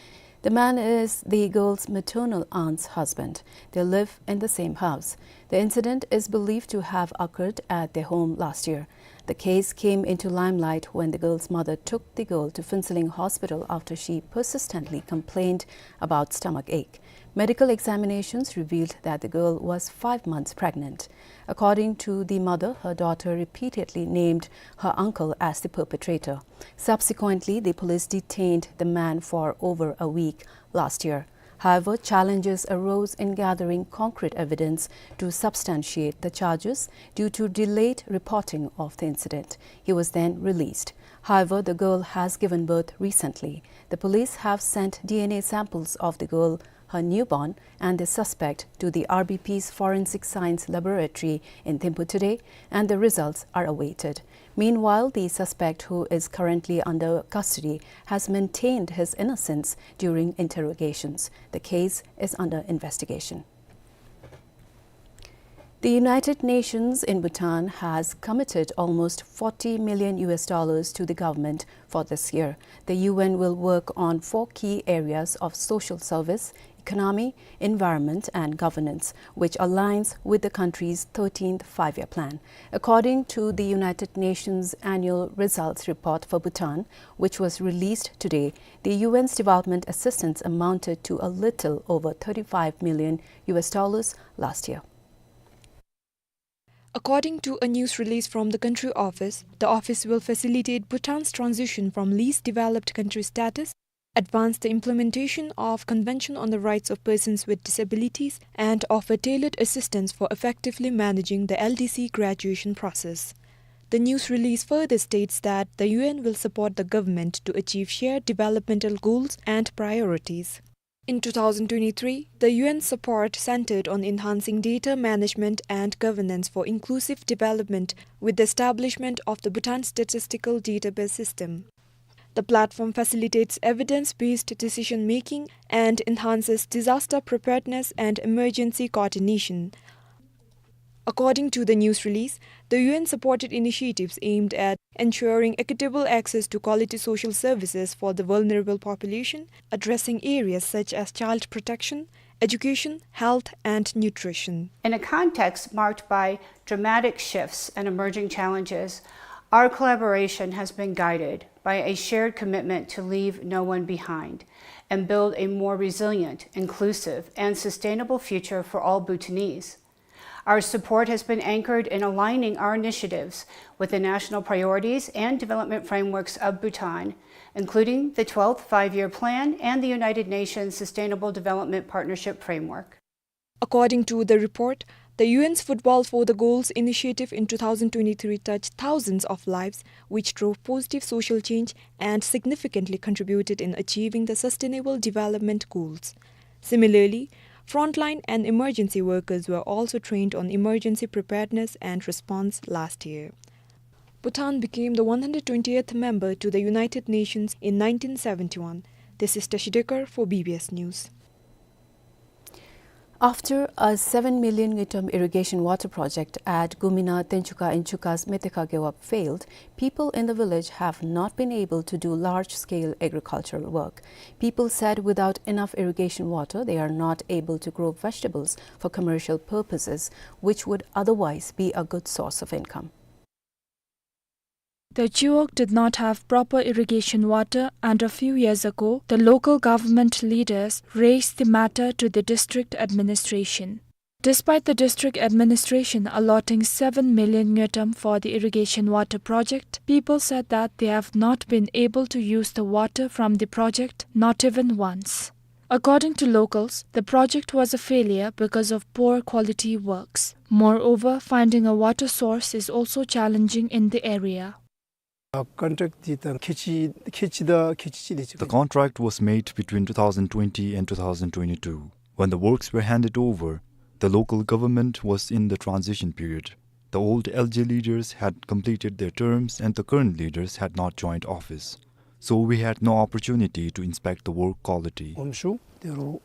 The man is the girl's maternal aunt's husband. They live in the same house. The incident is believed to have occurred at their home last year. The case came into limelight when the girl's mother took the girl to Phuentsholing Hospital after she persistently complained about stomach ache. Medical examinations revealed that the girl was five months pregnant. According to the mother, her daughter repeatedly named her uncle as the perpetrator. Subsequently, the police detained the man for over a week last year. However, challenges arose in gathering concrete evidence to substantiate the charges due to delayed reporting of the incident. He was then released. However, the girl has given birth recently. The police have sent D N A samples of the girl, her newborn, and the suspect to the R B P's Forensic Science Laboratory in Thimphu today, and the results are awaited. Meanwhile, the suspect, who is currently under custody, has maintained his innocence during interrogations. The case is under investigation. The United Nations in Bhutan has committed almost forty million U S dollars to the government for this year. The U N will work on four key areas of social service, economy, environment, and governance, which aligns with the country's thirteenth Five-Year Plan. According to the United Nations Annual Results Report for Bhutan, which was released today, the U N's development assistance amounted to a little over thirty-five million U S dollars last year. According to a news release from the country office, the office will facilitate Bhutan's transition from least developed country status, advance the implementation of Convention on the Rights of Persons with Disabilities, and offer tailored assistance for effectively managing the L D C graduation process. The news release further states that the U N will support the government to achieve shared developmental goals and priorities. In two thousand twenty-three, the U N support centered on enhancing data management and governance for inclusive development with the establishment of the Bhutan Statistical Database System. The platform facilitates evidence-based decision-making and enhances disaster preparedness and emergency coordination. According to the news release, the U N supported initiatives aimed at ensuring equitable access to quality social services for the vulnerable population, addressing areas such as child protection, education, health, and nutrition. In a context marked by dramatic shifts and emerging challenges, our collaboration has been guided by a shared commitment to leave no one behind and build a more resilient, inclusive, and sustainable future for all Bhutanese. Our support has been anchored in aligning our initiatives with the national priorities and development frameworks of Bhutan, including the twelfth Five-Year Plan and the United Nations Sustainable Development Partnership Framework. According to the report, the U N's Football for the Goals initiative in two thousand twenty-three touched thousands of lives, which drove positive social change and significantly contributed in achieving the Sustainable Development Goals. Similarly, frontline and emergency workers were also trained on emergency preparedness and response last year. Bhutan became the one hundred twentieth member to the United Nations in nineteen seventy-one. This is Tashi Dekar for B B S News. After a seven million ngultrum irrigation water project at Gumina Tenchuka in Chukas Metekha Gewab failed, people in the village have not been able to do large-scale agricultural work. People said without enough irrigation water, they are not able to grow vegetables for commercial purposes, which would otherwise be a good source of income. The Chiwog did not have proper irrigation water, and a few years ago, the local government leaders raised the matter to the district administration. Despite the district administration allotting seven million ngultrum for the irrigation water project, people said that they have not been able to use the water from the project, not even once. According to locals, the project was a failure because of poor quality works. Moreover, finding a water source is also challenging in the area. ཨ་ཀོན་ཊེཀཊ་འདི་དང་ཁལ་གཅིག་ཁལ་གཅིག་དང་ཁལ་གཅིག་ཅིག་ལས་ཅིག The contract was made between two thousand twenty and two thousand twenty-two. When the works were handed over, the local government was in the transition period. The old L G leaders had completed their terms and the current leaders had not joined office. So we had no opportunity to inspect the work quality. ངོམ་ཤུགས་དེ་རུ་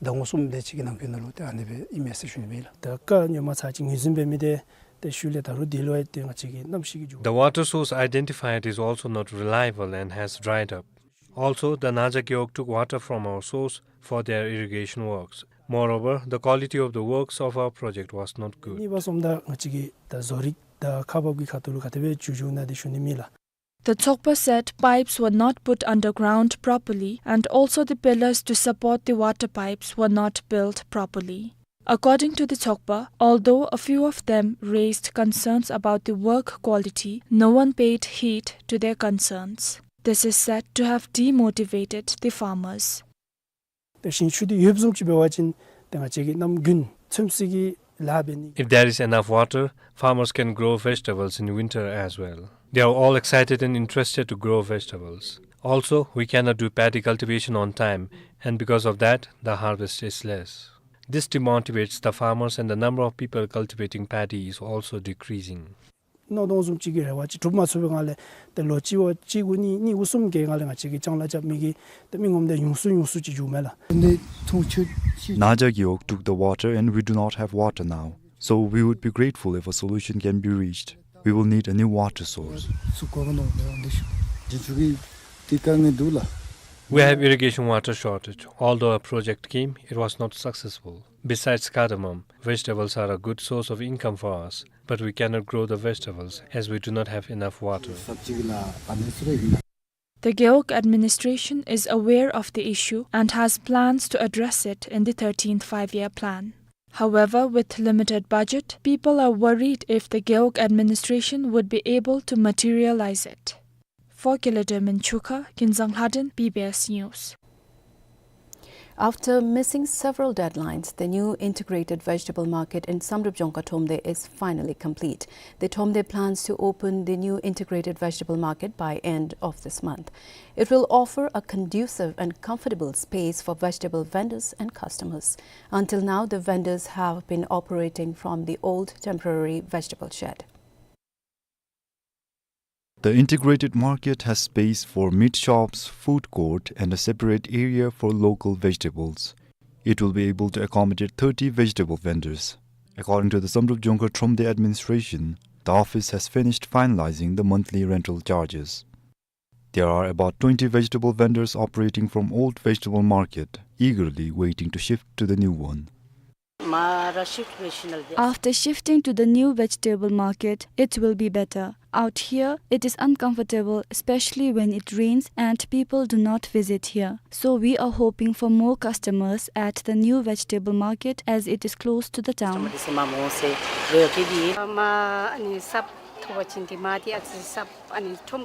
ཟླ་ངོ་གསུམ་དེ་ཅིག་གི་ནང་འཁོད་ནང་ལུ་ཏེ་ཨ་ནི་སྦེ་ཨིན་མས་ཟེར་ཞུ་ནི་ཨིན་ལགས། ད་ཀ་ཉོ་མ་ཚར་ཅིག་ངོས་འཛིན་འབད་མི་དེ་ཏེ་ཤུལ་ལས་ད་རུང་དེ་ལུ་ཡང་ཏེ་ང་བཅས་ཀྱི་གནམ་གཤིས་ཀྱི་འགྱུར། The water source identified is also not reliable and has dried up. Also, the Naja Gewogtük water from our source for their irrigation works. Moreover, the quality of the works of our project was not good. གཉིས་པ་སོངམ་ད་ང་བཅས་ཀྱི་ད་བཟོ་རིག་དང་ཁག་འབག་གི་ཁ་ཐུག་ལུ་ག་དེ་སྦེ་འགྱུར་འགྱུརཝ་ཨིན་ན་དེ་ཞུ་ནི་ཨིན་ལགས། The Tsokpa said pipes were not put underground properly and also the pillars to support the water pipes were not built properly. According to the Tsokpa, although a few of them raised concerns about the work quality, no one paid heed to their concerns. This is said to have demotivated the farmers. ཏེ་ཞིང་ཆུ་འདི་ཡོདཔ་བཟུམ་ཅིག་འབད་བ་ཅིན་ཏེ་ང་བཅས་ཀྱིས་གནམ་དགུན་ཚོད་བསྲེ་གི་ལཱ་འབད་ནི། If there is enough water, farmers can grow vegetables in winter as well. They are all excited and interested to grow vegetables. Also, we cannot do paddy cultivation on time, and because of that, the harvest is less. This demotivates the farmers, and the number of people cultivating paddy is also decreasing. མནོ་དོ་བཟུམ་ཅིག་གི་རེ་བ་ཅིག་གྲུབ་མ་ཚུགས་པའི་ངང་ལས་ཏེ་ལོ་གཅིག་བ་གཅིག་དགུ་གཉིས་གཉིས་དགུ་གསུམ་གྱི་ངང་ལས་ང་བཅས་ཀྱིས་ལྕང་ལཱ་རྐྱབ་མི་གི་ཏེ་མི་ངོམ་དེ་ཉུང་སུ་ཉུང་སུ་ཅིག་འགྱོཝ་མས་ལགས། Naja Gewog took the water and we do not have water now. So we would be grateful if a solution can be reached. We will need a new water source. We have irrigation water shortage. Although a project came, it was not successful. Besides cardamom, vegetables are a good source of income for us, but we cannot grow the vegetables as we do not have enough water. The Gewog administration is aware of the issue and has plans to address it in the thirteenth Five-Year Plan. However, with limited budget, people are worried if the Gewog administration would be able to materialize it. For Kilademin Chukha, Kinzang Lhaden, B B S News. After missing several deadlines, the new integrated vegetable market in Samdrup Jongkha Thromde is finally complete. The Thromde plans to open the new integrated vegetable market by end of this month. It will offer a conducive and comfortable space for vegetable vendors and customers. Until now, the vendors have been operating from the old temporary vegetable shed. The integrated market has space for meat shops, food court, and a separate area for local vegetables. It will be able to accommodate thirty vegetable vendors. According to the Samdrup Jongkha Thromde administration, the office has finished finalizing the monthly rental charges. There are about twenty vegetable vendors operating from old vegetable market, eagerly waiting to shift to the new one. After shifting to the new vegetable market, it will be better. Out here, it is uncomfortable, especially when it rains and people do not visit here. So we are hoping for more customers at the new vegetable market as it is close to the town.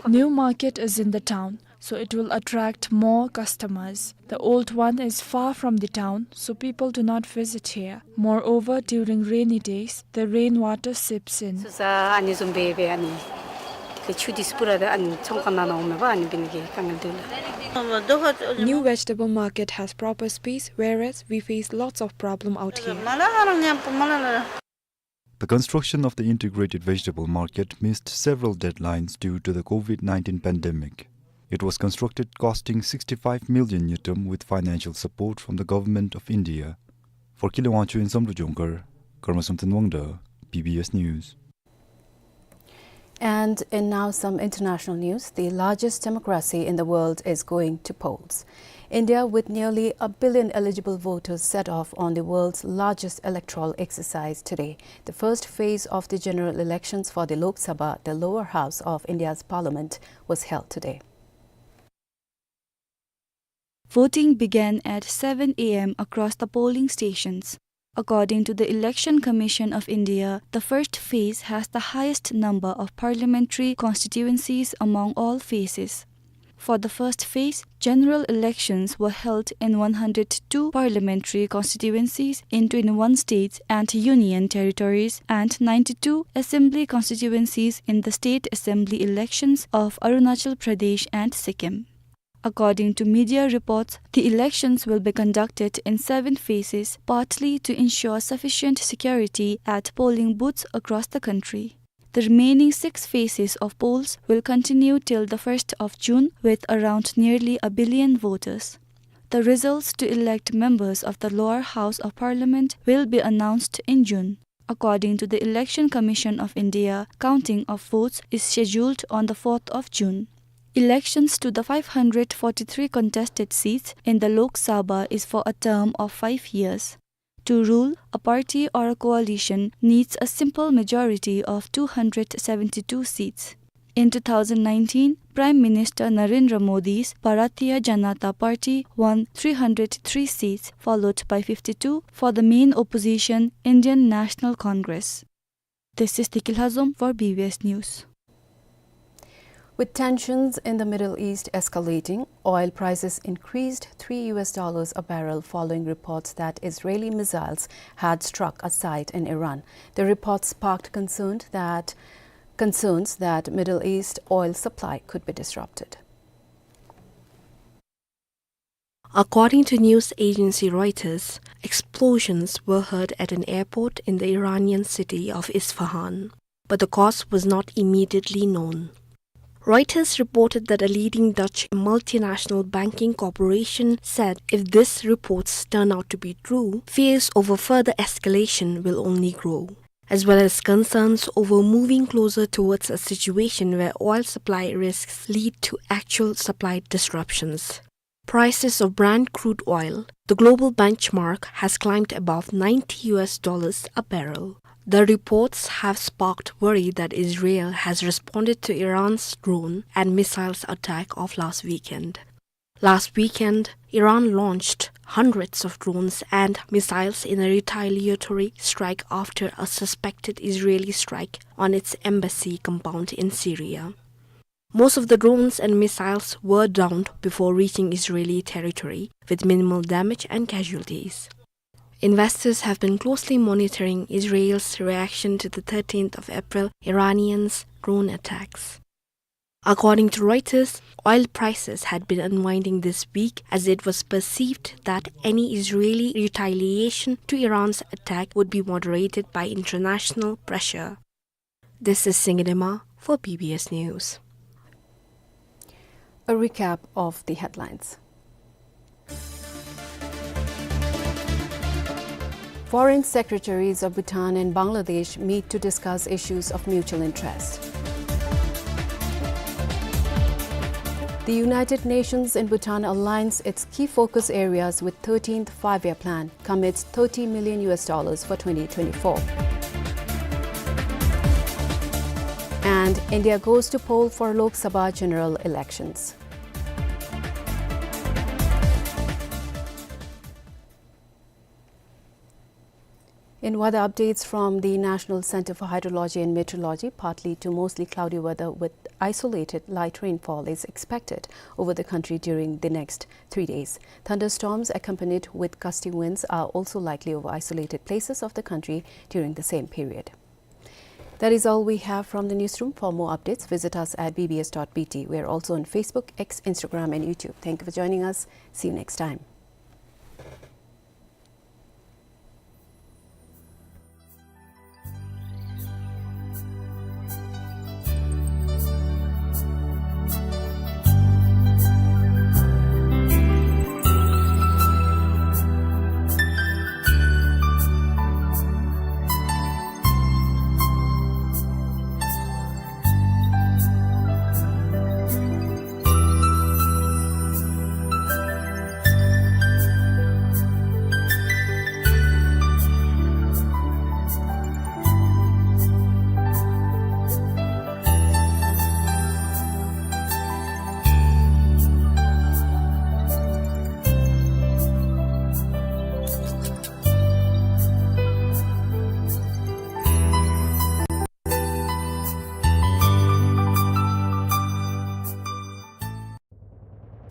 New market is in the town, so it will attract more customers. The old one is far from the town, so people do not visit here. Moreover, during rainy days, the rainwater seeps in. New vegetable market has proper space, whereas we face lots of problem out here. The construction of the integrated vegetable market missed several deadlines due to the COVID nineteen pandemic. It was constructed costing sixty-five million ngultrum with financial support from the Government of India. For Kile Wangchuk in Samdrup Jongkhar, Karma Samten Wangda, B B S News. And in now some international news, the largest democracy in the world is going to polls. India, with nearly a billion eligible voters, set off on the world's largest electoral exercise today. The first phase of the general elections for the Lok Sabha, the lower house of India's parliament, was held today. Voting began at seven A M across the polling stations. According to the Election Commission of India, the first phase has the highest number of parliamentary constituencies among all phases. For the first phase, general elections were held in one hundred two parliamentary constituencies in twenty-one states and union territories and ninety-two assembly constituencies in the state assembly elections of Arunachal Pradesh and Sikkim. According to media reports, the elections will be conducted in seven phases, partly to ensure sufficient security at polling booths across the country. The remaining six phases of polls will continue till the first of June, with around nearly a billion voters. The results to elect members of the lower house of parliament will be announced in June. According to the Election Commission of India, counting of votes is scheduled on the fourth of June. Elections to the five hundred forty-three contested seats in the Lok Sabha is for a term of five years. To rule, a party or a coalition needs a simple majority of two hundred seventy-two seats. In two thousand nineteen, Prime Minister Narendra Modi's Bharatiya Janata Party won three hundred three seats, followed by fifty-two for the main opposition, Indian National Congress. This is Tikil Hazom for B B S News. With tensions in the Middle East escalating, oil prices increased three U S dollars a barrel following reports that Israeli missiles had struck a site in Iran. The report sparked concern that, concerns that Middle East oil supply could be disrupted. According to news agency Reuters, explosions were heard at an airport in the Iranian city of Isfahan, but the cause was not immediately known. Reuters reported that a leading Dutch multinational banking corporation said if these reports turn out to be true, fears over further escalation will only grow, as well as concerns over moving closer towards a situation where oil supply risks lead to actual supply disruptions. Prices of Brent crude oil, the global benchmark, has climbed above ninety U S dollars a barrel. The reports have sparked worry that Israel has responded to Iran's drone and missiles attack of last weekend. Last weekend, Iran launched hundreds of drones and missiles in a retaliatory strike after a suspected Israeli strike on its embassy compound in Syria. Most of the drones and missiles were downed before reaching Israeli territory, with minimal damage and casualties. Investors have been closely monitoring Israel's reaction to the thirteenth of April Iranian's drone attacks. According to Reuters, oil prices had been unwinding this week as it was perceived that any Israeli retaliation to Iran's attack would be moderated by international pressure. This is Singye Dema for B B S News. A recap of the headlines. Foreign secretaries of Bhutan and Bangladesh meet to discuss issues of mutual interest. The United Nations in Bhutan aligns its key focus areas with thirteenth Five-Year Plan, commits thirty million U S dollars for twenty twenty-four. And India goes to poll for Lok Sabha general elections. In weather updates from the National Center for Hydrology and Meteorology, partly to mostly cloudy weather with isolated light rainfall is expected over the country during the next three days. Thunderstorms accompanied with gusty winds are also likely over isolated places of the country during the same period. That is all we have from the newsroom. For more updates, visit us at B B S dot B T. We are also on Facebook, X, Instagram, and YouTube. Thank you for joining us. See you next time.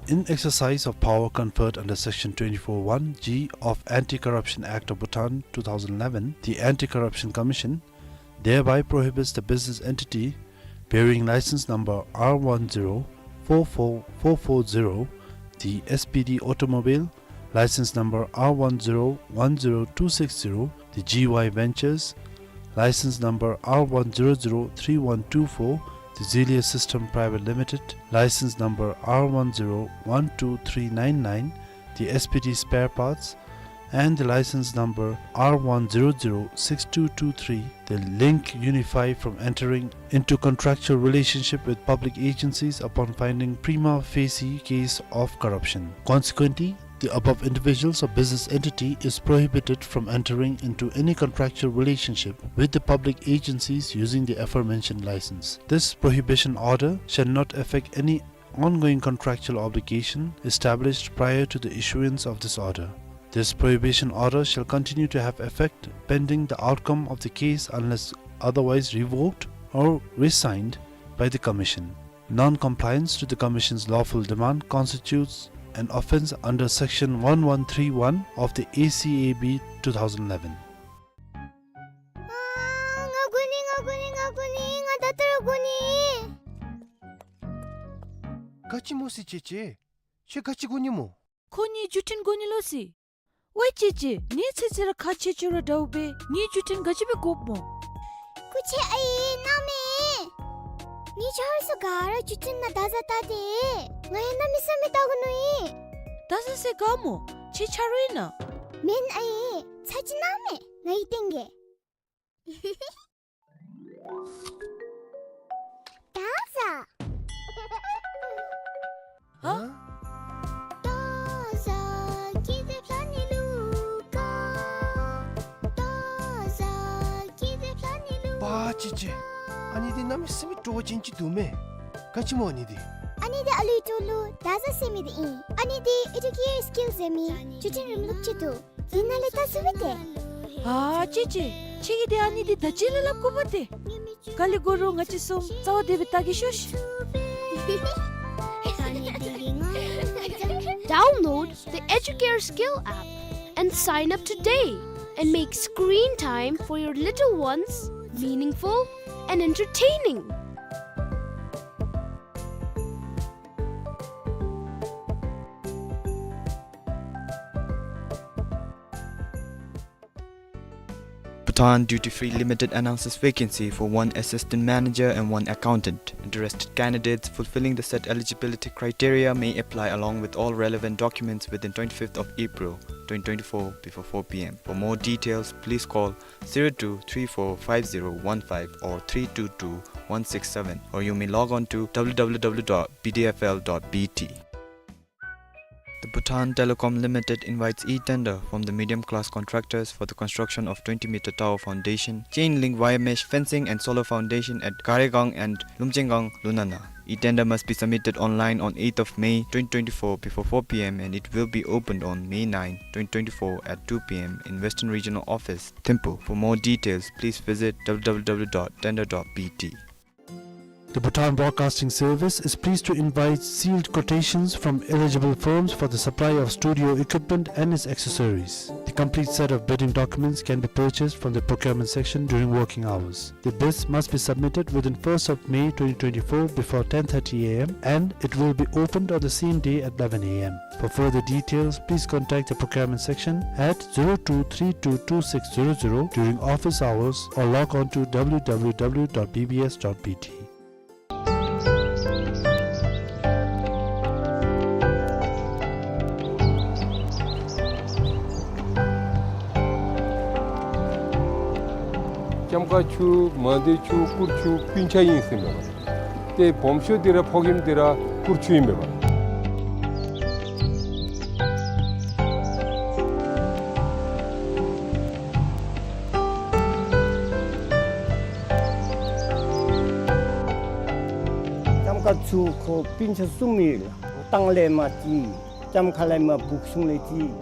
In exercise of power conferred under Section twenty-four one G of Anti-Corruption Act of Bhutan two thousand eleven, the Anti-Corruption Commission thereby prohibits the business entity bearing license number R one zero four four four four zero, the S P D Automobile, license number R one zero one zero two six zero, the G Y Ventures, license number R one zero zero three one two four, the Zelia System Private Limited, license number R one zero one two three nine nine, the S P D Spare Parts, and the license number R one zero zero six two two three, the Link Unify, from entering into contractual relationship with public agencies upon finding prima facie case of corruption. Consequently, the above individuals or business entity is prohibited from entering into any contractual relationship with the public agencies using the aforementioned license. This prohibition order shall not affect any ongoing contractual obligation established prior to the issuance of this order. This prohibition order shall continue to have effect pending the outcome of the case unless otherwise revoked or rescinded by the Commission. Non-compliance to the Commission's lawful demand constitutes an offence under Section one one three one of the A C A B two thousand eleven. ཨ་ང་དགོ་ནི། ང་དགོ་ནི། ང་དགོ་ནི། ང་ད་ལྟོ་ར་དགོ་ནི། ག་ཅི་སྨོ་ཟེར་ཅེ་ཅེ། ཁྱོད་ག་ཅི་དགོ་ནི་སྨོ། ཁོ་གཉིས་བརྒྱུད་འཕྲིན་དགོ་ནི་ལོ་ཟེར། ཝའི་ཅེ་ཅེ། ངེའི་ཚེ་ཚེ་ར་ཁག་ཆེ་ཆེ་ར་འདྲཝ་སྦེ་ངེའི་བརྒྱུད་འཕྲིན་ག་ཅི་སྦེ་དགོཔ་སྨོ། སྐུ་མཁྱེན་ཨའི་གནམ་མེད། ངེའི་ཆ་རོགས་ཚུ་ག་ར་བརྒྱུད་འཕྲིན་ནང་བརྡ་བཟའ་བལྟ་སྟེ། ང་ཡང་གནམ་མེད་ས་མེད་བལྟ་དགོ་མནོ་ཡི། བརྡ་བཟའ་ཟེར་ག་སྨོ། ཁྱོད་ཆ་རོགས་ཨིན་ན། མེན་ཨའི། ཚར་ཅིག་གནང་མས། ང་གིས་སྟོན་གེ། བརྡ་བཟའ། ཧ། བརྡ་བཟའ་ཀི་ཏེ་ཕ་ལ་ནི་ལུ་ཀ། བརྡ་བཟའ་ཀི་ཏེ་ཕ་ལ་ནི་ལུ། པ་ཅེ་ཅེ། ཨ་ནི་འདི་གནམ་མེད་ས་མེད་སྤྲོ་བ་ཅན་ཅིག་འདུག་མས། ག་ཅི་སྨོ་ཨ་ནི་འདི། ཨ་ནི་འདི་ཨ་ལུའི་ཏོ་ལུ་བརྡ་བཟའ་ཟེར་མི་འདི་ཨིན། ཨ་ནི་འདི་ཨེ་ཌུ་ཀེར་སི་ཀིལ་ཟེར་མི་བརྒྱུད་འཕྲིན་རིམ་ལུགས་ཅིག་འདུག། ཨིན་ན་ལས་བལྟ་ཚུགས་པས་ཏེ། ཨ་ཅེ་ཅེ། ཁྱོད་ཀྱིས་ཏེ་ཨ་ནི་འདི་བརྡ་བརྒྱུད་ལས་སླབ་དགོ་པས་ཏེ། ག་ལས་དགོ་རུང་ང་བཅས་གསུམ་རྩ་བ་བདེ་སྦེ་བལྟ་གེ་ཤོག་ཤིག། Download the Educare Skill app and sign up today and make screen time for your little ones meaningful and entertaining. Bhutan Duty Free Limited announces vacancy for one assistant manager and one accountant. Interested candidates fulfilling the set eligibility criteria may apply along with all relevant documents within twenty-fifth of April twenty twenty-four before four p m. For more details, please call zero two three four five zero one five or three two two one six seven, or you may log on to w w w dot b d f l dot b t. The Bhutan Telecom Limited invites e-tender from the medium class contractors for the construction of twenty meter tower foundation, chain link wire mesh fencing and solar foundation at Garegang and Lumchengang, Lunana. E-tender must be submitted online on eighth of May twenty twenty-four before four p m and it will be opened on May ninth, twenty twenty-four at two p m in Western Regional Office, Thimphu. For more details, please visit w w w dot tender dot b t. The Bhutan Broadcasting Service is pleased to invite sealed quotations from eligible firms for the supply of studio equipment and its accessories. The complete set of bidding documents can be purchased from the procurement section during working hours. The bids must be submitted within first of May twenty twenty-four before ten thirty a m and it will be opened on the same day at eleven a m. For further details, please contact the procurement section at zero two three two two six zero zero during office hours or log on to w w w dot b b s dot b t. ལྕམ་མཁར་ཆུ་མང་སྡེ་ཆུ་སྐུར་ཆུ་སྤུན་ཆ་ཨིན་ཟེར་མས་པ། ཏེ་སྦོམ་ཤོས་འདི་ར་ཕོག་ཁྱིམ་འདི་ར་སྐུར་ཆུ་ཨིན་མས་པ། ལྕམ་མཁར་ཆུ་ཁོ་སྤུན་ཆ་གསུམ་ཨིན་ལགས། ལྟང་ལས་མར་ཅིག། ལྕམ་མཁར་ལས་མར་སྦུག་གཞུང་ལས་ཅིག།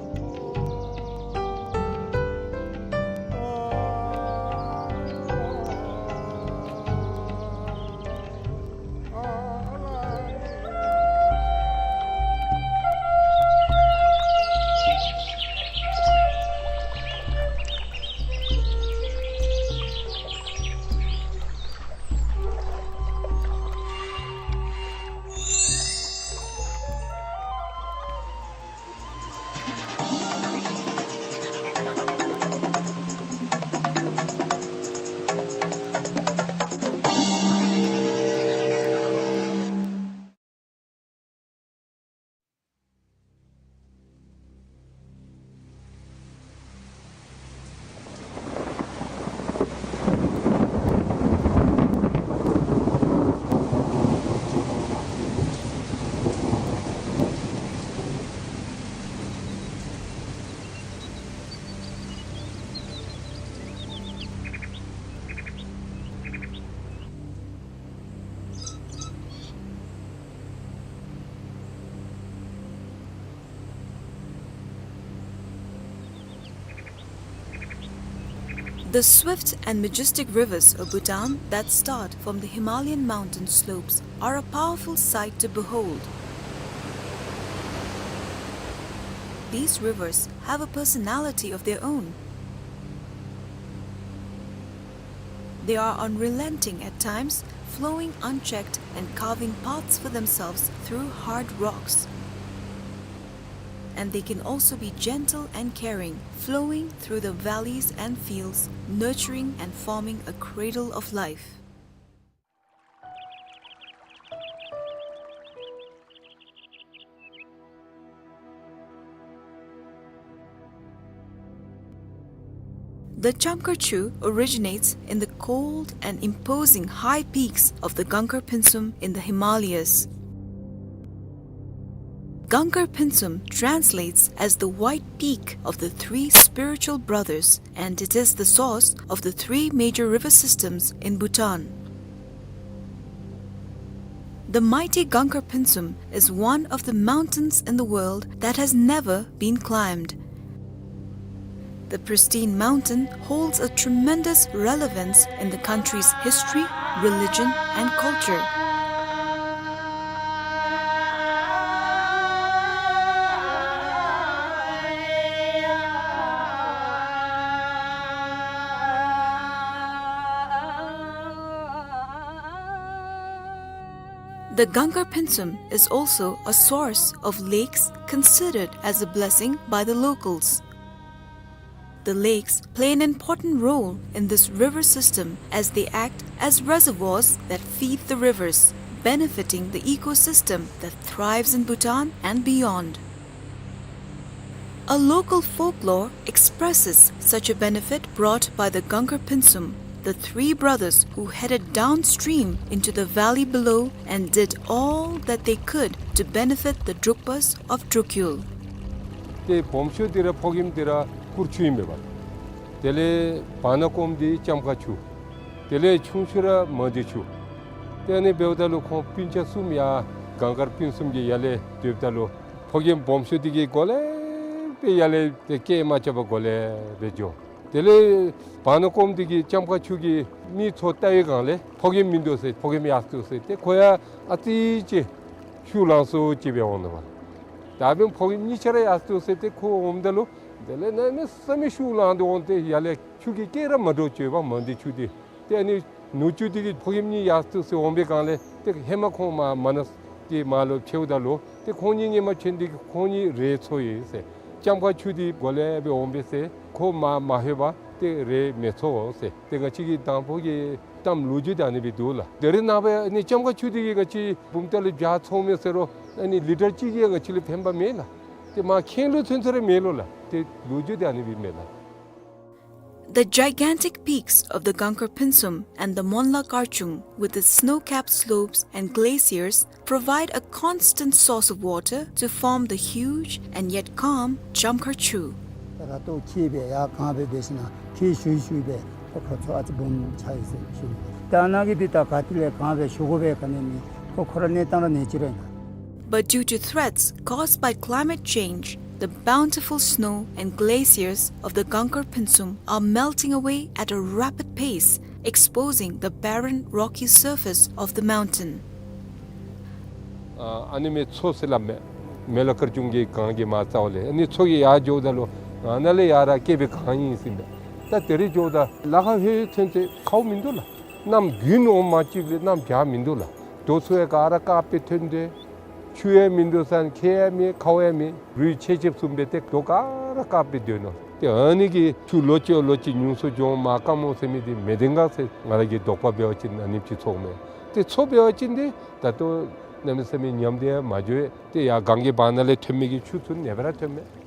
The swift and majestic rivers of Bhutan that start from the Himalayan mountain slopes are a powerful sight to behold. These rivers have a personality of their own. They are unrelenting at times, flowing unchecked and carving paths for themselves through hard rocks. And they can also be gentle and caring, flowing through the valleys and fields, nurturing and forming a cradle of life. The Chamkhar Chu originates in the cold and imposing high peaks of the Gangkar Pynsum in the Himalayas. Gangkar Pynsum translates as the white peak of the three spiritual brothers, and it is the source of the three major river systems in Bhutan. The mighty Gangkar Pynsum is one of the mountains in the world that has never been climbed. The pristine mountain holds a tremendous relevance in the country's history, religion, and culture. The Gangkar Pynsum is also a source of lakes considered as a blessing by the locals. The lakes play an important role in this river system as they act as reservoirs that feed the rivers, benefiting the ecosystem that thrives in Bhutan and beyond. A local folklore expresses such a benefit brought by the Gangkar Pynsum, the three brothers who headed downstream into the valley below and did all that they could to benefit the Drukpas of Drukyul. ཏེ་སྦོམ་ཤོས་འདི་ར་ཕོ་རྒནམ་འདི་ར་གུར་ཆུ་ཨིན་པས་པ། དེ་ལས་བར་ན་ཀོམ་འདི་ལྕམ་མཁར་ཆུ། དེ་ལས་ཆུང་ཤོས་ར་མ་འདི་ཆུ། ཏེ་ཨ་ནི་འབདཝ་ད་ལུ་ཁོང་སྤུན་ཆ་གསུམ་ཡར་གངས་དཀར་སྤུན་གསུམ་གྱི་ཡར་ལས་སྡོདཔ་ད་ལུ་ཕོ་རྒནམ་སྦོམ་ཤོས་འདི་གིས་འགོ་ལས་སྦེ་ཡར་ལས་ཏེ་སྐད་མ་རྐྱབ་པར་འགོ་ལས་སྦེ་འགྱོ། དེ་ལས་བར་ན་ཀོམ་འདི་གིས་ལྕམ་མཁར་ཆུ་གི་མིག་ཚུ་བལྟ་བའི་སྒང་ལས་ཕོ་རྒནམ་མིན་འདུག་ཟེར། ཕོ་རྒནམ་ཡར་སོང་ཟེར། ཏེ་ཁོ་ཡང་ཨ་ཙི་ཅིག་ཤུགས་ལངས་སོང་ཅིག་སྦེ་འོང་ནུག་པ། ད་འབདན་ཕོ་རྒནམ་གཉིས་ཆ་ར་ཡར་སོང་ཟེར། ཏེ་ཁོ་འོངམ་ད་ལུ་དེ་ལས་གནམ་མེད་ས་མེད་ཤུགས་ལངས་ཏེ་འོང་སྟེ་ཡར་ལས་ཆུ་གི་སྐད་ར་མ་འདྲཝ་ཅིག་ཡོདཔ་མ་འདི་ཆུ་འདི། ཏེ་ཨ་ནི་ནུ་གཅུང་འདི་གིས་ཕོ་རྒནམ་གཉིས་ཡར་སོང་ཟེར་འོང་པའི་སྒང་ལས་ཏེ་ཧེ་མ་ཁོང་མར་མར་ན་ཏེ་མར་ལུ་ཕྱདཔ་ད་ལུ་ཏེ་ཁོང་གཉིས་སྔོན་མ་ཕྱད་ནི་འདི་གིས་ཁོང་གཉིས་རེ་འཚོ་ཡི་ཟེར། ལྕམ་མཁར་ཆུ་འདི་འགོ་ལས་སྦེ་འོང་པས་ཟེར། ཁོ་མར་མ་ལྷོད་པར་ཏེ་རེ་མི་འཚོ་ཟེར། ཏེ་ང་བཅས་ཀྱི་དང་ཕུ་གི་གཏམ་ལོ་རྒྱུས་འདི་ཨ་ནི་སྦེ་འདུག་ལགས། དེ་རིང་ནངས་པ་ཨ་ནི་ལྕམ་མཁར་ཆུ་འདི་གིས་ང་བཅས་བུམ་ཐང་ལས་བྱཱ་འཚོ་མི་ཟེར་རུང་ཨ་ནི་ལི་ཊར་གཅིག་གིས་ང་བཅས་ལུ་ཕན་པ་མེད་ལགས། ཏེ་མར་ཁེངས་ལུ་ཚུན་ཚོད་ར་མེད་ལོ་ལགས། ཏེ་ལོ་རྒྱུས་འདི་ཨ་ནི་སྦེ་མས་ལགས། The gigantic peaks of the Gangkar Pynsum and the Monla Karchung, with its snow-capped slopes and glaciers, provide a constant source of water to form the huge and yet calm Chamkhar Chu. ར་ཏོ་ཁྱེགས་སྦེ་ཡར་གང་སྦེ་འབད་ཞིན་ན་ཁྱེགས་ཞུ་ཞུ་སྦེ་ཁོ་ཁོ་ཚུ་ཨ་ཙི་སྦོམ་ཆགས་ཡི་ཟེར་ཞུ་ནི། ད་ནཱ་གི་འདི་ད་ག་ཏེ་ལས་གང་སྦེ་ཞུ་དགོ་པས་ག་ནི་མེད། ཁོ་ཁོ་ར་གནས་སྟངས་ར་གནས་ཅི་ར་ཨིན། But due to threats caused by climate change, the bountiful snow and glaciers of the Gangkar Pynsum are melting away at a rapid pace, exposing the barren, rocky surface of the mountain. ཨ་ཨ་ནི་མེ་མཚོ་ཟེར་སླབ་མས། མེ་ལ་དཀར་ཆུང་གི་གངས་ཀྱི་མར་རྩ་བ་ལས་ཨ་ནི་མཚོ་གི་ཡར་འགྱོཝ་ད་ལུ་ཨ་ནཱ་ལས་ཡར་ར་བསྐལ་པའི་གངས་ཨིན་ཟེར་མས། ད་དེ་རིང་འགྱོཝ་ད་ལ་ཁ་ཧེ་ཚུན་ཚོད་ཁཝ་མིན་འདུག་ལགས། གནམ་དགུན་འོང་མ་གཅིག་ལས་གནམ་བྱཱར་མིན་འདུག་ལགས། རྡོ་ཚུ་ཡང་ག་ར་དཀརཔོ་སྦེ་ཐོན་ཏེ་ཆུ་ཡང་མིན་འདུག་ཟེར་ན་ཁྱེགས་ཡང་མེད་ཁཝ་ཡང་མེད། རུད་ཆེ་ཆེ་བཟུམ་སྦེ་ཏེ་རྡོ་ག་ར་དཀརཔོ་སྦེ་སྡོད་ནུག། ཏེ་ཨ་ནི་གི་ཆུ་ལོ་གཅིག་ལོ་གཅིག་ཉུང་སུ་འགྱོ་མར་དཀར་མོ་ཟེར་མི་འདི་མེད་དེ་ག་ཟེར་ང་ར་གི་དོགས་པ་འབད་བ་ཅིན་ཨ་ནེམ་ཅིག་ཚོརཝ་མས། ཏེ་མཚོ་འབད་བ་ཅིན་ཏེ་ད་ལྟོ་གནམ་མེད་ས་མེད་ཉམས་ཏེ་ཡང་མ་འགྱོ། ཏེ་ཡར་གངས་ཀྱི་བར་ན་ལས་ཐོན་མི་གི་ཆུ་ཚུ་ཨ་ནེ་སྦེ་ར་ཐོནམ་མས།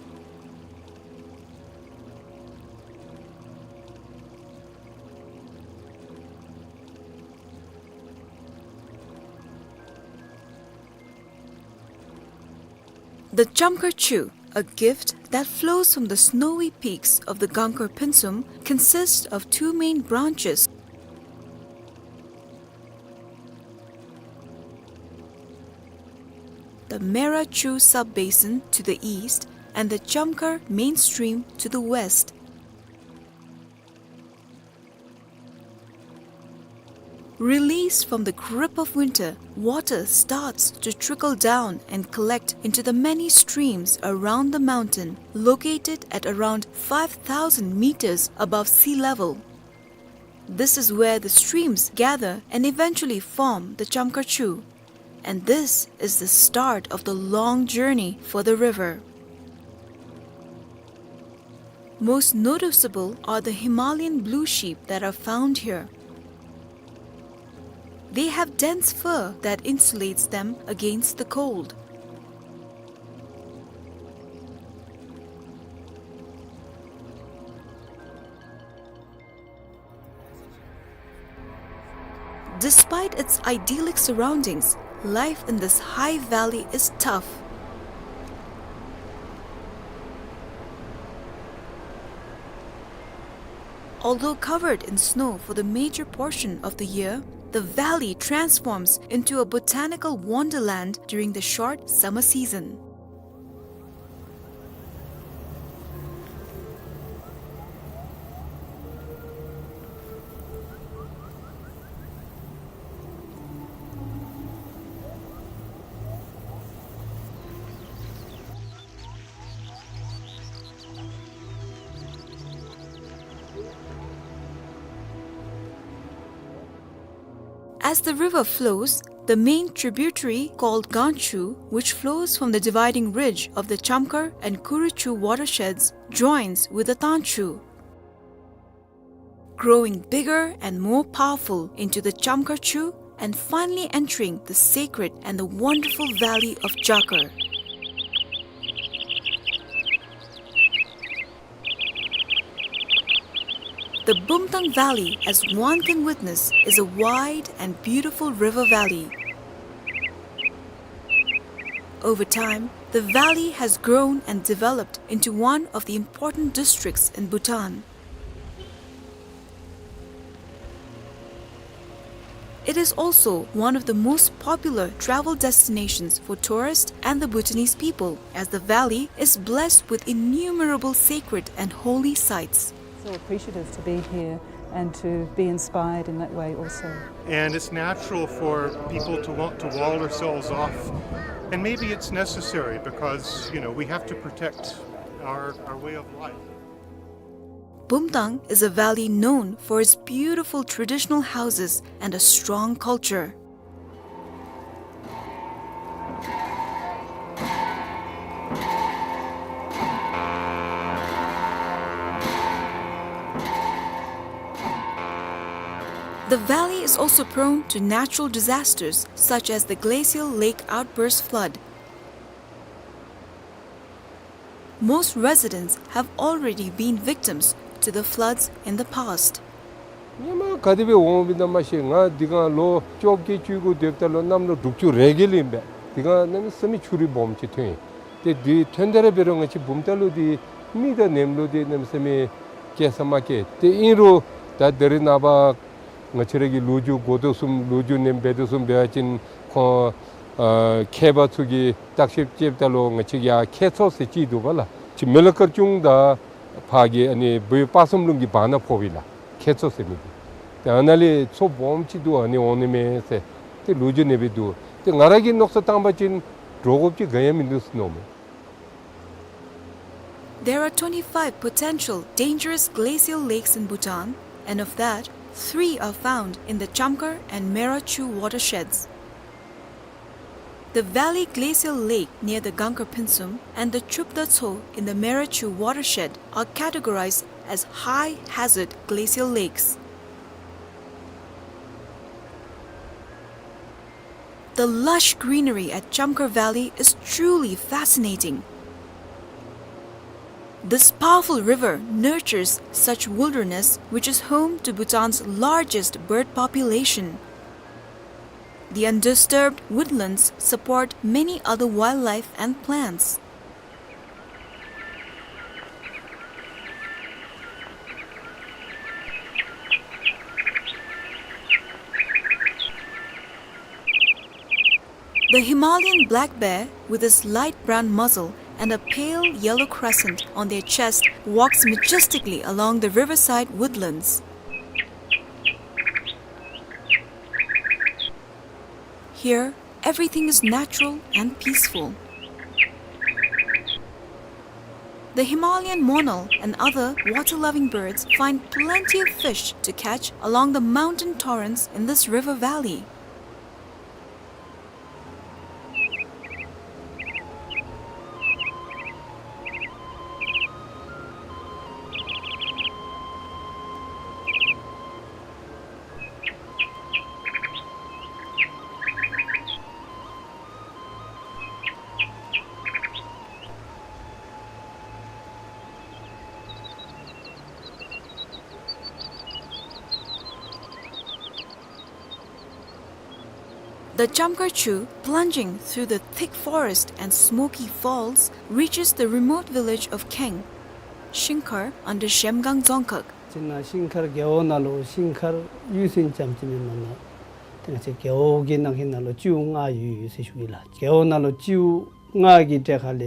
The Chamkhar Chu, a gift that flows from the snowy peaks of the Gangkar Pynsum, consists of two main branches. The Mera Chu sub-basin to the east and the Chamkhar main stream to the west. Released from the grip of winter, water starts to trickle down and collect into the many streams around the mountain, located at around five thousand meters above sea level. This is where the streams gather and eventually form the Chamkar Chu. And this is the start of the long journey for the river. Most noticeable are the Himalayan blue sheep that are found here. They have dense fur that insulates them against the cold. Despite its idyllic surroundings, life in this high valley is tough. Although covered in snow for the major portion of the year, the valley transforms into a botanical wonderland during the short summer season. As the river flows, the main tributary called Ganchu, which flows from the dividing ridge of the Chamkar and Kuruchu watersheds, joins with the Tanchu, growing bigger and more powerful into the Chamkar Chu and finally entering the sacred and the wonderful valley of Jakar. The Bumtang Valley, as one can witness, is a wide and beautiful river valley. Over time, the valley has grown and developed into one of the important districts in Bhutan. It is also one of the most popular travel destinations for tourists and the Bhutanese people, as the valley is blessed with innumerable sacred and holy sites. So appreciative to be here and to be inspired in that way also. And it's natural for people to want to wall ourselves off. And maybe it's necessary because, you know, we have to protect our, our way of life. Bumtang is a valley known for its beautiful traditional houses and a strong culture. The valley is also prone to natural disasters such as the glacial lake outburst flood. Most residents have already been victims to the floods in the past. སྔོན་མ་ག་དེ་སྦེ་འོང་སྦེ་ཨིན་ན་མ་ཤེས། ང་འདི་ག་ལོ་བཅོ་བརྒྱད་བཅུ་དགུ་སྡོདཔ་ད་ལུ་གནམ་ལོ་དྲུག་ཅུ་རེ་བརྒྱད་ལུ་ཨིན་པས། འདི་ག་གནམ་མེད་ས་མེད་ཆུ་རུད་སྦོམ་ཅིག་ཐོན་ཡི། ཏེ་འདི་ཐོན་ད་ར་འབད་རུང་ང་བཅས་བུམ་ཐང་ལུ་འདི་མི་དང་ནེམ་ལུ་འདི་གནམ་མེད་ས་མེད་སྐྱེལ་ས་མ་སྐྱེལ། ཏེ་ཨིན་རུང་ད་ད་རེས་ནངས་པ་ང་བཅས་ར་གི་ལོ་རྒྱུས་འགོ་དོ་བཟུམ་ལོ་རྒྱུས་ནེམ་འབད་དོ་བཟུམ་འབད་བ་ཅིན་ཁོང་ཨ་མཁས་པ་ཚུ་གིས་བརྟག་ཞིབ་རྐྱབ་ད་ལུ་ང་བཅས་ཀྱི་ཡར་ཁྱད་མཚོ་ཟེར་ཅིག་འདུག་པ་ལགས། ཅིག་མི་ལ་དཀར་ཆུང་དང་ཕར་གྱི་ཨ་ནི་བོད་སྤ་གསུམ་ལུང་གི་བར་ན་ཕོགཔ་ཨིན་ལགས། ཁྱད་མཚོ་ཟེར་མི་འདི། ཏེ་ཨ་ནཱ་ལས་མཚོ་སྦོམ་ཅིག་འདུག། ཨ་ནི་འོང་ནི་མས་ཟེར་ཏེ་ལོ་རྒྱུས་ནེམ་སྦེ་འདུག། ཏེ་ང་ར་གིས་མནོ་བསམ་བཏང་བ་ཅིན་འདྲོག་དགོཔ་ཅིག་ག་ཡང་མིན་འདུག་ཟེར་མནོཝ་མས། There are twenty-five potential dangerous glacial lakes in Bhutan, and of that, three are found in the Chamkar and Mera Chu watersheds. The Valley Glacial Lake near the Gangkar Phinsum and the Chupda Tso in the Mera Chu watershed are categorized as high hazard glacial lakes. The lush greenery at Chamkar Valley is truly fascinating. This powerful river nurtures such wilderness, which is home to Bhutan's largest bird population. The undisturbed woodlands support many other wildlife and plants. The Himalayan black bear, with its light brown muzzle and a pale yellow crescent on their chest, walks majestically along the riverside woodlands. Here, everything is natural and peaceful. The Himalayan monal and other water-loving birds find plenty of fish to catch along the mountain torrents in this river valley. The Chamkhar Chu, plunging through the thick forest and smoky falls, reaches the remote village of Kheng, Shingkhar under Zhemgang Dzongkhag. ཅིག་ནཱ་ཤིང་མཁར་རྒེད་འོག་ནང་ལུ་ཤིང་མཁར་གཡུས་ཚན་ཙམ་ཅིག་མེན་མ་ན། ཏེ་ང་བཅས་རྒེད་འོག་གི་ནང་གི་ནང་ལུ་སྤྱིཝ་ལྔ་ཡོད་ཡོད་ཟེར་ཞུ་གེ་ལགས། རྒེད་འོག་ནང་ལུ་སྤྱིཝ་ལྔ་གི་གྲས་ཁ་ལས་ད་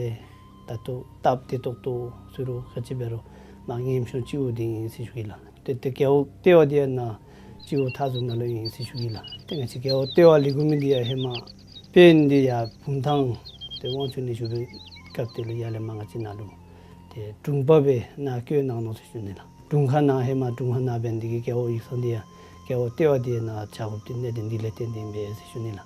ལྟོ་སྟབས་བདེ་ཏོག་ཏོ་ཟེར་རུང་ག་ཅི་འབད་རུང་མ་ངན་ཤོས་སྤྱིཝ་འདི་ཨིན་ཟེར་ཞུ་གེ་ལགས། ཏེ་ཏེ་རྒེད་འོག་ལྟེ་བ་འདི་ཡང་ནཱ་སྤྱིཝ་མཐའ་ཟུར་ནང་ལུ་ཨིན་ཟེར་ཞུ་གེ་ལགས། ཏེ་ང་བཅས་རྒེད་འོག་ལྟེ་བ་ལས་འགོ་མི་འདི་ཡང་ཧེ་མ་དཔོན་འདི་ཡར་བུམ་ཐང་ཏེ་དབང་ཕྱུག་གནས་བཞུགས་པའི་སྐབས་དེ་ལུ་ཡར་ལས་མར་ང་བཅས་ནཱ་ལུ་ཏེ་དྲུང་པ་སྦེ་ནཱ་བསྐོས་གནང་ནུག་ཟེར་ཞུ་ནི་ལགས། དྲུང་ཁག་ནང་ཧེ་མ་དྲུང་ཁག་ནང་འབད་ནི་འདི་གིས་རྒེད་འོག་ཡིག་ཚང་འདི་ཡང་རྒེད་འོག་ལྟེ་བ་འདི་ནཱ་བྱ་དགོཔ་འདི་གནད་དོན་འདི་ལས་བརྟེན་ཏེ་ཨིན་པས་ཟེར་ཞུ་ནི་ལགས།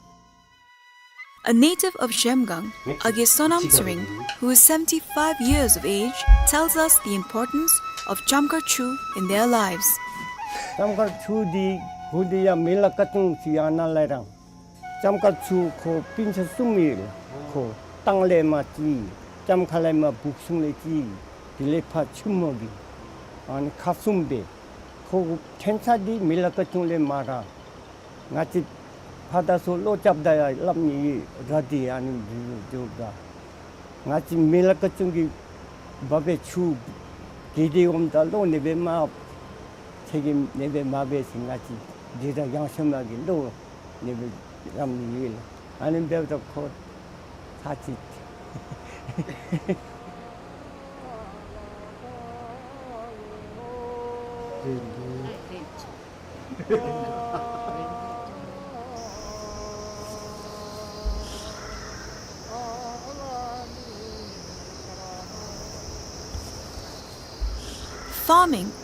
A native of Zhemgang, Age Sonam Tsering, who is seventy-five years of age, tells us the importance of Chamkhar Chu in their lives. ལྕམ་མཁར་ཆུ་འདི་གུ་འདི་ཡང་མི་ལ་ཀ་ཅུང་ཅིག་ཡང་ན་ལས་རང་། ལྕམ་མཁར་ཆུ་ཁོ་སྤུན་ཆ་གསུམ་ཡོད་ལགས། ཁོ་སྟང་ལས་མར་ཅིག་ལྕམ་མཁར་ལས་མར་སྦུག་གསུམ་ལས་ཅིག་དེ་ལས་ཕར་ཆུ་མོ་གི་ཨ་ནི་ཁག་གསུམ་སྦེ། ཁོ་ཕྲན་ཚེགས་འདི་མི་ལ་ཀ་ཅུང་ལས་མར་ར། ང་བཅས་ཕར་ད་ཚུ་ལོ་རྐྱབ་ད་ཡང་སླབ་ནི་ཡོད་ར་འདི་ཨ་ནི་འདི་འདི་འདི་ང་བཅས་མི་ལ་ཀ་ཅུང་གི་བ་སྦེ་ཆུ་གི་འདི་འོངམ་ད་ལོ་ནི་སྦེ་མར་ཚེ་གི་ནི་སྦེ་མར་སྦེ་ཟེར་ང་བཅས་འདི་ར་ཡང་ཤོ་མ་གི་ལོ་ནི་སྦེ་རམ་ནི་ཡོད་ལགས། ཨ་ནི་འབདཝ་ད་ཁོ་ཚ་ཅིག་Farming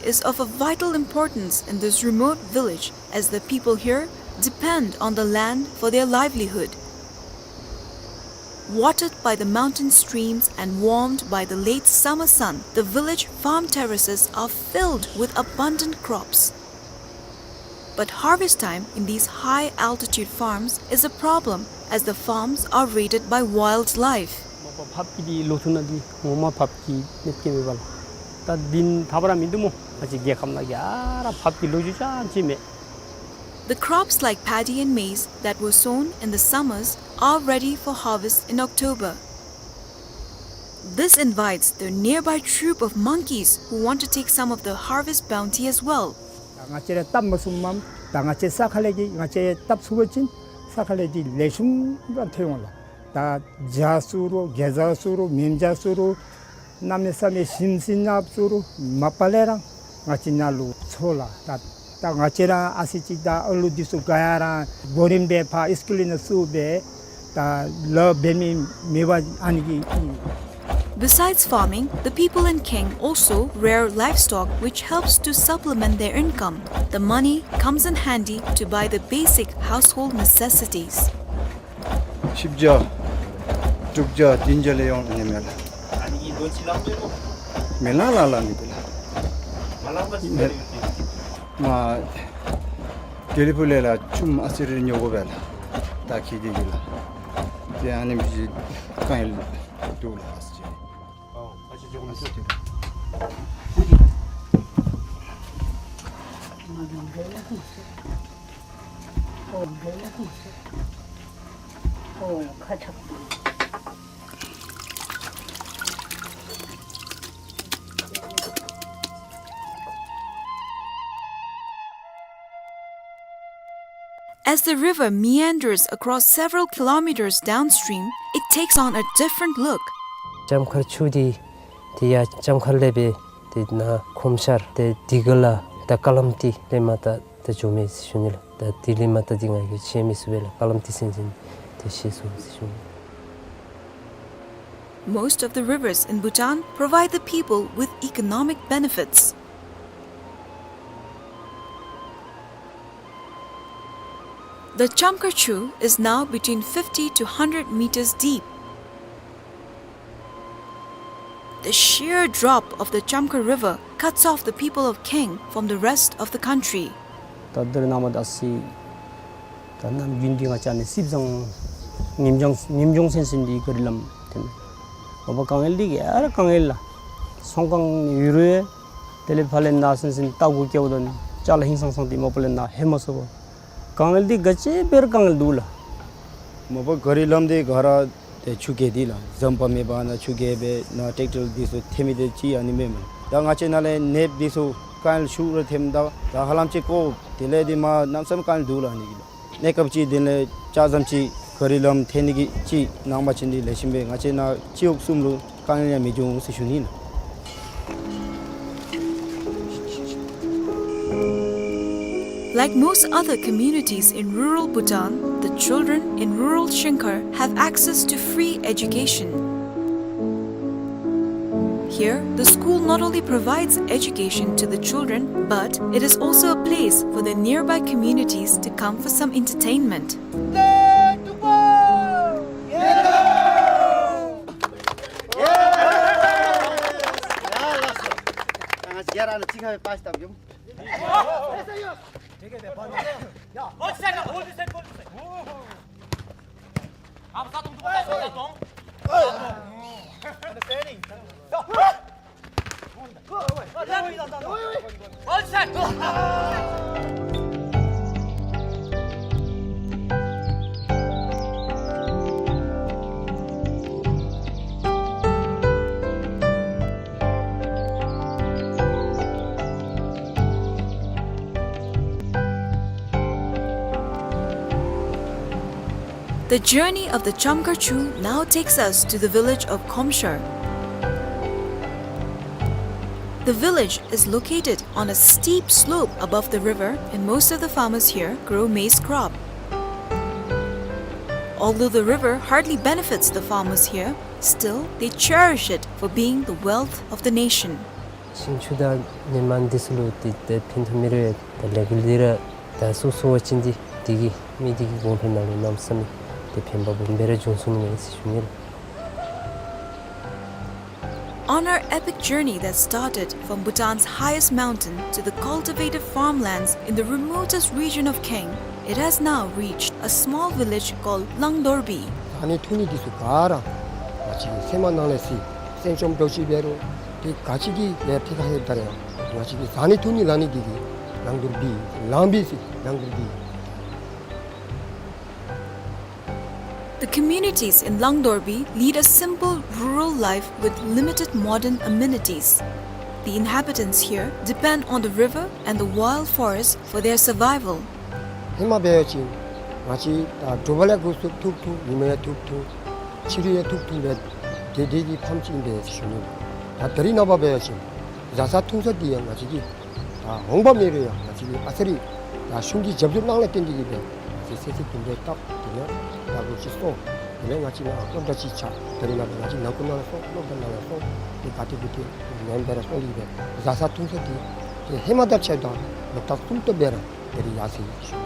is of a vital importance in this remote village, as the people here depend on the land for their livelihood. Watered by the mountain streams and warmed by the late summer sun, the village farm terraces are filled with abundant crops. But harvest time in these high-altitude farms is a problem, as the farms are raided by wildlife. མ་པ་ཕགཔ་གི་འདི་ལོ་ཐུང་ནང་འདི་ངོ་མ་ཕགཔ་གི་གནོད་སྐྱོན་མེད་པ་ལགས། ད་འདི་ཐབས་ར་མིན་འདུག་སྨོ། ང་བཅས་རྒྱལ་ཁབ་ནང་གི་ཨ་ར་ཕགཔ་གི་ལོ་རྒྱུས་ཅང་ཅིག་མེད། The crops like paddy and maize that were sown in the summers are ready for harvest in October. This invites the nearby troop of monkeys who want to take some of the harvest bounty as well. ད་ང་བཅས་ར་བཏབ་མ་ཚུགསཔ་མས། ད་ང་བཅས་ས་ཁ་ལས་ཀྱི་ང་བཅས་བཏབ་ཚུགས་པ་ཅིན་ས་ཁ་ལས་ཀྱི་ལེགས་ཤོམ་ར་ཐོན་འོང་ལགས། ད་བྱ་ཚུ་རུང་གེ་ཛ་ཚུ་རུང་མེ་བྱ་ཚུ་རུང་གནམ་མེད་ས་མེད་ཞིམ་ཟིང་ནགཔ་ཚུ་རུང་མ་པ་ལས་ར་ང་བཅས་ནཱ་ལུ་འཚོ་ལགས། ད་ད་ང་བཅས་ར་ཨ་ཙི་ཅིག་ད་ཨ་ལུ་འདི་ཚུ་ག་ཡ་ར་གོ་རིམ་སྦེ་ཕར་ཨིསི་ཀུལ་ནང་བཙུགས་སྦེ་ད་ལཱ་འབད་མི་མེད་པར་ཨ་ནི་གི། Besides farming, the people in Kheng also rear livestock, which helps to supplement their income. The money comes in handy to buy the basic household necessities. བཞི་བརྒྱ་དྲུག་བརྒྱ་བདུན་བརྒྱ་ལས་ཡོད་ནི་མས་ལགས། མི་ལ་ལ་ལ་ནི་དེ་ལགས། མ་དེ་ལས་ཕུ་ལས་ལགས་ཆུམ་ཨ་ཙི་རེ་ཉོ་དགོ་པས་ལགས། ད་ཁྱད་དེ་གིས་ལགས། ཏེ་ཨ་ནི་མི་ཅིག་གང་ཡང་འདུག་ལགས། As the river meanders across several kilometers downstream, it takes on a different look. ལྕམ་མཁར་ཆུ་འདི་དེ་ཡང་ལྕམ་མཁར་ལས་སྦེ་དེ་ནཱ་ཁོམ་ཤར་ཏེ་དི་ག་ལ་ད་ཀ་ལམ་ཏི་ལས་མར་ད་ད་འགྱོ་མི་ཟེར་ཞུ་ནི་ལགས། ད་དེ་ལས་མ་ད་འདི་ང་གིས་ཤེས་མི་ཚུགས་པས་ལགས། ཧ་ལམ་དེ་ཚུན་ཚོད་དེ་ཤེས་སོང་ཟེར་ཞུ། Most of the rivers in Bhutan provide the people with economic benefits. The Chamkar Chu is now between fifty to hundred meters deep. The sheer drop of the Chamkar River cuts off the people of Kaeng from the rest of the country. ད་འདིར་ནཱ་མར་ད་སི་ད་ནམ་རྒྱུན་འདི་ང་བཅས་ནི་སིབ་ཟང་ཉིནམ་བྱོན་ཉིནམ་བྱོན་ཚུན་ཚོད་འདི་ག་རི་ལམ་ཐོན། འོ་བ་དཀའ་ངལ་འདི་ག་ར་དཀའ་ངལ་ལགས། ཚོང་ཁང་ནི་ཡོད་རུང་དེ་ལས་ཕར་ལས་ནཱ་ཚུན་ཚོད་ལྟ་སྒོ་བཀལཝ་ད་ནི་ཅ་ལ་ཧིང་སངས་སངས་ཏེ་མ་པ་ལས་ནཱ་ལྷོད་མ་ཚུགས་པས། དཀའ་ངལ་འདི་ག་ཅི་འབད་རུང་དཀའ་ངལ་འདུག་ལགས། མ་པ་ག་རི་ལམ་འདི་ག་ར་ཏེ་ཆུ་རྐྱལ་འདི་ལགས་འཛམ་བུ་མེད་པ་ནཱ་ཆུ་རྐྱལ་སྦེ་ནཱ་ཊེཀ་ཊར་འདི་ཚུ་ཐོན་མི་འདི་ཅིག་ཨ་ནི་མེན་མས། ད་ང་བཅས་ནཱ་ལས་ནདཔ་འདི་ཚུ་དཀའ་ངལ་ཤུགས་ར་ཐོནམ་ད་ད་ཧ་ལམ་ཅིག་ཀོ་དེ་ལས་འདི་མ་གནམ་མེད་ས་མེད་དཀའ་ངལ་འདུག་ལགས་ཨ་ནི་གི་ལགས། གནས་སྐབས་ཅིག་དེ་ལས་ལྕགས་ཟམ་ཅིག་ག་རི་ལམ་ཐོན་ནི་གི་ཅིག་གནང་པ་ཅིན་འདི་ལེགས་ཤོམ་སྦེ་ང་བཅས་ནཱ་སྤྱི་འོག་གསུམ་ལུ་དཀའ་ངལ་ཡང་མི་འབྱུང་ཟེར་ཞུ་ནི་ལགས། Like most other communities in rural Bhutan, the children in rural Shingkhar have access to free education. Here, the school not only provides education to the children, but it is also a place for the nearby communities to come for some entertainment. The journey of the Chamkar Chu now takes us to the village of Khomshar. The village is located on a steep slope above the river, and most of the farmers here grow maize crop. Although the river hardly benefits the farmers here, still they cherish it for being the wealth of the nation. ཤིང་ཆུ་དང་ནི་མ་འདི་ཚུ་ལུ་ཏེ་ཏེ་ཕན་ཐོགས་མི་རེ་ད་ལས་འགུལ་འདི་ར་ད་སོ་སོ་བ་ཅིན་འདི་འདི་གིས་མི་འདི་གི་གོང་འཕེལ་ནང་ལུ་གནམ་མེད་ས་མེད་ཏེ་ཕན་པ་སྦོམ་སྦེ་ར་འབྱུང་ཚུགས་ནི་མས་ཟེར་ཞུ་ནི་ལགས། On our epic journey that started from Bhutan's highest mountain to the cultivated farmlands in the remotest region of Kaeng, it has now reached a small village called Langdorbi. བཟའ་ནི་འཐུང་ནི་འདི་ཚུ་ག་ར་ང་བཅས་ཀྱི་ཚལ་མ་ནང་ལས་ཟེར་སྲན་ཅོམ་འདྲཝ་ཅིག་འབད་རུང་ཏེ་ག་ཅི་གི་ལས་ཏེ་ག་ཧེ་ད་རེ་ང་བཅས་ཀྱི་བཟའ་ནི་འཐུང་ནི་ལ་ནི་འདི་གིས་ལང་དོར་བི་ལང་བི་ཟེར་ལང་དོར་བི། The communities in Langdorbi lead a simple rural life with limited modern amenities. The inhabitants here depend on the river and the wild forest for their survival. ཧེ་མ་འབད་བ་ཅིན་ང་བཅས་ད་དྲོ་པ་ལས་འགོ་བཙུགས་ཐུག་ཐུག་ཉིན་མ་ཡང་ཐུག་ཐུག་ཕྱི་རུ་ཡང་ཐུག་ཐུག་སྦེ་དེ་དེ་གི་ཕམ་ཅིག་ཨིན་པས་ཟེར་ཞུ་ནི། ད་ད་རིས་ནངས་པ་འབད་བ་ཅིན་བཟའ་ཚང་འཐུང་ཚང་འདི་ཡང་ང་བཅས་ཀྱིས་ད་འོང་འབབ་མེད་རུང་ཡང་ང་བཅས་ཀྱིས་ཨ་ཙི་རེ་ད་གཞུང་གི་རྒྱབ་སྐྱོར་གནང་ལས་བརྟེན་ཏེ་གིས་སྦེ་ང་བཅས་ཚེ་ཚེ་གུང་པའི་སྟབས་དེ་ལས་ད་སྒོ་ཅིག་སོང་། དེ་ལས་ང་བཅས་ནཱ་སློབ་གྲྭ་ཅིག་ཆགས། ད་རིས་ནངས་པ་ང་བཅས་ནང་ཁུལ་ནང་ལས་སོང་སློབ་གྲྭ་ནང་ལས་སོང་། དེ་ག་ཏེ་གུ་ཏེ་ནང་སྦེ་ར་སོང་སྟེ་གིས་སྦེ་བཟའ་ཚང་འཐུང་ཚང་འདི་ཏེ་ཧེ་མ་དང་ཕྱདཔ་ད་ལོ་ལྟར་གསུམ་ཏོག་སྦེ་ར་ད་རིས་ཡར་སོ་ཡི་ཟེར་ཞུ།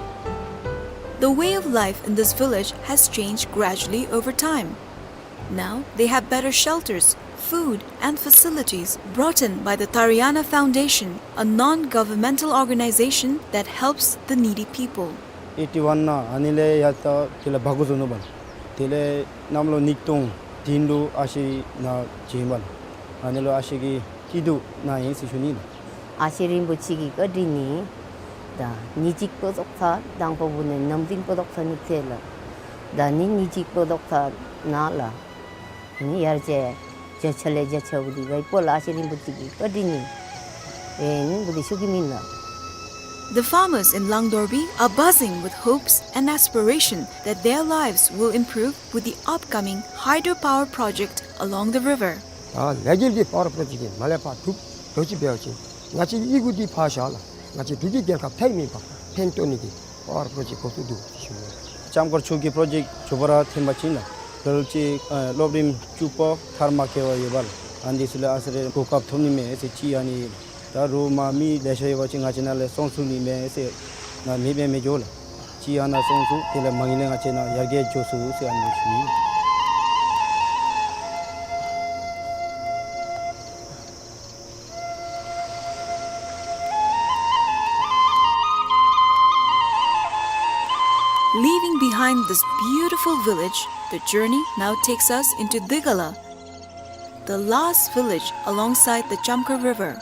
The way of life in this village has changed gradually over time. Now they have better shelters, food, and facilities brought in by the Tariana Foundation, a non-governmental organization that helps the needy people. ཨེ་ཊི་ཝན་ནང་ཨ་ནི་ལས་ཡར་ད་དེ་ལས་བགོ་བཟོ་ནུག་པ་ལགས། དེ་ལས་གནམ་ལོ་ཉིས་སྟོང་བདུན་ལུ་ཨ་ཞེ་ནང་བྱོན་པ་ལགས། ཨ་ནི་ལུ་ཨ་ཞེ་གིས་སྐྱིད་སྡུག་གནང་ཡི་ཟེར་ཞུ་ནི་ལགས། ཨ་ཞེ་རིན་པོ་ཆེ་གི་བཀའ་དྲིན་ནི་ད་ཉིནམ་གཅིག་པོ་རྫོགས་ཚར་དང་པོ་བུ་ནི་ནམ་རིམ་པོ་རྫོགས་ཚར་ནི་ཚེ་ལགས། ད་ནི་ཉིནམ་གཅིག་པོ་རྫོགས་ཚར་ནང་ལགས། ནི་ཡར་ཅིག་བརྒྱ་ཆ་ལས་བརྒྱ་ཆ་བུ་འདི་ག་ཡི་པོ་ལགས། ཨ་ཞེ་རིན་པོ་ཆེ་གི་བཀའ་དྲིན་ནི་ཨེ་ནི་བུ་འདི་ཤོར་གེ་མེན་ལགས། The farmers in Langdorbi are buzzing with hopes and aspiration that their lives will improve with the upcoming hydropower project along the river. ད་ལས་འགུལ་འདི་པ་ཝར་པྲོ་ཇེཀཊ་འདི་མར་ལས་ཕར་གྲུབ་འགྱོ་ཅི་འབད་བ་ཅིན་ང་བཅས་ཀྱི་ཡི་གུ་འདི་ཕར་བཞག་ལགས། ང་བཅས་འབྲུག་གི་རྒྱལ་ཁབ་ཐད་མེད་པར་ཕན་ཐོགས་ནི་འདི་ པ་ཝར་པྲོ་ཇེཀཊ་འགོ་བཙུགས་འདུག་ཟེར་ཞུ་ནི། ལྕམ་མཁར་ཆུ་གི་པྲོ་ཇེཀཊ་མཇུག་པ་ར་ཐོན་པ་ཅིན་ལགས་ལོ་ལེགས་ཅིག་ཨ་སློབ་རིམ་བཅུ་པ་མཐར་མ་འཁྱོལ་བར་ཡོད་པ་ལགས། ཨ་ནི་ཚུ་ལུ་ཨ་ཙི་རེ་གོ་སྐབས་ཐོབ་ནི་མས་ཟེར་ཅིག་ཨ་ནི་ད་རུང་མ་མི་ལེ་ཤ་ཡོད་པ་ཅིན་ང་བཅས་ནང་ལས་སོང་ཚུགས་ནི་མས་ཟེར་ང་མེདཔ་མི་འགྱོ་ལགས། ཅིག་ཨ་ནཱ་སོང་ཚུགས། དེ་ལས་མ་ངེས་ལས་ང་བཅས་ནཱ་ཡར་རྒྱས་འགྱོ་ཚུགས་ཟེར་ཨ་ནི་ཞུ་ནི། Leaving behind this beautiful village, the journey now takes us into Digala, the last village alongside the Chamkhar River.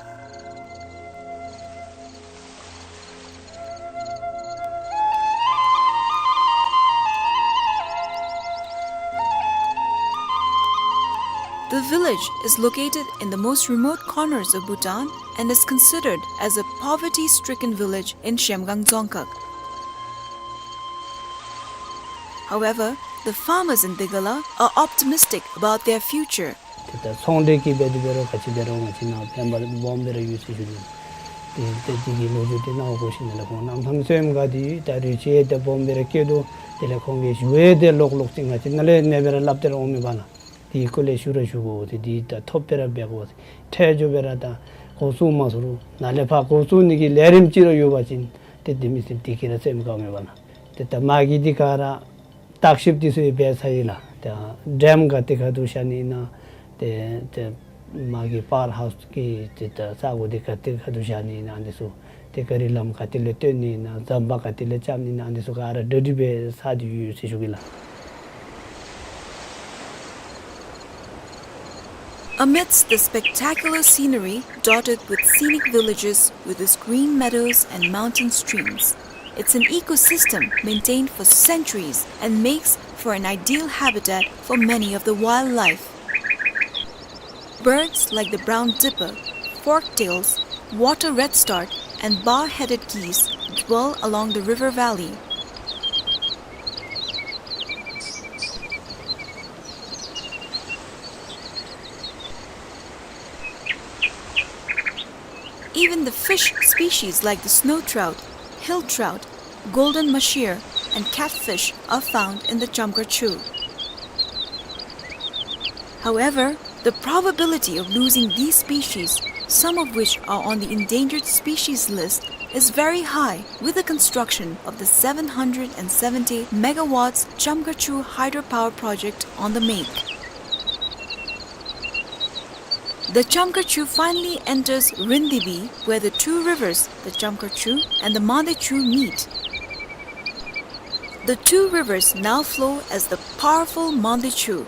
The village is located in the most remote corners of Bhutan and is considered as a poverty-stricken village in Zhemgang Dzongkhag. However, the farmers in Digala are optimistic about their future. ཏེ་ད་ཚོང་འབྲེལ་གྱི་འབད་དེ་འབད་རུང་ག་ཅི་འབད་རུང་ང་བཅས་ནཱ་ཕན་པ་སྦོམ་སྦེ་ར་ཡོད་ཟེར་ཞུ་ནི། ཏེ་ཏེ་དེ་གི་ལོ་རྒྱུས་དེ་ནཱ་འོང་དགོ་ཞིནམ་ལས་ཁོང་གནམ་ཐང་བཙོནམ་ག་དེ་ད་རུང་ཅིག་ཏེ་སྦོམ་སྦེ་ར་སྐྱེས་དོ། དེ་ལས་ཁོང་གི་ཞུ་ཡང་ཏེ་ལོག་ལོག་ཅིག་ང་བཅས་ནཱ་ལས་ཨ་ནེ་སྦེ་ར་སླབ་སྟེ་ར་འོང་མེན་པ་ལགས། དེ་གི་སྐོར་ལས་ཞུ་ར་ཞུ་དགོ་ཟེར། དེ་ད་ཐོབ་སྦེ་ར་འབད་དགོ་ཟེར། འཕྲལ་མགྱོགས་སྦེ་ར་ད་འགོ་བཙུགས་མ་ཚུགས་རུང་ནཱ་ལས་ཕར་འགོ་བཙུགས་ནི་གི་ལས་རིམ་ཅིག་ར་ཡོད་པ་ཅིན་ཏེ་དེ་མི་ཚེ་འདི་གིས་ར་ཚེམ་དགོ་མེན་པ་ལགས། ཏེ་ད་མ་གི་འདི་ག་ར་བརྟག་ཞིབ་འདི་ཚུ་ཡང་འབད་ཚར་ཡི་ལགས། ཏེ་ཌེམ་ག་ཏེ་ག་ཏེ་བཞག་ནི་ཨིན་ན། ཏེ་ཏེ་མ་གི་པཱ་ཝར་ཧའུསི་གི་ཏེ་ད་ས་གོ་འདི་ག་ཏེ་ག་ཏེ་བཞག་ནི་ཨིན་ན་འདི་ཚུ། ཏེ་ག་རི་ལམ་ག་ཏེ་ལས་བཏོན་ནི་ཨིན་ན། ཟམ་པ་ག་ཏེ་ལས་རྐྱབ་ནི་ཨིན་ན། འདི་ཚུ་ག་ར་གྲ་སྒྲིག་འབད་ཚར་ཏེ་ཡོད་ཟེར་ཞུ་གེ་ལགས། Amidst the spectacular scenery dotted with scenic villages with its green meadows and mountain streams, it's an ecosystem maintained for centuries and makes for an ideal habitat for many of the wildlife. Birds like the brown dipper, forktails, water redstart, and bar-headed geese dwell along the river valley. Even the fish species like the snow trout, hill trout, golden mahseer, and catfish are found in the Chamkhar Chu. However, the probability of losing these species, some of which are on the endangered species list, is very high with the construction of the seven hundred and seventy megawatts Chamkhar Chu hydropower project on the make. The Chamkhar Chu finally enters Rindibi, where the two rivers, the Chamkhar Chu and the Mande Chu, meet. The two rivers now flow as the powerful Mande Chu.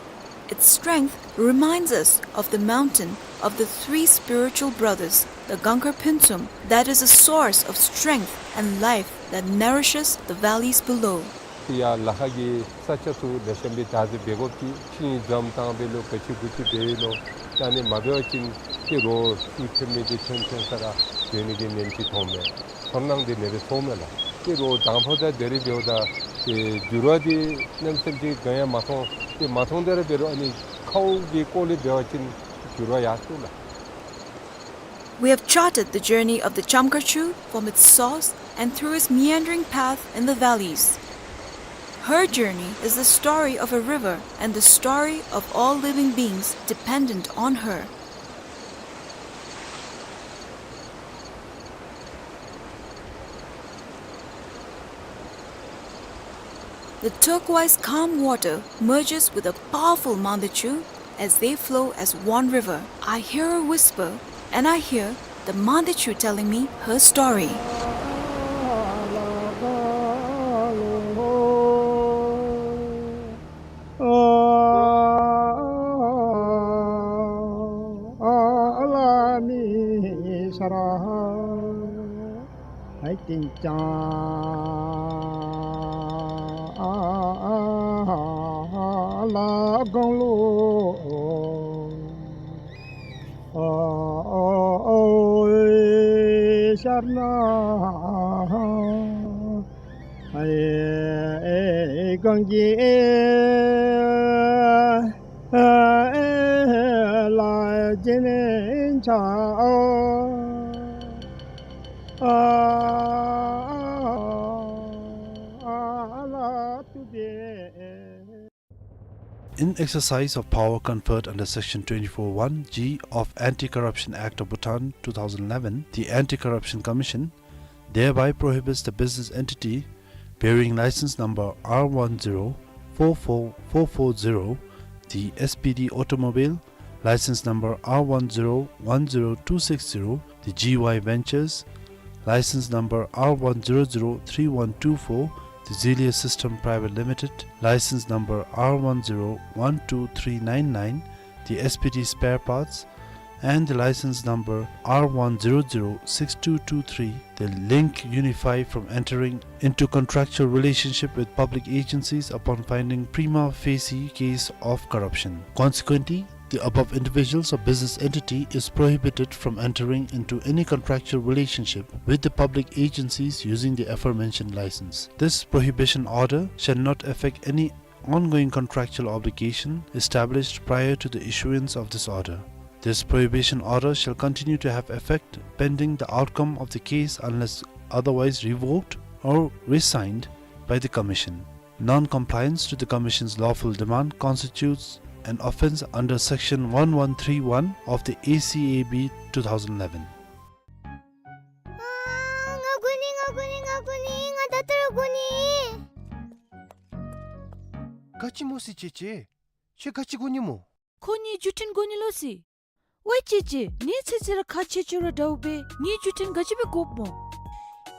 Its strength reminds us of the mountain of the three spiritual brothers, the Gangkhar Phuntsum, that is a source of strength and life that nourishes the valleys below. ཡར་ལ་ཁ་གི་ས་ཆ་ཚུ་ལེ་ཤ་སྦེ་བདག་འཛིན་འབད་དགོཔ་ཅིག་ཅིག་འཛོམས་བཏང་འབད་ལོ་ག་ཅི་གུ་ཅི་འབད་ཡི་ལོ། ད་ཨ་ནི་མ་འབད་བ་ཅིན་ཏེ་རོགས་ཚུ་ཐོན་མི་འདི་ཐོན་ཐོན་ས་ར་འགྱོ་ནི་གི་ཉེན་ཅིག་མཐོངམ་མས། ཚོར་སྣང་འདི་ཨ་ནེ་སྦེ་ཚོརཝ་མས་ལགས། ཏེ་རོགས་དང་ཕུ་དང་དེ་རིགས་འབདཝ་ད་ཏེ་འགྱུར་བ་འདི་གནམ་མེད་ས་མེད་ཅིག་ག་ཡང་མ་མཐོང་། ཏེ་མ་མཐོང་དེ་ར་འབད་རུང་ཨ་ནི་ཁཝ་གི་སྐོར་ལས་འབད་བ་ཅིན་འགྱུར་བ་ཡར་སོང་ལགས། We have charted the journey of the Chamkhar Chu from its source and through its meandering path in the valleys. Her journey is the story of a river and the story of all living beings dependent on her. The turquoise calm water merges with a powerful Mande Chu as they flow as one river. I hear her whisper, and I hear the Mande Chu telling me her story. In exercise of power conferred under Section twenty-four one G of Anti-Corruption Act of Bhutan two thousand eleven, the Anti-Corruption Commission thereby prohibits the business entity bearing license number R one zero four four four four zero, the S P D automobile, license number R one zero one zero two six zero, the G Y Ventures, license number R one zero zero three one two four, the Zelius System Private Limited, license number R one zero one two three nine nine, the S P D Spare Parts, and the license number R one zero zero six two two three, the Link Unify, from entering into contractual relationship with public agencies upon finding prima facie case of corruption. Consequently, the above individuals or business entity is prohibited from entering into any contractual relationship with the public agencies using the aforementioned license. This prohibition order shall not affect any ongoing contractual obligation established prior to the issuance of this order. This prohibition order shall continue to have effect pending the outcome of the case unless otherwise revoked or rescinded by the Commission. Non-compliance to the Commission's lawful demand constitutes an offence under Section one one three one of the A C A B two thousand eleven. ཨ། ང་དགོ་ནི། ང་དགོ་ནི། ང་དགོ་ནི། ང་ད་ལྟོ་ར་དགོ་ནི། ག་ཅི་སྨོ་ཟེར་ཅེ་ཅེ། ཁྱོད་ག་ཅི་དགོ་ནི་སྨོ། ཁོ་ངེའི་བརྒྱུད་འཕྲིན་དགོ་ནི་ལོ་ཟེར། ཝའི་ཅེ་ཅེ། ངེའི་ཚེ་ཚེ་ར་ཁག་ཆེ་ཆེ་ར་འདྲཝ་སྦེ་ངེའི་བརྒྱུད་འཕྲིན་ག་ཅི་སྦེ་དགོཔ་སྨོ།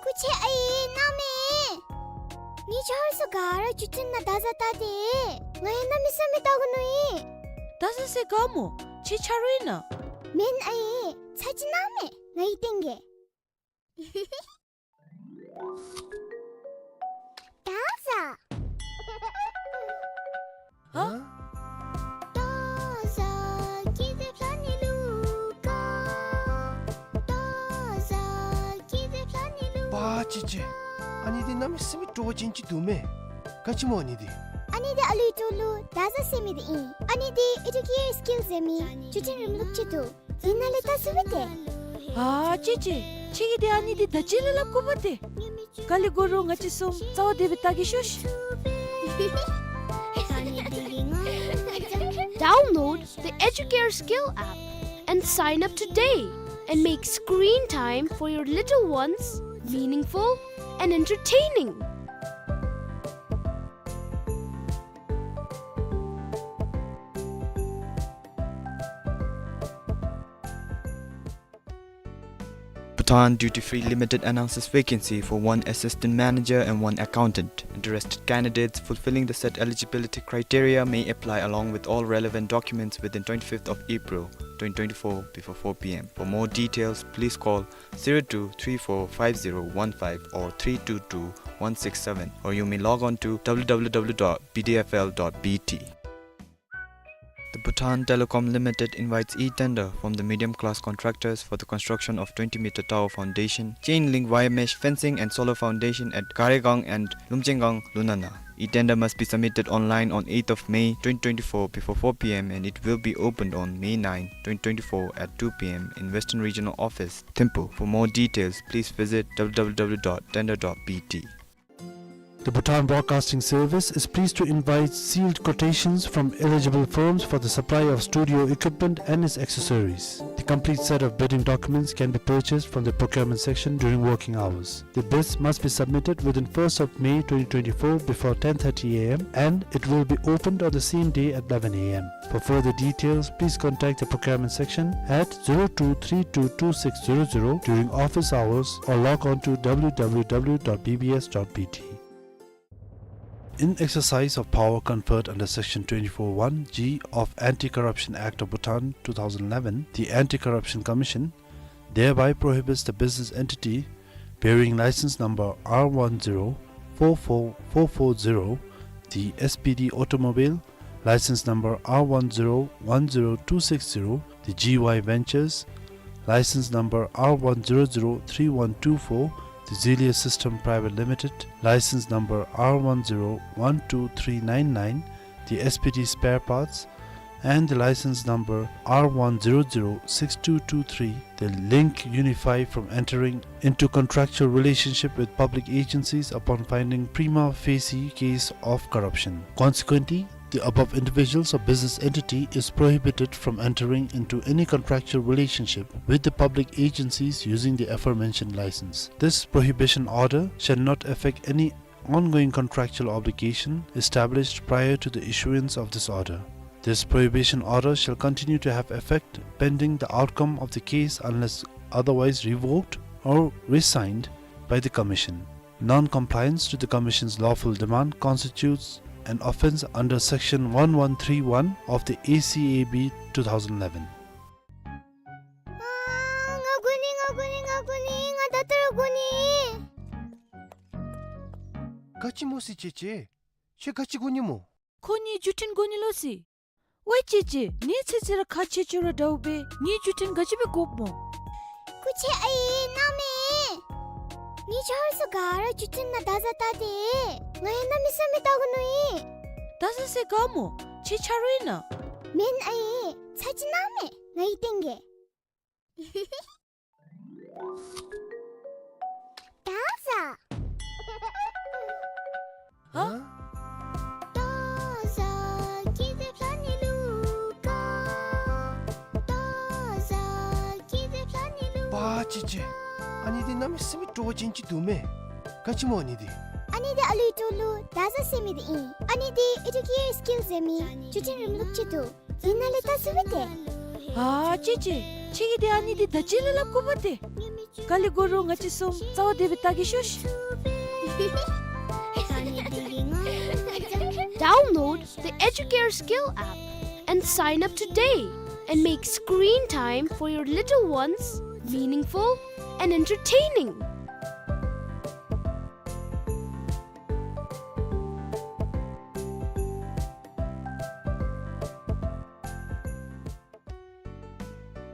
སྐུ་མཁྱེན་ཨའི་གནང་མས། ངེའི་ཆ་རོགས་ཚུ་ག་ར་བརྒྱུད་འཕྲིན་ནང་བརྡ་བཟའ་བལྟ་སྟེ། ང་ཡང་གནམ་མེད་ས་མེད་བལྟ་དགོ་མནོ་ཡི། བརྡ་བཟའ་ཟེར་ག་སྨོ། ཁྱེད་ཆ་རོགས་ཨིན་ན། མེན་ཨའི། ཚར་ཅིག་གནང་མས། ང་གིས་སྟོན་གེ། བརྡ་བཟའ། ཧ། པ་ཅི་ཅི། ཨ་ནི་འདི་གནམ་མེད་ས་མེད་སྤྲོ་བ་ཅན་ཅིག་འདུག་མས། ག་ཅི་སྨོ་ཨ་ནི་འདི། ཨ་ནི་འདི་ཨ་ལུའི་ཏོ་ལུ་བརྡ་བཟའ་ཟེར་མི་འདི་ཨིན། ཨ་ནི་འདི་ཨེ་ཌུ་ཀེར་སི་ཀིལ་ཟེར་མི་བརྒྱུད་འཕྲིན་རིམ་ལུགས་ཅིག་འདུག། ཨིན་ན་ལས་བལྟ་ཚུགས་པས་ཏེ། ཨ་ཅི་ཅི། ཁྱེད་ཀྱིས་འདི་ཨ་ནི་འདི་ད་ཅི་ལས་སླབ་དགོ་པས་ཏེ། ག་ལས་དགོ་རུང་ང་བཅས་གསུམ་རྩ་བ་བདེ་སྦེ་བལྟ་གེ་ཤོག་ཤིག། Download the ཨེ་ཌུ་ཀེར་སི་ཀིལ་app and sign up today and make screen time for your little ones meaningful and entertaining. Bhutan Duty Free Limited announces vacancy for one assistant manager and one accountant. Interested candidates fulfilling the set eligibility criteria may apply along with all relevant documents within twenty-fifth of April twenty twenty-four before four p.m. For more details, please call zero two three four five zero one five or three two two one six seven, or you may log on to w w w dot b d f l dot b t. The Bhutan Telecom Limited invites e-tender from the medium class contractors for the construction of twenty meter tower foundation, chain link wire mesh fencing and solar foundation at Garegang and Lumchengang, Lunana. E-tender must be submitted online on eighth of May twenty twenty-four before four p.m. and it will be opened on May ninth, twenty twenty-four at two p.m. in Western Regional Office, Thimphu. For more details, please visit w w w dot tender dot b t. The Bhutan Broadcasting Service is pleased to invite sealed quotations from eligible firms for the supply of studio equipment and its accessories. The complete set of bidding documents can be purchased from the procurement section during working hours. The bids must be submitted within first of May twenty twenty-four before ten thirty a.m. and it will be opened on the same day at eleven a.m. For further details, please contact the procurement section at zero two three two two six zero zero during office hours or log on to w w w dot b b s dot b t. In exercise of power conferred under Section twenty-four one G of Anti-Corruption Act of Bhutan two thousand eleven, the Anti-Corruption Commission thereby prohibits the business entity bearing license number R one zero four four four four zero, the S P D automobile, license number R one zero one zero two six zero, the G Y Ventures, license number R one zero zero three one two four, the Zelius System Private Limited, license number R one zero one two three nine nine, the S P D Spare Parts, and the license number R one zero zero six two two three, they link Unify from entering into contractual relationship with public agencies upon finding prima facie case of corruption. Consequently, the above individuals or business entity is prohibited from entering into any contractual relationship with the public agencies using the aforementioned license. This prohibition order shall not affect any ongoing contractual obligation established prior to the issuance of this order. This prohibition order shall continue to have effect pending the outcome of the case unless otherwise revoked or rescinded by the Commission. Non-compliance to the Commission's lawful demand constitutes an offence under Section one one three one of the A C A B two thousand eleven. ཨ་ང་དགོ་ནི། ང་དགོ་ནི། ང་དགོ་ནི། ང་ད་ལྟོ་ར་དགོ་ནི། ག་ཅི་སྨོ་ཟེར་ཅེ་ཅེ། ཁྱོད་ག་ཅི་དགོ་ནི་སྨོ། ཁོ་གཉིས་བརྒྱུད་འཕྲིན་དགོ་ནི་ལོ་ཟེར། ཝའེ་ཅེ་ཅེ། ངེའི་ཚེ་ཚེ་ར་ཁ་ཆེ་ཆུང་ར་འདྲཝ་སྦེ་གཉིས་བརྒྱུད་འཕྲིན་ག་ཅི་སྦེ་དགོཔ་སྨོ། སྐུ་མཁྱེན་ཨའི་གནམ་མེད། ངེའི་ཆ་རོགས་ཚུ་ག་ར་བརྒྱུད་འཕྲིན་ནང་བདའ་ཟ་བལྟ་སྟེ། ང་ཡང་གནམ་མེད་ས་མེད་བལྟ་དགོ་མནོ་ཡི། བདའ་ཟ་ཟེར་ག་སྨོ། ཁྱོད་ཆ་རོགས་ཨིན་ན། མེན་ཨའི། ཚར་ཅིག་གནང་མས། ང་ཡིས་སྟོན་གེ། བདའ་ཟ། ཧ། པ་ཅི་ཅི། ཨ་ནི་འདི་གནམ་མེད་ས་མེད་སྤྲོ་བ་ཅན་ཅིག་འདུག་མས། ག་ཅི་སྨོ་ཨ་ནི་འདི། ཨ་ནི་འདི་ཨ་ལུའི་ཏོ་ལུ་བདའ་ཟ་ཟེར་མི་འདི་ཨིན། ཨ་ནི་འདི་ཨེ་ཌུ་ཀེར་སི་ཀིལ་ཟེར་མི་བརྒྱུད་འཕྲིན་རིམ་ལུགས་ཅིག་འདུག། ཨིན་ན་ལས་བལྟ་ཚུགས་པས་ཏེ། ཨ་ཅི་ཅི། ཁྱོད་ཀྱིས་འདི་ཨ་ནི་འདི་ད་ཅི་ལས་སླབ་དགོ་པས་ཏེ། ག་ལས་དགོ་རུང་ང་བཅས་གསུམ་རྩ་བ་བདེ་སྦེ་བལྟ་གེ་ཤོག་ཤིག། Download the Educare Skill app and sign up today and make screen time for your little ones meaningful and entertaining.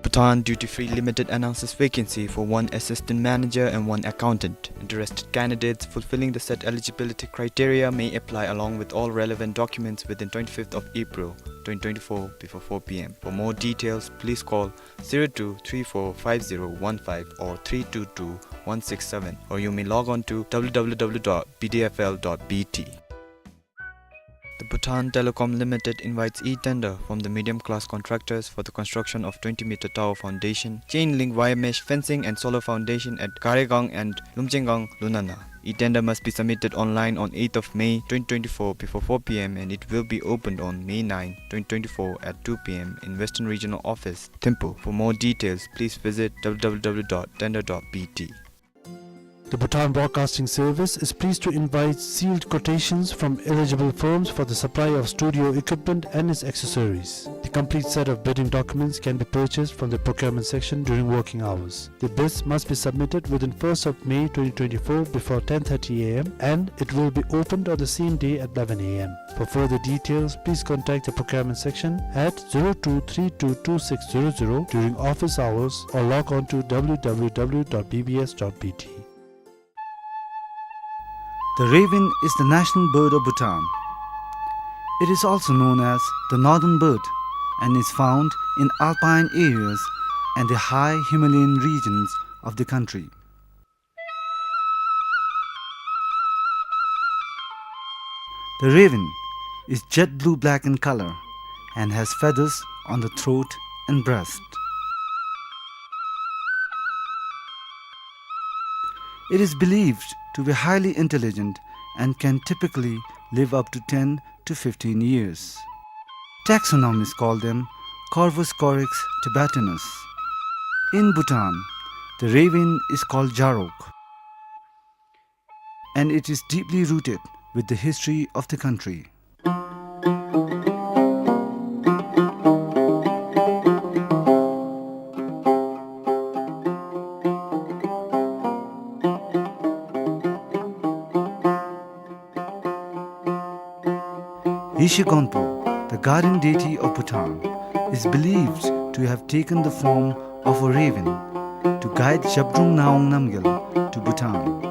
Bhutan Duty Free Limited announces vacancy for one assistant manager and one accountant. Interested candidates fulfilling the set eligibility criteria may apply along with all relevant documents within twenty-fifth of April twenty twenty-four before four p m. For more details, please call zero two three four five zero one five or three two two one six seven, or you may log on to w w w dot b d f l dot b t. The Bhutan Telecom Limited invites e-tender from the medium class contractors for the construction of twenty meter tower foundation, chain link wire mesh fencing and solar foundation at Garegang and Lumchengang, Lunana. E-tender must be submitted online on eighth of May twenty twenty-four before four p m and it will be opened on May ninth, twenty twenty-four at two p m in Western Regional Office, Thimphu. For more details, please visit w w w dot tender dot b t. The Bhutan Broadcasting Service is pleased to invite sealed quotations from eligible firms for the supply of studio equipment and its accessories. The complete set of bidding documents can be purchased from the procurement section during working hours. The bids must be submitted within first of May twenty twenty-four before ten thirty a m and it will be opened on the same day at eleven a m. For further details, please contact the procurement section at zero two three two two six zero zero during office hours or log on to w w w dot b b s dot b t. The raven is the national bird of Bhutan. It is also known as the northern bird and is found in alpine areas and the high Himalayan regions of the country. The raven is jet blue black in color and has feathers on the throat and breast. It is believed to be highly intelligent and can typically live up to ten to fifteen years. Taxonomists call them Corvus corax tibetanus. In Bhutan, the raven is called Jarok, and it is deeply rooted with the history of the country. Yeshe Gonpo, the guardian deity of Bhutan, is believed to have taken the form of a raven to guide Zhabdrung Ngawang Namgyal to Bhutan.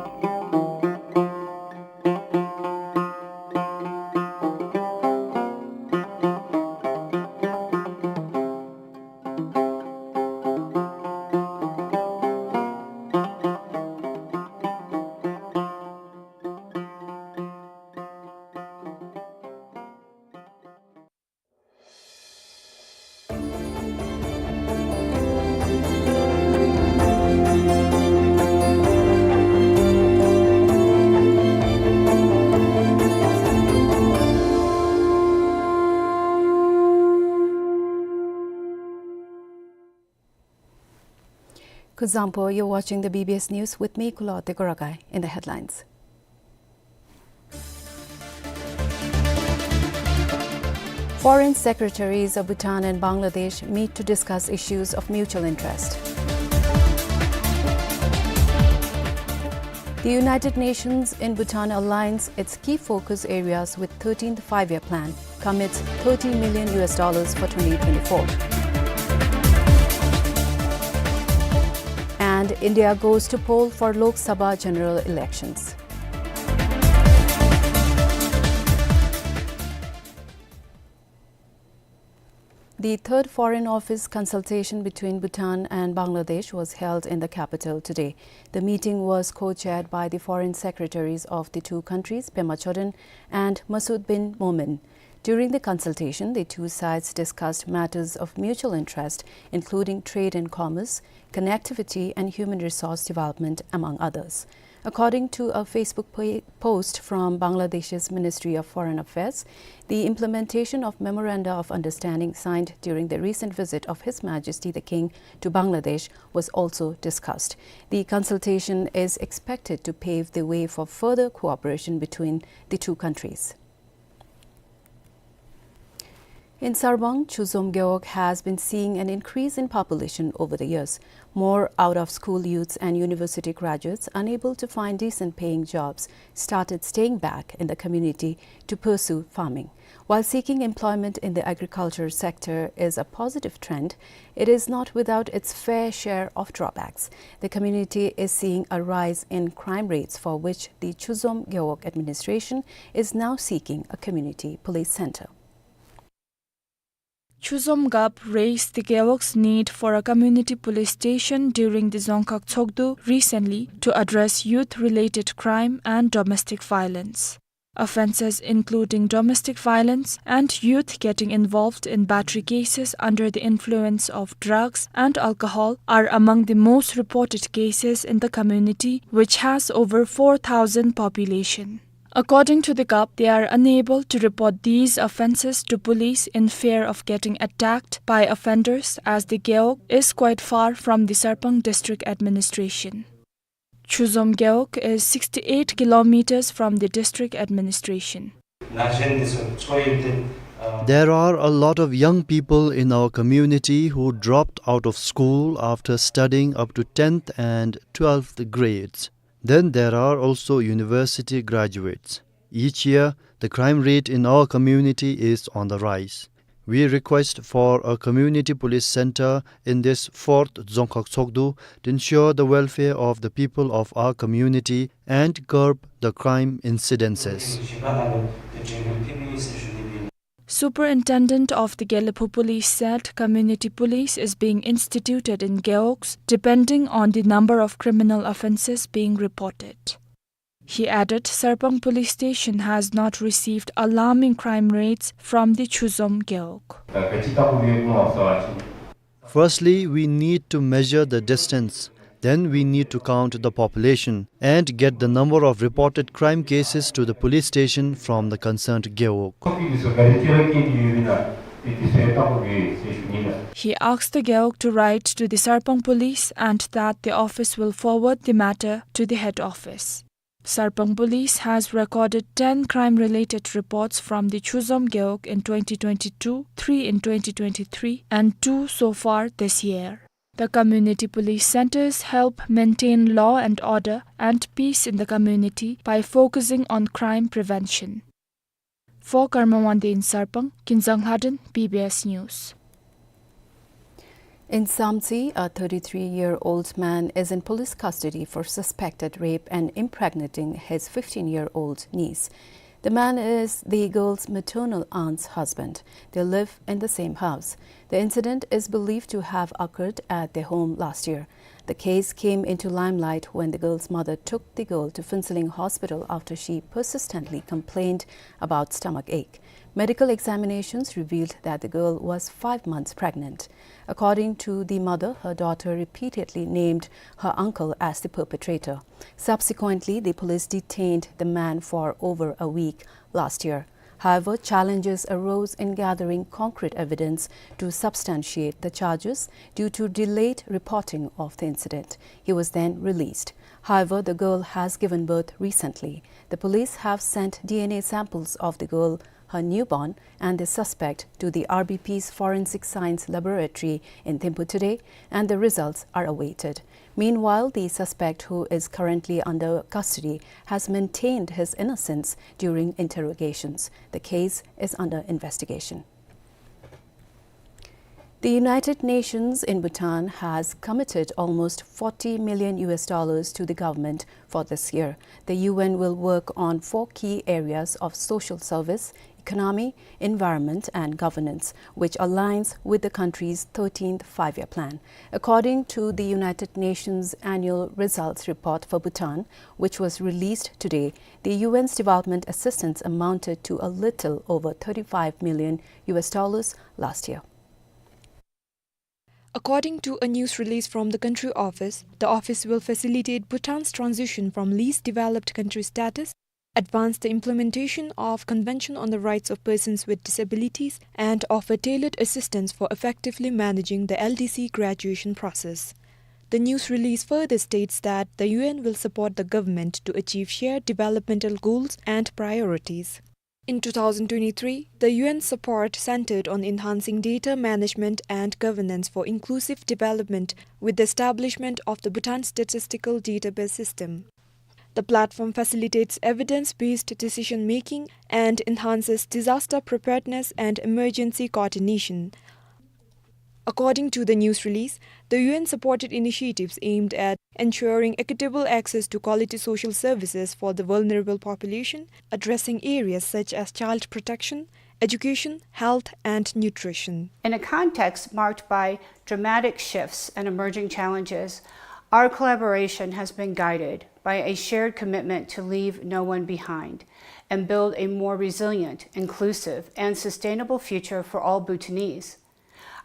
Kuzuzangpo, you're watching the B B S News with me, Kulo Tekoragai. In the headlines. Foreign secretaries of Bhutan and Bangladesh meet to discuss issues of mutual interest. The United Nations in Bhutan aligns its key focus areas with thirteenth Five-Year Plan, commits thirty million U S dollars for twenty twenty-four. And India goes to poll for Lok Sabha general elections. The third Foreign Office consultation between Bhutan and Bangladesh was held in the capital today. The meeting was co-chaired by the foreign secretaries of the two countries, Pema Chodron and Masud bin Momen. During the consultation, the two sides discussed matters of mutual interest, including trade and commerce, connectivity, and human resource development, among others. According to a Facebook po-, post from Bangladesh's Ministry of Foreign Affairs, the implementation of Memoranda of Understanding signed during the recent visit of His Majesty the King to Bangladesh was also discussed. The consultation is expected to pave the way for further cooperation between the two countries. In Sarbang, Chuzom Gewog has been seeing an increase in population over the years. More out-of-school youths and university graduates, unable to find decent paying jobs, started staying back in the community to pursue farming. While seeking employment in the agriculture sector is a positive trend, it is not without its fair share of drawbacks. The community is seeing a rise in crime rates, for which the Chuzom Gewog administration is now seeking a community police center. Chuzom Gap raised the Gewog's need for a community police station during the Dzongkhag Tshogdu recently to address youth-related crime and domestic violence. Offenses including domestic violence and youth getting involved in battery cases under the influence of drugs and alcohol are among the most reported cases in the community, which has over four thousand population. According to the Gap, they are unable to report these offenses to police in fear of getting attacked by offenders, as the Gewog is quite far from the Sarpang district administration. Chuzom Gewog is sixty-eight kilometers from the district administration. There are a lot of young people in our community who dropped out of school after studying up to tenth and twelfth grades. Then there are also university graduates. Each year, the crime rate in our community is on the rise. We request for a community police center in this fourth Dzongkhag Tshogdu to ensure the welfare of the people of our community and curb the crime incidences. Superintendent of the Gelephu Police said community police is being instituted in Gewogs depending on the number of criminal offenses being reported. He added Sarpang Police Station has not received alarming crime rates from the Chuzom Gewog. Firstly, we need to measure the distance. Then we need to count the population and get the number of reported crime cases to the police station from the concerned Gewog. He asked the Gewog to write to the Sarpang Police and that the office will forward the matter to the head office. Sarpang Police has recorded ten crime-related reports from the Chuzom Gewog in twenty twenty-two, three in twenty twenty-three, and two so far this year. The community police centers help maintain law and order and peace in the community by focusing on crime prevention. For Karma Wangdi in Sarpang, Kinzang Lhaden, B B S News. In Samtse, a thirty-three-year-old man is in police custody for suspected rape and impregnating his fifteen-year-old niece. The man is the girl's maternal aunt's husband. They live in the same house. The incident is believed to have occurred at their home last year. The case came into limelight when the girl's mother took the girl to Phuentsholing Hospital after she persistently complained about stomach ache. Medical examinations revealed that the girl was five months pregnant. According to the mother, her daughter repeatedly named her uncle as the perpetrator. Subsequently, the police detained the man for over a week last year. However, challenges arose in gathering concrete evidence to substantiate the charges due to delayed reporting of the incident. He was then released. However, the girl has given birth recently. The police have sent D N A samples of the girl, her newborn, and the suspect to the R B P's Forensic Science Laboratory in Thimphu today, and the results are awaited. Meanwhile, the suspect, who is currently under custody, has maintained his innocence during interrogations. The case is under investigation. The United Nations in Bhutan has committed almost forty million U S dollars to the government for this year. The U N will work on four key areas of social service, economy, environment, and governance, which aligns with the country's thirteenth Five-Year Plan. According to the United Nations Annual Results Report for Bhutan, which was released today, the U N's development assistance amounted to a little over thirty-five million U S dollars last year. According to a news release from the country office, the office will facilitate Bhutan's transition from least developed country status, advance the implementation of Convention on the Rights of Persons with Disabilities, and offer tailored assistance for effectively managing the L D C graduation process. The news release further states that the U N will support the government to achieve shared developmental goals and priorities. In two thousand twenty-three, the U N support centered on enhancing data management and governance for inclusive development with the establishment of the Bhutan Statistical Database System. The platform facilitates evidence-based decision-making and enhances disaster preparedness and emergency coordination. According to the news release, the U N supported initiatives aimed at ensuring equitable access to quality social services for the vulnerable population, addressing areas such as child protection, education, health, and nutrition. In a context marked by dramatic shifts and emerging challenges, our collaboration has been guided by a shared commitment to leave no one behind and build a more resilient, inclusive, and sustainable future for all Bhutanese.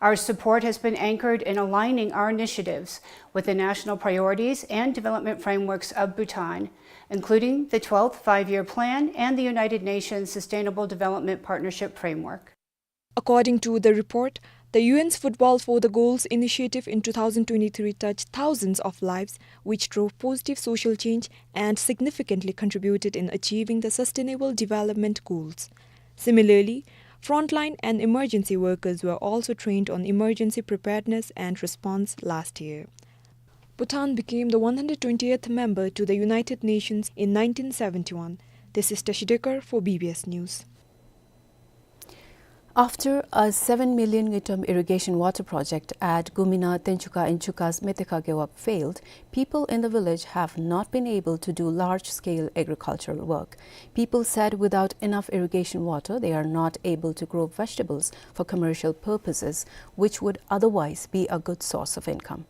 Our support has been anchored in aligning our initiatives with the national priorities and development frameworks of Bhutan, including the twelfth Five-Year Plan and the United Nations Sustainable Development Partnership Framework. According to the report, the U N's Football for the Goals initiative in two thousand twenty-three touched thousands of lives, which drove positive social change and significantly contributed in achieving the Sustainable Development Goals. Similarly, frontline and emergency workers were also trained on emergency preparedness and response last year. Bhutan became the one hundred twentieth member to the United Nations in nineteen seventy-one. This is Tashi Dekar for B B S News. After a seven million ngultrum irrigation water project at Gumina Tenchuka in Chukas Metekha Gewog failed, people in the village have not been able to do large-scale agricultural work. People said without enough irrigation water, they are not able to grow vegetables for commercial purposes, which would otherwise be a good source of income.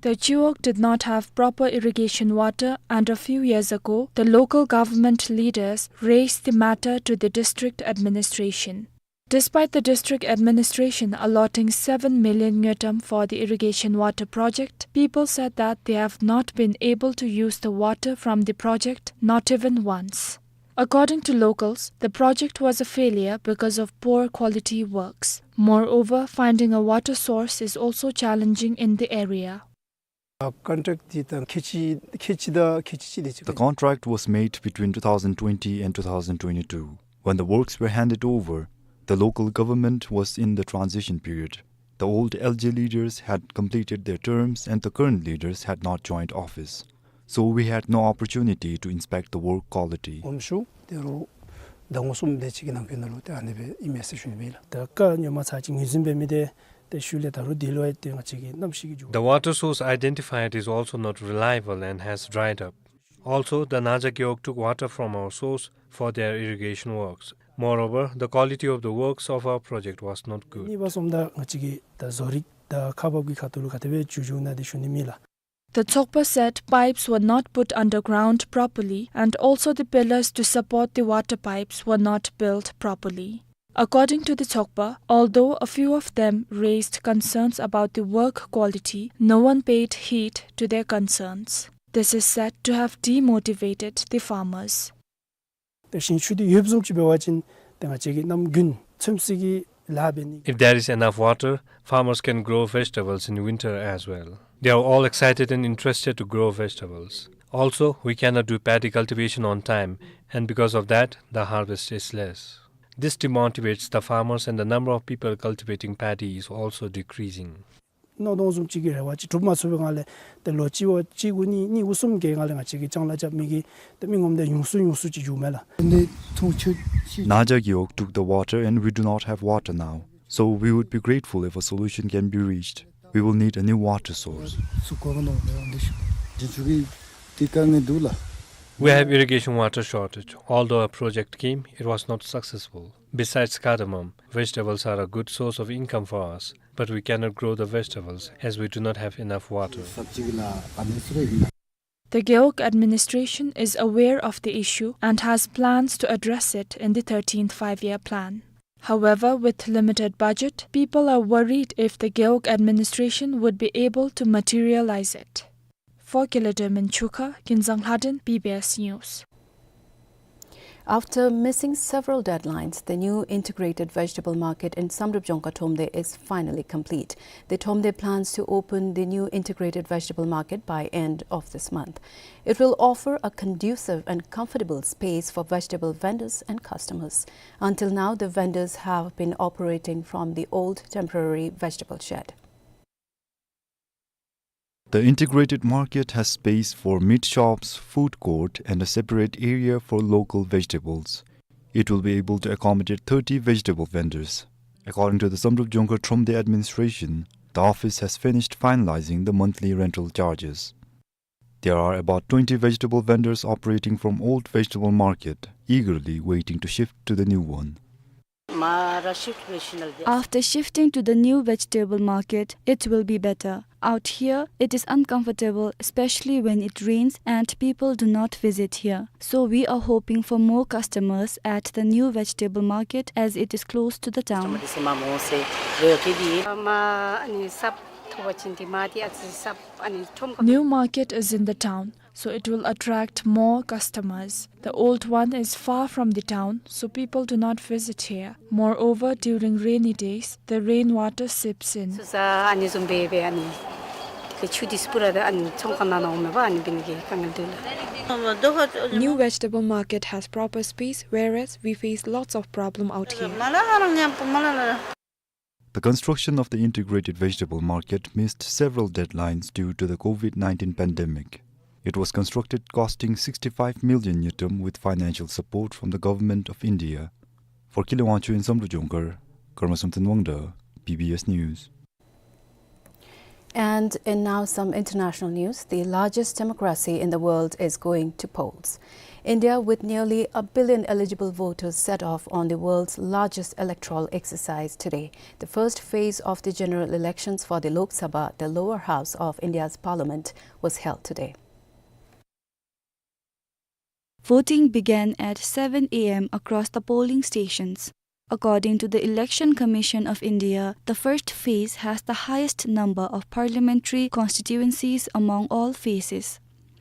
The Chuok did not have proper irrigation water, and a few years ago, the local government leaders raised the matter to the district administration. Despite the district administration allotting seven million ngultrum for the irrigation water project, people said that they have not been able to use the water from the project, not even once. According to locals, the project was a failure because of poor quality works. Moreover, finding a water source is also challenging in the area. ཨ་ཀོན་ཊེཀཊ་འདི་ད་ཁལ་གཅིག་ཁལ་གཅིག་དང་ཁལ་གཅིག་གཅིག་དེ་ཅིག The contract was made between two thousand twenty and two thousand twenty-two. When the works were handed over, the local government was in the transition period. The old L J leaders had completed their terms and the current leaders had not joined office. So we had no opportunity to inspect the work quality. ངོམ་ཤུགས་དེ་རུ་ཟླ་ངོ་གསུམ་དེ་ཅིག་གི་ནང་འཁོད་ནང་ལུ་ཏེ་ཨ་ནི་སྦེ་ཨིན་མས་ཟེར་ཞུ་ནི་ཨིན་ལགས། ད་ཀ་ཉོ་མ་ཚར་ཅིག་ངོས་འཛིན་འབད་མི་དེ་ཏེ་ཤུལ་ལས་ད་རུང་དེ་ལུ་ཡང་ཏེ་ང་བཅས་ཀྱིས་གནམ་གཤིས་ཀྱི་འགྱུར། The water source identified is also not reliable and has dried up. Also, the Naja Gewog Watra from our source for their irrigation works. Moreover, the quality of the works of our project was not good. གཉིས་པ་སོངམ་ད་ང་བཅས་ཀྱི་ད་བཟོ་རིག་དང་ཁག་འབག་གི་ཁ་ཐུག་ལུ་ག་དེ་སྦེ་འགྱུར་འགྱུརཝ་ཨིན་ན་དེ་ཞུ་ནི་ཨིན་ལགས། The Tsokpa said pipes were not put underground properly, and also the pillars to support the water pipes were not built properly. According to the Tsokpa, although a few of them raised concerns about the work quality, no one paid heed to their concerns. This is said to have demotivated the farmers. དེ་ཞིང་ཆུ་དེ་ཡོདཔ་བཟུམ་ཅིག་འབད་བ་ཅིན་དེ་ང་བཅས་ཀྱིས་གནམ་དགུན་ཚོད་བསྲེ་གི་ལཱ་འབད་ནི། If there is enough water, farmers can grow vegetables in winter as well. They are all excited and interested to grow vegetables. Also, we cannot do paddy cultivation on time, and because of that, the harvest is less. This demotivates the farmers, and the number of people cultivating paddy is also decreasing. མནོ་དོ་བཟུམ་ཅིག་གི་རེ་བ་ཅིག་གྲུབ་མ་ཚུགས་པའི་སྒང་ལས་དེ་ལོ་གཅིག་དབུ་གཅིག་དབུ་གཉིས་གཉིས་དབུ་གསུམ་གྱི་སྒང་ལས་ང་བཅས་ཀྱིས་ལྕང་ལཱ་རྐྱབ་མི་གི་དེ་མི་ངོམ་དེ་ཉུང་སུ་ཉུང་སུ་ཅིག་འགྱོཝ་མས་ལགས། Naja Gewog took the water and we do not have water now. So we would be grateful if a solution can be reached. We will need a new water source. We have irrigation water shortage. Although a project came, it was not successful. Besides cardamom, vegetables are a good source of income for us, but we cannot grow the vegetables as we do not have enough water. The Gewog administration is aware of the issue and has plans to address it in the thirteenth Five-Year Plan. However, with limited budget, people are worried if the Gewog administration would be able to materialize it. For Kiladerman Chukha, Kinzang Lhaden, B B S News. After missing several deadlines, the new integrated vegetable market in Samdrup Jongkha Thromde is finally complete. The Thromde plans to open the new integrated vegetable market by end of this month. It will offer a conducive and comfortable space for vegetable vendors and customers. Until now, the vendors have been operating from the old temporary vegetable shed. The integrated market has space for meat shops, food court, and a separate area for local vegetables. It will be able to accommodate thirty vegetable vendors. According to the Samdrup Jongkha Thromde administration, the office has finished finalizing the monthly rental charges. There are about twenty vegetable vendors operating from old vegetable market, eagerly waiting to shift to the new one. After shifting to the new vegetable market, it will be better. Out here, it is uncomfortable, especially when it rains and people do not visit here. So we are hoping for more customers at the new vegetable market as it is close to the town. New market is in the town, so it will attract more customers. The old one is far from the town, so people do not visit here. Moreover, during rainy days, the rainwater seeps in. New vegetable market has proper space, whereas we face lots of problem out here. The construction of the integrated vegetable market missed several deadlines due to the COVID nineteen pandemic. It was constructed costing sixty-five million ngultrum with financial support from the Government of India. For Kile Wangchuk in Samdrup Jongkhar, Karma Samten Wangda, B B S News. And in now some international news, the largest democracy in the world is going to polls. India, with nearly a billion eligible voters, set off on the world's largest electoral exercise today. The first phase of the general elections for the Lok Sabha, the lower house of India's parliament, was held today. Voting began at seven A M across the polling stations. According to the Election Commission of India, the first phase has the highest number of parliamentary constituencies among all phases.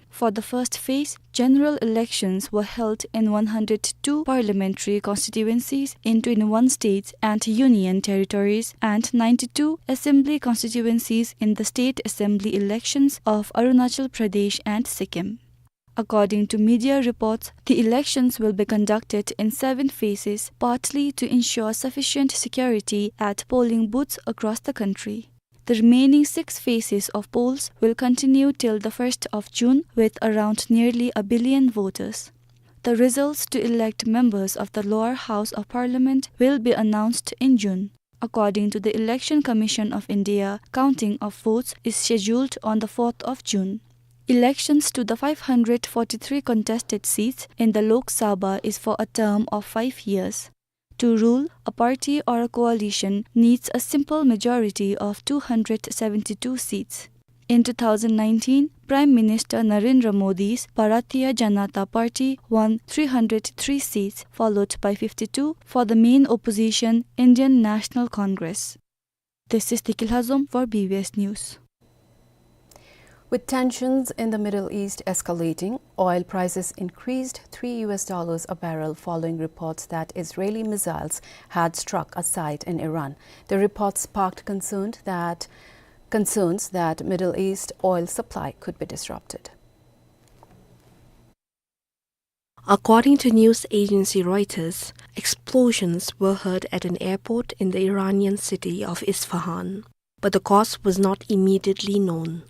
For the first phase, general elections were held in one hundred two parliamentary constituencies in twenty-one states and union territories and ninety-two assembly constituencies in the state assembly elections of Arunachal Pradesh and Sikkim. According to media reports, the elections will be conducted in seven phases, partly to ensure sufficient security at polling booths across the country. The remaining six phases of polls will continue till the first of June, with around nearly a billion voters. The results to elect members of the lower house of parliament will be announced in June. According to the Election Commission of India, counting of votes is scheduled on the fourth of June. Elections to the five hundred forty-three contested seats in the Lok Sabha is for a term of five years. To rule, a party or a coalition needs a simple majority of two hundred seventy-two seats. In two thousand nineteen, Prime Minister Narendra Modi's Bharatiya Janata Party won three hundred three seats, followed by fifty-two for the main opposition, Indian National Congress. This is Tikil Hazom for B B S News. With tensions in the Middle East escalating, oil prices increased three U S dollars a barrel following reports that Israeli missiles had struck a site in Iran. The report sparked concern that, concerns that Middle East oil supply could be disrupted. According to news agency Reuters, explosions were heard at an airport in the Iranian city of Isfahan, but the cause was not immediately known.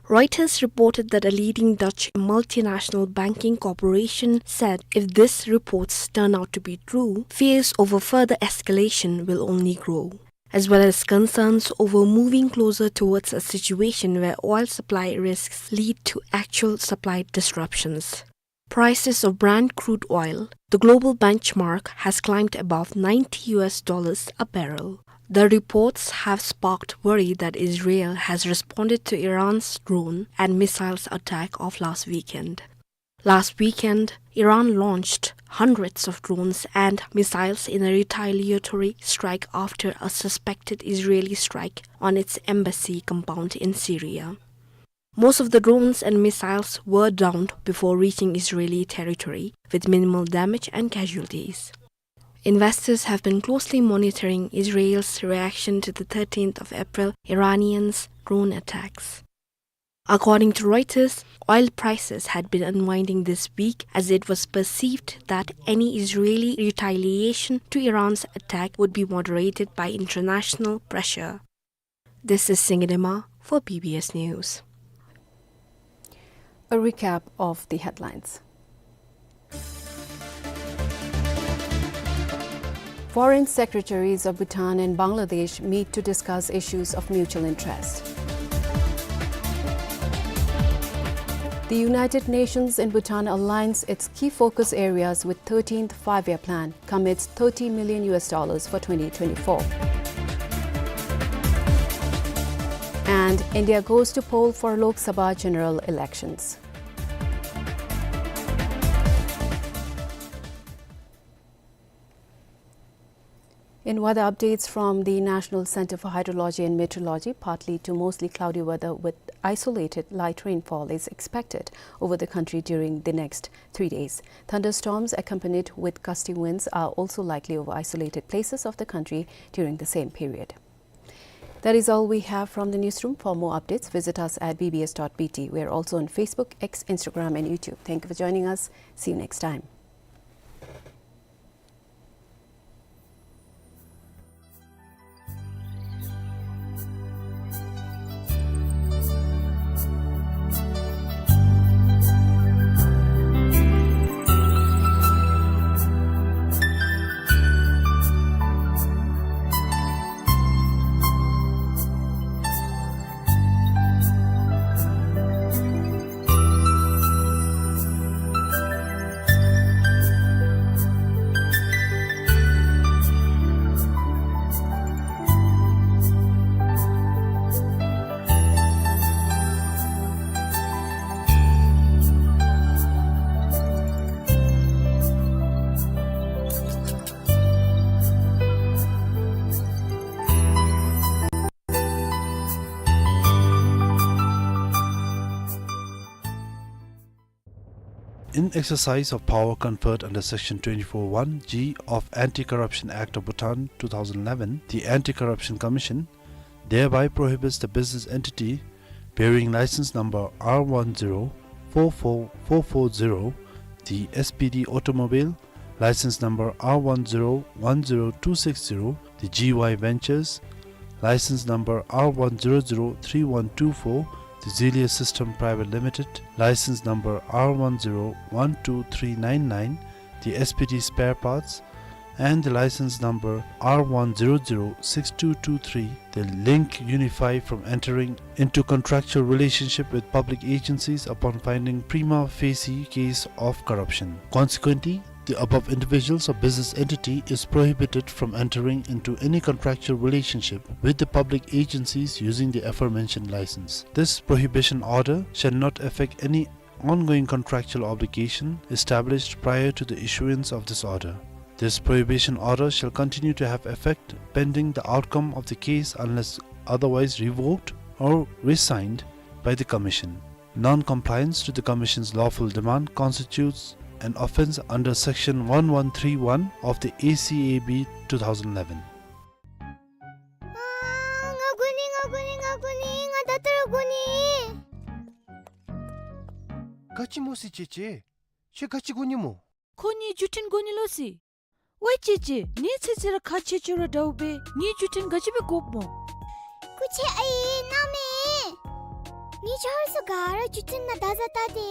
Reuters reported that a leading Dutch multinational banking corporation said if these reports turn out to be true, fears over further escalation will only grow, as well as concerns over moving closer towards a situation where oil supply risks lead to actual supply disruptions. Prices of Brent crude oil, the global benchmark, has climbed above ninety U S dollars a barrel. The reports have sparked worry that Israel has responded to Iran's drone and missiles attack of last weekend. Last weekend, Iran launched hundreds of drones and missiles in a retaliatory strike after a suspected Israeli strike on its embassy compound in Syria. Most of the drones and missiles were downed before reaching Israeli territory, with minimal damage and casualties. Investors have been closely monitoring Israel's reaction to the thirteenth of April Iranian's drone attacks. According to Reuters, oil prices had been unwinding this week as it was perceived that any Israeli retaliation to Iran's attack would be moderated by international pressure. This is Singye Dema for B B S News. A recap of the headlines. Foreign secretaries of Bhutan and Bangladesh meet to discuss issues of mutual interest. The United Nations in Bhutan aligns its key focus areas with thirteenth Five-Year Plan, commits thirty million U S dollars for twenty twenty-four. And India goes to poll for Lok Sabha general elections. In weather updates from the National Center for Hydrology and Meteorology, partly to mostly cloudy weather with isolated light rainfall is expected over the country during the next three days. Thunderstorms accompanied with gusty winds are also likely over isolated places of the country during the same period. That is all we have from the newsroom. For more updates, visit us at B B S dot B T. We are also on Facebook, X, Instagram, and YouTube. Thank you for joining us. See you next time. In exercise of power conferred under Section twenty-four one G of Anti-Corruption Act of Bhutan two thousand eleven, the Anti-Corruption Commission thereby prohibits the business entity bearing license number R one zero four four four four zero, the S P D automobile, license number R one zero one zero two six zero, the G Y Ventures, license number R one zero zero three one two four, the Zelia System Private Limited, license number R one zero one two three nine nine, the S P D Spare Parts, and the license number R one zero zero six two two three, the Link Unify, from entering into contractual relationship with public agencies upon finding prima facie case of corruption. Consequently, the above individuals or business entity is prohibited from entering into any contractual relationship with the public agencies using the aforementioned license. This prohibition order shall not affect any ongoing contractual obligation established prior to the issuance of this order. This prohibition order shall continue to have effect pending the outcome of the case unless otherwise revoked or resigned by the Commission. Non-compliance to the Commission's lawful demand constitutes an offence under Section one one three one of the A C A B two thousand eleven. ཨ་ང་དགོ་ནི་ང་དགོ་ནི་ང་དགོ་ནི་ང་ད་ལྟོ་ར་དགོ་ནི། ག་ཅི་སྨོ་ཟེར་ཅེ་ཅེ། ཁྱོད་ག་ཅི་དགོ་ནི་སྨོ། ཁོ་ངེའི་བརྒྱུད་འཕྲིན་དགོ་ནི་ལོ་ཟེར། ཝའི་ཅེ་ཅེ། ངེའི་ཚེ་ཚེ་ར་ཁག་ཆེ་ཆེ་ར་འདྲཝ་སྦེ་ངེའི་བརྒྱུད་འཕྲིན་ག་ཅི་སྦེ་དགོཔ་སྨོ། སྐུ་མཁྱེན་ཨའི་གནམ་མེད། ངེའི་ཆ་རོགས་ཚུ་ག་ར་བརྒྱུད་འཕྲིན་ནང་བརྡ་བཟའ་བལྟ་སྟེ།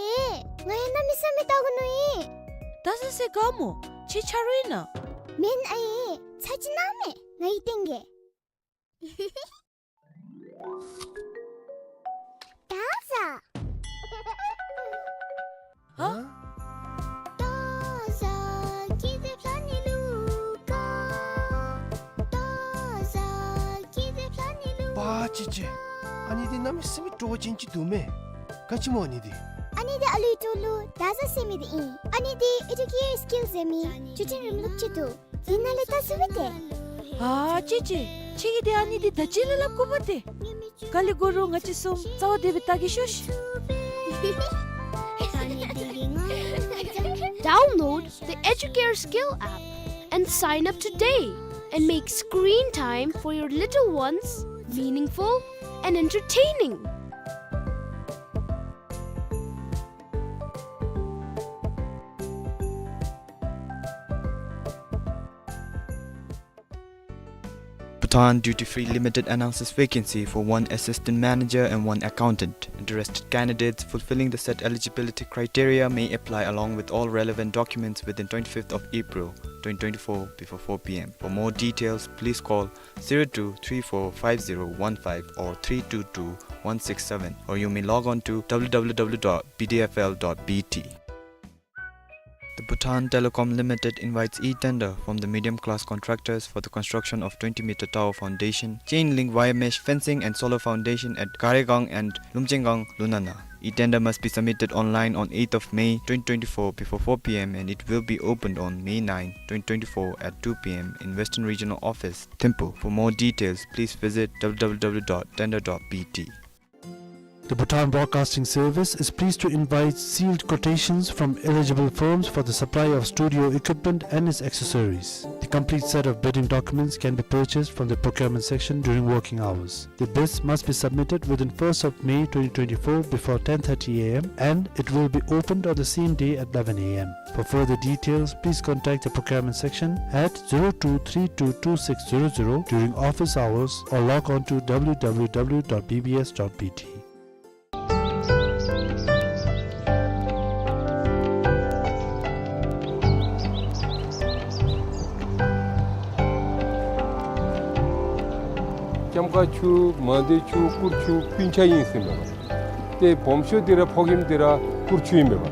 ང་ཡང་གནམ་མེད་ས་མེད་བལྟ་དགོ་ནི་ཨིན། བརྡ་བཟའ་ཟེར་ག་སྨོ། ཁྱོད་ཆ་རོགས་ཨིན་ན། མེན་ཨའི། ཚར་གཅིག་གནང་མས། ང་ཡི་སྟེང་གི། བརྡ་བཟའ། ཧ། བརྡ་བཟའ་ཀི་ཏེ་ཕ་ནི་ལུ་ཀ། བརྡ་བཟའ་ཀི་ཏེ་ཕ་ནི་ལུ། པ་ཅེ་ཅེ། ཨ་ནི་འདི་གནམ་མེད་ས་མེད་སྤྲོ་བ་ཅན་ཅིག་འདུག་མས། ག་ཅི་སྨོ་ཨ་ནི་འདི། ཨ་ནི་འདི་ཨ་ལུའི་ཏོ་ལུ་བརྡ་བཟའ་ཟེར་མི་འདི་ཨིན། ཨ་ནི་འདི་ཨེ་ཌུ་ཀེར་སི་ཀིལ་ཟེར་མི་བརྒྱུད་འཕྲིན་རིམ་ལུགས་ཅིག་འདུག། ཨིན་ན་ལེ་ད་ཟེར་བ་ཏེ། ཨ་ཅེ་ཅེ། ཁྱོད་ཀྱིས་ཏེ་ཨ་ནི་འདི་བརྡ་བརྒྱུད་ལས་སླབ་དགོ་པ་ཏེ། ག་ལས་དགོ་རུང་ང་བཅས་གསུམ་རྩ་བ་བདེ་སྦེ་བལྟ་གེ་ཤོག་ཤིག། Download the Educare Skill app and sign up today and make screen time for your little ones meaningful and entertaining. Bhutan Duty Free Limited announces vacancy for one assistant manager and one accountant. Interested candidates fulfilling the set eligibility criteria may apply along with all relevant documents within twenty-fifth of April twenty twenty-four before four p m. For more details, please call zero two three four five zero one five or three two two one six seven, or you may log on to w w w dot b d f l dot b t. The Bhutan Telecom Limited invites e-tender from the medium-class contractors for the construction of twenty meter tower foundation, chain link wire mesh fencing and solar foundation at Garegang and Lumchengang, Lunana. E-tender must be submitted online on eighth of May twenty twenty-four before four p m and it will be opened on May ninth, twenty twenty-four at two p m in Western Regional Office, Thimphu. For more details, please visit w w w dot tender dot b t. The Bhutan Broadcasting Service is pleased to invite sealed quotations from eligible firms for the supply of studio equipment and its accessories. The complete set of bidding documents can be purchased from the procurement section during working hours. The bids must be submitted within first of May twenty twenty-four before ten thirty a m and it will be opened on the same day at eleven a m. For further details, please contact the procurement section at zero two three two two six zero zero during office hours or log on to w w w dot b b s dot b t. ལྕམ་མཁར་ཆུ་མང་སྡེ་ཆུ་སྐུར་ཆུ་སྤུན་ཆ་ཨིན་ཟེར་མས་པ། ཏེ་སྦོམ་ཤོས་འདི་ར་ཕོག་གཡུམ་འདི་ར་སྐུར་ཆུ་ཨིན་མས་པ།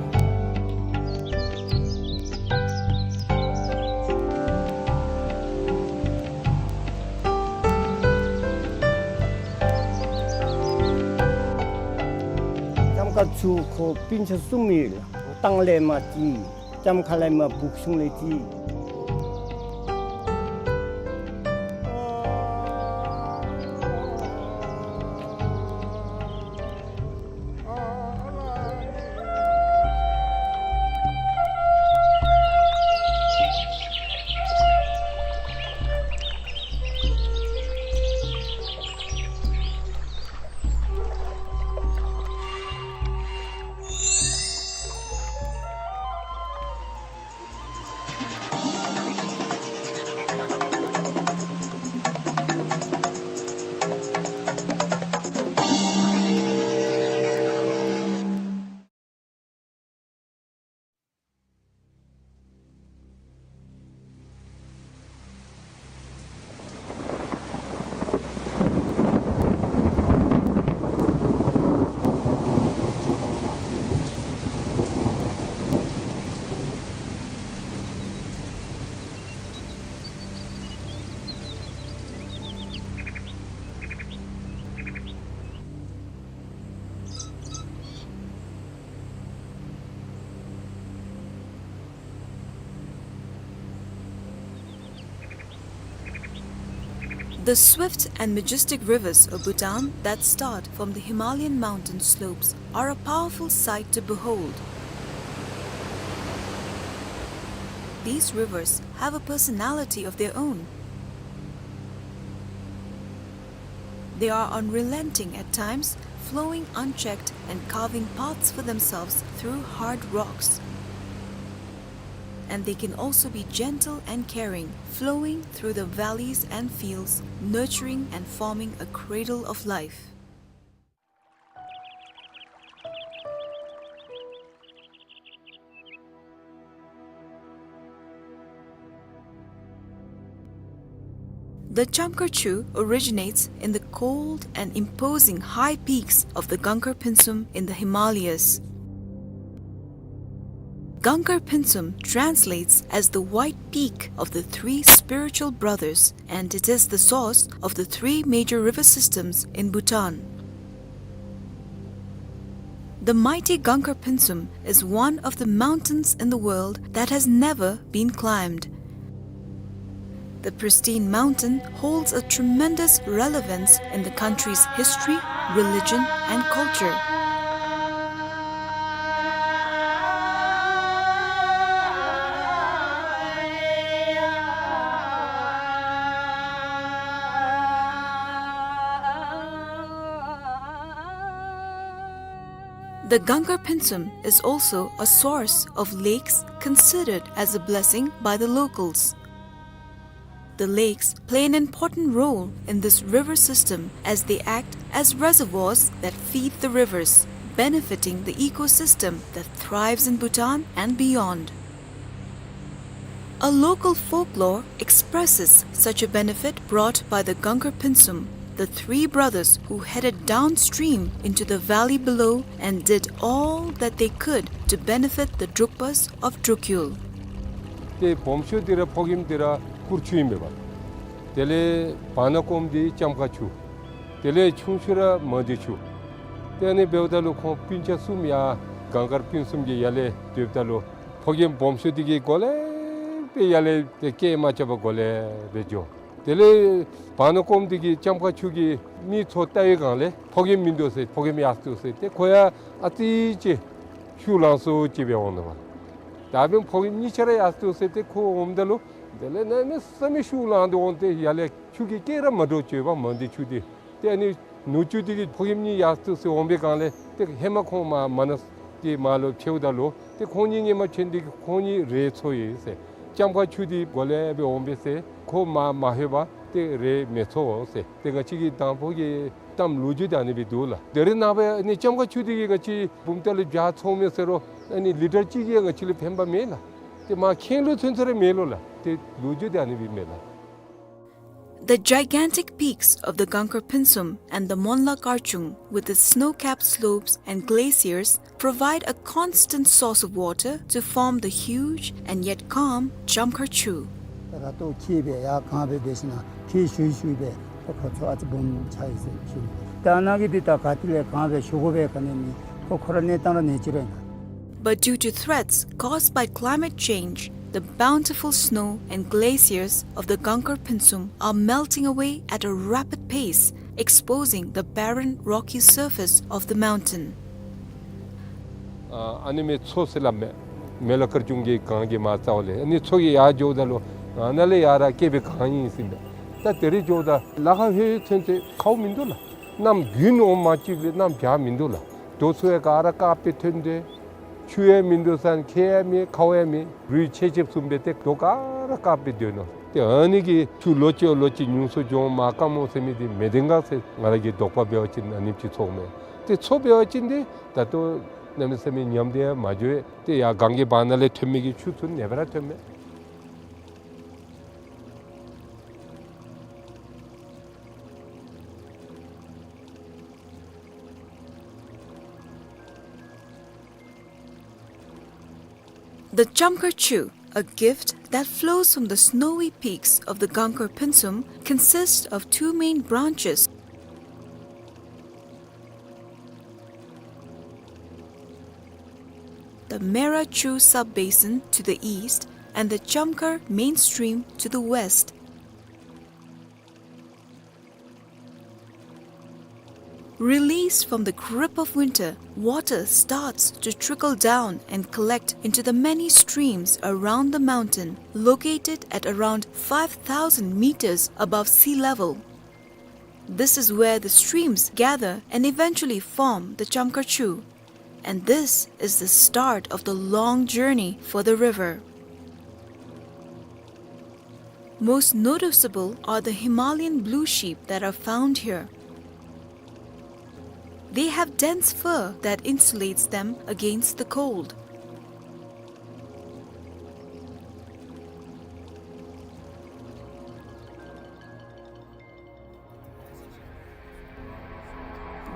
ལྕམ་མཁར་ཆུ་ཁོ་སྤུན་ཆ་གསུམ་ཡོད་ལགས། ཏང་ལས་མར་ཅིག། ལྕམ་མཁར་ལས་མར་སྦུག་གཞུང་ལས་ཅིག། The swift and majestic rivers of Bhutan that start from the Himalayan mountain slopes are a powerful sight to behold. These rivers have a personality of their own. They are unrelenting at times, flowing unchecked and carving paths for themselves through hard rocks. And they can also be gentle and caring, flowing through the valleys and fields, nurturing and forming a cradle of life. The Chamkhar Chu originates in the cold and imposing high peaks of the Gangkhar Pynsum in the Himalayas. Gangkhar Pynsum translates as the white peak of the three spiritual brothers, and it is the source of the three major river systems in Bhutan. The mighty Gangkhar Pynsum is one of the mountains in the world that has never been climbed. The pristine mountain holds a tremendous relevance in the country's history, religion, and culture. The Gangkhar Pynsum is also a source of lakes considered as a blessing by the locals. The lakes play an important role in this river system as they act as reservoirs that feed the rivers, benefiting the ecosystem that thrives in Bhutan and beyond. A local folklore expresses such a benefit brought by the Gangkhar Pynsum, the three brothers who headed downstream into the valley below and did all that they could to benefit the Drukpas of Drukyul. ཏེ་སྦོམ་ཤོས་འདི་ར་ཕོ་རྒནམ་འདི་ར་གུར་ཆུ་ཨིན་པས། དེ་ལས་བར་ན་ཀོམ་འདི་ལྕམ་མཁར་ཆུ། དེ་ལས་ཆུང་ཤོས་ར་མ་འདི་ཆུ། ཏེ་ཨ་ནི་འབདཝ་ད་ལུ་ཁོང་སྤུན་ཆ་གསུམ་ཡར་གངས་དཀར་སྤུན་གསུམ་གྱི་ཡར་ལས་སྡོདཔ་ད་ལུ་ཕོ་རྒནམ་སྦོམ་ཤོས་འདི་གིས་གོ་ལེ་སྦེ་ཡར་ལས་ཏེ་སྐད་མ་རྐྱབ་པར་གོ་ལེ་སྦེ་འགྱོ། དེ་ལས་བར་ན་ཀོམ་འདི་གིས་ལྕམ་མཁར་ཆུ་གི་མི་ཚུ་བལྟ་བའི་སྒང་ལས་ཕོ་རྒནམ་མིན་འདུག་ཟེར། ཕོ་རྒནམ་ཡར་སོང་སྟེ་ཁོ་ཡང་ཨ་ཙི་ཅིག་ཤུགས་ལངས་སོང་ཅིག་སྦེ་འོང་ནུག་པ། ད་འབདན་ཕོ་རྒནམ་གཉིས་ཆ་ར་ཡར་སོང་སྟེ་ཁོ་འོངམ་ད་ལུ་དེ་ལས་གནམ་མེད་ས་མེད་ཤུགས་ལངས་ཏེ་འོང་སྟེ་ཡར་ལས་ཆུ་གི་སྐད་ར་མ་འདྲཝ་བརྗོད་པ། མ་འདི་ཆུ་འདི་ཏེ་ཨ་ནི་ནུ་གཅུང་འདི་གིས་ཕོ་རྒནམ་གཉིས་ཡར་སོང་སྟེ་འོང་པའི་སྒང་ལས་ཏེ་ཧེ་མ་ཁོང་མར་མར་ན་ཏེ་མར་ལུ་འཕྱདཔ་ད་ལུ་ཏེ་ཁོང་གཉིས་སྔོན་མ་འཕྱད་དེ་ཁོང་གཉིས་རེ་འཚོ་ཡི་ཟེར། ལྕམ་མཁར་ཆུ་འདི་གོ་ལེ་སྦེ་འོང་པས་ཟེར། ཁོ་མར་མ་ལྷོད་པར་ཏེ་རེ་མི་འཚོ་ཟེར། ཏེ་ང་བཅས་ཀྱི་དང་ཕུ་གི་གཏམ་ལོ་རྒྱུས་འདི་ཨ་ནི་སྦེ་འདུག་ལགས། དེ་རིང་ནངས་པ་ཨ་ནི་ལྕམ་མཁར་ཆུ་འདི་གིས་ང་བཅས་བུམ་ཐང་ལས་བྱཱར་འཚོཝ་མས་ཟེར་རུང་ཨ་ནི་ལི་ཊར་གཅིག་གིས་ང་བཅས་ལུ་ཕན་པ་མེད་ལགས། ཏེ་མར་ཁེངས་ལུ་ཚུན་ཚོད་ར་མེད་ལོ་ལགས། ཏེ་ལོ་རྒྱུས་འདི་ཨ་ནི་སྦེ་མས་ལགས། The gigantic peaks of the Gangkhar Pynsum and the Monla Karchung, with its snow-capped slopes and glaciers, provide a constant source of water to form the huge and yet calm Chamkhar Chu. ར་ཏོ་ཁྱི་སྦེ་ཡར་གངས་སྦེ་འབད་ཞིན་ན་ཁྱི་ཤུགས་ཤུགས་སྦེ་ཁོ་ཁོ་ཚུ་ཨ་ཙི་སྦོམ་ཆགས་ཡི་ཟེར་ཞུ་ནི། ད་ནཱ་གི་འདི་ད་ག་ཏེ་ལས་གངས་སྦེ་ཞུ་དགོ་པས་ག་ནི་མེད། ཁོ་ཁོ་ར་གནས་སྟངས་ར་གནས་ཅི་ར་ཨིན་ན། But due to threats caused by climate change, the bountiful snow and glaciers of the Gangkhar Pynsum are melting away at a rapid pace, exposing the barren, rocky surface of the mountain. ཨ་ཨ་ནི་མེ་མཚོ་ཟེར་སླབ་མས། མེ་ལ་དཀར་ཆུང་གི་གངས་ཀྱི་མར་རྩ་བ་ལས་ཨ་ནི་མཚོ་གི་ཡར་འགྱོཝ་ད་ལུ་ཨ་ནཱ་ལས་ཡར་ར་བསྐལ་པའི་གངས་ཨིན་ཟེར་མས། ད་དེ་རིང་འགྱོཝ་ད་ལ་ཁ་ལྷོད་ཚུན་ཚོད་ཁཝ་མིན་འདུག་ལགས། གནམ་དགུན་འོང་མ་བཅུག་ལས་གནམ་བྱཱར་མིན་འདུག་ལགས། རྡོ་ཚུ་ཡང་ག་ར་དཀརཔོ་སྦེ་ཐོན་ཏེ་ཆུ་ཡང་མིན་འདུག་ཟེར་ཁྱེགས་ཡང་མེད་ཁཝ་ཡང་མེད། རུད་ཆེ་ཆེ་བཟུམ་སྦེ་ཏེ་རྡོ་ག་ར་དཀརཔོ་སྦེ་སྡོད་ནུག། ཏེ་ཨ་ནི་གི་ཆུ་ལོ་གཅིག་ལོ་གཅིག་ཉུང་སུ་འགྱོ་མ་དཀའ་མོ་ཟེར་མི་འདི་མེད་དེ་ག་ཟེར་ང་ར་གི་དོགས་པ་འབད་བ་ཅིན་ཨ་ནེམ་ཅིག་ཚོརཝ་མས། ཏེ་མཚོ་འབད་བ་ཅིན་ཏེ་ད་ལྟོ་གནམ་མེད་ས་མེད་ཉམས་ཏེ་ཡང་མ་འགྱོ་བས། ཏེ་ཡར་གངས་ཀྱི་བར་ན་ལས་ཐོན་མི་གི་ཆུ་ཚུ་ཨ་ནེ་སྦེ་ར་ཐོནམ་མས། The Chamkhar Chu, a gift that flows from the snowy peaks of the Gangkhar Pynsum, consists of two main branches. The Mera Chu sub-basin to the east and the Chamkhar main stream to the west. Released from the grip of winter, water starts to trickle down and collect into the many streams around the mountain, located at around five thousand meters above sea level. This is where the streams gather and eventually form the Chamkar Chu. And this is the start of the long journey for the river. Most noticeable are the Himalayan blue sheep that are found here. They have dense fur that insulates them against the cold.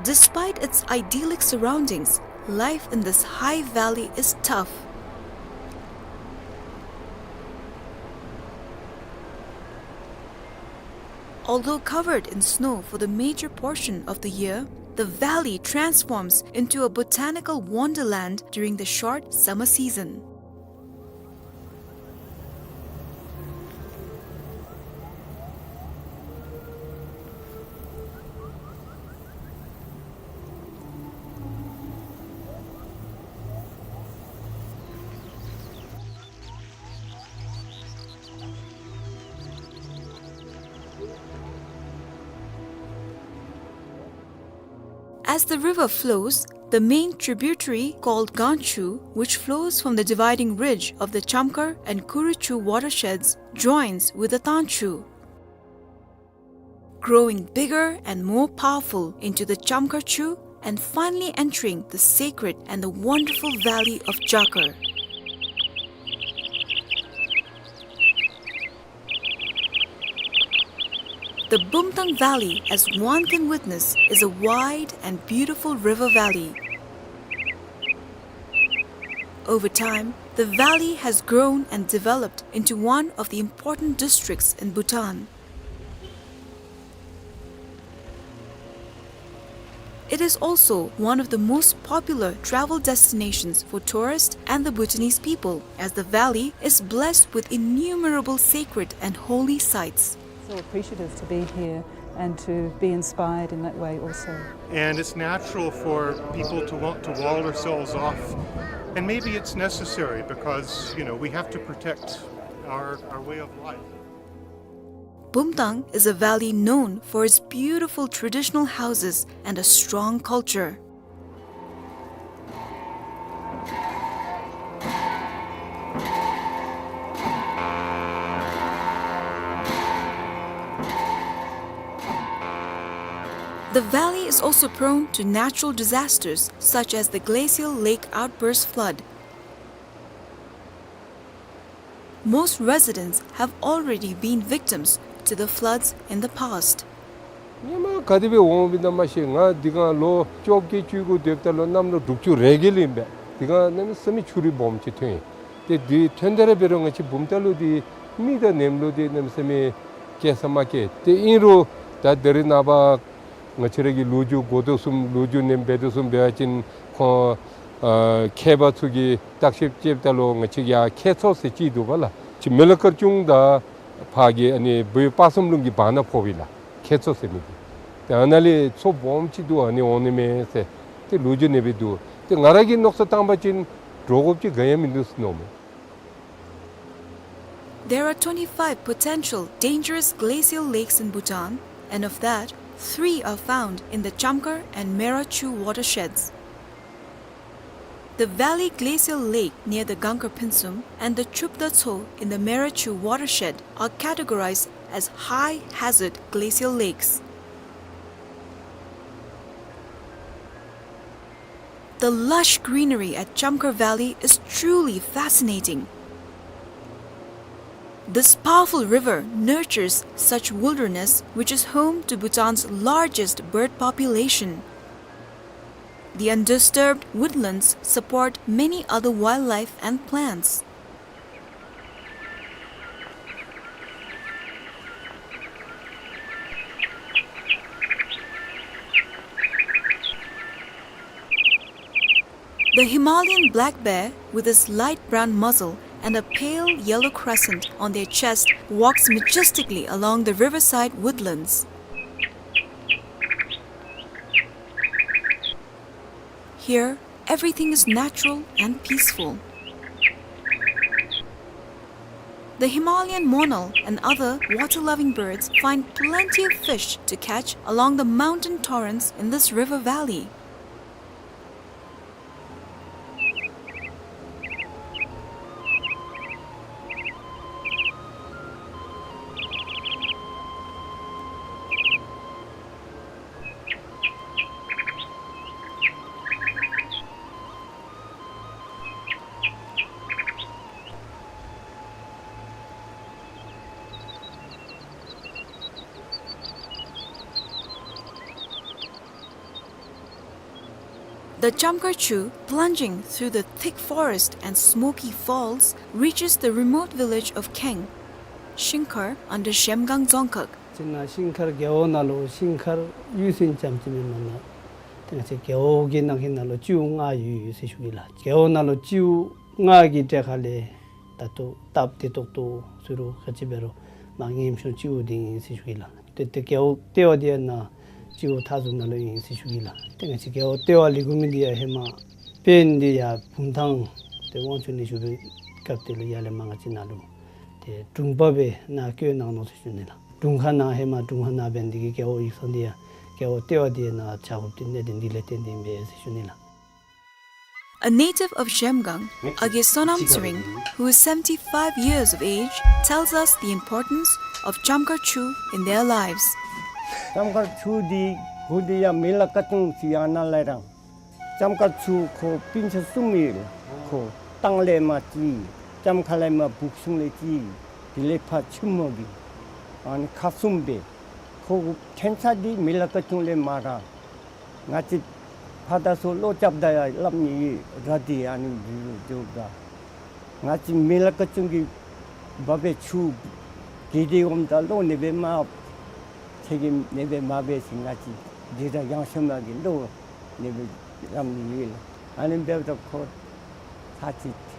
Despite its idyllic surroundings, life in this high valley is tough. Although covered in snow for the major portion of the year, the valley transforms into a botanical wonderland during the short summer season. As the river flows, the main tributary called Ganchu, which flows from the dividing ridge of the Chamkar and Kuruchu watersheds, joins with the Tanchu, growing bigger and more powerful into the Chamkar Chu and finally entering the sacred and the wonderful valley of Jakar. The Bumtang Valley, as one can witness, is a wide and beautiful river valley. Over time, the valley has grown and developed into one of the important districts in Bhutan. It is also one of the most popular travel destinations for tourists and the Bhutanese people, as the valley is blessed with innumerable sacred and holy sites. So appreciative to be here and to be inspired in that way also. And it's natural for people to want to wall ourselves off. And maybe it's necessary because, you know, we have to protect our, our way of life. Bumtang is a valley known for its beautiful traditional houses and a strong culture. The valley is also prone to natural disasters such as the glacial lake outburst flood. Most residents have already been victims to the floods in the past. ཧེ་མ་ག་དེ་སྦེ་འོང་བའི་ནང་མ་ཤེས། ང་འདི་ག་ལོ་བཅོ་བརྒྱད་བཅུ་དགུ་སྡོདཔ་ད་ལོ་གནམ་ལོ་དྲུག་ཅུ་རེ་བརྒྱད་ལུ་ཨིན་པས། དེ་ག་གནམ་མེད་ས་མེད་ཆུ་རུད་སྦོམ་ཅིག་ཐོན། ཏེ་དེ་ཐོན་ད་ར་འབད་རུང་ང་བཅས་བུམ་ཐང་ལུ་དེ་མེ་དང་ནེམ་ལུ་དེ་གནམ་མེད་ས་མེད་སྐྱེ་ས་མ་སྐྱེ། ཏེ་ཨིན་རུང་ད་ད་རེས་ནངས་པ་ང་བཅས་ར་གི་ལོ་རྒྱུས་འགོ་སྟོད་གསུམ་ལོ་རྒྱུས་ནེམ་འབད་སྟོད་གསུམ་འབད་བ་ཅིན་ཁོང་ཨ་མཁས་པ་ཚུ་གིས་བརྟག་ཞིབ་རྐྱབ་ད་ལུ་ང་བཅས་ཡར་ཁྱད་མཚོ་ཟེར་ཅིག་འདུག་པ་ལགས། ཅིག་མི་ལ་དཀར་ཆུང་དང་ཕར་གྱི་ཨ་ནི་བོད་དཔག་བསམ་ལུང་གི་བར་ན་ཕོག་པས་ལགས། ཁྱད་མཚོ་ཟེར་མི་འདི། ཏེ་ཨ་ནཱ་ལས་མཚོ་སྦོམ་ཅིག་འདུག། ཨ་ནི་འོང་ནི་མས་ཟེར་ཏེ་ལོ་རྒྱུས་ནེམ་སྦེ་འདུག། ཏེ་ང་ར་གིས་མནོ་བསམ་བཏང་བ་ཅིན་འདྲོག་དགོཔ་ཅིག་ག་ཡང་མིན་འདུག་ཟེར་མནོཝ་མས། There are twenty-five potential dangerous glacial lakes in Bhutan, and of that, three are found in the Chamkar and Mera Chu watersheds. The Valley Glacial Lake near the Gangkar Phinsum and the Chupda Tso in the Mera Chu watershed are categorized as high hazard glacial lakes. The lush greenery at Chamkar Valley is truly fascinating. This powerful river nurtures such wilderness, which is home to Bhutan's largest bird population. The undisturbed woodlands support many other wildlife and plants. The Himalayan black bear, with his light brown muzzle and a pale yellow crescent on their chest, walks majestically along the riverside woodlands. Here, everything is natural and peaceful. The Himalayan monal and other water-loving birds find plenty of fish to catch along the mountain torrents in this river valley. The Chamkar Chu, plunging through the thick forest and smoky falls, reaches the remote village of Kheng, Shingkhar under Zhemgang Dzongkhag. ཅིག་ན་ཤིང་མཁར་རྒེད་འོག་ནང་ལུ་ཤིང་མཁར་གཡུས་ཟེར་ཙམ་ཅིག་མེན་མ་ན། ཏེ་ང་བཅས་རྒེད་འོག་གི་ནང་ཧེ་ནང་ལུ་སྤྱིཝ་ལྔ་ཡོད་ཡོད་ཟེར་ཞུ་གེ་ལགས། རྒེད་འོག་ནང་ལུ་སྤྱིཝ་ལྔ་གི་གྲས་ཁ་ལས་ད་ལྟོ་སྟབས་བདེ་ཏོག་ཏོ་ཟེར་རུང་ག་ཅི་འབད་རུང་མ་ངན་ཤོས་སྤྱིཝ་འདི་ཨིན་ཟེར་ཞུ་གེ་ལགས། ཏེ་ཏེ་རྒེད་འོག་ལྟེ་བ་འདི་ཡང་ན་སྤྱིཝ་མཐའ་ཟུར་ནང་ལུ་ཨིན་ཟེར་ཞུ་གེ་ལགས། ཏེ་ང་བཅས་རྒེད་འོག་ལྟེ་བ་ལས་འགོ་མི་འདི་ཡང་ཧེ་མ་དཔོན་འདི་ཡར་བུམ་ཐང་ཏེ་དབང་ཆོག་ལེན་ཞུ་བའི་སྐབས་དེ་ལུ་ཡར་ལས་མར་ང་བཅས་ནང་ལུ་ཏེ་དྲུང་པ་སྦེ་ནཱ་བསྐོས་གནང་ནུག་ཟེར་ཞུ་ནི་ལགས། དྲུང་ཁག་ནང་ཧེ་མ་དྲུང་ཁག་ནང་འབད་ནི་འདི་གིས་རྒེད་འོག་ཡིག་ཚང་འདི་ཡང་རྒེད་འོག་ལྟེ་བ་འདི་ནང་བྱ་དགོཔ་འདི་གནད་དོན་འདི་ལས་བརྟེན་ཏེ་ཨིན་པས་ཟེར་ཞུ་ནི་ལགས། A native of Zhemgang, Age Sonam Tsering, who is seventy-five years of age, tells us the importance of Chamkar Chu in their lives. ལྕམ་མཁར་ཆུ་འདི་གུ་འདི་ཡང་མི་ལ་ཀ་ཅུང་ཅིག་ཡང་ན་ལས་རང་། ལྕམ་མཁར་ཆུ་ཁོ་སྤུན་ཆ་གསུམ་ཡོད། ཁོ་སྟང་ལས་མར་གཅིག། ལྕམ་མཁར་ལས་མར་བུག་ཤུང་ལས་གཅིག། དེ་ལས་ཕར་ཆུ་མོ་གི་ཨ་ནི་ཁག་གསུམ་སྦེ། ཁོ་གི་ཕྲན་ཚེགས་འདི་མི་ལ་ཀ་ཅུང་ལས་མར་ར། ང་བཅས་ཕར་དང་ཚུར་ལོག་རྐྱབ་ད་ཡང་སླབ་ནི་ཡོད་ར། འདི་ཨ་ནི་འདི་ལུ་འགྱོཝ་ད་ང་བཅས་མི་ལ་ཀ་ཅུང་གི་འབག་སྦེ་ཆུ་གི་འདི་འོངམ་ད་ལོག་ནི་སྦེ་མར་ཚེགས་ཀྱི་ནི་སྦེ་མར་སྦེ་ཟེར་ང་བཅས་འདི་ར་ཡང་ཤོ་མ་གི་ལོག་ནི་སྦེ་རམ་ནི་ཡོད་ལགས། ཨ་ནི་འབདཝ་ད་ཁོ་ཚར་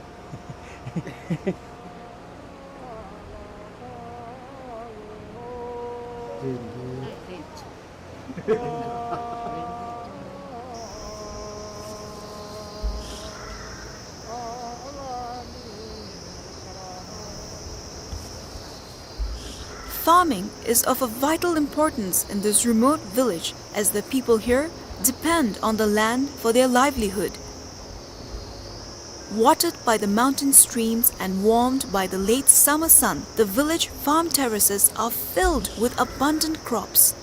ཅིག་Farming is of a vital importance in this remote village, as the people here depend on the land for their livelihood. Watered by the mountain streams and warmed by the late summer sun, the village farm terraces are filled with abundant crops.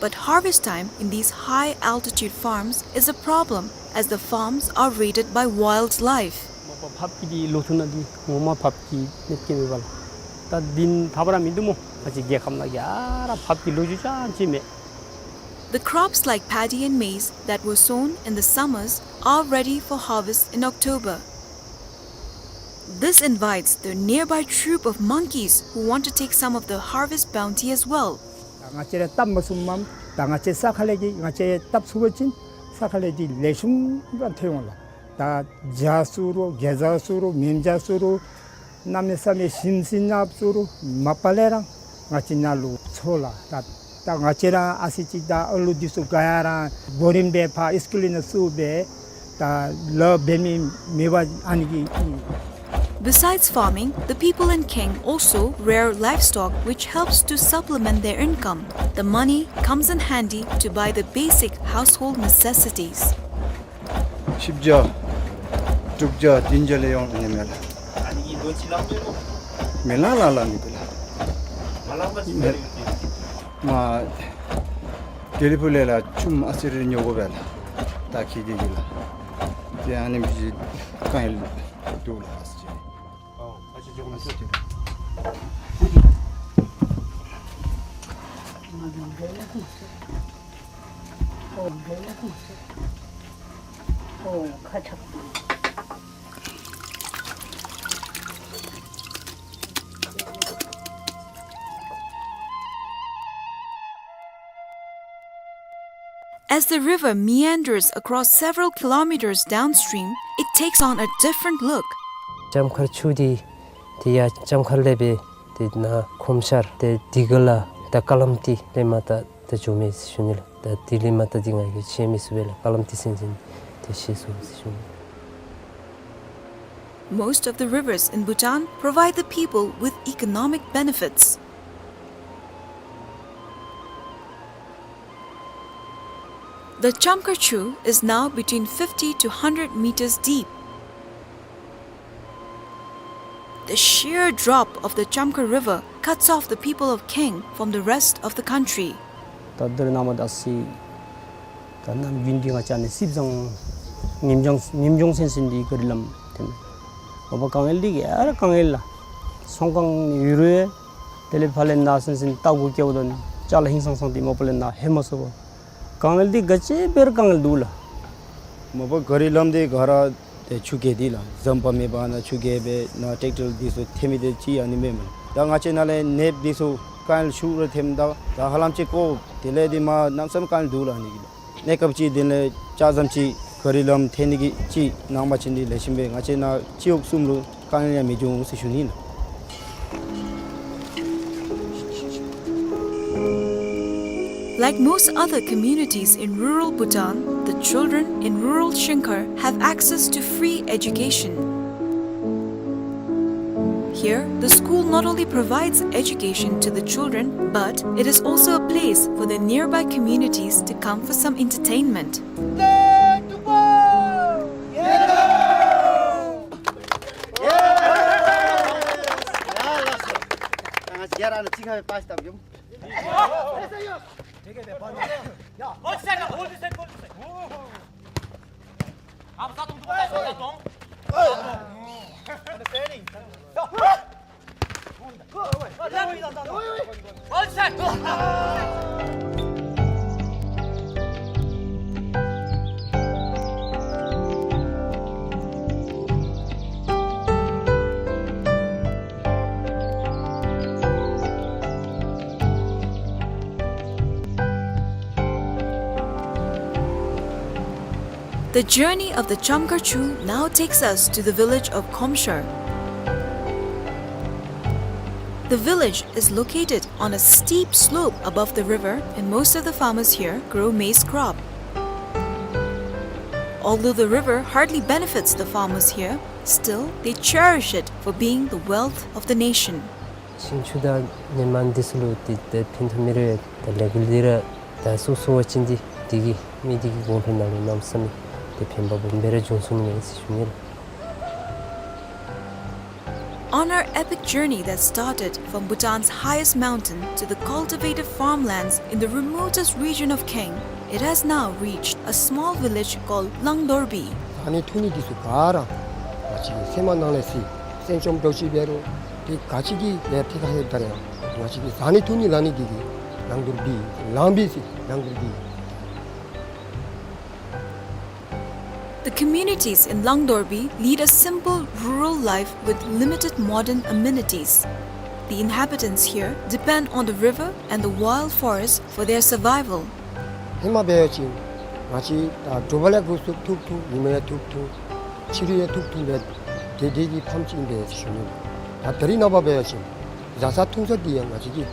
But harvest time in these high-altitude farms is a problem, as the farms are raided by wildlife. མ་པ་ཕགཔ་གི་འདི་ལོ་ཐུང་ནང་འདི་ངོ་མ་ཕགཔ་གི་གནོད་སྐྱེལ་མེད་པ་ལགས། ད་འདི་ཐབས་ར་མིན་འདུག་སྨོ། ང་བཅས་རྒྱལ་ཁབ་ནང་གི་ཨ་ར་ཕགཔ་གི་ལོ་རྒྱུས་ཅང་ཅིག་མེད། The crops like paddy and maize that were sown in the summers are ready for harvest in October. This invites the nearby troop of monkeys who want to take some of the harvest bounty as well. ད་ང་བཅས་ར་བཏབ་མ་ཚུགསཔ་མས། ད་ང་བཅས་ས་ཁ་ལས་ཀྱི་ང་བཅས་བཏབ་ཚུགས་པ་ཅིན་ས་ཁ་ལས་ཀྱི་ལེགས་ཤོམ་ར་ཐོན་འོང་ལགས། ད་བྱ་ཚུ་རུང་གེ་ཛ་ཚུ་རུང་མེན་བྱ་ཚུ་རུང་གནམ་མེད་ས་མེད་ཞིམ་ཟིང་ནགཔ་ཚུ་རུང་མ་པ་ལས་ར་ང་བཅས་ནཱ་ལུ་ཚོར་ལགས། ད་ད་ང་བཅས་ར་ཨ་ཙི་ཅིག་ད་ཨ་ལུ་འདི་ཚུ་ག་ཡ་ར་གོ་རིམ་སྦེ་ཕར་ཨིསི་ཀུལ་ནང་བཙུགས་སྦེ་ད་ལཱ་འབད་མི་མེད་པ་ཨ་ནི་གི། Besides farming, the people in Kheng also rear livestock, which helps to supplement their income. The money comes in handy to buy the basic household necessities. བཞི་བརྒྱ་དྲུག་བརྒྱ་བདུན་བརྒྱ་ལས་ཡོད་ནི་མས་ལགས། མི་ལང་ལང་ལང་ནི་གི་ལགས། མི་མ་དེ་ལས་ཕུ་ལས་ལགས་ཆུམ་ཨ་ཙི་རེ་ཉོ་དགོ་པས་ལགས། ད་ཁྱེད་ཀྱིས་ལགས། ཏེ་ཨ་ནི་མི་གང་ཡང་འདུག་ལགས། As the river meanders across several kilometers downstream, it takes on a different look. ལྕམ་མཁར་ཆུ་འདི་ཏེ་ཡར་ལྕམ་མཁར་ལས་སྦེ་ཏེ་ནཱ་ཁོམ་ཤར་ཏེ་དི་ག་ལ་ད་ཀ་ལམ་ཏི་ལས་མར་ད་ད་འགྱོ་མས་ཟེར་ཞུ་ནི་ལགས། ད་དེ་ལས་མར་ད་འདི་ང་གིས་ཆ་མི་ཚུགས་པས་ལགས། ཧ་ལམ་དེ་ཚུན་ཚོད་དེ་ཆ་སོང་ཟེར་ཞུ་ནི། Most of the rivers in Bhutan provide the people with economic benefits. The Chamkar Chu is now between fifty to hundred meters deep. The sheer drop of the Chamkar River cuts off the people of Kaeng from the rest of the country. ད་འདིར་ནཱ་མར་ད་སི་ད་ནམ་རྒྱུན་འདི་ང་བཅས་ནི་སིབ་ཟང་ཉིནམ་ལྗང་ཉིནམ་ལྗང་སེང་སེང་འདི་ག་རི་ལམ་ཐོན་མས། འོ་བ་དཀའ་ངལ་འདི་ག་ར་དཀའ་ངལ་ལགས། ཚོང་ཁང་ནི་ཡོད་རུང་དེ་ལས་ཕར་ལས་ནཱ་སེང་སེང་ལྟག་གུ་སྐྱེལཝ་ད་ཅ་ལ་ཧིང་སངས་སངས་འདི་མ་པ་ལས་ནཱ་ལྷོད་མ་ཚུགས་པས། དཀའ་ངལ་འདི་ག་ཅི་འབད་རུང་དཀའ་ངལ་འདུག་ལགས། མ་པ་ག་རི་ལམ་འདི་ག་ར་ཏེ་ཆུ་རྐྱལ་འདི་ལགས། ཟམ་པ་མེད་པར་ནཱ་ཆུ་རྐྱལ་སྦེ་ནཱ་ཊེཀ་ཊར་འདི་ཚུ་ཐོན་མི་འདི་ཅིག་ཨ་ནི་མེན་མས། ད་ང་བཅས་ནཱ་ལས་ནདཔ་འདི་ཚུ་དཀའ་ངལ་ཤུགས་ར་ཐོནམ་ད་ད་ཧ་ལམ་ཅིག་ཀོ་དེ་ལས་འདི་མར་གནམ་མེད་ས་མེད་དཀའ་ངལ་འདུག་ལགས་ཨ་ནི་གི་ལགས། གནས་སྐབས་ཅིག་དེ་ལས་ལྕགས་ཟམ་ཅིག་ག་རི་ལམ་ཐོན་ནི་གི་ཅིག་གནང་པ་ཅིན་འདི་ལེགས་ཤོམ་སྦེ་ང་བཅས་ནཱ་སྤྱི་འོག་གསུམ་ལུ་དཀའ་ངལ་ཡང་མི་འབྱུང་ཟེར་ཞུ་ནི་ལགས། Like most other communities in rural Bhutan, the children in rural Shingkhar have access to free education. Here, the school not only provides education to the children, but it is also a place for the nearby communities to come for some entertainment. The journey of the Chamkar Chu now takes us to the village of Khomshar. The village is located on a steep slope above the river, and most of the farmers here grow maize crop. Although the river hardly benefits the farmers here, still they cherish it for being the wealth of the nation. ཤིང་ཆུ་དང་ནི་མ་འདི་ཚུ་ལུ་ཏེ་ཏེ་ཕན་ཐོགས་མི་རེ་ད་ལས་འགུལ་འདི་ར་ད་སོ་སོ་བ་ཅིན་འདི་འདི་གིས་མི་འདི་གི་གོང་འཕེལ་ནང་ལུ་གནམ་མེད་ས་མེད་ཏེ་ཕན་པ་སྦོམ་སྦེ་ར་འབྱུང་ཚུགས་ནི་མས་ཟེར་ཞུ་ནི་ལགས། On our epic journey that started from Bhutan's highest mountain to the cultivated farmlands in the remotest region of Kaeng, it has now reached a small village called Langdorbi. བཟའ་ནི་འཐུང་ནི་འདི་ཚུ་ག་ར་ང་བཅས་ཀྱི་སེམས་ནང་ལས་སི་སེམས་ཅན་འདྲཝ་ཅིག་འབད་རུང་ཏེ་ག་ཅི་གི་ལས་ཏེ་ག་ཧེ་ད་རེ་ཡང་ང་བཅས་ཀྱི་བཟའ་ནི་འཐུང་ནི་ལ་ནི་འདི་གིས་ལང་དོར་བི་ལང་བི་སི་ལང་དོར་བི། The communities in Langdorbi lead a simple rural life with limited modern amenities. The inhabitants here depend on the river and the wild forest for their survival. ཧེ་མ་འབད་བ་ཅིན་ང་བཅས་ད་དྲོ་པ་ལས་འགོ་བཙུགས་ཐུག་ཐུག་ཉི་མ་ལས་ཐུག་ཐུག་ཕྱི་རུ་ལས་ཐུག་ཐུག་འབད་དེ་དེ་གི་ཕམ་ཅིག་འབད་ཟེར་ཞུ་ནི། ད་ད་རིས་ནངས་པ་འབད་བ་ཅིན་བཟའ་ཚང་འཐུང་ཚང་འདི་ཡང་ང་བཅས་ཀྱིས་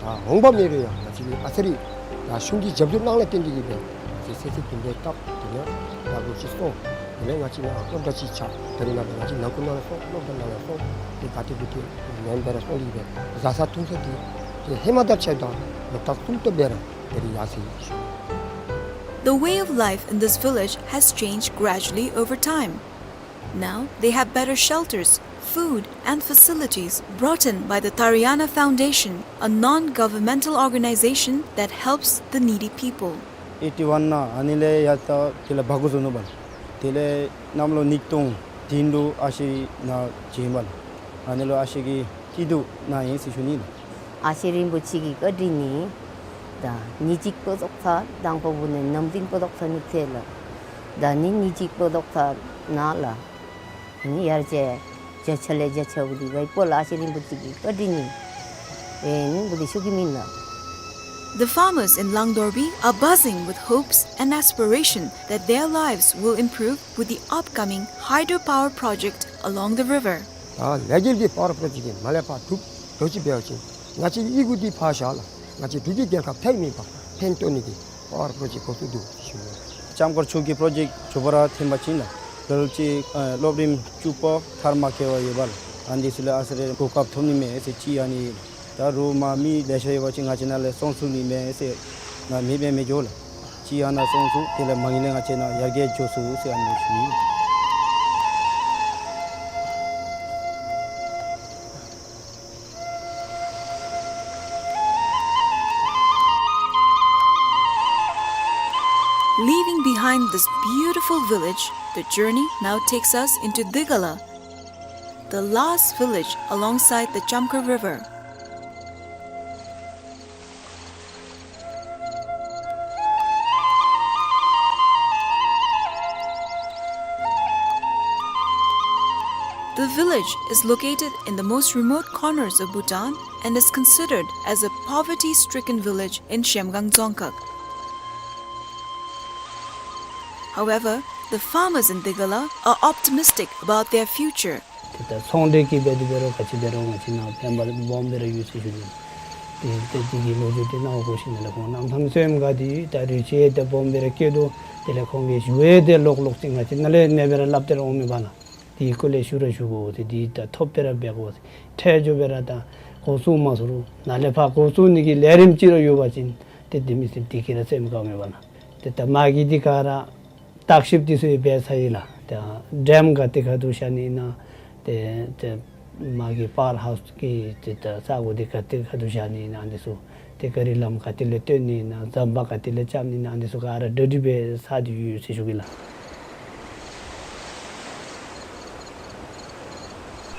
ད་འོང་པ་མེད་རུང་ཡང་ང་བཅས་ཀྱིས་ཨ་ཙི་རེ་ད་གཞུང་གི་རྒྱབ་སྐྱོར་གནང་ལས་བརྟེན་ཏེ་གིས་སྦེ་ང་བཅས་ཚེ་ཚེ་བདུན་པའི་སྟབས་དེ་ལས་ད་ལོ་གཅིག་སོང་། དེ་ལས་ང་བཅས་ནཱ་སློབ་གྲྭ་ཅིག་ཆགས། ད་རིས་ནངས་པ་ང་བཅས་ནང་ཁུལ་ནང་ལས་སོང་སློབ་གྲྭ་ནང་ལས་སོང་། དེ་ག་ཏེ་གུ་ཏེ་མེན་པར་སོང་སྟེ་གིས་སྦེ་བཟའ་ཚང་འཐུང་ཚང་འདི་ཏེ་ཧེ་མ་དང་ཕྱདཔ་ད་ལོག་ལྟ་གསུམ་ཏོག་སྦེ་ར་ད་རིས་ཡར་སོ་ཡི་ཟེར་ཞུ། The way of life in this village has changed gradually over time. Now they have better shelters, food and facilities brought in by the Tariana Foundation, a non-governmental organization that helps the needy people. ཨེ་ཊི་ཝན་ནང་ཨ་ནི་ལས་ཡར་ད་དེ་ལས་འབག་འགྱོ་ནུག་པ་ལགས། དེ་ལས་གནམ་ལོ་ཉིས་སྟོང་བདུན་ལུ་ཨ་ཞེ་ནཱ་བྱོན་པ་ལགས། ཨ་ནི་ལུ་ཨ་ཞེ་གིས་སྐྱིད་སྡུག་གནང་ཡི་ཟེར་ཞུ་ནི་ལགས། ཨ་ཞེ་རིན་པོ་ཆེ་གི་བཀའ་དྲིན་ནི་ད་ཉིནམ་གཅིག་པོ་རྫོགས་ཚར་དང་པོ་བུ་ནི་ནམ་རིམ་པོ་རྫོགས་ཚར་ནི་ཚེ་ལགས། ད་ནི་ཉིནམ་གཅིག་པོ་རྫོགས་ཚར་ནཱ་ལགས། ནི་ཡར་ཅིག་བརྒྱ་ཆ་ལས་བརྒྱ་ཆ་བུ་འདི་ཝའི་པོ་ལགས་ཨ་ཞེ་རིན་པོ་ཆེ་གི་བཀའ་དྲིན་ནི་ཨེ་ནི་བུ་འདི་ཤོར་གི་མེན་ལགས། The farmers in Langdorbi are buzzing with hopes and aspiration that their lives will improve with the upcoming hydropower project along the river. ད་ལས་འགུལ་འདི་པ་ཝར་པྲོ་ཇེཀཊ་འདི་མར་ལས་ཕར་འགྲུབ་འགྱོ་ཅི་འབད་བ་ཅིན་ང་བཅས་ཀྱི་ཡི་གུ་འདི་ཕར་བཞག་ལགས། ང་བཅས་འབྲུག་གི་རྒྱལ་ཁབ་ཐལ་མེད་པ་ཕན་ཐོགས་ནི་འདི་ པཱ་ཝར་པྲོ་ཇེཀཊ་འགོ་བཙུགས་འདུག་ཞུ། ལྕམ་མཁར་ཆུ་གི་པྲོ་ཇེཀཊ་མཇུག་བསྡུ་ར་ཐོན་པ་ཅིན་ལགས་ལོ་ལོ་ཅིག་ཨ་སློབ་རིམ་བཅུ་པ་མཐར་མ་འཁྱོལ་བར་ཡོད་པ་ལགས། ཨ་ནི་འདི་ཚུ་ལུ་ཨ་ཙི་རེ་གོ་སྐབས་ཐོབ་ནི་མས་ཟེར་ཅིག། ཨ་ནི་ད་རུང་མ་མི་ལེ་ཤ་ཡོད་པ་ཅིན་ང་བཅས་ནཱ་ལས་སོང་ཚུགས་ནི་མས་ཟེར་ང་མེདཔ་མི་འགྱོ་ལགས། ཅིག་ཨ་ནཱ་སོང་ཚུགས། དེ་ལས་མ་དངུལ་ལས་ང་བཅས་ནཱ་ཡར་རྒྱས་འགྱོ་ཚུགས་ཟེར་ཨ་ནི་ཞུ་ནི། Leaving behind this beautiful village, the journey now takes us into Digala, the last village alongside the Chamkhar River. The village is located in the most remote corners of Bhutan and is considered as a poverty-stricken village in Zhemgang Dzongkhag. However, the farmers in Digala are optimistic about their future. ཏེ་ད་ཚོང་འབྲེལ་གྱི་འབད་དེ་འབད་རུང་ག་ཅི་འབད་རུང་ང་བཅས་ནཱ་ཕནམ་སྦོམ་སྦེ་ར་ཡོད་ཟེར་ཞུ་ནི། ཏེ་ཏེ་དེ་གི་ལོ་རྒྱུས་འདི་ནཱ་འོང་དགོ་ཞིནམ་ལས་ཁོང་གནམ་ཐང་སོ་ཡོདཔ་ག་ཏེ་ད་རི་ཆེ་ཏེ་སྦོམ་སྦེ་ར་སྐྱེས་དོ། དེ་ལས་ཁོང་གི་ཞུ་ཡང་ཏེ་ལོག་ལོག་ཅིག་ང་བཅས་ནཱ་ལས་ཨ་ནེ་སྦེ་ར་སླབ་སྟེ་ར་འོང་མི་འབད་ལགས། དེ་གི་སྐོར་ལས་ཞུ་ར་ཞུ་དགོ་ཟེར། དེ་ད་ཐོབ་སྦེ་ར་འབད་དགོ་ཟེར། འཕྲལ་མགྱོགས་སྦེ་ར་ད་འགོ་བཙུགས་མ་ཚུགས་རུང་ནཱ་ལས་ཕར་འགོ་བཙུགས་ནི་གི་ལས་རིམ་ཅིག་ར་ཡོད་པ་ཅིན་ཏེ་དེ་མི་སེམས་དེ་གིས་ར་སེམས་དགའ་མི་འབད་ལགས། ཏེ་ད་མ་གི་འདི་ག་ར་བརྟག་ཞིབ་འདི་ཚུ་ཡང་འབད་ཚར་ཡི་ལགས། ཏེ་ཌེམ་ག་ཏེ་ག་ཏེ་བཞག་ནི་ཨིན་ན། ཏེ་ཏེ་མ་གི་པཱ་ཝར་ཧའུསི་གི་ཏེ་ད་ས་གོ་འདི་ག་ཏེ་ག་ཏེ་བཞག་ནི་ཨིན་ན་འདི་ཚུ། ཏེ་ག་རི་ལམ་ག་ཏེ་ལས་བཏོན་ནི་ཨིན་ན། ཟམ་པ་ག་ཏེ་ལས་རྐྱབ་ནི་ཨིན་ན། འདི་ཚུ་ག་ར་གྲ་སྒྲིག་འབད་ཚར་ཏེ་ཡོད་ཟེར་ཞུ་གེ་ལགས།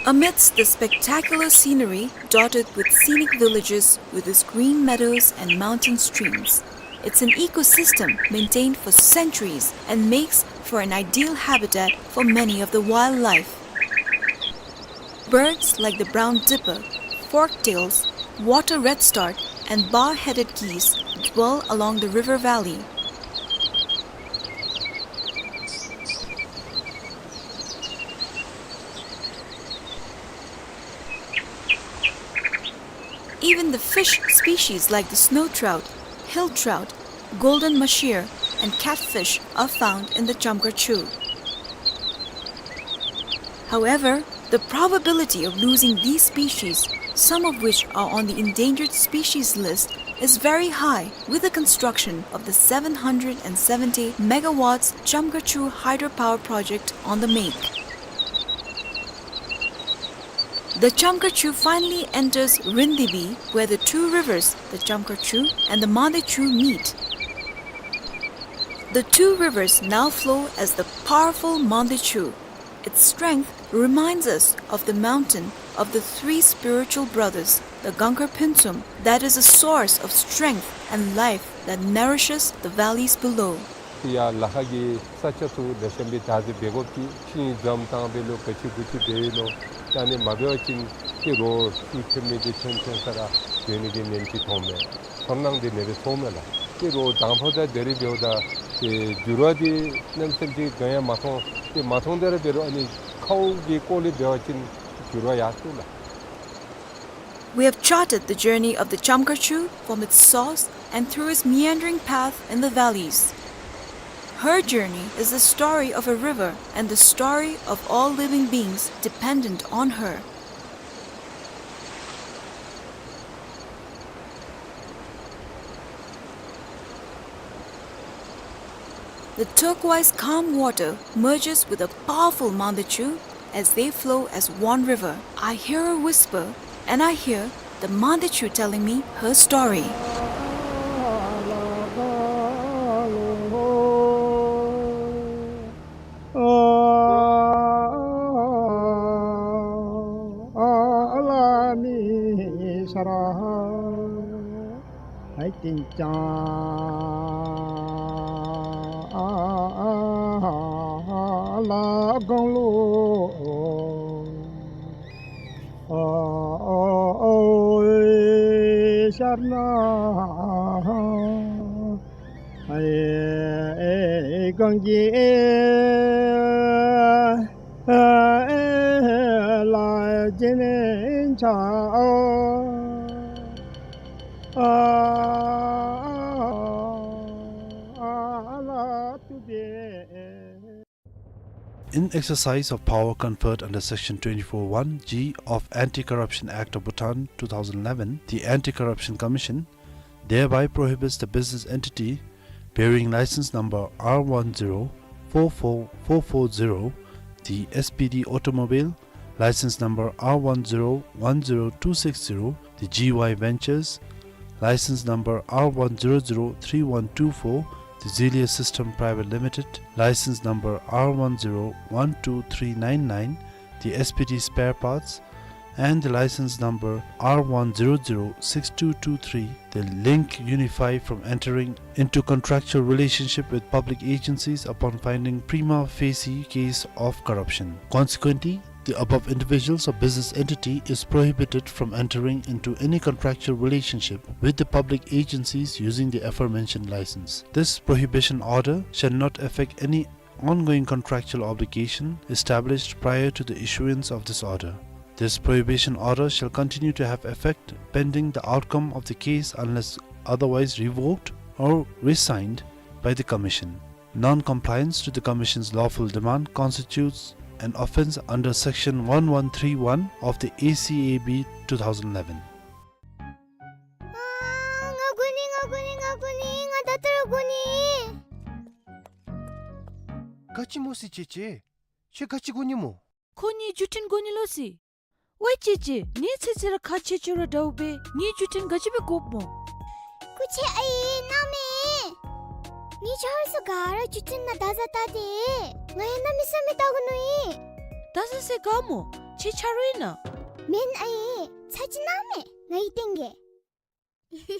Amidst the spectacular scenery dotted with scenic villages with its green meadows and mountain streams, it's an ecosystem maintained for centuries and makes for an ideal habitat for many of the wildlife. Birds like the brown dipper, forktails, water redstart, and bar-headed geese dwell along the river valley. Even the fish species like the snow trout, hill trout, golden mahseer, and catfish are found in the Chamkhar Chu. However, the probability of losing these species, some of which are on the endangered species list, is very high with the construction of the seven hundred and seventy megawatts Chamkhar Chu hydropower project on the make. The Chamkhar Chu finally enters Rindibi, where the two rivers, the Chamkhar Chu and the Mande Chu, meet. The two rivers now flow as the powerful Mande Chu. Its strength reminds us of the mountain of the three spiritual brothers, the Gangkhar Phuntsum, that is a source of strength and life that nourishes the valleys below. ཡར་ལ་ཁ་གི་ས་ཆ་ཚུ་ལེ་ཤ་སྦེ་བདག་འཛིན་འབད་དགོཔ་ཅིག། ཤིང་འཛོམས་བཏང་སྦེ་ལོག་ག་ཅི་གུ་ཅི་འབད་ཡི་ལོ། ད་ཨ་ནི་མ་འབད་བ་ཅིན་ཏེ་རོགས་ཚུ་ཐོན་མི་འདི་ཐོན་ཐོན་ས་ར་འགྱོ་ནི་གི་ཉེན་ཅིག་མཐོངམ་མས། ཚོར་སྣང་འདི་ཨ་ནེ་སྦེ་ཚོརཝ་མས་ལགས། ཏེ་རོགས་དང་ཕུ་ད་དེ་རེ་འབདཝ་ད་ཏེ་འགྱུར་བ་འདི་གནམ་མེད་ས་མེད་ཅིག་གང་ཡང་མ་མཐོང་། ཏེ་མ་མཐོང་དེ་ར་འབད་རུང་ཨ་ནི་ཁཝ་གི་སྐོར་ལས་འབད་བ་ཅིན་འགྱུར་བ་ཡར་སོང་ལགས། We have charted the journey of the Chamkhar Chu from its source and through its meandering path in the valleys. Her journey is the story of a river and the story of all living beings dependent on her. The turquoise calm water merges with the powerful Mande Chu as they flow as one river. I hear her whisper, and I hear the Mande Chu telling me her story. In exercise of power conferred under Section twenty-four one G of Anti-Corruption Act of Bhutan two thousand eleven, the Anti-Corruption Commission thereby prohibits the business entity bearing license number R one zero four four four four zero, the S P D automobile, license number R one zero one zero two six zero, the G Y Ventures, license number R one zero zero three one two four, the Zelia System Private Limited, license number R one zero one two three nine nine, the S P D Spare Parts, and the license number R one zero zero six two two three, the Link Unify, from entering into contractual relationship with public agencies upon finding prima facie case of corruption. Consequently, the above individuals or business entity is prohibited from entering into any contractual relationship with the public agencies using the aforementioned license. This prohibition order shall not affect any ongoing contractual obligation established prior to the issuance of this order. This prohibition order shall continue to have effect pending the outcome of the case unless otherwise revoked or rescinded by the Commission. Non-compliance to the Commission's lawful demand constitutes an offence under Section one one three one of the A C A B two thousand eleven. ཨ། ང་དགོ་ནི། ང་དགོ་ནི། ང་དགོ་ནི། ང་ད་ལྟོ་ར་དགོ་ནི། ག་ཅི་སྨོ་ཟེར་ཅེ་ཅེ། ཁྱོད་ག་ཅི་དགོ་ནི་སྨོ། ཁོ་ངེའི་བརྒྱུད་འཕྲིན་དགོ་ནི་ལོ་ཟེར། ཝའེ་ཅེ་ཅེ། ངེའི་ཚེ་ཚེ་ར་ཁག་ཆེ་ཆེ་ར་འདྲཝ་སྦེ་ངེའི་བརྒྱུད་འཕྲིན་ག་ཅི་སྦེ་དགོཔ་སྨོ། སྐུ་མཁྱེན་ཨའི་གནམ་མེད། ངེའི་ཆ་རོགས་ཚུ་ག་ར་བརྒྱུད་འཕྲིན་ནང་བརྡ་བཟའ་བལྟ་སྟེ། ང་ཡང་གནམ་མེད་ས་མེད་བལྟ་དགོ་མནོ་ཡི། བརྡ་བཟའ་ཟེར་ག་སྨོ། ཁྱོད་ཆ་རོགས་ཨིན་ན། མེན་ཨའི། ཚ་གྱང་གནམ་མེད་ང་གིས་བསྟན་གེ། བརྡ་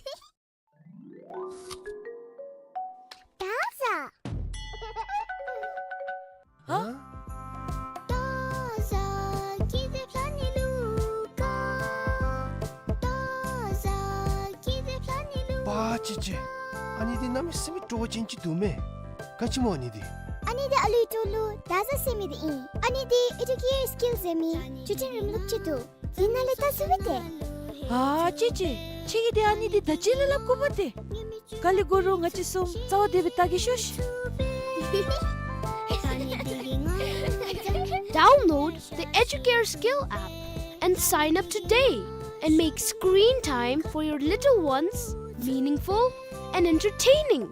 བཟའ། ཧ། བརྡ་བཟའ་ཀི་ཏེ་ཕ་ནི་ལུ་ཀ། བརྡ་བཟའ་ཀི་ཏེ་ཕ་ནི་ལུ། ཝའེ་ཅེ་ཅེ། ཨ་ནི་འདི་གནམ་མེད་ས་མེད་སྤྲོ་བ་ཅན་ཅིག་འདུག་མས། ག་ཅི་སྨོ་ཨ་ནི་འདི། ཨ་ནི་འདི་ཨ་ལུའི་ཏོ་ལུ་བརྡ་བཟའ་ཟེར་མི་འདི་ཨིན། ཨ་ནི་འདི་ཨེ་ཌུ་ཀེར་སི་ཀིལ་ཟེར་མི་བརྒྱུད་འཕྲིན་རིམ་ལུགས་ཅིག་འདུག། ཨིན་ན་ལས་བལྟ་ཚུགས་པས་ཏེ། ཨ་ཅེ་ཅེ། ཁྱོད་ཀྱིས་ཏེ་ཨ་ནི་འདི་ད་ཅི་ལས་སླབ་དགོ་པས་ཏེ། ག་ལས་དགོ་རུང་ང་བཅས་གསུམ་རྩ་བ་བདེ་སྦེ་བལྟ་གེ་ཤོག་ཤིག། Download the Educare Skill app and sign up today and make screen time for your little ones meaningful and entertaining.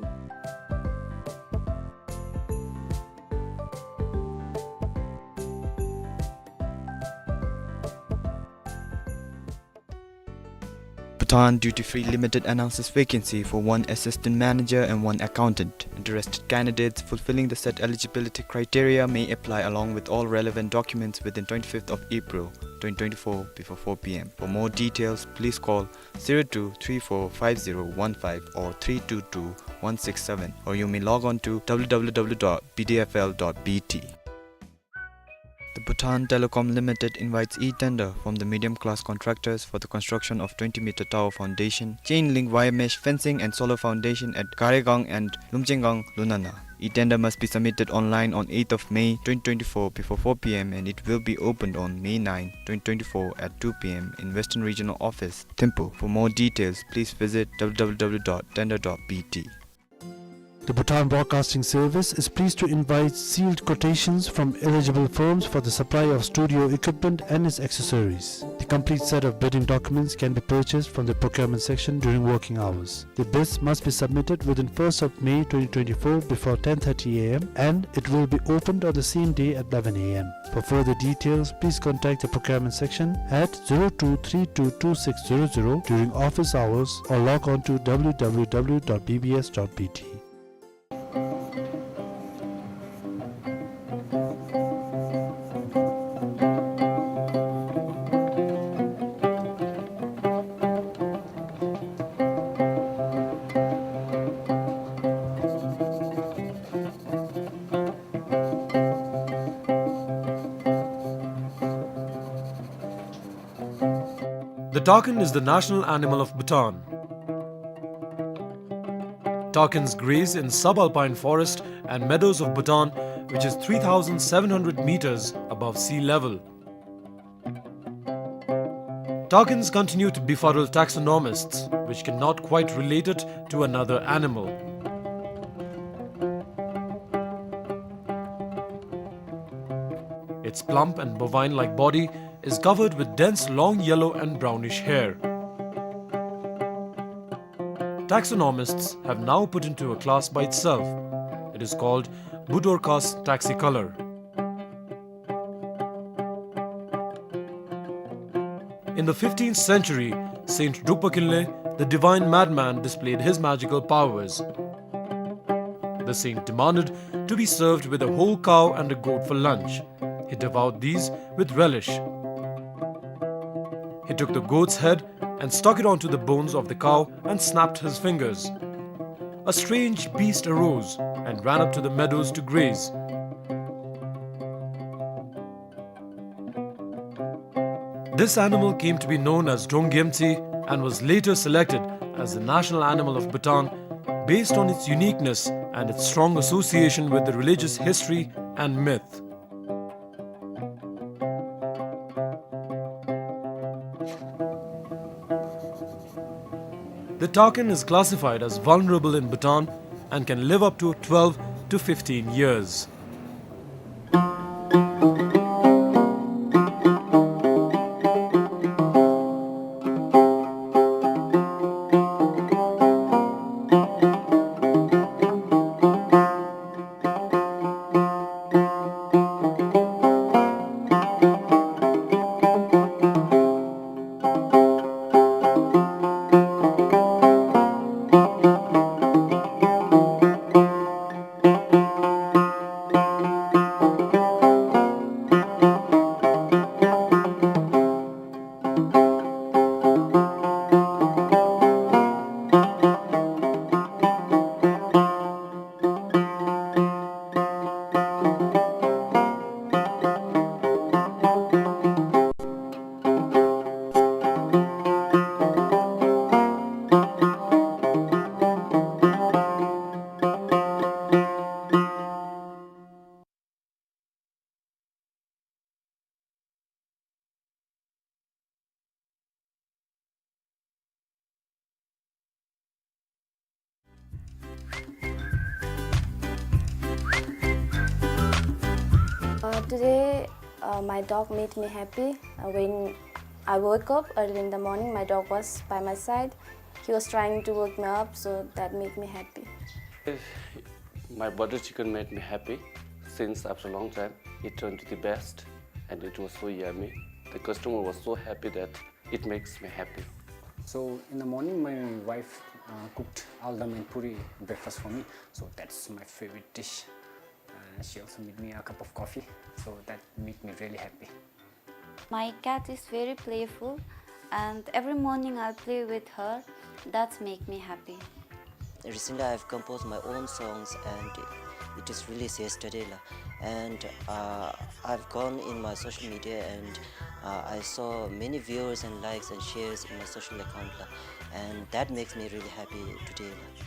Bhutan Duty Free Limited announces vacancy for one assistant manager and one accountant. Interested candidates fulfilling the set eligibility criteria may apply along with all relevant documents within twenty-fifth of April twenty twenty-four before four P M. For more details, please call zero two three four five zero one five or three two two one six seven, or you may log on to W W W dot B D F L dot B T. The Bhutan Telecom Limited invites e-tender from the medium-class contractors for the construction of twenty meter tower foundation, chain link wire mesh fencing and solar foundation at Garegang and Lumchengang, Lunana. E-tender must be submitted online on eighth of May twenty twenty-four before four P M and it will be opened on May ninth, twenty twenty-four at two P M in Western Regional Office, Thimphu. For more details, please visit W W W dot tender dot B T. The Bhutan Broadcasting Service is pleased to invite sealed quotations from eligible firms for the supply of studio equipment and its accessories. The complete set of bidding documents can be purchased from the procurement section during working hours. The bids must be submitted within first of May twenty twenty-four before ten thirty A M and it will be opened on the same day at eleven A M. For further details, please contact the procurement section at zero two three two two six zero zero during office hours or log on to W W W dot B B S dot B T. The takin is the national animal of Bhutan. Takins graze in subalpine forest and meadows of Bhutan, which is three thousand seven hundred meters above sea level. Takins continue to befuddle taxonomists, which cannot quite relate it to another animal. Its plump and bovine-like body is covered with dense long yellow and brownish hair. Taxonomists have now put into a class by itself. It is called Budorcas taxicolor. In the fifteenth century, Saint Drukpa Kinley, the divine madman, displayed his magical powers. The saint demanded to be served with a whole cow and a goat for lunch. He devoured these with relish. He took the goat's head and stuck it onto the bones of the cow and snapped his fingers. A strange beast arose and ran up to the meadows to graze. This animal came to be known as Dronggyemtsi and was later selected as the national animal of Bhutan based on its uniqueness and its strong association with the religious history and myth. The takin is classified as vulnerable in Bhutan and can live up to twelve to fifteen years. Uh, today, uh, my dog made me happy. Uh, when I woke up early in the morning, my dog was by my side. He was trying to wake me up, so that made me happy. My butter chicken made me happy since after a long time. It turned to the best and it was so yummy. The customer was so happy that it makes me happy. So in the morning, my wife, uh, cooked aldam and puri breakfast for me. So that's my favorite dish. Uh, she also made me a cup of coffee. So that made me really happy. My cat is very playful, and every morning I play with her. That's make me happy. Recently, I've composed my own songs, and it is released yesterday, la. And, uh, I've gone in my social media, and, uh, I saw many viewers and likes and shares in my social account, la. And that makes me really happy today, la.